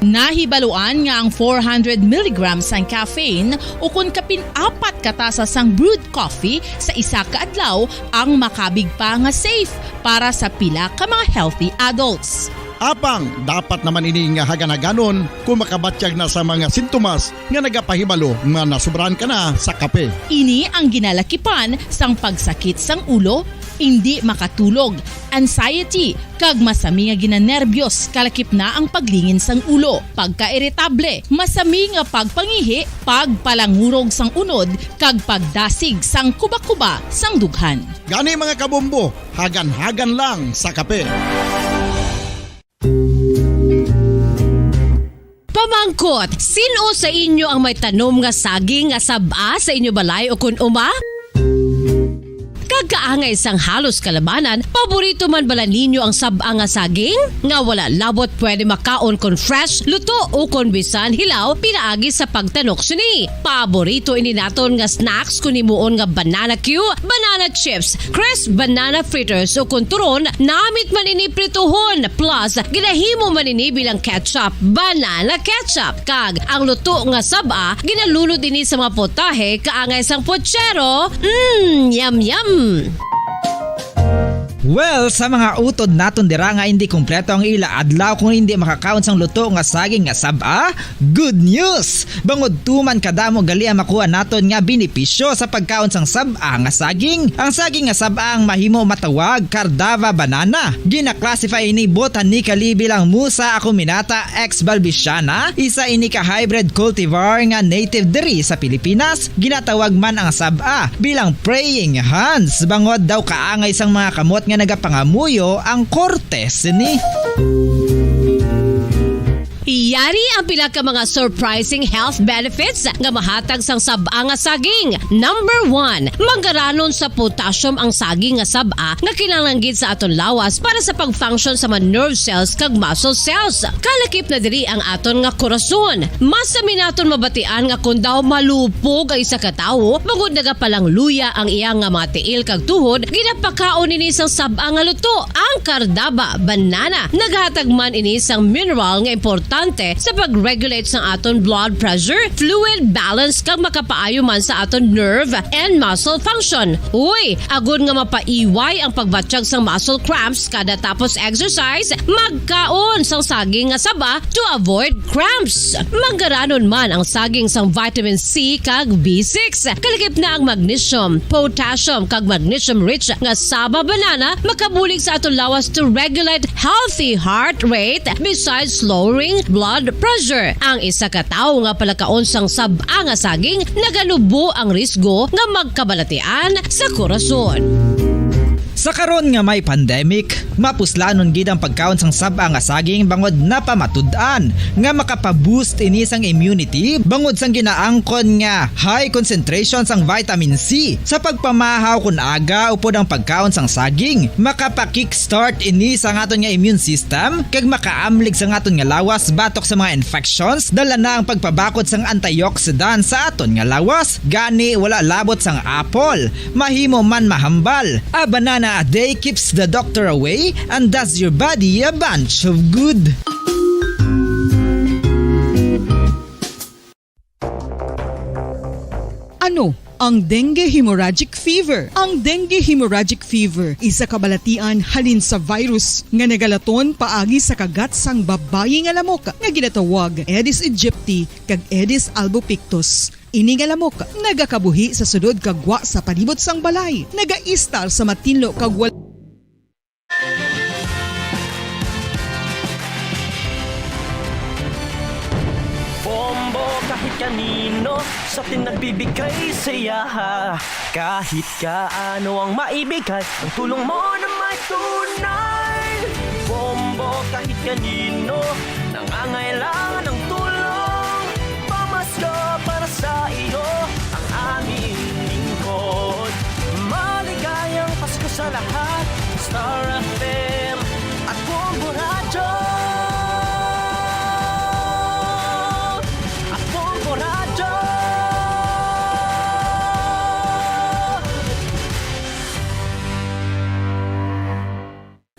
Nahibaluan nga ang four hundred milligrams sang caffeine, ukon kapin apat ka tasa sang brewed coffee sa isa ka adlaw, ang makabig pa nga safe para sa pila ka mga healthy adults. Apang dapat naman ini nga hagan-haganon kung makabatyag na sa mga sintomas nga nagapahibalo nga nasobrahan ka na sa kape. Ini ang ginalakipan sang pagsakit sang ulo, indi makatulog, anxiety, kag masami nga ginanerbiyos, kalakip na ang paglingin sang ulo, pagkairitable, masami nga pagpangihi, pagpalangurog sang unod, kag pagdasig sang kuba-kuba sang dughan. Gani, mga kabombo, hagan-hagan lang sa kape. Pamangkot, sin-o sa inyo ang may tanom nga saging nga sab-a sa inyo balay ukon uma? Kag kaangay sang halos kalabanan, paborito man bala ninyo ang sab-a nga saging? Nga wala labot pwede makaon kon fresh, luto, ukon bisan hilaw pinaagi sa pagtanok sini. Paborito ini naton nga snacks kon himuon nga banana cue, banana chips, crisp banana fritters, ukon turon, namit man ini prituhon, plus ginahimo man ini bilang ketchup, banana ketchup. Kag ang luto nga sab-a, ginalunod ini sa mga potahe kaangay sang pochero. Mm, yum, yum! Well, sa mga utod naton dira nga indi kompleto ang ila adlaw kung indi makakaon sang luto nga saging nga sab-a, good news! Bangod tuman kadamo gali ang makuha naton nga benepisyo sa pagkaon sang sab-a nga saging. Ang saging nga sab-a ang mahimo matawag Cardava banana. Gina-classify ini botanically bilang Musa acuminata ex balbisiana, isa ini ka hybrid cultivar nga native diri sa Pilipinas. Ginatawag man ang sab-a bilang praying hands, bangod daw kaangay sang mga kamot nga nagapangamuyo ang korte sini. Yari ang pila ka mga surprising health benefits nga mahatag sang sab-a nga saging. Number one, manggaranon sa potassium ang saging nga sab-a nga kinahanglan gid sa aton lawas para sa pag-function sa mga nerve cells kag muscle cells. Kalakip na diri ang aton nga korason. Masami naton mabatian nga kon daw malupog ang isa ka tawo, bangod nagapalangluya ang iya nga mga tiil kag tuhod, ginapakaon ini sang sab-a nga luto, ang cardaba banana. Naghatag man ini sang mineral nga importante sa pag-regulate sang aton blood pressure, fluid balance, kag makapaayo man sa aton nerve and muscle function. Uy, agod nga mapaiway ang pagbatyag sang muscle cramps kada tapos exercise, magkaon sang saging nga saba to avoid cramps. Manggaranon man ang saging sang vitamin C kag B six. Kalakip na ang magnesium, potassium, kag magnesium-rich nga saba banana makabulig sa aton lawas to regulate healthy heart rate besides lowering blood pressure. Ang isa ka tawo nga palakaon sang sab-a nga saging naganubo ang risgo nga magkabalatian sa korason. Sa karon nga may pandemic, mapuslanon gid ang pagkaon sang sab-a nga saging bangod napamatud-an nga makapa-boost ini sang immunity bangod sang ginaangkon nga high concentration sang vitamin C. Sa pagpamahaw kon aga upod ang pagkaon sang saging, makapa-kickstart ini sa aton nga immune system kag makaamlig sa aton nga lawas batok sa mga infections, dala na ang pagpabakod sang antioxidant sa aton nga lawas. Gani, wala labot sang apple, mahimo man mahambal. A banana a day keeps the doctor away and does your body a bunch of good. Ano ang dengue hemorrhagic fever? Ang dengue hemorrhagic fever, isa ka balatian halin sa virus nga nagalaton paagi sa kagat sang babayi nga lamok nga ginatawag Aedes aegypti kag Aedes albopictus. Ini nga lamok nagakabuhi sa sulod kag gwa sa palibot sang balay, nagaistar sa matinlo kag wal- Bombo kahit kanino sa atin nagbibigay saya. Kahit kaano ang maibigay, ang tulong mo na may tunay. Bombo kahit kanino nangangailangan ng tulong. Pamasko para sa iyo ang aming lingkod. Maligayang Pasko sa lahat. Star F M at Bombo Radyo.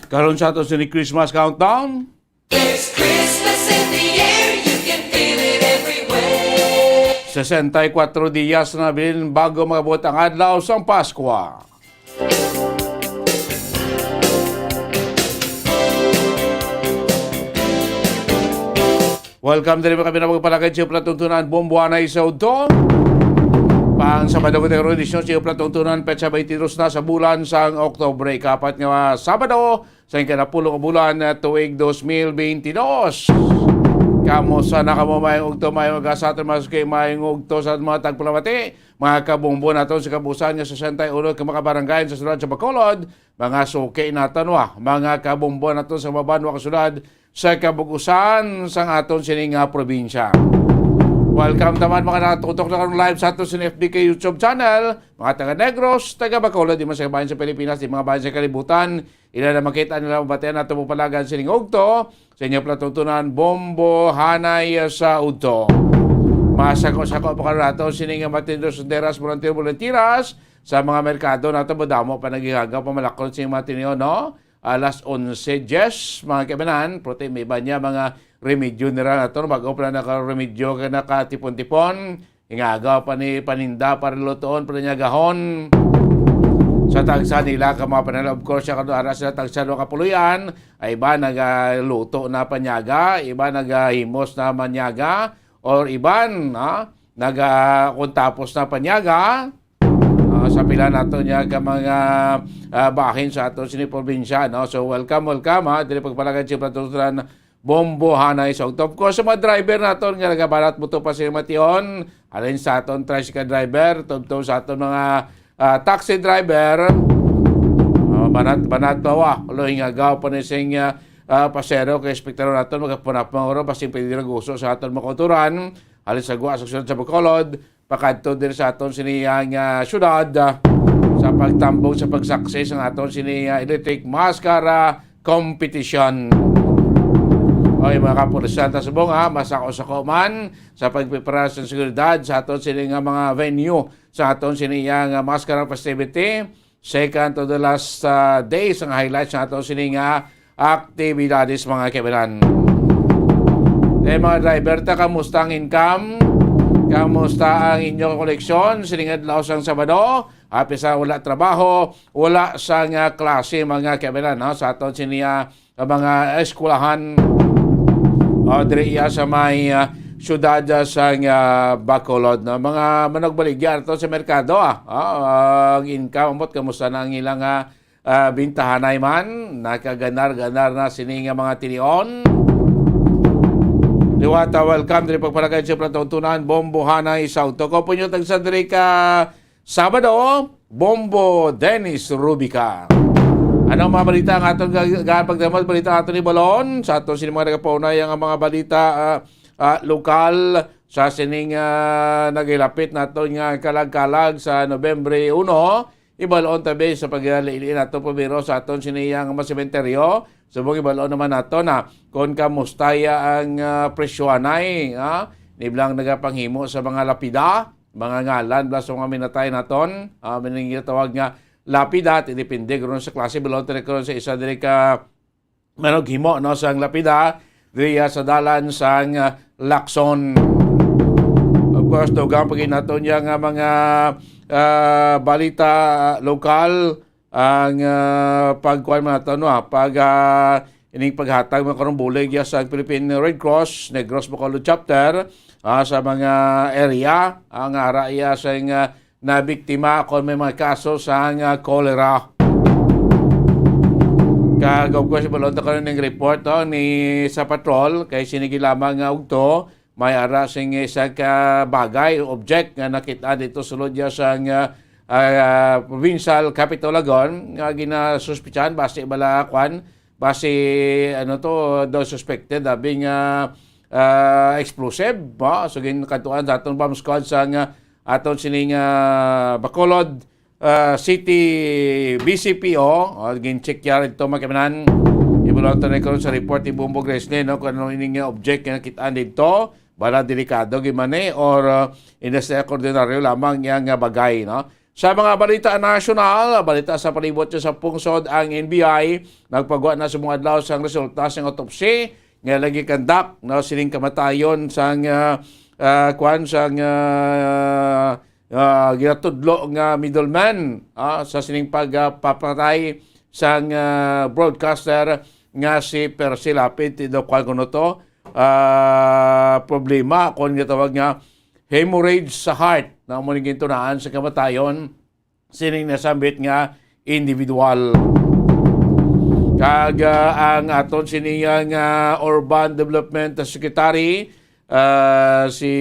Karon sa ato sini Christmas countdown. There's Christmas in the air, you can feel it everywhere. Sesenta y kuatro dias na bilin bago maabot ang adlaw sang Paskwa. Welcome diri, mga kabinabag palakad sa Platungtunan, Bombo Hanay sa Udto. Pang Sabado, Gutero Edisyon sa Platungtunan, petsa twenty-two na sa bulan sang Oktubre, kapat nga Sabado, sa ikanapulo nga bulan, ah, tuig dos mil bentidós. Kamusta na kamo? Maayong ugto, maayong aga sa aton mga suki, maayong ugto sa aton mga tagpalamati, mga kabombo naton sa kabuusan nga sesenta y uno ka mga barangay sa siyudad sa Bacolod, mga suki naton, wa, mga kabombo naton sa mabanwa ka siyudad sa kabug-usan sang aton sini nga probinsya. Welcome naman mga natutok na karon live sa aton sini F B K YouTube channel, mga taga Negros, taga Bacolod, di man sa bayan sa Pilipinas, di mga bayan sa kalibutan, ila na makita nila, mabatian nato mo palagan sining ugto sa inyo platungtunan, Bombo Hanay sa Udto. Masako-sako pa karon nato sining mga tindos, tinderas, volunteer, volunteeras sa mga merkado nato, madamo pa nagihagaw, pamalakon sa mga tinion, no? Alas onse dies, mga kaibanan, prote may iba niya mga remedyo nira nato, bago pa na naka-remedyo, kay nakatipon-tipon, ingagaw pa ni paninda, para lutoon, para niya gahon. Sa tagsa nila ka mga panala, of course, siya kadto ara sila tagsa, duha ka puloy-an, ay iba nagaluto na panyaga, iba nagahimos na manyaga, or iban, ha, naga, kung tapos na panyaga, ah, sa pila nato niya ka mga, ah, bahin sa ato sini probinsya, no? So, welcome, welcome, ha, diri pagpalagad sa Platungtunan, Bombo Hanay sa Udto. Of course, sa mga driver naton nga nagabanat mo to pa sa mation, halin sa aton tricycle driver, tubtob sa aton mga, ah, taxi driver, ah, banat, banat pa wa, ulo hingagaw pa ni sing, ah, ah, pasero, kay espektaro naton, magkapunap mga oro, pasing pwede raguso sa aton mga kauturan, halin sa gwa sa siyudad sa Bacolod, pakadto diri sa aton sini nga syudad, ah, sa pagtambong sa pagsaksi sang aton sini, ah, electric mascara competition. Oy, mga kapulisan, ta subong, ha, masako-sako man sa pagprepara sa seguridad sa aton sini nga mga venue sa aton sini nga mascara festivity. Second to the last, ah, day sang highlights sa aton sini nga aktibidades, mga kaibanan. Eh, mga driver ta, kamusta ang income? Kamusta ang inyong koleksyon sining adlaw sang Sabado? Apil sa wala trabaho, wala sang, ah, klase, mga kaibanan, no? Sa aton sini, ah, mga eskwelahan, ah, diri iya sa may, ah, syudad, ah, sang, ah, Bacolod, no? Mga manugbaligya nato sa merkado, ah. Ah, ang income, ambot, kamusta na ang ilang, ah, ah, bintahanay man, nakaganar-ganar na sini nga mga tinion. Liwat, ah, welcome diri pagpalagay sa Platungtunan, Bombo Hanay sa Udto. Ko po nyo tagsa diri ka Sabado, Bombo Dennis Rubica. Ano ang mga balita ang aton ga-, ga-, pagdamot balita aton ni Balon? Sa aton sini mga nagapaunay ang mga balita, ah, ah, lokal sa sining, ah, nagilapit naton nga kalag-kalag sa Nobyembre uno. Ibalon tabi sa paglili nato primero sa aton siniyang mga sementeryo. Subong ibalon naman nato na kung kamusta ya ang, ah, presyoanay, ah, niblang nagapanghimo sa mga lapida, mga ngalan bala sa mga minatay naton, ah, may ginatawag nga lapida, ti depende guro sa klase, balon tani karon sa isa diri ka manughimo, no, sang lapida diri, ah, sa dalan sang, ah, Lacson. Of course, dugang pa gid naton niya nga mga, ah, balita, ah, lokal, ang, ah, pagkuan man nato, no, ah, pag, ah, ining paghatag mga karong bulig ya sa Philippine Red Cross Negros Bacolod Chapter, ah, sa mga area, ah, nga ara iya sa, ah, nabiktima kon may mga kaso sang, ah, cholera. Kag, of course, balon ta karon ning report, oh, ni sa patrol, kay sinigi lamang nga ugto, may ara sing isa ka bagay, object nga nakit-an dito sulod ya sang, ah, ah, provincial capital Lagon nga ginasuspetsahan basi bala kwan, basi, ano to, daw suspected, abi nga, ah, explosive, ba? So, ginkantuan sa aton bomb squad sang, ah, aton sining, ah, Bacolod, ah, City B C P O, o, gin-check ya dito, mga kaibanan. Ibalon ta na karon sa report ni Bombo Gresly, no, kung ano ining, ah, object nga nakit-an dito. Bala delikado gid man ni, or, ah, hindi sa ordinaryo lamang yang, ah, bagay, no? Sa mga balita nasyonal, balita sa palibot sa pungsod, ang N B I nagpagwa na subong adlaw sang resulta sang autopsy nga lagi kandak, no, sining kamatayon sang, ah, ah, kwan, sang, ah, ah, ginatudlo nga middleman, ah, sa sining pagpapatay sang, ah, broadcaster nga si Percy Lapid. Tido kwan kuno to, ah, problema kon ginatawag nga hemorrhage sa heart na amo ni gintunaan sa kamatayon sining nasambit nga individual. Kag, ah, ang aton sini nga, nga Urban Development Secretary, ah, si,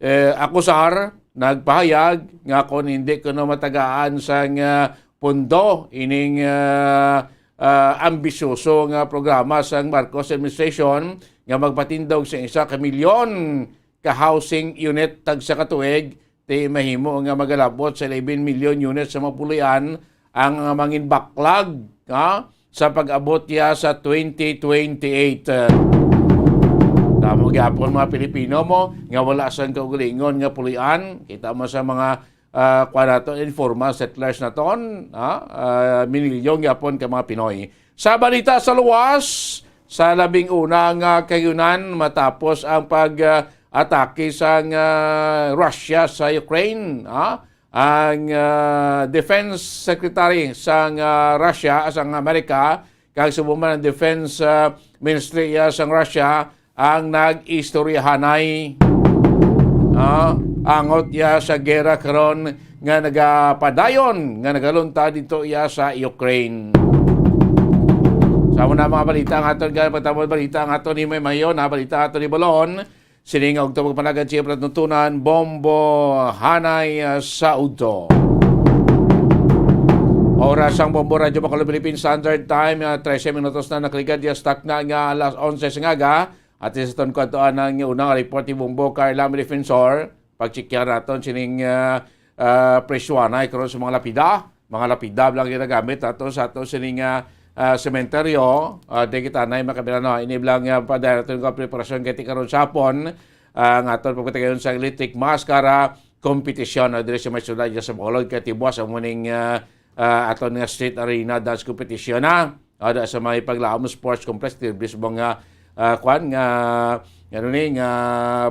eh, Acosar, nagpahayag nga kon hindi kuno matagaan sang, ah, pondo ining, ah, ah, ambisyoso nga programa sang Marcos administration nga magpatindog sa isa ka milyon ka housing unit tagsa ka tuig, ti mahimo nga magalabot sa eleven million units sa mga pulian ang, ah, mangin backlog, ha, sa pag-abot ya sa twenty twenty-eight. Damo gyapon mga Pilipino mo nga wala sang kaugalingon nga pulian. Kita mo sa mga, ah, kuwan naton, informal settlers naton, ha, ah, minilyon gyapon ka mga Pinoy. Sa balita sa luwas, sa labing una nga kahiyunan matapos ang pag, ah, atake sang, ah, Russia sa Ukraine, ha? Ang, ah, Defense Secretary sang, ah, Russia, sang Amerika, kag subong man ang Defense, ah, Ministry, ah, sang Russia, ang nag-istoryahanay, ah, angot ya sa gera karon nga nagapadayon, nga nagalunta dito ya sa Ukraine. Sa amo na mga balita ang aton, gani pagtapos balita ang aton ni May Mayon, ha, balita ang aton ni Balon. Sining ugto pagpanagad siya pagtuntunan, Bombo Hanay, ah, sa Ugto. Oras ang Bombo Radyo Bacolod Philippine Standard Time, ah, trese minutos na nakaligad ya sa takna nga alas onse sa ngaga. At sa ton kuwantuan ang unang report ni Bombo Carla Defensor. Pagchikya naton sining, ah, ah, presyo anay karon sa mga lapida. Mga lapida lang ginagamit ato sa ato sining, ah, ah, sementeryo. Ah, di kita na makabilano. Ini lang, ah, pa dahil naton ko preparasyon kay ti karon sa hapon. Ah, ang aton pagpatigayon sa electric maskara competition, ah, diri sa may syudad sa Bacolod kay tibuas ang muning, ah, ah, aton nga street arena dance competition na. Ada sa may Paglaom Sports Complex, ti mismo nga, ah, kwan nga, ano ni, nga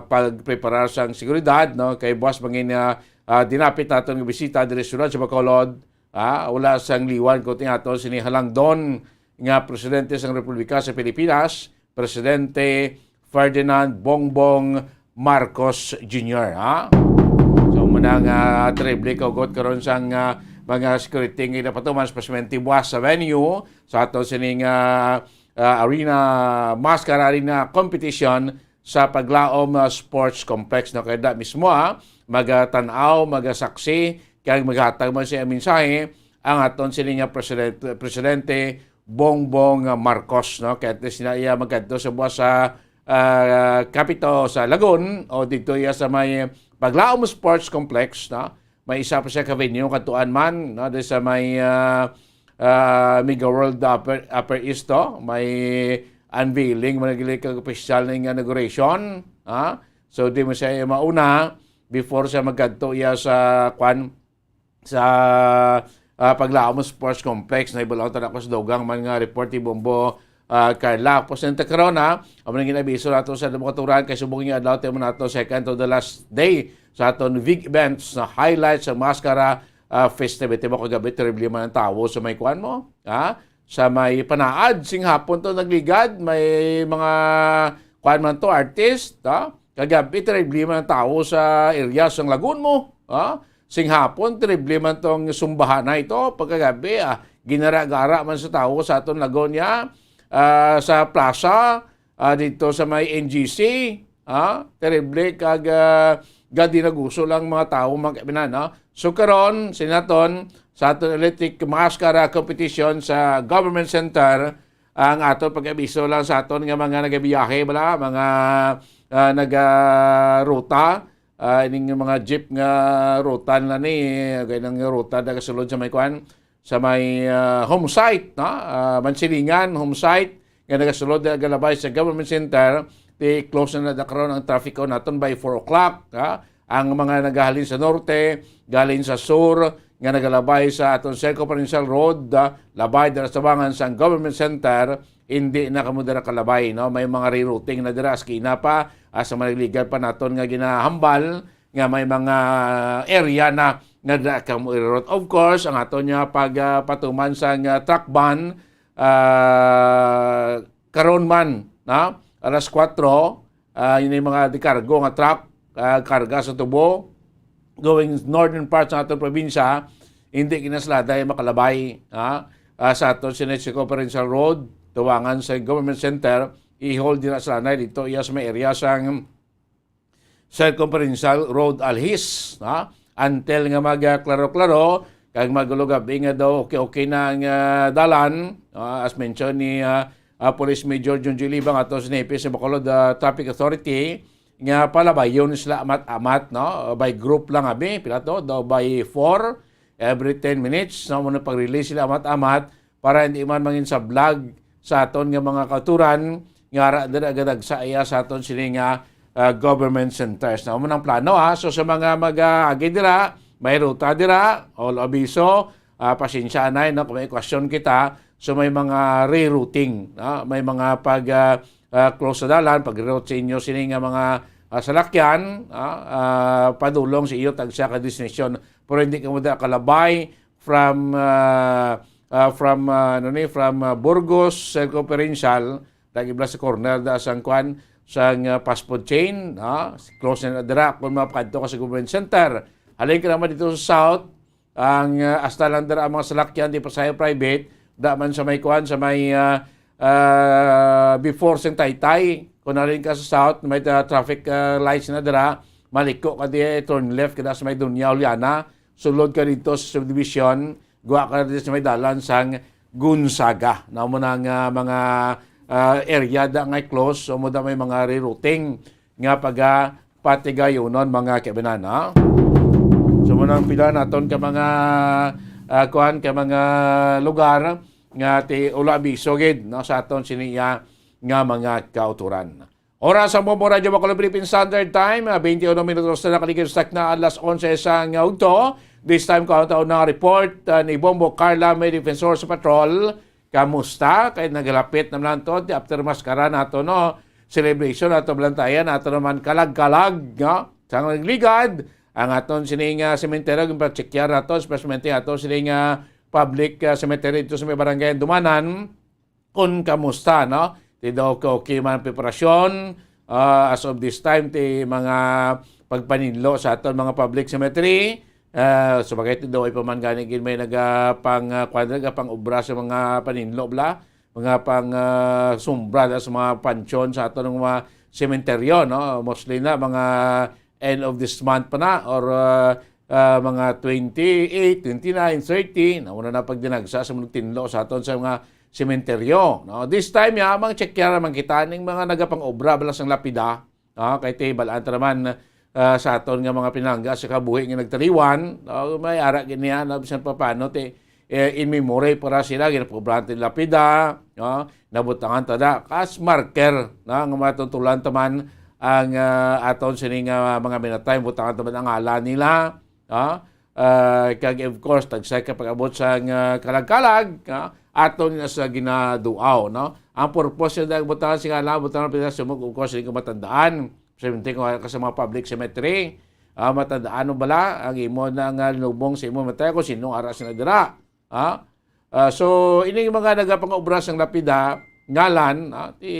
pagpreparar sang seguridad, no? Kay buwas mangin, ah, ah, dinapit naton nga bisita diri sa syudad sa Bacolod, ah, wala sang liwan ko ti aton sini halangdon nga presidente sang Republika sa Pilipinas, Presidente Ferdinand Bongbong Marcos Junior, ha? So, muna nga terrible kaugot karon sang, ah, mga security nga ginapatuman, especially buwas sa venue sa ato sining, ah, ah, arena, maskara arena competition sa Paglaom, ah, Sports Complex. No, kaya da mismo, ah, magatan-aw, magasaksi, kag maghatag man siya mensahe ang aton sini nga president, presidente Bongbong Marcos, no? Kaya sina iya magkadto sa buwas sa, ah, Capito sa Lagun o dito iya sa may Paglaom Sports Complex, no? May isa pa siya ka venue katuan man, no? Di sa may, ah, ah, Mega World Upper, Upper East to, may unveiling, managili kag official na nga inauguration, ha? So, di mo siya mauna before siya magkadto iya sa, kwan, sa, ah, Paglaom Sports Complex. Naibalaan ta na ko sa dugang man nga report ni Bombo, ah, Carla. Tapos nang karon, ha, amo nang ginabiso nato sa mga katuran kay subong nga adlaw tayo nato second to the last day sa aton big events na highlight sa Maskara, ah, Festival. Timo kagabi, terrible man ang tawo sa may kuan mo, ha? Sa may Panaad, sing hapon to nagligad, may mga kuan man to, artist, ha? Kagabi, terrible man ang tawo sa area sang Lagun mo, ha? Sing hapon, terrible man tong sumbahan na ito. Pagkagabi, ah, ginara-gara man sa tawo sa aton Lagun niya, ah, sa plaza, ah, dito sa may N G C, ah, terrible kag, ah, gadi naguso lang mga tawo, mga kaibigan, no? So, karon, sinaton, sa aton electric maskara competition sa Government Center, ang aton pag-abiso lang sa aton nga mga nagabiyahe, bala, mga, ah, nagaruta, ah, ining mga jeep nga ruta nila ni, ganang ruta nagasulod sa may kuan, sa may, ah, home site, no? Ah, Mansilingan, home site, nga nagasulod, nagalabay sa Government Center, ti close na na karon ang traffic ko naton by four o'clock, ha? Ang mga nagahalin sa norte, galing sa sur, nga nagalabay sa aton Circumferential Road, ah, labay dira sa tabangan sang Government Center, hindi na kamo dira kalabay, no? May mga rerouting na dira, aski na pa, ah, sa mga nagligad pa naton nga ginahambal, nga may mga area na nga dira kamo i-route. Of course, ang aton nga pag, ah, patuman sang, ah, truck ban, ah, karon man, na, alas kuwatro, ah, yun yung mga dikargo nga truck, ah, karga sa tubo, going northern parts sa aton probinsya, hindi kinasladay makalabay, ha? Ah, sa aton sini Circumferential Road, tubangan sa Government Center, i-hold din sa lanay dito, iya sa may area sang Circumferential Road Alhis, ha? Until nga magklaro-klaro, kag magulo-gabi nga daw okay-okay na ang, ah, dalan, ah, as mentioned ni, ah, ah, Police Major Junjun Libang ato sa N P S sa Bacolod, ah, Traffic Authority, nga palabayon sila amat-amat, no? By group lang, abi, pila to? Daw by four, every ten minutes, no? Muna pag-release sila amat-amat para hindi man mangin sa vlog sa aton nga mga kauturan nga ara dira gadagsa iya sa aton sini nga, ah, government centers. Na mo nang plano, ha. So sa mga mag-agi dira, may ruta dira, all abiso, ah, pasensya anay, no, kung may question kita, so may mga rerouting, no? May mga pag, ah, ah, close sa dalan, pag-reroute sa inyo sini nga mga, ah, salakyan, ah, ah, padulong sa iyo tagsa ka destinasyon, pero hindi ka mo dira kalabay from, ah, ah, from, ah, ano ni, from, ah, Burgos Circumferential, lagi bala sa corner da sang kwan, sang, ah, fast food chain, ah, close na dira kung mapakadto ka sa government center. Halin ka naman dito sa south, ang, ah, hasta lang dira ang mga salakyan, di pa sayo private, da man sa may kwan, sa may, ah, ah, before sing Taytay, kung halin ka sa south, may, ah, traffic, ah, lights na dira, maliko ka di, turn left ka na sa may Doña Juliana, sulod ka dito sa subdivision, guwa ka dito sa may dalan sang Gonzaga. Na mo na nga mga, ah, area da nga close, so mo da may mga rerouting nga pagapatigayonon, mga kaibanan, ha? So mo nang pila naton ka mga, ah, kuan, ka mga lugar nga ti ula abiso gid, no, sa aton siniya nga mga kauturan. Oras ang Bombo Radyo Bacolod Philippine Standard Time, ah, twenty-one minutos na nakaligid sa takna alas onse sang ugto. This time, kaunta na report, ah, ni Bombo Carla, may defensor sa patrol. Kamusta? Kay nagalapit naman to, di after maskara nato, no? Celebration nato, blantayan nato naman kalag-kalag, no? Sa nagligad, ang aton sining, ah, sementeryo, yung pachekyar nato, especially ato sining, ah, public, ah, cemetery dito sa may barangay Dumanan. Kung kamusta, no? Ti daw okay, okay man ang preparasyon, ah, as of this time, ti mga pagpaninlo sa aton mga public cemetery, ah, sa bagay, ti daw ay pa man gani gid may nagapang, ah, kwan, nagapang obra sa mga paninlo, bla? Mga pang, ah, sumbra na sa mga pansyon sa aton mga sementeryo, no? Mostly na mga end of this month pa na, or, ah, ah, mga twenty-eight, twenty-nine, thirty, na una na pagdinagsa sa mga tinlo sa aton sa mga sementeryo, no? This time, ya, mang checkya naman kita ning mga nagapang-obra bala sang lapida, no? Kay ti, balaan ta naman, ah, sa aton nga mga pinangga sa kabuhi nga nagtaliwan, no? May ara gid niya, no? Bisan pa paano, ti, eh, in memory para sila, ginapobrahan ti lapida, no? Nabutangan ta da, as marker, no? Nga matuntulan ta man ang, ah, aton sini nga mga minatay, butangan ta man ang ngalan nila, no? Ah, kag of course, tagsay ka pag-abot sa nga kalag-kalag, no? Aton na sa ginaduaw, no? Ang purpose sa butangan sa ngalan, butangan pila sumog, of course, hindi ko matandaan. Sa ko sa mga public cemetery, ah, matandaan mo bala ang imo na nga lubong sa imo matay kung sino ara sila dira. Ha? Ah, so, ini yung mga nagapangobra sang lapida, ngalan, ha? Ti,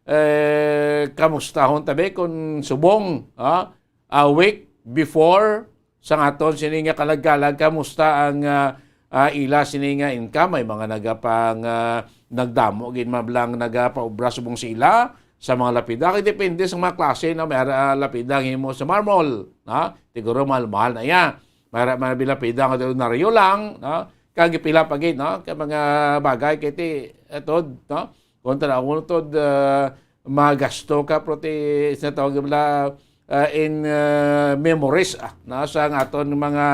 eh, kamustahon tabi kung subong, ha? A week before, sa aton sini nga kalag-kalag, kamusta ang, ah, ah, ila sini nga income? May mga nagapang, ah, nagdamo, gid mablang nagapaobra subong sa ila, sa mga lapida. Kay depende sa mga klase, no? May ara, ah, lapida ang himo sa marmol, ha? Siguro mahal-mahal na iya. Mara, mara bilapida nga ordinaryo lang, no? Kag pila pa gid, no? Kay mga bagay kay ti, eh, tod, no? Kontra ako tod, ah, magasto ka, pero ti, sa tawag nila, ah, in, ah, memories, ah, no? Sa nga aton mga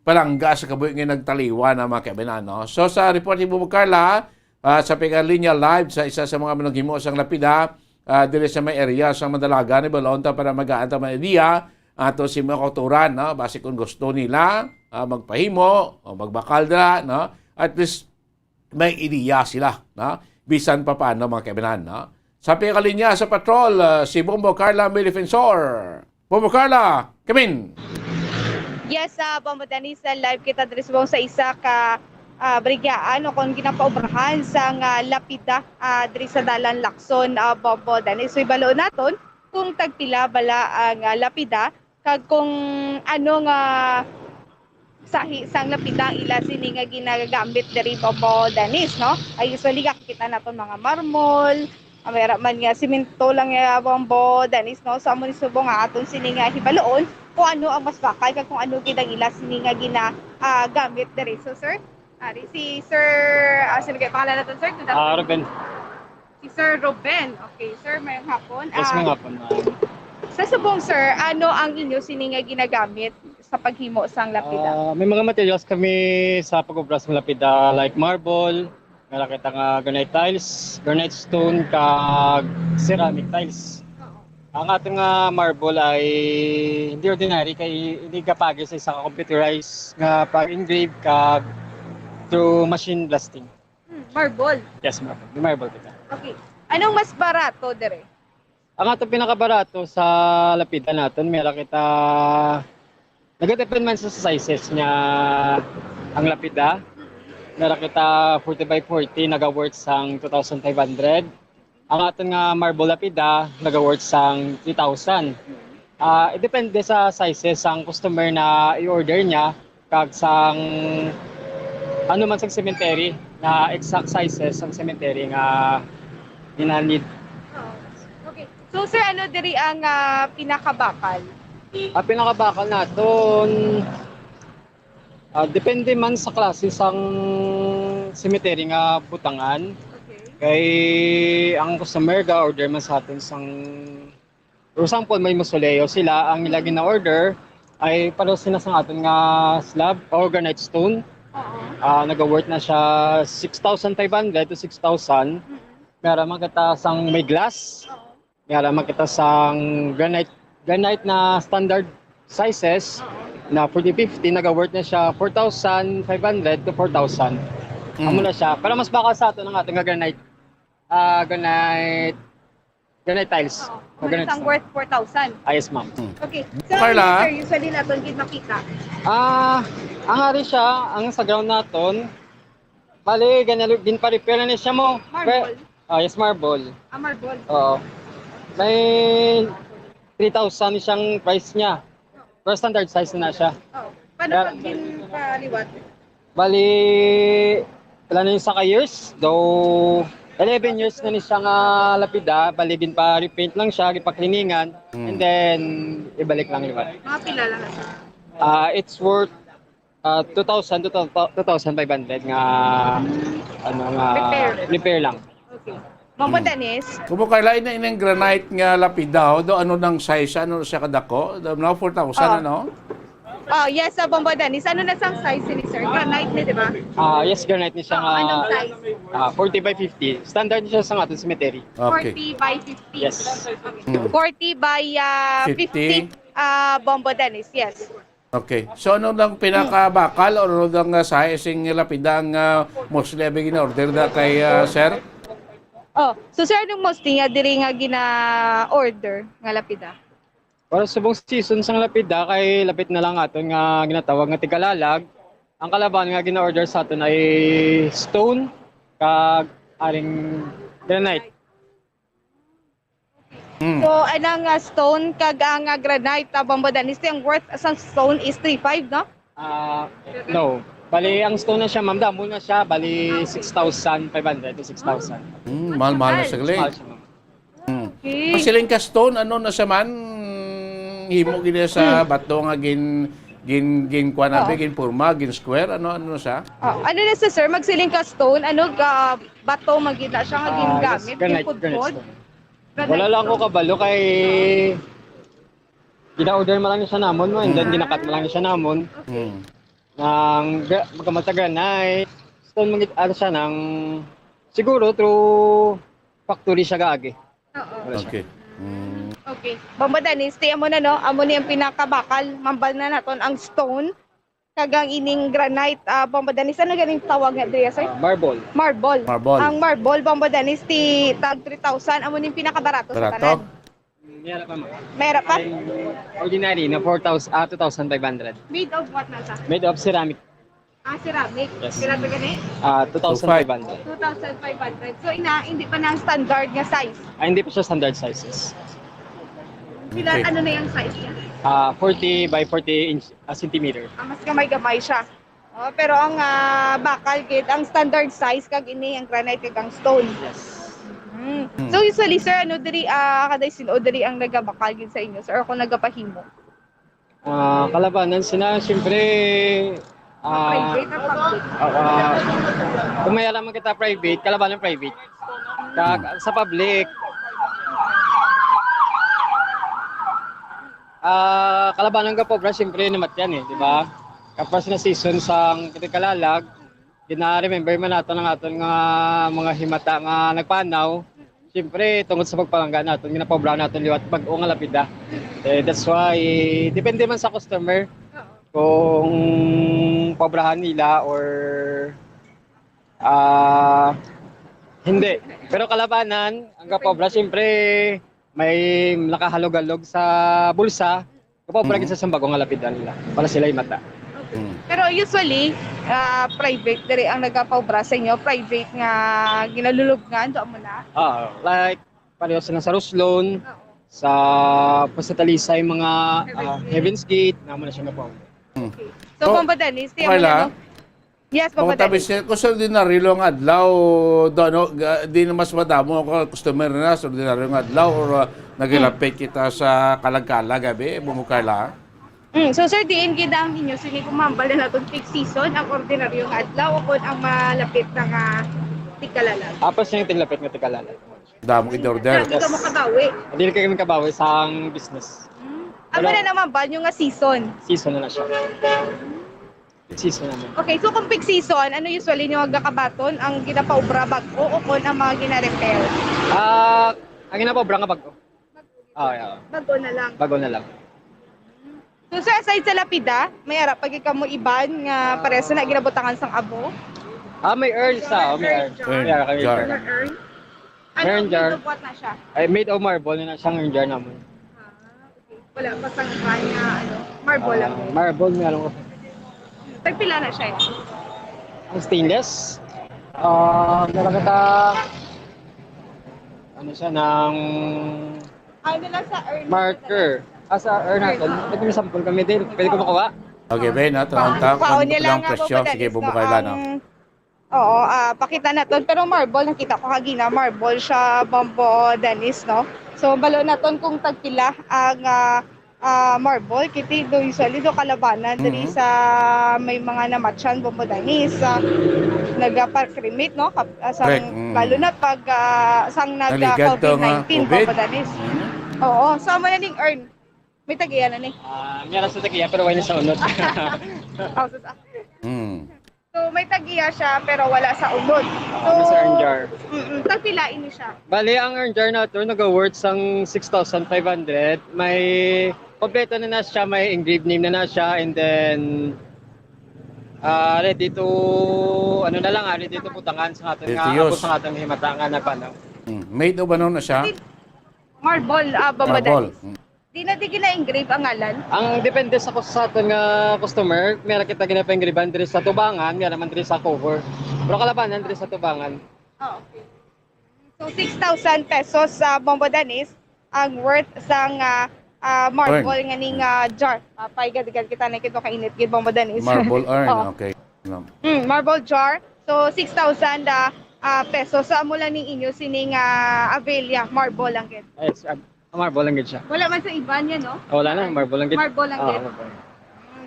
palangga sa kabuhi nga nagtaliwan ang mga kaibanan, no? So, sa report ni Bubo Carla, ah, sa Pega Linya Live, sa isa sa mga manughimo sang lapida, ah, diri sa may area sa Madalaga, ni Balonta para magaan ta man idea, ato si mga kauturan, no? Basi kung gusto nila, ah, magpahimo o magbakal dira, no? At least may ideya sila, no? Bisan pa paano, mga kaibigan, no? Sa pinakalinya sa patrol, ah, si Bombo Carla May Defensor. Bombo Carla, come in. Yes, uh, Bombo Dennis, uh, live kita diri subong sa isa ka uh, brigyaan o kung ginapaubrahan sang uh, lapida uh, diri sa Dalan Lacson, uh, Bombo Dennis. So, ibalo naton kung tagpila bala ang uh, lapida kag kung ano nga sahi sang lapida ang ila sini nga ginagamit diri, Bombo Dennis, no? Ay, usually, kakita naton mga marmol, ah, may ra man nga simento lang nga, Bombo Dennis, no? So, amo ni subong nga aton sini nga hibaloon kung ano ang mas bakal kag kung ano gid ang ila sini nga gina ah, gamit diri. So, sir, ari si Sir, ah, sino kay pangalan naton, sir? Good Ah, afternoon. Ruben. Si Sir Ruben. Okay, sir, mayong hapon. Yes, Ah, mayong hapon, ma'am. Sa subong, sir, ano ang inyo sini nga ginagamit sa paghimo sang lapida? Ah, may mga materials kami sa pag-obra sa lapida, like marble, meron kita nga granite tiles, granite stone, kag ceramic tiles. Ang aton nga marble ay hindi ordinary kay hindi gapagi sa isa ka computerized nga pag-engrave kag through machine blasting. Hmm, marble. Yes, ma'am. May marble kita. Okay. Anong mas barato dire? Ang ato pinakabarato sa lapida naton, meron kita, nagadepend man sa sizes niya ang lapida. Meron kita forty by forty, naga-worth sang two thousand five hundred. Ang aton nga marble lapida, naga-worth sang three thousand. Ah, depende sa sizes sang customer na i-order niya kag sang ano man sang cemetery na exact sizes sang cemetery nga gina-need. Oo. Okay. So, sir, ano diri ang ah, pinakabakal? Ang pinakabakal naton, ah, depende man sa klase sang cemetery nga butangan. Okay. Kay ang customer ga-order man sa aton sang, for example, may mausoleo sila, ang ila gina-order ay pareho sila sa aton nga slab or granite stone. Oo. Ah, naga-worth na siya six thousand five hundred to six thousand. Mm-mm. Meron man kita sang may glass. Oo. Meron man kita sang granite, granite na standard sizes Oo. na forty fifty, naga-worth na siya four thousand five hundred to four thousand. Mm. Amo na siya. Pero mas bakal sa aton ang aton nga granite. Ah, granite, granite tiles. Oo. O granite Ang stone. Worth four thousand. Ah, yes, ma'am. Okay. So, Carla? sir, usually naton gid makita. Ah, ang ari siya, ang sa ground naton, bali, ganalo, ginpa-repair na ni siya mo. Marble. Ah, yes, marble. Ah, marble. Oo. May three thousand siyang price niya. Pero standard size na siya. Oh. Paano Kaya- pag ginpaliwat? Bali, wala na yung saka years. Though, eleven years na ni siya nga lapida. Bali, ginpa-repaint lang siya, ginpa-cleaningan. Mm. And then, ibalik lang liwat. Mga pila lang na siya? Ah, it's worth ah, two thousand to two thousand five hundred nga, ano, nga Repair. Repair lang. Okay. Bombo Hmm. Dennis? Kumo kay lain na ining granite nga lapida, oh. Do ano nang size, ano siya kadako? Do now four thousand, Ah. Ano? Oh, yes, sa Bombo Dennis. Ano na sang size ni sir? Granite ni, di ba? Ah, yes, granite ni siya Oh, nga, anong size? Ah, forty by fifty. Standard ni siya sa aton cemetery. Okay. Forty by fifty. Yes. Okay. Hmm. Forty by ah, Fifty? fifty, ah, Bombo Dennis, yes. Okay. So ano nang pinakabakal or ano nang uh, size sing lapida nga mostly abi gina-order na kay ah, sir? Oh, so sir, anong mostly nga diri nga gina-order nga lapida? Para subong season sang lapida kay lapit na lang aton nga ginatawag nga tigalalag. Ang kalaban nga gina-order sa aton ay stone kag aring granite. Hmm. So, anang ah, stone kag ang ah, granite, ah, Bombo Dennis, ang worth sang stone is three five, no? Ah, no. Bali, ang stone na siya, ma'am, damo na siya. Bali, six thousand five hundred to six thousand. Hmm, mahal-mahal na sa galing. Mahal siya, ma'am. Hmm. Okay. Ang siling ka stone, ano na siya man? Himo gid sa bato nga gin gin gin kuan abi, gin porma, gin square, ano ano na siya? Oh, ano na sa sir, magsiling ka stone, ano ga bato magina siya nga Ah, ginagamit, yes, granite, granite ginpudpod. stone. Wala lang ko kabalo kay gina-order mo lang siya namon mo and then ginakat mo lang siya namon. Hmm. Nang gra- magkamata granite stone, magit ano siya nang siguro through factory siya gaagi. Oo. Wala siya. Okay. Hmm. Okay. Bombo Dennis, ti amo na, no? Amo ni ang pinakabakal. Mambal na naton ang stone. Kag ang ining granite, ah, Bombo Dennis. Ano ganing tawag nga diri, sir? Ah, marble. Marble. Marble. Ang marble, Bombo Dennis, ti tag three thousand. Amo ni ang pinakabarato sa Barato. tanan. Meron pa, ma'am. Meron pa? Ordinary na four thousand, ah, two thousand five hundred. Made of what na sa? Made of ceramic. Ah, ceramic. Yes. Pila to gani? Ah, two thousand five hundred. Two thousand five hundred. So, ina, hindi pa na ang standard nga size. Ah, hindi pa siya standard sizes. Pila, Okay. ano na yung size niya? Ah, forty by forty inch, ah, centimeter. Ah, mas gamay-gamay siya. Oh, pero ang ah, bakal gid, ang standard size kag ini ang granite kag ang stone. Yes. Mm. Hmm. So usually, sir, ano diri, ah, kaday sin-o diri ang nagabakal gid sa inyo, sir, or kung nagapahimo? Ah, kalabanan sina, siyempre, ah, Private or public? ah, ah, kung may alam kita private, kalabanan private. Kag sa public, ah, kalabanan ka pobra, siyempre, namatyan eh, di ba? Kapag na season sa Tigkalalag, gina-remember man nato ang aton nga mga himata nga nagpanaw. Siyempre, tungod sa pagpalangga naton, ginapaubra naton liwat bag-o nga lapida. Eh, that's why, depende man sa customer kung pabrahan nila or ah hindi. Pero kalabanan, ang kapaubra, siyempre, may nakahalog-halog sa bulsa. Kapaubra Mhm. gid sa bag-o nga lapida nila para sila himata. Mm. Pero usually, ah, private diri ang nagapaubra sa inyo, private nga ginalulubngan, to amo na. Ah, like, pareho sila sa Roslon, Oo. sa Puerto Talisay, mga ah, Heaven's Gate. Heaven's Gate, namo na siya mapaubra. Okay. So, Oh, Bombo Dennis, tiyan mo Carla? na, no? Yes, Bombo Kung tabi Dennis. siya, kung sa ordinaryo nga adlaw, do, ano, ga- di na mas madamo ang customer na sa ordinaryo nga adlaw or uh, nagilapit kita sa Kalagkalag, abi, Bombo Carla? Mm, so, sir, diin gid ang inyo sini kung mambal na naton peak season, ang ordinaryo nga adlaw o kung ang malapit na nga Tigkalalag? Apas yung tinlapit nga Tigkalalag. Damo in order. Hindi ka makabawi. Hindi kami kabawi sa ang business. Mm. Amo na naman ba nyo nga season? Season na na siya. Season na na. Okay, so kung peak season, ano usually nyo nagakabaton? Ang ginapaubra bag-o o kung ang mga gina-repair? Ah, ang ginapaubra nga bag-o. Ah, yeah. Bag-o na lang. Bag-o na lang. So, sir, aside sa lapida, may ara pa gid kamo iban nga pareso na ginabutangan sang abo? Ah, may urn sa, oh, may urn. Urn, May ara kami jar. urn. Urn? Ano, Urn jar. made of what na siya? Ay, made of marble na siya ang urn jar naman. Ah, okay. Wala pa sang iban nga, ano, marble lang. Ah, marble nga lang. Tagpila na siya? Ang stainless, ah, meron kita, ano siya, ng Ano lang sa urn? Marker. Ah, sa urn natin. Ito may sample kami din. Pwede ko makuha? Okay, Ben, ha? Ito ang ta- Paon ang niya lang presyo. nga, Sige, Dennis, Bombo no? Carla, no? Ang- Oo, ah, pakita naton. Pero marble, nakita ko kagina, marble siya, Bombo Dennis, no? So, balo naton kung tagpila ang ah, ah, marble. Kiti do usually do kalabanan diri Mhm. sa may mga namatyan, Bombo Dennis. Ah, nagapakrimit, no? Kap- ah, sang, Correct. Mm. Lalo na pag ah, sang Naligad to nga nag-COVID nineteen, COVID. Bombo Dennis. Mhm. Oo, so amo na ning urn. May tag-iya na ni. Ah, meron sa tagiya, pero wala sa unod. Oh, sus- ah. Mm. So, may tag-iya siya, pero wala sa unod. So, May sa urn jar. Mm-mm. Tagpila ini siya? Bali, ang urn jar nato nag-worth sang six thousand five hundred. May kompleto na na siya, may engraved name na na siya, and then ah ready to, ano na lang, ah, ready to butangan sa aton nga, Ready to abo use. Sa aton himata nga nagpanaw. Mm. Made of ano na siya? Marble, ah, Bombo Marble. Dennis. Mm. Di na di gina-engrave ang ngalan? Ang depende sa, sa aton nga customer, meron kita ginapa-engravean diri sa tubangan, meron man diri sa cover. Pero kalabanan diri sa tubangan. Ah, okay. So, six thousand pesos sa Bombo Dennis ang worth sang ah, ah, marble nga ning ah, jar. Papay, gad-gad kita na kito kainit gid, Bombo Dennis. Marble urn, Oo. Okay. No. Mm, marble jar. So, six thousand ah, ah, pesos. So, amo lang ning inyo sining ah, Avella, marble lang gid. Yes, ah, marble lang gid siya. Wala man sa iban yan, no? Ah, wala na, marble lang gid. Marble lang Ah, gid. marble.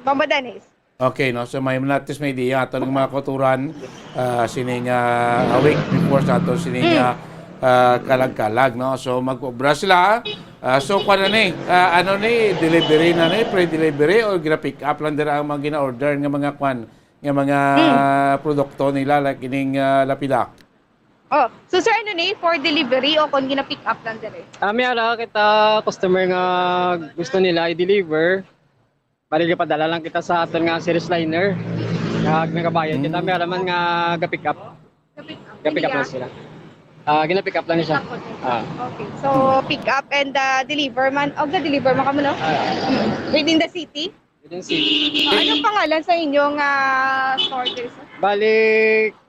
Bombo Dennis. Okay, no? So may natis may idea ato ng mga kauturan ah, sining ah, a week before sa ato sining ah, ah, kalag-kalag, no? So mag-obra sila. Ah, so kuan na ni, ah, ano ni, delivery na ni, pre-delivery o gina-pick up lang dira ang mga gina-order nga mga kuan, nga mga produkto nila like ining ah, lapida. Oh, so sir, ano ni, for delivery o kon gina-pick up lang diri? Ah, may ara kita customer nga gusto nila i-deliver. Bali, padala lang kita sa aton nga series liner. Kag nagabayad kita, may ara man nga ga-pick up. Ga-pick up. Ga-pick up lang sila. Ah, gina-pick up lang siya. Pick up po. Ah. Okay. So, pick up and, ah, deliver man. O, ga-deliver man kamo, no? Ah. Within the city? Within city. Ah, anong pangalan sa inyong, ah, store, sir? Bali,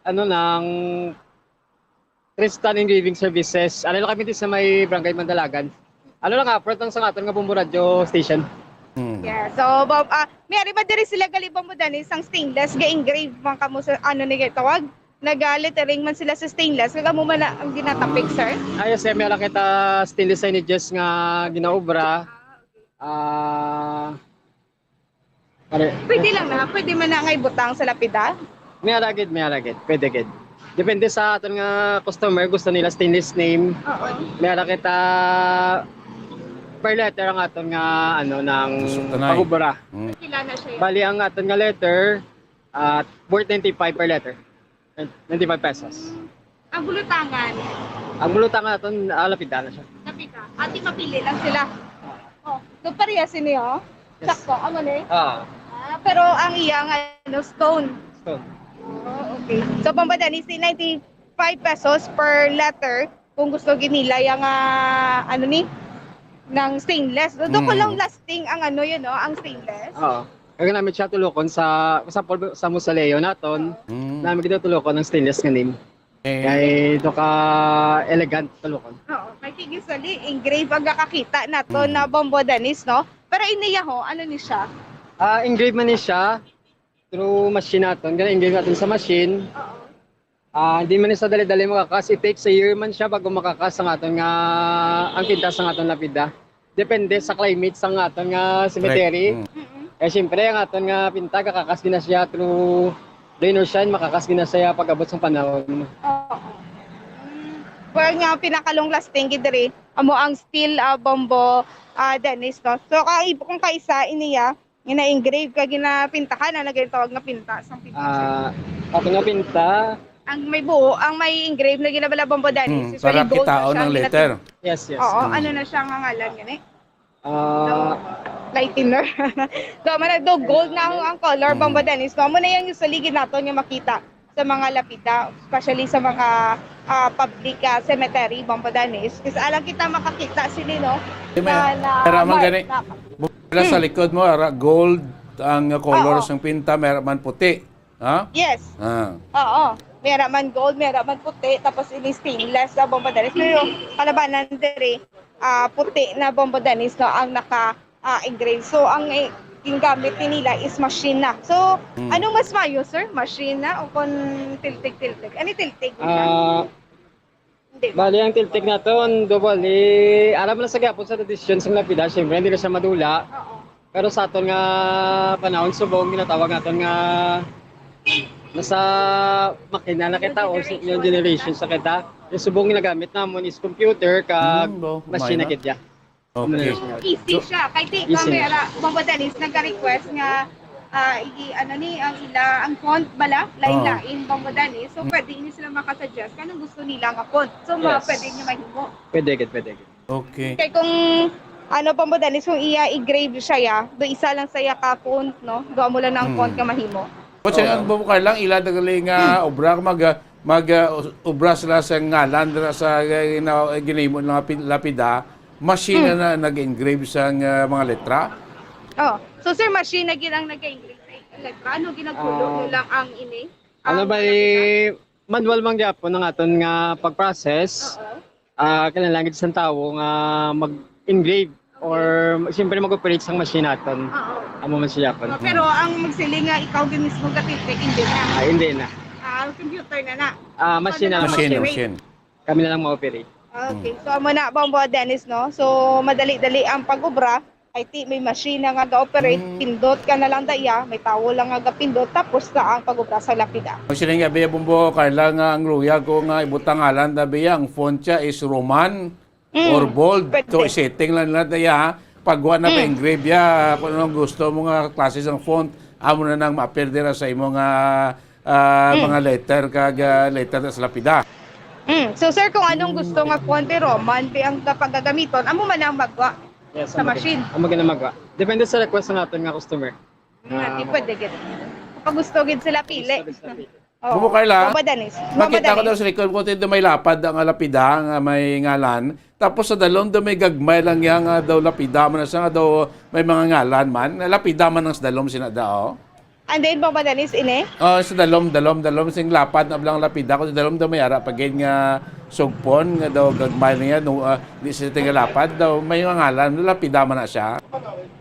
ano lang, Tristan Engraving Services. Ano lang kami dito sa may Barangay Mandalagan. Ano lang, ah, front lang sa aton nga Bombo Radio Station. Hmm. Yeah. So, Bob, ah, may ari ba diri sila gali Bombo Danis ang stainless, ga-engrave man kamo sa, ano ni tawag? Naga-lettering man sila sa stainless. Kag amo man na ang ginatapik, sir? Ah, yes, eh, may ara kita stainless signages nga ginaobra. Ah, pare. Pwede lang na. Pwede man na nga ibutang sa lapida. May ara gid, may ara gid. Pwede gid. Depende sa aton nga customer, gusto nila stainless name. Oo. May ara kita per letter ang aton nga, ano, nang Gusto tanay. pag-obra. Mm. Kilala siya. Bali, ang aton nga letter, ah, worth ninety-five per letter. Ninety-five pesos. Mm. Ang bulutangan? Ang bulutangan naton, ah, lapida na siya. Lapida. Ati mapili lang sila. Oh, so parehas ini, oh. Yes. Sakto, amo ni? Ah. Ah, pero ang iya nga, ano, stone. Stone. Oh, okay. So, Bombo Danis, ninety-five pesos per letter kung gusto gid nila yang, ah, ano ni, ng stainless. Do, do ko Mm. lang lasting ang ano yun, no? Ang stainless. Oo. Kaya namin siya tulokon sa, sa, pul-, sa mausoleo naton. Oo. Mm. Namin kita tulokon ng stainless nga name. Eh. Kay do ka elegant tulokon. Oo, kay usually, engrave ang nakakita naton Mm. na Bombo Danis, no? Pero iniya ho, ano ni siya? Ah, engrave man ni siya through machine naton. Gana engrave naton sa machine. Oo. Ah, hindi man ni sa dali-dali makakas. It takes a year man siya bago makakas ang aton nga, ang pintas sa aton lapida. Depende sa climate sa aton nga cemetery. Correct. Mm. Mm-mm. Eh, siyempre, ang aton nga pinta, kakakas gina siya through rain or shine, makakas gina siya pag-abot sa panahon. Oo. Mm. Well, nga pinaka-long lasting gid diri, amo ang steel, ah, Bombo, ah, Danis, no? So, kay, kung kaisa, iniya, nga na-engrave kag ginapintahan, ano ginatawag nga pinta sa pinta? Ah, ato nga pinta. Ang may buo, ang may engrave na ginabala Bombo Danis, Hmm, usually para gold na kitaon siya ang ang letter. ginapin-, Yes, yes. Oo, Hmm. ano na siya nga ngalan gani? Ah, Lightener. So, man do gold na ang, ang color, Hmm. Bombo Danis. So, amo na yung usually gid naton nga makita sa mga lapida, especially sa mga, ah, public, ah, cemetery, Bombo Danis. Kasi alang kita makakita sila, no? Di may, na, na, meron man mar-, gani, na, bukod sa Hmm. likod mo, ara, gold ang color Oo. sang pinta, meron man puti. Ha? Yes. Ah. Oo. Meron man gold, meron man puti, tapos ini stainless sa Bombo Danis. Pero kalabanan diri, ah, puti na Bombo Danis, no, ang naka, ah, engrave. So, ang, eh, ginagamit ni nila is machine na. So, Mm. anong mas mayo, sir? Machine na o kon tiltig-tiltig? Ano tiltig? Ah, Hindi. Bali, ang tiltig naton, do bali, aram lang sa gihapon sa tradisyon sa lapida, siyempre, hindi na siya madula. Oo. Pero sa aton nga panahon, subong ginatawag naton nga nasa makina na kita o si, yung generation sa kita. Yung subong ginagamit namon is computer kag Mm, bo, machine na kumay na. gid ya. Okay. Easy So, siya. Kay di, easy na kami, siya. ara, Bombo Danis, nagka-request nga, ah, i-, ano ni, ang ila, ang font bala, lain-lain, Oo. Bombo Danis. So, Mm. pwede niyo sila makasuggest kung anong gusto nila nga font. So, ma-, Yes. pwede niyo mahimo. Pwede gid, pwede gid. Okay. Kay kung, ano, Bombo Danis, kung iya i-grave siya, ya, do isa lang sa iya ka font, no? Do amo lang na ang font Mm. nga mahimo. Kung siya Oo. ang bukay lang, ila dagali nga Hmm. obra, mag, mag, uh, obra sila sa ngalan, dira sa, uh, gina-, ginahimo nga pi-, lapida, machine Hmm. na nag-engrave sa, uh, mga letra? Oh. So, sir, machine na gid ang nag-engrave sa letra? Ano, ginagulo Ah. nyo lang ang ini? Ano Ang ba, lapida? eh, manual man gyapon ang aton nga pag-process? Oo. Ah, kinahanglan gid sa tawo nga mag-engrave Okay. or siyempre mag-operate sang machine naton. Oo. Amo man siya gyapon. Oh, pero ang magsiling nga ikaw gyud mismo gatiltik, hindi na. Ah, hindi na. Ah, computer na na. Ah, machine na lang. Machine, Mag-operate. machine. Kami na lang ma-operate. Okay. Mm. So, amo na, Bombo Dennis, no? So, madali-dali ang pag-obra. Ay, ti, may machine na nga ga-operate. Mm. Pindot ka na lang daya. May tawo lang nga gapindot. Tapos na ang pag-obra sa lapida. Ang siling nga, biya, Bombo Carla, nga ang luyag ko nga ibutang ngalan, da, biya, ang font siya is Roman Mm. or bold. Pwede. So, i-setting lang nila daya, ha? Pagwa na Mm. pa-engrave ya, kung anong gusto mo nga klase sang font, amo na nang ma-appear dira sa imo nga, ah, Mm. mga letter kag, ah, letter sa lapida. Mm. So, sir, kung anong gusto nga kuwan, pero man, di ang kapagagamiton, amo man ang magwa Yes, sa ang magin-, machine. Ang magin-, ang magwa. Depende sa request sa naton nga customer. Mm, Ah, di pwede gid. Kapag gusto gid sila pili. Gusto gid sila pili. Oo. Bubo Carla, Bamba Danis. Bamba makita ko Danis. Daw sa likod ko, tito, may lapad nga lapida nga may ngalan. Tapos sa dalom daw may gagmay lang yan nga daw lapida man na siya nga daw may mga ngalan man. Lapida man ang sa dalom sina daw. And then, Bamba Danis, ini? Oh, sa dalom, dalom, dalom, sing lapad na blang lapida ko, sa dalom daw may ara pa gid nga sugpon, nga daw gagmay niya, no, ah, di siya tigalapad, daw may mga ngalan, lapida man na siya.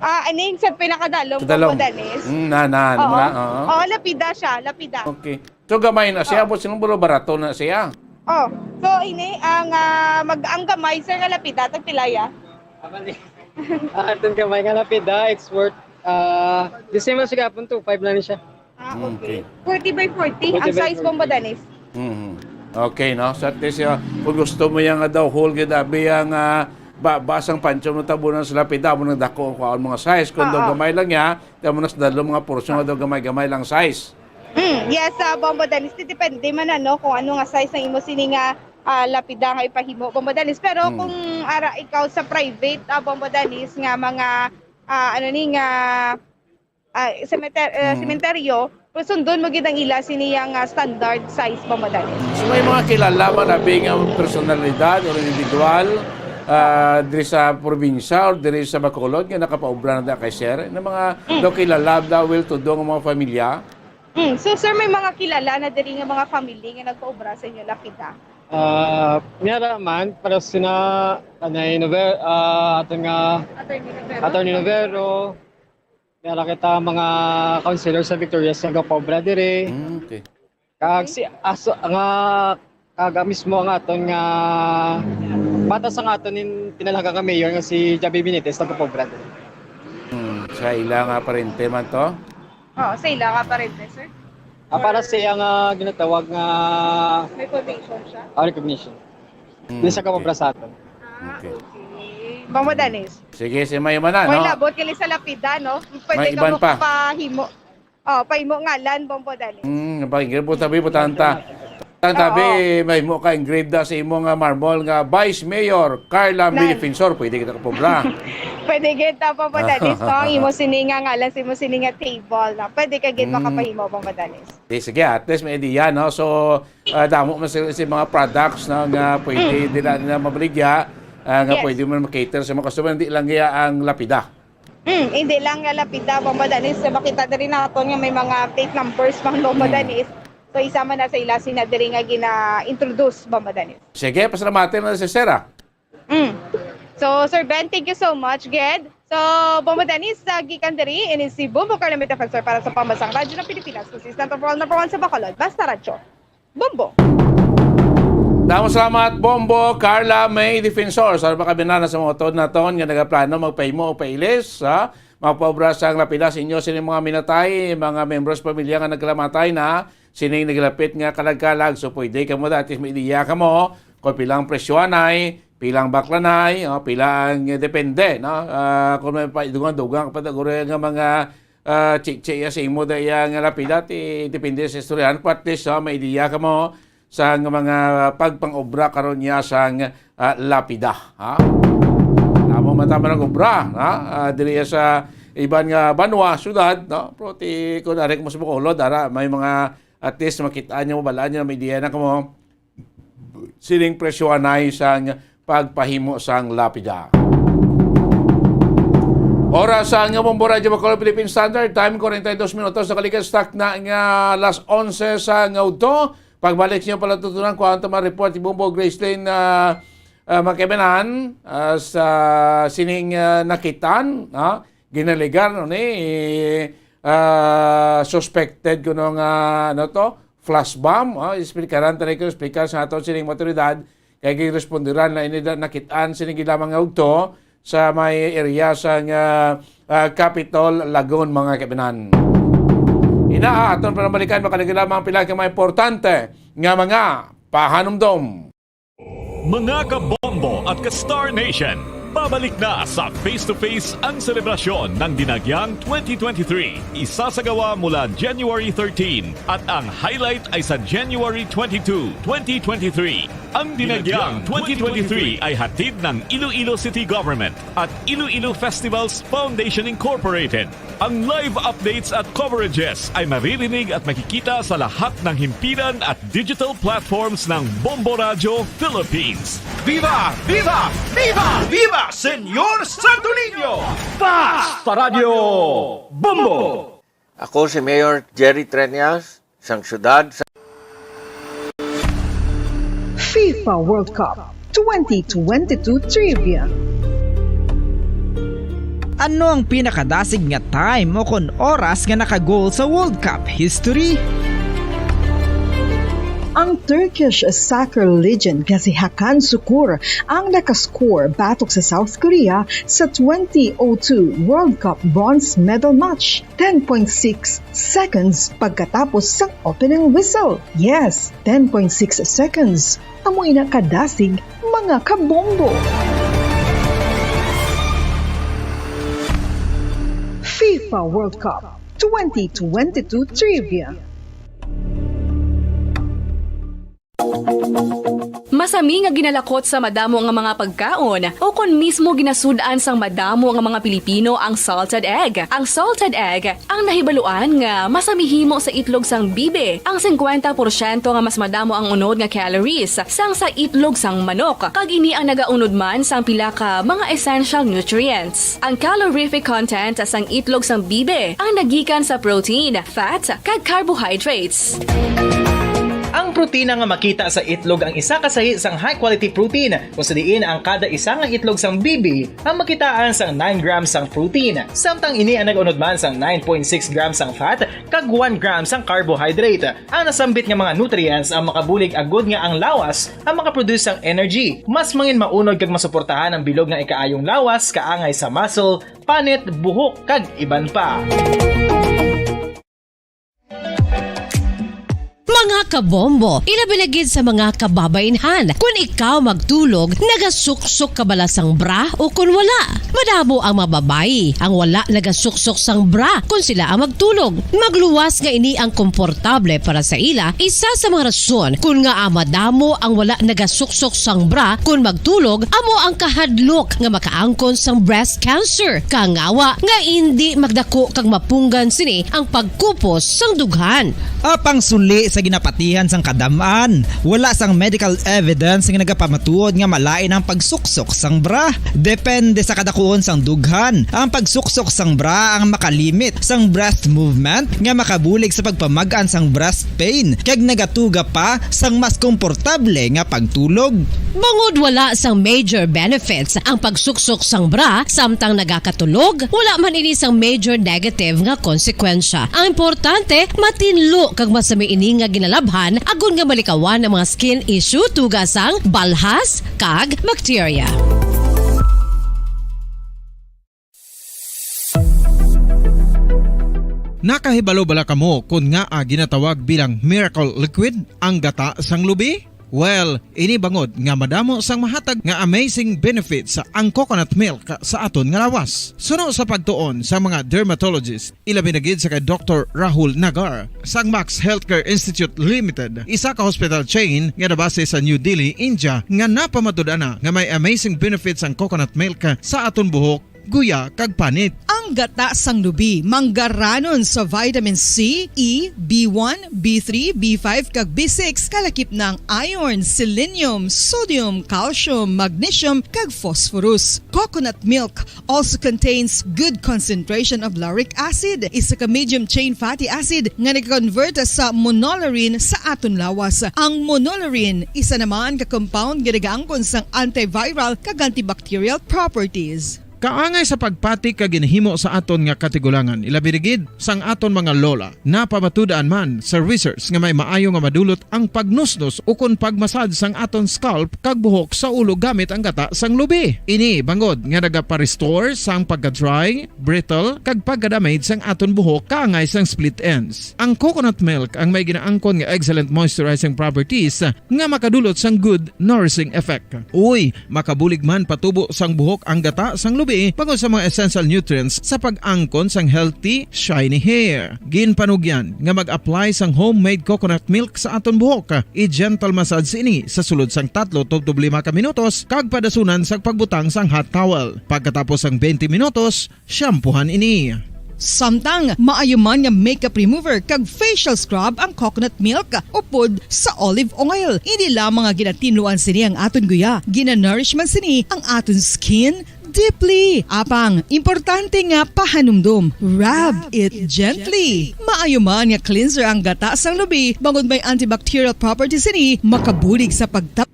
Ah, ano yung sa pinakadalom, Sa dalom. Bamba Danis? Mm, na, na, ano Oo. na, oo. Oo, lapida siya, lapida. Okay. So, gamay na siya, Oh. Boss, yung buro barato na siya. Oh, so ini ang, ah, mag-, ang gamay, sir, nga lapida, tagpilaya? Ah, itong gamay nga lapida, it's worth, ah, the same as gapon, two five lang siya. Ah, Mm, okay. Okay. Forty by forty, Forty ang by size, forty. Bamba Danis. Mhm. Okay, no? So, at least, uh, kung gusto mo yan nga daw, whole gid, abi, ang, ah, ba, basang pancho mo tabunan sa lapida, mo nang dako ang kuhaon mga size. Kung daw Ah, ah. Gamay lang niya, kaya mo nas dalo mga porsyon nga daw gamay-gamay lang size. Mm, yes, ah, Bombo Danis, depende man, ano, kung ano nga size ang imo sini nga, ah, lapida nga ipahimo, Bombo Danis. Pero Mm. kung ara ikaw sa private, ah, Bombo Danis, nga mga, ah, ano ni, nga, ah, semeter-, eh, Mm. sementeryo, sundon mo gid ang ila sini nga standard size, Bombo Danis. So, may mga kilala man abi nga personalidad o individual, ah, diri sa probinsya or diri sa Bacolod nga nakapaobra na kay sir, na mga Mm. daw kilala, daw well-to-do nga mga pamilya? Mm. So, sir, may mga kilala na diri nga mga family nga nagpaobra sa inyo lapida? Ah, may ara man, pero sina, anay, Nover-, ah, aton nga Attorney Novero? Attorney Novero, may ara kita mga councilor sa Victorias nga nagpaobra diri. Mm, okay. Kag si, aso, nga, kag, ah, mismo nga aton nga, bata sa nga aton nin pinalaga nga mayor nga si Javi Benitez, nagpaobra diri. Hmm, sa ila nga parente man to? Oo, sa ila nga parente, sir? Ah, para sa iya nga ginatawag nga May foundation siya? Ah, recognition. Hmm, Di siya okay. Kapobra sa aton. Ah, Okay. okay. Bamba Danis. Sige, si Mayo man na, May no? Labot kini sa lapida, no? Pwede May ka iban mo pa. Kapahimo. Oh, pahimo ngalan, Bombo Danis. Hmm, ba, ingrid po tabi, butanta. Ang tabi, Oo. May mo ka engraved na sa imo nga marmol nga Vice Mayor Carla May Nan. Defensor, pwede kita kapobra. Pwede kita, Bombo Danis, no? Ang imo sini nga ngalan sa imo sini nga table, no? Pwede ka gid Hmm. Makapahimo, Bombo Danis. Di, sige, at least may idea, no? So, ah, damo man si, si mga products, no, nga pwede Mm. nila, nila mabaligya, ah, nga Yes. Pwede man makater sa mga customer, hindi lang iya ang lapida. Mm, hindi lang nga lapida, Bombo Danis. So, makita diri naton nga may mga plate numbers, mga Bombo Mm. Danis. So, isa man na sa ila sina diri nga gina-introduce, Bombo Danis. Sige, pasalamatan na si Sarah. Mm. So, Sir Ben, thank you so much, gid. So, Bombo Danis, sa gikan diri, ini si Bombo Carlo May Defensor para sa Pambansang Radyo ng Pilipinas, consistent overall number one sa Bacolod. Basta Radyo. Bombo. Damo salamat, Bombo Carla May Defensor. Sa mga kabinana sa mga utod naton nga nagaplano magpahimo o pailis, ha? Magpaobra sang lapida sa inyo, sini mga minatay, mga membros pamilya nga nagkalamatay na, sining naglapit nga kalag-kalag. So, pwede kamo, dati may ideya kamo kung pilang presyo anay, pilang baklanay, o, pila ang, eh, depende, no? Ah, kung may pa-, dugang-dugang pa, dagure nga mga, ah, chiche ya sa imo da iya nga lapida, ti-, depende sa istoryahan. But at least, ah, may ideya kamo sa nga mga pagpang-obra karon niya sang, ah, lapida, ha? Amo man tama nag-obra, ha? Ah, diri sa iban nga banwa, syudad, no? Pero ti, kung ari mo sa Bacolod, ara, may mga, at least, makita niyo, mabalaan niyo, may ideya na kamo sining presyo anay sang pagpahimo sang lapida. Oras sa nga Bombo Radyo Bacolod Philippine Standard Time, forty-two minutos, nakalikas takna nga alas onse sa nga udto. Pagbalik sa inyo pala tutunan, kuha ang tamang report ni Bombo Gracelyn, ah, ah, Makibanan, ah, sa sining, ah, nakitaan, ah, ginaligar, no, ni, ah, suspected kuno nga, ano to, flash bomb, ah, explikaran tayo ko, explicar sa aton sining mga otoridad, kay giresponderan na ini da-, nakitaan sining lamang nga udto sa may area sa nga, ah, Capitol Lagoon, mga kabanan. Ina, aton panambalikan, makaligid lamang pila ka mga importante nga mga pahanumdom. Mga kabombo at ka Star Nation, Pabalik na sa Face to Face ang selebrasyon ng Dinagyang twenty twenty-three. Isasagawa mula January thirteen at ang highlight ay sa January twenty-two, twenty twenty-three. Ang Dinagyang twenty twenty-three ay hatid ng Iloilo City Government at Iloilo Festivals Foundation Incorporated. Ang live updates at coverages ay maririnig at makikita sa lahat ng himpilan at digital platforms ng Bombo Radyo Philippines. Viva! Viva! Viva! Viva Senyor Santo Niño! Fast Radyo Bombo! Ako si Mayor Jerry Treñas, sang siyudad sa FIFA World Cup twenty twenty-two Trivia. Ano ang pinakadasig nga time o kon oras nga naka-goal sa World Cup history? Ang Turkish soccer legend nga si Hakan Sukur ang nakascore batok sa South Korea sa twenty oh two World Cup bronze medal match, ten point six seconds pagkatapos sang opening whistle. Yes, ten point six seconds. Amo ina kadasig, mga kabombo. FIFA World Cup twenty twenty-two Trivia. Masami nga ginalakot sa madamo nga mga pagkaon o kon mismo ginasud-an sang madamo nga mga Pilipino ang salted egg. Ang salted egg ang nahibaluan nga masami himo sa itlog sang bibi. Ang singkwenta porsyento nga mas madamo ang unod nga calories sang sa itlog sang manok, kag ini ang nagaunod man sang pila ka mga essential nutrients. Ang calorific content sang itlog sang bibi ang nagikan sa protein, fat, kag carbohydrates. Ang protina nga makita sa itlog ang isa ka sahi sang high-quality protein, kung sa diin ang kada isa nga itlog sang bibi ang makitaan sang nine grams sang protein, samtang ini ang nag-unod man sang nine point six grams sang fat kag one gram sang carbohydrate. Ang nasambit nga mga nutrients ang makabulig agud nga ang lawas ang makaproduce sang energy, mas mangin maunod kag masuportahan ang bilog nga ikaayong lawas, kaangay sa muscle, panit, buhok, kag iban pa. Mga kabombo, ilabi na gid sa mga kababainhan, kun ikaw magtulog, nagasuksok ka bala sang bra o kun wala? Madamo ang mga babayi ang wala nagasuksok sang bra kun sila ang magtulog. Magluwas nga ini ang komportable para sa ila, isa sa mga rason kun ngaa madamo ang wala nagasuksok sang bra kun magtulog, amo ang kahadlok nga makaangkon sang breast cancer. Kangawa nga indi magdako kag mapunggan sini ang pagkupos sang dughan. Apang suli sa ginapatihan sang kadam-an, wala sang medical evidence nga nagapamatuod nga malain ang pagsuksok sang bra. Depende sa kadakuon sang dughan, ang pagsuksok sang bra ang makalimit sang breast movement nga makabulig sa pagpamag-an sang breast pain kag nagatuga pa sang mas komportable nga pagtulog. Bangod wala sang major benefits ang pagsuksok sang bra samtang nagakatulog, wala man ini sang major negative nga konsekwensya. Ang importante, matinlo kag masami ini nga ginalabhan agod nga malikawan ang mga skin issue tuga sang balhas kag bakterya. Nakahibalo bala kamo kon ngaa ginatawag bilang miracle liquid ang gata sang lubi? Well, ini bangod nga madamo sang mahatag nga amazing benefits ang coconut milk sa aton nga lawas. Suno sa pagtuon sa mga dermatologist, ilabi na gid sa kay Doktor Rahul Nagar sang Max Healthcare Institute Limited, isa ka hospital chain nga nabase sa New Delhi, India, nga napamatud-an na nga may amazing benefits ang coconut milk sa aton buhok, guya, kag panit. Ang gata sang lubi manggaranon sa vitamin C, E, B one, B three, B five, kag B six, kalakip na ang iron, selenium, sodium, calcium, magnesium, kag phosphorus. Coconut milk also contains good concentration of lauric acid, isa ka medium chain fatty acid nga nag-convert sa monolaurin sa aton lawas. Ang monolaurin, isa naman ka compound nga nagaangkon sang antiviral kag antibacterial properties. Kaangay sa pagpati ka ginhimo sa aton nga katigulangan, ilabi gid sang aton mga lola. Napamatud-an man sa research nga may maayo nga madulot ang pagnusnos ukon pagmasad sang aton scalp kag buhok sa ulo gamit ang gata sang lubi. Ini bangod nga nagapa-restore sang pagka-dry, brittle, kag pagka-damage sang aton buhok kaangay sang split ends. Ang coconut milk ang may ginaangkon nga excellent moisturizing properties nga makadulot sang good nourishing effect. Uy, makabulig man patubo sang buhok ang gata sang lubi bangod sa mga essential nutrients sa pag-angkon sang healthy, shiny hair. Ginpanugyan nga mag-apply sang homemade coconut milk sa aton buhok. I-gentle massage ini sa sulod sang tatlo tubtob lima ka minutos kag padasunan sang pagbutang sang hot towel. Pagkatapos sang twenty minutos, shampoohan ini. Samtang maayo man nga makeup remover kag facial scrub ang coconut milk upod sa olive oil. Hindi lamang nga ginatinluan sini ang aton guya, ginanourish man sini ang aton skin deeply. Apang, importante nga pahanumdom, rub it gently. Maayo man nga cleanser ang gata sang lubi bangod may antibacterial properties sini, makabulig sa pagtap-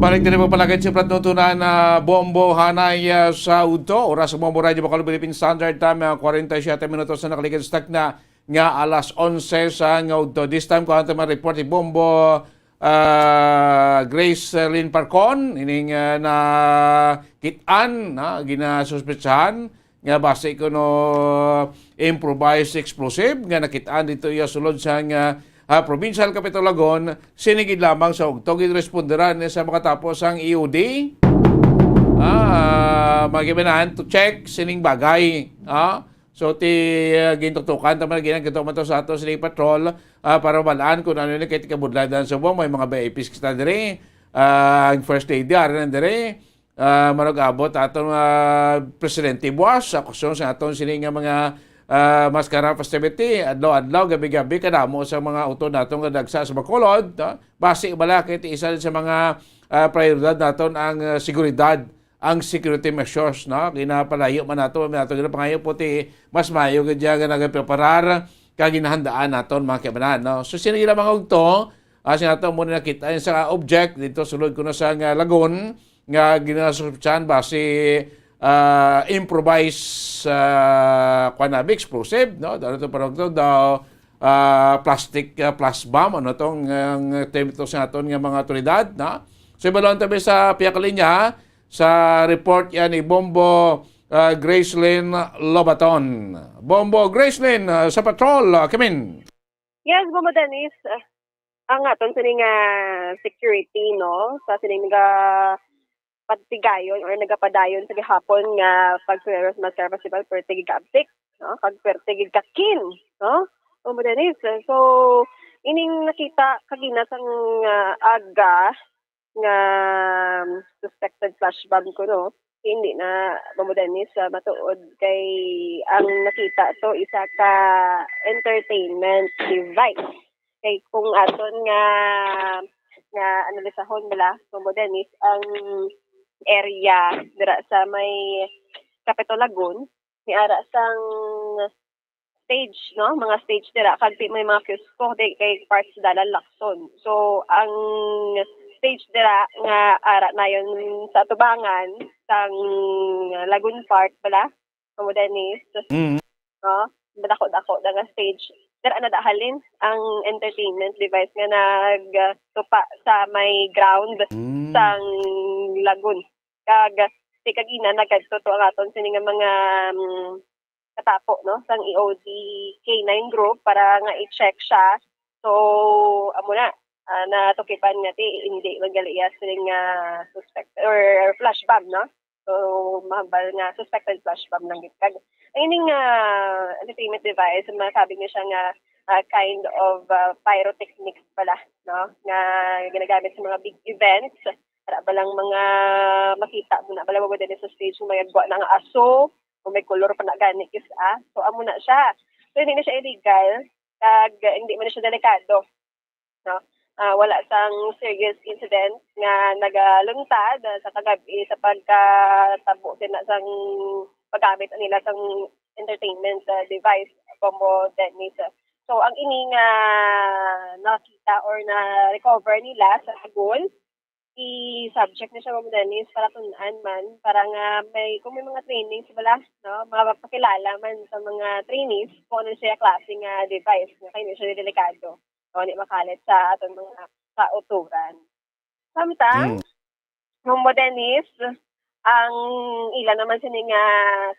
Balik diri mo palagay sa platnutunan na bombo hanay, ah, sa udto. Oras sa Bombo Radio Bacolod Philippine Standard Time, ah, forty-seven minutos na nakaligid sa takna nga alas onse sa nga udto. This time, kuha natin mga report ni Bombo, ah, Grace Lynn Parcon, ining, ah, nakit-an, na ginasuspetsahan nga basi kuno improvised explosive nga nakit-an dito iya sulod sa nga, ah, Provincial Capitol Lagon, sini gid lamang sa ugto ginresponderan sa makatapos ang E O D. Ah, mga kaabyanan, to check sining bagay. Ah, so ti, ah, gintuktukan ta man, ginagto man to sa ato sining patrol, ah, para mabalaan kung ano ni kay kabudlayan sa buwan. May mga V I Ps kita diri. Ah, ang first lady, ari na diri. Ah, manug-abot aton, ah, Presidente buwas sa kusyon sa aton sini nga mga, ah, maskara festivity, adlaw-adlaw, gabi-gabi, kadamo sa mga utod naton nga dagsa sa Bacolod, ah, basi bala kay ti isa sa mga, ah, prioridad naton ang, ah, seguridad, ang security measures, no? Ginapalayo man nato, may ato ginapangayo po ti mas maayo gid nga nagapreparar kag ginahandaan naton mga kaabyanan, no? So, sini gila mga ugto, ah, sini nato mo nakita sa object dito sulod kuno sa nga Lagon, nga ginasuspetsahan basi, ah, improvised, ah, kuwan na, explosive, no? Daw ito parang ito daw, ah, plastic, ah, flash bomb, ano tong, ang term ito sa aton nga mga otoridad, no? So, ibalon tabi sa pihak linya, sa report yan ni Bombo, ah, Gracelyn Lobaton. Bombo Gracelyn, ah, sa patrol, ah, Kimin. Yes, Bombo Dennis, ah, ang aton sini nga security, no, sa sini nga patigayon or nagapadayon sa gihapon nga pagsulero sa Maskara Festival, pwerte gid ka-abtik, no? Kag pwerte gid ka-keen, no? Bombo Dennis, so, ining nakita kagina sang, ah, aga nga suspected flash bomb kuno, hindi na, Bombo Dennis, ah, matuod kay ang nakita to isa ka entertainment device. Kay kung aton nga, nga analisahon bala, Bombo Dennis, ang area dira sa may Capitol Lagon, ni ara sang stage, no? Mga stage dira, kag ti may mga kiosko, di kay parts dalan Lacson. So, ang stage dira nga ara nayon sa tubangan sang Lagoon Park bala, Bombo Dennis, Mm. no? Madako-dako na nga stage. Dira na dahalin ang entertainment device nga nagtupa sa may ground Mm. sang Lagoon. Kag, di kagina, nagadto to ang aton sini nga mga, mm, katapo, no, sang E O D K nine group para nga i-check siya. So, amo na, ah, natukipan nga ti, hindi man gali iya sini nga suspect or flash bomb, no? So, mahambal nga suspected flash bomb lang gid. Kag, ang ining, ah, entertainment device, masabi niya siya nga, ah, kind of, ah, pyrotechnics pala, no? Nga ginagamit sa mga big events. Para ba lang mga makita mo na, bala mo din sa stage, may gwa na nga aso, o may kolor pa na gani, kis, ah. So, amo na siya. So, hindi na siya illegal, kag hindi man na siya delikado, no? Ah, wala sang serious incident nga nagaluntad, ah, sa kagab-i sa pagkatabo din na sang paggamit nila sang entertainment, ah, device, Bombo Dennis. So, ang ini nga nakita or na-recover nila sa Lagoon, i-subject na siya, Ma'am Dennis, para tun-an man, para nga may, kung may mga trainings bala, no, mapapakilala man sa mga trainees kung ano siya klase nga device nga kay hindi siya delikado o hindi makalit sa aton mga kauturan. Samtang, Mm. Ma'am Dennis, ang ila naman sini nga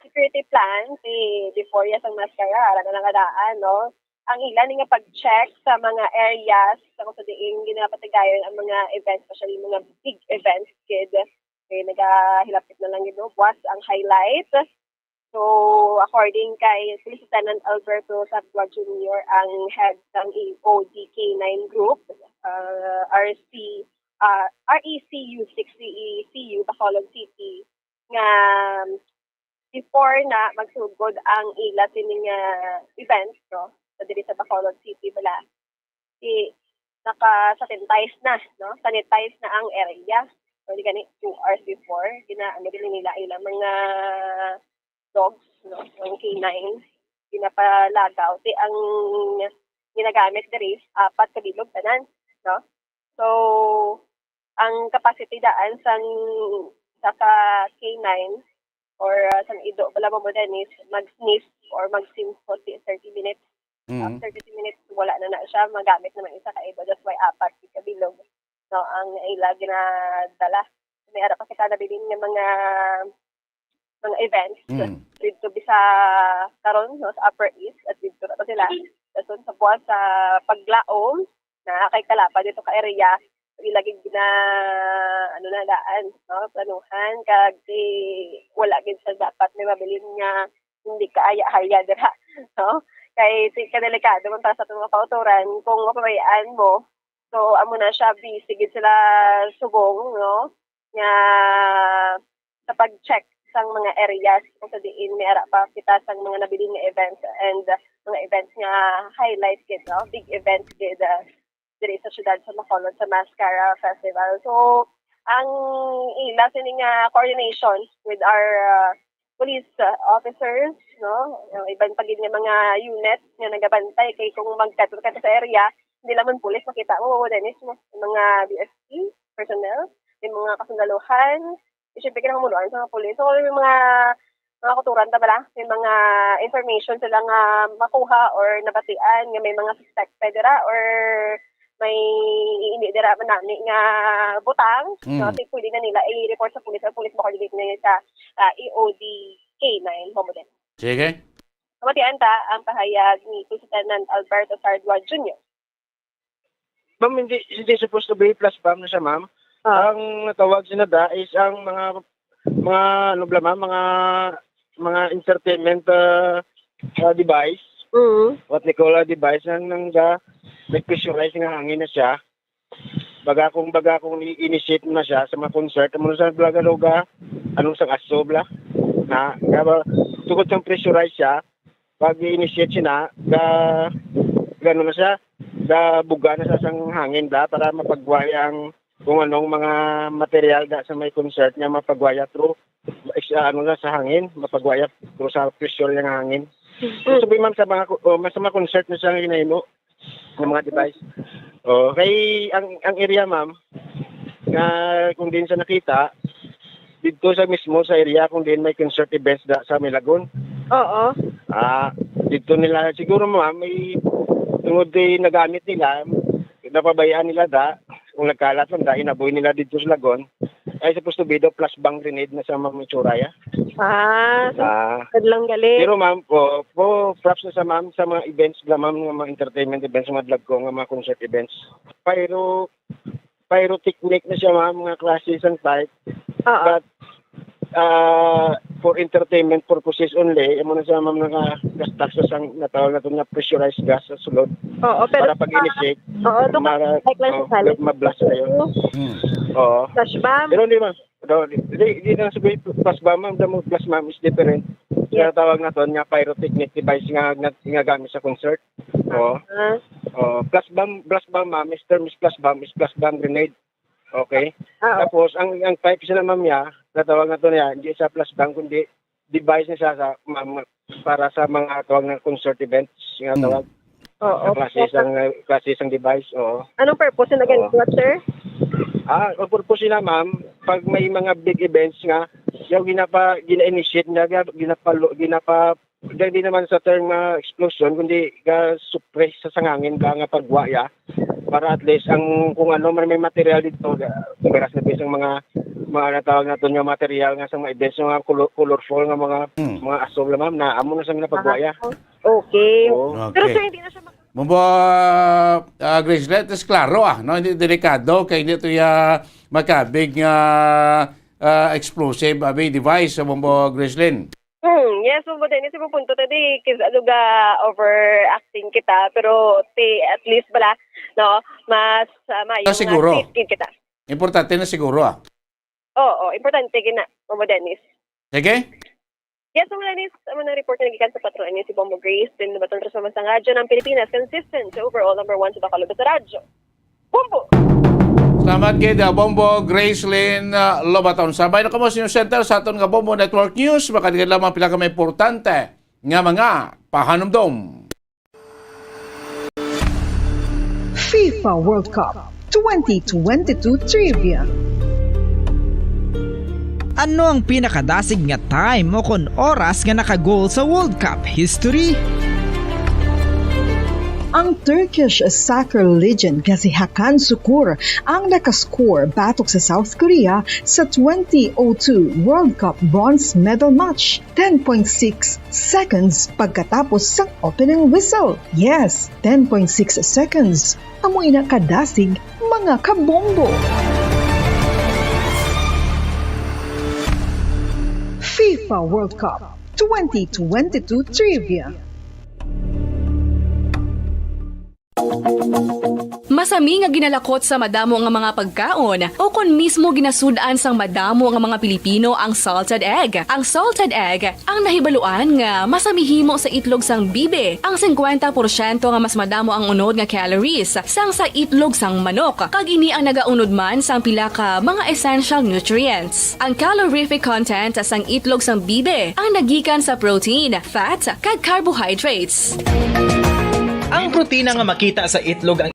security plan, si before ya sang maskara, ara na lang nga daan, no? Ang ila ni nga pag-check sa mga areas sa kung sa diin ginapatigayon ang mga events, especially mga big events, gid. Kay nagahilapit na lang gid, no? Buwas ang highlight. So, according kay Police Lieutenant Alberto Sartua Junior, ang head sang E O D K nine Group, ah, R C, ah, R E C U six C E C U, Bacolod City, nga before na magsugod ang ila sini nga event, no, sa diri sa Bacolod City bala, i-, naka-sanitize na, no? Sanitize na ang area. So, di gani, two hours before, gina-, ano din nila, ilang mga dogs, no? Ang K nine, ginapalagaw. Ti ang ginagamit diri, apat ka bilog tanan, no? So, ang capacity daan sang sa ka K nine or, ah, sang ido bala mo, Dennis, mag-sniff or mag-sniff for thirty minutes. Mm. After thirty minutes, wala na na siya. Magamit naman isa ka ido. That's why apat ka bilog, no, ang ila ginadala. May ara pa kita nabilin nga mga, mga events. Mm. Dito bisa karon, no, sa Upper East, at dito na to sila. Dason sa buwan sa paglaom, na kay Kalapa dito ka area, ila gid na, ano na daan, no, planuhan, kag di, wala gid sa dapat may mabilin nga hindi kaaya-haya dira, no? Kay ti-, kadelikado man para sa aton mga kautoran kung mapabayaan mo. So, amo na siya, busy gid sila subong, no? Nga sa pag-check sang mga areas kung sa diin may ara pa kita sang mga nabilin nga events and, uh, mga events nga highlight gid, no? Big events gid, uh, diri sa siyudad sa Bacolod sa Mascara Festival. So, ang ila sini nga coordination with our, uh, police, uh, officers, no? Ang iban pa gid nga mga unit nga nagabantay kay kung magkadto ka sa area, hindi lamang pulis makita mo, Dennis, no? Mga B S P personnel, may mga kasundaluhan, eh, syempre, kinahanglan sa mga pulis. So, may mga, mga kautoran ta bala, may mga information sila nga makuha or nabatian nga may mga suspect pa dira or may hindi dira man nami nga butang, Mm. no? Di pwede na nila i-report sa pulis, ang pulis mo-coordinate na sa, ah, E O D K nine, Homo din. Sige. Mabatian ta ang pahayag ni Police Lieutenant Alberto Sardua Junior. Ma'am, hindi, hindi supposed to be flash bomb na siya, ma'am. Ah. Ang natawag sila da is ang mga, mga, ano bala, ma'am, mga, mga entertainment, ah, ah, device. Mm. What they call a device, ang nang ga, nag-pressurize nga hangin na siya. Baga kung, baga kung i-initiate na siya sa mga concert, amo na sa Blagaluga, anong sang aso bala? Na, nga ba, tungod sang pressurize siya, pag i-initiate siya na, ga, gano na siya, ga buga na sa sang hangin bala para mapagway ang kung anong mga material da sa may concert niya mapagwaya through, ah, ano na sa hangin, mapagwaya through sa pressure niya nga hangin. Mm. So, sabi, ma'am, sa mga, ku-, oh, sa mga concert na siya nga ginahimo, ng mga device. Oh, kay ang, ang area, ma'am, nga kung din sa nakita, dito sa mismo sa area kung din may concert events da sa Milagon. Oo. Ah, dito nila siguro, ma'am, may tungod di nagamit nila, napabayaan nila da, kung nagkalat lang da, inaboy nila dito sa Lagon. Ay, supposed to be daw flashbang grenade na sa mga itsura, ya. Ah, so, Ah. Kadlang gali. Pero, ma'am, po, po, props na sa, ma'am, sa mga events bala, ma'am, nga mga entertainment events, mga vlog ko, nga mga concert events. Pyro, pyrotechnic na siya, ma'am, mga klase sang type. Oo. But, ah, for entertainment purposes only, amo na siya, ma'am, naka-, gas tax sa sang natawag naton nga pressurized gas sa sulod. Oo, pero Para pag-initiate, oo, doon ka mara-, like lang sa oh, salad. Ma-blast na yun. Hmm. Oo. Flash bomb. Pero hindi, ma'am. No, di, di, di na sabi, plus bomb, ma'am, damo plus bomb is different. Yes. Kaya tawag naton nga pyrotechnic device nga, nga, nga gamit sa concert. Oo. Ah. Oo. Plus bomb, plus bomb, ma'am, is term is plus bomb, is plus bomb grenade. Okay? Ah, oo. Tapos, ang, ang type sila, ma'am, ya, natawag naton niya, hindi sa plus bomb, kundi device na siya sa, ma'am, para sa mga tawag ng concert events, nga Hmm. tawag. Oo. Sa klase sang, klase sang device, oo. Anong purpose na Oo. ganito, sir? Ah, ang purpose nila, ma'am, pag may mga big events nga, yung ginapa-, gina-initiate nga, ga-, ginapalo-, ginapa-, hindi naman sa term nga explosion, kundi ga-suppress sa sangangin ka nga pagwa ya, para at least ang kung ano man may material dito, ga-, kung meron sa mga, mga natawag natin nga material nga sa mga events, yung mga color-, colorful nga mga, Hmm. mga asol, ma'am, na amo na sa mga pagwa ya. Ah, okay. Oo. Pero, Okay. sir, hindi na siya mak- Bombo, ah, Grace, let us klaro, ah, no? Hindi delikado, kay hindi to ya makabig nga, ah, explosive, abi, device, sa Bombo Gracelyn. Hmm, yes, Bombo Dennis, yung punto tadi, kis-, ano ga, overacting kita, pero ti-, at least bala, no, mas, ah, maayo Ah, nga siguro. Safe gid kita. Importante na siguro, ah. Oo, importante gina, Bombo Dennis. Sige. Yes, Bombo Dennis, amo na report na gikan sa Patrol News si Bombo Grace, din nabaton sa mga radyo ng Pilipinas, consistent sa overall number one sa Bacolod sa radyo. Bombo! Salamat gid, ah, Bombo Gracelyn, ah, Lobaton. Sabay na kamo sa inyong center sa aton nga Bombo Network News. Makadikit lamang pila ka mga importante nga mga pahanumdom. FIFA World Cup twenty twenty-two Trivia. Ano ang pinakadasig nga time o kon oras nga naka-goal sa World Cup history? Ang Turkish soccer legend nga si Hakan Sukur ang nakascore batok sa South Korea sa twenty oh two World Cup bronze medal match, ten point six seconds pagkatapos sang opening whistle. Yes, ten point six seconds. Amo ina kadasig, mga kabombo. FIFA World Cup twenty twenty-two Trivia. Masami nga ginalakot sa madamo nga mga pagkaon, o kon mismo ginasud-an sang madamo nga mga Pilipino ang salted egg. Ang salted egg, ang nahibaluan nga masami himo sa itlog sang bibe, ang singkwenta porsyento nga mas madamo ang unod nga calories sang sa itlog sang manok, kag ini ang nagaunod man sang pila ka mga essential nutrients. Ang calorific content sang itlog sang bibe ang nagikan sa protein, fat, kag carbohydrates. Ang protina nga makita sa itlog ang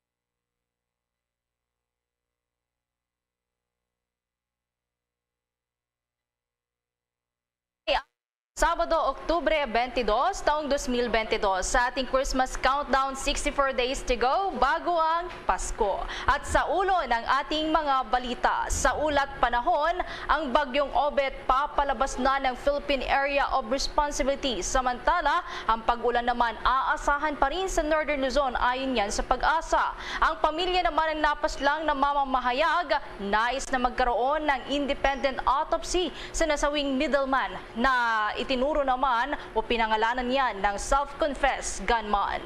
Sabado, Oktubre twenty-two, taong twenty twenty-two, sa ating Christmas countdown, sixty-four days to go bago ang Pasko. At sa ulo ng ating mga balita, sa ulat panahon, ang Bagyong Obet papalabas na ng Philippine Area of Responsibility. Samantala, ang pag-ulan naman aasahan pa rin sa Northern Luzon, ayon yan sa PAGASA. Ang pamilya naman ng napaslang na mamamahayag nais na magkaroon ng independent autopsy sa nasawing middleman na itinuro naman o pinangalanan niya ng self-confessed gunman.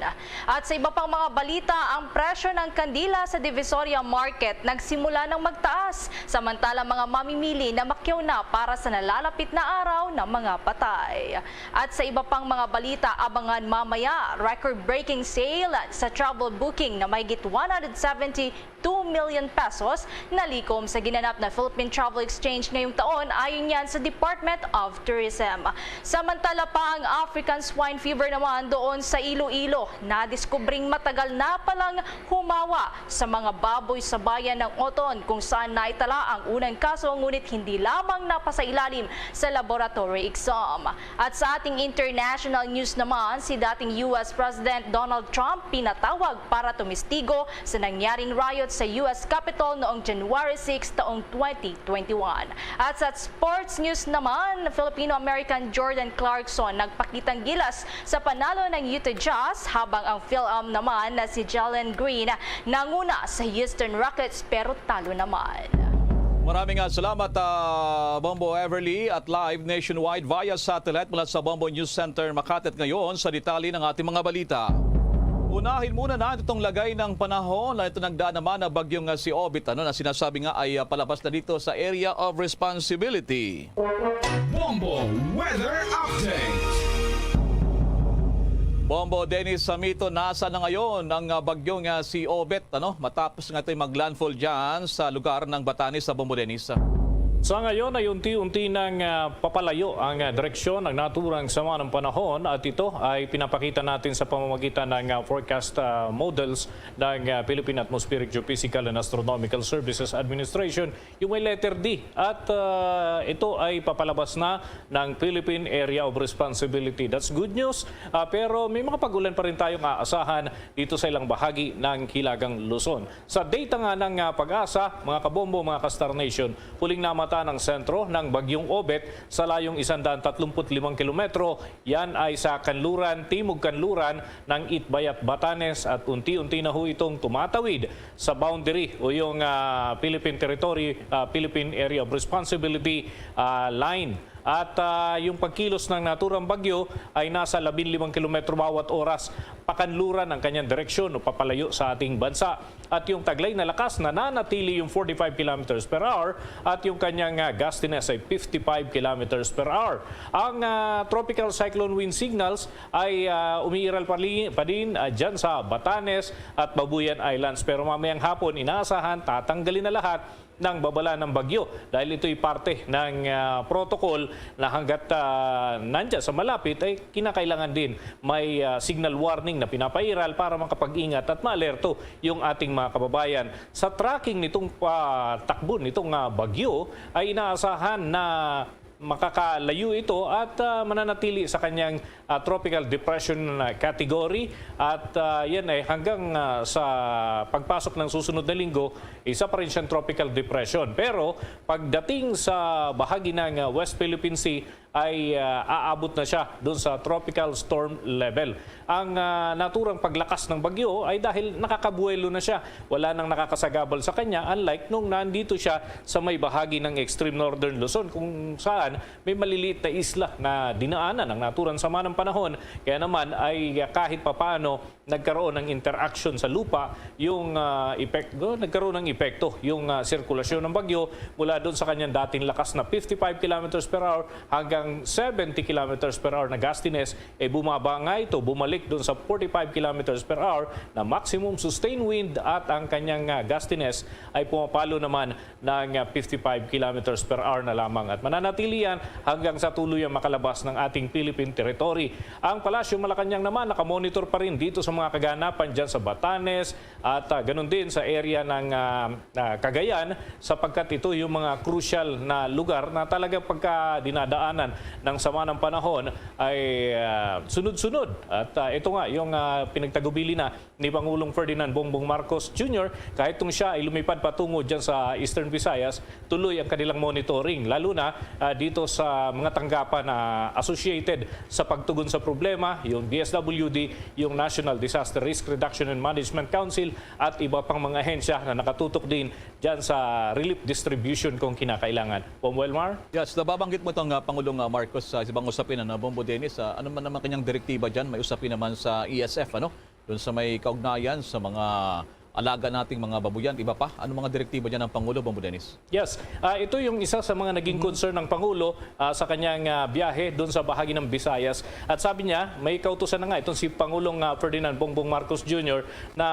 At sa iba pang mga balita, ang presyo ng kandila sa Divisoria Market nagsimula ng magtaas, samantala mga mamimili na makyaw na para sa nalalapit na araw ng mga patay. At sa iba pang mga balita, abangan mamaya, record-breaking sale sa travel booking na mahigit one hundred seventy two million pesos nalikom sa ginanap na Philippine Travel Exchange ngayong taon, ayon yan sa Department of Tourism. Samantala pa, ang African Swine Fever naman doon sa Iloilo, nadiskubring matagal na palang humawa sa mga baboy sa bayan ng Oton, kung saan naitala ang unang kaso, ngunit hindi lamang napasailalim sa laboratory exam. At sa ating international news naman, si dating U S President Donald Trump pinatawag para tumistigo sa nangyaring riot sa U S Capitol noong January six, taong twenty twenty-one. At sa sports news naman, Filipino-American Jordan Clarkson nagpakitang gilas sa panalo ng Utah Jazz, habang ang Phil-Am naman na si Jalen Green nanguna sa Houston Rockets, pero talo naman. Maraming, ah, salamat, ah, Bombo Everly, at live nationwide via satellite mula sa Bombo News Center, Makati. At ngayon, sa detalye ng ating mga balita. Unahin muna na itong lagay ng panahon na ito nagdaan naman na bagyong, ah, si Obet, ano, na sinasabi nga ay, ah, palabas na dito sa area of responsibility. Bombo Weather Update. Bombo Dennis Samito, nasa na ngayon ang, ah, bagyong, ah, si Obet, ano? Matapos nga ito'y mag-landfall dyan sa lugar ng Batanes, sa Bombo Dennis. Sa ngayon ay unti-unti nang, ah, papalayo ang, ah, direksyon ng naturang sama ng panahon at ito ay pinapakita natin sa pamamagitan ng, ah, forecast, ah, models ng, ah, Philippine Atmospheric Geophysical and Astronomical Services Administration, yung may letter D. At, ah, ito ay papalabas na ng Philippine Area of Responsibility. That's good news, ah, pero may mga pag-ulan pa rin tayong aasahan dito sa ilang bahagi ng Hilagang Luzon. Sa data nga ng, ah, PAGASA, mga kabombo, mga ka-Star Nation, huling namata ng sentro ng Bagyong Obet sa layong isang daan tatlumpu't limang kilometro. Yan ay sa kanluran, timog kanluran ng Itbayat, Batanes, at unti-unti na ho itong tumatawid sa boundary o yung, ah, Philippine Territory, ah, Philippine Area of Responsibility, ah, line. At, ah, yung pagkilos ng naturang bagyo ay nasa labing limang kilometro bawat oras pakanluran ang kanyang direksyon o papalayo sa ating bansa. At yung taglay na lakas nananatili yung forty-five kilometers per hour at yung kanyang, ah, gustiness ay fifty-five kilometers per hour. Ang, ah, tropical cyclone wind signals ay, ah, umiiral pa li-, pa din, ah, dyan sa Batanes at Babuyan Islands. Pero mamayang hapon, inaasahan tatanggalin na lahat ng babala ng bagyo dahil ito'y parte ng, ah, protocol na hanggat, ah, nandyan sa malapit ay kinakailangan din may, ah, signal warning na pinapairal para makapag-ingat at maalerto yung ating mga kababayan. Sa tracking nitong patakbo nitong, ah, bagyo ay inaasahan na makakalayo ito at, ah, mananatili sa kanyang, ah, tropical depression, ah, category at, ah, yan ay hanggang, ah, sa pagpasok ng susunod na linggo, isa pa rin siyang tropical depression. Pero pagdating sa bahagi ng, ah, West Philippine Sea ay, ah, aabot na siya dun sa tropical storm level. Ang, ah, naturang paglakas ng bagyo ay dahil nakakabuelo na siya. Wala nang nakakasagabal sa kanya, unlike nung nandito siya sa may bahagi ng extreme northern Luzon, kung saan may maliliit na isla na dinaanan ng naturang sama ng panahon. Kaya naman ay, ah, kahit papaano nagkaroon ng interaction sa lupa yung, ah, epekto, nagkaroon ng epekto yung, ah, sirkulasyon ng bagyo mula doon sa kanyang dating lakas na fifty-five kilometers per hour hanggang seventy kilometers per hour na gustiness, eh, bumaba nga ito, bumalik doon sa forty-five kilometers per hour na maximum sustained wind at ang kanyang, ah, gustiness ay pumapalo naman ng, ah, fifty-five kilometers per hour na lamang at mananatili yan hanggang sa tuluyang makalabas ng ating Philippine territory. Ang Palasyo Malacañang naman nakamonitor pa rin dito sa mga kaganapan dyan sa Batanes at, ah, ganun din sa area ng, ah, ah, Cagayan, sapagkat ito yung mga crucial na lugar na talaga pagka dinadaanan ng sama ng panahon ay, ah, sunod-sunod. At, ah, ito nga yung, ah, pinagtagubili na ni Pangulong Ferdinand Bongbong Marcos Junior, kahit nung siya ay lumipad patungo dyan sa Eastern Visayas, tuloy ang kanilang monitoring, lalo na, ah, dito sa mga tanggapan na associated sa pagtugon sa problema, yung D S W D, yung National Disaster Risk Reduction and Management Council, at iba pang mga ahensya na nakatutok din dyan sa relief distribution kung kinakailangan. Pom Welmar? Yes, nababanggit mo itong, ah, Pangulong, ah, Marcos sa ibang usapin, ano, Bombo Dennis, ah, ano man naman kanyang direktiba dyan? May usapin naman sa E S F, ano? Doon sa may kaugnayan sa mga alaga nating mga babuyan, iba pa? Ano mga direktiba dyan ng Pangulo, Bombo Dennis? Yes. Ah, ito yung isa sa mga naging Mhm. concern ng Pangulo, ah, sa kanyang, ah, biyahe doon sa bahagi ng Visayas. At sabi niya, may kautusan na nga itong si Pangulong, ah, Ferdinand Bongbong Marcos Junior na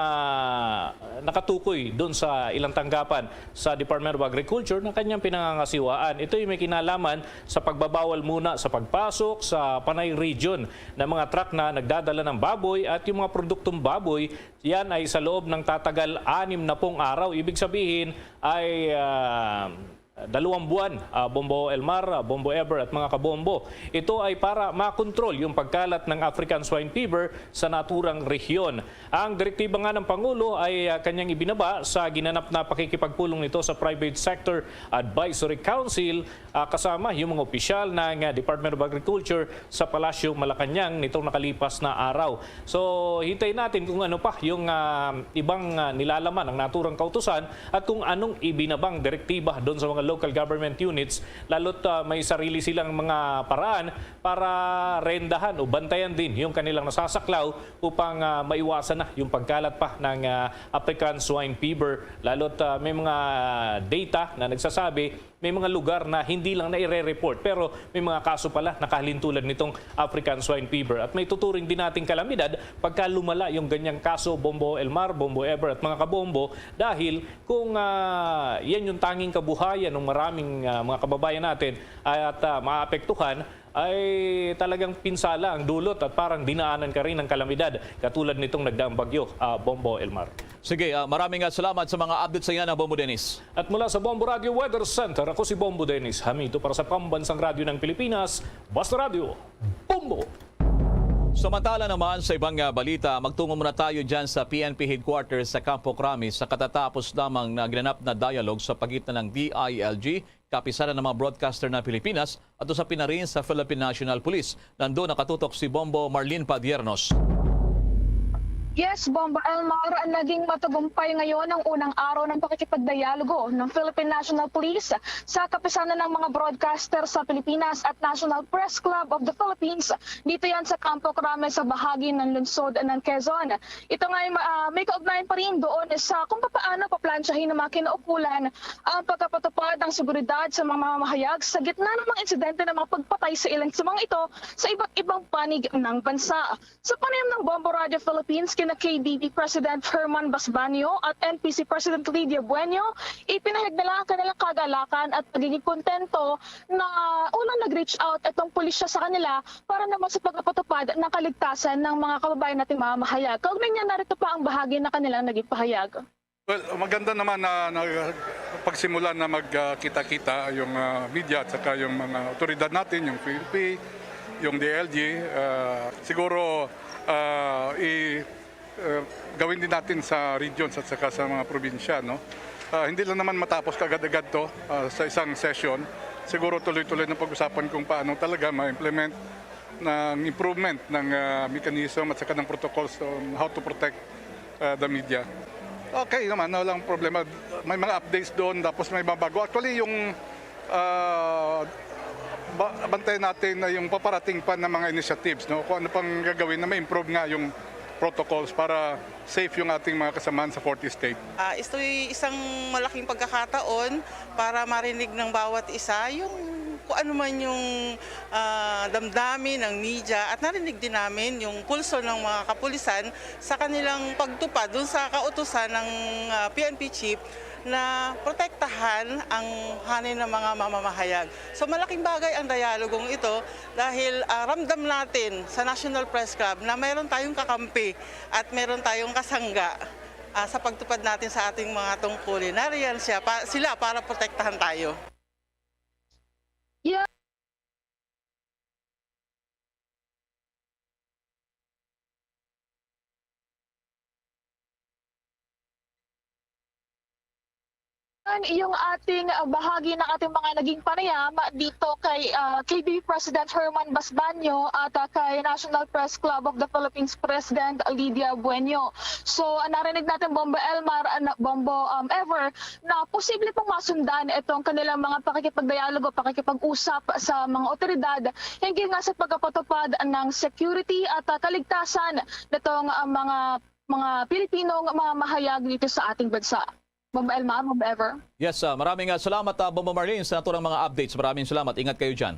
nakatukoy doon sa ilang tanggapan sa Department of Agriculture na kanyang pinangangasiwaan. Ito yung may kinalaman sa pagbabawal muna sa pagpasok sa Panay Region ng mga truck na nagdadala ng baboy at yung mga produktong baboy, yan ay sa loob ng tatagal anim na pung araw. Ibig sabihin ay, ah, dalawang buwan, ah, Bombo Elmar, ah, Bombo Ever at mga kabombo. Ito ay para makontrol yung pagkalat ng African Swine Fever sa naturang rehiyon. Ang direktiba nga ng Pangulo ay, ah, kanyang ibinaba sa ginanap na pakikipagpulong nito sa Private Sector Advisory Council, ah, kasama yung mga opisyal ng, ah, Department of Agriculture sa Palasyo Malacañang nitong nakalipas na araw. So, hintayin natin kung ano pa yung, ah, ibang, ah, nilalaman ng naturang kautusan at kung anong ibinabang direktiba doon sa mga local government units, lalo't, ah, may sarili silang mga paraan para rendahan o bantayan din yung kanilang nasasaklaw upang, ah, maiwasan na yung pagkalat pa ng, ah, African Swine Fever. Lalo't, ah, may mga data na nagsasabi May mga lugar na hindi lang naire-report, pero may mga kaso pala na kahalintulad nitong African Swine Fever. At may tuturing din nating kalamidad pagka lumala yung ganyang kaso, Bombo Elmar, Bombo Ever, at mga kabombo, dahil kung, ah, yan yung tanging kabuhayan ng maraming, ah, mga kababayan natin at, ah, maapektuhan, ay talagang pinsala ang dulot at parang dinaanan ka rin ng kalamidad katulad nitong nagdaang bagyo, ah, Bombo Elmar. Sige, ah, maraming, ah, salamat sa mga update sa inyo, Bombo Dennis. At mula sa Bombo Radio Weather Center, ako si Bombo Dennis Hamito para sa Pambansang Radyo ng Pilipinas, Basta Radyo, Bombo! Samantala naman sa ibang, ah, balita, magtungo muna tayo dyan sa P N P headquarters sa Campo Crame sa katatapos lamang na ginanap na dialogue sa pagitan ng D I L G, Kapisanan ng mga Broadcaster ng Pilipinas, at usapin na rin sa Philippine National Police. Nandun nakatutok si Bombo Marlene Padiernos. Yes, Bombo Elmar, naging matagumpay ngayon ang unang araw ng pakikipagdialogo ng Philippine National Police sa Kapisanan ng mga Broadcaster sa Pilipinas at National Press Club of the Philippines. Dito yan sa Campo Crame sa bahagi ng lungsod ng Quezon. Ito nga ay ma-, ah, may kaugnayan pa rin doon sa kung papaano paplansyahin ng mga kinaukulan ang pagkapatupad ng seguridad sa mga mamamahayag sa gitna ng mga insidente ng mga pagpatay sa ilan sa mga ito sa iba't ibang panig ng bansa. Sa panayam ng Bombo Radio Philippines kina K B P President Herman Basbanio at N P C President Lydia Buenio, ipinahayag nila ang kanilang kagalakan at pagiging kontento na unang nag-reach out itong pulisya sa kanila para naman sa pagpapatupad ng kaligtasan ng mga kababayan nating mamamahayag. Kaugnay niya, narito pa ang bahagi na kanilang naging pahayag. Well, maganda naman na, na pagsimulan na magkita-kita yung, ah, media at saka yung mga otoridad natin, yung P N P, yung D L G. Ah, siguro, ah, i-, ah, gawin din natin sa regions at saka sa mga probinsya, no? Ah, hindi lang naman matapos kaagad-agad to, ah, sa isang session. Siguro tuloy-tuloy ng pag-usapan kung paano talaga ma-implement ng improvement ng, ah, mechanism at saka ng protocols on how to protect, ah, the media. Okay naman, walang problema. May mga updates doon, tapos may mga bago. Actually, yung, ah, ba-, bantayan natin na yung paparating pa ng mga initiatives, no? Kung ano pang gagawin na ma-improve nga yung protocols para safe yung ating mga kasamahan sa forty state. Ah, ito'y isang malaking pagkakataon para marinig ng bawat isa yung kung ano man yung, ah, damdamin ng media, at narinig din namin yung pulso ng mga kapulisan sa kanilang pagtupad dun sa kautusan ng, ah, P N P chief na protektahan ang hanay ng mga mamamahayag. So, malaking bagay ang dialogong ito dahil, ah, ramdam natin sa National Press Club na mayroon tayong kakampi at meron tayong kasangga, ah, sa pagtupad natin sa ating mga tungkulin. Nariyan siya, pa, sila para protektahan tayo. Yeah. Yung ating, ah, bahagi ng ating mga naging panayam dito kay, ah, K B President Herman Basbanyo at, ah, kay National Press Club of the Philippines President Lydia Buenyo. So, ah, narinig natin, Bombo Elmar, ah, na, Bombo, um, Ever, na posible pang masundan itong kanilang mga pakikipagdialogo, pakikipag-usap sa mga otoridad hinggil nga sa pagkapatupad ng security at, ah, kaligtasan nitong, ah, mga, mga Pilipinong mamamahayag dito sa ating bansa. Bombo Elmar, Bombo Ever. Yes, ah, maraming, ah, salamat, ah, Bombo Marlene, sa naturang mga updates. Maraming salamat. Ingat kayo dyan.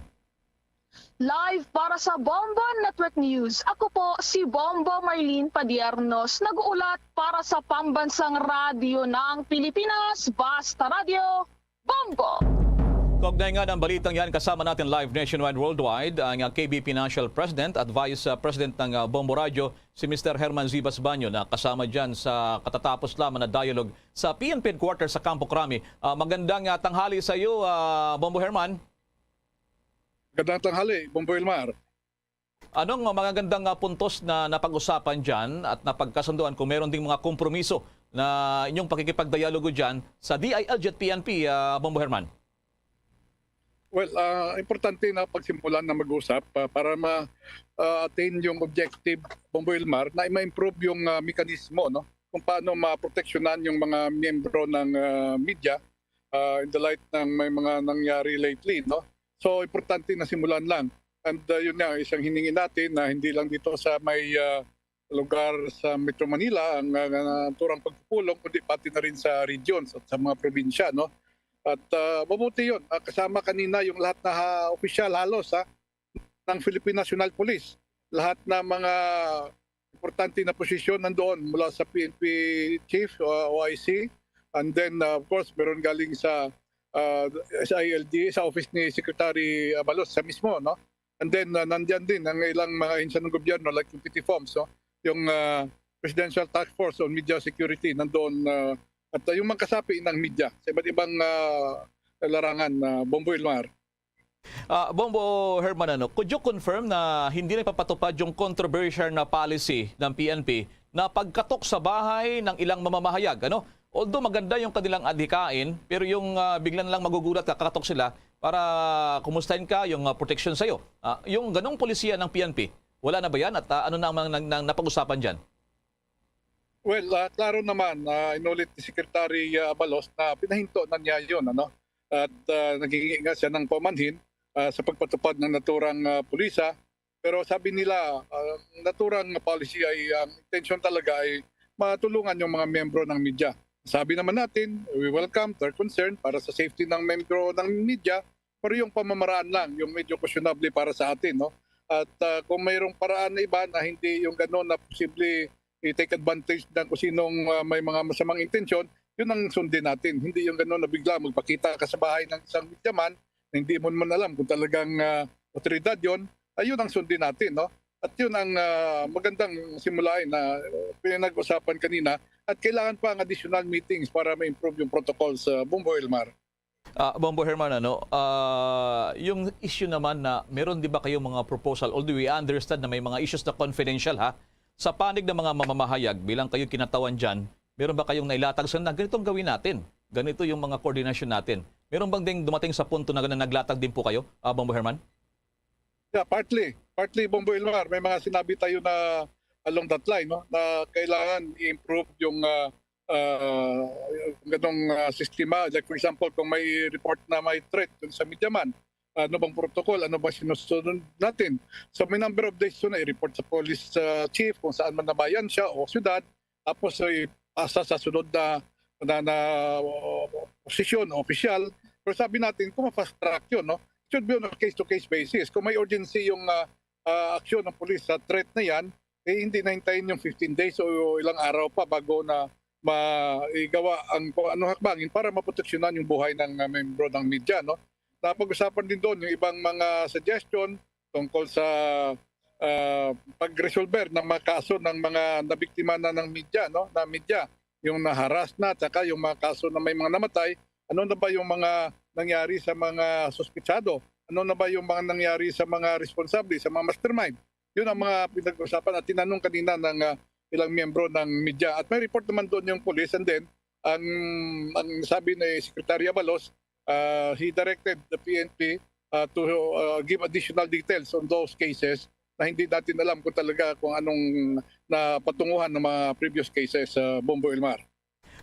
Live para sa Bombo Network News, ako po si Bombo Marlene Padiernos, nag-uulat para sa Pambansang Radyo ng Pilipinas, Basta Radyo, Bombo! Kaugnay nga ng balitang yan, kasama natin live nationwide, worldwide, ang, ah, K B P National President at Vice, ah, President ng, ah, Bombo Radyo, si Mister Herman Z. Basbanyo, na kasama dyan sa katatapos lamang na dialogue sa P N P headquarters sa Campo Crame. Ah, magandang, ah, tanghali sa iyo, ah, Bombo Herman. Magandang tanghali, Bombo Elmar. Anong mga magagandang, ah, puntos na napag-usapan dyan at napagkasunduan kung meron ding mga kompromiso na inyong pakikipagdialogo dyan sa D I L G at P N P, ah, Bombo Herman? Well, ah, importante na pagsimulan na mag-usap, ah, para ma-, ah, attain yung objective, Bombo Elmar, na ma-improve yung, ah, mekanismo, no? Kung paano maproteksyonan yung mga miyembro ng, ah, media, ah, in the light ng may mga nangyari lately, no? So, importante na simulan lang. And, ah, yun nga, isang hiningi natin na hindi lang dito sa may, ah, lugar sa Metro Manila ang, ah, naturang pagpupulong, kundi pati na rin sa regions at sa mga probinsya, no? At, ah, mabuti yun. Ah, kasama kanina yung lahat na ha, opisyal halos ha, ng Philippine National Police. Lahat na mga importante na posisyon nandoon mula sa P N P chief, uh, O I C, and then, uh, of course, meron galing sa, uh, S I L D, sa office ni Secretary Abalos, sa mismo, no? And then, uh, nandiyan din ang ilang mga ahensya ng gobyerno, like yung P T FOMS, no? Yung, uh, Presidential Task Force on Media Security, nandoon, uh, at, uh, yung mga kasapi ng media sa iba't ibang, uh, larangan, uh, Bombo Ilmar. Ah, Bombo Herman, ano, could you confirm na hindi na ipapatupad yung controversial na policy ng P N P na pagkatok sa bahay ng ilang mamamahayag, ano? Although maganda yung kanilang adhikain, pero yung, ah, bigla na lang magugulat ka, kakatok sila para kumustahin ka, yung, ah, protection sa'yo. Ah, yung ganong polisiya ng P N P, wala na ba yan? At, ah, ano na ang mga nang, nang napag-usapan dyan? Well, ah, klaro naman, ah, inulit ni Secretary, ah, Abalos na pinahinto na niya yun, ano? At, ah, naghingi nga siya ng paumanhin, ah, sa pagpatupad ng naturang, ah, pulisa. Pero sabi nila, ah, naturang policy ay, ang intention talaga ay matulungan yung mga miyembro ng media. Sabi naman natin, we welcome their concern para sa safety ng miyembro ng media, pero yung pamamaraan lang, yung medyo questionable para sa atin, no? At, ah, kung mayroong paraan na iba na hindi yung gano'n na posible i-take advantage ng kung sinong, ah, may mga masamang intensyon, yun ang sundin natin. Hindi yung gano'n na bigla magpakita ka sa bahay ng isang media man na hindi mo naman alam kung talagang, ah, otoridad yon, ayun ang sundin natin, no? At yun ang, ah, magandang simulain na, ah, pinag-usapan kanina, at kailangan pa ang additional meetings para ma-improve yung protocol sa Bombo Elmar. Ah, Bombo Herman, ano, ah, yung issue naman na meron, di ba, kayong mga proposal, although we understand na may mga issues na confidential, ha, sa panig ng mga mamamahayag, bilang kayo kinatawan dyan, meron ba kayong nailatag sa na ganitong gawin natin? Ganito yung mga coordination natin. Meron bang ding dumating sa punto na, na naglatag din po kayo, ah, Bombo Herman? Yeah, partly. Partly, Bombo Ilmar, may mga sinabi tayo na along that line, no, na kailangan i-improve yung, ah, ah, yung ganong, ah, sistema. Like, for example, kung may report na may threat dun sa media man, ano bang protocol, ano bang sinusunod natin? So, may number of days na i-report sa police, ah, chief kung saan man nabayan siya o syudad, tapos, eh, ipasa sa sunod na, na, na, uh, posisyon o opisyal. Pero sabi natin, kung ma-fast track yun, no, it should be on a case-to-case basis. Kung may urgency yung, ah, ah, aksyon ng pulis sa threat na yan, eh, hindi na hintayin yung fifteen days o ilang araw pa bago na maigawa ang kung anong hakbangin para maproteksyonan yung buhay ng, ah, membro ng media, no? Napag-usapan din doon yung ibang mga suggestion tungkol sa, ah, pagresolver ng mga kaso ng mga nabiktima na ng media, no? Na media, yung na-harass na, tsaka yung mga kaso na may mga namatay. Ano na ba yung mga nangyari sa mga suspetsado? Ano na ba yung mga nangyari sa mga responsable, sa mga mastermind? Yun ang mga pinag-usapan at tinanong kanina ng, ah, ilang miyembro ng media. At may report naman doon yung police, and then ang, ang sabi ni Secretary Abalos, ah, he directed the P N P, ah, to, ah, give additional details on those cases na hindi natin alam kung talaga kung anong napatunguhan ng mga previous cases sa Bombo Ilmar.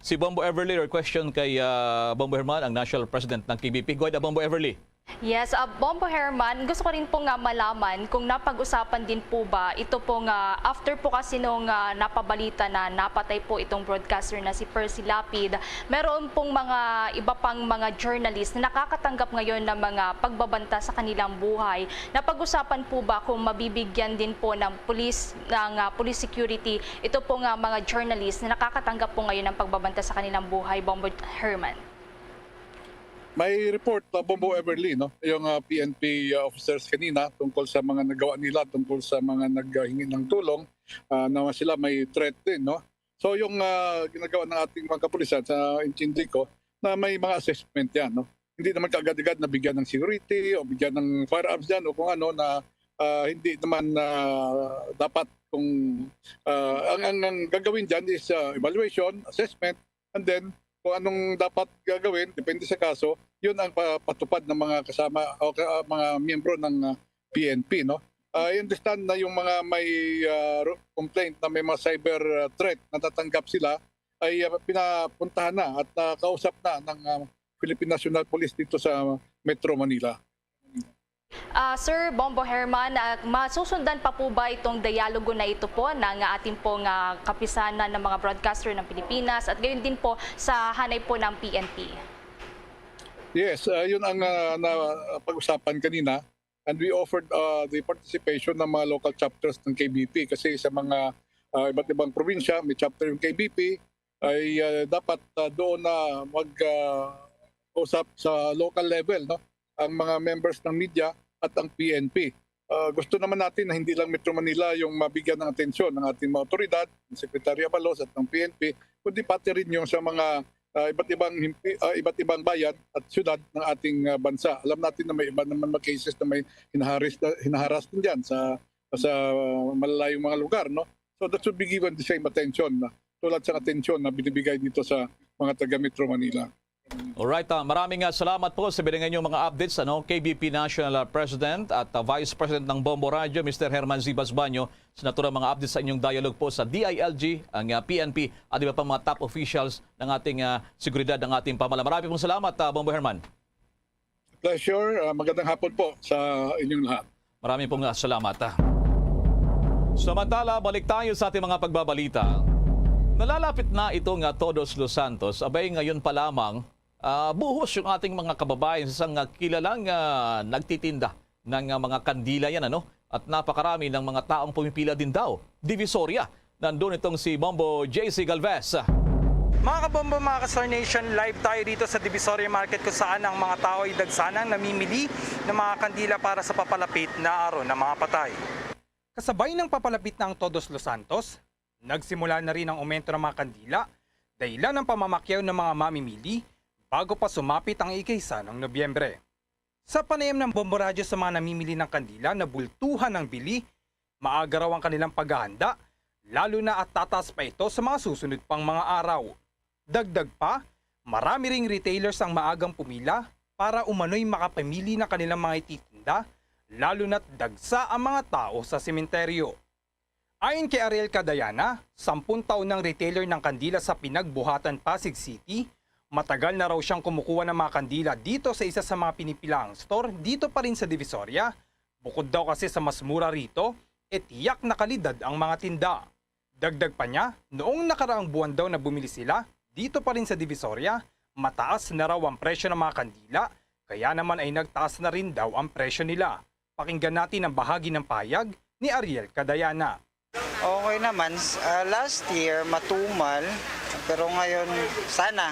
Si Bombo Everly, or question kay, ah, Bombo Herman, ang National President ng K B P. Go ahead, ah, Bombo Everly. Yes, ah, Bombo Herman, gusto ko rin po nga malaman kung napag-usapan din po ba ito po nga after po kasi nung, ah, napabalita na napatay po itong broadcaster na si Percy Lapid, meron pong mga iba pang mga journalist na nakakatanggap ngayon ng mga pagbabanta sa kanilang buhay. Napag-usapan po ba kung mabibigyan din po ng police, ng, ah, police security ito po nga mga journalist na nakakatanggap po ngayon ng pagbabanta sa kanilang buhay, Bombo Herman? May report, uh, Bombo Everly, no? Yung, uh, P N P, uh, officers kanina tungkol sa mga nagawa nila, tungkol sa mga naghingi ng tulong, uh, na sila may threat din, no? So yung, uh, ginagawa ng ating mga kapulisan, sa intindi ko, na may mga assessment yan, no? Hindi naman kaagad-agad na bigyan ng security o bigyan ng firearms yan o kung ano na, uh, hindi naman, uh, dapat kung, uh, ang, ang, ang gagawin dyan is, uh, evaluation, assessment, and then kung anong dapat gagawin, depende sa kaso, yun ang pa-, patupad ng mga kasama o ka-, mga miyembro ng, ah, P N P, no? Ah, I understand na yung mga may, ah, ro-, complaint na may mga cyber, ah, threat na natanggap sila ay, ah, pinapuntahan na at nakausap na ng, ah, Philippine National Police dito sa Metro Manila. Ah, Sir Bombo Herman, ah, masusundan pa po ba itong dialogo na ito po ng ating pong, ah, kapisanan ng mga broadcaster ng Pilipinas at gayon din po sa hanay po ng P N P? Yes, ah, yun ang, ah, na pag-usapan kanina, and we offered, ah, the participation ng mga local chapters ng K B P kasi sa mga, ah, iba't ibang probinsya may chapter yung K B P, ay, ah, dapat, ah, doon na mag, ah, usap sa local level, no, ang mga members ng media at ang P N P. Ah, gusto naman natin na hindi lang Metro Manila yung mabigyan ng atensyon ng ating mga otoridad, ng Secretary Abalos at ng P N P, kundi pati rin yung sa mga, ah, iba't ibang himpi-, ah, iba't ibang bayan at syudad ng ating, ah, bansa. Alam natin na may iba naman mga cases na may hinaharis-, hinaharas din diyan sa, sa malalayong mga lugar, no? So that should be given the same attention, ah, tulad sa atensyon na binibigay dito sa mga taga Metro Manila. Alright, ah, maraming, ah, salamat po sa binigay niyong mga updates, ano, K B P National, ah, President at, ah, Vice President ng Bombo Radio, Mister Herman Zibas Banyo, sa naturang mga updates sa inyong dialogue po sa D I L G, ang, ah, P N P, at iba pang mga top officials ng ating, ah, seguridad ng ating pamahalaan. Marami pong salamat, ah, Bombo Herman. Pleasure. Ah, magandang hapon po sa inyong lahat. Marami pong, ah, salamat, ah. Samantala, balik tayo sa ating mga pagbabalita. Nalalapit na itong, ah, Todos Los Santos. Abay, ngayon pa lamang, ah, buhos yung ating mga kababayan sa isang, ah, kilalang, ah, nagtitinda ng, ah, mga kandila yan, ano? At napakarami ng mga taong pumipila din daw. Divisoria, nandun itong si Bombo J C Galvez. Mga kabombo, mga ka-Star Nation, live tayo dito sa Divisoria Market kung saan ang mga tao ay dagsanang namimili ng mga kandila para sa papalapit na araw ng mga patay. Kasabay ng papalapit na ang Todos Los Santos, nagsimula na rin ang aumento ng mga kandila dahilan ng pamamakyaw ng mga mamimili bago pa sumapit ang ikaisa ng Nobyembre. Sa panayam ng Bombo Radyo sa mga namimili ng kandila na bultuhan ang bili, maaga raw ang kanilang paghahanda, lalo na at tataas pa ito sa mga susunod pang mga araw. Dagdag pa, marami ring retailers ang maagang pumila para umano'y makapamili ng kanilang mga ititinda, lalo na't dagsa ang mga tao sa sementeryo. Ayon kay Ariel Cadayana, sampung taon nang retailer ng kandila sa Pinagbuhatan, Pasig City, matagal na raw siyang kumukuha ng mga kandila dito sa isa sa mga pinipilaang store dito pa rin sa Divisoria. Bukod daw kasi sa mas mura rito, e tiyak na kalidad ang mga tinda. Dagdag pa niya, noong nakaraang buwan daw na bumili sila, dito pa rin sa Divisoria, mataas na raw ang presyo ng mga kandila, kaya naman ay nagtaas na rin daw ang presyo nila. Pakinggan natin ang bahagi ng pahayag ni Ariel Cadayana. Okay naman. S- ah, last year, matumal. Pero ngayon, sana.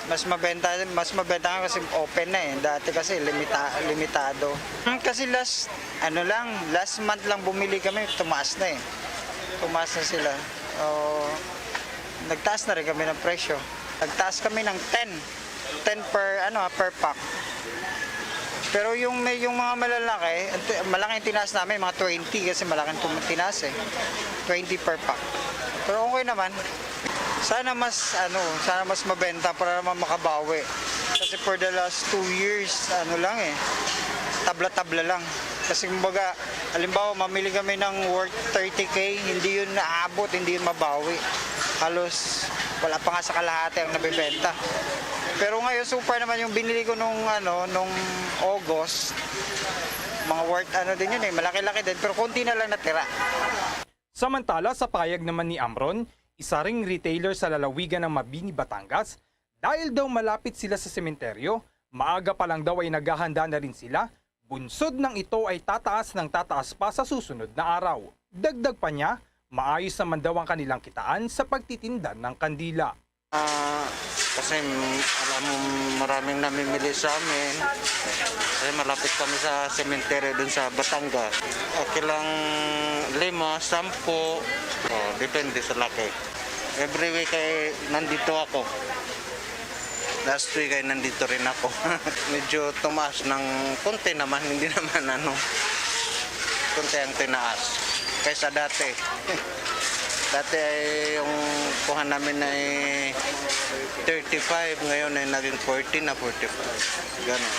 Mas mabenta, mas mabenta nga kasi open na eh. Dati kasi limita, limitado. Hmm, Kasi last, ano lang, last month lang bumili kami, tumaas na eh. Tumaas na sila. O, nagtaas na rin kami ng presyo. Nagtaas kami ng ten. ten per, ano, ah, per pack. Pero yung, may, yung mga malalaki, ang ti- malaki yung tinaas namin, mga twenty kasi malaking tum- tinaas eh. twenty per pack. Pero okay naman. Sana mas, ano, sana mas mabenta para naman makabawi. Kasi for the last two years, ano lang eh, tabla-tabla lang. Kasi kumbaga, halimbawa, mamili kami ng worth thirty K, hindi yun naabot, hindi yun mabawi. Halos wala pa nga sa kalahati ang nabibenta. Pero ngayon, so far naman yung binili ko nung, ano, nung August, mga worth ano din yun eh, malaki-laki din, pero konti na lang natira. Samantala, sa payag naman ni Amron, isa ring retailer sa lalawigan ng Mabini, Batangas, dahil daw malapit sila sa sementeryo, maaga pa lang daw ay naghahanda na rin sila, bunsod nang ito ay tataas ng tataas pa sa susunod na araw. Dagdag pa niya, maayos naman daw ang kanilang kitaan sa pagtitinda ng kandila. Ah, kasi mm, alam mo, maraming namimili sa amin. Kasi malapit kami sa sementeryo dun sa Batangas. Okay lang, lima, sampu. Oh, depende sa laki. Every week ay nandito ako. Last week ay nandito rin ako. Medyo tumaas ng konti naman, hindi naman ano, konti ang tinaas kaysa dati. Dati ay yung kuha namin ay thirty-five, ngayon ay naging forty na forty-five. Ganun.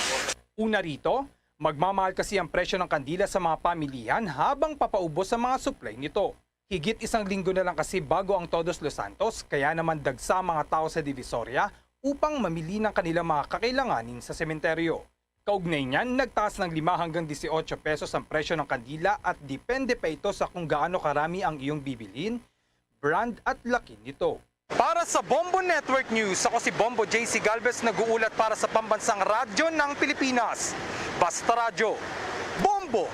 Una rito, magmamahal kasi ang presyo ng kandila sa mga pamilihan habang papaubos ang mga supply nito. Higit isang linggo na lang kasi bago ang Todos Los Santos, kaya naman dagsa ang mga tao sa Divisoria upang mamili ng kanilang mga kakailanganin sa sementeryo. Kaugnay niyan, nagtaas ng lima hanggang dieciocho pesos ang presyo ng kandila at depende pa ito sa kung gaano karami ang iyong bibilhin, brand at laki nito. Para sa Bombo Network News, ako si Bombo J C Galvez, nag-uulat para sa Pambansang Radyo ng Pilipinas. Basta Radyo, Bombo!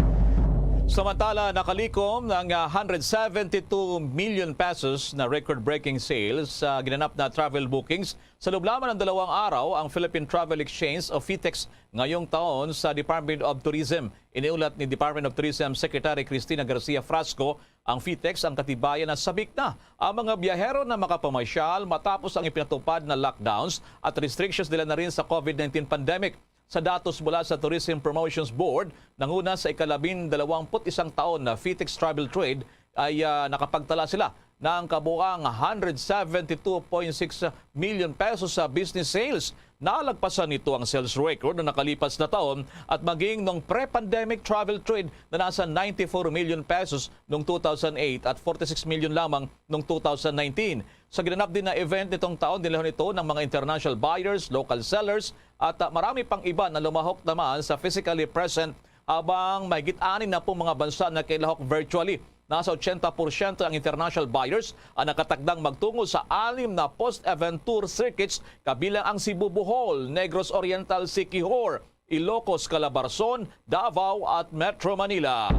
Samantala, nakalikom ng, ah, hundred seventy-two million pesos na record-breaking sales sa ginanap na travel bookings sa loob lamang ng dalawang araw ang Philippine Travel Exchange o FITEX ngayong taon sa Department of Tourism. Iniulat ni Department of Tourism Secretary Cristina Garcia Frasco ang FITEX ang katibayan na sabik na ang mga biyahero na makapamasyal matapos ang ipinatupad na lockdowns at restrictions dala na rin sa COVID nineteen pandemic. Sa datos mula sa Tourism Promotions Board, nanguna sa ikalabindalawampu't isang taon na FITEX travel trade ay, ah, nakapagtala sila ng kabuang hundred seventy-two point six million pesos sa business sales. Nalagpasan nito ang sales record na nakalipas na taon at maging nung pre-pandemic travel trade na nasa ninety-four million pesos noong two thousand eight at forty-six million lamang noong two thousand nineteen. Sa ginanap din na event nitong taon, dinalhon ito ng mga international buyers, local sellers, at, ah, marami pang iba na lumahok naman sa physically present, habang mahigit anim na pung mga bansa na kinalahok virtually. Nasa ochenta porsyento ang international buyers ang nakatakdang magtungo sa anim na post-event tour circuits, kabilang ang Cebu, Bohol, Negros Oriental, Siquijor, Ilocos, Calabarzon, Davao at Metro Manila.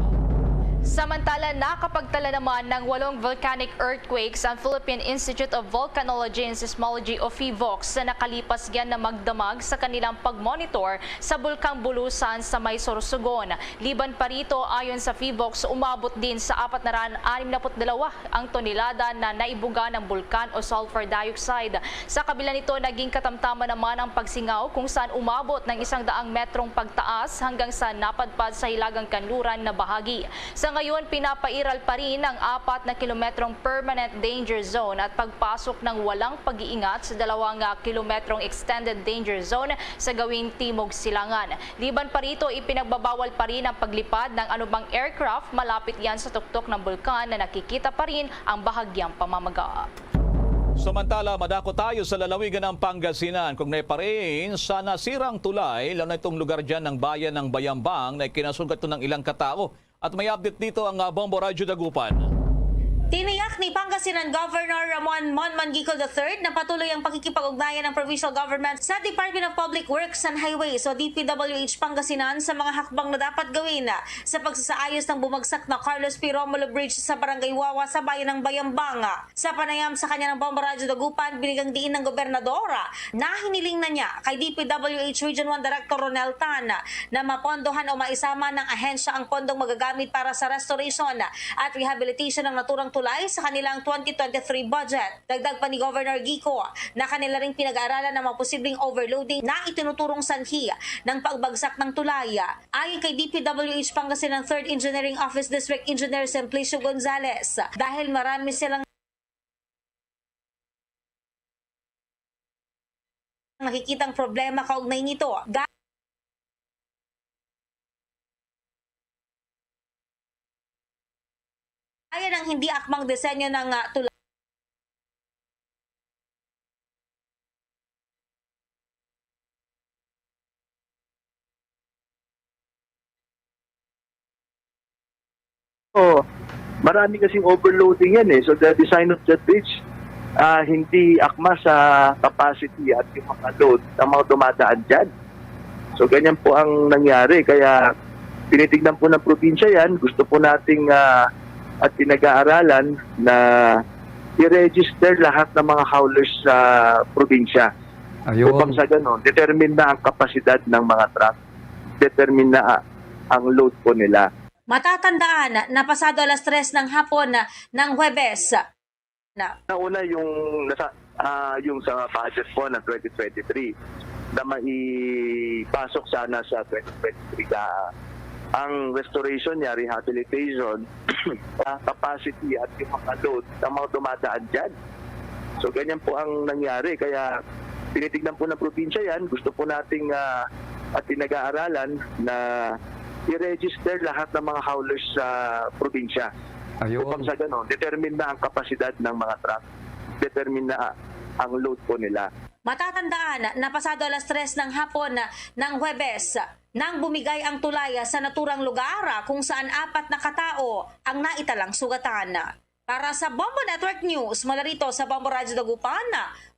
Samantala, nakapagtala naman ng walong volcanic earthquakes ang Philippine Institute of Volcanology and Seismology o PHIVOLCS sa nakalipas gyan na magdamag sa kanilang pagmonitor sa Bulkang Bulusan sa may Sorsogon. Liban pa rito, ayon sa PHIVOLCS, umabot din sa apat na raan anim na put dalawa ang tonelada na naibuga ng bulkan o sulfur dioxide. Sa kabila nito, naging katamtaman naman ang pagsingaw kung saan umabot ng isang daang metrong pagtaas hanggang sa napadpad sa hilagang kanluran na bahagi. Sa ngayon, pinapairal pa rin ang apat na kilometrong permanent danger zone at pagpasok ng walang pag-iingat sa dalawang, ah, kilometrong extended danger zone sa gawing timog silangan. Liban pa rito, ipinagbabawal pa rin ang paglipad ng anumang aircraft malapit yan sa tuktok ng bulkan na nakikita pa rin ang bahagyang pamamaga. Samantala, madako tayo sa lalawigan ng Pangasinan. Kaugnay pa rin sa nasirang tulay, lalo na itong lugar dyan ng bayan ng Bayambang na ikinasugat ito ng ilang katao. At may update dito ang, ah, Bombo Radyo Dagupan. Tiniyak ni Pangasinan Governor Ramon Mon Mangkiko the third na patuloy ang pakikipag-ugnayan ng provincial government sa Department of Public Works and Highways o D P W H Pangasinan sa mga hakbang na dapat gawin sa pagsasaayos ng bumagsak na Carlos P. Romulo Bridge sa Barangay Wawa sa bayan ng Bayambang. Sa panayam sa kanya ng Bombo Radyo Dagupan, binigyang diin ng gobernador na hiniling na niya kay D P W H Region one Director Ronel Tan na mapondohan o maisama ng ahensya ang pondong magagamit para sa restoration at rehabilitation ng naturang tulay sa kanilang twenty twenty-three budget. Dagdag pa ni Governor Kiko na kanila ring pinag-aaralan ang mga posibleng overloading na itinuturong sanhi ng pagbagsak ng tulay. Ayon kay D P W H Pangasinan Third Engineering Office District Engineer Simplicio Gonzales, dahil marami silang nakikitang problema kaugnay nito. Ga-, gaya ng hindi akmang disenyo ng, ah, tula-, Oh, marami kasing overloading yan eh. So the design of the bridge, ah, hindi akma sa capacity at yung mga load ng mga dumadaan dyan. So ganyan po ang nangyari. Kaya tinitignan po ng probinsya yan. Gusto po nating, ah, at pinag-aaralan na i-register lahat ng mga howlers sa probinsya. Ayun. Upang sa ganon, determine na ang kapasidad ng mga truck. Determine na, ah, ang load po nila. Matatandaan na pasado alas tres ng hapon na ng Huwebes na. Nauna yung nasa, ah, yung sa budget po ng twenty twenty-three na maipasok sana sa twenty twenty-three ka ang restoration niya, rehabilitation, sa capacity at yung mga load ng mga dumadaan dyan. So, ganyan po ang nangyari. Kaya tinitignan po ng probinsya yan. Gusto po nating, ah, at pinag-aaralan na i-register lahat ng mga howlers sa probinsya. Ayun. Upang sa ganon, determine na ang kapasidad ng mga truck. Determine na ang load po nila. Matatandaan na pasado alas tres ng hapon na ng Huwebes nang bumigay ang tulay sa naturang lugar kung saan apat na katao ang naitalang sugatan. Para sa Bombo Network News, mula rito sa Bombo Radyo Dagupan,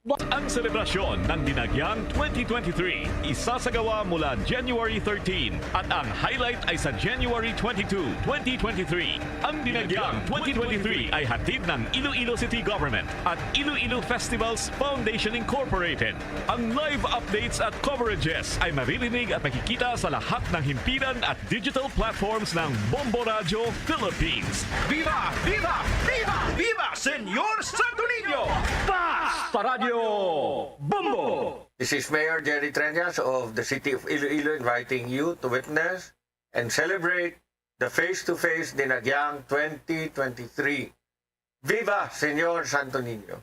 Ang selebrasyon ng Dinagyang twenty twenty-three isasagawa mula January thirteen at ang highlight ay sa January twenty-two, twenty twenty-three. Ang Dinagyang twenty twenty-three ay hatid ng Iloilo City Government at Iloilo Festivals Foundation Incorporated. Ang live updates at coverages ay maririnig at makikita sa lahat ng himpilan at digital platforms ng Bombo Radyo Philippines. Viva! Viva! Viva! Viva Senyor Santo Niño! Basta Radyo Bombo! This is Mayor Jerry Treñas of the City of Iloilo inviting you to witness and celebrate the face-to-face Dinagyang twenty twenty-three. Viva Senyor Santo Niño!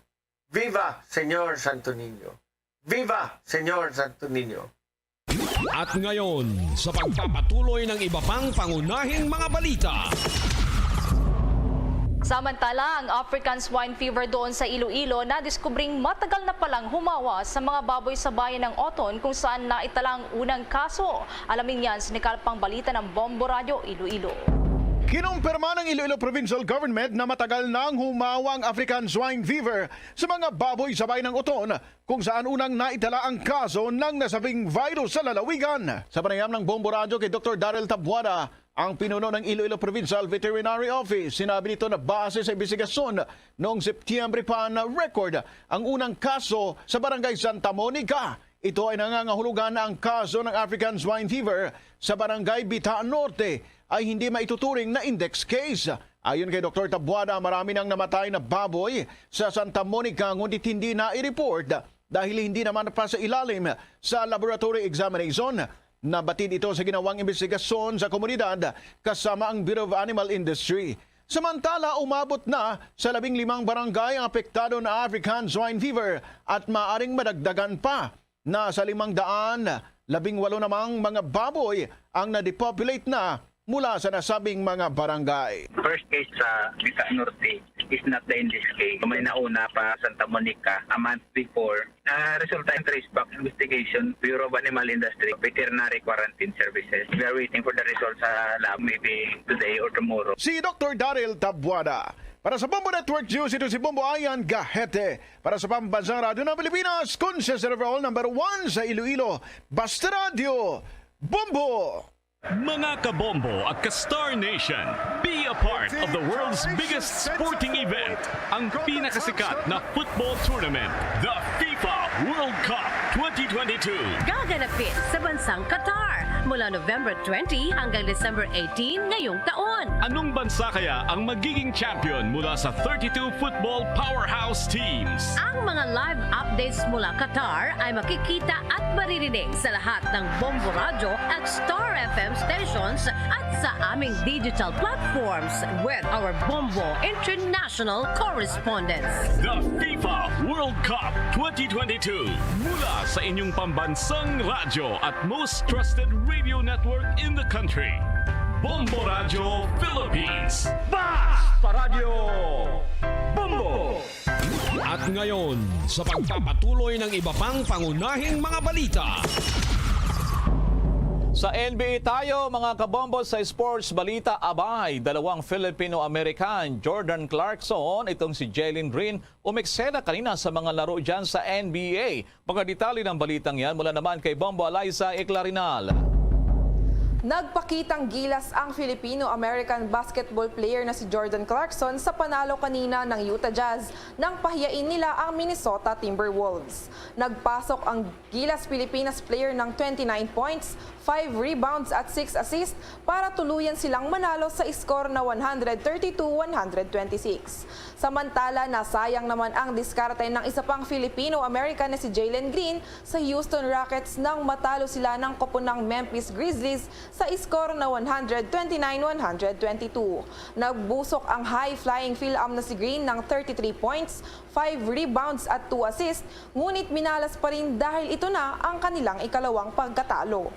Viva Senyor Santo Niño! Viva Senyor Santo Niño! At ngayon, sa pagpapatuloy ng iba pang pangunahing mga balita. Samantala, ang African Swine Fever doon sa Iloilo nadiskubring matagal na palang humawa sa mga baboy sa bayan ng Oton, kung saan naitala ang unang kaso. Alamin yan sa nakalapang balita ng Bombo Radyo Iloilo. Kinumpirma ng Iloilo Provincial Government na matagal nang humawa ang African Swine Fever sa mga baboy sa bayan ng Oton, kung saan unang naitala ang kaso ng nasabing virus sa lalawigan. Sa panayam ng Bombo Radyo kay Doktor Daryl Tabuada, ang pinuno ng Iloilo Provincial Veterinary Office, sinabi nito na base sa imbestigasyon noong Setyembre pa na record ang unang kaso sa Barangay Santa Monica. Ito ay nangangahulugan na ang kaso ng African Swine Fever sa Barangay Bitaan Norte ay hindi maituturing na index case. Ayon kay Doktor Tabuada, marami nang namatay na baboy sa Santa Monica, ngunit hindi na i-report dahil hindi naman pa sa ilalim sa laboratory examination. Nabatid ito sa ginawang imbestigasyon sa komunidad kasama ang Bureau of Animal Industry. Samantala, umabot na sa labing limang barangay ang apektado na African Swine Fever at maaring madagdagan pa. Nasa limang daan labing walo namang mga baboy ang na-depopulate na mula sa nasabing mga barangay. First case sa Bitaan Norte is not the index case. May nauna pa Santa Monica a month before. Ah, resulta ng trace back investigation, Bureau of Animal Industry, veterinary quarantine services. We are waiting for the results sa lab, maybe today or tomorrow. Si Doktor Daryl Tabuada para sa Bombo Network News. Ito si Bombo Ayan Gahete para sa Pambansang Radyo ng Pilipinas, Conscious Overall number one sa Iloilo. Basta Radyo, Bombo! Mga kabombo at ka-Star Nation, be a part of the world's biggest sporting event, ang pinakasikat na football tournament, the FIFA World Cup twenty twenty-two. Gaganapin sa bansang Qatar mula November twenty hanggang December eighteen ngayong taon. Anong bansa kaya ang magiging champion mula sa thirty-two football powerhouse teams? Ang mga live updates mula Qatar ay makikita at maririnig sa lahat ng Bombo Radyo at Star F M stations at sa aming digital platforms with our Bombo International correspondents. The FIFA World Cup twenty twenty-two, mula sa inyong pambansang radyo at most trusted radio network in the country, Bombo Radyo Philippines. Basta Radyo Bombo! At ngayon, sa pagpapatuloy ng iba pang pangunahing mga balita. Sa N B A tayo, mga kabombo, sa sports balita, abay, dalawang Filipino-American, Jordan Clarkson, itong si Jalen Green, umeksena kanina sa mga laro dyan sa N B A. Mga detalye ng balitang yan mula naman kay Bombo Eliza Eclarinal. Nagpakitang gilas ang Filipino-American basketball player na si Jordan Clarkson sa panalo kanina ng Utah Jazz nang pahiyain nila ang Minnesota Timberwolves. Nagpasok ang gilas Pilipinas player ng twenty-nine points, five rebounds at six assists para tuluyan silang manalo sa score na one hundred thirty-two one hundred twenty-six. Samantala, nasayang naman ang diskarte ng isa pang Filipino-American na si Jalen Green sa Houston Rockets nang matalo sila ng koponang Memphis Grizzlies sa score na one hundred twenty-nine one hundred twenty-two. Nagbusok ang high-flying Phil-Am na si Green ng thirty-three points, five rebounds at two assists, ngunit minalas pa rin dahil ito na ang kanilang ikalawang pagkatalo.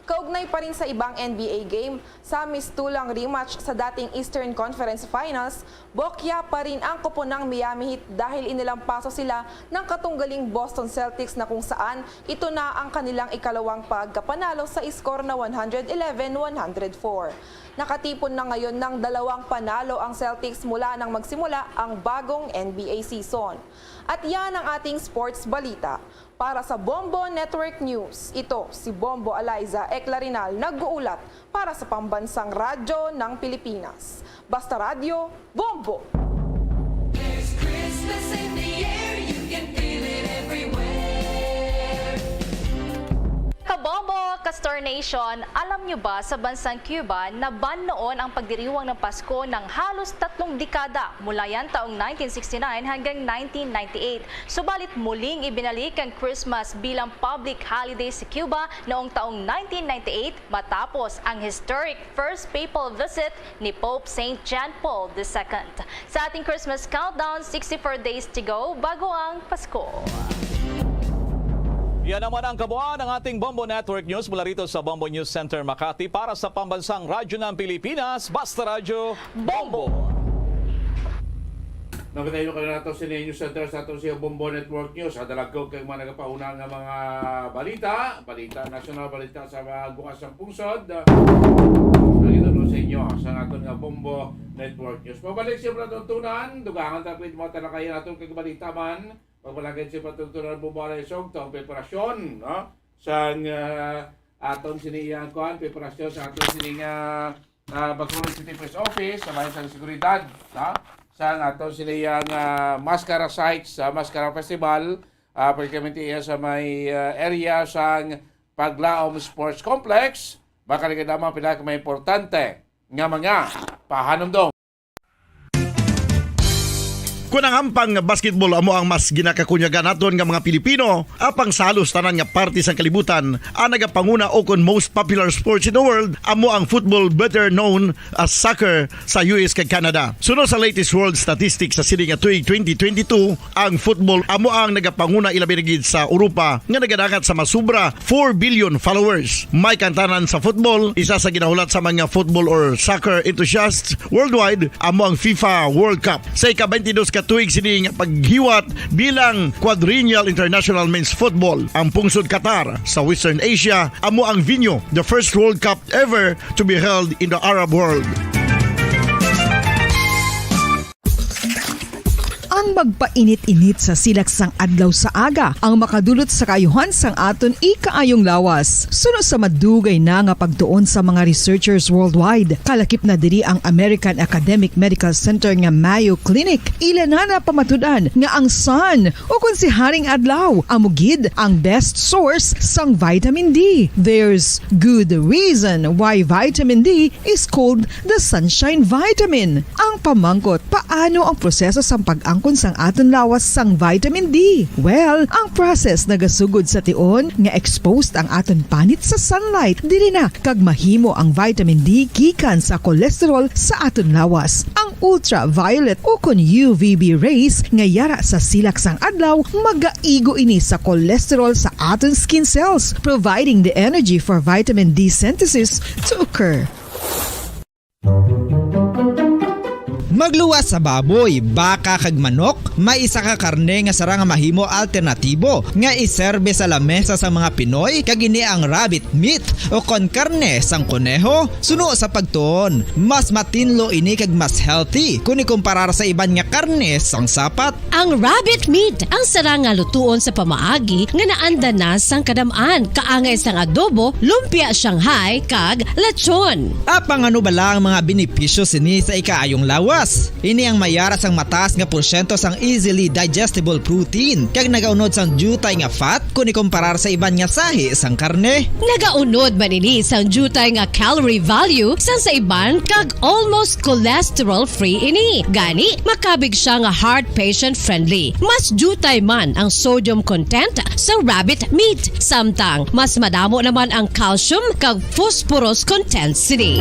Kaugnay pa rin sa ibang N B A game, sa mistulang rematch sa dating Eastern Conference Finals, bokya pa rin ang koponang Miami Heat dahil inilampaso sila ng katunggaling Boston Celtics na kung saan ito na ang kanilang ikalawang pagkapanalo sa score na one hundred eleven seven one hundred four. Nakatipon na ngayon ng dalawang panalo ang Celtics mula nang magsimula ang bagong N B A season. At yan ang ating sports balita. Para sa Bombo Network News, ito si Bombo Eliza Eclarinal nag-uulat para sa Pambansang Radyo ng Pilipinas. Basta Radyo, Bombo! There's Christmas in the air, you can feel it everywhere. Kabombo, Castor Nation, alam nyo ba sa bansang Cuba, naban noon ang pagdiriwang ng Pasko ng halos tatlong dekada, mula yan taong nineteen sixty-nine hanggang nineteen ninety-eight. Subalit muling ibinalik ang Christmas bilang public holiday sa Cuba noong taong nineteen ninety-eight matapos ang historic first papal visit ni Pope Saint John Paul the Second. Sa ating Christmas countdown, sixty-four days to go bago ang Pasko. Yan naman ang kabuuan ng ating Bombo Network News mula rito sa Bombo News Center Makati. Para sa Pambansang Radyo ng Pilipinas, Basta Radyo, Bombo! Nagkatayo kayo na to sa News Center sa ato sa Bombo Network News. Sa dalagkog kay mga nagapauna nga mga balita, balita nasyonal, balita sa mga bukas ng pungsod. Nagkita sa inyo sa aton nga Bombo Network News. Pabalik sa mga tuntunan, dugangan ta pwede mga talakayan naton kag balita man. Pagpalagay sa patutunan mo mga isog, taong preparasyon, no? Sang, ah, aton sini iyang kuan, preparasyon sa aton sini nga, ah, Bacolod City Police Office, sa bayan sang seguridad, no? Sang aton sini iyang, ah, Mascara sites, sa Mascara Festival, ah, particularmente iya sa may, ah, area sang Paglaom Sports Complex, makaligid lamang pila ka mga importante nga mga pahanumdom. Kon ang hampang nga basketball amo ang mas ginakakunyagan naton nga mga Pilipino, apang sa halos tanan nga parte sang kalibutan, ang nagapanguna ukon most popular sports in the world amo ang football, better known as soccer, sa U S kag Canada. Suno sa latest world statistics sa sini nga tuig twenty twenty-two, ang football amo ang nagapanguna, ilabi na gid sa Europa, nga nagadangat sa mas sobra four billion followers. May kantanan sa football, isa sa ginahulat sa mga football or soccer enthusiasts worldwide amo ang FIFA World Cup. Sa ika-twenty-dos ka tuig sini nga paghiwat bilang Quadrennial International Men's Football, ang pungsod Qatar sa Western Asia amo ang venue. The first World Cup ever to be held in the Arab world. Ang magpainit-init sa silak sang adlaw sa aga ang makadulot sa kaayuhan sang aton ikaayong lawas. Suno sa madugay na nga pagtuon sa mga researchers worldwide, kalakip na diri ang American Academic Medical Center nga Mayo Clinic. Ila na napamatud-an nga ang sun, o kon si Haring Adlaw, amo gid ang best source sang vitamin D. There's good reason why vitamin D is called the sunshine vitamin. Ang pamangkot, paano ang proseso sang pag-angkon sang aton lawas sang vitamin D? Well, ang process nagasugod sa tion nga exposed ang aton panit sa sunlight. Diri na kag mahimo ang vitamin D gikan sa cholesterol sa aton lawas. Ang ultraviolet o kon U V B rays nga yara sa silak sang adlaw magaigo ini sa cholesterol sa aton skin cells, providing the energy for vitamin D synthesis to occur. Magluwas sa baboy, baka kag manok, may isa ka karne nga sarang nga mahimo alternatibo nga iserbe sa lamesa sa mga Pinoy, kag ini ang rabbit meat o kon karne sang koneho. Suno sa pagtuon, mas matinlo ini kag mas healthy kon ikumparar sa iban nga karne sang sapat. Ang rabbit meat ang sarang nga lutuon sa pamaagi nga naanda na sang kadam-an, kaangay sang adobo, lumpia Shanghai, kag lechon. Apang ano bala ang mga benepisyo sini sa ikaayong lawas? Ini ang mayara sang mataas nga porsyento sang easily digestible protein, kag nagaunod sang diutay nga fat kon ikumparar sa iban nga sahi sang karne. Nagaunod man ini sang diutay nga calorie value sang sa iban, kag almost cholesterol-free ini. Gani, makabig siya nga heart patient-friendly. Mas diutay man ang sodium content sa rabbit meat, samtang mas madamo naman ang calcium kag phosphorus content sini.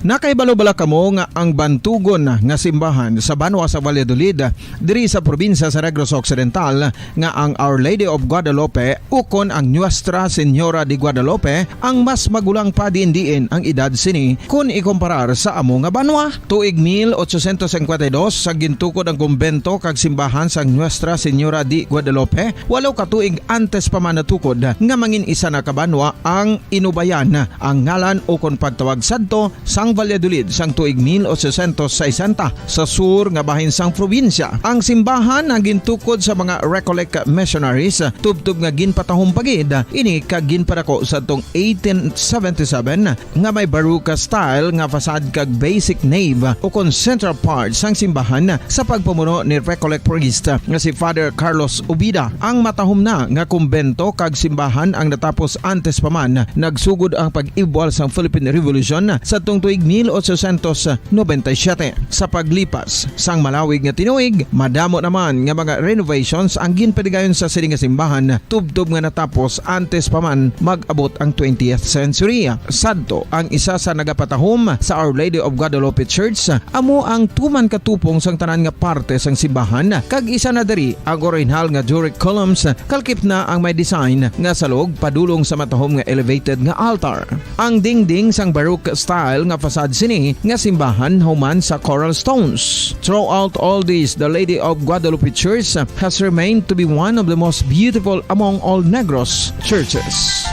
Nakahibalo bala kamo nga ang bantugon nga simbahan sa banwa sa Valladolid, diri sa probinsya sa Negros Occidental, nga ang Our Lady of Guadalupe ukon ang Nuestra Señora de Guadalupe ang mas magulang pa diin-diin ang edad sini kon ikumparar sa amo nga banwa? Tuig mil ochocientos cincuenta y dos, sa gintukod ang kumbento kag simbahan sang Nuestra Señora de Guadalupe, walo ka tuig antes pa man natukod nga mangin isa na ka banwa ang Inubayan, ang ngalan ukon pagtawag sadto sang Valladolid sang tuig mil ochocientos sesenta, sa sur nga bahin sang probinsya. Ang simbahan ang gintukod sa mga Recollect missionaries, tubtob nga ginpatahom pa gid ini kag ginpadako sadtong eighteen seventy-seven, nga may Baroque style nga facade kag basic nave ukon central part sang simbahan sa pagpamuno ni Recollect priest nga si Father Carlos Ubida. Ang matahom na nga kumbento kag simbahan ang natapos antes pa man nagsugod ang pag-ibwal sang Philippine Revolution sadtong tuig mil ochocientos noventa y siete. Sa paglipas sang malawig nga tinuig, madamo naman nga mga renovations ang ginpadigayon sa sini nga simbahan, tubtob nga natapos antes pa man mag-abot ang twentieth century. Sadto, ang isa sa nagapatahom sa Our Lady of Guadalupe Church amo ang tuman ka tupong sang tanan nga parte sang simbahan, kag isa na diri ang orihinal nga Doric columns, kalkip na ang may design nga salog padulong sa matahom nga elevated nga altar. Ang dingding sang Baroque style nga facade sini nga simbahan human sa coral stones. Throughout all this, the Lady of Guadalupe Church has remained to be one of the most beautiful among all Negros churches.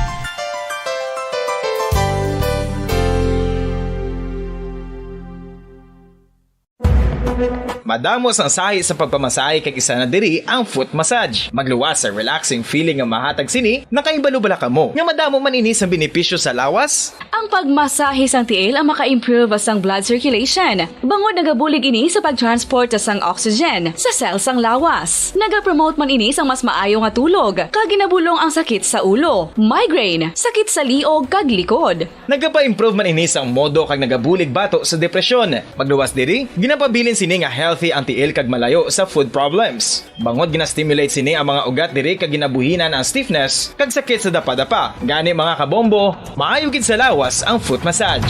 Madamo sang sahi sa pagpamasahe, kag isa na diri ang foot massage. Magluwas sa relaxing feeling nga mahatag sini. Nakahibalo bala kamo nga madamo man ini sang benepisyo sa lawas? Ang pagmasahe sang tiil ang maka-improve sang blood circulation, bangod nagabulig ini sa pag-transport sang oxygen sa cell sang lawas. Nagapromote man ini sang mas maayo nga tulog, kag ginabulong ang sakit sa ulo, migraine, sakit sa liog, kag likod. Nagapa-improve man ini sang modo kag nagabulig bato sa depresyon. Magluwas diri, ginapabilin sini nga healthy ang tiil kag malayo sa foot problems. Bangod gina-stimulate sini ang mga ugat diri kag ginabuhinan ang stiffness kag sakit sa dapadapa. Gani, mga kabombo, maayo gid sa lawas ang foot massage.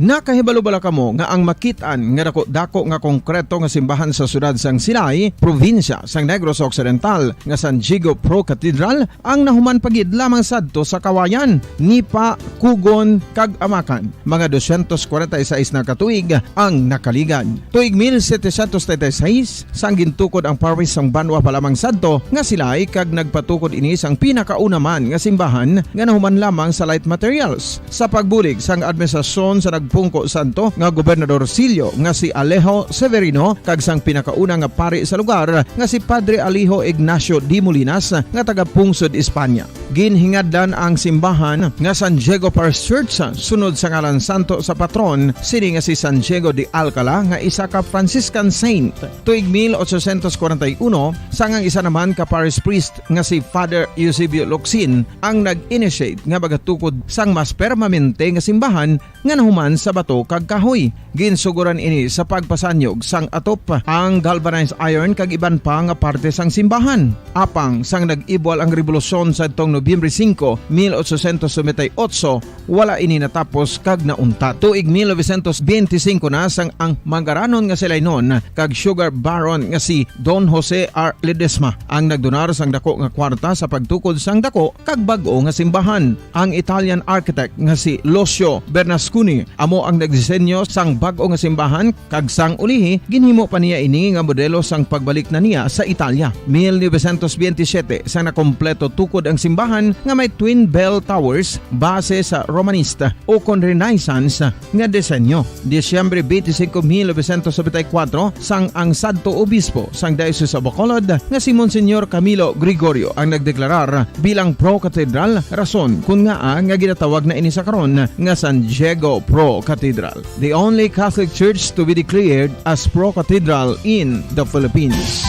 Nakahibalo bala kamo nga ang makit-an nga dako-dako nga konkreto nga simbahan sa siyudad sang Silay, probinsya sang Negros Occidental, nga San Diego Pro Cathedral, ang nahuman pa gid lamang sadto sa Kawayan, Nipa, Cugon, kag Amacan, mga dosyentos kwarenta y seis na ka tuig ang nakaligad. Tuig mil setecientos treinta y seis, sang gintukod ang parish sang banwa pa lamang sadto nga Silay, kag nagpatukod ini sang pinakauna man nga simbahan nga nahuman lamang sa light materials. Sa pagbulig sang administrasyon sa nagpungko sadto nga Gobernador Silyo nga si Alejo Severino kag sang pinakauna nga pari sa lugar nga si Padre Alejo Ignacio de Molinas nga taga-pungsod Espanya. Ginhingadlan ang simbahan nga San Diego Parish Church sunod sa ngalan santo sa patron sini nga si San Diego de Alcala, nga isa ka Franciscan saint. Tuig mil ochocientos kwarenta y uno, sang ang isa naman ka parish priest nga si Father Eusebio Locsin ang nag-initiate nga magatukod sang mas permanente nga simbahan nga nahuman sa bato kag kahoy. Ginsugoran ini sa pagpasanyog sang atop, ang galvanized iron kag iban pa nga parte sang simbahan. Apang sang nag-ibwal ang rebolusyon sadtong Nobyembre singko, mil ochocientos noventa y ocho, wala ini natapos kag nauntat. Tuig mil novecientos benti singko na sang ang mangaranon nga Silaynon kag sugar baron nga si Don Jose R. Ledesma ang nagdonar sang dako nga kwarta sa pagtukod sang dako kag bag-o nga simbahan. Ang Italian architect nga si Lucio Bernasconi amo ang nagdisenyo sang bag-o nga simbahan, kag sang ulihi ginhimo pa niya ini nga modelo sang pagbalik na niya sa Italia. Mil novecientos benti siyete, sang nakompleto tukod ang simbahan nga may twin bell towers base sa Romanista ukon Renaissance nga disenyo. Disyembre benti singko, mil novecientos nobenta y kuwatro, sang ang sadto obispo sang Diocese of Bacolod nga si Monsignor Camilo Gregorio ang nagdeklarar bilang pro-cathedral, rason kon ngaa nga ginatawag na ini sa karon nga San Diego Pro Cathedral, the only Catholic church to be declared as pro-cathedral in the Philippines.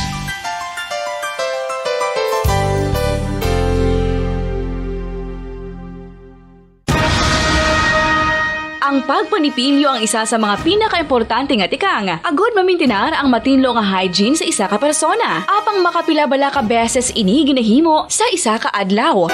Ang pagpanipilyo ang isa sa mga pinakaimportante nga tikang agod mamintinar ang matinlo nga hygiene sa isa ka persona. Apang makapila bala ka beses ini ginahimo sa isa ka adlaw?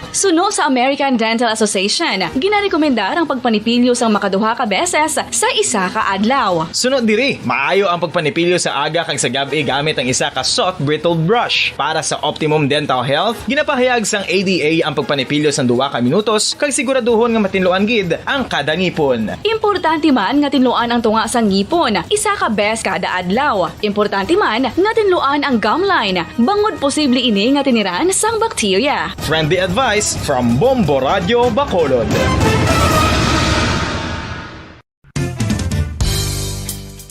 Suno sa American Dental Association, ginarekomendar ang pagpanipilyo sang makaduha ka beses sa isa ka adlaw. Suno diri, maayo ang pagpanipilyo sa aga kag sa gab-i gamit ang isa ka soft bristled brush. Para sa optimum dental health, ginapahayag sang A D A ang pagpanipilyo sang duha ka minutos kag siguraduhon nga matinluan gid ang kada ngipon. Importante man nga tinluan ang tunga sang ngipon isa ka bes kada adlaw. Importante man nga tinluan ang gum line, bangod posible ini nga tiniran sang bakterya. Friendly advice from Bombo Radio Bacolod.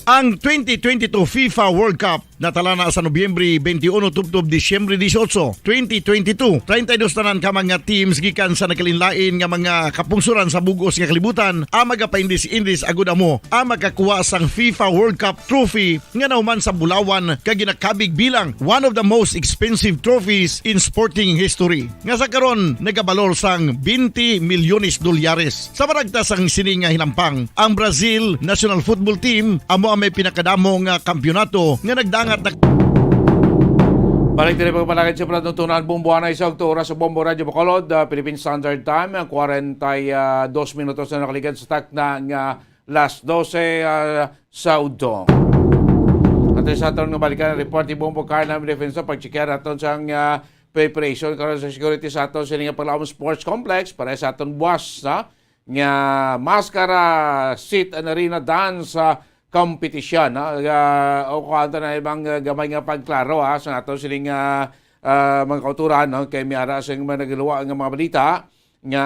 Ang twenty twenty-two FIFA World Cup natala na sa Nobyembre twenty-one tubtob Disyembre dieciocho, twenty twenty-two. Treinta y dos tanan ka mga teams gikan sa nagkalainlain nga mga kapungsoran sa bug-os nga kalibutan ang magapaindis-indis agud amo ang makakuha sang FIFA World Cup trophy nga nahuman sa bulawan kag ginakabig bilang one of the most expensive trophies in sporting history, nga sa karon nagabalor sang twenty milyones dolyares. Sa maragta sang sini nga hinampang, ang Brazil national football team amo ang may pinakadamo nga kampiyonato nga nagdangat na. Balik diri, pagpalagad sa Brad Nagtunan, Bombo, anay sa okto oras sa Bombo Radio Bacolod, ah, Philippine Standard Time, ang kwarenta y dos minutos na nakaligad sa takna nga las dose, ah, sa udto. At sa aton nga balikan ang report ni Bombo Carnal Defensor, pagtsikya naton sang, ah, preparation karon sa security sa aton sini nga Paglaom Sports Complex para sa aton buwas, ha? Nga Mascara Seat and Arena Dance, ah, Competition, no? Ah, o kung ato na ibang, ah, gamay nga pagklaro, ha, sa aton sining, ah, ah, mga kauturan, no? Kay may ara sing mga nagluwa nga mga balita nga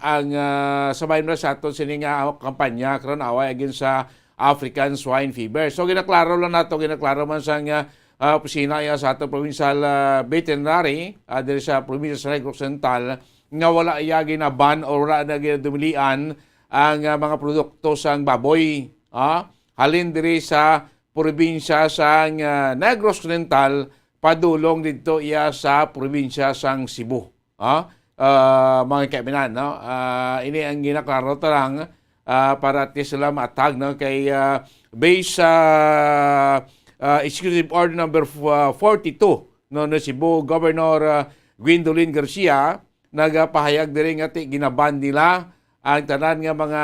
ang, ah, sabay na sa aton sini nga kampanya karon away against sa African Swine Fever. So, ginaklaro lang nato, ginaklaro man sa nga, ah, opisina ya sa aton provincial, ah, veterinary, ah, diri sa probinsya sa Negros Oriental, nga wala iya ginaban o wala na ginadumilian ang, ah, mga produkto sang baboy, ah, halin diri sa probinsya sang, ah, Negros Oriental, padulong didto iya sa probinsya sang Cebu. Ah, ah, mga kaibigan, no? Ah, ini ang ginaklaro ta lang, ah, para at least sila maatag, no? Kay, ah, based sa, ah, Executive Order number f-, ah, forty-two, no, no, Cebu Governor, ah, Gwendolyn Garcia, nagapahayag diri nga ti ginaban nila ang tanan nga mga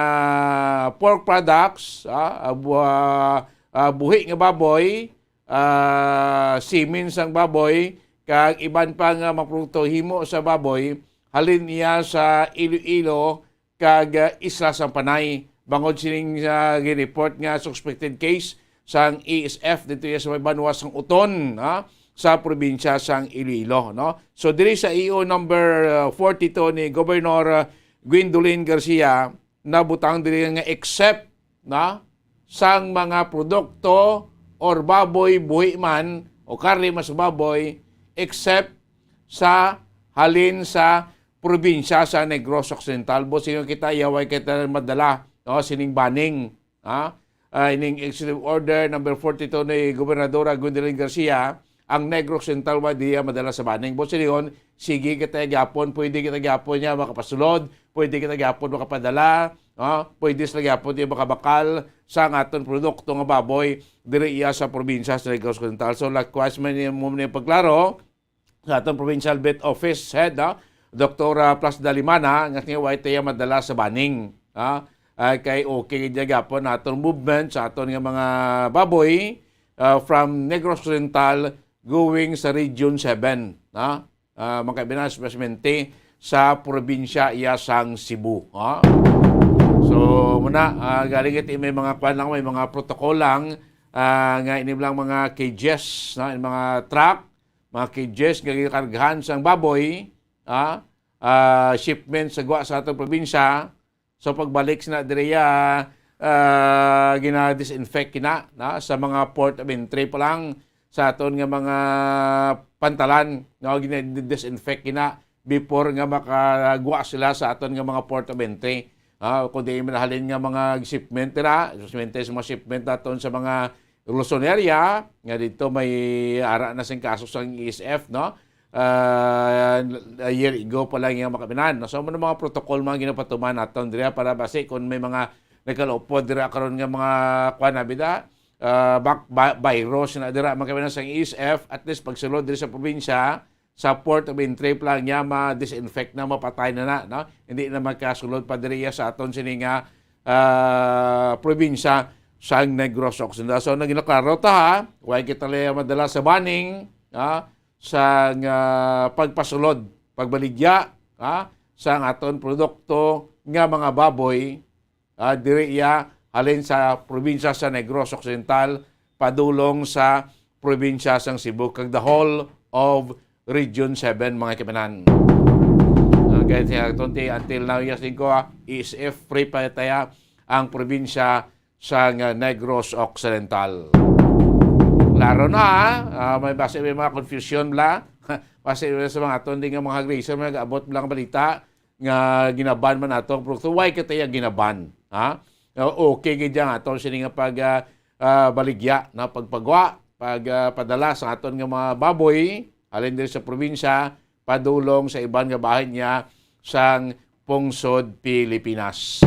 pork products, ah, ah, bu-, ah, ah, buhi nga baboy, ah, semen sang baboy, kag iban pa nga mga produkto himo sa baboy, halin niya sa Iloilo kag, ah, Isla sang Panay. Bangod sining, ah, gin-report nga suspected case sang A S F dito iya sa may banwa sang Uton, ha, sa probinsya sang Iloilo, no? So, diri sa E O number, ah, forty-two ni Governor, ah, Gwendolyn Garcia, nabutang diri nga except na sang mga produkto or baboy buhi man o karne man sa baboy, except sa halin sa probinsya sa Negros Occidental. Buot silingon kita, yaway kita madala, no, sining banning, ha? Ah, ining Executive Order number forty-two ni Gobernadora Gwendolyn Garcia, ang Negros Oriental wa diya madala sa banning. Buot silingon, sige kita gyapon, pwede kita gyapon niya makapasulod, pwede kita gyapon makapadala, ah, pwede sila gyapon niya makabakal sa aton produkto nga baboy diri iya sa probinsya sa Negros Oriental. So, likewise, may ni-, mo ni pagklaro sa aton provincial vet office head, ah, Doktora Plas Dalimana, nga nga wa tiya madala sa banning, ah, ay kay okay gid gyapon aton movement sa aton nga mga baboy, ah, from Negros Oriental going sa Region seven, ah, ah, mga kaibigan, especially sa probinsya iya sang Cebu, ah. So, muna, ah, galing ito may mga kwan lang, may mga protocol lang, ah, nga inim lang mga cages, no, yung mga truck, mga cages nga ginakargahan sang baboy, ah, ah, shipment sa gwa sa atong probinsya. So, pagbalik sina diriya, ah, gina-disinfect kina, na, sa mga port of entry pa lang sa aton nga mga pantalan, no, gina-disinfect kina before nga makagwa sila sa aton nga mga port of entry. Ah, kung di man halin nga mga shipment nila, shipment sa mga shipment naton sa mga Luzon area, nga dito may ara na sing kaso sa E S F, no? ah, a year ago pa lang yung mga kapinan. So, ano mga protocol mga ginapatuman naton dira para basi kung may mga nagkalupod dira karon nga mga kuan na bida, ah, bak-, ba-, virus na dira mga kapinan sa E S F, at least pagsulod diri sa probinsya, sa port of entry pa lang niya ma-disinfect na, mapatay na na, no? Hindi na magkasulod pa diri sa aton sini nga, ah, probinsya sang Negros Occidental. So, naging klaro ta, ha? Why kita lang madala sa banning, ha? Sang, ah, pagpasulod, pagbaligya, ha? Sang aton produkto nga mga baboy, ah, diri iya halin sa probinsya sa Negros Occidental, padulong sa probinsya sang Cebu, kag the whole of Region seven, mga kapinan. Ah, kaya siya, tunti, until now, yes, din ko, ah, E S F free pa taya ang probinsya sa nga Negros Occidental. Klaro na, ah, may basi may mga confusion bla. Basi may sa mga aton din nga mga hagriser, mga gaabot lang balita nga ginaban man ato ang produkto. Why kita iya ginaban? Ha? Ah, okay gid ang ato sini nga pag, ah, ah, baligya na pagpagwa, pag, ah, padala sa aton nga mga baboy halin diri sa probinsya, padulong sa iban nga bahin niya sang pungsod Pilipinas.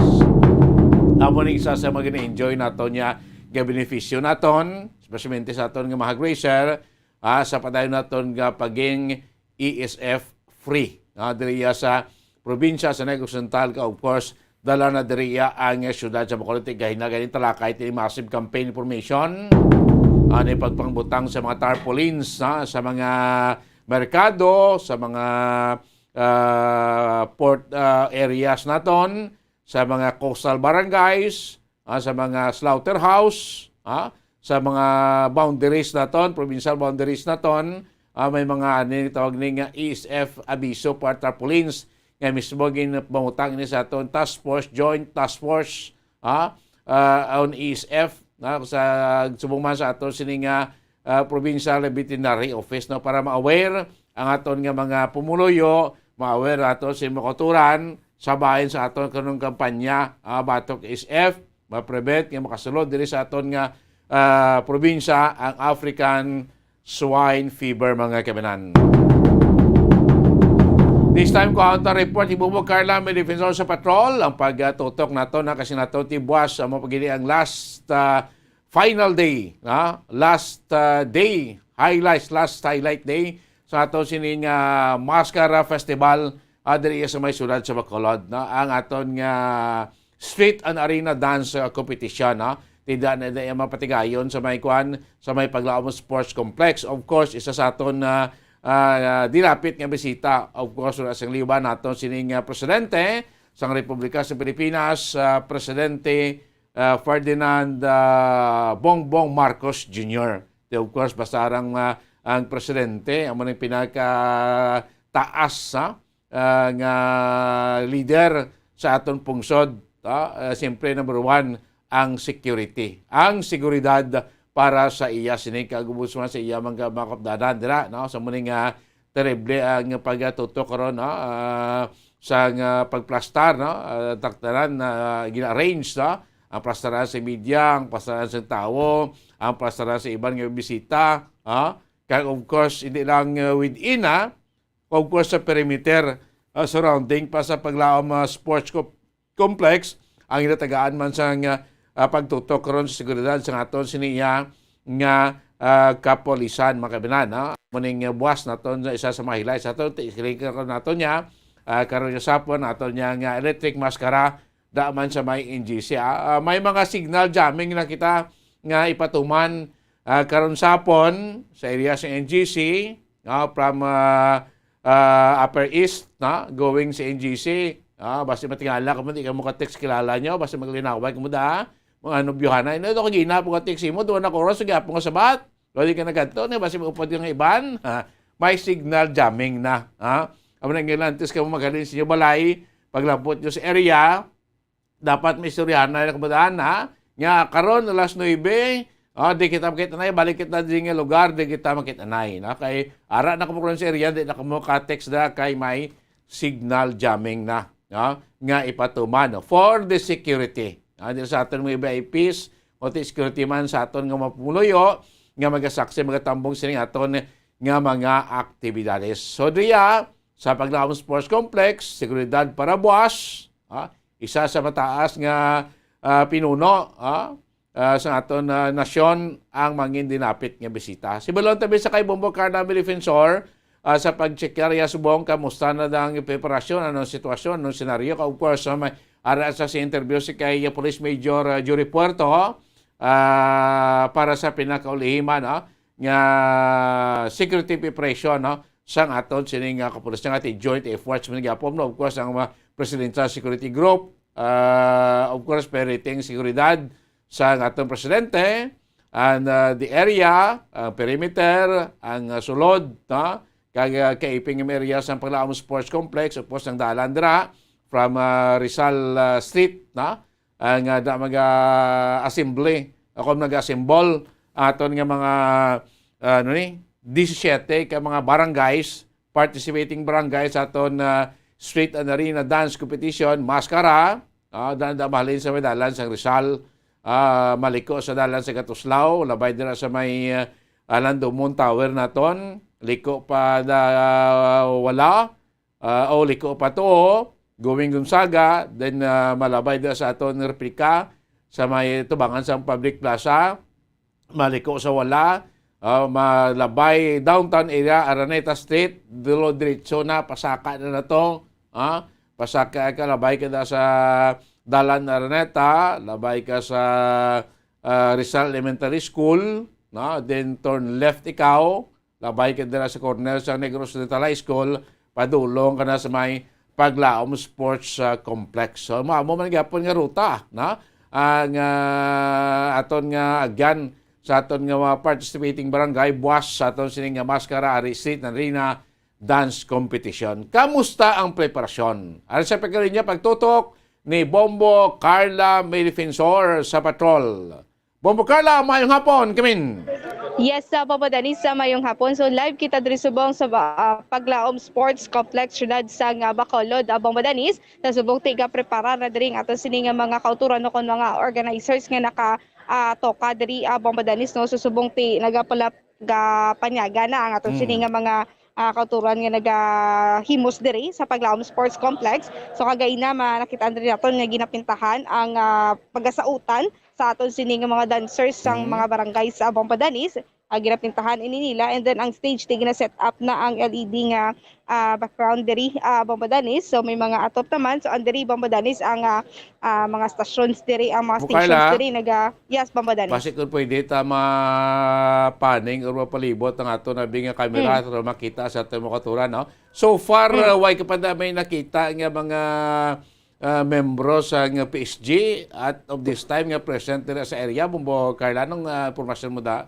Amo ni isa sa mga gina-enjoy naton niya nga benepisyo naton, especially sa aton nga mga hagriser, ah, sa padayon naton nga paging E S F free, ah, diri iya sa probinsya sa Negros Occidental, ka, of course, dala na diri iya ang siyudad sa Bacolod. Gahina gani talakay tini massive campaign information, ah, ni pagpangbutang sa mga tarpaulins, ah, sa mga merkado, sa mga, ah, port, ah, areas naton, sa mga coastal barangays, ah, sa mga slaughterhouse, ah, sa mga boundaries naton, provincial boundaries naton, ah, may mga, ano yung tawag ni nga E S F abiso for tarpaulins nga mismo ginpamutang ni sa aton task force, joint task force, ah, ah, on E S F, ah, sa subong man sa aton sini nga, ah, provincial veterinary office, no, para ma-aware ang aton nga mga pumuluyo, ma-aware aton sa mga kauturan, sa bahin sa aton kanong kampanya, ah, batok E S F, ma-prevent nga makasulod diri sa aton nga, ah, probinsya ang African swine fever, mga kabinan. This time, ko ang report, ibubo Carla, may defensor sa patrol, ang pagtutok nato na kasi nato ti buwas, amo pagili ang last, ah, final day, na last, ah, day, highlights, last highlight day sa ato sining, ah, Mascara Festival, ah, diri sa may siyudad sa Bacolod, no? Ang aton nga street and arena dance, ah, competition, no? Tida na, na mapatigayon sa may kwan, sa may Paglaom Sports Complex. Of course, isa sa aton, ah, ah, dinapit nga bisita, of course, wala sang liban naton sining, ah, presidente sang Republika sa Pilipinas, ah, Presidente, ah, Ferdinand, ah, Bongbong Marcos Junior. Di, of course, basta arang, ah, ang presidente, amo nang pinakataas, ha, ah, nga leader sa aton pungsod, ah, ah, siyempre, number one, ang security. Ang seguridad para sa iya sini, kag ubos man sa iya mga, mga kapdanan dira, no? Sa muni nga terrible ang pagtutok karon, no? Ah, sa nga pagplastar, no? Ah, taktaran na gina-arrange, no? Ang plastaran sa media, ang plastaran sa tawo, ang plastaran sa iban nga bisita, ha? Kag, of course, hindi lang, uh, within, ha? Of course, sa perimeter, uh, surrounding pa sa Paglaom, uh, Sports Co-, Complex, ang ginatagaan man sa nga, uh, pagtutok karon sa seguridad sa aton sini iya nga, uh, kapolisan, mga kabinan, ha? Muning, uh, buwas naton sa isa sa mga highlights. Ato, ti-, naton niya, uh, karon sa sapon, aton niya nga electric mascara, da man sa may N G C, ah. Ah, may mga signal jamming na kita nga ipatuman, ah, karon sapon sa area sa N G C, ah, from, ah, ah, Upper East, na, going sa N G C. Ah, basta matingala ka mo, di ka mo ka-text kilala nyo, basta maglinaway ka mo da, mga nobyohanay. Ano ito, kagina po ka-text mo, duwa na ka oras, sa gyapon nga sabat. Pwede ka na ganito, na, basta may upad ka nga iban. Ha, may signal jamming na. Ha? Amo na nga lang, antes ka mo maghalin sa inyo balay, paglabot nyo sa area, dapat may istoryahan na kabataan, ha? Nga karon alas nuebe, ah, di kita makita na, balik kita di nga lugar, di kita makita na, no? Kay ara na kamo karon sa area, di na kamo ka-text na kay may signal jamming na, no? Nga ipatuman, no? For the security. Ah, di sa aton mga V I Ps, o ti security man sa aton nga mga pumuluyo, nga magasaksi, magatambong sining aton nga mga aktibidades. So, diya, sa Paglaom Sports Complex, seguridad para buwas, ah, isa sa mataas nga, ah, pinuno, ah, ah, sa aton, ah, nasyon ang mangin dinapit nga bisita. Si Balon tabi sa kay Bombo Carla Defensor, ah, sa pagtsekyar ya subong kamusta na ang preparasyon, anong sitwasyon, anong senaryo. Of course, ah, may ara sa si interview si kay Police Major, ah, Jury Puerto, ah, para sa pinakaulihiman, ah, nga security preparation, no, sang aton sining, ah, kapulisan nga ti joint efforts man gyapon, no? Of course, ang, ah, Presidential Security Group, ah, of course, priority ang seguridad sa aton presidente, and, ah, the area, ang perimeter, ang, ah, sulod, no? Kag, ah, kaiping nga area sa Paglaom Sports Complex, of course, ang dalan dira from, ah, Rizal, ah, Street, no? Ang, ah, da-, mag, ah, assembly, ako nag-assemble, aton nga mga, ah, ano ni, disisiete ka mga barangays, participating barangays sa aton, ah, street and arena dance competition, maskara, ah, da-, da-, mahalin sa may dalan sang Rizal, ah, maliko sa dalan sa Gatuslao, labay dira sa may, ah, Alan Dumon Tower naton, liko pa da, wala, ah, o liko pa to, going Gonzaga, then, ah, malabay da sa aton replika sa may tubangan sa Public Plaza, maliko sa wala, ah, malabay downtown area, Araneta Street, dulo diretso na, pasaka na na to, ah, pasaka ka, labay ka na sa Dalan Araneta, labay ka sa, ah, Rizal Elementary School, no? Then turn left ikaw, labay ka dira sa corner sa Negros Oriental High School, padulong ka na sa may Paglaom Sports, ah, Complex. So, mao, mao man gyapon nga ruta, na? Ang, ah, aton nga agyan sa aton nga mga participating barangay, buwas sa aton sining nga maskara, ari street, arena, dance competition. Kamusta ang preparasyon? Ari sa pagkalinya, pagtutok ni Bombo Carla May Defensor sa Patrol. Bombo Carla, mayong hapon, kamin. Yes, sa Bombo Danis, sa mayong hapon. So, live kita diri subong sa, ah, Paglaom Sports Complex, siyudad sa nga Bacolod, ah, Bombo Danis. Sa subong ti gaprepara na diri ang aton sini nga mga kauturan o kon mga organizers nga naka, ah, toka diri, ah, Bombo Danis, no? So, subong ti nagapalap-, gapanyaga na ang aton sini nga mga, ah, kauturan nga nagahimos diri sa Paglaom Sports Complex. So, kagaina, ma-, nakita diri naton nga ginapintahan ang, ah, pagasautan sa aton sini nga mga dancers sang mga barangay sa Bombo Danis. Ah, ginapintahan ini nila, and then ang stage ti gina-set up na ang L E D nga, ah, background diri, ah, Bombo Danis. So may mga atop naman. So ang diri Bombo Danis ang, ah, ah, mga stations diri, ang mga Bukay stations la. Diri naga, yes, Bombo Danis. Basi kung pwede ta ma-panning or mapalibot ang ato na bing nga camera para makita sa ato mga kauturan, no? So far, uh, way ka pa na may nakita nga mga, uh, membro sa nga P S G at of this time nga present dira sa area, Bombo Carla, anong, uh, impormasyon mo da?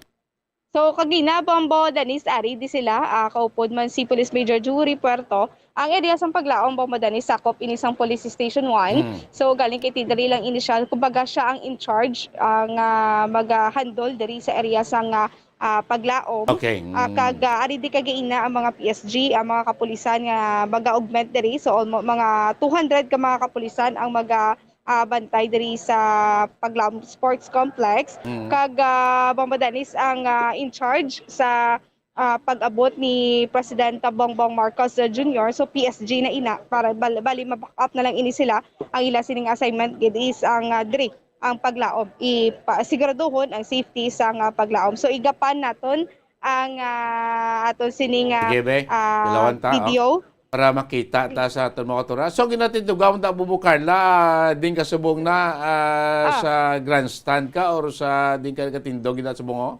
So, kagina, Bombo Danis, ari di sila, ah, kaupod man si Police Major Jury Puerto. Ang area sang Paglaom, Bombo Danis, sakop ini sang Police Station one. So, galing kay ti diri lang inisyal, kumbaga siya ang in charge, ang, ah, mag-, ah, handle diri sa area sang, ah, ah, Paglaom. Okay. Ah, kag, ah, ari di kagaina ang mga P S G, ang mga kapulisan nga mag-augment diri. So, almo-, mga two hundred ka mga kapulisan ang mag, ah, ah, bantay diri sa Paglaom Sports Complex. Kag, ah, Bombo Danis ang, ah, in charge sa, ah, pag-abot ni Presidente Bongbong Marcos Junior. So, P S G na ina para bal-, bali ma-back up na lang ini sila. Ang ila sining assignment gid is ang, ah, diri ang paglaom. Ipa-, siguraduhon ang safety sa nga paglaom. So, igapan naton ang, ah, aton sining, ah, Sige, be. Ah, Ilawan ta, oh. Video. Para makita ta sa aton mga kauturan. So, ginatindugan ta, Bombo Carla, ah, din kasubong na, ah, sa grandstand ka or sa din ka katindog gina subong, oh?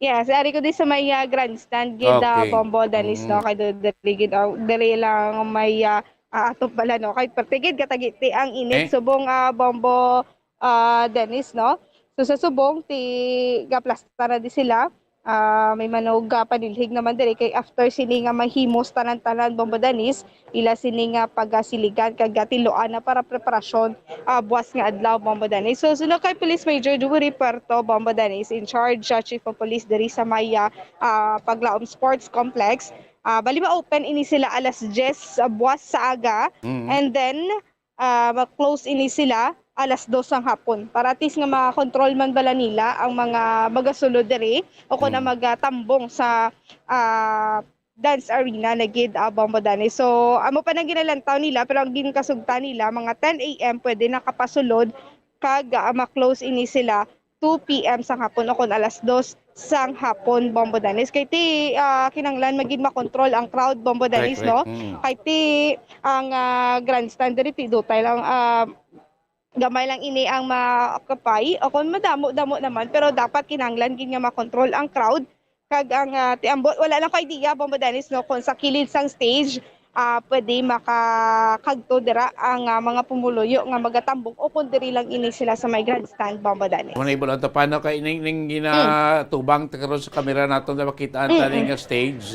Yes, ari ko di sa may, ah, grandstand gid, ah, Bombo Danis, no? Kay do-, diri gid, ah, diri lang may, ah, ah, ato pala, no? Kay perti gid katagiti ang init. Subong, ah, Bombo, ah, Danis, no? So, sa subong, ti gaplasta na di sila. Ah, may manog, ah, panilhig naman diri kay after sini nga mahimos tanan-tanan, Bombo Danis, ila sini nga pagasiligan kag gatiluan na para preparasyon, ah, buwas nga adlaw, Bombo Danis. So, sunod kay Police Major Jewry Puerto, Bombo Danis, in charge, ah, Chief of Police diri sa may, ah, ah, Paglaom Sports Complex. Ah, bali ma-open ini sila alas diyes, ah, buwas sa aga. And then, ah, ma-close ini sila alas dos sang hapon, para at least nga makontrol man bala nila ang mga magasulod diri o kon ang Mm. magatambong sa, ah, dance arena na gid, ah, Bombo Danny. So, amo pa nang ginalantaw nila, pero ang ginkasugtan nila, mga ten a m pwede nakapasulod kag, ah, ma-close ini sila two p m sang hapon o kon alas dos sang hapon, Bombo Danis. Kay ti, ah, kinahanglan man gid makontrol ang crowd, Bombo Correct, Danis, no? correct. Mm. Kay ti ang, ah, grandstand diri ti dutay lang, ah, gamay lang ini ang ma-occupy o kon madamo-damo naman, pero dapat kinahanglan gid nga makontrol ang crowd. Kag ang, ah, ti ambot, wala lang ko idea, Bombo Danis, no, kung sa kilid sang stage, ah, pwede makakagto dira ang, ah, mga pumuluyo nga magatambong o kung diri lang ini sila sa may grandstand, Bombo Danis. Kung naibulan to, paano kay ning, ning Hmm. ginatubang ta karon sa kamera naton na makita ang Mm, taning mm. nga stage?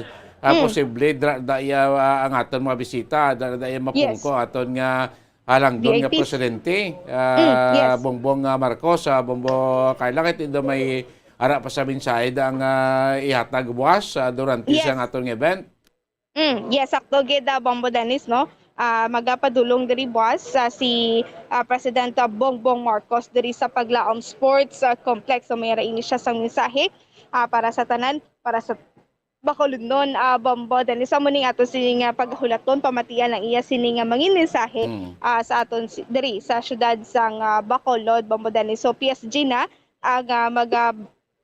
Ah, Mm. posible dra-, da iya, ah, ang aton mga bisita, da, da iya Yes. mapungko aton nga halangdon nga V I Ps. presidente, Mm, ah, yes. Bongbong, ah, Marcos, ah, Bombo Carla, kay ti daw may ara pa sa mensahe da ang, ah, ihatag buwas, ah, durante Yes. sang aton nga event. Mm, yes, sakto gid, ah, Bombo Dennis, no? Ah, magapadulong diri buwas, ah, si, ah, President, ah, Bongbong Marcos diri sa Paglaom Sports, ah, Complex. So, may ra ini siya sang mensahe, ah, para sa tanan, para sa Bacolodnon, ah, Bombo Dennis. Amo ni nga ato sini nga paghulaton, pamatian ang iya sini nga mangin mensahe, Mm. ah, sa aton si-, diri sa siyudad sang, ah, Bacolod, Bombo Dennis. So, P S G na ang, ah, maga-,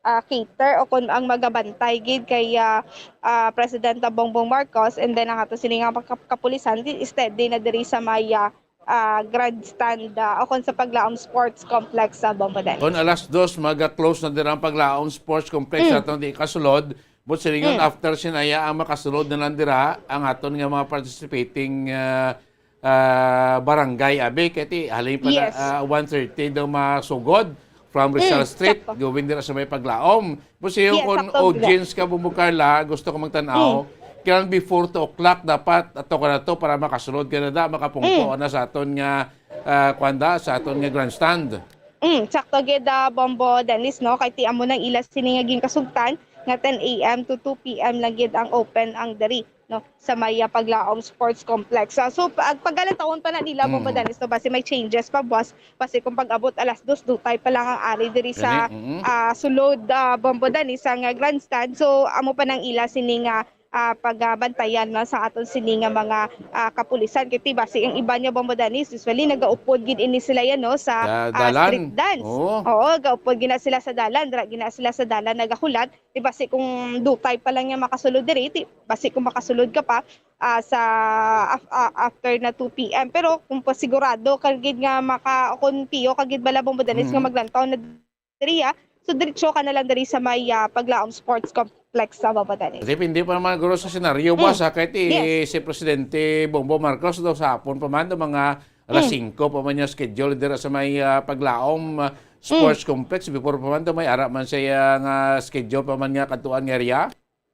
ah, cater o kon ang magabantay gid kay, ah, ah, President Bongbong Marcos, and then ang ato sini nga pagka-, kapulisan, di-, steady na diri sa may, ah, ah, grandstand, ah, o kon sa Paglaom Sports Complex sa Bombo Dennis. Kon alas dos, maga-close na dira ang Paglaom Sports Complex Mm. sa atong di kasulod. But silingon, Mm. after sinaya ang makasulod na lang dira, ang aton nga mga participating, ah, ah, barangay, abi, kay ti, halin pa na, Yes. ah, one thirty daw masugod from Rizal Mm, Street, sakto. going dira sa may Paglaom. But siya Yes, kung sakto, audience ka, Bumbo Carla, gusto ko magtanaw, Mm. kailangan before two o'clock, dapat ato ka na to para makasulod ka na da, makapungko Mm. na sa aton nga, ah, kwan da, sa aton nga grandstand. Mm, sakto gid, ah, Bombo Dennis, no? Kay ti amo nang ila sini nga ginkasugtan nga ten a m to two p m lang gid ang open ang diri, no, sa may, ah, Paglaom Sports Complex. Ah, so, pa-, pagalatawon pa na nila, Bombo Mm. Dennis, no? Basi may changes pa buwas, basi kung pag-abot alas dos, dutay pa lang ang ari diri sa, Gani, mm. ah, sulod, ah, Bombo Dennis, sa nga grandstand. So, amo pa nang ila sini nga ah, pagabantayan na sa aton sini nga mga, ah, kapulisan. Kay ti basi ang iban nga Bombo Dennis, usually nagaupod gid ini sila yan, no, sa, Sa ah, dalan. street dance. Oo. Oo, gaupod gina sila sa dalan, dira gina sila sa dalan nagahulat. Ti basi kung dutay pa lang nga makasulod diri, ti basi kung makasulod ka pa, ah, sa af-, ah, after na two p m. Pero kung pasigurado ka gid nga maka-, kung piyo ka gid bala, Bombo Dennis, nga Mm. maglantaw na diri, ah. So, diretso ka na lang diri sa may, ah, Paglaom Sports Complex sa Baba Danis. Depende pa naman, guro, sa senaryo, Mm. boss, ha? Kahit i-, Yes. si Presidente Bongbong Marcos daw sa hapon pa man, daw mga alas Mm. singko pa man niya schedule dira sa may, ah, Paglaom, ah, Sports Mm. Complex. Before pa man daw may ara man siya nga schedule pa man nga kadtuan nga area.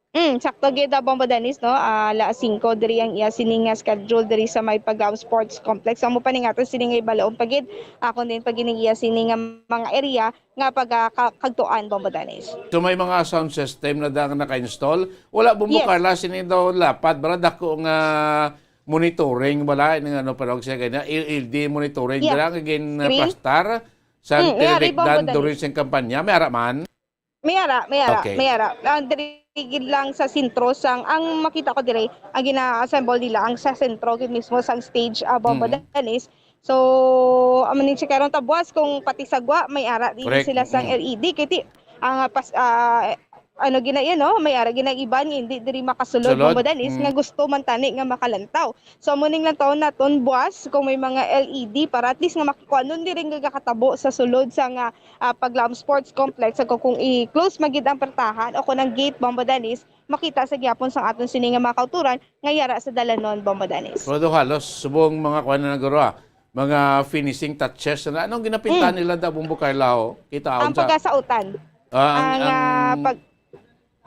Mm, sakto gid, ah, Bombo Dennis, no? Ah, alas singko diri ang iya sini nga schedule diri sa may Paglaom Sports Complex. Amo pa ni nga ato sini nga ibalaon pa gid, ah, kun diin pa gid ang iya sini nga mga area nga pag, ah, ka-, kagtuan, Bombo Dennis. So, may mga sound system na da nga naka-install? Wala, Bombo Yes. Carla, sini daw lapad, bala dako nga monitoring, bala, ning ano, parang siya ganyan, L E D monitoring, Yeah. dira nga gin-, Screen? plastar, sa Mm, yeah, tinirikdan Bombo Dennis. during sa kampanya, may ara man? May ara, may ara, Okay. may ara. Ang diri gid lang sa sentro sang, ang makita ko dire, ang gina-assemble nila, ang sa sentro gid mismo sang stage, ah, Bombo Mm. Dennis. So, amo ni si karon tabuas kung pati sa gwa, may ara din Correct. sila sang Mm. L E D. Kay ti, ang, ah, pas-, ah, ano gina yan, no? May ara gina iban nga hindi diri makasulod, Sulod? Bombo Dennis, Mm. nga gusto man tani nga makalantaw. So, amo ning lantawon naton buwas kung may mga L E D para at least nga makikuha nun diri nga gakatabo sa sulod sa nga, ah, Paglaom Sports Complex. Sa kung i-close man gid ang pertahan o kung ang gate, Bombo Dennis, makita sa gihapon sang aton sini nga mga kauturan nga yara sa dalanon, Bombo Dennis. Pero daw halos subong mga kuwan na, guro, ah, mga finishing touches na. Anong ginapinta Mm. nila daw, Bombo Carla, ho? Kita Ang sa pagkasautan. Ah, ang, Ang, ah, ang pag-,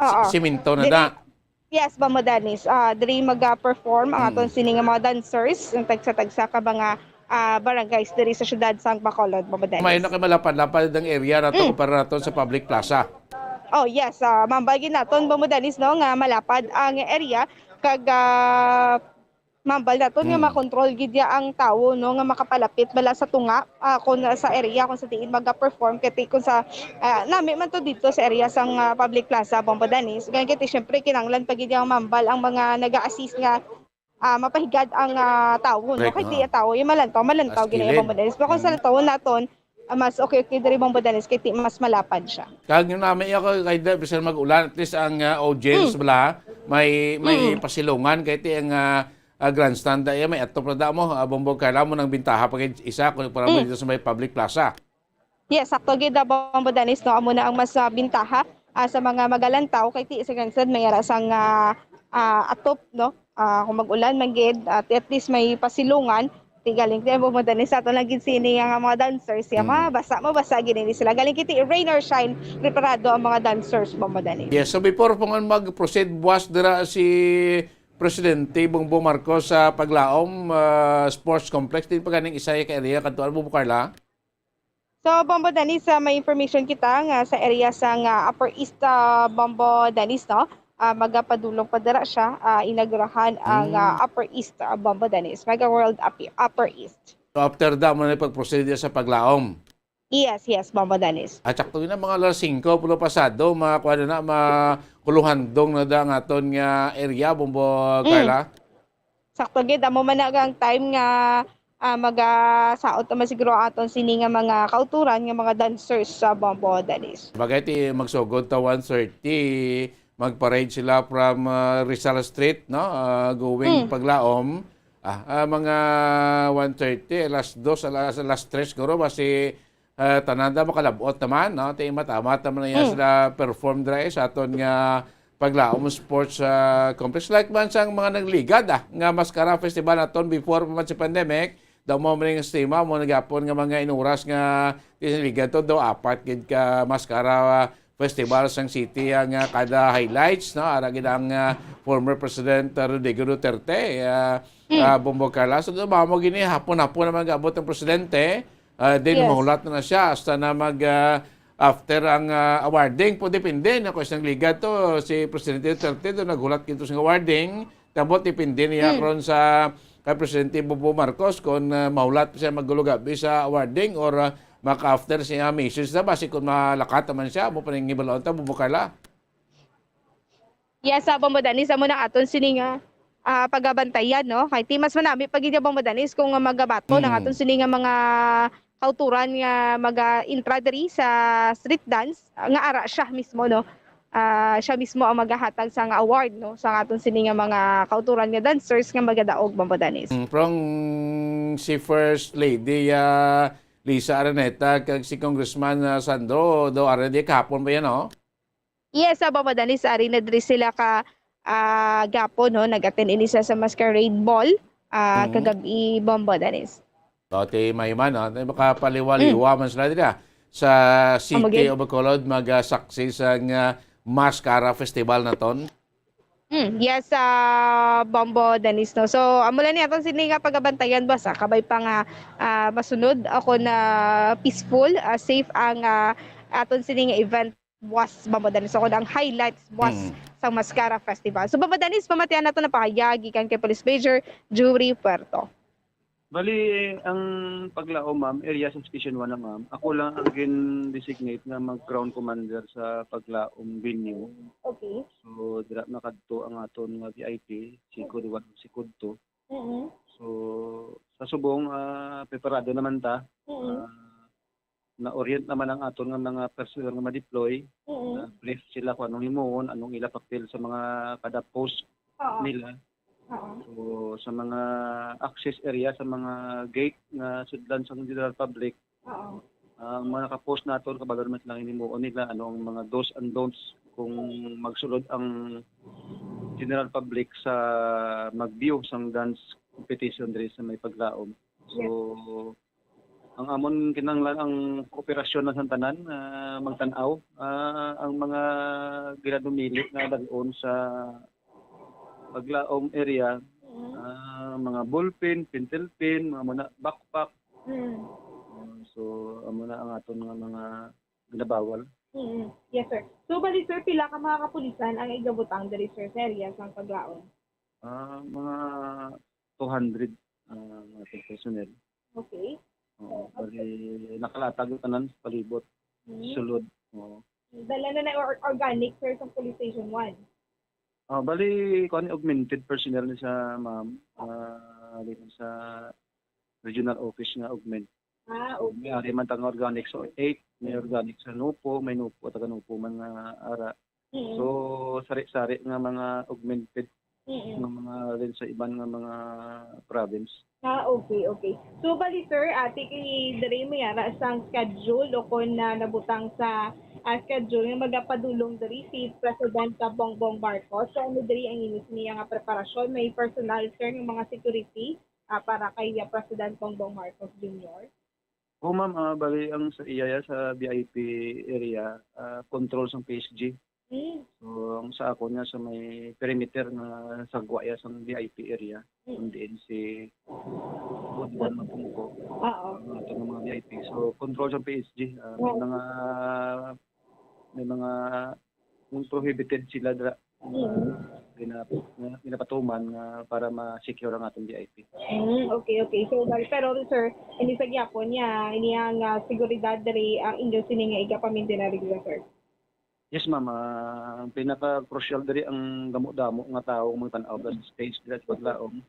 si-, oo. simento na Dili, da. Yes, Bombo Dennis. Ah, diri mag-perform ang Mm. aton sini nga mga dancers, ang tagsa-tagsa ka mga, ah, barangays diri sa siyudad sang Bacolod, Bombo Dennis. May na kay malapad-lapad ang area na to Mm. kumpara nato sa public plaza. Oh, yes. Ah, mambagi naton, Bombo Dennis, no, nga malapad ang area kag, ah, Mambal naton nga Mm. makontrol gid ya ang tawo, no, nga makapalapit bala sa tunga, ah, kung sa area kung sa diin maga-perform, kay ti-, kung sa, ah, nami man to dito sa area sang, ah, public plaza, Bombo Danis. Gani kay ti-, syempre, kinahanglan pa gid yang mambal ang mga naga-assist nga, ah, mapahigad ang, ah, tawo, no? Correct, Kay di oo. ang tawo, yung malantaw, malantaw As gid na yung kilid. Bombo Danis. Pero kung sa Mm. lantaw naton, ah, mas okay, okay diri, Bombo Danis, kay ti-, mas malapad siya. Kag yun namin, ako, kay da-, bisan mag-ulan, at least ang, ah, audience Mm. bala, may, may Mm. pasilungan, kay ti ang, ah, ah, grandstand, da, iya, may atop na da mo, ah, Bombo Carla, mo nang bintaha pag isa, kung para mo Mm. dito sa may public plaza. Yes, sakto gid, ah, Bombo Danis, no? Amo na ang mas, ah, bintaha, ah, sa mga magalantaw, kay ti sa grandstand, may ara sang, ah, ah, atop, no? Ah, kung mag-ulan man gid, at, at least may pasilungan, ti galing, ti, Bombo Danis, sa ato lang gid sini nga mga dancers, siya, Mm. mabasa, mabasa gid ini sila. Galing kiti, rain or shine, preparado ang mga dancers, Bombo Danis. Yes, so before po nga mag-proceed, buwas dira si Presidente Bongbong Marcos sa Paglaom, ah, Sports Complex, din pa ganing isa ka area kadto, ano po, Carla? So, Bombo Danis, ah, may information kita nga sa area sa nga Upper East, ah, Bombo Danis, no? Ah, magapadulong pa dira siya, ah, inaugurahan ang, Mm. ah, Upper East, ah, Bombo Danis, Mega World Up-, Upper East. So, after da mo na pag-proceed sa Paglaom? Yes, yes, Bombo Danis. At sakto na, mga alas singko pulo pasado, mga kuwan na, mga kuluhandong na da ang aton nga area, Bombo Mm. Carla. Sakto gid, amo man na ang time nga, ah, magasaot naman siguro ang aton sini nga mga kauturan nga mga dancers sa Bombo Danis. Bagay ti magsugod ta one thirty, mag-parade sila from, ah, Rizal Street, no? Ah, going Mm. Paglaom. Ah, ah, mga one thirty, alas dos, alas, alas tres siguro, basi, ah, tanan da makalabot naman, no? Ti mata-mata man niya Mm. sila perform dira, eh, sa aton nga Paglaom Sports, ah, Complex. Like man sang mga nagligad, ah, nga Mascara Festival naton before pa man si pandemic, daw mo man yung estima mo nagapon nga mga inuras nga ti ligad to, daw apat gid ka Mascara, ah, Festival sang city ang, ah, kada highlights, no? Ara gid ang, ah, former President, ah, Rodrigo Duterte, ah, Mm. ah, Bombo Carla. So, daw mo gini, hapon-hapon naman gaabot ang presidente. Ah, then Yes. mahulat na, na siya hasta na mag, ah, after ang, ah, awarding po, depende na kung isang liga to, si Presidente Duterte do naghulat gid to sa awarding, tabot depende niya Mm. karon sa kay Presidente Bongbong Marcos kung, ah, mahulat siya magulugabi sa awarding or, ah, maka-after siya message na ba si kung malakat naman siya mo paningibalaon ta, Bombo Carla. Yes, sa Bombo Danis, amo na aton sini nga, ah, pagabantayan, no? Kay ti mas manami pa gid, Bombo Danis, kung magabaton ang Mm. aton sini nga mga kauturan nga maga-intra diri sa street dance, ah, nga ara siya mismo, no? Ah, siya mismo ang magahatag sa nga award, no? Sa aton sini nga mga kauturan nga dancers nga magadaog, Bombo Danis. Mm, from si First Lady, ah, Liza Araneta kag si Congressman, ah, Sandro, do already kahapon ba yan, no? Yes, sa Bombo Danis, ari na diri sila ka, ah, gapon, no? Nag-attend ini sa, sa masquerade ball, ah, Mm. kagabi, Bombo Danis. O, ti may man, no? Ti makapaliwaliwa Mm. man sila dira sa Amo City gid. of Bacolod, magasaksi sa nga Mascara Festival naton. Mm, yes, sa Bombo Danis, no? So, amo lang ni aton sini nga pagabantayan ba sa kabay pa nga, ah, masunod ako na peaceful, ah, safe ang, ah, aton sini nga event. Was Bombo Danis. So, ang highlights was Mm. sa Mascara Festival. So, Bombo Danis, pamatian nato na pahayag gikan kay Police Major Jury Puerto. Bali, ang Paglaom, ma'am, area sa Station one na, ma'am. Ako lang ang gin-designate nga mag-ground commander sa Paglaom venue. Okay. So, dira makadto ang aton nga V I P, si Mm. Code one, si Code two. Mm-mm. So, sa subong, ah, preparado naman ta. Mm-mm. Ah, na-orient naman ang aton nga mga personnel nga ma-deploy, Mm. na-brief sila kung anong himuon, anong ila papel sa mga kada post Oo. nila. Oo. So, sa mga access area, sa mga gate nga sudlan sa general public, Oo. ang mga nakapost naton, kabalo naman sila ang himuon nila, ano ang mga do's and don'ts kung magsulod ang general public sa mag-view sang dance competition diri sa may Paglaom. So, Yes. Ang amon kinahanglan ang kooperasyon lang sa tanan, ah, magtan-aw, ah, ang mga ginadumili nga dal-on sa Paglaom area, Mm. ah, mga ballpen, pentel pen, mga muna, backpack. Mm. Ah, so, amo na ang aton nga mga ginabawal. Mm. Yes, sir. So, bali, sir, pila ka mga kapulisan ang igabutang diri, sir, sa area sang Paglaom? Ah, mga two hundred, ah, mga personnel. Okay. Oo, bali, nakalatag yung tanan sa palibot. Hmm. Sulod. Oo. Dala na na or-, organic, sir, sa Police Station one? Ah, bali, kuwan, augmented personnel ni sa, ma'am, ah, dito sa regional office nga augment. Ah, okay. May ari man ta nga organic, so eight, may organic sa Nupo, may Nupo, taga Nupo man nga ara. Mm. So, sari-sari nga mga augmented Mm. nga mga rin sa iban nga mga province. Ah, okay, okay. So, bali, sir, ati kay diri may ara sang schedule o kon na nabutang sa, ah, schedule nga magapadulong diri si President Bongbong Marcos. So, ano diri ang inyo sini nga preparasyon? May personal, sir, nga mga security, ah, para kay, ah, President Bongbong Marcos Junior? Oo, ma'am. Ah, bali, ang sa iya, ya, sa V I P area, ah, control sang P S G. Mm. So, ang sa ako niya sa may perimeter nga sagwa ya sang V I P area, Mm. Kundi si Budwan Mapungko, Oo. Ang ato nga mga V I P. So, control sang P S G. Ah, may Oo. mga, may mga yung prohibited sila dira. Mm. Gina-, gina-, ginapatuman nga para ma-secure ang atong V I P. Mm, okay, okay. So, well, pero, sir, hindi sa gyapon niya, ini ang, ah, seguridad diri ang inyo sini nga igapamintinar diri, sir? Yes, ma'am. Ah, ang pinaka-crucial diri ang damo-damo nga tawo nga magtan-aw sa stage dira sa paglaom.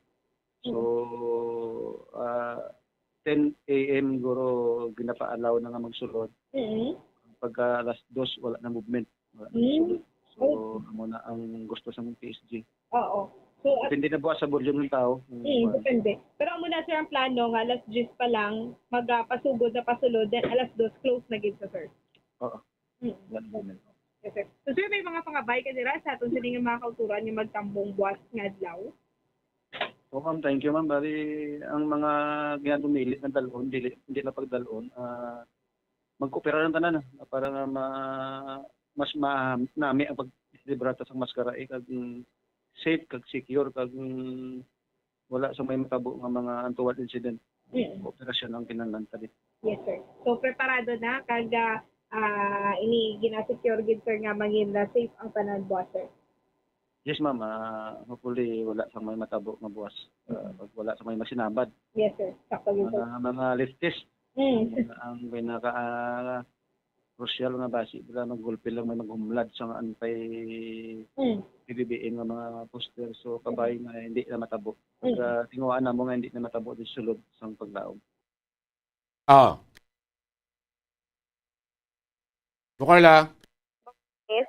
So, Mm. ah, ten A M guro ginapaalaw na nga magsulod. Mm. Pagka alas dos, wala na movement. Wala na Mm. sulod. So, Oh. amo na ang gusto sa P S G. Oo. So, at Depende na buwas sa volume ng tao. Mm, Kuwan. depende. Pero amo na, sir, ang plano nga alas diyes pa lang, magapasugod na pasulod, then alas dos, close na gid sa, sir. Oo. Mm. Wala na movement. Yes, sir. So, sir, may mga pangabay ka dira sa aton sini nga mga kauturan nga magtambong buwas nga adlaw? So, ma'am, thank you, ma'am. Bali, ang mga ginadumili ng dalon, dili, hindi na pagdalon, ah, magkopera ng tanan, ah, para nga ma-, mas ma-, nami ang pag-, sa maskara, eh, kag, mm, safe, kag secure, kag, mm, wala sa may matabo nga mga untoward incident. Mm. Kooperasyon ang kinahanglan ta di. Yes, sir. So, preparado na, kag, ah, ah, ini gina-secure gid, sir, nga mangin na safe ang tanan buwas, sir? Yes, ma'am. Ah, hopefully, wala sang may matabo nga buwas. Ah, Mm. pag wala sang may masinabad. Yes, sir. Sakto yun, sir. Mga, mga leftist. Mm. Ang, ang pinaka, ah, crucial nga basi, wala, maggulpi lang, may maghumlad sa anti Mm. P B B M nga mga poster. So, kabay Mm. nga hindi na matabo. Pag, Mm. ah, tinguhaan namo nga hindi na matabo, di sulod sang paglaom. Ah. Bo Carla? Yes.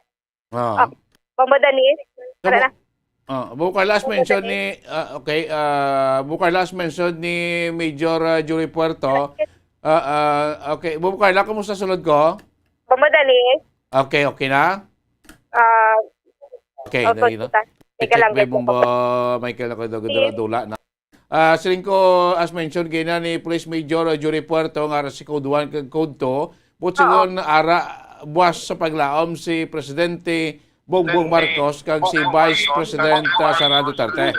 Ah. Ah, Bombo Danis? Sa Ano Bo-, na? ah, Bo Carla, as Bombo mention Danis? ni, ah, okay, ah, Bo Carla, as mention ni Major, ah, Jury Puerto. Yes. Ah, ah, okay. Bo Carla, kumusta sulod ko? Bombo Danis? Okay, okay na? Ah, Okay, opo, dali na. Tita. Teka I-check lang, may teka. Bombo, Michael, ako daw, Yes. dula na. Ah, siling ko, as mentioned, gina ni Police Major Jury Puerto nga si Code one kag Code two, but Oo. sigon ara buwas sa paglaom si Presidente Bongbong Marcos kag si Vice President, ah, Sara Duterte.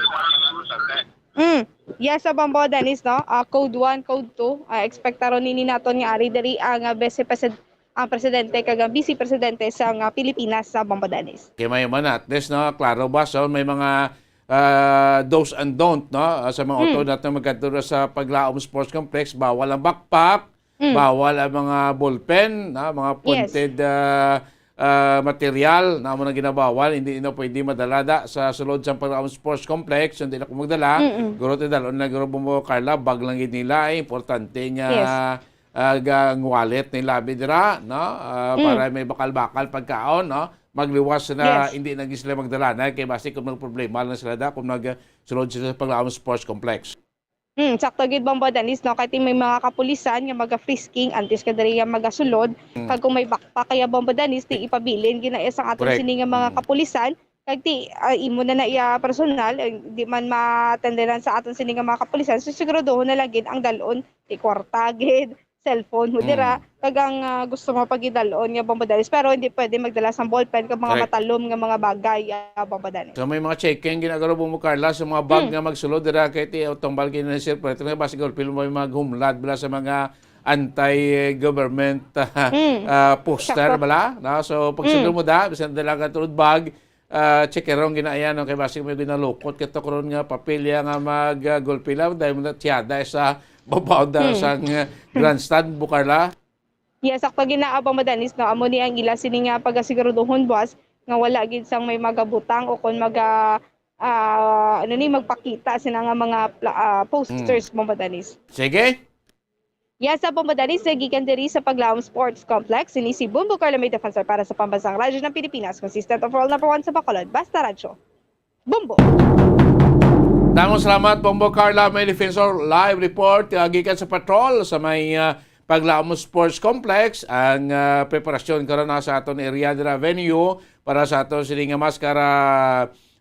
Mm. Yes, sa Bombo Danis, no? Ah, Code one, Code two, ah, ekspektaron nini naton nga ari diri ang, ah, Vice Presid-, ang Presidente kag ang Vice Presidente sa, ah, Pilipinas sa Bombo Danis. Kay may man, at least, no, klaro ba? So, may mga ah, do's and don't, no? Ah, sa mga Hmm. auto natin magkadto sa Paglaom Sports Complex, bawal ang backpack, Hmm. bawal ang mga ballpen, no? Mga Yes. pointed, ah, ah, material na mo nang ginabawal, hindi na pwede madala da sa sulod sa Paglaom Sports Complex, hindi na ko magdala. Mm-mm. Guro, ti dalon na guro mo, Carla, bag lang gid nila, eh, importante nga Yes. ah, ga-, ang wallet nila, abi dira, no? Ah, Mm. para may bakal-bakal pagkaon, no? Magliwas na, Yes. hindi na gid sila magdala na, kay basi kung magproblema lang sila da, kung nag-, sulod sila sa Paglaom Sports Complex. Mm, sakto gid, Bombo Danis, no? Kay ti may mga kapulisan nga maga-frisking antes ka diri nga magasulod. Mm. Kag kung may backpack kaya, Bombo Danis, ti ipabilin gid na iya sang aton Correct. sini nga mga Mm. kapulisan. Kag ti, ah, imo na na iya personal, eh, di man matenderan sa aton sini nga mga kapulisan. So, siguraduhon na lang gid ang dalon, ti kwarta gid, cellphone mo dira, Mm. kag ang, ah, gusto mo pagidalon nga Bombo Danis, pero hindi pwede magdala sang ballpen kag mga Correct. matalom nga mga bagay, ah, Bombo Danis. So, may mga checking ginagaro mo, Carla, sa mga bag Mm. nga magsulod dira kay ti, oh, tambal gid na, sir, pero ito nga ba siguro, pilo may maghumlad bala sa mga anti-government, Mm. ah, poster Sakto. bala, no? So, pag Mm. siguro mo da, bisan dala ka tulod bag, ah, chicharon gina iya, no? Kay basig may ginalukot ka to karon nga papilya nga mag, ah, gulpila, dahil mo na tiyada sa babaw da Hmm. sang, ah, grandstand, Bo Carla. Yes, sakto gid na, Bombo Dennis, no? Amo ni ang ila sini nga pagasiguraduhon, boss, nga wala gid sang may magabutang o kon maga-, ah, ano ni, magpakita sina nga mga pla-, ah, posters, Hmm. Bombo Dennis. Sige. Yes, sa Bombo Dennis, gikan diri sa Paglaom Sports Complex, ini si Bombo Carla May Defensor para sa Pambansang Radyo ng Pilipinas, consistent overall number one sa Bacolod. Basta Radyo. Bombo. Damo salamat, Bombo Carla May Defensor. Live report, ah, gikan sa patrol sa may, ah, Paglaom Sports Complex. Ang, ah, preparasyon karon na sa aton area dira venue para sa aton sini nga Mascara,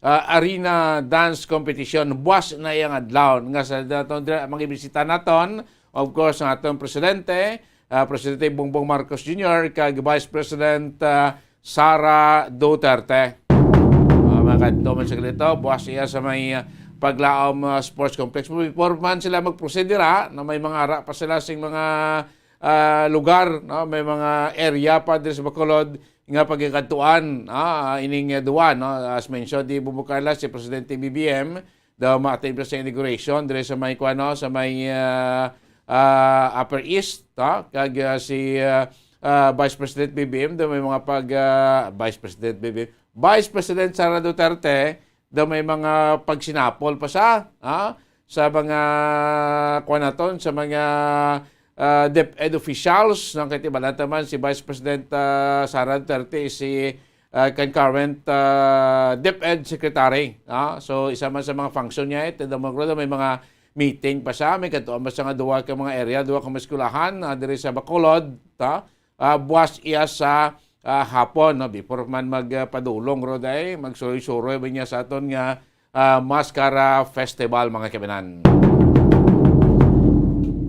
ah, Arena Dance Competition. Buwas na iyang adlaw nga sa aton dira, mga bisita naton. Of course, ang aton presidente, ah, Presidente Bongbong Marcos Junior, kag Vice President, ah, Sara Duterte. Ah, mga kadto man sa ganito, buwas iya sa may, ah, Paglaom, ah, Sports Complex. Before man sila mag-proceed dira, na may mga ara pa sila sing mga, ah, lugar, no? May mga area pa diri sa Bacolod nga pagkakadtuan, ah, ining, ah, duwa, no? As mentioned, di Bubukarla, si Presidente B B M, daw ma-attend pa sa inauguration diri sa may, kuwan, no, sa may, ah, ah, Upper East, ha? Kag, ah, si, ah, ah, Vice President B B M, daw may mga pag, ah, Vice President B B M, Vice President Sara Duterte, daw may mga pagsinapol pa sa, ha? Sa mga, kuwan naton, sa mga, ah, DepEd officials, no? Kay tibalan ta man si Vice President, ah, Sara Duterte, si ah, kan current, ah, DepEd Secretary, ah. So, isa man sa mga function niya, eh, tanda mo, may mga meeting pa siya, may kadtuan pa siya nga duwa ka mga area, duwa ka mga eskwelahan, ah, diri sa Bacolod, ta? Ah, buwas iya sa, ah, hapon, no? Before man magpadulong, ro, day, magsuroy-suroy ba niya sa aton nga, ah, Mascara Festival, mga kaibigan.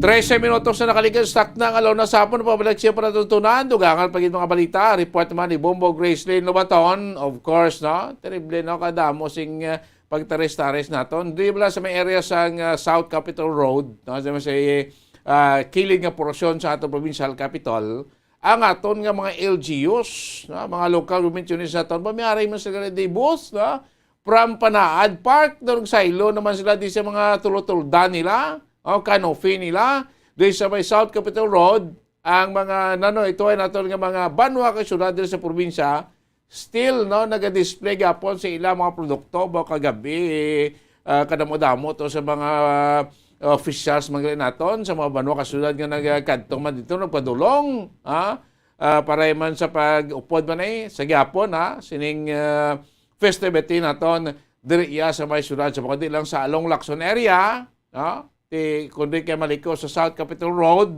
Trese minutos na nakalikas, sakto na ang alauna sa hapon, pabalik siya para tuntunan, dugangan pa gid mga balita, report naman ni Bombo Gracelyn Lobaton, of course, no? Terrible, no? Kadamo sing, ah, pagtaris-taris naton. Di ba sa may area sang, ah, South Capitol Road, no? Sa may, ah, kilid nga porsyon sa aton provincial capitol, ang aton nga mga L G Us, no? Mga local government units naton, pamiaray man sila di booth, no? From Panaad Park, daw nagsaylo naman sila di sa mga tulotuldan nila, o canopy nila, di sa may South Capitol Road, ang mga nano, ito ay naton nga mga banwa kag syudad diri sa probinsya, still, no, naga-display gapon sa ilang mga produkto, ba kagabi, ah, kadamo-damo to sa mga, ah, officials man gali naton sa mga banwa kag syudad nga nagakadto man dito, nagpadulong, ha? Ah, para man sa pag-upod man ay sa gihapon, ha, sining, ah, festivity naton diri iya sa may syudad sa Bacolod, di lang sa along Lacson area, ha, ti, kundi kay maliko sa South Capitol Road,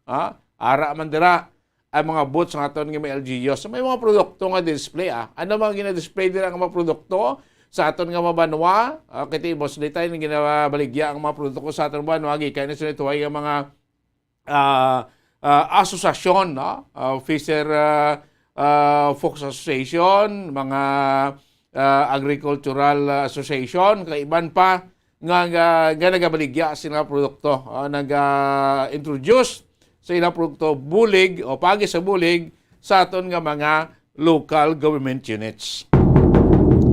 ha, ara man dira ang mga booth sa aton nga may L G Us. May mga produkto nga display, ah. Ano mga gina-display dira nga mga produkto sa aton nga mga banwa? Ah, kay ti, boss, di tayo nga ginabaligya ang mga produkto ko sa aton banwa, gikan na sa ituway nga mga ah, ah, asosasyon, no? Ah, Fisher, ah, ah, Folks Association, mga, ah, Agricultural Association, kag iban pa nga, nga, nga nagabaligya sila produkto, ah, naga-introduce sa ilang produkto bulig o paagi sa bulig sa aton nga mga local government units.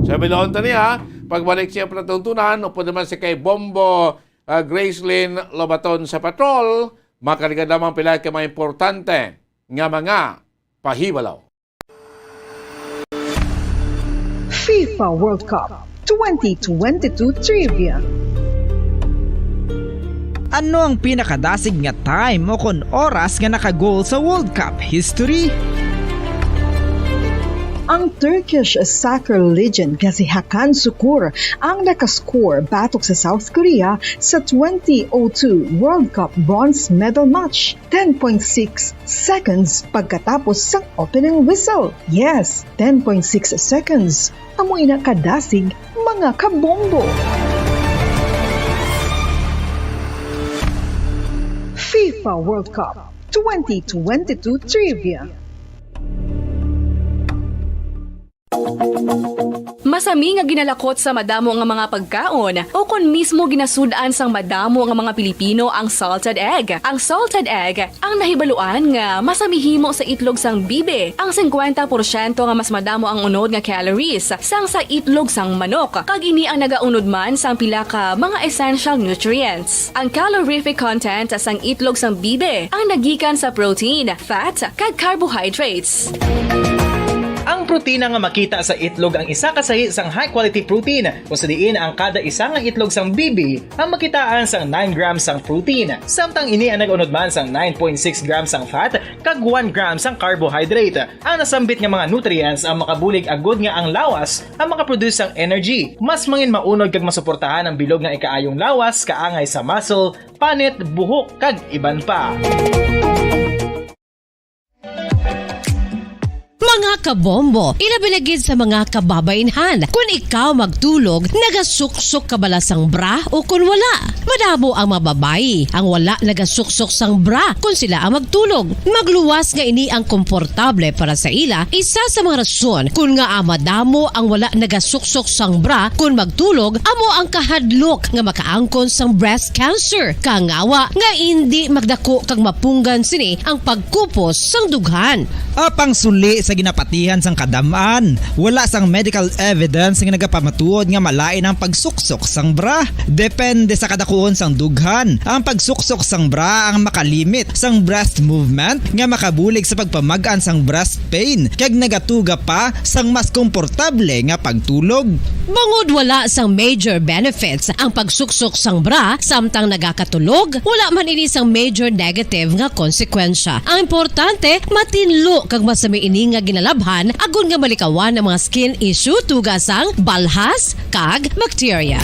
Sa bilon tani, ha, pagbalik siya palatuntunan, upod naman si kay Bombo, ah, Gracelyn Lobaton sa patrol, makaligad lamang pila ka mga importante nga mga pahibalo. FIFA World Cup twenty twenty-two Trivia. Ano ang pinakadasig nga time o kon oras nga naka-goal sa World Cup history? Ang Turkish soccer legend nga si Hakan Sukur ang nakascore batok sa South Korea sa twenty oh two World Cup bronze medal match, ten point six seconds pagkatapos sang opening whistle. Yes, ten point six seconds. Amo ina kadasig, mga kabombo. FIFA World Cup twenty twenty-two Trivia. Masami nga ginalakot sa madamo nga mga pagkaon, o kon mismo ginasud-an sang madamo nga mga Pilipino ang salted egg. Ang salted egg ang nahibaluan nga masami himo sa itlog sang bibi, ang singkwenta porsyento nga mas madamo ang unod nga calories sang sa itlog sang manok, kag ini ang nagaunod man sang pila ka mga essential nutrients. Ang calorific content sang itlog sang bibi ang nagikan sa protein, fat, kag carbohydrates. Ang protina nga makita sa itlog ang isa ka sahi sang high-quality protein, kung sa diin ang kada isa nga itlog sang bibi ang makitaan sang nine grams sang protein, samtang ini ang nag-unod man sang nine point six grams sang fat kag one gram sang carbohydrate. Ang nasambit nga mga nutrients ang makabulig agud nga ang lawas ang makaproduce sang energy, mas mangin maunod kag masuportahan ang bilog nga ikaayong lawas kaangay sa muscle, panit, buhok, kag iban pa. Mga kabombo, ilabi na gid sa mga kababainhan, kun ikaw magtulog, nagasuksok ka bala sang bra o kun wala? Madamo ang mga babayi ang wala nagasuksok sang bra kun sila ang magtulog. Magluwas nga ini ang komportable para sa ila, isa sa mga rason kun ngaa madamo ang wala nagasuksok sang bra kun magtulog amo ang kahadlok nga makaangkon sang breast cancer. Kangawa nga indi magdako kag mapunggan sini ang pagkupos sang dughan. Apang suli sa ginapatihan sang kadam-an, wala sang medical evidence nga nagapamatuod nga malain ang pagsuksok sang bra. Depende sa kadakuon sang dughan, ang pagsuksok sang bra ang makalimit sang breast movement nga makabulig sa pagpamag-an sang breast pain kag nagatuga pa sang mas komportable nga pagtulog. Bangod wala sang major benefits ang pagsuksok sang bra samtang nagakatulog, wala man ini sang major negative nga konsekwensya. Ang importante, matinlo kag masami ini nga ginalabhan agod nga malikawan ang mga skin issue tungod sang balhas kag bakterya.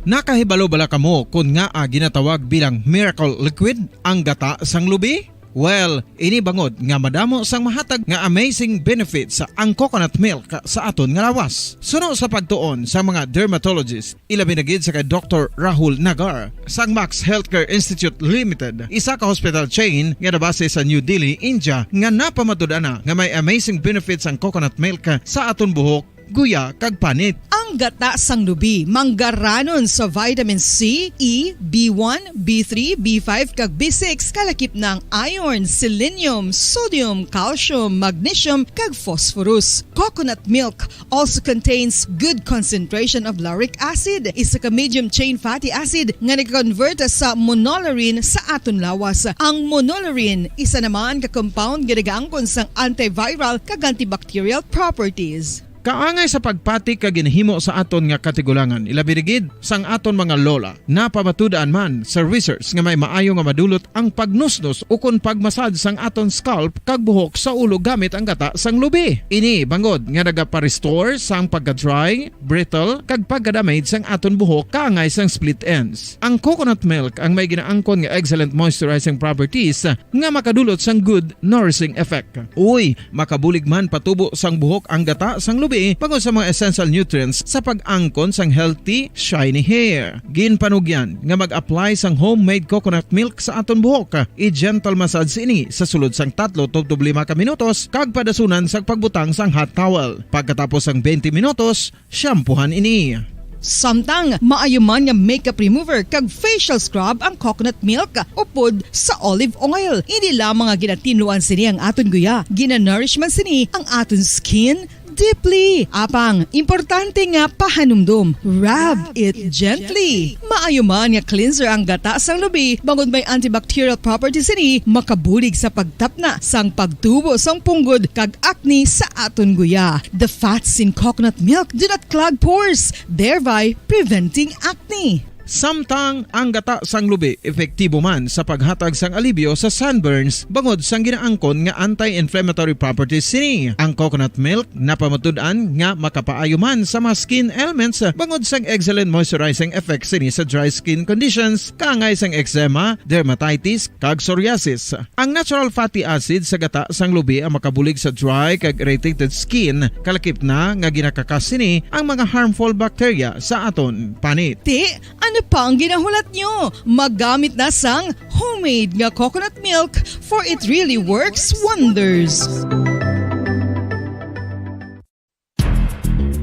Nakahibalo bala kamo kon ngaa ginatawag bilang miracle liquid ang gata sang lubi? Well, ini bangod nga madamo sang mahatag nga amazing benefits ang coconut milk sa aton nga lawas. Suno sa pagtuon sa mga dermatologist, ilabi na gid sa kay Doktor Rahul Nagar sang Max Healthcare Institute Limited, isa ka hospital chain nga nabase sa New Delhi, India, nga napamatud-an na nga may amazing benefits ang coconut milk sa aton buhok, guya, kag panit. Ang gata sang lubi manggaranon sa vitamin C, E, B one, B three, B five, kag B six, kalakip na ang iron, selenium, sodium, calcium, magnesium, kag phosphorus. Coconut milk also contains good concentration of lauric acid, isa ka medium chain fatty acid nga nag-convert sa monolaurin sa aton lawas. Ang monolaurin isa naman ka compound nga nagaangkon sang antiviral kag antibacterial properties. Kaangay sa pagpati ka ginahimo sa aton nga katigulangan, ilabi na gid sang aton mga lola, napamatud-an man sa research nga may maayo nga madulot ang pagnusnos ukon pagmasad sang aton scalp kag buhok sa ulo gamit ang gata sang lubi. Ini bangod nga nagapa-restore sang pagka-dry, brittle, kag pagka-damage sang aton buhok kaangay sang split ends. Ang coconut milk ang may ginaangkon nga excellent moisturizing properties nga makadulot sang good nourishing effect. Uy, makabulig man patubo sang buhok ang gata sang lubi bangod sa mga essential nutrients sa pag-angkon sang healthy, shiny hair. Ginpanugyan nga mag-apply sang homemade coconut milk sa aton buhok. I-gentle massage ini sa sulod sang tatlo tubtob lima ka minutos kag padasunan sang pagbutang sang hot towel. Pagkatapos sang twenty minutos, shampoohan ini. Samtang maayo man nga makeup remover kag facial scrub ang coconut milk upod sa olive oil. Indi lamang nga ginatinluan sini ang aton guya, ginanourish man sini ang aton skin deeply. Apang importante nga pahanumdom, rub it gently. Maayo man nga cleanser ang gata sang lubi bangod may antibacterial properties sini, makabulig sa pagtapna sang pagtubo sang punggod kag acne sa aton guya. The fats in coconut milk do not clog pores, thereby preventing acne. Samtang ang gata sang lubi epektibo man sa paghatag sang alibyo sa sunburns bangod sang ginaangkon nga anti-inflammatory properties sini. Ang coconut milk napamatud-an nga makapaayo man sa mga skin ailments bangod sang excellent moisturizing effect sini sa dry skin conditions kaangay sang eczema, dermatitis, kag psoriasis. Ang natural fatty acid sa gata sang lubi ang makabulig sa dry kag irritated skin, kalakip na nga ginakakas sini ang mga harmful bacteria sa aton panit. Ti, ano Pang ginahulat nyo, maggamit na sang homemade nga coconut milk, for it really works wonders.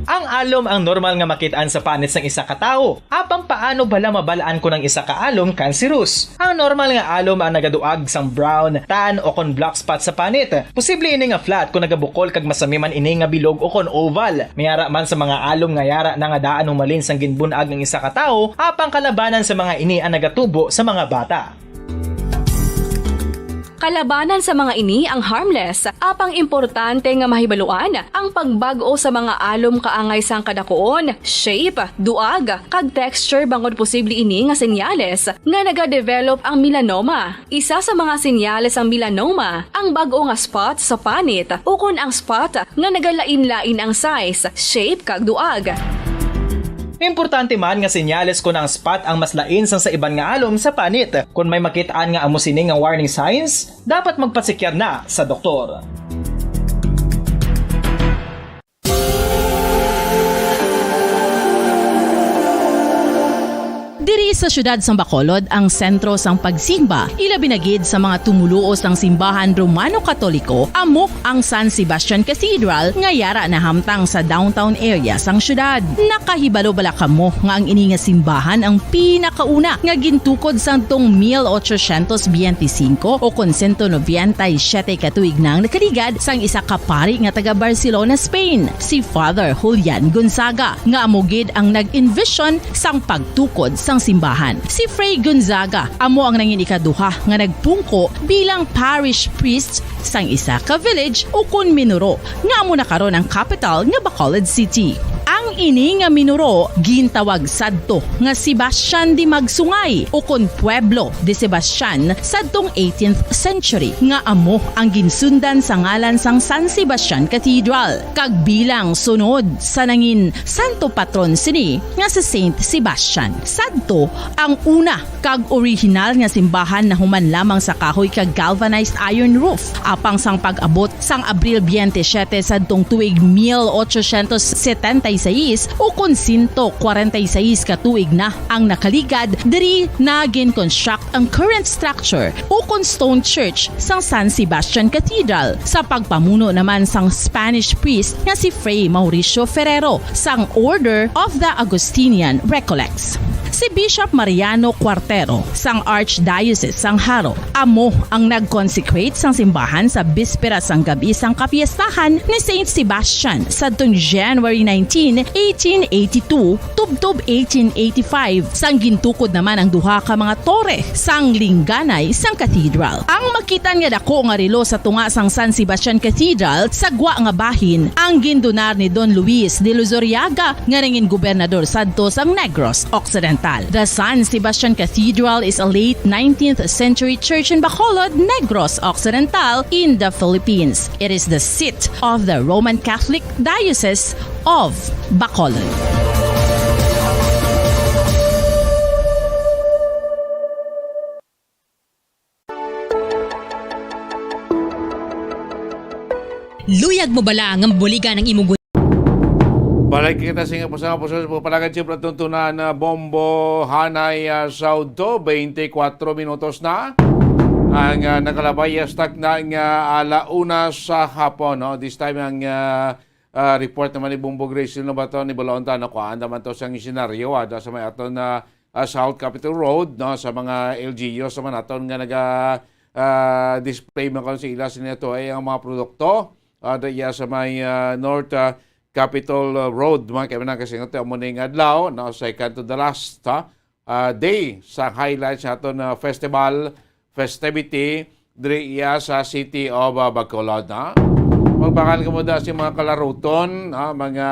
Ang alom ang normal nga makit-an sa panit sang isa ka tawo. Apang paano bala mabal-an kon ang isa ka alom cancerous? Ang normal nga alom ang nagaduag sang brown, tan, o kon black spot sa panit. Posible ini nga flat kon nagabukol kag masami man ini nga bilog o kon oval. May ara man sa mga alom nga yara na nga daan humalin sang ginbun-ag ang isa ka tawo, apang kalabanan sa mga ini ang nagatubo sa mga bata. Kalabanan sa mga ini ang harmless, apang importante nga mahibaluan ang pagbag-o sa mga alom kaangay sang kadakuon, shape, duag, kag texture bangod posible ini nga senyales nga nagadevelop ang melanoma. Isa sa mga senyales sang melanoma ang bag-o nga spot sa panit ukon ang spot nga nagalain-lain ang size, shape, kag duag. Importante man nga senyales kon ang spot ang mas lain sang sa iban nga alom sa panit. Kon may makit-an nga amo sini nga warning signs, dapat magpatsikyar na sa doktor. Diri sa siyudad sang Bacolod ang sentro sang pagsimba, ilabi na gid sa mga tumoluo sang simbahan Romano-Katoliko, amo ang San Sebastian Cathedral nga yara nahamtang sa downtown area sang siyudad. Nakahibalo bala kamo nga ang ini nga simbahan ang pinakauna nga gintukod sadtong mil ochocientos biyente singko o kon sento nobenta y siyete ka tuig na ang nakaligad sang isa ka pari nga taga Barcelona, Spain, si Father Julian Gonzaga, nga amo gid ang nag-envision sang pagtukod sang simbahan. Si Fray Gonzaga amo ang nangin ikaduha nga nagpungko bilang parish priest sang isa ka village ukon minuro nga amo na karon ang kapital nga Bacolod City. Ang ini nga minuro gintawag sadto nga Sebastian de Magsungay ukon Pueblo de Sebastian sadtong eighteenth century, nga amo ang ginsundan sa ngalan sang San Sebastian Cathedral, kag bilang sunod sa nangin santo patron sini nga si Saint Sebastian. Sadto ang una kag orihinal nga simbahan nahuman lamang sa kahoy kag galvanized iron roof. Apang sang pag-abot sang Abril biyente siyete sadtong tuig mil ochocientos setenta y seis, ukon sento kwarenta y seis ka tuig na ang nakaligad, diri na gin-construct ang current structure ukon stone church sang San Sebastian Cathedral sa pagpamuno naman sang Spanish priest nga si Fray Mauricio Ferrero sang Order of the Augustinian Recollects. Si Bishop Mariano Cuartero sang Archdiocese sang Jaro amo ang nag-consecrate sang simbahan sa bispera sang gab-i sang kapiestahan ni Saint Sebastian sadtong January nineteen, eighteen eighty-two, tubtob eighteen eighty-five, sang gintukod naman ang duha ka mga tore sang lingganay sang cathedral. Ang makit-an nga dako nga relo sa tunga sang San Sebastian Cathedral sa gwa nga bahin ang gindonar ni Don Luis de Luzuriaga nga nangin gobernador sadto sang Negros Occidental. The San Sebastian Cathedral is a late nineteenth century church in Bacolod, Negros Occidental, in the Philippines. It is the seat of the Roman Catholic Diocese of Bacolod. Luyag mo bala nga mabuligan ang imong gun- Balik kita sa inyo, pusang puso, sa pagpalagad, siyempre, tuntunan na bombo, hanay, ah, sa udto, twenty-four minutos na ang, ah, nakalabay, ah, start na nga ala una sa hapon, no? This time, ang, ah, ah, report naman ni Bombo Grace, sino ba to? Ni Balaon ta, nakuhaan naman to sa senaryo, ah, da sa may aton na, ah, South Capitol Road, no? Sa mga L G Us naman aton nga naga, ah, display man kon sa ila sila to ay ang mga produkto, ah, da iya sa may, ah, North, ah, Capitol, ah, Road, mga kaibigan, kasi nga ito, amo na yung adlaw, no? Second to the last, ha? Ah, day sa highlights sa aton, ah, festival, festivity, diri iya sa City of, ah, Bacolod, ha? Magbakal ka mo da sa mga kalaruton, ha? Mga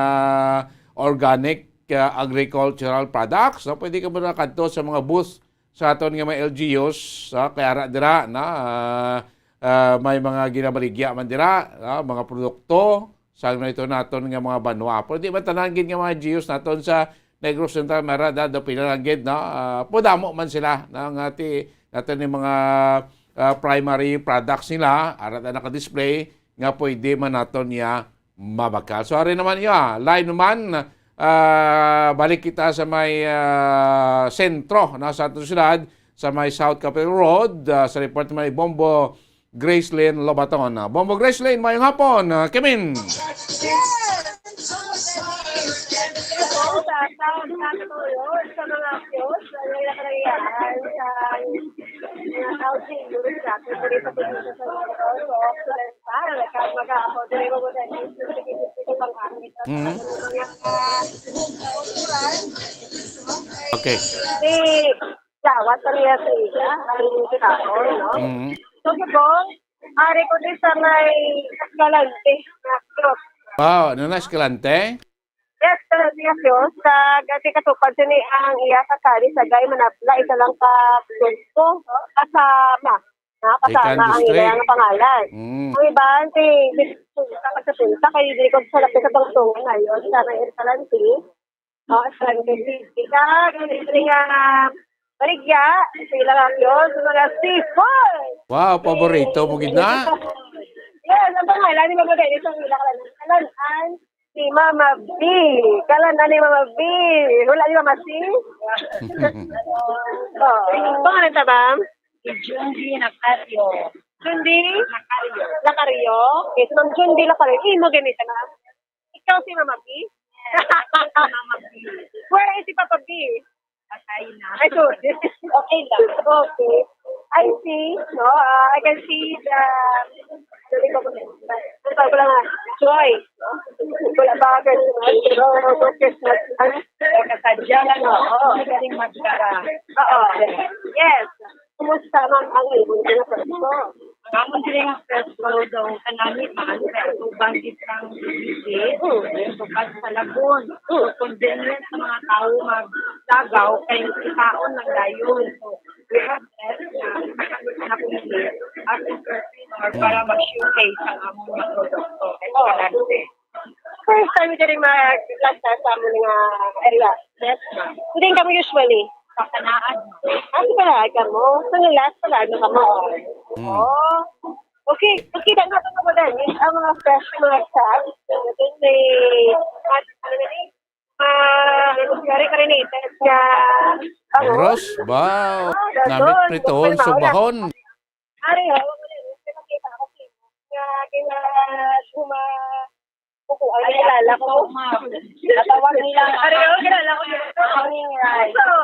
organic, ah, agricultural products, no? Pwede ka mo na kadto sa mga booth sa aton nga mga L G Us, ha? Kaya ra dira, na, ah, ah, may mga ginabaligya man dira, ha? Mga produkto, sang na ito naton nga mga banwa. Pero di man tanan gid nga mga L G Us naton sa Negros Central, mara da, do pila lang gid, no? Ah, pudamo man sila, no? Nga ti, naton ni mga, ah, primary products nila, ara na naka-display, nga pwede man naton niya mabakal. So, ari naman niya, live naman, Ah, balik kita sa may, ah, sentro, no, sa aton syudad, sa may South Capitol Road, ah, sa report ni Bombo Gracelyn Lobaton. Ah, Bombo Gracelyn, mayong hapon. Ah, Kimin. Sa South Capitol Road, sa mga shows, ano yung nangyayari sa mga South Capitol Road, sa South Capitol Road, so, para nagkamaga ako, dili mo mo dahil sa pang-amit. Mhm. Okay. Si Jawat pa niya sa iya, ang tao, no? Mhm. So, subong, ari ko din sa may Escalante, na cross. Wow, ano na, Escalante? Yes, sa Ignacio, sa gati katupad sini ang iya sa Cali, sa Gay Manapla, isa lang ka gusto kasama. Na Second kasama ang district. Iya nga pangalan. Mm. Ang iban, si, si, sa pagkapunta, kay di ko sa lapit sa tungtungan ngayon, sa may Escalante. Oh, Escalante City. Kag, ang diri nga, baligya, sila nga yun, sa mga seafood. Wow, paborito mo gid na. Yes, ang pangalan ni Mama Dennis, ang ila kalan-an, si Mama B. Kalan-an ni Mama B. Wala ni Mama C. Oh, pangalan ta, ma'am? Si Jundy Nacario. Jundy? Nacario. Lacario? Okay, si Ma'am Jundy Lacario. Imo ganito, ma'am? Ikaw si Mama B? Yes, Mama B. Where is si Papa B? Patay na. Ay, sorry. Okay lang. Okay. I see. No? Ah, I can see the, ano ko lang, ah, joy. Wala pa ako Christmas, pero Christmas. Ay, kasadya lang, no? Oo. Magaling magdara. Oo. Yes. Kumusta, ma'am, ang ibon ko na presko? Ang amon diri nga presko daw kanami man, pero tubang gid sang bibisi, tukad sa lagon. So, convenient sa mga tawo maglagaw kay kitaon lang dayon. So, we have less na, na pumili as entrepreneur para mag-showcase ang among mga produkto. Kay importante. First time diri mag-last sa amon nga area. Yes, ma'am. Hindi kamo usually? Sa Kanaan, ma'am. Ah, sa Kanaan kamo? Sa last pala, ano kamo? Mm. Oh. Okay, okay, dan nato mo din. Ang mga fresh mga sag. Then may, ano na ni? Ah, ano, kari-, karinated nga, ano? Bangros? Wow. Ah, namit doon. Pritohon, Pagkakataon na. Subahon. Ari, oh, wala, wala, nakita ko si, nga, kina, guma-, Kukuha, ay, kilala ko. Natawag nila nga. Ari, oh, kilala ko dito. Morning ride. Puso.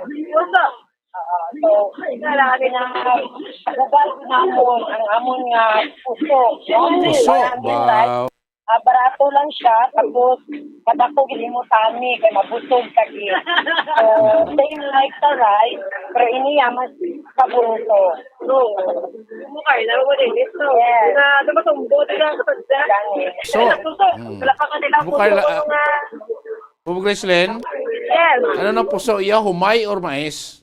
Puso. Oo, so, kilala ka din. Pinagubal ko namon ang amon nga puso, no? Puso, Maraming rice. Wow. Ah, barato lang siya, tapos madako gid mo tami, kay mabusog ka gid. So, same like sa rice, pero iniya mas sabroso. Oo. Mo kay, laro mo din, ito. Yes. Na, dumatumbo, di na, kapag Gani. So, Ay, napuso. Mm. Wala pa kanila Bukay puso la-, ko nga. Bubo Gracelyn, Yes. Ano na puso iya, humay or mais?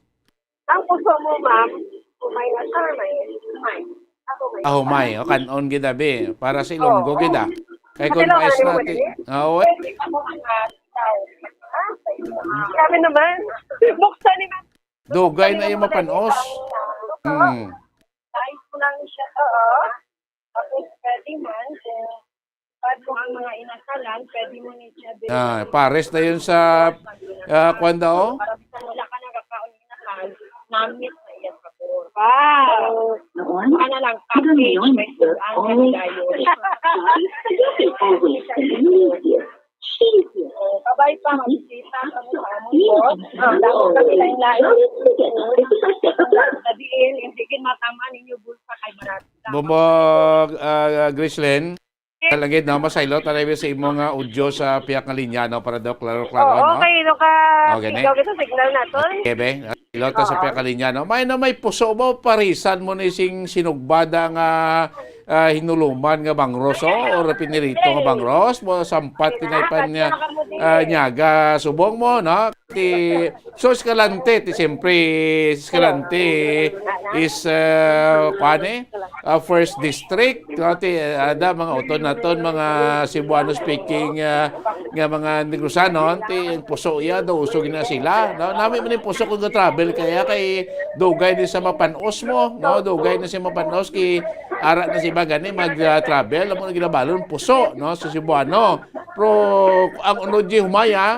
Ang puso mo, ma'am, humay na siya, humay. Humay. Ako, humay. Ah, humay. O, kan-on gid, abi. Para sa Ilonggo Oo. gid, ah. Kay Kasi kung lang, mais ano, natin, mali? Ah, oo, eh. Pwede pa mo ang, ah, tao. Ah, grabe naman. Buksan ni ma'am. Dugay na yung mapanos. Hmm. Size ko lang siya, oo. Tapos pwede man, kung bad mo ang mga inasalan, pwede mo ni siya din. Ah, pares na yun sa, ah, kwan daw? Para bisan wala ka nagkakaon inasal, namit na iya sabor. Wow! So, ano lang, package, may sudan na nilayo. Kabay pa, mabisita, ano, sa amon, boss. Ah, damo kami sa inlain. Sa diin, hindi gid matama ninyo, bulsa kay barato. Bumbog, ah, Gracelyn. Yes. Talagid, no? Masaylo, talagid sa imo nga audio sa pihak nga linya, no? Para daw klaro-klaro, Oo, no? Kay no ka, Okay, ne? Ikaw sa signal naton. Okay, be. Masaylo ta sa Oo. Pihak nga linya, no? May na may puso mo, parisan mo ni sing sinugbada nga, ah, hinuluman nga bangros, oh? Or pinirito nga bangros? Mo sampat kinaipan niya, ah, niyaga subong mo, no? So, Escalante, ti siyempre, Escalante is, uh, kuan eh, uh, first district, no? Ti, uh, ada, mga utod naton, mga Cebuano speaking, uh, nga mga Negrosanon, ti ang puso iya, daw usog na sila, no? Nami man yung puso kung travel kaya kay dugay din sa mapanos mo, no? Dugay na siya mapanos kay ara na si bagani mag-travel, amo na ginabalon puso, no? Sa Cebuano. Pero ang unod di humaya,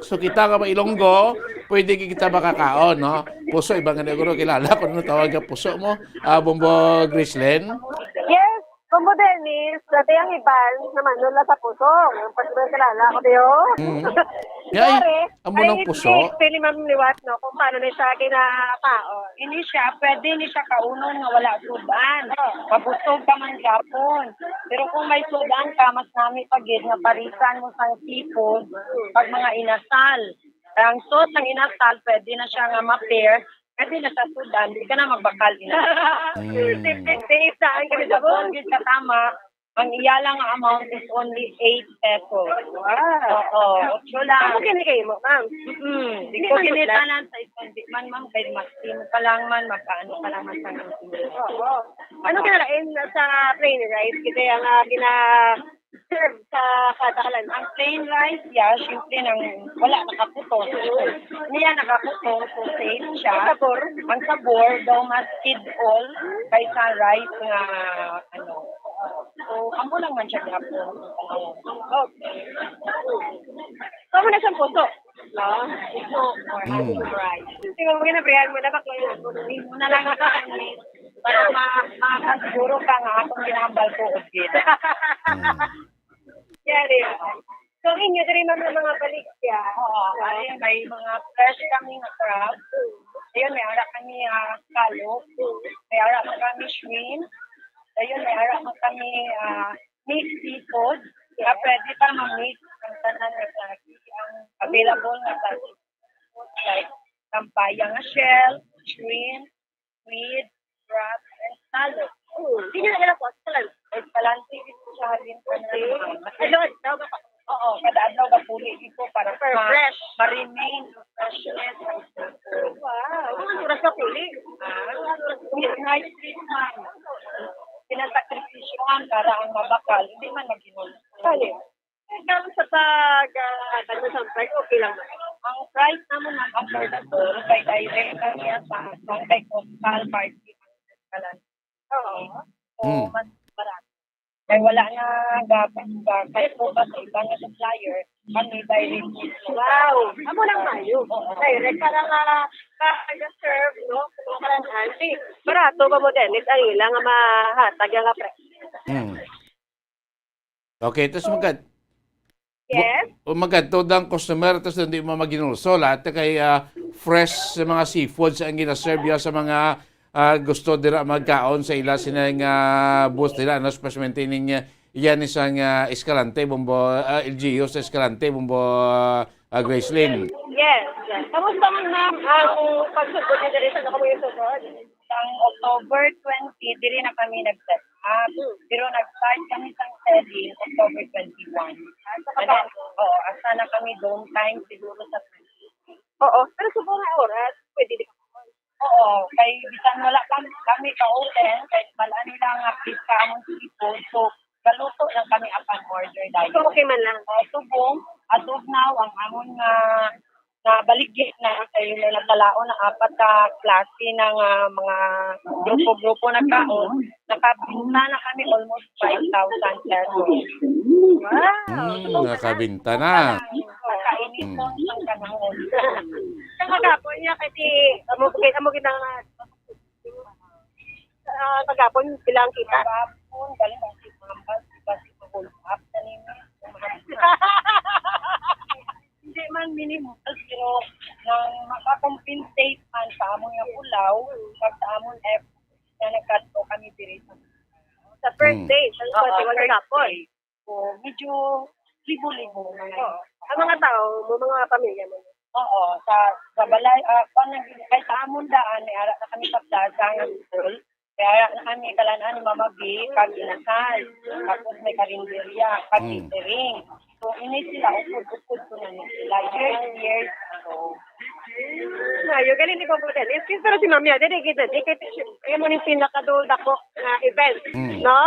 so kita nga mailonggo, pwede kita makakaon, no? Puso, iba nga naguro, kilala ko na tawag nga puso mo, ah, Bombo Gracelyn. Yes, Bombo Dennis, dati ang iban naman nula sa puso. Ang pagkakilala ko diyo. Mm. Yay, amo ng puso. Pili Ma'am Liwat, no, kung paano na siya ginakaon. Ini siya, pwede ni siya kaunon nga wala sudan. Mabusog ka man gapon. Pero kung may sudan ka, mas nami pa gid nga parisan mo sang seafood pag mga inasal. Ang sauce ng inasal, pwede na siya nga ma-pair, pwede na sa sudan, di ka na magbakal inasal. Mm. Safe na ang kami sa bukid sa tama. Ang iya lang nga amount is only eight pesos. Wow. Oo, otso lang. Ako kini kayo mo, ma'am. Mm. Di ko kinitanan sa isang di man, ma'am, kay mas ka lang man, magkaano ka lang man sa. Oo. Ano ka na sa plain rice? Kasi ang uh, gina-serve sa kada kalan. Ang plain rice, yeah, syempre nang wala nakaputos. Niya nakaputos, so safe siya. Ang sabor? Ang sabor, daw mas kid all kaysa rice nga, ano. So, amo lang man siya gihapon. Okay. Kamo na siyang puso. Ah, ito, or Mm. Right. Di ba, mga nabrihan mo, dapat ko yun. Hindi mo na lang nakaanit para ma- makasiguro ka nga akong ginahambal ko, okay. Mm. Yari. So, inyo, diri man ang mga baligya. Oo, ayun, may mga fresh kami nga crab. Ayun, may ara kami uh, scallop. May ara man kami shrimp. Ayun, may ara man kami uh, mixed seafood. Kaya pwede pa ma-mix ang tanan nga klase. Ang available nga klase. Like, sampaya nga shell, shrimp, squid, crab, and scallop. Hmm. Hindi nyo na alam kung saan. Escalante dito sa halin pa na. Ano, daw ba? Oo, kada adlaw ba puli dito para ma- ma-remain ang freshness. Wow, mga oras na puli. Ah, night shift man. Pinasakripisyohan para ang mabakal, hindi man mag-inom. Kali. Ikaw sa pag uh, ano sa price, okay lang ba? Ang price naman ng affordable, kay direct kami sa kay Coastal Market. Oo. So, Mm. Mas barato. Kay wala na gapang kay po ba sa ibang supplier, kami direct. Wow! Amo lang mayo. Direct para nga ka-serve, no? Kung kalan anti. Barato ba mo, Dennis, ang ila nga mahatag nga pre? Mm. Okay, tapos magad Yes? o magadto ang customer, tapos hindi mo maginulso lahat kay ah, fresh sa mga seafoods ang ginaserve niya sa mga ah, gusto dira magkaon sa ila sina nga booth nila, ano, especially ning ah, yan isang ah, Escalante, Bombo, ah, L G U sa Escalante, Bombo, ah, Gracelyn. Yes. Kamusta man, ma'am, ang pagsugod niya diri sa Nakamuyo Sugod? Sang October twenty, diri na kami nag-set up. Pero nag-start kami sang selling October twenty-one. And then, oo, asa na kami doon time siguro sa twenty. Oo, pero sa mga oras, pwede di Oo, kay bisan wala kami, kami ka-open, kay wala nila nga please ka among seafood. So, galuto lang kami upon order dahil. So, okay man lang. Uh, tubong, as of now, ang amon nga na baligya na kay may nagkalaon na apat ka klase ng ah, mga grupo-grupo na kaon. Nakabinta na kami almost five thousand pesos. Wow! Hmm, nakabinta na. Kainiton ang panahon. Sa kagapon niya kasi amo gid amo gid ang ah, kagapon bilang kita. Kagapon, galing ang si Mambas, iba si Mahulap, kanina. Hindi man minimal, pero nang makakompensate man sa amon nga pulaw, pag sa amon effort na nagkadto kami diri sa Sa first Mm. day, sa Oo, first first hapon. Day. So, medyo libo-libo na nga. Oo. Ang mga tao, mo mga pamilya mo. Oo, sa sa balay, ah, kwan, nag- kay sa amon daan, may ara na kami sa plaza nga school. May ara na kami kalan-an ni Mama B, kag inasal. Tapos may karinderya, kag Mm. catering. So, ini sila, upod-upod ko na ni sila. Years, years ago. Yung galing ni Bobo Dennis, pero si Mami, dili gid na, di kay, kay mo ning pinakadul dako nga event, Mm. no?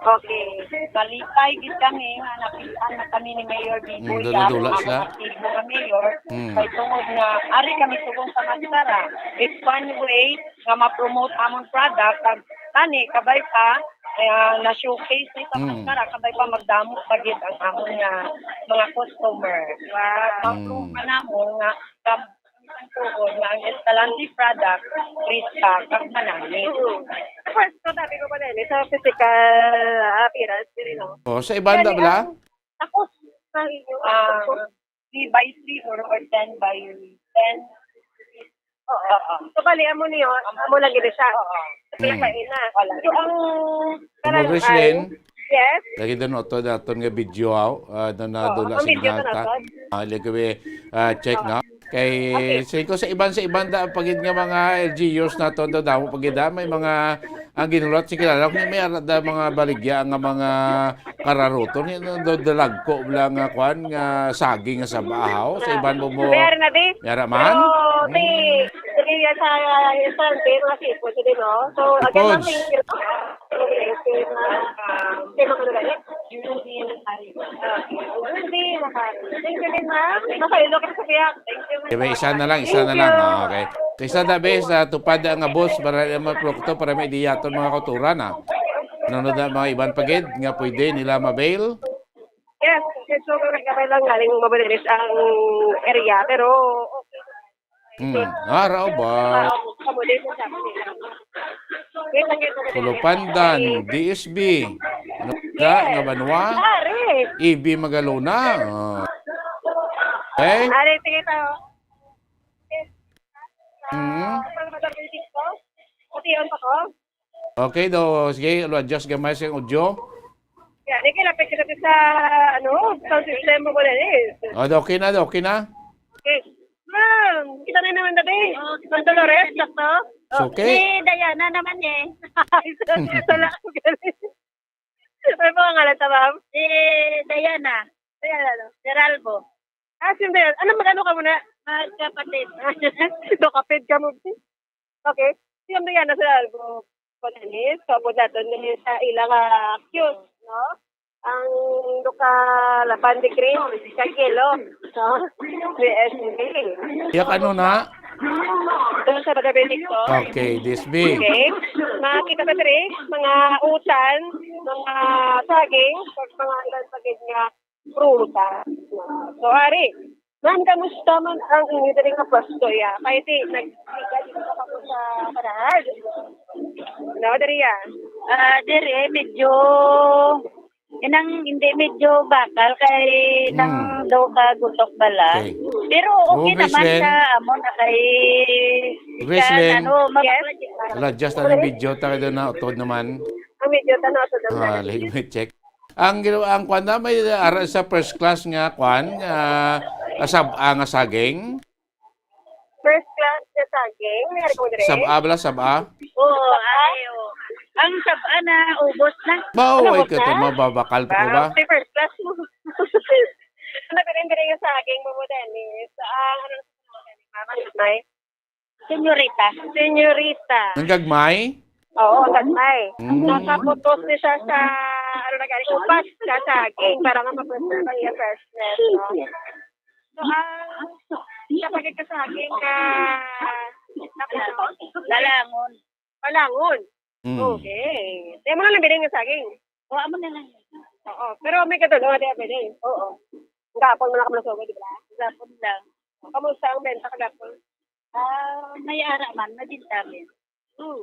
Okay. Malipay gid kami nga napitan na kami ni Mayor Biboy Mm, dula-dula Yap, sila. Ang aktibo nga mayor. Mm. Kay tungod nga ari kami subong sa Maskara, it's one way nga ma-promote among product, kag tani kabay pa, ah, na-showcase ni sa Mm. Maskara, kabay pa magdamo pa gid ang among nga mga customer. Wow. Mm. Ma-prove man namon nga kam-, ang tuod nga ang Escalante product, Krista, kag manami. Mm. First ko, sabi ko pala, eh, sa physical appearance, diri, no? Oh, sa iba, Kani bala? ang takos sa inyo, Ah, takos. Three by three or, or ten by ten. Oo. Oo. So, bali, amo niyo, amo lang gid siya. Oo. Kaya Mm. kain na. Wala. So, ang Amo, karan-, Roslyn? Yes? Lagi doon, oto, daton nga video, aw. Ah, doon na Oo, dula ang video signal na ta. naton. Ah, lagi, ah, check Oo. na. Kay, Okay. sa ko sa iban, sa iban da, pagid nga mga L G Us naton, daw, daw, pagid, ah, may mga, ang ginulat, sige lang, may ara da mga baligya nga mga kararuton, yun, do, dalagko lang nga kwan, nga saging nga sa bahaw, sa iban mo mo. Meron na, di? Meron man? Pero, di, Mm. di, sa, sa, sa, mga sipon, di, no? So, again, Sipon. ma'am, thank you. Okay, okay, ma'am. Um, kay mga nagay. Hindi, mahal. Thank you din, ma'am. Nasa ilo ka sa biyak. Thank you, ma'am. Diba, isa na lang, isa Thank na lang. you. Ah, okay. Kaysa na, be, sa tupad nga boss, para may produkto, para may diyaton mga kauturan, ah. Nanood na mga iban pagid nga pwede nila ma-bail. Yes, medyo gamay lang galing mabilis ang area, pero okay. Hmm. Ah, rao ba? Accommodation sa amin. Wait lang, wait lang. Kulupandan, D S B. Ano ka, Yes. nga banwa? Pare. E B Magalona. Oh. Okay? Pare, sige to. Hmm. Pati yun pa ko? Okay daw, sige, alo, adjust gamay sa audio. Yeah, di kaya lapit kita sa, ano, sound system mo ko na eh. Oh, okay na, okay na. Okay. Ma'am, kita na naman tabi. Ma'am Dolores, sakto? It's okay. Si Diana naman eh. Wala ko galing. Ano po ang ngalan ta, ma'am? Si Diana. Diana, ano? Geraldo. Ah, si Diana. Ano, mag-ano ka muna? Magkapatid. Dokapid ka mo. Okay. Si Ma'am Diana sa Albo, Bulanes, kaupod naton diri sa ila nga queues, no? Ang local Bande Cream, kag yelo, no? Ni S B. Yak ano na? Doon sa Barangay Benedicto. Okay, this be. Okay. Makita pa diri, mga utan, mga saging, kag mga ilan pa gid nga prutas. So, ari, ma'am, kamusta man ang inyo diri nga pwesto, ya? Kay ti, nag-, nag-, sa Panaad. No, diri, ya? Ah, diri, medyo, inang, hindi, medyo bakal kay nang Hmm. daw ka gutok bala. Okay. Pero okay Oh, naman Grislen. sa amo na kay Grislen. Ano, mabakal Yes. di ba? Wala, just ang video, tayo doon na, utod naman. Ang video, tanaw, utod naman. Ah, let me check. Ang ginawa, ang kwan na, may ara sa first class nga kwan, ah, sab-a nga saging. First class nga saging, may ari ko dire? Sab-a bala, sab-a? Oo, ay, oo. Ang sab-a na, ubos na. Ba, Ano, oo, ay, ubos kato, na? mababakal pa ko ba? Wow, si first class mo. Ano ka rin dire nga saging mo, mo, Dennis? Ah, ano, Mama, may? Senyorita. Senyorita. Ang gagmay? Oo, ang gagmay. Mm. Nakaputos ni siya sa, ano na gani, upas ka saging para nga ma-preserve ang iyang freshness, no? So, ang kapagid ka saging ka, naputos. Lalangon. Palangon. Mm. Okay. Kaya mo na lang bilhin nga saging. O, amo na lang. Oo. Pero may katulong, di ba, bilhin? Oo. Gapon mo na kamo nasugo, di ba? Gapon lang. Kamusta ang benta kagapon? Ah, may ara man, mabinta man. Hmm.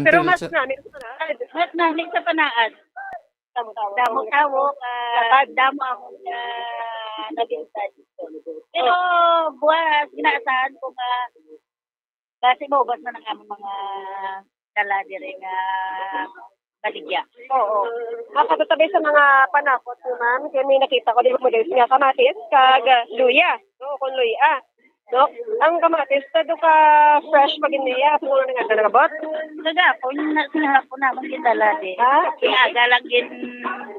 Pero Until mas sa nami sa Panaad. Mas nami sa Panaad. Damo-damo. Damo-damo, ah, Lapad. damo ang, ah, nabinta dito. Pero buwas, ginaasahan ko nga basi maubos man ang among mga dala diri nga baligya. Oo. Makatatabi sa mga panakot ni ma'am, kaya may nakita ko, di ba, models nga kamatis, kag luya. Oo, kung luya. No? Ang kamatis, tado ka fresh pa gid niya. Siguro nga nagabot. Kagapon, na, sa hapon naman gidala di. Ah, okay. Aga lang gin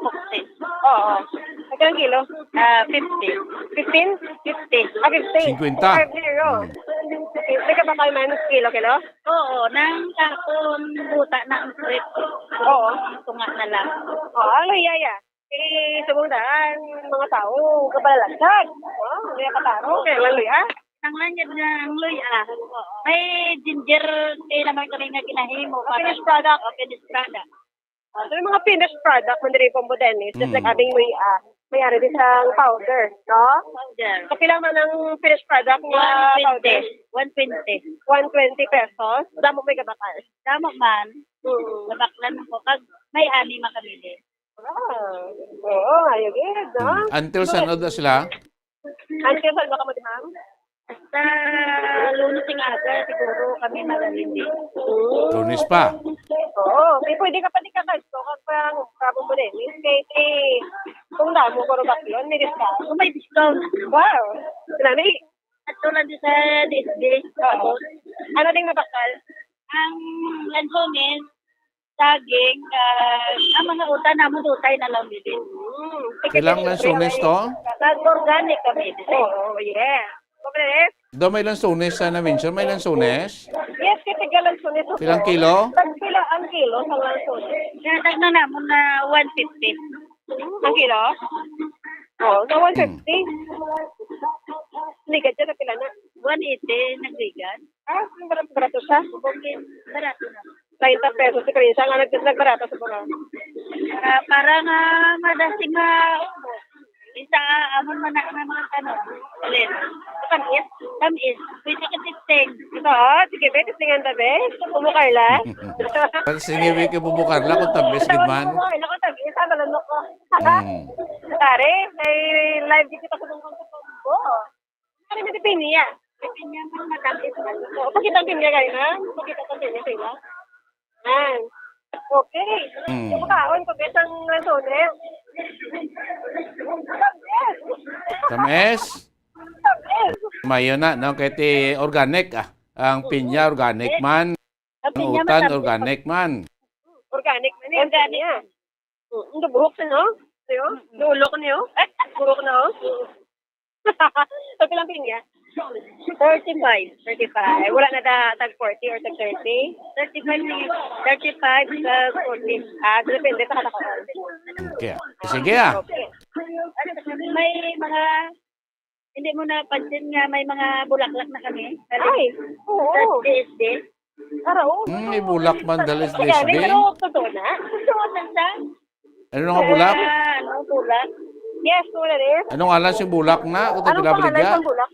pukti. Oo. Magkano kilo? Ah, fifty. Fifteen? Fifty. Ah, fifty. Cinquenta. Five zero. Mm. Fifty ka pa kayo man, kilo, kilo? Oo, nang kapon, buta na ang trip. Oo. Tunga na lang. Oo, ang luya, ya. Eh, subong daan, mga tao, kabalalagsag. Oh, may kataro, kaya lang luya. Ang langit nga ang luya. May ginger tea naman kami nga ginahimo. Oh, para finished product. Oh, finished product. Ah, so, may mga finished product man diri, Combo Dennis, just like Mm. abing luya. May ari di sa powder, no? Powder. So, pila man ang finished product nga One twenty. Powder? One twenty. One twenty pesos. Damo may gabakal. Damo man. Mm. Gabaklan ko. Kag may ani man kami di. Ah, oo, ayun gid, no? Mm. Until san oras sila? Until san ba ka, ma'am? Hasta Lunes ng aga, siguro kami magalindi. Mm. Lunes pa? Oo, may pwede ka pa di ka kadto, kag parang problem mo din. Kay, eh, kung damo, puro bakyon, may discount. Oh, may discount. Wow! Grabe. At tulad di sa D S D. Oo. Ano ding mabakal? Ang lansones, saging, ah, ang mga utan namon, utay na lang dili. Mm. Silang lansones to? Nag-organic kami. Oo, yes. Mabilis. Do may lansones sa na-mention? May lansones? Yes, kasi ka lansones. Silang kilo? Tag pila ang kilo sa lansones? Kaya tag na namon na one fifty. Ang kilo? Oh, sa one fifty. Mm. Ligad siya sa pila na? One eighty, nagligad. Ah, ang barato, barato siya. Okay, barato na. Treinta pesos diferensya nga nag-, nagbarato sa pula. Ah, para nga madasig nga ubos. Isa, amon man na nga mga ano, Len. Tamis. Tamis. Pwede ka testing. Ito, oh, sige, be, testingan ta, be. Pumukay lang. Sige, be, kay pumukar lang kung tamis, gid man. Pumukay lang kung tamis, ah, malanok ko. Mm. Pare, may live dito sa Bungkong sa Bungko. Ano may pinya? May pinya man, matamis man. Oo, pakita ang pinya kayo, ha? Pakita ang pinya kayo, ha? Yan. Okay. Mm. Yung kaon ko, bitang lansones. Tamis? Tamis. Mayo na, no? Kay ti organic, ah. Ang pinya, organic man. Ang pinya, utan, matamis. Organic man. Organic man, eh, organic pinya. Mm, ang buhok sa, no? Sa'yo? Mm. Yung ulo ko niyo? Buhok na, oh. Pag ilang pinya? Thirty-five. Thirty-five. Wala na da tag forty or tag thirty? Thirty-five na yun. Thirty-five sa forty. Ah, depende sa katakoon. Okay. Sige, ah. Okay. May mga, hindi mo napansin nga may mga bulaklak na kami? Ay, oo. Sa D S D? Araw. Hmm, may bulak man dali sa Kaya, D S D. Pero totoo na. Totoo na siya. Ano nga bulak? Ah, ano, bulak? Yes, wala rin. Anong alas yung bulak na? Kung Anong taga pangalan Baligya? Ng bulak?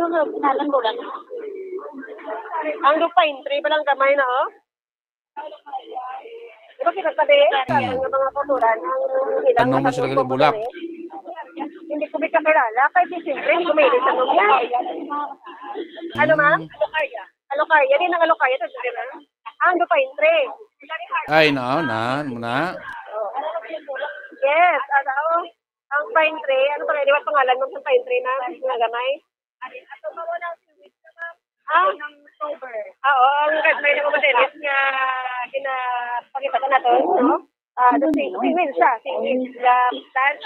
Ano nga pangalan bulak? Ang lupine tree, balang gamay na, oh. Di ba kita sabi, sa Mm. mga kulturan, ang ilang Ano man sila bulak? Hindi ko may kakilala, kaya di siyempre, hindi ko may ilis sa mga. Ano, ma'am? Mm. Alokaya. Alokaya, di nang alokaya, ito, di ba? Ah, ang lupine tree. Ay, no, na, muna. Oh. Yes, ano, ang pine tree, ano pa, di ba pangalan mo sa pine tree na, na gamay? Ah, ah, oo, ang gagmay na mga series nga ginapakita ko nato, no? Ah, the same, same siya, same siya. The plant,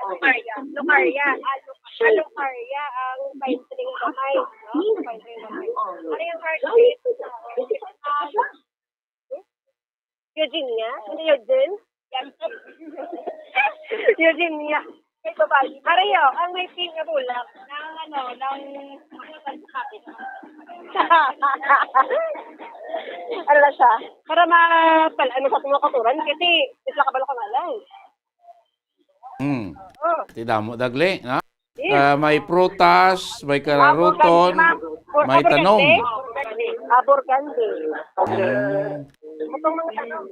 Locaria, Locaria, ah, Lo-, ah, Locaria, ang pine tree nga gamay, no? Pine tree nga gamay. Ano yung heart shape? Ah, Eugenia? Hindi Eugene? Eugenia. Ito ba? Pareho, ang may pink na bulak. Ng ano, ng kapit. Ano lang siya? Para ma-, pal-, ano sa mga kulturan, kasi isla kabalo ka nga lang. Hmm. Oh. Ti damo dagli, no? Yes. Ah, may prutas, may kararuton, Aborgandi, ma'am. May tanom. Aborgandi. Aborgandi. Hmm. Itong mga tanom.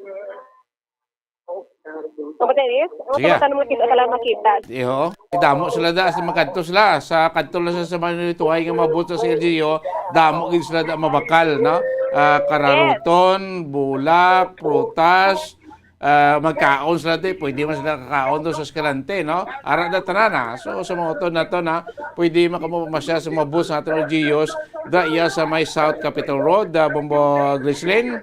Ang matalis? Ang Sige. Tanom nga kita, kala makita. Iyo. Ti damo sila da, sa makadto sila. Sa kadto lang sa, sa Manilituhay nga mabot sa C L G U, damo gid sila da mabakal, no? Ah, kararuton, bulak, prutas, ah, magkaon sila, di, pwede man sila kakaon doon sa Escalante, no? Ara na tanan, ha. So, sa mga utod naton, ha, pwede man kamo mamasyal sa mga booth sa aton L G Us, da iya sa may South Capitol Road, ah, Bombo Grislin.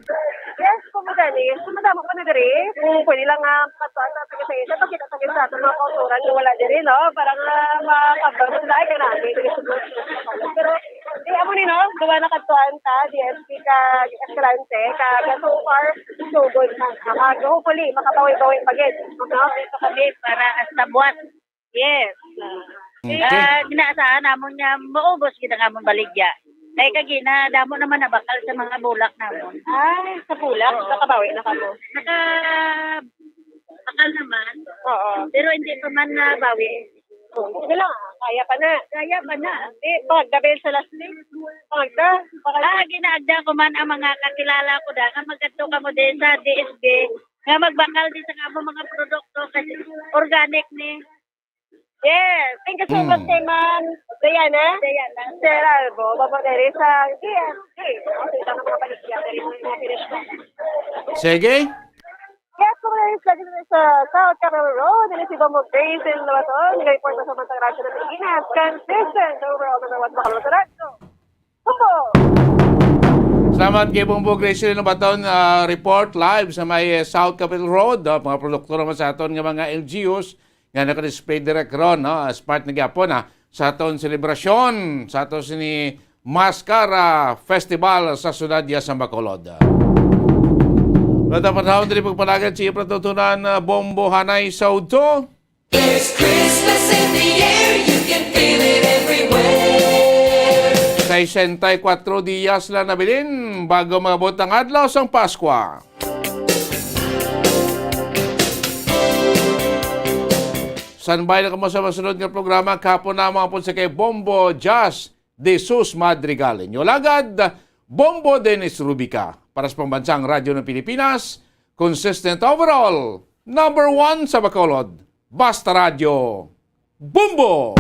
Yes, Kuya Dennis. So, madamo pa na diri. Kung pwede lang, ah, makatuan sa taga sa isa, pakita sa sa aton mga kauturan nga wala diri, no? Para nga makabalo sila, ay, kanami, diri sa booth. Pero, di, amo ni, no? Duwa na katuan ta, D S P kag Escalante, kag so far, sugod na. Kag hopefully, makabawi-bawi pa gid. No? Dito kami para hasta buwas. Yes. Okay. Ah, ginaasahan namon nga maubos gid ang among baligya. Kay kagina, damo naman nabakal sa mga bulak namon. Ay, sa bulak, nakabawi na kamo. Naka, bakal naman. Oo. Pero hindi pa man nabawi. Sige lang, kaya pa na. Kaya pa na. Di, pagdabil sa last week. Pagda, pagda. Ah, ginaagda ko man ang mga kakilala ko da, nga magkadto kamo din sa D S B, nga magbakal din sa among mga produkto kasi organic ni. Yes. Thank you so much Mm. kay Ma'am Diana. Diana. Sir Albo, Babo Dere sa D S P. Ang mga paligya, dere sa mga finish ko. Sige. Yes, kung nais lagi sa South Capitol Road, ini si Bombo Grace in Luwaton. Report sa Mantang Radyo ng Pilipinas. Consistent overall number one, Bacolod Radyo. Bombo! Salamat kay Bombo Grace in Luwaton, ah, report live sa may, eh, South Capitol Road. Ah, mga produkto naman sa aton nga mga L G Us nga naka-display direct ron, no? As part na gyapon, ah, sa aton selebrasyon, sa aton sini Mascara Festival sa siyudad ya sa Bacolod. Wala ta panahon diri pagpalagad sa iyang patutunan, ah, Bombo Hanay sa udto. There's Christmas in the air, you can feel it everywhere. Sesenta y cuatro dias lang nabilin bago maabot ang adlaw sang Paskwa. Standby na kamo sa masunod nga programa. Kahapon na mga pud sa kay Bombo Jazz de Sus Madrigal. Inyo lagad, Bombo Dennis Rubica. Para sa Pambansang Radyo ng Pilipinas, consistent overall, number one sa Bacolod. Basta Radyo, Bombo!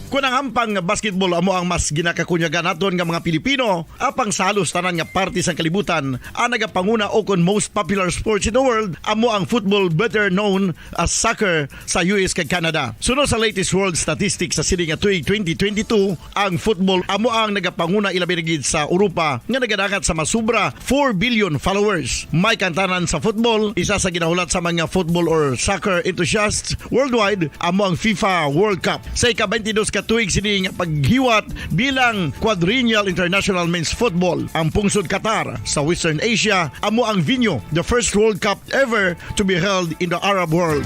Kun ang hampang nga basketball amo ang mas ginakakunyagan naton nga mga Pilipino, apang sa halos tanan nga parte sang kalibutan, ang nagapanguna o kon most popular sports in the world amo ang football, better known as soccer, sa U S kag Canada. Suno sa latest world statistics sa sini nga tuig twenty twenty-two, ang football amo ang nagapanguna, ilabi na gid sa Europa, nga nagadangat sa masubra four billion followers. May kantanan sa football, isa sa ginahulat sa mga football or soccer enthusiasts worldwide, amo ang FIFA World Cup. Sa ika-twenty-dos ka tuig sini nga paghiwat bilang Quadrennial International Men's Football, ang pungsod Qatar sa Western Asia amo ang venue, the first World Cup ever to be held in the Arab world.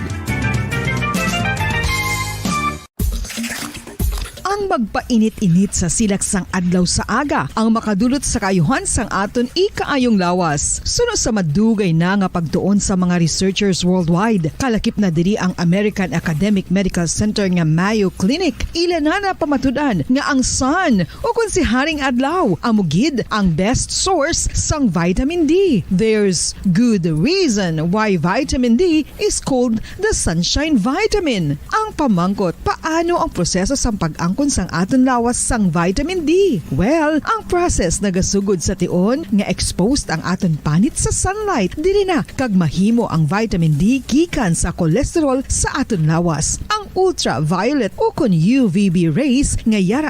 Ang magpainit-init sa silak sang adlaw sa aga ang makadulot sa kaayuhan sang aton ikaayong lawas. Suno sa madugay na nga pagtuon sa mga researchers worldwide, kalakip na diri ang American Academic Medical Center nga Mayo Clinic. Ila na napamatud-an nga ang sun, o kon si Haring Adlaw, amo gid ang best source sang vitamin D. There's good reason why vitamin D is called the sunshine vitamin. Ang pamangkot, paano ang proseso sang pag-angkon sang aton lawas sang vitamin D? Well, ang process nagasugod sa tion nga exposed ang aton panit sa sunlight, diri na kag mahimo ang vitamin D gikan sa cholesterol sa aton lawas. Ang ultraviolet o kon U V B rays nga yara